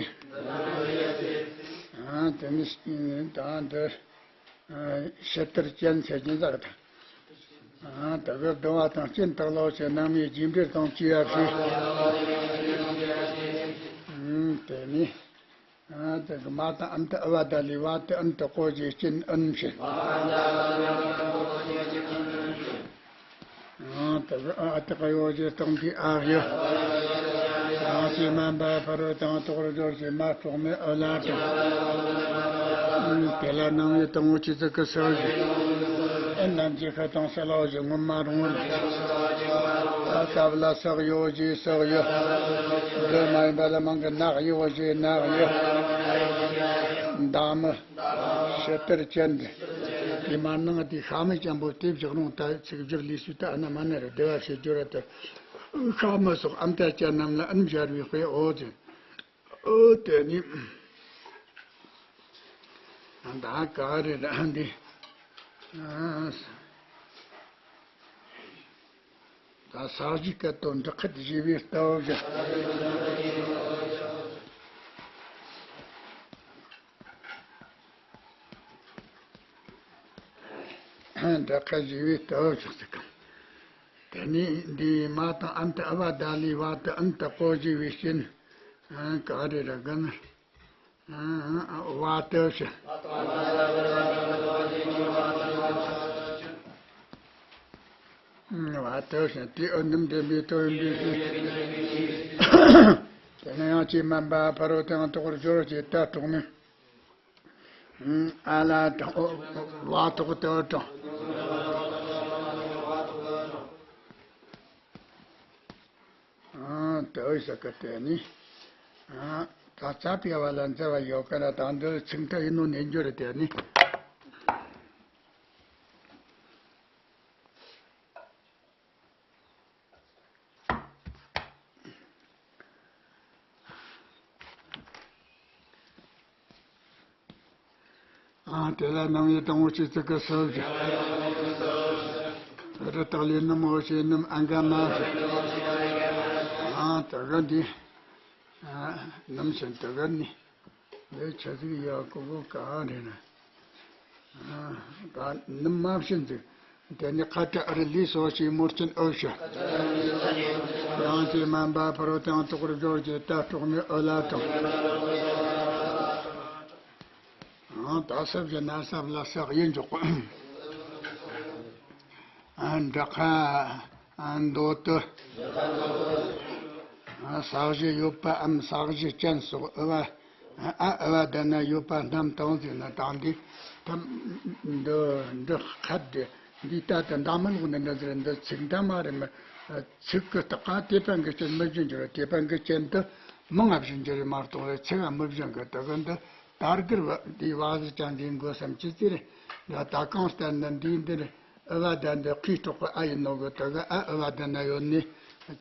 ཨ་དེ་ནི་ད་འདི། ཨ་ཕྱི་ལྟར་ཅན་ཟེར་གྱིན་ཟག་དང་། ཨ་དེ་གི་བསྡུ་བ་དང་སྤྱིན་བཏགས་ལ་ཞེས་སྣང་བའི་རྒྱས་འབྲས་དང་བཅས་ཡ་སི། ཨུམ། དེ་ནི། ཨ་དེ་གི་མ་དང་ཨམ་ཐ་ཨུ་བ་ད་ལི་བ་དེ་ཨན་དེ་གོ་ཞེས་སྤྱིན་ཨུན་ཞེས། ཨ་དེ་གི་ཨ་ཏི་ཀ་ཡོ་ཞེས་སྟོང་དེ་ཨ་ཡོ། ཡང་ཅི་མ་འབའ་ཕ་རོལ་ཏེ་ཡང་དག་པར་འཇོག་ཅིང་སྣ་གྲོགས་མེད་ཨོ་ལ་དང་། དེ་ལ་རྣམ་དབྱེ་དང་པོ་གཅིག་ཙི་གི་སོ་ཞེས། ཨེ་རྣམས་ཀྱི་ཁ་དང་སི་ལ་ཨོ་ཞེས་སྔོན་མ་རུང་བར། ཨ་ས་བ་ལ་སག་ཡོ་ཞེས་སག་ཡོ། འདི་མ་ཡིན་པ་ལ་མང་གི་ནག་ཡོ་ཞེས་ནག་ཡོ། འདབ་མ། ཕྱི་ལྟར་ཅན་ཏེ། དེ་མ་ནང་དེ་ཤ་མི་ཅན་པོ་དེ་བཞག་རུང་ད་ཚིག་སྦྱོར་ལས་སུ་ད་ཨ་ན་མ་ན་རེ་བདེ་བ་ཞེས་སྦྱོར་བ་དེ། ཤ་མི་སོགས་ཨམ་ཏ་ཅན་རྣམས་ལ་ཨན་སྦྱར་བའི་དཔེ་འོ་དེ། འོ་དེ་ནི། ད་ག་རེ་ར་འདི། ད་ས་གཞི་སྐད་དོད་འབྲི་ཁད་ཞེས་པའི་སྟབས་ཀྱིས། འབྲི་ཁད་ཞེས་པའི་སྟབས་ཀྱིས་ཟེར་གི། དེ་ནས་འདིའི་མ་དང་ཨན་དུ་ཨ་བ་ད་ལི་བ་དུ་ཨན་དུ་གོ་ཞེས་པའི་རྐྱེན། ག་རེ་ར་ག་ན། བ་དུ་ཞེས། བ་དེ་བཞིན་དེའི་འོད་རྣམས་འདྲེན་པའི་དོན་ཡིན་པའི་ཕྱིར། དེ་ནས་ཡང་ཅིག་མ་འབབ་ཕ་རོལ་ཏུ་ཡང་དོག་པར་སྦྱོར་ཞེས་ད་དྲག་མོས། ཨ་ལ་དང་བ་དོག་ཏུ་དྲག་ཨ་དེ་བས་ཟེར་གི་དེ་ནི། ཨ་ད་རྩ་བའི་བ་ལ་མཛའ་བ་ཡོད་ཀ་ན་ད་འདི་ཚིག་མཐའ་ཡིན་ནོ་ནས་འགྱུར་དེ་ནི། ཨ་དེ་ལ་ནམ་ཡི་དང་པོ་ཆོས་ཚིག་གི་སོ་བཞི། རི་དྭགས་ལས་སྣུམ་འོད་ཟེར་སྣུམ་ཨ་འགའ་མ་ཟེར། ཨ་དེ་ག་འདི། ཨ་སྣུམ་ཟེར་དེ་ག་ནི། འདི་ཆ་ཚིག་ཡག་གོ་གོ་ག་རེ་ན། ཨ་ག་སྣུམ་མ་བྱིན་ཚིག་དེ་ནི་ཁ་ཏ་ཨ་རི་ལི་སོགས་ཀྱི་མུར་ཆེན་ཨོ་ཤ། ཡང་ཅིག་མ་འབབ་ཕ་རོལ་ཏུ་ཡང་དོག་པར་སྦྱོར་གྱི་ད་དྲག་མོས་ཨོ་ལ་དང་། ཨང་ད་སབ་ཀྱི་ན་སབ་ལ་སག་ཡིན་འཇོག་ཨ་འདྲ་ཁ་ཨ་མདོ་དུ། ཨ་ས་གཞི་ཡོད་པའམ་ས་གཞི་ཅན་སོགས་ཨུ་བ། ཨ་ཨུ་བ་ད་ན་ཡོད་པ་རྣམས་དང་ཟེར་ན་དང་འདི་ཐམ་འདི་འདི་ཁ་བདེ་འདི་ལྟ་དུ་འདའ་མི་ལོག་ནི་འདི་ཟེར་འདི་ཚིག་འདའ་མ་རེད་མི། ཚིག་གི་རྟགས་ཀ་དེ་པན་གི་ཅན་མི་བཞིན་གྱི་རེད། དེ་པན་གི་ཅན་དུ་མང་ང་བཞིན་གྱི་རེད་མ་གཏོགས་རེད་ཚིག་ག་མི་བཞིན་གི་དུ་གི་འདི། དར་གིར་བ་འདིའི་བ་ཟི་ཅང་འདིའི་མགོ་སམ་ཅི་ཙི་རེད། ད་ད་གང་ལྟར་ན་འདིའི་འདིར་ཨུ་བ་ད་འདི་ཁིས་གྲོགས་པ་ཨ་ཡིན་ནོ་གི་དུ་གི་ཨ་ཨུ་བ་ད་ན་ཡོད་ནི་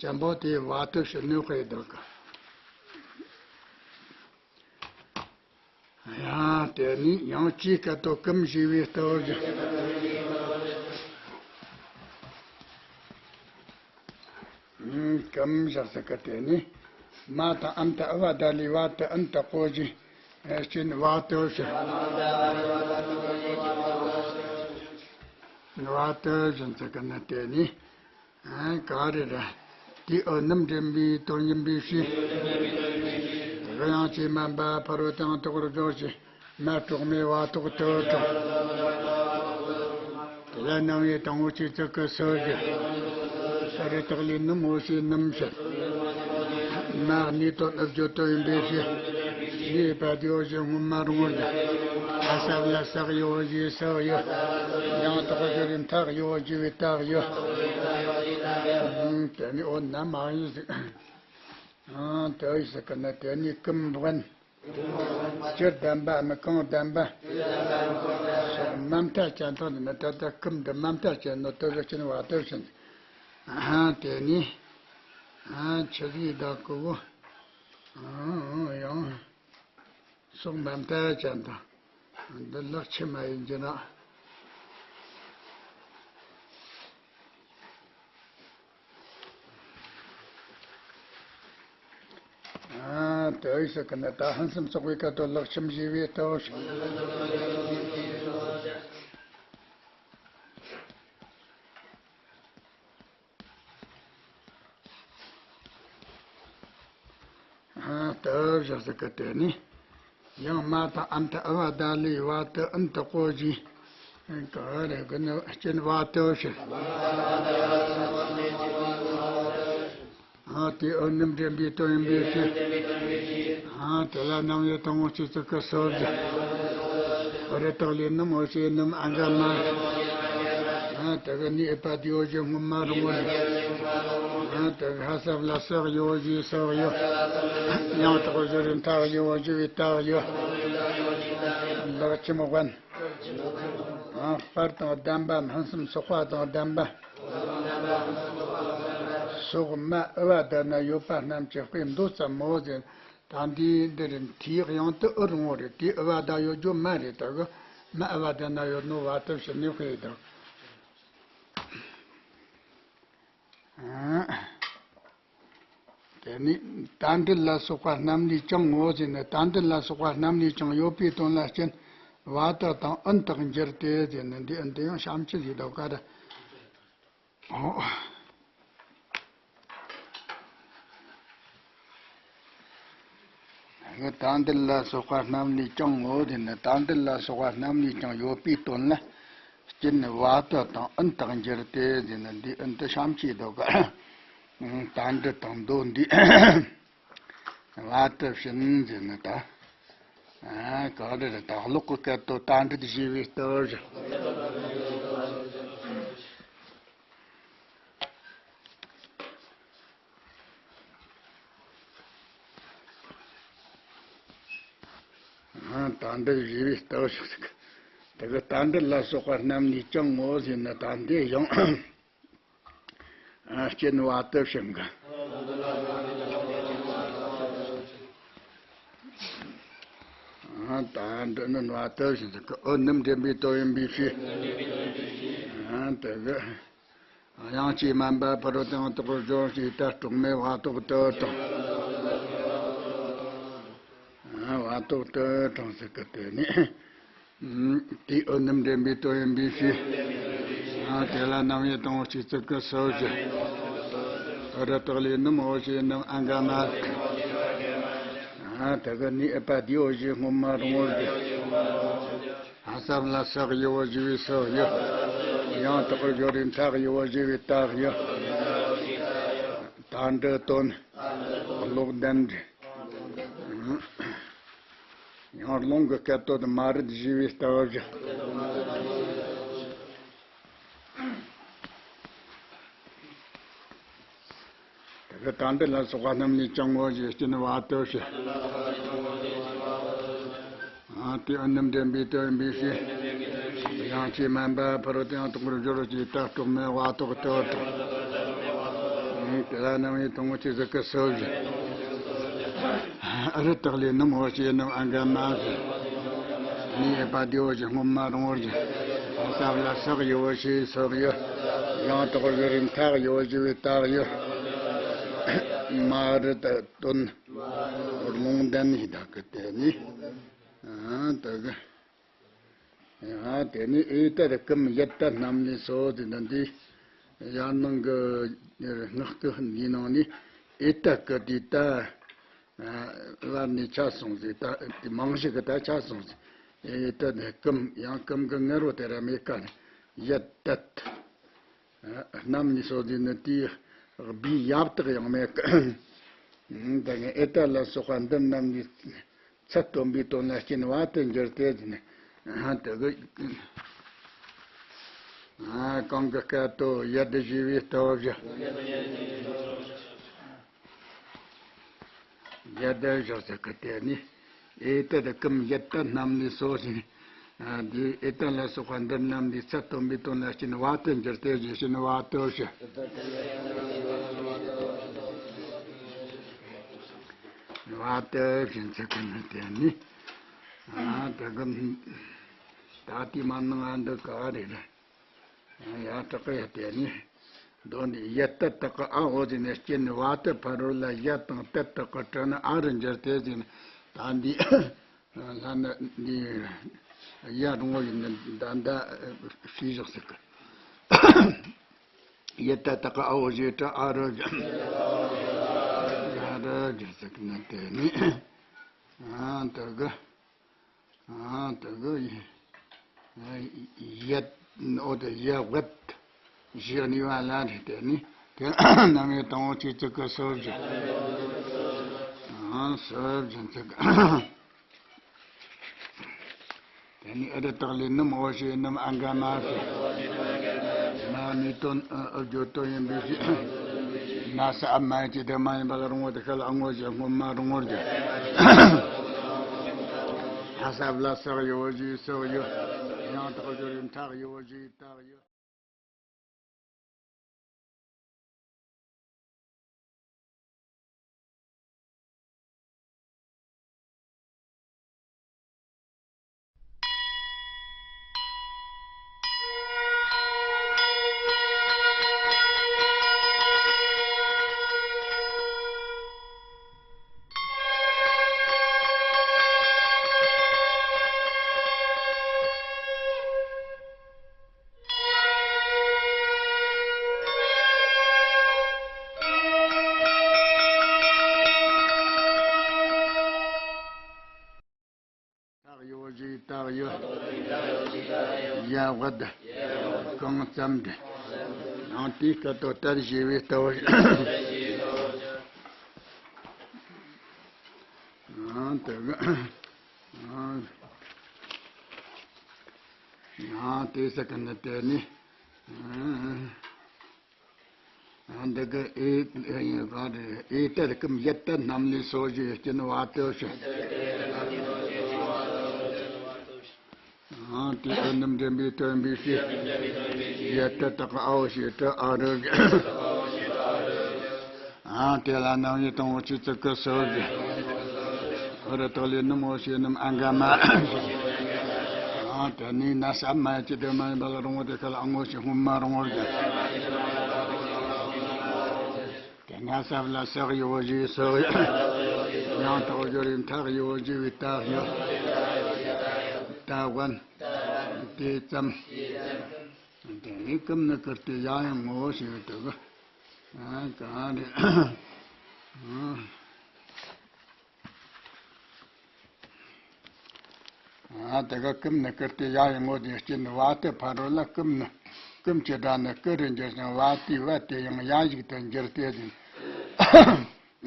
ཅན་པོ་དེའི་བ་དུ་ཕྱི་ནུས་ཁོའི་དུ་གི། ཡང་དེ་ནི་ཡང་ཅིའི་སྐད་དོ་ཀུམ་ཞེས་པའི་ལྟོ་རྒྱུ། ཀུམ་བཞག་ས་ཀ་དེ་ནི། མ་དང་ཨམ་ཐ་ཨུ་བ་ད་ལི་བ་དུ་ཨན་ཏ་ཀོ་ཞེས། ཨེ་ཅིན་བ་དུ་ཞེས། བ་དུ་ཞེས་ས་ཀ་ན་དེ་ནི། ཨ་ག་རེ་རེད། དེའི་འོད་རྣམས་འདྲེན་པའི་དོན་ཡིན་པའི་ཕྱིར། དེ་ཡང་ཅིག་མ་འབབ་ཕ་རོལ་ཏུ་ཡང་དོག་པར་སྦྱོར་ཞེས། མ་དྲག་མོས་བ་དོག་ཏུ་དྲག་དེ་ལ་ནམ་ཡི་དང་པོ་ཆོས་ཚིག་གི་སོ་བཞི། རི་དྭགས་ལས་སྣུམ་འོད་ཟེར་སྣུམ་ཟེར། མ་གནས་དོན་ཨུ་བརྗོད་དོན་ཡིན་པའི་ཕྱིར། ནི་པ་དེའི་འོད་ཟེར་སྔོན་མ་རུང་བར་འདུ། ཨ་སབ་ལ་སག་ཡོད་ཞེས་སག་ཡོད། ཡང་དག་ཞོར་མཐའ་ཡོད་ཞེས་པའི་མཐའ་ཡོད། དེ་ནི་འོ་ན་མ་ཡིན་ཟིག་དེ་ཡི་ཟིག་གི་ནི་དེ་ནི་ཀུམ་བན། སྤྱིར་ལྡན་པའམ་གང་ལྡན་པ། སོགས་མ་མཐའ་ཅན་དག་ནི་ད་ལྟ་ཀུམ་འདི་མ་མཐའ་ཅན་ནོ་དེ་གི་ཕྱིན་བ་དེ་བཞིན། དེ་ནི་ཆི་ཟིག་ད་ཀུ་བོ། ཡང་། སོགས་མ་མཐའ་ཅན་དང་། འདི་ལག་ཆི་མ་ཡིན་གྱི་ན། ཨ་དེ་ཡི་ཟེར་གི་ན་ད་ཧན་སེམས་ཚོགས་པའི་སྐད་དོད་ལག་ཆི་མ་ཞེས་པའི་ལྟོ་ཞིག་ཨ་ལྟོ་བཞག་ཟེར་གི་དེ་ནི། ཡང་མ་དང་ཨམ་ཐ་ཨ་བ་ད་ལི་བ་དུ་ཨན་དུ་ཀོ་ཞེས། ག་རེ་གི་ནི་སྐྱེན་བ་དུ་ཞེས། ཨ་དེའི་འོད་རྣམས་འདྲེན་པའི་དོན་ཡིན་པའི་ཕྱིར། ཨ་དེ་ལ་ནམ་ཡི་དང་པོ་ཆོས་ཚིག་གི་སོ་བཞི། རི་དྭགས་ལས་སྣུམ་འོད་ཟེར་སྣུམ་ཨ་འགའ་མ། ཨ་དེ་གི་ནི་ཨི་པ་དེའི་འོད་ཟེར་སྔོན་མ་རུང་བར་འདུ། ཨ་དེ་གི་ཧ་སབ་ལ་སག་ཡོད་ཞེས་སག་ཡོད། ཡང་དག་ཞོར་མཐའ་ཡོད་ཞེས་པའི་མཐའ་ཡོད། ལག་ཆི་མ་བན། ཨ་དཔལ་དང་ལྡན་པ་ཧན་སེམས་སོགས་པ་དང་ལྡན་པ། སོགས་མ་ཨུ་བ་ད་ན་ཡོད་པ་རྣམས་ཀྱི་དཔེ་མདོ་ཙམ་མོ་ཟེར། ད་འདི་འདི་རེད་དེའི་དབྱངས་དུ་ཨུ་རུང་བ་རེད་དེ་ཨུ་བ་ད་ཡོད་རྒྱུ་མ་རེད་ད་གི་མ་ཨུ་བ་ད་ན་ཡོད་ནོ་བ་དུ་ཕྱི་ནས་དཔེ་དང་། དེ་ནི་རྟ་མགྲིན་ལ་སོགས་པ་རྣམས་ལས་ཀྱང་ངོ་ཟེར་ནས་རྟ་མགྲིན་ལ་སོགས་པ་རྣམས་ལས་ཀྱང་ཡོད་པའི་དོན་ལ་སྐྱེན་བ་དག་དང་ཨུན་དག་འགྱུར་ཏེ་ཟེར་ནས་འདི་ཨུན་དེ་ཡང་བྱམས་ཆི་ཟིག་དག་ག་རེ། ཨོ། ད་འདི་ལ་སོགས་པ་རྣམས་ནས་ཀྱང་ངོ་། དེ་ནི་ད་འདི་ལ་སོགས་པ་རྣམས་ནས་ཀྱང་ཡོད་པའི་དོན་ལ། རྐྱེན་བ་དུ་དང་ཨུན་དག་འགྱུར་ཏེ། དེ་ནི་འདི་ཨུན་དུ་ཤམ་ཆེ་དོ་ག་ད་འདི་དང་མདོ་འདི་བ་དུ་བྱིན་ཟེར་ནི་ད། ཨ་ག་རེ་རེད། ད་ཀློག་གི་སྐད་དོ། ད་འདི་ཞེས་པའི་སྟོབས། ཨ་ད་འདི་ཞེས་པའི་སྟོབས་ཤིག་ཟེར། དེ་གི་ད་འདི་ལ་སོགས་པ་རྣམས་ནས་ཀྱང་ངོ་ཟེར་ན། ད་འདི་ཡང་ཨ་རྐྱེན་བ་དུ་བྱིན་གི། ཨ་ད་འདི་ནི་བ་དུ་བྱིན་ཟེར་གི། འོད་རྣམས་འདྲེན་པའི་དོན་ཡིན་པའི་ཕྱིར། ཨ་དེ་གི། དབྱངས་ཀྱིས་དམན་པ་ཕ་རོལ་ཏུ་ཡང་དག་པར་སྦྱོར་ཞེས་བཏགས་གྲོགས་མེད་བ་དོག་ཏུ་དང་། བ་དོག་ཏུ་དང་ཟེར་གི། དེ་ནི་དེའི་འོད་རྣམས་འདྲེན་པའི་དོན་ཡིན་པའི་ཕྱིར། དེ་ལ་རྣམ་དབྱེ་དང་པོ་སྤྱི་གཙུག་གི་སོ་བཞི། རི་དྭགས་ལས་རྣམས་འོད་བྱེད་རྣམས་ཨ་ག་མ། དེ་གི་ནི་ཨུཏྤ་ལའི་འོད་བཞིན་སྔོ་མ་རོང་བར་གྱུར། ལྷ་ས་ལ་སོགས་ཡི་བོ་ཞེས་པའི་སོགས་ཡི། ཡང་དག་པར་སྦྱོར་བའི་མཐའ་ཡི་བོ་ཞེས་པའི་བཏགས་ཡི། ད་འདི་དོན། ཀློག་ལྡན་འདི། ཡང་རླུང་གི་སྐད་དོད་མ་རེད་ཞེས་པའི་སྟོབས་བཞི། དེ་གི་ད་འདི་ལ་སོགས་པ་རྣམས་ནས་ཀྱང་ངོ་ཞེས་རྐྱེན་བ་དུ་བྱེད། ཨ་དེ་འོད་རྣམས་འདྲེན་པའི་དོན་ཡིན་པའི་ཕྱིར། དབྱངས་ཀྱིས་དམན་པ་ཕ་རོལ་ཏུ་ཡང་དག་པར་སྦྱོར་ཞེས་བཏགས་གྲོགས་མེད་བ་དོག་ཏུ་དང་། དེ་ལ་རྣམ་དབྱེ་དང་པོ་སྤྱི་གཙུག་གི་སོ་བཞི། རི་དྭགས་ལས་རྣམས་འོད་བྱེད་རྣམས་ཨ་ག་མ་ཟེར། ནི་ཨུཏྤ་ལའི་འོད་བཞིན་སྔོ་མ་རོང་བར་གྱུར། ལྷ་ས་ལ་སོགས་ཡི་བོ་ཞེས་སོགས་ཡི། ཡང་དག་པར་སྦྱོར་བའི་མཐའ་ཡི་བོ་ཞེས་པའི་བཏགས་ཡི། མ་རེད་དོན། རླུང་ལྡན་ནི་དག་གི་དེ་ནི། ཨ་དག་གི། ཨ་དེ་ནི་ཨེ་ཏད་ཀུམ་ཡད་ཏད་རྣམས་ནས་སོ་ཟེར་ན། འདི་ཡར་ནང་གི་སྔགས་ཀྱི་འདིའི་ནང་ནས་ཨེ་ཏད་ཀྱི་དེ་ད་བར་ནས་ཆ་སོང་ཟེར། ད་དེ་མང་ཞིག་གི་ད་ཆ་སོང་ཟེར། ཨེ་ཏད་ཀུམ། ཡང་ཀུམ་གི་ངེར་བོ་དེ་ར་མེད་ཀ་ནས་ཡད་ཏད། རྣམས་ནས་སོ་ཟེར་ནི་དེའི་སྦས་ཡབ་དག་ཡང་མེད་ཀ། དེ་ནས་ཨེ་ཏད་ལ་སོགས་པ་འདི་རྣམས་ནས་ཚད་སྟོན་པའི་དོན་ལ་རྐྱེན་བ་དུ་འགྱུར་ཏེ་ཟེར་ནས། དེ་གི་གང་གི་སྐད་དོད་ཡད་ཞེས་པའི་སྟོབས་བཞི། ཡད་བཞི་ཟེར་གི་དེ་ནི། ཨེ་ཏད་ཀུམ་ཡད་ཏད་རྣམས་ནས་སོ་ཟེར་ནས། འདི་ཨེ་ཏད་ལ་སོགས་པ་འདི་རྣམས་ནས་ཚད་སྟོན་པའི་དོན་ལ་རྐྱེན་བ་དུ་འགྱུར་ཏེ་ཟེར། རྐྱེན་བ་དུ་བྱེད། བ་དུ་བྱེད་ཟེར་གི་ནི་དེ་ནི། ཨ་དེ་གི་ད་དེ་མ་ནང་ང་འདི་ག་རེ་རེད། ཡང་དག་གི་ཡ་དེ་ནི། མདོ་འདི་ཡད་ཏད་དག་གི་ཨ་འོ་ཟེར་ནས་རྐྱེན་བ་དུ་ཕ་རོལ་ལ་ཡ་དང་ཏད་དག་གི་དྲུག་ནི་ཨ་རུ་འགྱུར་ཏེ་ཟེར་ནས། ད་འདི་ལྷ་ན་འདི་ཡ་རུང་བ་ཡིན་ན་ད་ད་ཤེས་བཞག་ཟེར་གི། ཡད་ཏད་དག་གི་ཨ་འོ་ཞེས་དྲུག་ཨ་རུ་ཨ་རུ་འགྱུར་ཟེར་གི་ནི་དེ་ནི། ཨ་དག་གི། ཨ་དག་གི། ཡད་འོ་དེ་ཡ་བད་ཞེས་ནི་བ་ལ་རེད། དེ་ནི་དེ་རྣམ་དབྱེ་དང་པོ་སྤྱི་གཙུག་གི་སོ་བཞི། ཨ་སོ་བཞི་ཚིག་དེ་ནི་ཨེ་རི་དག་ལས་རྣམས་འོད་བྱེད་རྣམས་ཨ་ག་མ་ཟེར། མ་ནི་དོན་ཨ་བརྗོད་དོན་ཡིན་པའི་ཕྱིར། ན་ས་ཨ་མ་ཡི་ཅི་དེ་མ་ཡིན་པ་ལ་རུང་བ་དེ་ཤ་ལ་ཨ་ངོ་བྱེད་སྔོ་མ་རུང་བར་གྱུར། ལྷ་ས་ལ་སོགས་ཡི་བོ་ཞེས་སོགས་ཡི། ཡང་དག་སྦྱོར་བའི་མཐའ་ཡི་བོ་ཞེས་བཏགས་ཡི། ཡོད་ཞེས་བཏགས་ཡོད། ཡ་བད་གང་ཙམ་དེ། ཡང་དེའི་སྐད་དོད་ལྟར་ཞེས་པའི་ལྟ་བ། ཡང་དེ་གི། ཡང་དེ་ས་གི་ནི་དེ་ནི། འདི་གི་ཨེ་ཡིན་ག་རེ། ཨེ་ཏར་ཀུམ་ཡེ་ཏར་རྣམས་ལས་སོ་ཞེས་སྐྱོན་བ་ཏོ་ཞེས། ཨང་དེ་ཨུ་ནུ་འདྲེན་པའི་སྟོན་པའི་ཕྱིར། ཡེ་ཏར་དག་ཨའོ་ཞེས་ཏྲི་ཨ་རུ། ཨང་དེ་ལ་ནམ་ཡེ་དང་འོ་ཆི་ཙི་ཀི་སོ་ཞེས། ཨོ་ར་དག་ལས་ནུམ་འོ་ཞེས་ནུམ་ཨ་འགའ་མ། ཨང་དེ་ནི་ན་ས་མ་ཡ་ཅི་དེ་མ་ཡིན་པ་ལ་རུང་བ་དེ་ཁ་ལ་ཨང་འོ་ཞེས་སྔོན་མ་རུང་བར་བརྒྱབ། དེ་ན་ས་ལ་སག་ཡོ་བོ་ཞེས་སོགས་ཡོད། ཡང་དག་སྦྱོར་ཡིན་ཐག་ཡོ་བོ་ཞེས་པའི་རྟགས་ཡོད། རྟགས་བན། དེ་ཙམ། དེ་ནི་ཀུམ་ནི་ཀིར་ཏི་ཡ་ཡང་ངོ་བོ་ཞེས་པའི་དུ་གི། ཨ་གང་རེད། ཨ། ཨ་དེ་ག་ཀུམ་ནི་ཀིར་ཏི་ཡ་ཡི་ངོ་དེ་སྐྱེ་ནི་བ་དེ་ཕ་རོལ་ལ་ཀུམ་ནི་ཀུམ་གྱི་སྒྲ་ནི་ཀུ་རུ་འགྱུར་ཞིང་བ་དེའི་བ་དེ་ཡང་ཡ་ཞིག་ཏུ་འགྱུར་ཏེ་ཟིན།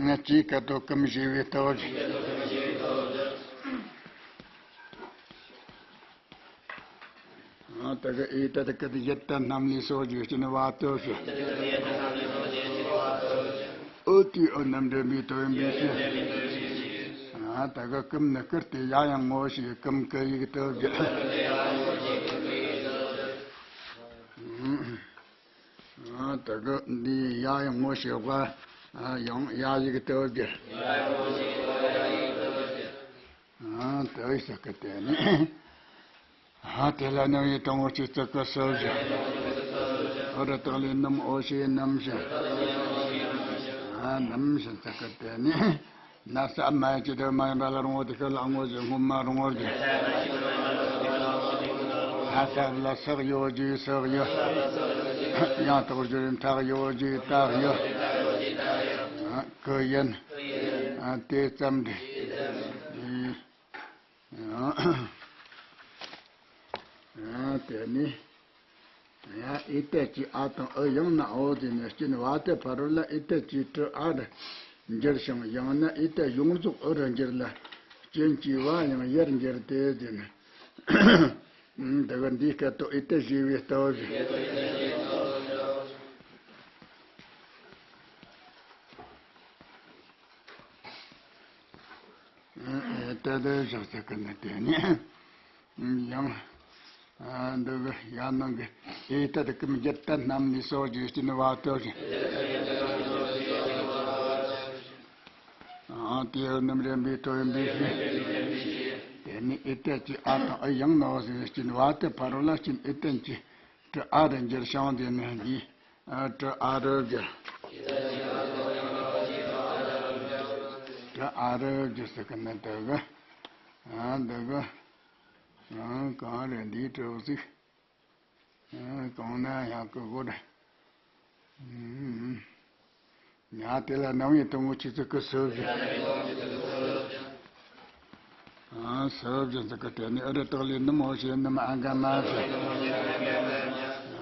ངས་ཅིའི་སྐད་དོད་ཀུམ་ཞེས་པའི་སྟོབས། ཨ་དེ་ག་ཨེ་ཏ་དེ་ཀ་དེ་ཡེ་ཏ་རྣམས་ལས་སོ་ཞེས་སྐྱེ་ནི་བ་དོ་ཞེས། ཨོ་ཏི་ཨོ་རྣམས་འདྲེན་པའི་དོན་པའི་ཕྱིར། ཨ་དེ་ག་ཀུམ་ནི་ཀིར་ཏི་ཡ་ཡང་ངོ་ཞེས་ཀུམ་ཀི་ཡིག་ཏུ་བརྒྱབ། ཨ་དེ་ག་འདི་ཡ་ཡང་ངོ་ཞེས་པ་ཡང་ཡ་ཡིག་ཏུ་བརྒྱབ། ཨ་དེ་ས་ཀི་དེ་ནི། ཨ་དེ་ལ་ནམ་ཡེ་དང་འོ་ཆི་ཙི་ཀི་སོ་ཞེས། ཨོ་ར་དག་ལས་ནུམ་འོ་ཞེས་ནུམ་ཞེས། ཨ་ནུམ་ཞེས་ཙི་ཀི་དེ་ནི། ན་ས་མ་ཡ་ཅི་དེ་མ་ཡིན་པ་ལ་རུང་བ་དེ་ཁ་ལ་ངོ་ཞེས་སྔོན་མ་རུང་བར་བརྒྱབ། ཨ་ས་ལ་སག་ཡོ་ཞེས་སོགས་ཡོད། ཡང་དག་སྦྱོར་ཡིན་ཐག་ཡོ་ཞེས་རྟགས་ཡོད། ཨ་ཀི་ཡིན། ཨ་དེ་ཙམ་དེ། ཡང་དེ་ནི། ཡང་ཨི་ཏ་ཅི་ཨ་དང་ཨི་ཡང་ན་འོ་དེ་ནི་སྐྱེ་ནི་བ་དེ་ཕ་རོལ་ལ་ཨི་ཏ་ཅི་ཏྲི་ཨ་རུ་འགྱུར་ཞིང་ཡང་ན་ཨི་ཏ་ཡོངས་རྫོགས་ཨི་རུ་འགྱུར་ལ་སྐྱོན་གྱི་བ་ཡང་ཡར་འགྱུར་ཏེ་དེ་ནི། འདི་ག་འདིའི་སྐད་དོད་ཨི་ཏ་ཞེས་པའི་སྟོབས། ཨེ་ཏ་དེ་ཞག་ཚ་ཀི་ནི་དེ་ནི། ཡང་། ཨ་འདི་གི་ཡང་ནང་གི་ཨེ་ཏ་དེ་ཀུམ་ཡེ་ཏ་རྣམས་ནི་སོ་ཞེས་སྐྱེ་ནི་བ་དོ་ཞེས། ཨ་དེ་ཨུ་ནུ་འདྲེན་པའི་སྟོན་པའི་ཕྱིར། དེ་ནི་ཨི་ཏ་ཅི་ཨ་དང་ཨི་ཡང་ན་འོ་ཞེས་སྐྱེ་ནི་བ་དེ་ཕ་རོལ་ལ་སྐྱེ་ནི་ཨི་ཏ་ཅི་ཏྲི་ཨ་རུ་འགྱུར་ཞིང་དེ་ནི་འདི། ཨ་ཏྲི་ཨ་རུ་འགྱུར། ཏྲི་ཨ་རུ་འགྱུར་ཟེར་གི་ནི་འདི་གི། ཨ་འདི་གི། ཨ་གང་རེད་འདིའི་གྲུབ་ཚུལ། ཨ་གང་ན་ཡག་གི་གོ་རེད། ཨུམ། ཉ་དེ་ལ་ནམ་ཡེ་དང་འོ་ཆི་ཙི་ཀི་སོ་ཞེས། ཨ་སོ་ཞེས་ཟེར་གི་དེ་ནི་ཨི་རུ་དག་ལས་ནུམ་འོ་ཞེས་ནུམ་ཨ་འགའ་མ་ཞེས།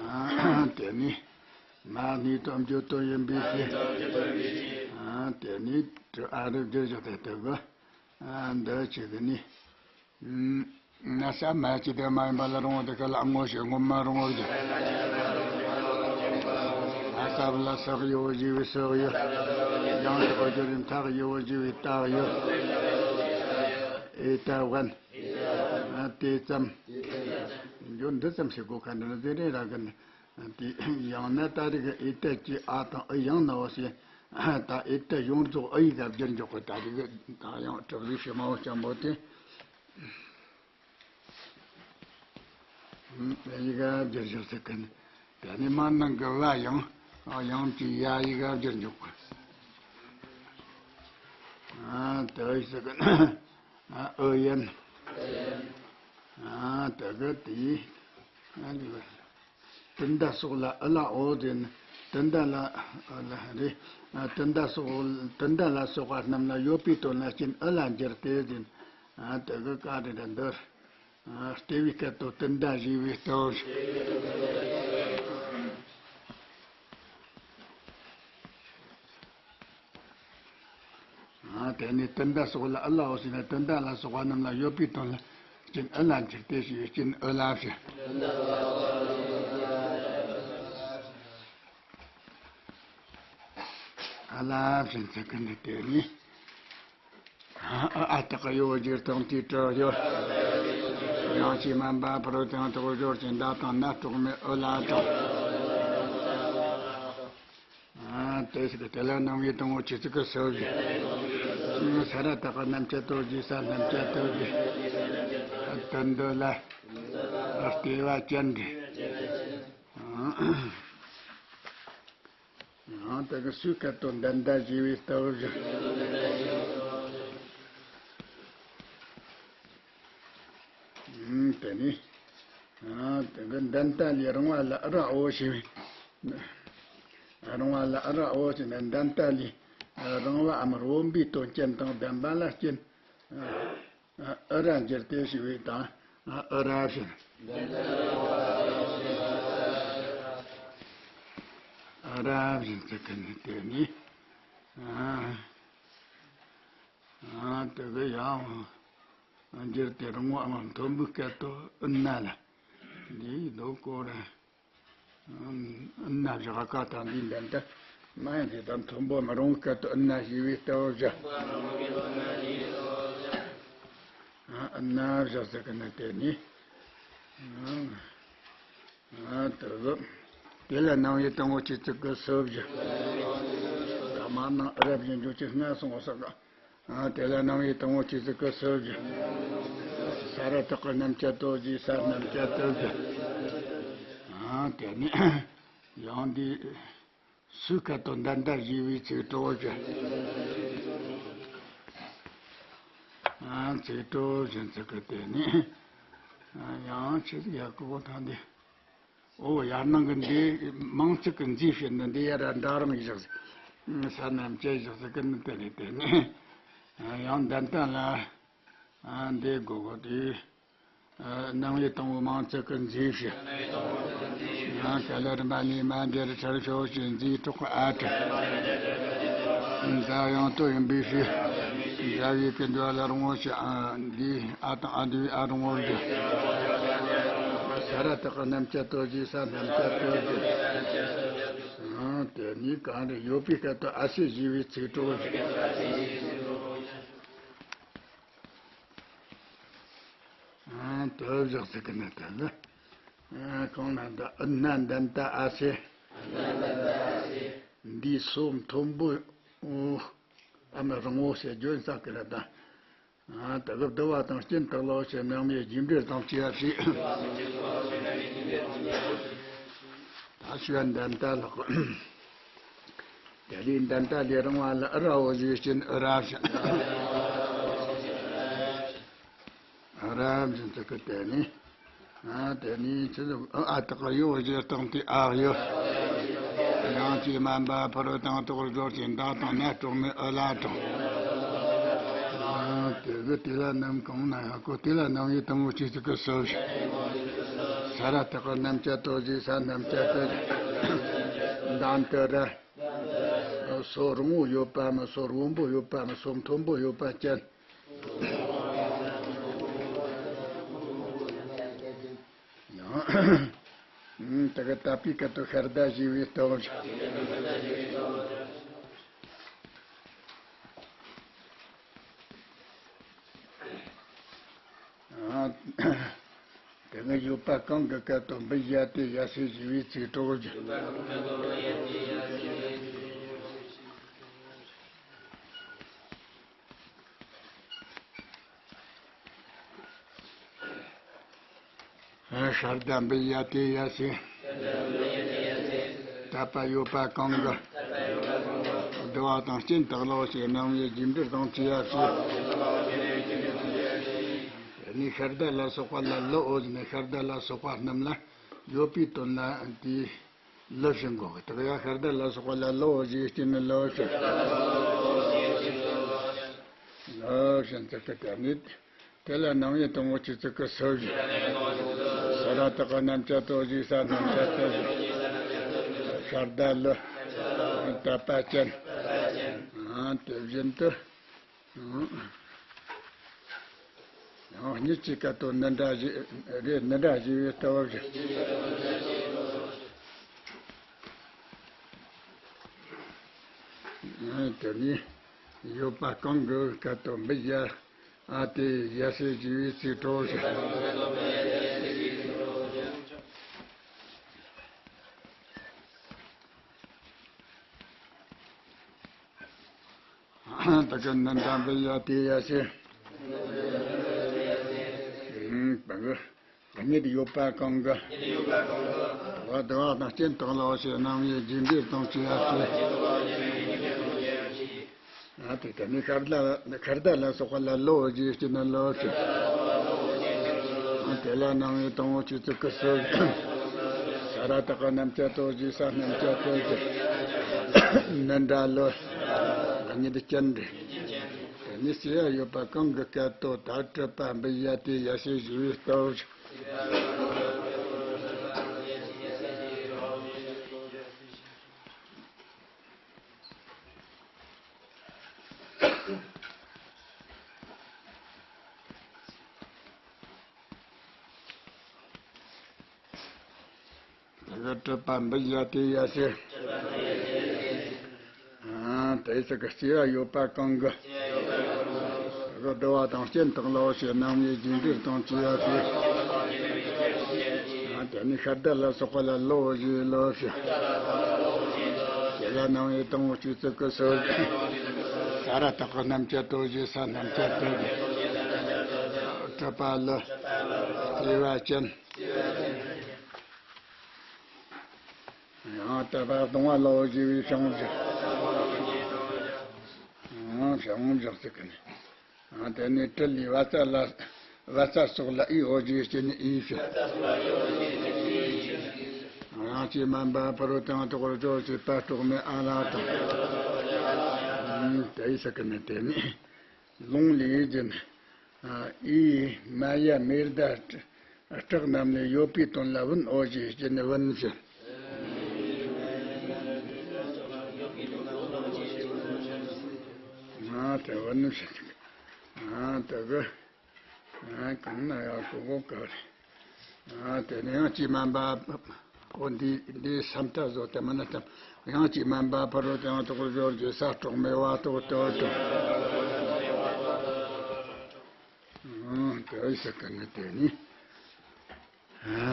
ཨ་དེ་ནི། མ་ནི་དོན་བརྗོད་དོན་ཡིན་པའི་ཕྱིར། ཨ་དེ་ནི་ཏྲི་ཨ་རུ་འགྱུར་བཞག་དེ་དེ་གི། ཨ་འདི་ཆེ་གི་ནི། ན་ས་མ་ཅི་དེ་མ་ཡིན་པ་ལ་རུང་བ་དེ་ཁ་ལ་ངོ་ཞེས་སྔོན་མ་རུང་བར་བརྒྱབ། ན་ས་ལ་སག་ཡོ་ཞེས་པའི་སོགས་ཡོད། ཡང་དག་སྦྱོར་ཡིན་ཐག་ཡོ་ཞེས་པའི་རྟགས་ཡོད། ཨེ་ཏ་བན། ཨ་དེ་ཙམ། འཇོ་འདི་ཙམ་ཞིག་གོ་ཁ་འདི་ལ་དེ་རེ་ར་གི་ནི། དེ་ཡང་ན་ད་རེས་ཀྱི་ཨི་ཏ་ཅི་ཨ་དང་ཨི་ཡང་ན་འོ་ཞེས། ད་ཨི་ཏ་ཡོངས་རྫོགས་ཨི་ཡི་ག་བསྒྱུར་འཇོག་གི། ད་རེས་ཀྱི་ད་ཡང་གྲུབ་ལུགས་ཕྱི་མ་འོ་ཅམ་པོ་དེ། ཨི་ཡི་ག་བསྒྱུར་འཇོག་ཟེར་གི་ནི། ད་ནི་མ་ནང་གི་བ་ཡང་ཡང་གི་ཡ་ཡི་ག་བསྒྱུར་འཇོག་གི། ཨ་ད་ཨི་ཟེར་གི་ནི། ཨ་ཨི་ཡན། ཨ་ད་གི་དེ། ཨ་ནི་བ། དུན་ད་སོགས་ལ་ཨི་ལ་འོ་ཟེར་ན། དུན་ད་ལ་ཨི་ལ་རེད། ཨ་དུན་ད་སོགས་དུན་ད་ལ་སོགས་པ་རྣམས་ལ་ཡོད་པའི་དོན་ལ་རྐྱེན་ཨི་ལ་འགྱུར་ཏེ་ཟེར་ན། ཨ་དེ་གི་བཀའ་དེ་འདྲ་འདིར། ཨ་ལྟེ་བའི་སྐད་དོད་བསྟུན་ཟླ་ཞེས་པའི་སྟོབས། ཨ་དེ་ནས་བསྟུན་ཟླ་སོགས་ལ་ཨུ་ལའོ་ཟེར་ན་བསྟུན་ཟླ་ལ་སོགས་པ་རྣམས་ལ་ཡོད་པའི་དོན་ལ་སྤྱིན་ཨུ་ལ་འགྱུར་ཏེ་ཞེས་པའི་སྤྱིན་ཨུ་ལ་ཞེས། ཨ་ལ་ཕྱིན་ཚེ་ཀུན་ནས་དེ་ནི། ཨ་ཨ་སྟག་གཡོ་སྒྱུ་སྟོང་དེའི་གྲོགས་ཡོད། ཡང་ཅིག་སྨན་པ་ཕུར་དང་ཐོག་སྦྱོར་གྱི་མདའ་དང་ནད་གྲོགས་མེད་ཨོ་ལ་དང་། ཨ་དེ་ཞིག་དེ་ལ་སྣང་བའི་དང་པོ་ཆོས་ཚིག་གི་སྲོལ་གྱི། ས་ར་བཏགས་པ་རྣམ་བཅད་དོ་ཞེས་ས་རྣམ་བཅད་དོ་ཞེས། དོན་འདི་ལ་ལྟེ་བ་ཅན་གྱི། ཡང་དེ་གི་སུའི་སྐད་དོད་འདན་ད་ཞེས་པའི་སྟོབས་བཞིན། དེ་ནི། དེ་གི་འདན་ད་ལས་རིང་བ་ལ་ཨུ་ར་ཨོ་ཞེས་པའི། རིང་བ་ལ་ཨུ་ར་ཨོ་ཞེས་ནས་འདན་ད་ལས་རིང་བའམ་རིང་བོ་པའི་དོན་ཅན་དང་ལྡན་པ་ལ་སྤྱིན། ཨུ་ར་འགྱུར་ཏེ་ཞེས་པའི་དང་། ཨུ་ར་བཞིན། ཨུ་ར་བཞིན་ཚིག་གི་ནི་དེ་ནི། དེ་གི་ཡང་འགྱུར་ཏེ་རིང་བའམ་མཐོན་པོའི་སྐད་དོད་ཨུ་ན་ལ། འདིའི་མདོ་སྐོར་རེད། ཨུ་ན་བཞག་ཀ་དང་འདིའི་འདན་ད། མ་ཡང་དེ་དང་མཐོན་པོ་མི་རུང་སྐད་དོད་ཨུ་ན་ཞེས་པའི་སྟོབས་བཞག་ཨུ་ན་བཞག་ཟེར་གི་ནི་དེ་ནི། དེ་ལ་སྣང་བའི་དང་པོ་ཆོས་ཚིག་གི་སྲོལ་བཞག་ད་མ་ནང་ཨུ་ར་བཞིན་འཇུག་ཅིག་སྔ་སོང་བ་ས་ག་དེ་ལ་སྣང་བའི་དང་པོ་ཆོས་ཚིག་གི་སྲོལ་བཞག་ས་ར་བཏགས་པ་རྣམ་བཅད་དོ་ཞེས་ས་རྣམ་བཅད་དོ་བཞག་དེ་ནི་ཡང་འདི་སུའི་སྐད་དོད་འདན་ད་ཞེས་པའི་ཚིག་གྲོགས་བཞག་ཚིག་གྲོགས་བཞིན་ཚིག་གི་དེ་ནི་ཡང་ཆེས་ཡག་གི་གོ་ཐང་འདི། ཨོ་ཡར་ནང་གི་འདི་མང་ཚིག་གི་མཛེས་བྱེད་འདི་འདི་ཡར་འདྲ་རང་བཞག་ས་རྣམ་བཅད་བཞག་ཟེར་གི་ནི་དེ་རེད། དེ་ནི་ཡང་འདན་ད་ལ་འདི་དགོས་གོ་དེ། སྣང་བའི་དང་པོ་མང་ཚིག་གི་མཛེས་བྱེད། ཡང་དེ་ལ་རིམ་པ་ནས་མ་འདིར་ཁྲར་ཤོ་ཞེས་མཛེས་གྲོགས་ཨ་ཏི། མཛའ་ཡང་དོ་ཡིན་པའི་ཕྱིར། མཛའ་བའི་ཀུན་འདུས་ལ་རིང་བོ་ཞེས་འདི་ཨ་དང་ཨ་འདུས་ཨ་རིང་བོར་འགྱུར། ས་ར་བཏགས་པ་རྣམ་བཅད་དོ་ཞེས་ས་རྣམ་བཅད་དོ་ཞེས། དེ་ནི་གང་རེད་ཡོད་པའི་སྐད་དོད་ཨ་སེ་ཞེས་པའི་ཚིག་གྲོགས་ཞེས། དོ་བཞག་ཚིག་གི་ནི་དེ་ནི། གང་ན་འདི་ཨུ་ན་འདན་ད་ཨ་སེ། འདིའི་སོ་མཐོན་པོ། ཨ་མ་རིང་བོ་ཞེས་བརྗོད་ས་གི་རེད་ད། ད་གི་བསྡུ་བ་དང་སྤྱིན་བཏགས་ལོ་ཞེས་རྣམ་དབྱེ་རྒྱས་འབྲེལ་དང་བཅས་པ་ཞིག་ད་ཞུ་བ་འདན་ད་ལགས། དེ་ལས་འདན་ད་ལས་རིང་བ་ལ་ཨུ་ར་ཨོ་ཞེས་སྤྱིན་ཨུ་ར་བཞིན། ཨུ་ར་བཞིན་དུ་གི་དེ་ནི། དེ་ནི་ཆི་ཟིག་ཨ་སྟག་གཡོ་སྒྱུ་སྟོང་དེ་ཨ་གཡོ། ཡང་ཅིག་སྨན་པ་ཕུར་དང་ཐོག་སྦྱོར་གྱི་མདའ་དང་ནད་གྲོགས་མེད་ཨུ་ལ་དང་། དེ་གི་དེ་ལ་རྣམ་གང་ན་ཡང་གོ་དེ་ལ་རྣམ་དབྱེ་དང་པོ་ཆོས་ཚིག་གི་སྲོལ་བཞག་ས་ར་བཏགས་པ་རྣམ་བཅད་དོ་ཞེས་ས་རྣམ་བཅད་དོ། འདན་ད་ར། སོ་རིང་བོ་ཡོད་པའམ་སོ་རིང་བོ་ཡོད་པའམ་སོ་མཐོན་པོ་ཡོད་པ་ཅན། ཡང་། དེ་གི་དད་པའི་སྐད་དོད་ཤར་ཟླ་ཞེས་པའི་སྟོབས་བཞག་དེ་གི་ཡོད་པ་གང་གི་སྐད་དོད་འབུ་ཡ་ཏེ་ཡ་སེ་ཞེས་པའི་ཚིག་གྲོགས་བཞག་ཤར་ཟླ་འབུ་ཡ་ཏེ་ཡ་སེ། དད་པ་ཡོད་པ་གང་གི། བསྡུ་བ་དང་སྤྱིན་བཏགས་ལོ་ཞེས་རྣམ་དབྱེ་རྒྱས་འབྲེལ་དང་བཅས་པ་ཞིག་དེ་ནས་ཤར་ཟླ་ལ་སོགས་པ་ལ་ལོ་འོ་ཟེར་ནས་ཤར་ཟླ་ལ་སོགས་པ་རྣམས་ལ་ཡོད་པའི་དོན་ལ་དེའི་ལོ་ཞེས་འགོག་གི། དེ་ཡང་ཤར་ཟླ་ལ་སོགས་པ་ལ་ལོ་འོ་ཞེས་སྤྱིན་ནི་ལོ་ཞེས། ལོ་ཞེས་ཚིག་གི་དེ་ནི། དེ་ལ་རྣམ་དབྱེ་དང་པོ་ཆོས་ཚིག་གི་སོ་བཞི། ས་ར་བཏགས་སྣམ་སྦྱར་དོ་ཞེས། ས་སྣམ་སྦྱར་དོ་ཞེས། ཤར་ཟླ་ལོ། དད་པ་ཅན། དེ་བཞིན་དུ། ཡང་གཉིས་ཀྱི་སྐད་དོད་ནི་འདྲ་ཞེས་རེད། ནི་འདྲ་ཞེས་པའི་སྟབས་བཞི། དེ་ནས་ཡོད་པ་གང་གི་སྐད་དོད་འབུ་བཞི། ཨ་དེ་ཡ་ཤེས་ཞེས་པའི་ཚིག་གྲོགས་བཞི། ད་ག་ནི་འདྲ་འབུ་ཡ་དེ་ཡ་ཤེས། ཨང་། ད་ག་གཉིད་ཡོད་པ་གང་གི། བ་དུ་བ་དང་སྐྱེ་མཐའ་ལ་ཞེས། རྣམ་དབྱེ་རྒྱས་འབྲས་དང་བཅས་པ་ཞེས། ཨ་དེ་ད་ནི་ཤར་ཟླ་ཤར་ཟླ་ལ་སོགས་པ་ལ་ལོ་ཞེས་བྱས་ན་ལོ་ཞེས། དེ་ལ་རྣམ་དབྱེ་དང་པོ་ཆོས་ཚིག་གི་སོ་བཞི། ས་ར་བཏགས་སྣམ་སྦྱར་དོ་ཞེས། ས་སྣམ་སྦྱར་དོ་ཞེས། ནི་འདྲ་ལོ། གཉིད་ཅན་རེད། དེ་ནི་ཞེས་ཡོད་པ་གང་གི་སྐད་དོད་ད་གྲུབ་པ་འབུ་ཡ་དེ་ཡ་ཤེས་ཞེས་པའི་སྟབས་བཞི། དེ་ག་གྲུབ་པ་འབུ་ཡ་དེ་ཡ་ཤེས། ཨ་དེ་ཚིག་གི་ཞེས་ཡོད་པ་གང་གི། དེ་ག་དུ་བ་དང་སྐྱེ་མཐའ་ལ་ཞེས། རྣམ་དབྱེ་རྒྱས་འབྲས་དང་བཅས་པ་ཞེས། ཨ་དེ་ནི་ཤར་ཟླ་ལ་སོགས་པ་ལ་ལོ་ཞེས་ལོ་ཞེས། དེ་ལ་རྣམ་དབྱེ་དང་པོ་ཆོས་ཚིག་གི་སོ་བཞི། ས་ར་བཏགས་སྣམ་སྦྱར་དོ་ཞེས། ས་སྣམ་སྦྱར་དོ་ཞེས། གྲུབ་པ་ལོ། སྐྱེ་བ་ཅན། ཡང་དད་པ་གདུང་བ་ལོ་ཞེས་པའི་བྱང་བུ་བཞི། ཡང་བྱང་བུ་བཞི་ཟེར་གི་ནི། ཡང་དེ་ནས་དྲིལ་ལས་བ་ཙ་ལ། བ་ཙ་སོགས་ལ་ཨི་འོ་ཞེས་བྱས་ནས་ཨི་ཞེས། ཡང་ཅི་མན་པ་ཕ་རོལ་ཏེ་ཡང་དག་པར་སྦྱོར་ཞེས་པ་སྲོག་མེད་ཨ་ལ་དང་། དེ་ཨི་ཟེར་གི་ནི་དེ་ནི། ལུང་ལས་བརྒྱུད། ཨི་མ་ཡ་མེ་ཟླ་སྐྲག་རྣམས་ལས་ཡོད་པའི་དོན་ལ་བུན་འོ་ཞེས་བྱས་ནས་བུན་ཞེས། ཨ་དེ་བུན་ཞེས། ཨ་དེ་གི། ཨ་གང་ན་ཡང་གོ་གོ་ག་རེ། ཨ་དེ་ནས་ཡང་ཅི་མན་པ། ཨོ་འདི་འདི་སམ་ཏ་བཟོ་དེ་མ་ན་ཙམ། ཡང་ཅི་མན་པ་ཕ་རོལ་ཏེ་ཡང་དག་པར་སྦྱོར་གྱི་ས་སྲོག་མེད་བ་ཏོག་ཏོག་ཏོག། ཨང་དེ་ཟེར་གི་ནི་དེ་ནི།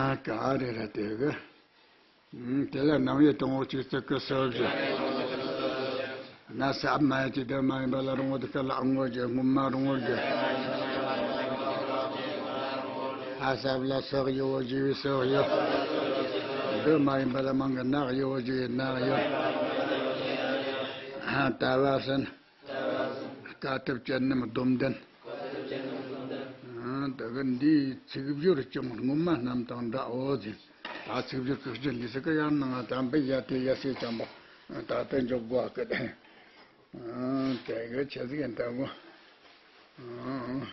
ཨ་ག་རེ་ར་དེ་གི། ཨང་དེ་ལ་རྣམ་དབྱེ་དང་པོ་ཆོས་ཚིག་གི་སོ་བཞི། ན་ས་མ་ཡ་གི་དེ་མ་ཡིན་པ་ལ་རུང་བ་དེ་ཀ་ལ་ཨང་བོ་བརྒྱད། སྔོན་མ་རུང་བོ་བརྒྱད། ཧ་ས་བ་ལ་སོགས་ཡོ་བོ་བཞི་བའི་སོགས་ཡོ། འདི་མ་ཡིན་པ་ལ་མང་གི་ནག་ཡོ་བོ་བཞི་བའི་ནག་ཡོ། ཧ་ད་བ་སན། དཀའ་ཐུབ་ཅན་རྣམས་སྡོམ་ལྡན། ཨང་དེ་གི་འདིའི་ཚིག་སྦྱོར་ཀྱང་སྔོན་མ་རྣམས་དང་འདྲའོ་ཟེར། ད་ཚིག་སྦྱོར་ཁག་ཅན་ལས་ཟེར་གི་ཡང་ནང་དམ་པའི་ཡ་དེ་ཡ་ཤེས་ཀྱང་པོ་ད་ལྟ་འཇོག་དགོས་གི། ཨང་དེ་གི་ཆི་ཟིག་ཡིན་ད་གོ། ཨང་།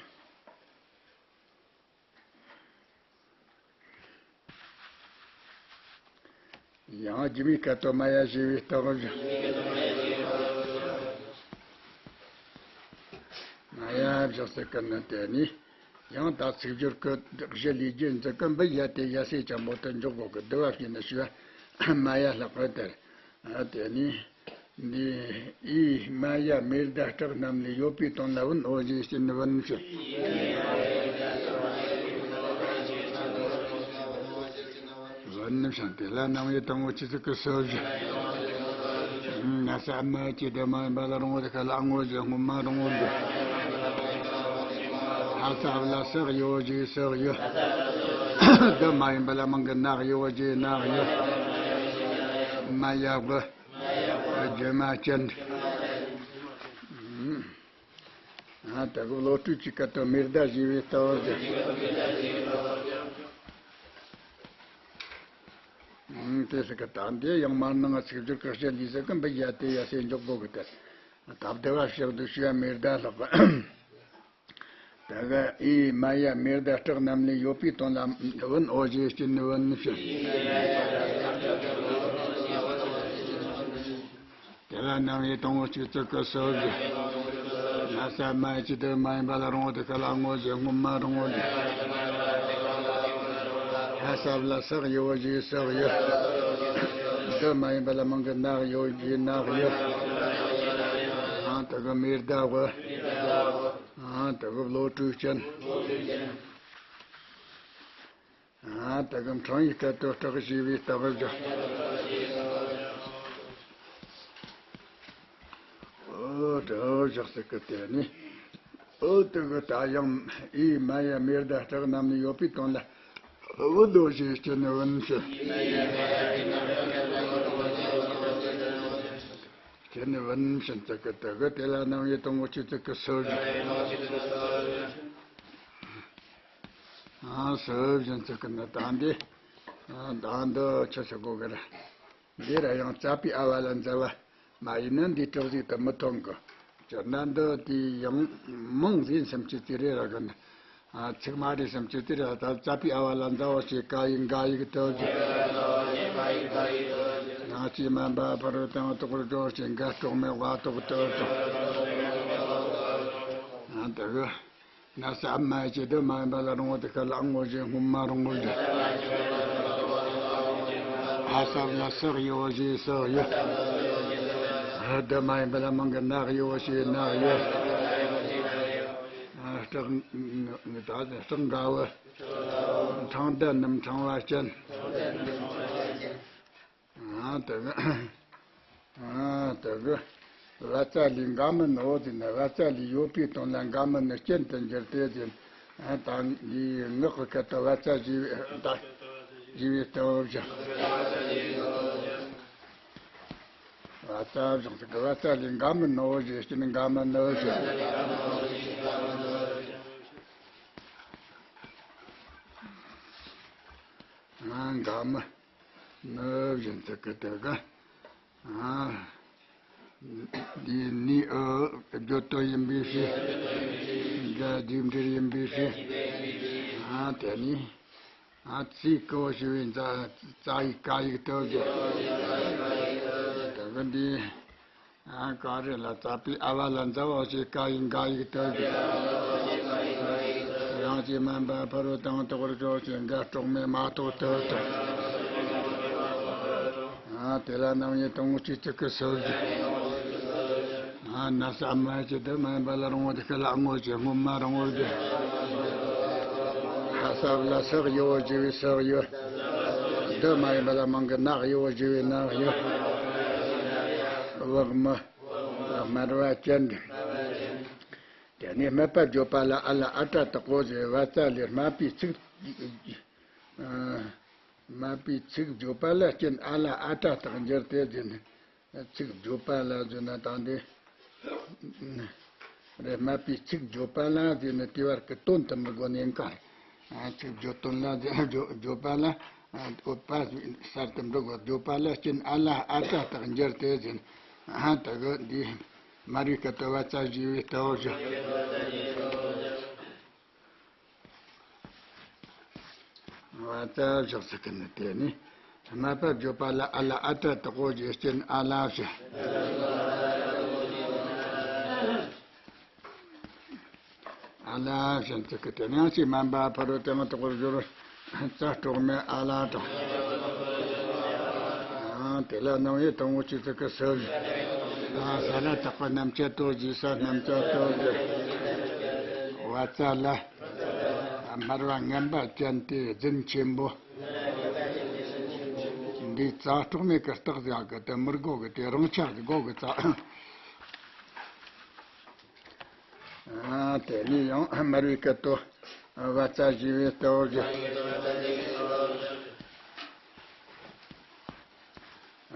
ཡང་སྒྱུ་མའི་སྐད་དོད་མ་ཡ་བཞི་བའི་སྟོབས། མ་ཡ་བཞི་ཟེར་གི་ནི་དེ་ནི། ཡང་དག་ཚིག་སྦྱོར་གྱི་གཞི་ལས་རྒྱུ་འཛིན་གྱི་འབུ་ཡ་དེ་ཡ་ཤེས་ཀྱང་པོ་དེ་འཇོག་དགོས་གི། བསྡུ་བ་བྱས་ནས་ཞུ་བ་མ་ཡ་ལྷག་པར་དེར། དེ་ནི། འདི་ཨི་མ་ཡ་མེ་ཟླ་སྐྲག་རྣམས་ལས་ཡོད་པའི་དོན་ལ་བུན་འོ་ཞེས་བྱས་ནས་བུན་ཞེས། བུན་ཞེས་དེ་ལ་རྣམ་དབྱེ་དང་པོ་ཆོས་ཚིག་གི་སོ་བཞི། ན་ས་མ་ཡ་གི་དེ་མ་ཡིན་པ་ལ་རུང་བ་དེ་ཀ་ལ་ཨང་བོ་བཞི། སྔོན་མ་རུང་བོ་བཞི། ཧ་ས་བ་ལ་སོགས་ཡོ་བོ་བཞི་བའི་སོགས་ཡོ། འདི་མ་ཡིན་པ་ལ་མང་གི་ནག་ཡོ་བོ་བཞི་བའི་ནག་ཡོ། མ་ཡ་བུ། སྒྱུ་མ་ཅན། ཨ་ད་གི་བློ་གྲོས་ཀྱི་སྐད་དོད་མེ་ཟླ་བཞི་བའི་སྟོབས་ཀྱིས། ཨང་དེ་ཟེར་གི་ད་འདི་ཡང་མར་ནང་ཚིག་སྦྱོར་གྱི་གཞི་ལས་ཟེར་གི་འབུ་ཡ་དེ་ཡ་ཤེས་འཇོག་དགོས་གི་དེ། ད་བསྡུ་བ་ཞིག་ཏུ་ཞུ་ཡ་མེ་ཟླ་ལྷག་པ། ད་ག་ཨི་མ་ཡ་མེ་ད་སྐྲག་རྣམས་ལས་ཡོད་པའི་དོན་ལ་བུན་ཨོ་ཞེས་སྐྱེ་ནི་བུན་ཕྱིར། དེ་ལ་རྣམ་དབྱེ་དང་པོ་གཅིག་ཙིག་གི་སོ་བཞི། ན་ས་མ་ཡ་ཅི་དེ་མ་ཡིན་པ་ལ་རང་དེ་ཁ་ལ་ངོ་ཞེས་སྔོན་མ་རང་ངོ་ཞེས། ཧ་ས་ལ་སག་ཡོ་ཞེས་སག་ཡོ། དེ་མ་ཡིན་པ་ལ་མང་གི་ནག་ཡོ་ཞེས་ནག་ཡོ། ཨང་དེ་གི་མེ་ད་བུ། ཨང་དེ་གི་བློ་གྲོས་ཅན། ཨ་ད་གམ་འཕྲང་ཡིག་སྐད་དོད་སྐྲག་ཞེས་པའི་སྟག་བཞག་ཨོ་དྲག་བཞག་ཟེར་གི་དེ་ནི། ཨོ་དེ་གི་ད་ཡང་ཨི་མ་ཡ་མེ་ད་སྐྲག་རྣམས་ནི་ཡོད་པའི་དོན་ལ། བུ་དོ་ཞེས་སྐྱེ་ནི་བུན་ཕྱིར། སྐྱེ་ནི་བུན་ཕྱིར་ཟེར་གི་དེ་གི་དེ་ལ་རྣམ་དབྱེ་དང་པོ་གཅིག་ཙིག་གི་སོ་བཞི། ཨ་སོ་བཞི་ཟེར་གི་ནི་ད་འདི། ཨ་ད་འདི་ཆི་ཟེར་གོ་གི་རེད། འདི་ར་ཡང་རྩ་བའི་ཨ་བ་ལ་འཛའ་བ་མ་ཡིན་ན་འདི་གྲགས་ཟིག་ཏུ་མི་མཐོང་གི། སྤྱིར་ན་འདི་དེ་ཡང་མང་ཟིན་སེམས་ཀྱི་དེ་རེད་ར་གི་ན། ཨ་ཚིག་མ་རེད་སེམས་ཀྱི་དེ་རེད་ད་རྩ་བའི་ཨ་བ་ལ་འཛའ་བ་ཞེས་ཀ་ཡིག་འགའ་ཡིག་དུ་ཞེས། ང་ཅི་མ་འབའ་ཕ་རོལ་དང་དོག་རོ་ཞེས་འགའ་སྐྲོག་མེ་བ་དོག་དུ་ཞེས། ཨ་དེ་གི། ན་ས་མ་ཡ་ཅི་དེ་མ་ཡིན་པ་ལ་རང་ངོ་དེ་ཁ་ལ་ངོ་ཞེས་སྔོན་མ་རང་ངོ་ཞེས། ཧ་ས་ལ་སག་ཡོ་ཞེས་སག་ཡོ། ཧ་དེ་མ་ཡིན་པ་ལ་མང་གི་ནག་ཡོ་ཞེས་ནག་ཡོ། སྐྲག་ད་སྐྲག་འགའ་བུ། འཕྲང་དེ་རྣམས་འཕྲང་བ་ཅན། ཨ་དེ་གི། ཨ་དེ་གི། བ་ཙ་ལི་འགའ་མིན་ནོ་དེ་ནི་བ་ཙ་ལི་ཡོད་པའི་དོན་ལ་འགའ་མིན་ནི་རྐྱེན་དུ་འགྱུར་ཏེ་དེ། ཨ་ད་འདི་ངག་གི་སྐད་དུ་བ་ཙ་ཞེས་པའི་ད་ཞེས་པའི་སྟོབས་བཞག་བ་ཙ་བཞག་ཟེར་གི་བ་ཙ་ལི་འགའ་མིན་ནོ་ཞེས་ཀྱི་ནི་འགའ་མིན་ནོ་ཞེས། ཨ་འགའ་མིན། ནུབ་བཞིན་དུ་ཀི་དེ་ག་ཨ། འདི་ནི་ཨ་བརྗོད་དོན་ཡིན་པའི་ཕྱིར། འདྲ་རྒྱུ་འབྲས་ཡིན་པའི་ཕྱིར། ཨ་དེ་ནི་ཨ་ཚིག་གོ་ཞུ་བའི་ཛ་ཙ་ཡིག་ཀ་ཡིག་དོ་ཞེས། དེ་ག་འདི། ཨ་ཀ་རེ་ལ་ཙ་པའི་ཨ་བ་ལ་འཛའ་བ་ཞེས་ཀ་ཡིག་འགའ་ཡིག་དོ་ཞེས། རང་གི་མ་འབའ་ཕ་རོལ་དང་དོག་རོ་ཞེས་འགའ་སྐྲོག་མེ་མ་དོག་དོ་དོ། ཨ་དེ་ལ་རྣམ་དབྱེ་དང་པོ་གཅིག་ཙིག་གི་སོ་བཞི། ཨ་ན་ས་མ་ཡ་ཅི་དེ་མ་ཡིན་པ་ལ་རང་ངོ་དེ་ཁ་ལ་ངོ་ཞེས་སྔོན་མ་རང་ངོ་ཞེས། ཧ་ས་ལ་སག་ཡོ་ཞེས་པའི་སག་ཡོ། འདི་མ་ཡིན་པ་ལ་མང་གི་ནག་ཡོ་ཞེས་པའི་ནག་ཡོ། བག་མ། དམར་བ་ཅན། དེ་ནས་སྨད་པ་བརྗོད་པ་ལ་ཨ་ལ་ཨ་ཏྲ་དག་གོ་ཞེས་བ་ཙ་ལས་སྨད་པའི་ཚིག་སྨད་པའི་ཚིག་བརྗོད་པ་ལ་རྐྱེན་ཨ་ལ་ཨ་ཏྲ་དག་འགྱུར་ཏེ་ཟེར་ནས། ཚིག་བརྗོད་པ་ལ་བརྗོད་ན་དང་དེ། རེ་སྨད་པའི་ཚིག་བརྗོད་པ་ལ་ཟེར་ནས་དེ་བར་གྱི་དོན་དུ་མི་དགོས་ནས་ཀ་ཚིག་བརྗོད་དོན་ལ་ཟེར་བརྗོད་བརྗོད་པ་ལ། འོད་པ་གསར་དུ་འབྲི་དགོས་བརྗོད་པ་ལ་རྐྱེན་ཨ་ལ་ཨ་ཏྲ་དག་འགྱུར་ཏེ་ཟེར་ན། དེ་གི་འདི་མ་རིག་གི་ལྟ་བ་ཙ་ཞེས་པའི་ལྟ་བ་བཞག་བ་ཙ་བཞག་ཟེར་གི་ནི་དེ་ནི། སྨད་པ་བརྗོད་པ་ལ་ཨ་ལ་ཨ་ཏྲ་དག་གོ་ཞེས་རྐྱེན་ཨ་ལ་བྱ། ཨ་ལ་བྱ་ཟེར་གི་དེ་ནི་ཡང་ཅིག་སྨན་པ་ཕ་རོལ་ཏེ་ཡང་དག་པར་སྦྱོར། ཙ་སྤྲོག་མེ་ཨ་ལ་དང་། དེ་ལ་རྣམ་དབྱེ་དང་པོ་གཅིག་ཙིག་གི་སོ་བཞི། ས་ལ་དག་པ་རྣམ་བཅད་དོ་ཞེས་ས་རྣམ་བཅད་དོ་ཞེས། བ་ཙ་ལ། སྨད་པ་ངན་པ་ཅན་དེ་རྫུན་ཆེན་པོ། འདི་ཙ་སྤྲོག་མེ་གི་རྟགས་ཟེར་གི་དེ་མི་དགོས་གི་དེ་རང་ཆ་གི་དགོས་གི་ཙ། ཨ་དེ་ནས་ཡང་སྨད་པའི་སྐད་དོ། བ་ཙ་ཞེས་པའི་ལྟ་བ་བཞག་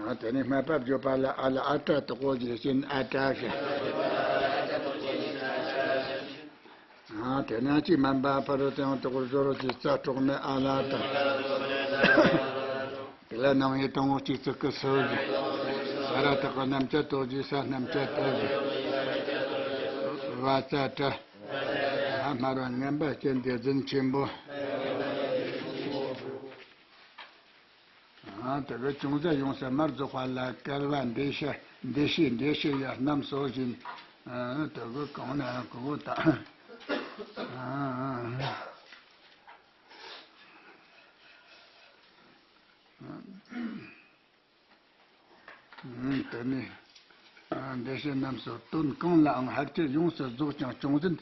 ཨ་དེ་ནས་སྨད་པ་བརྗོད་པ་ལ་ཨ་ལ་ཨ་ཏྲ་དག་གོ་ཞེས་རྐྱེན་ཨ་ཏྲ་བྱ། ཨ་དེ་ནས་ཅིག་སྨན་པ་ཕ་རོལ་ཏེ་ཡང་དག་པར་སྦྱོར་ཞེས་ཙ་སྤྲོག་མེ་ཨ་ལ་དང་། དེ་ལ་རྣམ་དབྱེ་དང་པོ་གཅིག་ཙིག་གི་སོ་བཞི། ས་ར་དག་པ་རྣམ་བཅད་དོ་ཞེས་ས་རྣམ་བཅད་དོ་ཞེས། བ་ཙ་ཏྲ། ཐ་སྨ་ར་ངན་པ་ཅན་དེ་རྫུན་ཆེན་པོ། ཨ་དེ་གི་ཅུང་ཟད་ཡོངས་སུ་མ་རྫོགས་པ་ལ་བསྐལ་པ་འདས་ཤི་འདས་ཤི་འདས་ཤི་ཡ་རྣམས་སོ་བཞིན། ཨ་དེ་གི་གང་ན་ཡང་གོ་བོ་ད། ཨ། དེ་ནས་འདི་ཕྱི་རྣམས་སུ་དོན་གང་ལའང་ཕལ་ཆེར་ཡོངས་སུ་རྫོགས་ཀྱང་ཅུང་ཟད་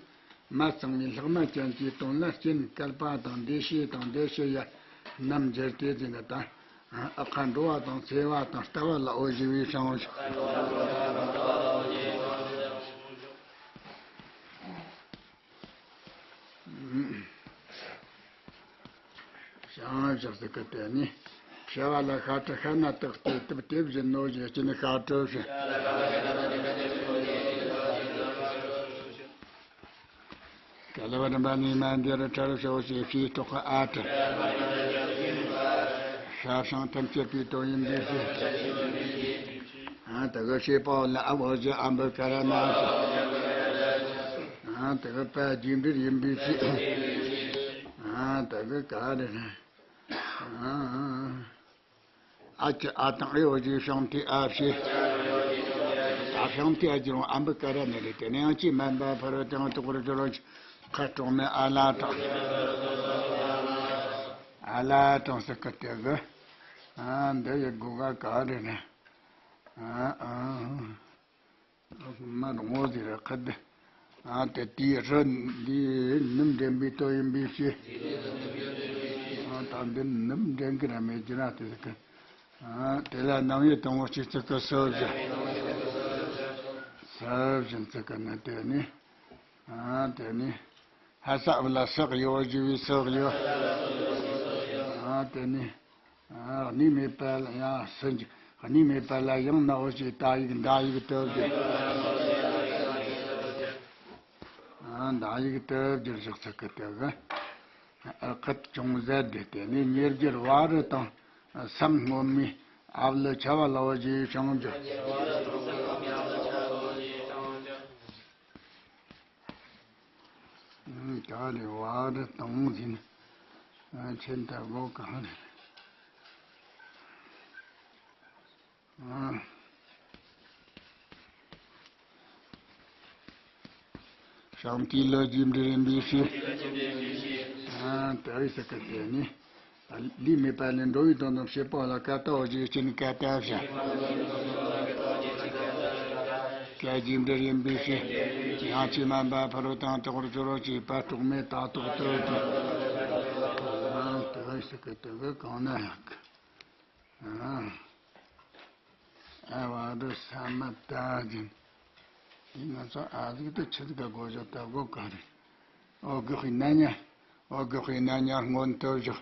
མ་ཚང་བའི་ལྷག་མ་ཅན་གྱི་དོན་ལ་རྐྱེན་བསྐལ་པ་དང་འདས་ཤི་དང་འདས་ཤི་ཡ་རྣམས་འགྱུར་ཏེ་ཟེར་ན་ད། ཨ་ཁ་འགྲོ་བ་དང་འཚེ་བ་དང་ལྟ་བ་ལ་འོ་ཞི་བའི་སྲང་། བྱང་ཕྱོགས་སུ་ཀི་དེ་ནི། ཤ་བ་ལ་ཤ་ཁྲི་ཤ་ན་བཏགས་ཏེ་སྟབས་དེ་བཞིན་ནོ་ཞེས་སྐྱེ་ནི་ཤ་ཁྲི་ཞེས། ཀ་ལ་བ་རིམ་པ་ནི་མ་འདི་རུ་ཁྲ་རུ་ཤོ་ཞེས་ཤེས་རྟོགས་ཨ་ཏི། ཤ་ཤང་ཐམས་ཅད་པའི་དོན་ཡིན་པའི་ཕྱིར། ཨ་ད་གི་ཤེས་པ་ལ་ཨ་བོ་ཞེས་ཨམ་བུ་ཀ་ར་ན། ཨ་ད་གི་པ་རྒྱས་འབྲིང་ཡིན་པའི་ཕྱིར། ཨ་ད་གི་ག་རེ་རེད། ཨ་ཨ་ཨ་ཅི་ཨ་དང་ཨེ་འོ་ཞེས་ཤང་ཏི་ཨ་ཕྱི། ཨ་ཤང་ཏི་ཨ་ཅི་རུང་ཨམ་བུ་ཀ་ར་ན་རེད་དེ་ནས་ཡང་ཅི་མན་པ་ཕ་རོལ་ཏུ་ཡང་དག་པར་སྦྱོར་བ་ཁ་དྲུག་མའི་ཨ་ལ་དང་། ཨ་ལ་དང་སུ་ཀི་དེ་གི། ཨ་འདི་ཡི་སྒོ་ག་ག་རེ་རེད། ཨ་ཨ། མ་རུང་ངོ་ཟེར་ར་ཁ་བདེ། ཨ་དེ་དེའི་རི་འདི་ནུབ་འདྲེན་པའི་དོན་ཡིན་པའི་ཕྱིར། ཨ་ད་འདི་ནུབ་འདྲེན་གི་ར་མེད་ཀྱི་ར་དེ་ཟེར་གི། ཨ་དེ་ལ་རྣམ་དབྱེ་དང་པོ་གཅིག་ཚིག་གི་སུ་བཞིན། སུ་བཞིན་ཚིག་གི་ནི་དེ་ནི། ཨ་དེ་ནི། ཧ་ས་བ་ལ་སག་ཡོ་ཞི་བའི་སག་ཡོ། ཨ་དེ་ནི། ཨ་གནས་མེད་པ་ལ་ཡང་སུ་འཇུག་གནས་མེད་པ་ལ་ཡང་ན་འོ་ཞེས་ད་ཡིག་ད་ཡིག་ཏུ་བསྒྱུར། ཨ་ད་ཡིག་ཏུ་བསྒྱུར་ཞིག་ཚིག་གི་དེ་གི། ཨ་ཁད་ཅུང་ཟད་དེ་དེ་ནི་ཉེར་བསྒྱུར་བ་རི་དང་སམ་སྔོན་མའི་ཨ་བ་ལ་ཆ་བ་ལ་འོ་ཞེས་ཤང་འཇུག་ད་རེ་བ་རི་དང་ཟིན། ཨ་ཆེན་ད་གོ་གང་རེད། ཨ། ཤང་ཏི་ལ་རྒྱས་འབྲིང་ཡིན་པའི་ཕྱིར། ཨ་ད་རེ་སུ་ཀི་དེ་ནི། ལུས་མེད་པ་ལས་འགྲོ་བའི་དོན་དམ་བྱེད་པ་ལ་ཀ་ཏ་འོ་ཞེས་སྐྱེ་ནི་ཀ་ཏ་བྱ། ཀ་རྒྱས་འབྲིང་ཡིན་པའི་ཕྱིར། ཡང་ཅི་མན་པ་ཕ་རོལ་ཏུ་ཡང་དག་པར་སྦྱོར་བ་ཞེས་པ་གྲོགས་མེད་ད་དོག་ཏུ་དང་། ཨ་དེ་སུ་ཀི་དེ་གི་གང་ན་ཡང་གི། ཨ་ཨ་བ་རི་ས་མ་ད་ཟིན། འདི་ང་ཚོ་ཨ་ཟིག་ཏུ་ཆི་ཟིག་ག་གོ་བཞག་ད་གོ་ག་རེ། ཨོ་དགག་པའི་རྣམ་གཞག་ཨོ་དགག་པའི་རྣམ་གཞག་སྔོན་དུ་བཞག་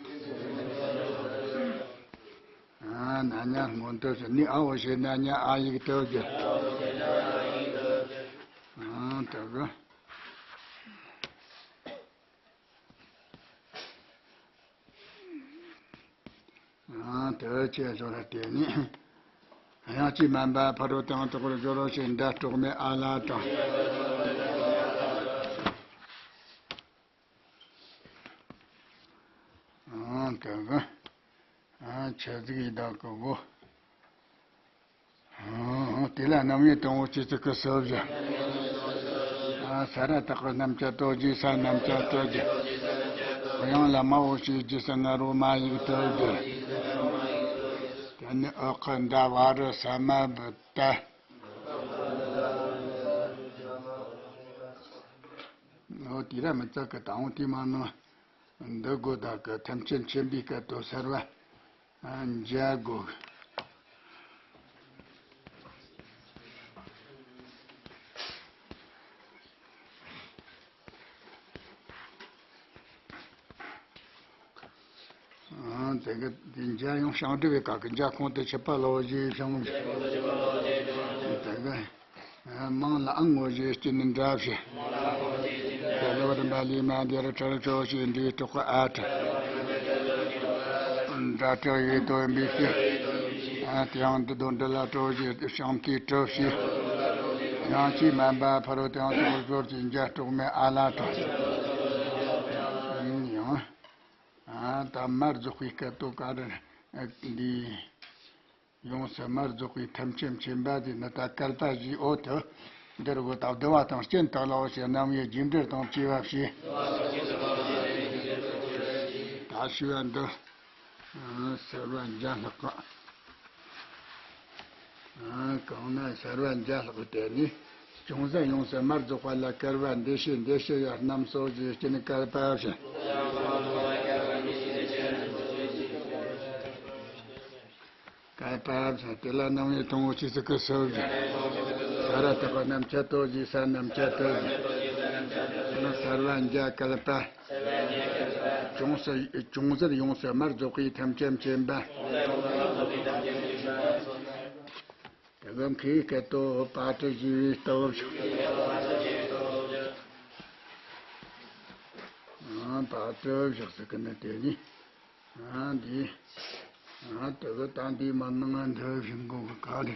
ཨ་རྣམ་གཞག་སྔོན་དུ་བཞག་ནི་ཨ་འོ་ཞེས་རྣམ་གཞག་ཨ་ཡིག་ཏུ་བསྒྱུར། ཨ་ད་གི། ཨ་དེ་བས་ཁྱད་ཆོས་ལ་བརྟེན་ནས། ཡང་ཅི་མན་པ་ཕ་རོལ་ཏུ་ཡང་དག་པར་སྦྱོར་བ་ཞེས་འདྲ་གྲོགས་མེད་ཨ་ལ་དང་། ཨ་དེ་གི། ཨ་ཆ་ཟིག་ཡི་དྭགས་ཀྱི་སྒོ། དེ་ལ་རྣམ་དབྱེ་དང་པོ་སྤྱི་གཙུག་གི་སུ་བཞག་ས་ར་བཏགས་པའི་རྣམ་བཅད་དོ། རྗེས་ས་རྣམ་བཅད་དོ་བསྒྱུར། དབྱངས་ལ་མ་འོ་ཞེས་རྗེས་སུ་ང་རོ་མ་ཡིག་དུ་བསྒྱུར། དེ་ནི་ཨ་ཁུ་འདྲ་བ་རི་ས་མ་བུ་ད། འོ་དེ་ར་མི་ཚད་ཀི་དང་པོ་དེ་མ་ནོ། འདི་སྒོ་དག་གི་ཐམས་ཅད་མཁྱེན་པའི་སྐད་དོད་གསལ་བ། འཇལ་དགོས། དེ་གི་དེ་འཇལ་ཡང་ཤང་སྒྲུབ་པའི་སྐབས་ཀྱི་འཇལ་ཁུངས་དེ་ཆད་པ་ལ་འོ་ཞེས་ཤང་། དེ་གི། མང་ལ་ཨང་ངོ་ཞེས་སྐྱེ་ནི་འདྲ་བྱེད། དེ་ལོ་རིམ་པ་ལས་མ་འདིར་ཁྲར་ཆོ་ཞེས་འདིའི་ཐོག་གི་ཨ་ཁྲ། འདྲ་ཁྲ་ཡོད་དོ་ཡིན་པའི་ཕྱིར། དེ་ཡང་འདི་དོན་འདི་ལ་ཁྲོ་ཞེས་ཤང་ཏི་ཁྲོ་ཞེས། ཡང་ཅི་མན་པ་ཕ་རོལ་ཏུ་ཡང་དག་པར་སྦྱོར་གྱི་འཇལ་གྲོགས་མེད་ཨ་ལ་ཁྲ། ད་མར་རྫོགས་པའི་སྐད་དོད་ག་རེ་འདི། ཡོངས་སུ་མར་རྫོགས་པའི་ཐམས་ཅད་མཁྱེན་པ་དེ་ནི་ད་བསྐལ་པ་བཞིའི་འོག་ཏུ་འདིར་འོ་ད་བསྡུ་བ་དང་རྐྱེན་དག་ལ་འོ་ཞེས་རྣམ་དབྱེ་རྒྱས་འགྲེལ་དང་བཅས་པ་བྱས། ད་ཞུ་བ་འདི་གསལ་བ་འཇའ་ལྷག་གི། གང་ན་གསལ་བ་འཇའ་ལྷག་དེ་ནི། ཅུང་ཟད་ཡོངས་སུ་མར་རྫོགས་པ་ལ་བསྐལ་པ་འདི་ཕྱི་འདི་ཕྱི་ཡང་རྣམ་གསོ་ཞེས་རྐྱེན་བསྐལ་པ་བཞིན། བསྐལ་པ་བཞིན་དེ་ལ་རྣམ་དབྱེ་དང་པོ་ཆོས་ཚིག་གི་སོ་བཞིན། ས་ར་བཏགས་པ་རྣམ་བཅད་དོ་ཞེས་ས་རྣམ་བཅད་དོ་ཞེས། གསལ་བ་འཇའ་བསྐལ་པ། ཅུང་ཟད་ཅུང་ཟད་ཡོངས་སུ་མར་རྫོགས་པའི་ཐམས་ཅད་མཁྱེན་པ། དེ་གི་མཁས་པའི་སྐད་དོད་པ་ཏྲི་ཞེས་པའི་སྟོབས་བཞག་ཨ་པ་ཏྲི་བཞག་ཟེར་གི་ནི་དེ་ནི། ཨ་འདི། ཨ་དེ་གི་ད་འདི་མ་ནང་ང་འདི་བཞིན་གོ་གི་ག་རེ།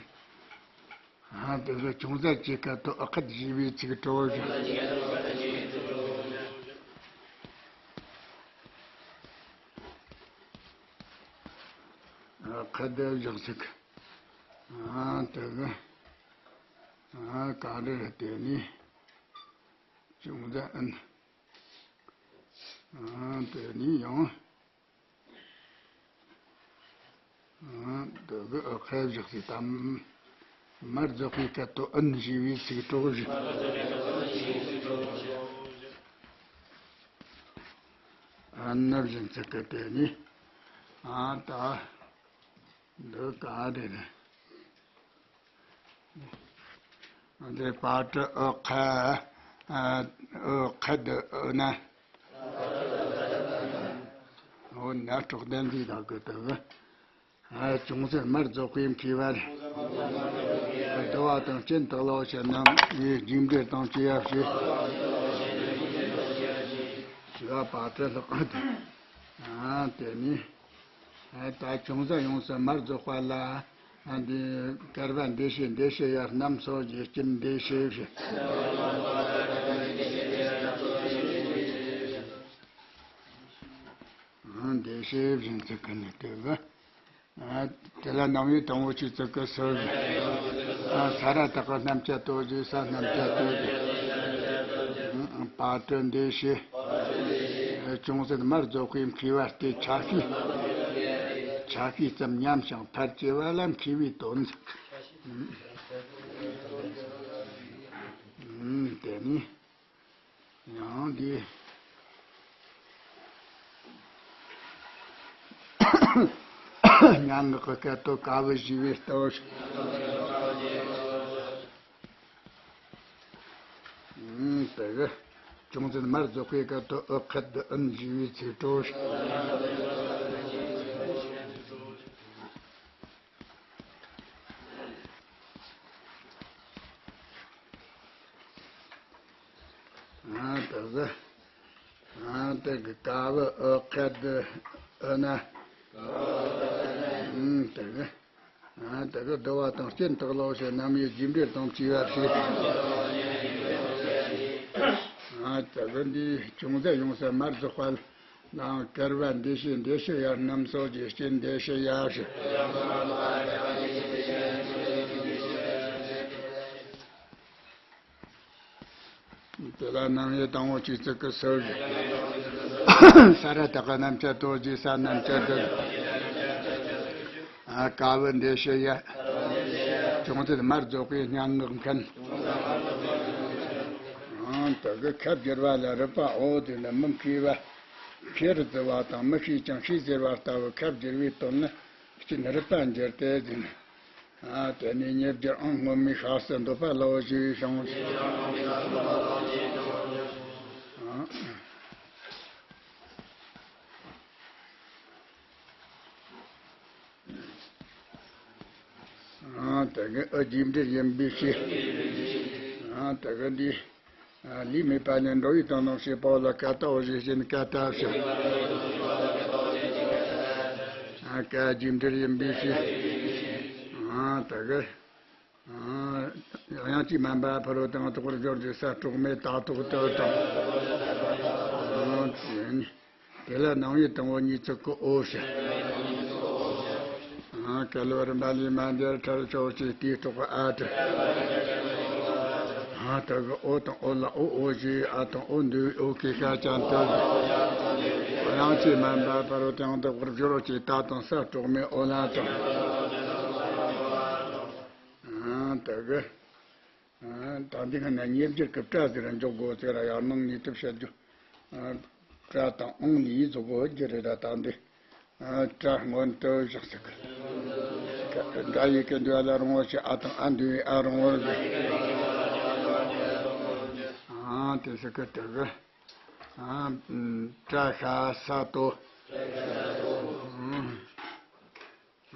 ཨ་དེ་གི་ཅུང་ཟད་ཀྱི་སྐད་དོད་ཨ་ཁད་ཞེས་པའི་ཚིག་གྲོགས་བཞག་ཨ་ཁད་བཞག་ཟེར་གི། ཨ་དེ་གི། ཨ་ག་རེ་རེད་དེ་ནི། ཅུང་ཟད་ཨན། ཨ་དེ་ནི་ཡང་། ཨ་དེ་གི་ཨ་ཁད་བཞག་ཟེར་དམ། མར་རྫོགས་པའི་སྐད་དོད་ཨན་ཞེས་པའི་ཚིག་གྲོགས་བཞག་ཨན་ནི་བཞིན་ཚིག་གི་དེ་ནི། ཨ་ད། འདི་ག་རེ་རེད། འདི་པ་ཏྲི་ཨུ་ཁ། ཨ་ཨུ་ཁ་འདི་ཨུ་ན། འོ་ན་གྲོགས་ལྡན་འདི་དག་གི་དག་ཨ་ཅུང་ཟད་མར་རྫོགས་པའི་མཁས་པ་རེད། བསྡུ་བ་དང་རྐྱེན་དག་ལ་འོ་ཞེས་རྣམ་དབྱེ་རྒྱས་འགྲེལ་དང་བཅས་པ་བྱས། ཞེས་པ་ཏྲི་ལྷག་གི་དེ། ཨ་དེ་ནི། ད་ཅུང་ཟད་ཡོངས་སུ་མར་རྫོགས་པ་ལ། འདི་བསྐལ་པ་འདི་ཕྱི་འདི་ཕྱི་ཡང་རྣམ་གསོ་ཞེས་རྐྱེན་འདི་ཕྱི་ཕྱི། འདི་ཕྱི་བཞིན་ཚིག་གི་ནི་དེ་གི། དེ་ལ་རྣམ་དབྱེ་དང་པོ་ཆོས་ཚིག་གི་སོ་བཞིན། ས་ར་བཏགས་པ་རྣམ་བཅད་དོ་ཞེས་ས་རྣམ་བཅད་དོ་ཞེས། པ་ཏྲི་འདི་ཕྱི། ཅུང་ཟད་མར་རྫོགས་པའི་མཁས་པ་སྟེ་ཆ་ཤས། ཆ་ཤས་ཙམ་ཉམས་ཤིང་ཕར་སྐྱེ་བ་ལ་མཁས་པའི་དོན། དེ་ནི་ཡང་འདི། སྙན་ངག་གི་སྐད་དོད་ཀ་བུ་ཞེས་པའི་སྟོབས། དེ་གི་ཅུང་ཟད་མར་རྫོགས་པའི་སྐད་དོད་ཨུ་ཁད་ཨུན་ཞེས་པའི་ཚིག་གྲོགས། ཨ་དེ་གི། ཨ་དེ་གི་ཀ་བུ་ཨུ་ཁད་ཨུ་ན། ཨུན་དེ་གི། ཨ་དེ་གི་བསྡུ་བ་དང་རྐྱེན་དག་ལ་འོ་ཞེས་རྣམ་དབྱེ་རྒྱས་འགྲེལ་དང་བཅས་པ་བྱས། ཨ་དེ་གི་འདི་ཅུང་ཟད་ཡོངས་སུ་མར་རྫོགས་པ་ལའང་བསྐལ་པ་འདི་ཕྱི་འདི་ཕྱི་ཡང་རྣམ་གསོ་ཞེས་རྐྱེན་འདི་ཕྱི་ཡང་བྱས། དེ་ལ་རྣམ་དབྱེ་དང་པོ་ཆོས་ཚིག་གི་སོ་བཞིན། ས་ར་བཏགས་པ་རྣམ་བཅད་དོ་ཞེས་ས་རྣམ་བཅད་དོ། ཀ་བུ་འདི་ཕྱི་ཡ། ཅུང་ཟད་མར་རྫོགས་པའི་སྙན་ངག་མཁན། དེ་གི་ཁ་བསྒྱུར་བ་ལ་རིགས་པའོ། དེ་ནི་མི་མཁས་པ། ཤེས་རུ་བརྩི་བ་དང་མི་ཤེས་ཀྱང་ཤེས་ཟེར་བ་ལྟ་བུ་ཁ་བསྒྱུར་བའི་དོན་ནི་རྐྱེན་རིགས་པ་འགྱུར་ཏེ་ཟེར། ཨ་དེ་ནས་ཉེར་བརྒྱད་ཨང་སྔོན་མའི་སྐབས་སུ་འདོད་པ་ལའོ་ཞེས་བྱུང་། ཨ་དེ་གི་ཨ་རྒྱས་འགྲེལ་ཡིན་པའི་ཕྱིར། ཨ་དེ་གི་འདི། ལུས་མེད་པ་ནས་འགྲོ་བའི་དོན་རྣམས་ཞེས་པ་ལ་ཀ་ཏའོ་ཞེས་བྱས་ནས་ཀ་ཏ་ཞེས། ཀ་རྒྱས་འགྲེལ་ཡིན་པའི་ཕྱིར། དེ་གི། དབྱངས་ཀྱིས་དམན་པ་ཕུ་རོལ་དང་གྲོགས་པོར་སྦྱོར་གྱི་ས་གྲོགས་མེད་ད་གྲོགས་དུ་དང་། དེ་ལ་སྣང་བའི་དང་པོ་གཉིས་ཚིག་གི་འོ་ཞེས། ཨ། བསྐལ་པར་མ་ལུས་མ་འདྲེས་ཁྲར་ཕྱོགས་ཀྱི་དེའི་གྲོགས་ཨ་ཏི། ཨ། དེ་གི་འོ་དང་འོ་ལ་འོ་འོ་ཞེས་ཨ་དང་འོ་འདུས་འོ་ཀྱི་ཤ་ཅན་དེ་གི། དབྱངས་ཀྱིས་མ་འབད་པར་དེའང་དག་པར་སྦྱོར་བ་ཅིག་ད་དང་ས་གྲོགས་མེད་འོ་ལ་དང་། ཨ། དེ་གི། ཨ། ད་འདི་ག་ན་ཉེ་སྦྱོར་གྱི་སྒྲ་ཟེར་ར་འཇོག་དགོས་ཟེར་ར། ཡང་སྣང་ནུས་སྟོབས་བཤད་རྒྱུ། ཨ། སྒྲ་དང་ཨང་ནི་ཡིས་རྫོགས་དགོས་རྒྱུ་རེད་ད། ད་འདི། ཨ། སྒྲ་སྔོན་དུ་བཞག་ཟེར་གི། སྒྲ་ཡི་གེ་འདུས་པ་ལ་རིང་བ་ཞེས་ཨ་དང་ཨ་འདུས་ཨ་རིང་བར་འདུས། ཨ། དེ་ཟེར་གི་དེ་གི། ཨ། སྒྲ་ཤ་ས་ཏོ། ཨ།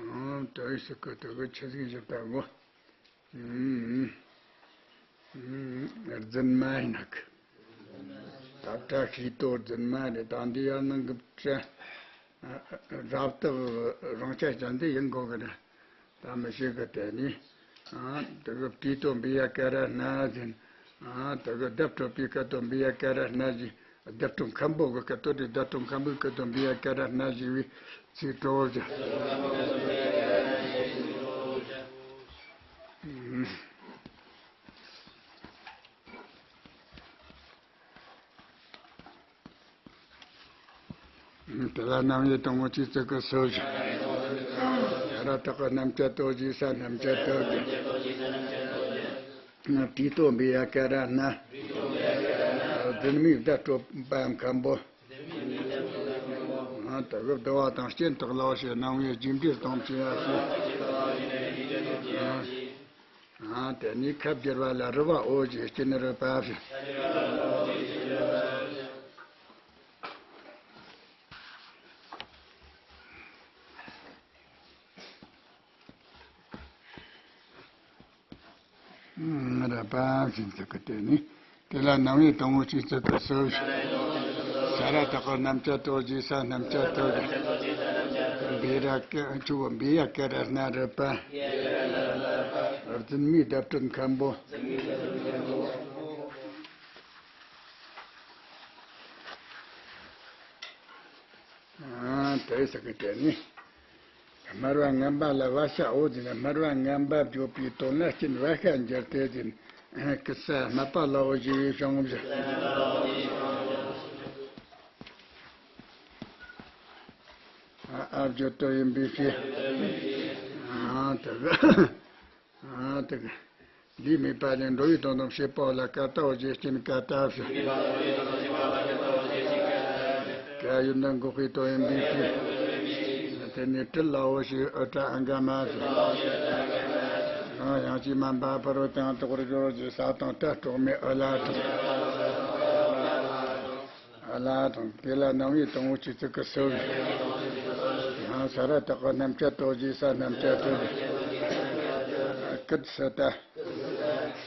དེ་ཟེར་གི་དེ་གི་ཆི་ཟིག་བཞག་ད་གོ། ཨུམ། ཨུམ། རྫུན་མ་ཡིན་ནག་ད་སྒྲ་ཤེས་ཏོ་རྫུན་མ་རེད། ད་འདི་ཡར་ནང་གི་སྒྲ་རབ་ཏུ་རང་ཆ་ཅན་དེ་ཡིན་དགོས་གི་རེད། ད་མི་ཤེས་གི་དེ་ནི། ཨ། དེ་གི་དྲིས་ཏོ་བི་ཡ་ཀ་ར་ན་ཟིན། ཨ། དེ་གི་བརྡ་སྤྲོད་པའི་སྐད་དོ་བི་ཡ་ཀ་ར་ན་ཟིན། བརྡ་སྤྲོད་མཁན་པོ་གི་སྐད་དོ་དེ། བརྡ་སྤྲོད་མཁན་པོའི་སྐད་དོ་བི་ཡ་ཀ་ར་ན་ཟིན་པའི་ཚིག་གྲོགས་ཟེར། དེ་ལ་རྣམ་དབྱེ་དང་པོ་གཅིག་ཙིག་གི་སོ་བཞི། ཤ་ར་བཏགས་ཀྱི་རྣམ་བཅད་དོ་ཞེས་ས་རྣམ་བཅད་དོ་ཞེས། དྲིས་ཏོ་བི་ཡ་ཀ་ར་ན། རྫུན་མའི་བརྡ་སྤྲོད་པ་མཁན་པོ། ཨ། དེ་གི་བསྡུ་བ་དང་རྐྱེན་བཏགས་ལ་འོ་ཞེས་སྣང་བའི་རྒྱས་འབྲིང་སྟོང་ཅེས་པ་ཞེས། ཨ། དེ་ནས་ཁ་བསྒྱུར་བ་ལ་རུ་བ་འོ་ཞེས་རྐྱེན་རུ་བ་ཞེས། ང་ར་པ་ཞིག་ཟེར་གི་དེ་ནི། དེ་ལ་རྣམ་དབྱེ་དང་པོ་གཅིག་ཙིག་གི་སོ་བཞི། ཤ་ར་བཏགས་ཀྱི་རྣམ་བཅད་དོ་ཞེས་ས་རྣམ་བཅད་དོ་ཞེས། བི་ར་ཀ་ཆུ་བོ་བི་ཡ་ཀ་ར་ན་རུ་བ། རྫུན་མའི་བརྡ་སྤྲོད་མཁན་པོ། ཨ། དེ་ཟེར་གི་དེ་ནི། སྨྲ་བ་ངན་པ་ལ་བ་ཤ་འོ་ཟེར་ན། སྨྲ་བ་ངན་པ་བརྗོད་པའི་དོན་ལ་རྐྱེན་བ་ཤ་འགྱུར་ཏེ་ཟེར། ཀི་སྨད་པ་ལ་འོ་ཞེས་པའི་བྱུང་བཞག་ཨ། ཨ་བརྗོད་དོ་ཡིན་པའི་ཕྱིར། ཨ། དེ་གི། ཨ། དེ་གི། ལུས་མེད་པ་ལས་འགྲོ་བའི་དོན་དམ་བྱེད་པ་ལ་ཀ་ཏ་འོ་ཞེས་རྐྱེན་ཀ་ཏ་བྱ། ཀ་ཡོད་ན་འགོག་པའི་དོན་ཡིན་པའི་ཕྱིར། དེ་ནས་དྲིལ་ལ་འོ་ཞེས་ཨུ་ཏྲ་ཨ་འག་མ་བྱ། ཡང་ཅིག་མ་འབད་པར་དེའང་དག་པར་སྦྱོར་བ་ཅིག་ས་དང་ཏ་གྲོགས་མེད་ཨུ་ལ་དང་། ཨ་ལ་དང་། དེ་ལ་རྣམ་དབྱེ་དང་པོ་གཅིག་ཙིག་གི་སོ་བཞི། ཡང་ཤ་ར་བཏགས་ཀྱི་རྣམ་བཅད་དོ་ཞེས་ས་རྣམ་བཅད་དོ་ཞེས། ཀི་སི་ཏ།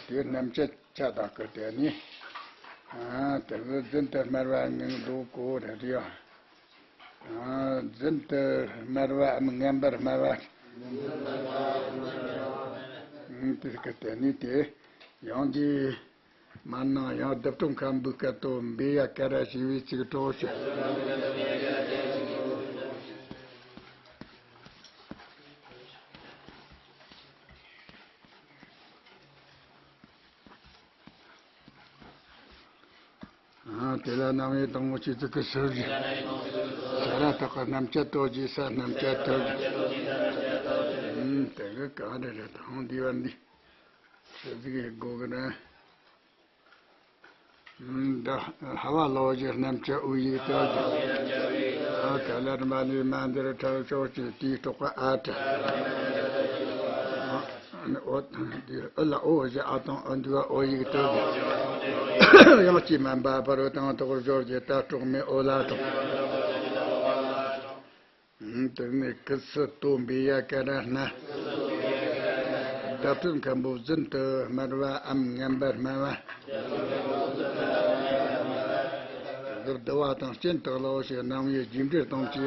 དེའི་རྣམ་བཅད་ཆ་དང་ཀི་དེ་ནི། ཨ། དེ་གི་རྫུན་དུ་སྨྲ་བ་ངན་འགྲོ་གོ་རེད་ཡ། ཨ། རྫུན་དུ་སྨྲ་བའམ་ངན་པར་སྨྲ་བ། ཨ། དེ་གི་དེ་ནི་དེ། ཡང་དེ། མར་ནང་ཡང་བརྡ་སྤྲོད་མཁན་པོའི་སྐད་དོ་བི་ཡ་ཀ་ར་ཞེས་པའི་ཚིག་གྲོགས་སུ། ཨ། དེ་ལ་རྣམ་དབྱེ་དང་པོ་གཅིག་ཙིག་གི་སོ་བཞི། ཤ་ར་བཏགས་ཀྱི་རྣམ་བཅད་དོ་ཞེས་ས་རྣམ་བཅད་དོ་ཞེས། ཨ། དེ་གི་ག་རེ་རེད་དང་འདི་བ་འདི། ཆི་ཟིག་ཡེད་དགོས་གི་རེད། འདི་ཧ་བ་ལོ་ཞེས་རྣམ་བཅད་འོ་ཡིག་ཏུ་ཨ། ཀ་ལ་ར་མ་ལུས་མ་འདྲེས་ཁྲར་ཕྱོགས་ཀྱི་དེའི་གྲོགས་པ་ཨ་ཏི། འོ། འདི་ཨུ་ལ་འོ་ཞེས་ཨ་དང་ཨུ་འདུས་པ་འོ་ཡིག་ཏུ། དབྱངས་ཀྱིས་མ་འབད་པར་དེའང་དག་པར་སྦྱོར་བ་ཅིག་ད་གྲོགས་མེད་ཨོ་ལ་དང་། དེ་ནས་ཀི་སི་ཏོ་བི་ཡ་ཀ་ར་ན། བརྡ་སྤྲོད་མཁན་པོ་རྫུན་དུ་སྨྲ་བའམ་ངན་པར་སྨྲ་བ། དེ་གི་བསྡུ་བ་དང་རྐྱེན་བཏགས་ལ་འོ་ཞེས་རྣམ་དབྱེ་རྒྱས་འབྲིང་སྟོང་ཅེས་པ་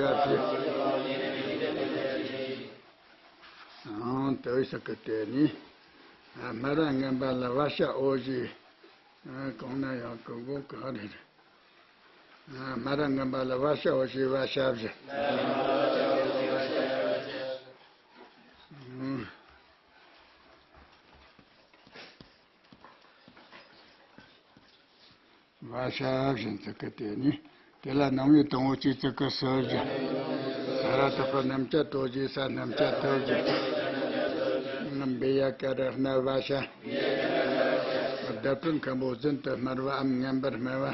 ཞེས། དེ་ཟེར་གི་དེ་ནི། སྨྲ་བ་ངན་པ་ལ་བ་ཤ་འོ་ཞེས། གང་ན་ཡང་གི་གོ་ག་རེ་རེད། སྨ་ར་ངན་པ་ལ་བ་ཤ་འོ་ཞེས་བ་ཤ་བཞི། བ་ཤ་བཞི་ཚིག་གི་དེ་ནི། དེ་ལ་སྣང་བའི་དང་པོ་གཅིག་ཚིག་གི་སུ་བཞི། ས་ར་བཏགས་པ་རྣམ་བཅད་དོ་ཞེས་ས་རྣམ་བཅད་དོ་བཞི། བེ་ཡ་ཀ་ར་སྣ་བ་ཤ། བརྡ་སྤྲོད་མཁན་པོ་རྫུན་དུ་སྨྲ་བའམ་ངན་པར་སྨྲ་བ།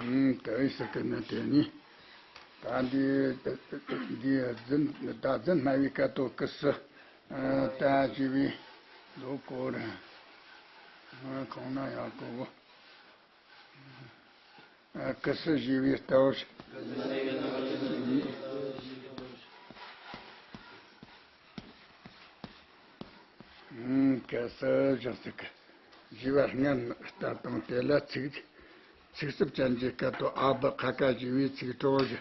ཨུམ། དེ་ཟེར་གི་ནི་དེ་ནི། ད་འདི་འདི་རྫུན་ད་རྫུན་སྨྲ་བའི་སྐད་དོད་ཀི་སི། ད་ཞེས་པའི་ལོ་གོ་ར། གང་ན་ཡང་གོ་བོ། ཀི་སི་ཞེས་པའི་ལྟ་བུ། ཀི་སི་ཞེས་ཚིག་གི་བཞི་པ་སྔར་ལྟར་དང་། དེ་ལ་ཚིག་ཚིག་རྩུབ་ཅན་གྱི་སྐད་དོད་ཨ་བ་ཁ་ཀ་ཞེས་པའི་ཚིག་གྲོགས་བཞི།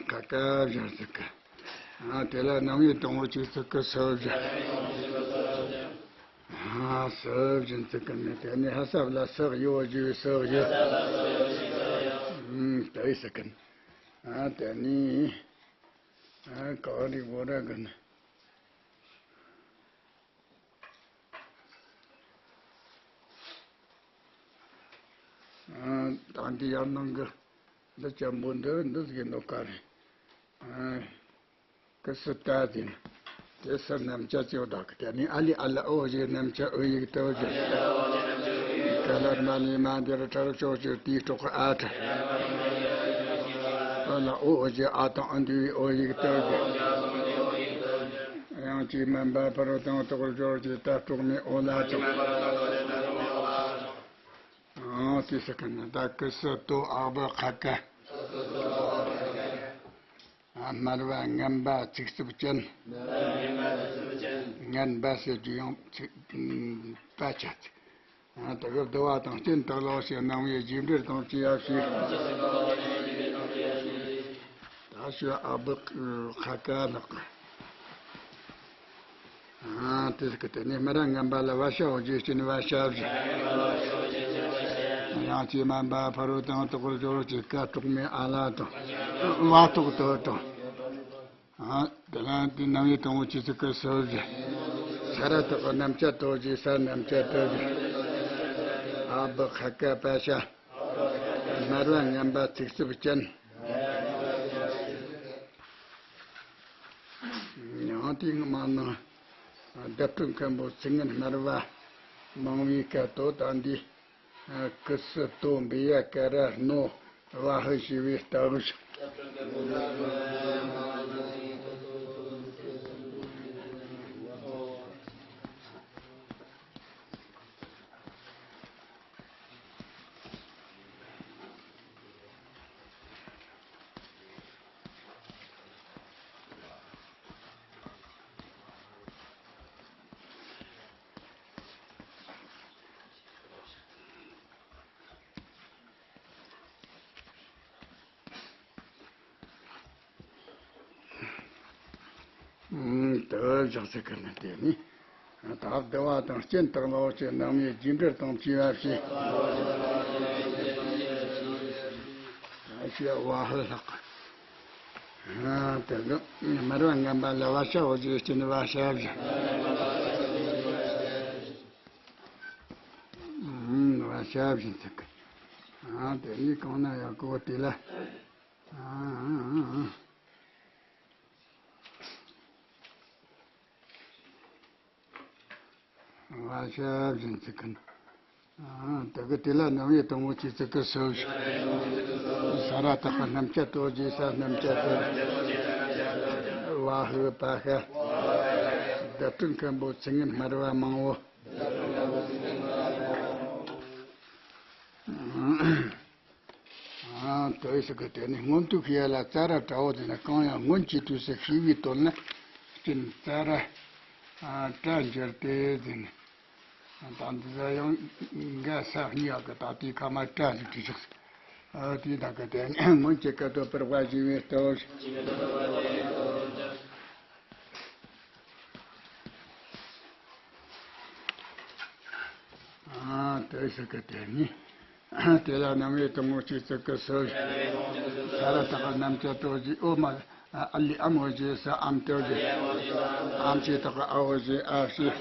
ཁ་ཀ་བཞི་ཚིག་གི། དེ་ལ་སྣང་བའི་དང་པོ་གཅིག་ཚིག་གི་སུ་བཞི། སུ་བཞི་ཚིག་གི་ནི་དེ་ནི་ཧ་ས་ལ་སག་ཡོ་ཞེས་སུ་བཞི། དེ་ཟེར་གི་ནི། དེ་ནི། ག་རེ་གོ་ར་གི་ནི། ད་འདི་ཡར་ནང་གི་འདི་ཅན་པོ་འདི་འདི་ཟིག་གི་ནོ་ཀ་རེད། ཀི་སི་ཏ་ཟིན། དེ་སི་རྣམ་བཅད་ཅེས་བཏགས་ཀྱི་དེ་ནི་ཨ་ལི་ཨ་ལ་ཨོ་ཞེས་རྣམ་བཅད་ཨུ་ཡིག་ཏུ་བཞི། ཀ་ལ་མ་ནི་མ་འདིར་ཁྲ་རུ་ཕྱོགས་ཀྱི་དེའི་གྲོགས་ཨ་ཁྲ། ཨ་ལ་ཨོ་ཨོ་ཞེས་ཨ་དང་ཨ་འདུས་པའི་ཨོ་ཡིག་ཏུ་བཞི། དབྱངས་ཀྱིས་དམན་པ་ཕ་རོལ་དང་དོག་སྦྱོར་གྱི་ཏ་དཀྲོག་མའི་ཨོ་ལ་དང་། ཨང་། དེ་ཟེར་གི་ནི་ད་ཀི་སི་ཏོ་ཨ་བ་ཁ་ཀ། སྨྲ་བ་ངན་པ་ཚིག་རྩུབ་ཅན། ངན་པ་ཟེར་རྒྱུ་ཡང་ཚིག་པ་ཆ་ཚིག་དེ་གི་བསྡུ་བ་དང་རྐྱེན་དག་ལ་ཞེས་སྣང་བའི་རྗེས་འབྲེལ་དང་བཅས་པ་ཞིག་ད་ཞུ་ཨ་བ་ཁ་ཀ་ལགས། དེ་ཟེར་གི་དེ་ནི་སྨྲ་བ་ངན་པ་ལ་བ་ཤ་འོ་ཞེས་བྱིན་བ་ཤ་བཞི། དབྱངས་ཀྱིས་དམན་པ་ཕ་རོལ་དང་དོག་སྦྱོར་གྱི་ཀ་དཀྲོག་མའི་ཨ་ལ་དང་། བ་དཀྲོག་ཏུ་དང་། དེ་ལ་འདི་སྣང་བའི་དང་པོ་གཅིག་ཚིག་གི་སུ་བཞི། ས་ར་བཏགས་པ་རྣམ་བཅད་དོ་ཞེས་ས་རྣམ་བཅད་དོ་བཞི། ཨ་བ་ཁ་ཀ་པ་ཤ། སྨྲ་བ་ངན་པ་ཚིག་རྩུབ་ཅན། ཡང་དེའི་མ་ནང་བརྡ་སྤྲོད་མཁན་པོ་ཚིག་ངན་སྨྲ་བ་མང་བའི་སྐད་དོད་ད་འདི། ཀི་སི་ཏོ་བེ་ཡ་ཀ་ར་སྣོ་བ་ཧི་ཞེས་པའི་ལྟ་བུ་ཞིག་དུ་བཞག་ཚེ་ཀུན་ནས་དེ་ནི། ད་བསྡུ་བ་དང་རྐྱེན་དག་ལ་ཅི་སྣང་བའི་རྗེས་འབྲེལ་དང་བཅས་པ་ཞེས། ཞེས་བ་ཧི་ལྷག་དེ་གི་སྨྲ་བ་ངན་པ་ལ་བ་ཤ་འོ་ཞེས་བྱིན་བ་ཤ་བཞི། བ་ཤ་བཞི་ཚིག་གི། དེ་ནི་གང་ན་ཡང་གོ་དེ་ལ། བ་ཤ་བཞི་ཚིག་གི། དེ་གི་དེ་ལ་སྣང་བའི་དང་པོ་གཅིག་ཚིག་གི་སུ་བཞི། ས་ར་བཏགས་པ་རྣམ་བཅད་དོ་ཞེས་ས་རྣམ་བཅད་དོ། བ་ཧི་པ་ཤ། བརྡ་སྤྲོད་མཁན་པོ་ཚིག་ངན་སྨྲ་བ་མང་བོ། དོ་ཡི་སི་ཀི་དེ་ནི་སྔོན་དུ་ཤེས་ལ་ཙ་ར་བྲ་བོ་དེ་ནི་གང་ཡང་སྔོན་གྱི་དུས་སུ་ཤེས་པའི་དོན་ནི་སྤྱིན་ཙ་ར་བྲ་འགྱུར་ཏེ་དེ་ནི། ད་འདི་ཟ་ཡང་འགའ་ས་གཉིས་ཡག་གི་ད་དེའི་ཁ་མ་བྲ་ཞིག་བྲིས་ཤག་ཨ་དེ་དག་གི་དེ་ནས་སྔོན་གྱི་སྐད་དོད་པར་བ་ཞི་བའི་སྟོབས། ཨ་དེ་ཞིག་གི་དེ་ནི། དེ་ལ་རྣམ་དབྱེ་དང་པོ་གཅིག་ཙིག་གི་སོ། ས་ར་བཏགས་རྣམ་བཅད་གྲོགས་ཀྱི་འོ་མ། ཨ་ལི་ཨ་མོ་ཞེས་ས་ཨམ་སྟོད་ཀྱི། ཨམ་ཞེས་བཏགས་ཨ་འོ་ཞེས་ཨ་ཞེས།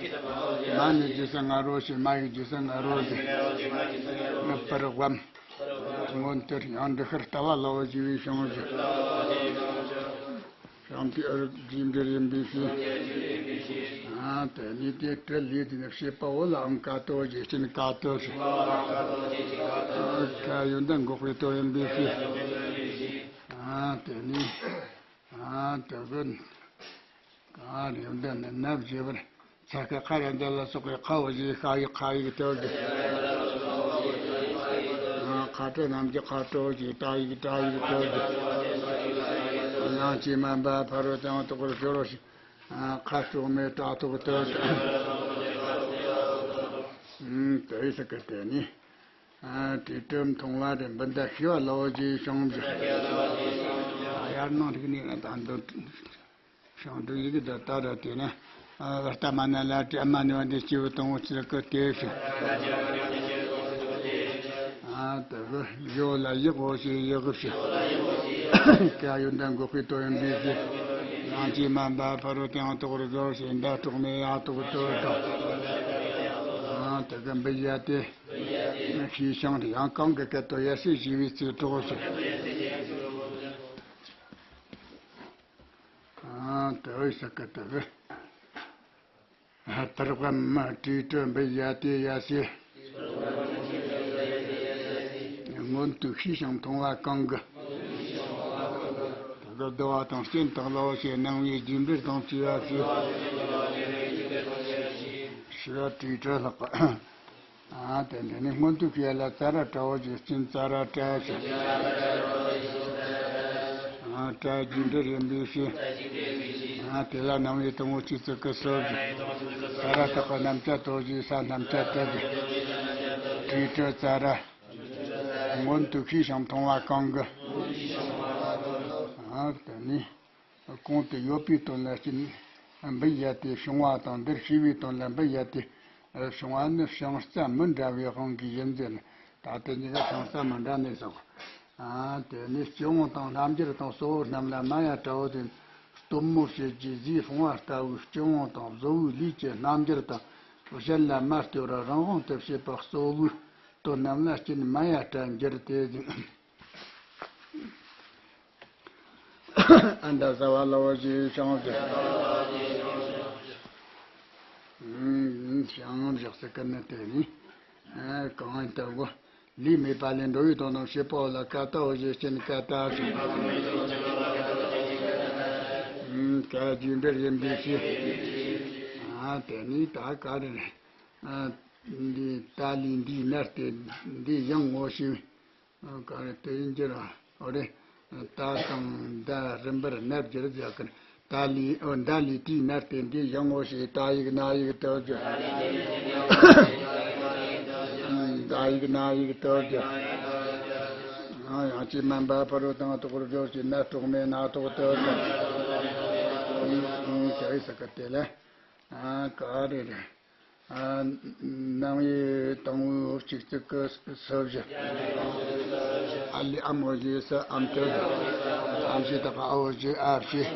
མ་ནི་ཞེས་ས་ང་རོ་ཞེས། མ་ཡི་ཞེས་ས་ང་རོ་ཞེས། པར་བམ། སྔོན་དུ་ཡང་འདི་ཤར་ལྟ་བ་ལ་འོ་ཞེས་པའི་བྱུང་ཞིང་། བྱང་དེ་ཨ་རུ་རྒྱས་འབྲེལ་ཡིན་པའི་ཕྱིར། ཨ་དེ་ནི་དེ་དྲི་ལས་དེ་ནི་བྱེད་པ་འོ་ལའང་ཀ་དོ་རྗེས་ཅན་ཀ་དོ་ཞེས། ཨ་ཀ་ཡོན་ཏན་འགོག་པའི་དོན་ཡིན་པའི་ཕྱིར། ཨ་དེ་ནི། ཨ་དེ་གི། གང་རེ་འདི་ནི་ནབ་ཞེས་པར། ཚ་ཁ་ཁ་ར་འདི་ལ་སོགས་པའི་ཁ་འོ་ཞེས་ཤ་ཡི་ཁ་ཡིག་སྟོད་ཀྱི། ཨ་ཁ་ཏོ་རྣམས་ཀྱི་ཁ་ཏོ་ཞེས་ཏ་ཡིག་ཏ་ཡིག་སྟོད་ཀྱི། ཡང་ཅི་མ་འབའ་ཕ་རོལ་ཏུ་ཡང་དག་པར་སྦྱོར་བ་ཞེས། ཨ་ཁ་དཀྲུགས་མའི་ཏ་ཐོག་སྟོད་ཀྱི། ཨ་དེ་ཡི་སྐད་དེ་ནི། ཨ་དྲིལ་བྲལ་མཐོང་བ་རེ་འབུམ་ཟླ་ཤེས་པ་ལ་འོ་ཞེས་བྱུང་ཞིང་། ཨ་ཡར་སྣང་རིག་གནས་ལ་ད་འདོད། ཞང་དུ་ཡི་གེ་དང་ཏ་ར་ཏེ་ན། ཨ་ཏ་མ་ན་ལ་ཏྲི་ཨ་མ་ནི་བ་འདི་སྐྱེས་བུ་དང་པོ་ཆི་ལ་ཀ་ཏེ་ཞེས། ཨ་ཏ་གི་ཡོ་ལ་ཡག་འོ་ཞེས་ཡག་ཞེས། ཀ་ཡོན་ཏན་འགོག་པའི་དོན་ཡིན་པའི་ཕྱིར། ཡང་ཅི་མ་འབའ་ཕ་རོལ་ཏུ་ཡང་དག་པར་སྦྱོར་ཞེས་འདའ་དཀྲུགས་མའི་ཡ་ཐོག་སྟོད་དང་། ཨ་ཏ་གི་འབུ་ཡ་ཏེ། ཤེས་བྱང་དེ་ཡང་གང་གི་སྐད་དོད་ཡ་ཞེས་ཞེས་པའི་ཚིག་གྲོགས་ཞེས། ཨ་དེ་བས་ས་ཀ་དེ་བས། ཏར་པ་མ་ཏྲི་ཏྲི་འབུ་ཡ་ཏི་ཡ་སི། སྔོན་དུ་ཤེས་ཤིང་མཐོང་བ་གང་གི། དེ་གི་བསྡུ་བ་དང་རྐྱེན་དག་ལ་འོ་ཞེས་སྣང་བའི་རྒྱས་འབྲེལ་དང་བཅས་པ་ཞེས། ཞེས་ཏྲི་ཏྲི་ལྷག་གི། ཨ་དེ་འདི་ནི་སྔོན་དུ་ཁྱེད་ལ་ཙ་ར་ཏྲ་འོ་ཞེས་ཅན་ཙ་ར་ཏྲ་ཞེས། ཨ་ཏྲ་རྒྱས་འབྲེལ་ཡིན་པའི་ཕྱིར། ཨ་དེ་ལ་རྣམ་དབྱེ་དང་པོ་གཅིག་ཙིག་གི་སོ་ཞེས། ས་ར་བཏགས་རྣམ་བཅད་ཏོ་ཞེས་ས་རྣམ་བཅད་ཏོ་ཞེས། ཏྲི་ཏྲི་ཙ་ར། སྔོན་དུ་ཤེས་ཤིང་མཐོང་བ་གང་གི། ཨ་དེ་ནི། གོང་དུ་ཡོད་པའི་དོན་ལ་སྐྱེས་ནས་འབུ་ཡ་ཏི་བྱུང་བ་དང་། འདིར་ཤེས་པའི་དོན་ལ་འབུ་ཡ་ཏི་བྱུང་བ་ནི་བྱང་རྩ་མི་འདྲ་བའི་དབང་གིས་ཡིན་ཟེར་ནས། ད་དེ་གཉིས་ཀ་བྱང་རྩ་མི་འདྲ་ནས་སོ། ཨ་དེ་ནི་སྤྱི་བོ་དང་རྣམ་རྒྱལ་དང་སྲོག་རྣམས་ལ་མ་ཡ་ཏྲའོ་དེ་སྟོན་མོ་བྱེད་ཀྱི་གཟུགས་ཕུང་བ་ལྟ་བུའི་སྤྱི་བོ་དང་གཟུ་བོའི་ལུས་ཀྱི་རྣམ་རྒྱལ་དང་གཞན་ལ་མ་ལྟོས་པར་རང་དབང་དུ་བྱེད་པ་གཙོ་བོའི་དོན་རྣམས་ལ་སྐྱེས་ནས་མ་ཡ་ཏྲ་འགྱུར་ཏེ། ཨ་འདའ་ས་བ་ལ་འོ་ཞེས་བྱང་ཞིང་། བྱང་ཞག་སི་ཀ་ནི་དེ་ནི། གང་ཡིན་ལྟ་བུ། ལུས་མེད་པ་ལས་འགྲོ་བའི་དོན་དང་བྱེད་པ་ལ་ཀ་ཏ་འོ་ཞེས་སྐྱེས་ནས་ཀ་ཏ་ཞེས། ཀ་རྒྱས་འབྲེལ་ཡིན་པའི་ཕྱིར། ཨ་དེ་ནི་ད་ག་རེ་རེད། ཨ་འདི་ཏ་ལི་འདིའི་ནར་ཏེ་འདི་ཡང་ངོ་ཤེས། ག་རེ་དེ་ཡིན་གྱི་ར། འོ་རེད། ཏ་དང་ད་རིམ་པར་ནར་གྱི་རེད་ཟེར་གི། ཏ་ལི་འོ་འདའ་ལི་ཏིའི་ནར་ཏེ་འདི་ཡང་ངོ་ཤེས། ཏ་ཡིག་ན་ཡིག་ཏོ་གྱི། འདའ་ཡིག་ན་ཡིག་ཏོ་གྱི། ཡང་ཅི་མ་འབའ་ཕ་རོལ་ཏུ་ཡང་དག་པར་སྦྱོར་ཞེས་ན་དཀྲུགས་མའི་ན་ཐོག་ཏོ་གྱི། ཨ་ག་རེ་ཟེར་གི་དེ་ལ། ཨ་ག་རེ་རེད། རྣམ་དབྱེ་དང་པོའི་གཅིག་ཙིག་གི་སོ་བཞི། ཨ་ལི་ཨ་མོ་ཞེས་སུ་ཨམ་ཏོ་ཞེས། ཨམ་ཞེས་བཏགས་ཨ་འོ་ཞེས་ཨ་ཞེས།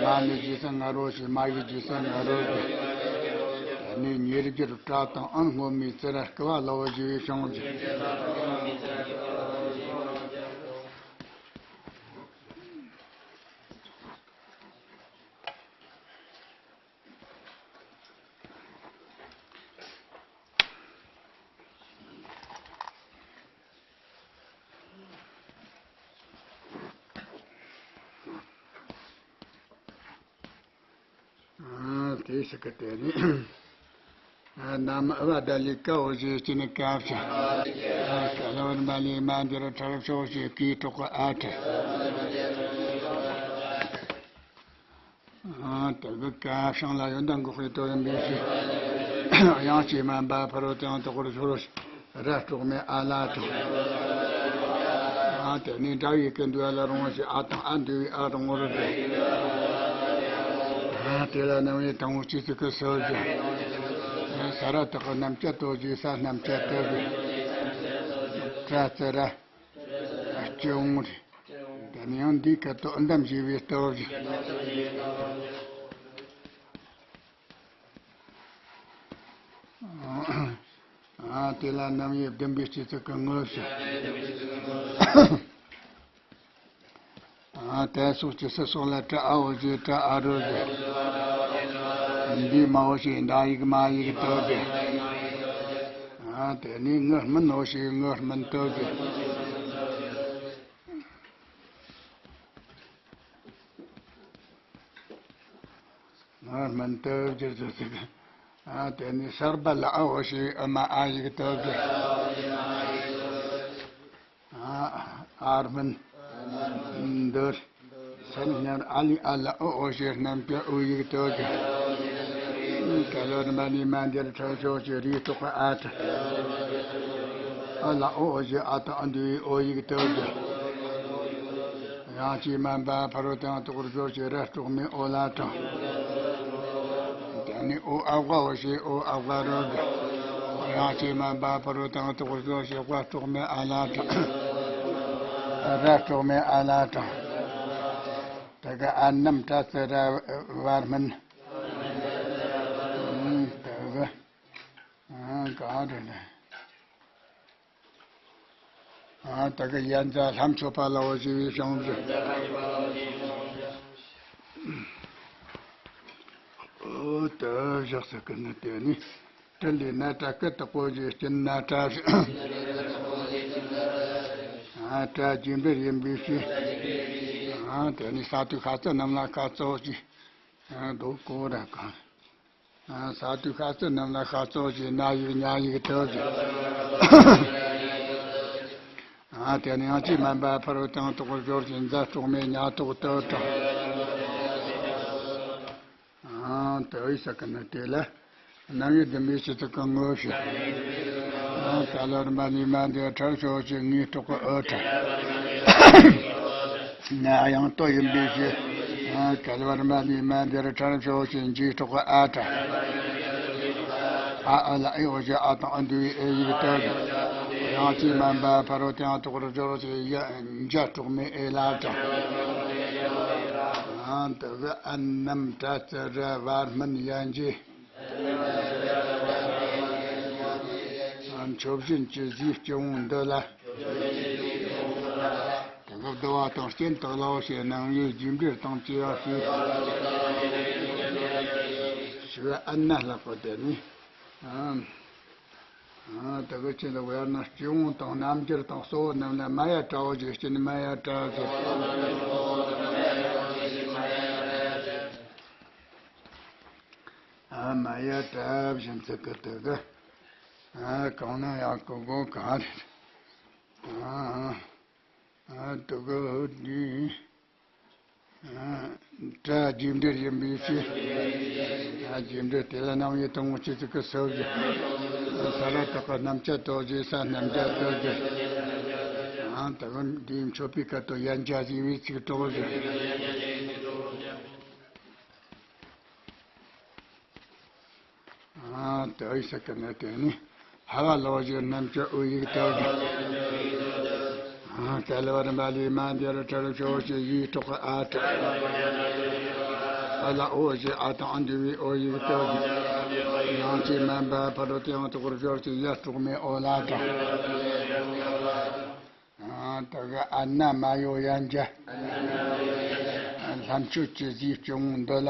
མ་ནི་ཞེས་སུ་ང་རོ་ཞེས། མ་ཡི་ཞེས་སུ་ང་རོ་ཞེས། ནི་ཉེར་སྦྱོར་ཏྲ་དང་ཨ་སྔོན་མའི་ཙི་ར་སྐུ་བ་ལ་འོ་ཞེས་བྱུང་ཞིང་། ཨ་དེ་ཞིག་གི་དེ་ནི། ཨ་ན་མ་ཨ་བ་ད་ལི་ཀ་འོ་ཞེས་སྐྱེས་ནས་ཀ་བྱ། ཨ་ཀ་ལ་བར་མ་ལི་མ་འདིར་ཁྲར་ཕྱོགས་ཞེས་ཀའི་གྲོགས་ཀྱི་ཨ་ཁྲ། ཨ་དེ་གི་ཀ་བྱང་ལ་ཡོན་ཏན་འགོག་པའི་དོན་ཡིན་པའི་ཕྱིར། དབྱངས་ཀྱིས་མ་འབའ་ཕ་རོལ་ཏུ་ཡང་དག་པར་སྦྱོར་རོ། ར་དཀྲུགས་མའི་ཨ་ལ་དང་། ཨ་དེ་ནས་འདྲ་བའི་སྐད་འདུག་ཨ་ལ་རུང་བ་ཞིག་ཨ་དང་ཨ་འདུ་བའི་ཨ་རུང་བར་རེད། ཨ་དེ་ལ་རྣམ་དབྱེ་དང་པོ་སྤྱི་གཙུག་གི་སོ་བཞི། ས་ར་བཏགས་རྣམ་བཅད་སྟོབས་བཞི། ས་རྣམ་བཅད་སྟོབས་བཞི། ཏྲ་ཙི་ར། སྤྱི་བོ་རེད། དེ་ནས་ཡང་འདིའི་སྐད་དུ་འདམ་བཞི་བའི་སྟོབས་བཞི། ཨ་དེ་ལ་རྣམ་དབྱེ་བདུན་པའི་སྤྱི་གཙུག་གི་དངོས་བཞི། ཨ་དེ་སོགས་ཀྱི་སྲིད་སོགས་ལ་ཏྲ་ཨ་འོ་བཞི། ཏྲ་ཨ་རོ་བཞི། འདི་མ་འོ་ཞེས་འདའ་ཡིག་མ་ཡིག་སྟོབས་བཞི། ཨ་དེ་ནས་ངུར་སྨིན་འོ་ཞེས་ངུར་སྨིན་སྟོབས་བཞི། ངུར་སྨིན་སྟོབས་བཞི་ཟེར་ཟེར། ཨ་དེ་ནས་ཧྲག་པ་ལ་ཨ་འོ་ཞེས་ཨུ་མ་ཨ་ཡིག་སྟོབས་བཞི། ཨ་ཨར་སྨིན་འདིར། སེམས་ཉར་ཨ་ལི་ཨ་ལ་ཨོ་འོ་ཞེས་རྣམ་བཅད་ཨུ་ཡིག་སྟོབས་བཞི། ཀ་ལོ་ར་མ་ནི་མ་འདིར་ཁྲ་ཤོ་ཞེས་རིགས་གྲོགས་ཨ་ཏྲ། ཨ་ལ་ཨོ་འོ་ཞེས་ཨ་དང་ཨ་འདུ་བའི་ཨོ་ཡིག་སྟོབས་བཞི། དབྱངས་ཅན་མ་འབའ་ཕ་རོལ་ཏུ་ཡང་དག་པར་སྦྱོར་ཞེས་ར་དྲུག་མའི་ཨོ་ལ་དྲངས། དེ་ནས་ཨོ་ཨ་བ་འོ་ཞེས་ཨོ་ཨ་བ་རོ་བཞི། དབྱངས་ཅན་མ་འབའ་ཕ་རོལ་ཏུ་ཡང་དག་པར་སྦྱོར་ཞེས་བ་དྲུག་མའི་ཨ་ལ་དྲངས། ར་དྲུག་མའི་ཨ་ལ་དྲངས། དེ་ག་ཨ་རྣམ་ཏྲ་ཙི་ར་བར་སྨིན། དེ་ག་ག་རེ་ལ། ཨ་ད་ག་ཡན་ཛ་ལྷ་མཆོད་པ་ལ་འོ་ཞེས་པའི་བྱང་བཞི། ཨོ་ད་བཞག་ས་ཀི་ནི་དེ་ནི་ཏྲི་ལི་ན་ཏྲ་ཀི་དག་པོ་ཞེས་སྐྱིན་ན་ཏྲ་བཞི། ཨ་ཏྲ་རྒྱས་འབྲིང་ཡིན་པའི་ཕྱིར། ཨ་དེ་ནི་ས་དུ་ཤ་ཙི་རྣམས་ལ་ཤ་ཙོག་ཅིག་ཨ་དོ་ཀོ་ར་ག་ས་དུ་ཤ་ཙི་རྣམས་ལ་ཤ་ཙོག་ཅེས་ན་ཡིག་ཉ་ཡིག་སྟོབས་བཞི། ཨ་དེ་ནས་དབྱངས་ཅན་མ་འབའ་ཕ་རོལ་ཏུ་ཡང་དག་པར་སྦྱོར་ཞེས་ཛ་དྲུག་མའི་ཉ་ཐོག་སྟོབས་དྲངས། ཨ་དེ་བས་ས་ཀི་ནི་དེ་ལ་རྣམ་དབྱེ་བདུན་པའི་སྤྱི་གཙུག་གི་དངོས་བཞི། ཨ་ཀ་ལོ་ར་མ་ནི་མ་འདིར་ཁྲ་ཤོ་ཞེས་ངའི་གྲོགས་ཀྱི་ཨོ་ཁྲ། ན་ཡང་ཏོ་ཡིན་པའི་ཕྱིར། ཨ་ཀ་ལོ་ར་མ་ནི་མ་འདིར་ཁྲ་ཤོ་ཞེས་འཇིགས་གྲོགས་ཨ་ཏྲ། ཨ་ཨ་ལ་ཨི་འོ་ཞེས་ཨ་དང་ཨ་འདུ་བའི་ཨེ་ཡིག་སྟོབས་བཞི། དབྱངས་ཅན་མ་འབའ་ཕ་རོལ་ཏུ་ཡང་དག་པར་སྦྱོར་ཞེས་ཡ་འཇའ་གྲོགས་མའི་ཨེ་ལ་དྲངས། ཨ་དེ་ག་ཨ་རྣམ་ཏྲ་ཙི་ར་བར་སྨིན་ཡན་ཅན། མཆོད་བཞིན་གྱི་གཟུགས་སྐྱེ་བོ་འདི་ལ། དེ་སྐབས་བསྡུ་བ་དང་རྐྱེན་དག་ལའོ་ཞེས་རྣམ་དབྱེ་རྒྱས་འབྲིང་དང་བཅས་པ་ཞུས། ཞུ་བ་ཨ་ན་ལྷག་པ་དེ་ནི། ཨ་དེ་གི་ཆེད་དུ་བེར་ན་སྐྱེ་བོ་དང་རྣམ་འགྱུར་དང་གཙོ་བོ་རྣམས་ལ་མ་ཡ་ཏྲའོ་ཞེས་སྐྱེ་ནི་མ་ཡ་ཏྲ་ཟེར། ཨ་མ་ཡ་ཏྲ་བཞིན་ཚིག་གི་དེ་གི། ཨ་གང་ན་ཡག་གི་གོ་ག་རེད། ཨ་ཨ་དུ་གི་འདི། ཨ་ཏྲ་རྒྱས་འབྲིང་ཡིན་པའི་ཕྱིར། ཨ་རྒྱས་འབྲིང་དེ་ལ་རྣམ་དབྱེ་དང་པོ་སྤྱི་གཙུག་གི་སོ་བཞི། ས་ར་བཏགས་པ་རྣམ་བཅད་སྟོབས་བཞི། ས་རྣམ་བཅད་སྟོབས་བཞི། ཨ་དུ་གི་འདིའི་མཆོད་པའི་སྐད་དུ་ཡན་ཇ་ཞེས་པའི་ཚིག་གྲོགས་བཞི། ཨ་དེ་བས་ས་ཀི་ནི་དེ་ནི་ཧ་བ་ལོ་བཞི་རྣམ་བཅད་ཨུ་ཡིག་སྟོབས་བཞི། ཨ་ཀ་ལོ་ར་མ་ལི་མ་འདིར་ཁྲ་ཤོ་ཞེས་ཡིག་གྲོགས་ཨ་ཏྲ། ཨ་ལ་ཨོ་ཞེས་ཨ་དང་ཨ་འདུ་བའི་ཨོ་ཡིག་སྟོབས་བཞི། དབྱངས་ཅན་མ་འབའ་ཕ་རོལ་ཏུ་ཡང་དག་པར་སྦྱོར་ཞེས་ཡ་དྲུག་མའི་ཨོ་ལ་དྲངས། ཨ་དེ་གི་ཨ་ན་མ་ཡོ་ཡན་ཇ། ལྷ་མཆོད་ཀྱི་གཟུགས་སྐྱེ་བོ་འདི་ལ།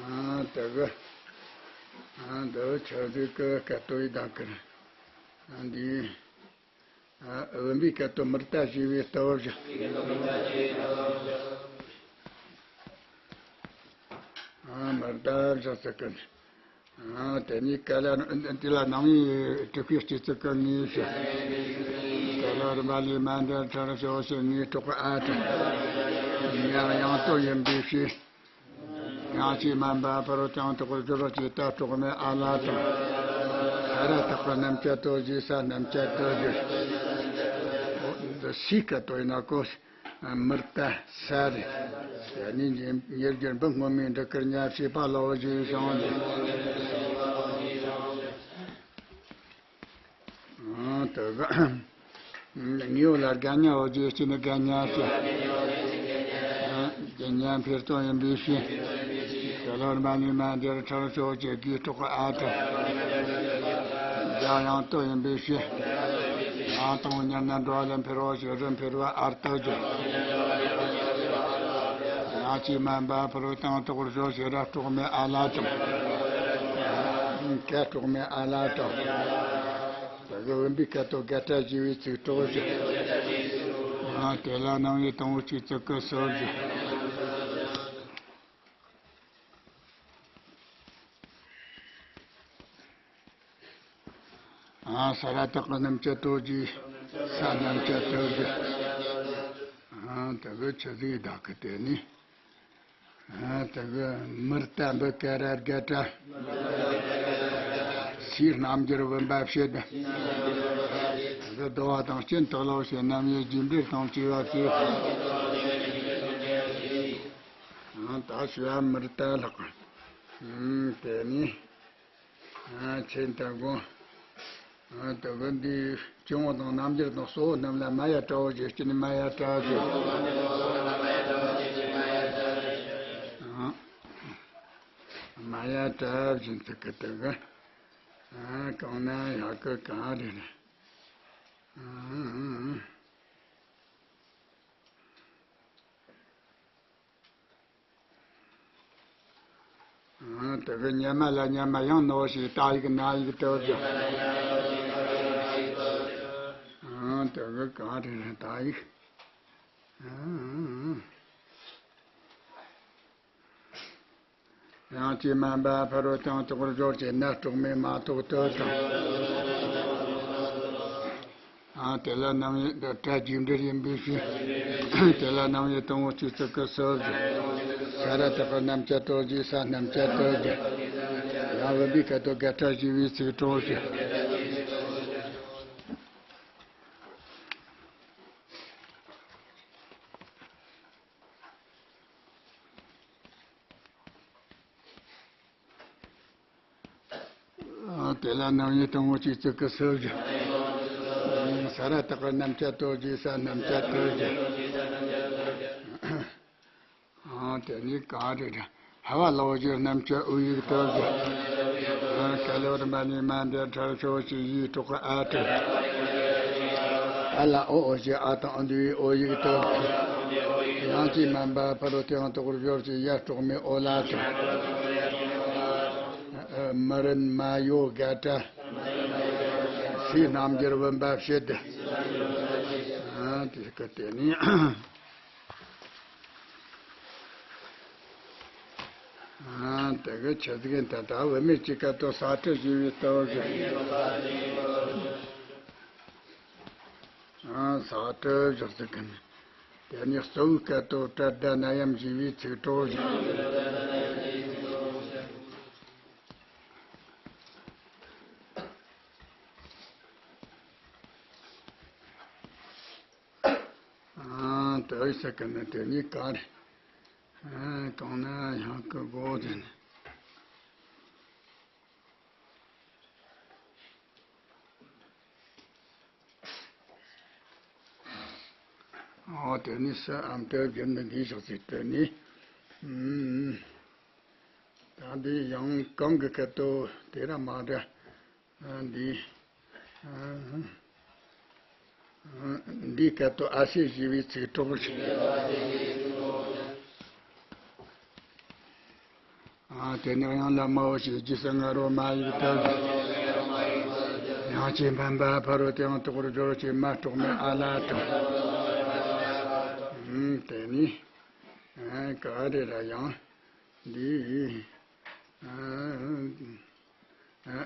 ཨ་དེ་གི་ཨ་འདི་ཆ་ཟིག་གི་སྐད་དོད་ཡི་དང་ཀིར། ཨ་འདི་ཨ་བུམ་པའི་སྐད་དོད་མི་རྟ་ཞེས་པའི་ལྟ་བ་བཞག་ཨ་མི་རྟ་བཞག་ཟེར་གི། ཨ་དེ་ནས་ཀ་ལ་དེ་ལ་རྣམ་དབྱེ་དྲུག་པའི་སྤྱི་གཙུག་གི་དངོས་བཞི། ཀ་ལོ་ར་མ་ལི་མ་འདིར་ཁྲ་ཤོ་ཞེས་ངའི་གྲོགས་ཨ་ཏྲ། ཡང་ཡང་ཏོ་ཡིན་པའི་ཕྱིར། དབྱངས་ཅན་མ་འབའ་ཕ་རོལ་ཏུ་ཡང་དག་པར་སྦྱོར་བ་ཅེས་ཏྲ་གྲོགས་མའི་ཨ་ལ་དྲངས། ས་ར་བཏགས་པ་རྣམ་བཅད་དོ་ཞེས་ས་རྣམ་བཅད་དོ་ཞེས། འོ་འདི་སའི་སྐད་དོ་ཡིན་ན་གོ། མི་རྟ་ས་རེད། དེ་ནས་ཉེར་སྦྱོར་འབུམ་སྔོན་མོའི་འབྲུ་དཀར་ཉ་ཞེས་པ་ལའོ་ཞེས་བྱུང་སྟེ། ཨང་། དེ་གི་ངེའུ་ལ་དགའ་ཉ་འོ་ཅེས་ཅི་ནི་དགའ་ཉ་ཞེས། ཨང་། དགའ་ཉ་འཕེལ་དོན་ཡིན་པའི་ཕྱིར། དེ་ལོར་མ་ནི་མ་འདིར་ཁྲག་ཤོག་ཅེས་དགུའི་གྲོགས་ཨ་ཏི། དགའ་ཡང་དོན་ཡིན་པའི་ཕྱིར། ཡང་དང་ཉར་ན་འགྲོ་ལ་འཕེལ་རོ་ཞེས་རུ་འཕེལ་བ་ཨར་ཏི་ཅེས། ཡང་ཅི་མན་པ་ཕུ་རུ་དང་གྲོགས་ཞོག་ཞེས་ར་གྲོགས་མེད་ཨ་ལ་དང་། ཀ་གྲོགས་མེད་ཨ་ལ་དང་། དེ་གི་བུམ་པའི་སྐད་དོད་དགའ་སྤྲ་ཞེས་པའི་ཚིག་གྲོགས་ཞེས། ཨ་དེ་ལ་སྣང་བའི་དང་པོ་གཅིག་ཙིག་གི་སོར་ཞེས། ཨ་ས་ར་བཏགས་པ་རྣམ་བཅད་དོ་ཞེས། ས་རྣམ་བཅད་དོ་ཞེས། ཨ་དེ་གི་ཆུ་ཟིག་བདག་གི་དེ་ནི། ཨ་དེ་གི་མི་རྟ་འབུ་སྐ་ར་དགའ་སྤྲ། སའི་རྣམ་འགྱུར་བུམ་པ་ཕྱེད། དེ་གི་བསྡུ་བ་དང་རྐྱེན་དག་ལོ་ཞེས་རྣམ་དབྱེ་རྒྱས་འགྲེལ་དང་བཅས་པ་བཅས། ཨ་ད་ཞུ་བ་མི་རྟ་ལྷག་ཨ་དེ་ནི། ཨ་ཆེན་དང་དགོན། ཨ་དེ་གི་འདི་སྐྱེ་བོ་དང་རྣམ་འགྱུར་དང་གཙོ་བོ་རྣམས་ལ་མ་ཡ་བྲ་བོ་ཞེས་སྐྱེ་ནི་མ་ཡ་བྲ་ཞེས། ཨ་མ་ཡ་བྲ་བཞིན་དུ་གི་དེ་གི། ཨ་གང་ན་ཡག་གི་གང་རེད། ཨ། ཨ་དེ་གི་ཉ་མ་ལ་ཉ་མ་ཡང་ནོ་ཞེས་ཏ་ཡིག་ན་ཡིག་དོ་ཞེས། ཨ་དེ་གི་གང་རེད་ཏ་ཡིག་ཨ། ཡང་ཅི་མན་པ་ཕ་རོལ་ཏུ་ཡང་དག་པར་སྦྱོར་ཅེས་ན་གྲོགས་མེད་མ་གཏོགས་དོ་དང་། ཨ་དེ་ལ་རྣམ་དབྱེ་འདི་སྒྲ་རྒྱས་འགྲེལ་ཡིན་པའི་ཕྱིར། དེ་ལ་རྣམ་དབྱེ་དང་པོ་གཅིག་ཙིག་གི་སོར་ཞེས། ས་ར་བཏགས་པ་རྣམ་བཅད་དོ་ཞེས་ས་རྣམ་བཅད་དོ་ཞེས། ཡང་བུམ་པའི་སྐད་དོད་དགའ་སྤྲ་ཞེས་པའི་ཚིག་གྲོགས་ཞེས། དེ་ལ་རྣམ་དབྱེ་དང་པོ་གཅིག་ཙིག་གི་སོར་ཞེས། ས་ར་བཏགས་པ་རྣམ་བཅད་དོ་ཞེས་ས་རྣམ་བཅད་དོ་ཞེས། ཨ་དེ་ནི་གང་རེད། ཧ་བ་ལའོ་ཞེས་རྣམ་བཅད་ཨུ་ཡིག་དོ་ཞེས། ཨ་ཀ་ལོ་ར་མ་ནི་མ་འདི་ཁྲར་ཤོ་ཞེས་ཡིག་གྲོགས་ཨ་ཏི། ཨ་ལ་ཨོ་ཨོ་ཞེས་ཨ་དང་ཨ་འདུའི་ཨོ་ཡིག་དོ། ཡང་ཅི་མན་པ་ཕ་རོལ་ཏུ་ཡང་དག་པར་སྦྱོར་ཅེས་ཡ་གྲོགས་མེད་ཨོ་ལ་ཏི། མི་རན་མ་ཡོ་དགའ་སྤྲ། སའི་རྣམ་འགྱུར་བུམ་པ་ཕྱེད། ཨ་དེ་སྐད་དེ་ནི། ཨ་དེ་གི་ཆི་ཟིག་ཡིན་ད་ད་བུད་མེད་ཀྱི་སྐད་དོད་ས་ཏི་ཞེས་པའི་སྟོབས་ཀྱིས། ཨ་ས་ཏི་ཞེས་ཟེར་གི་ནི། དེ་ནི་གཙོ་བོའི་སྐད་དོད་སྤྲ་ད་ན་ཡམ་ཞེས་པའི་ཚིག་གྲོགས་ཀྱིས། ཨ་དེ་ཟེར་གི་ནི་དེ་ནི་ག་རེ། ཨ་གང་ན་ཡང་གི་གོ་དེ་ནི། ཨོ་དེ་ནི་ས་ཨམ་སྟོབས་བརྒྱུད་ནི་འདིའི་ཕྱོགས་ཚིག་དེ་ནི། ཨུམ། ད་འདི་ཡང་གང་གི་སྐད་དོད་དེ་ར་མ་འདྲ། ཨ་འདི། ཨ་འདིའི་སྐད་དོད་ཨ་སེ་ཞེས་པའི་ཚིག་གྲོགས་ཤིག་ཨ་དེ་ནས་ཡང་ལ་མའོ་ཞེས་རྗེས་སུ་ང་རོ་མ་ཡིག་ཏུ། ཡང་ཅི་མན་པ་ཕ་རོལ་ཏུ་ཡང་དག་པར་སྦྱོར་ཅེས་མ་གྲོགས་མེད་ཨ་ལ་ཏི། ཨུམ་དེ་ནི། ཨ་ག་རེ་ར་ཡང་འདི། ཨ་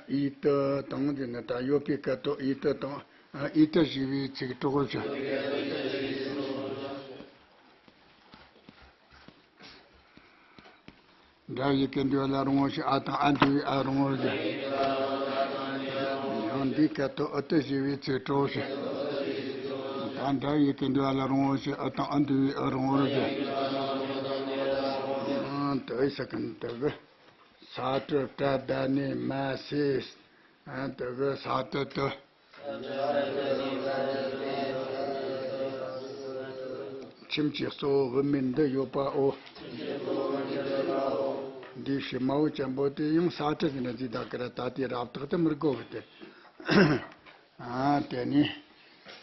ཨི་ཏི་དང་དེ་ནི་ད་ཡོད་པའི་སྐད་དོད་ཨི་ཏི་དང་ཨི་ཏི་ཞེས་པའི་ཚིག་གྲོགས་ཀྱིས། སྒྲ་ཡི་སྐད་འདུས་ལ་རུང་བ་ཞིག་ཨ་དང་ཨ་འདུས་ཨ་རུང་བ་ཞིག་འདི་སྐད་དུ་ཨུ་ཏུ་ཞེས་པའི་ཚིག་གྲོགས་ཞེས། ད་འདྲ་ཡི་གེ་འདུལ་བ་ལ་རིང་བོ་ཞེས། ཨུ་དང་ཨུ་འདུལ་བའི་ཨུ་རིང་བོར་ཞེས། ཨ་དེ་ས་ཀུན་དེ་གི་ས་ཏུ་ཏྲ་ད་ནི་མ་སེ། ཨ་དེ་གི་ས་ཏུ་ཏུ། ཁྱིམ་གྱི་གཙོ་བོ་བུད་མེད་འདི་ཡོད་པའོ། འདིའི་ཕྱི་མ་བོ་ཅན་པོ་དེ་ཡང་ས་ཁྲ་ཟེར་ན་ཟིག་ད་ཀ་ར་ད་དེ་རབ་བཏགས་དེ་མི་དགོས་གི་དེ། ཨ་དེ་ནི་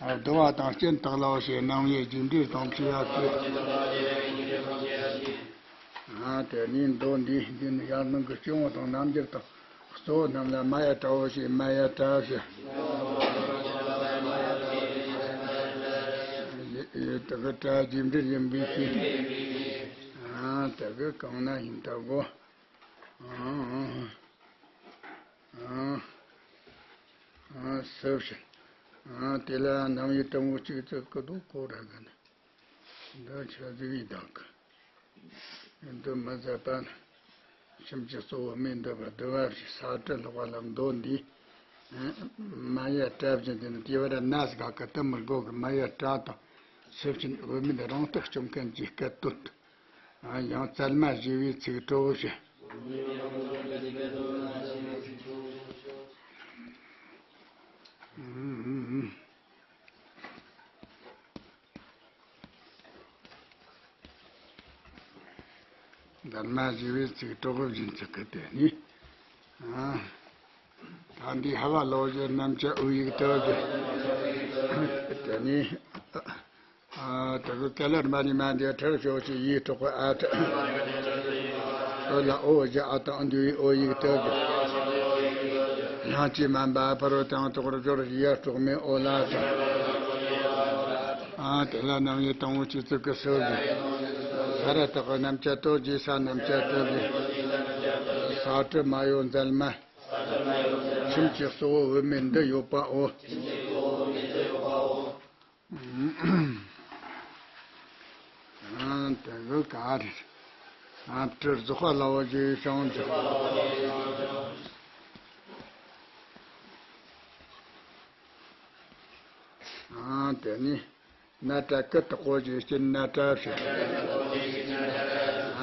བསྡུ་བ་དང་རྐྱེན་བརྟག་ལའོ་ཞེས། རྣམ་དབྱེ་རྒྱས་འབྲིང་དང་ཕྱེ་བ་བཅུ། ཨ་དེ་ནི་མདོ་འདིའི་མདུན་ནས་ཡར་སྣང་གི་སྐྱེ་བོ་དང་རྣམ་འགྱུར་དང་གཙོ་བོ་རྣམས་ལ་མ་ཡ་བྲ་བོ་ཞེས། མ་ཡ་བྲ་ཞེས། དེ་གི་བྲ་རྒྱས་འབྲིང་ཡིན་པའི་ཕྱིར། ཨ་དེ་གི་གང་ན་ཡིན་ལྟ་བུ། ཨ་ཨ་ཨ་སུ་ཞིག་ཨ་དེ་ལ་རྣམ་དབྱེ་དང་པོ་གཅིག་བརྩི་གི་འདུག་གོ་ར་གི་ནི། འདི་ཆ་ཟིག་ཡིན་དང་གི། འདི་མི་ཟད་པ་ནི། ཁྱིམ་གྱི་གཙོ་བོ་མི་འདི་བ་འདི་བ་ཞིག་ས་ཁྲ་ལོག་པ་ལ་མདོ་འདི། མ་ཡ་བྲ་བཞིན་དུ་ནི་དེ་བ་ར་ན་ཟིག་ག་གི་དུ་མི་དགོས་གི། མ་ཡ་བྲ་དང་སུ་ཞིག་བུད་མེད་རང་རྟགས་སྐྱོང་མཁན་གྱི་སྐད་དོད། ཡང་བཙལ་མ་ཞེས་པའི་ཚིག་གྲོགས་ཞེས། བཙལ་མ་ཞེས་པའི་ཚིག་གྲོགས་བཞིན་ཚིག་གི་དེ་ནི། ད་འདི་ཧ་བ་ལོ་ཞེས་རྣམ་བཅད་དབུ་ཡིག་ཏུ་གི། དེ་ནི། ཨ་དེ་གི་ཀ་ལར་མ་ནི་མ་འདི་ཁྲར་ཞོག་ཅིག་ཡིག་གྲོགས་ཨ་ཏི། ཨོ་ལ་ཨོ་བཞི་ཨ་དང་འདུས་པའི་ཨོ་ཡིག་ཏུ་གི། ལྷང་ཅི་མ་འབའ་ཕ་རོལ་དང་དོག་རུ་སྦྱོར་ཡ་གྲོགས་མེད་ཨོ་ལ་ཏི། ཨ་དེ་ལ་རྣམ་དབྱེ་དང་པོ་གཅིག་བརྩི་གི་སུ་གི། ས་ར་བཏགས་རྣམ་བཅད་དོ་རྗེས་ས་རྣམ་བཅད་དོ་གི། ས་ཁྲ་མ་ཡོ་བཙལ་མ། ཁྱིམ་གྱི་གཙོ་བོ་བུད་མེད་འདི་ཡོད་པའོ། ཨ་དེ་གི་ག་རེ། ཨ་སྤྲུལ་རྫོགས་པ་ལ་བ་ཞེས་བྱང་ཆུབ། ཨ་དེ་ནི་ན་ཏྲ་ཀི་དག་གོ་ཞེས་སྐྱེ་ན་ཏྲ་ཞེས།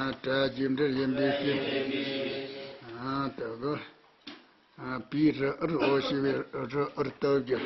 ཨ་ཏྲ་རྒྱས་འབྲིང་ཡིན་པའི་ཕྱིར། ཨ་དེ་གི། ཨ་པའི་རི་ཨུར་ཨོ་ཞེས་པའི་རི་ཨུར་ཏུ་གི།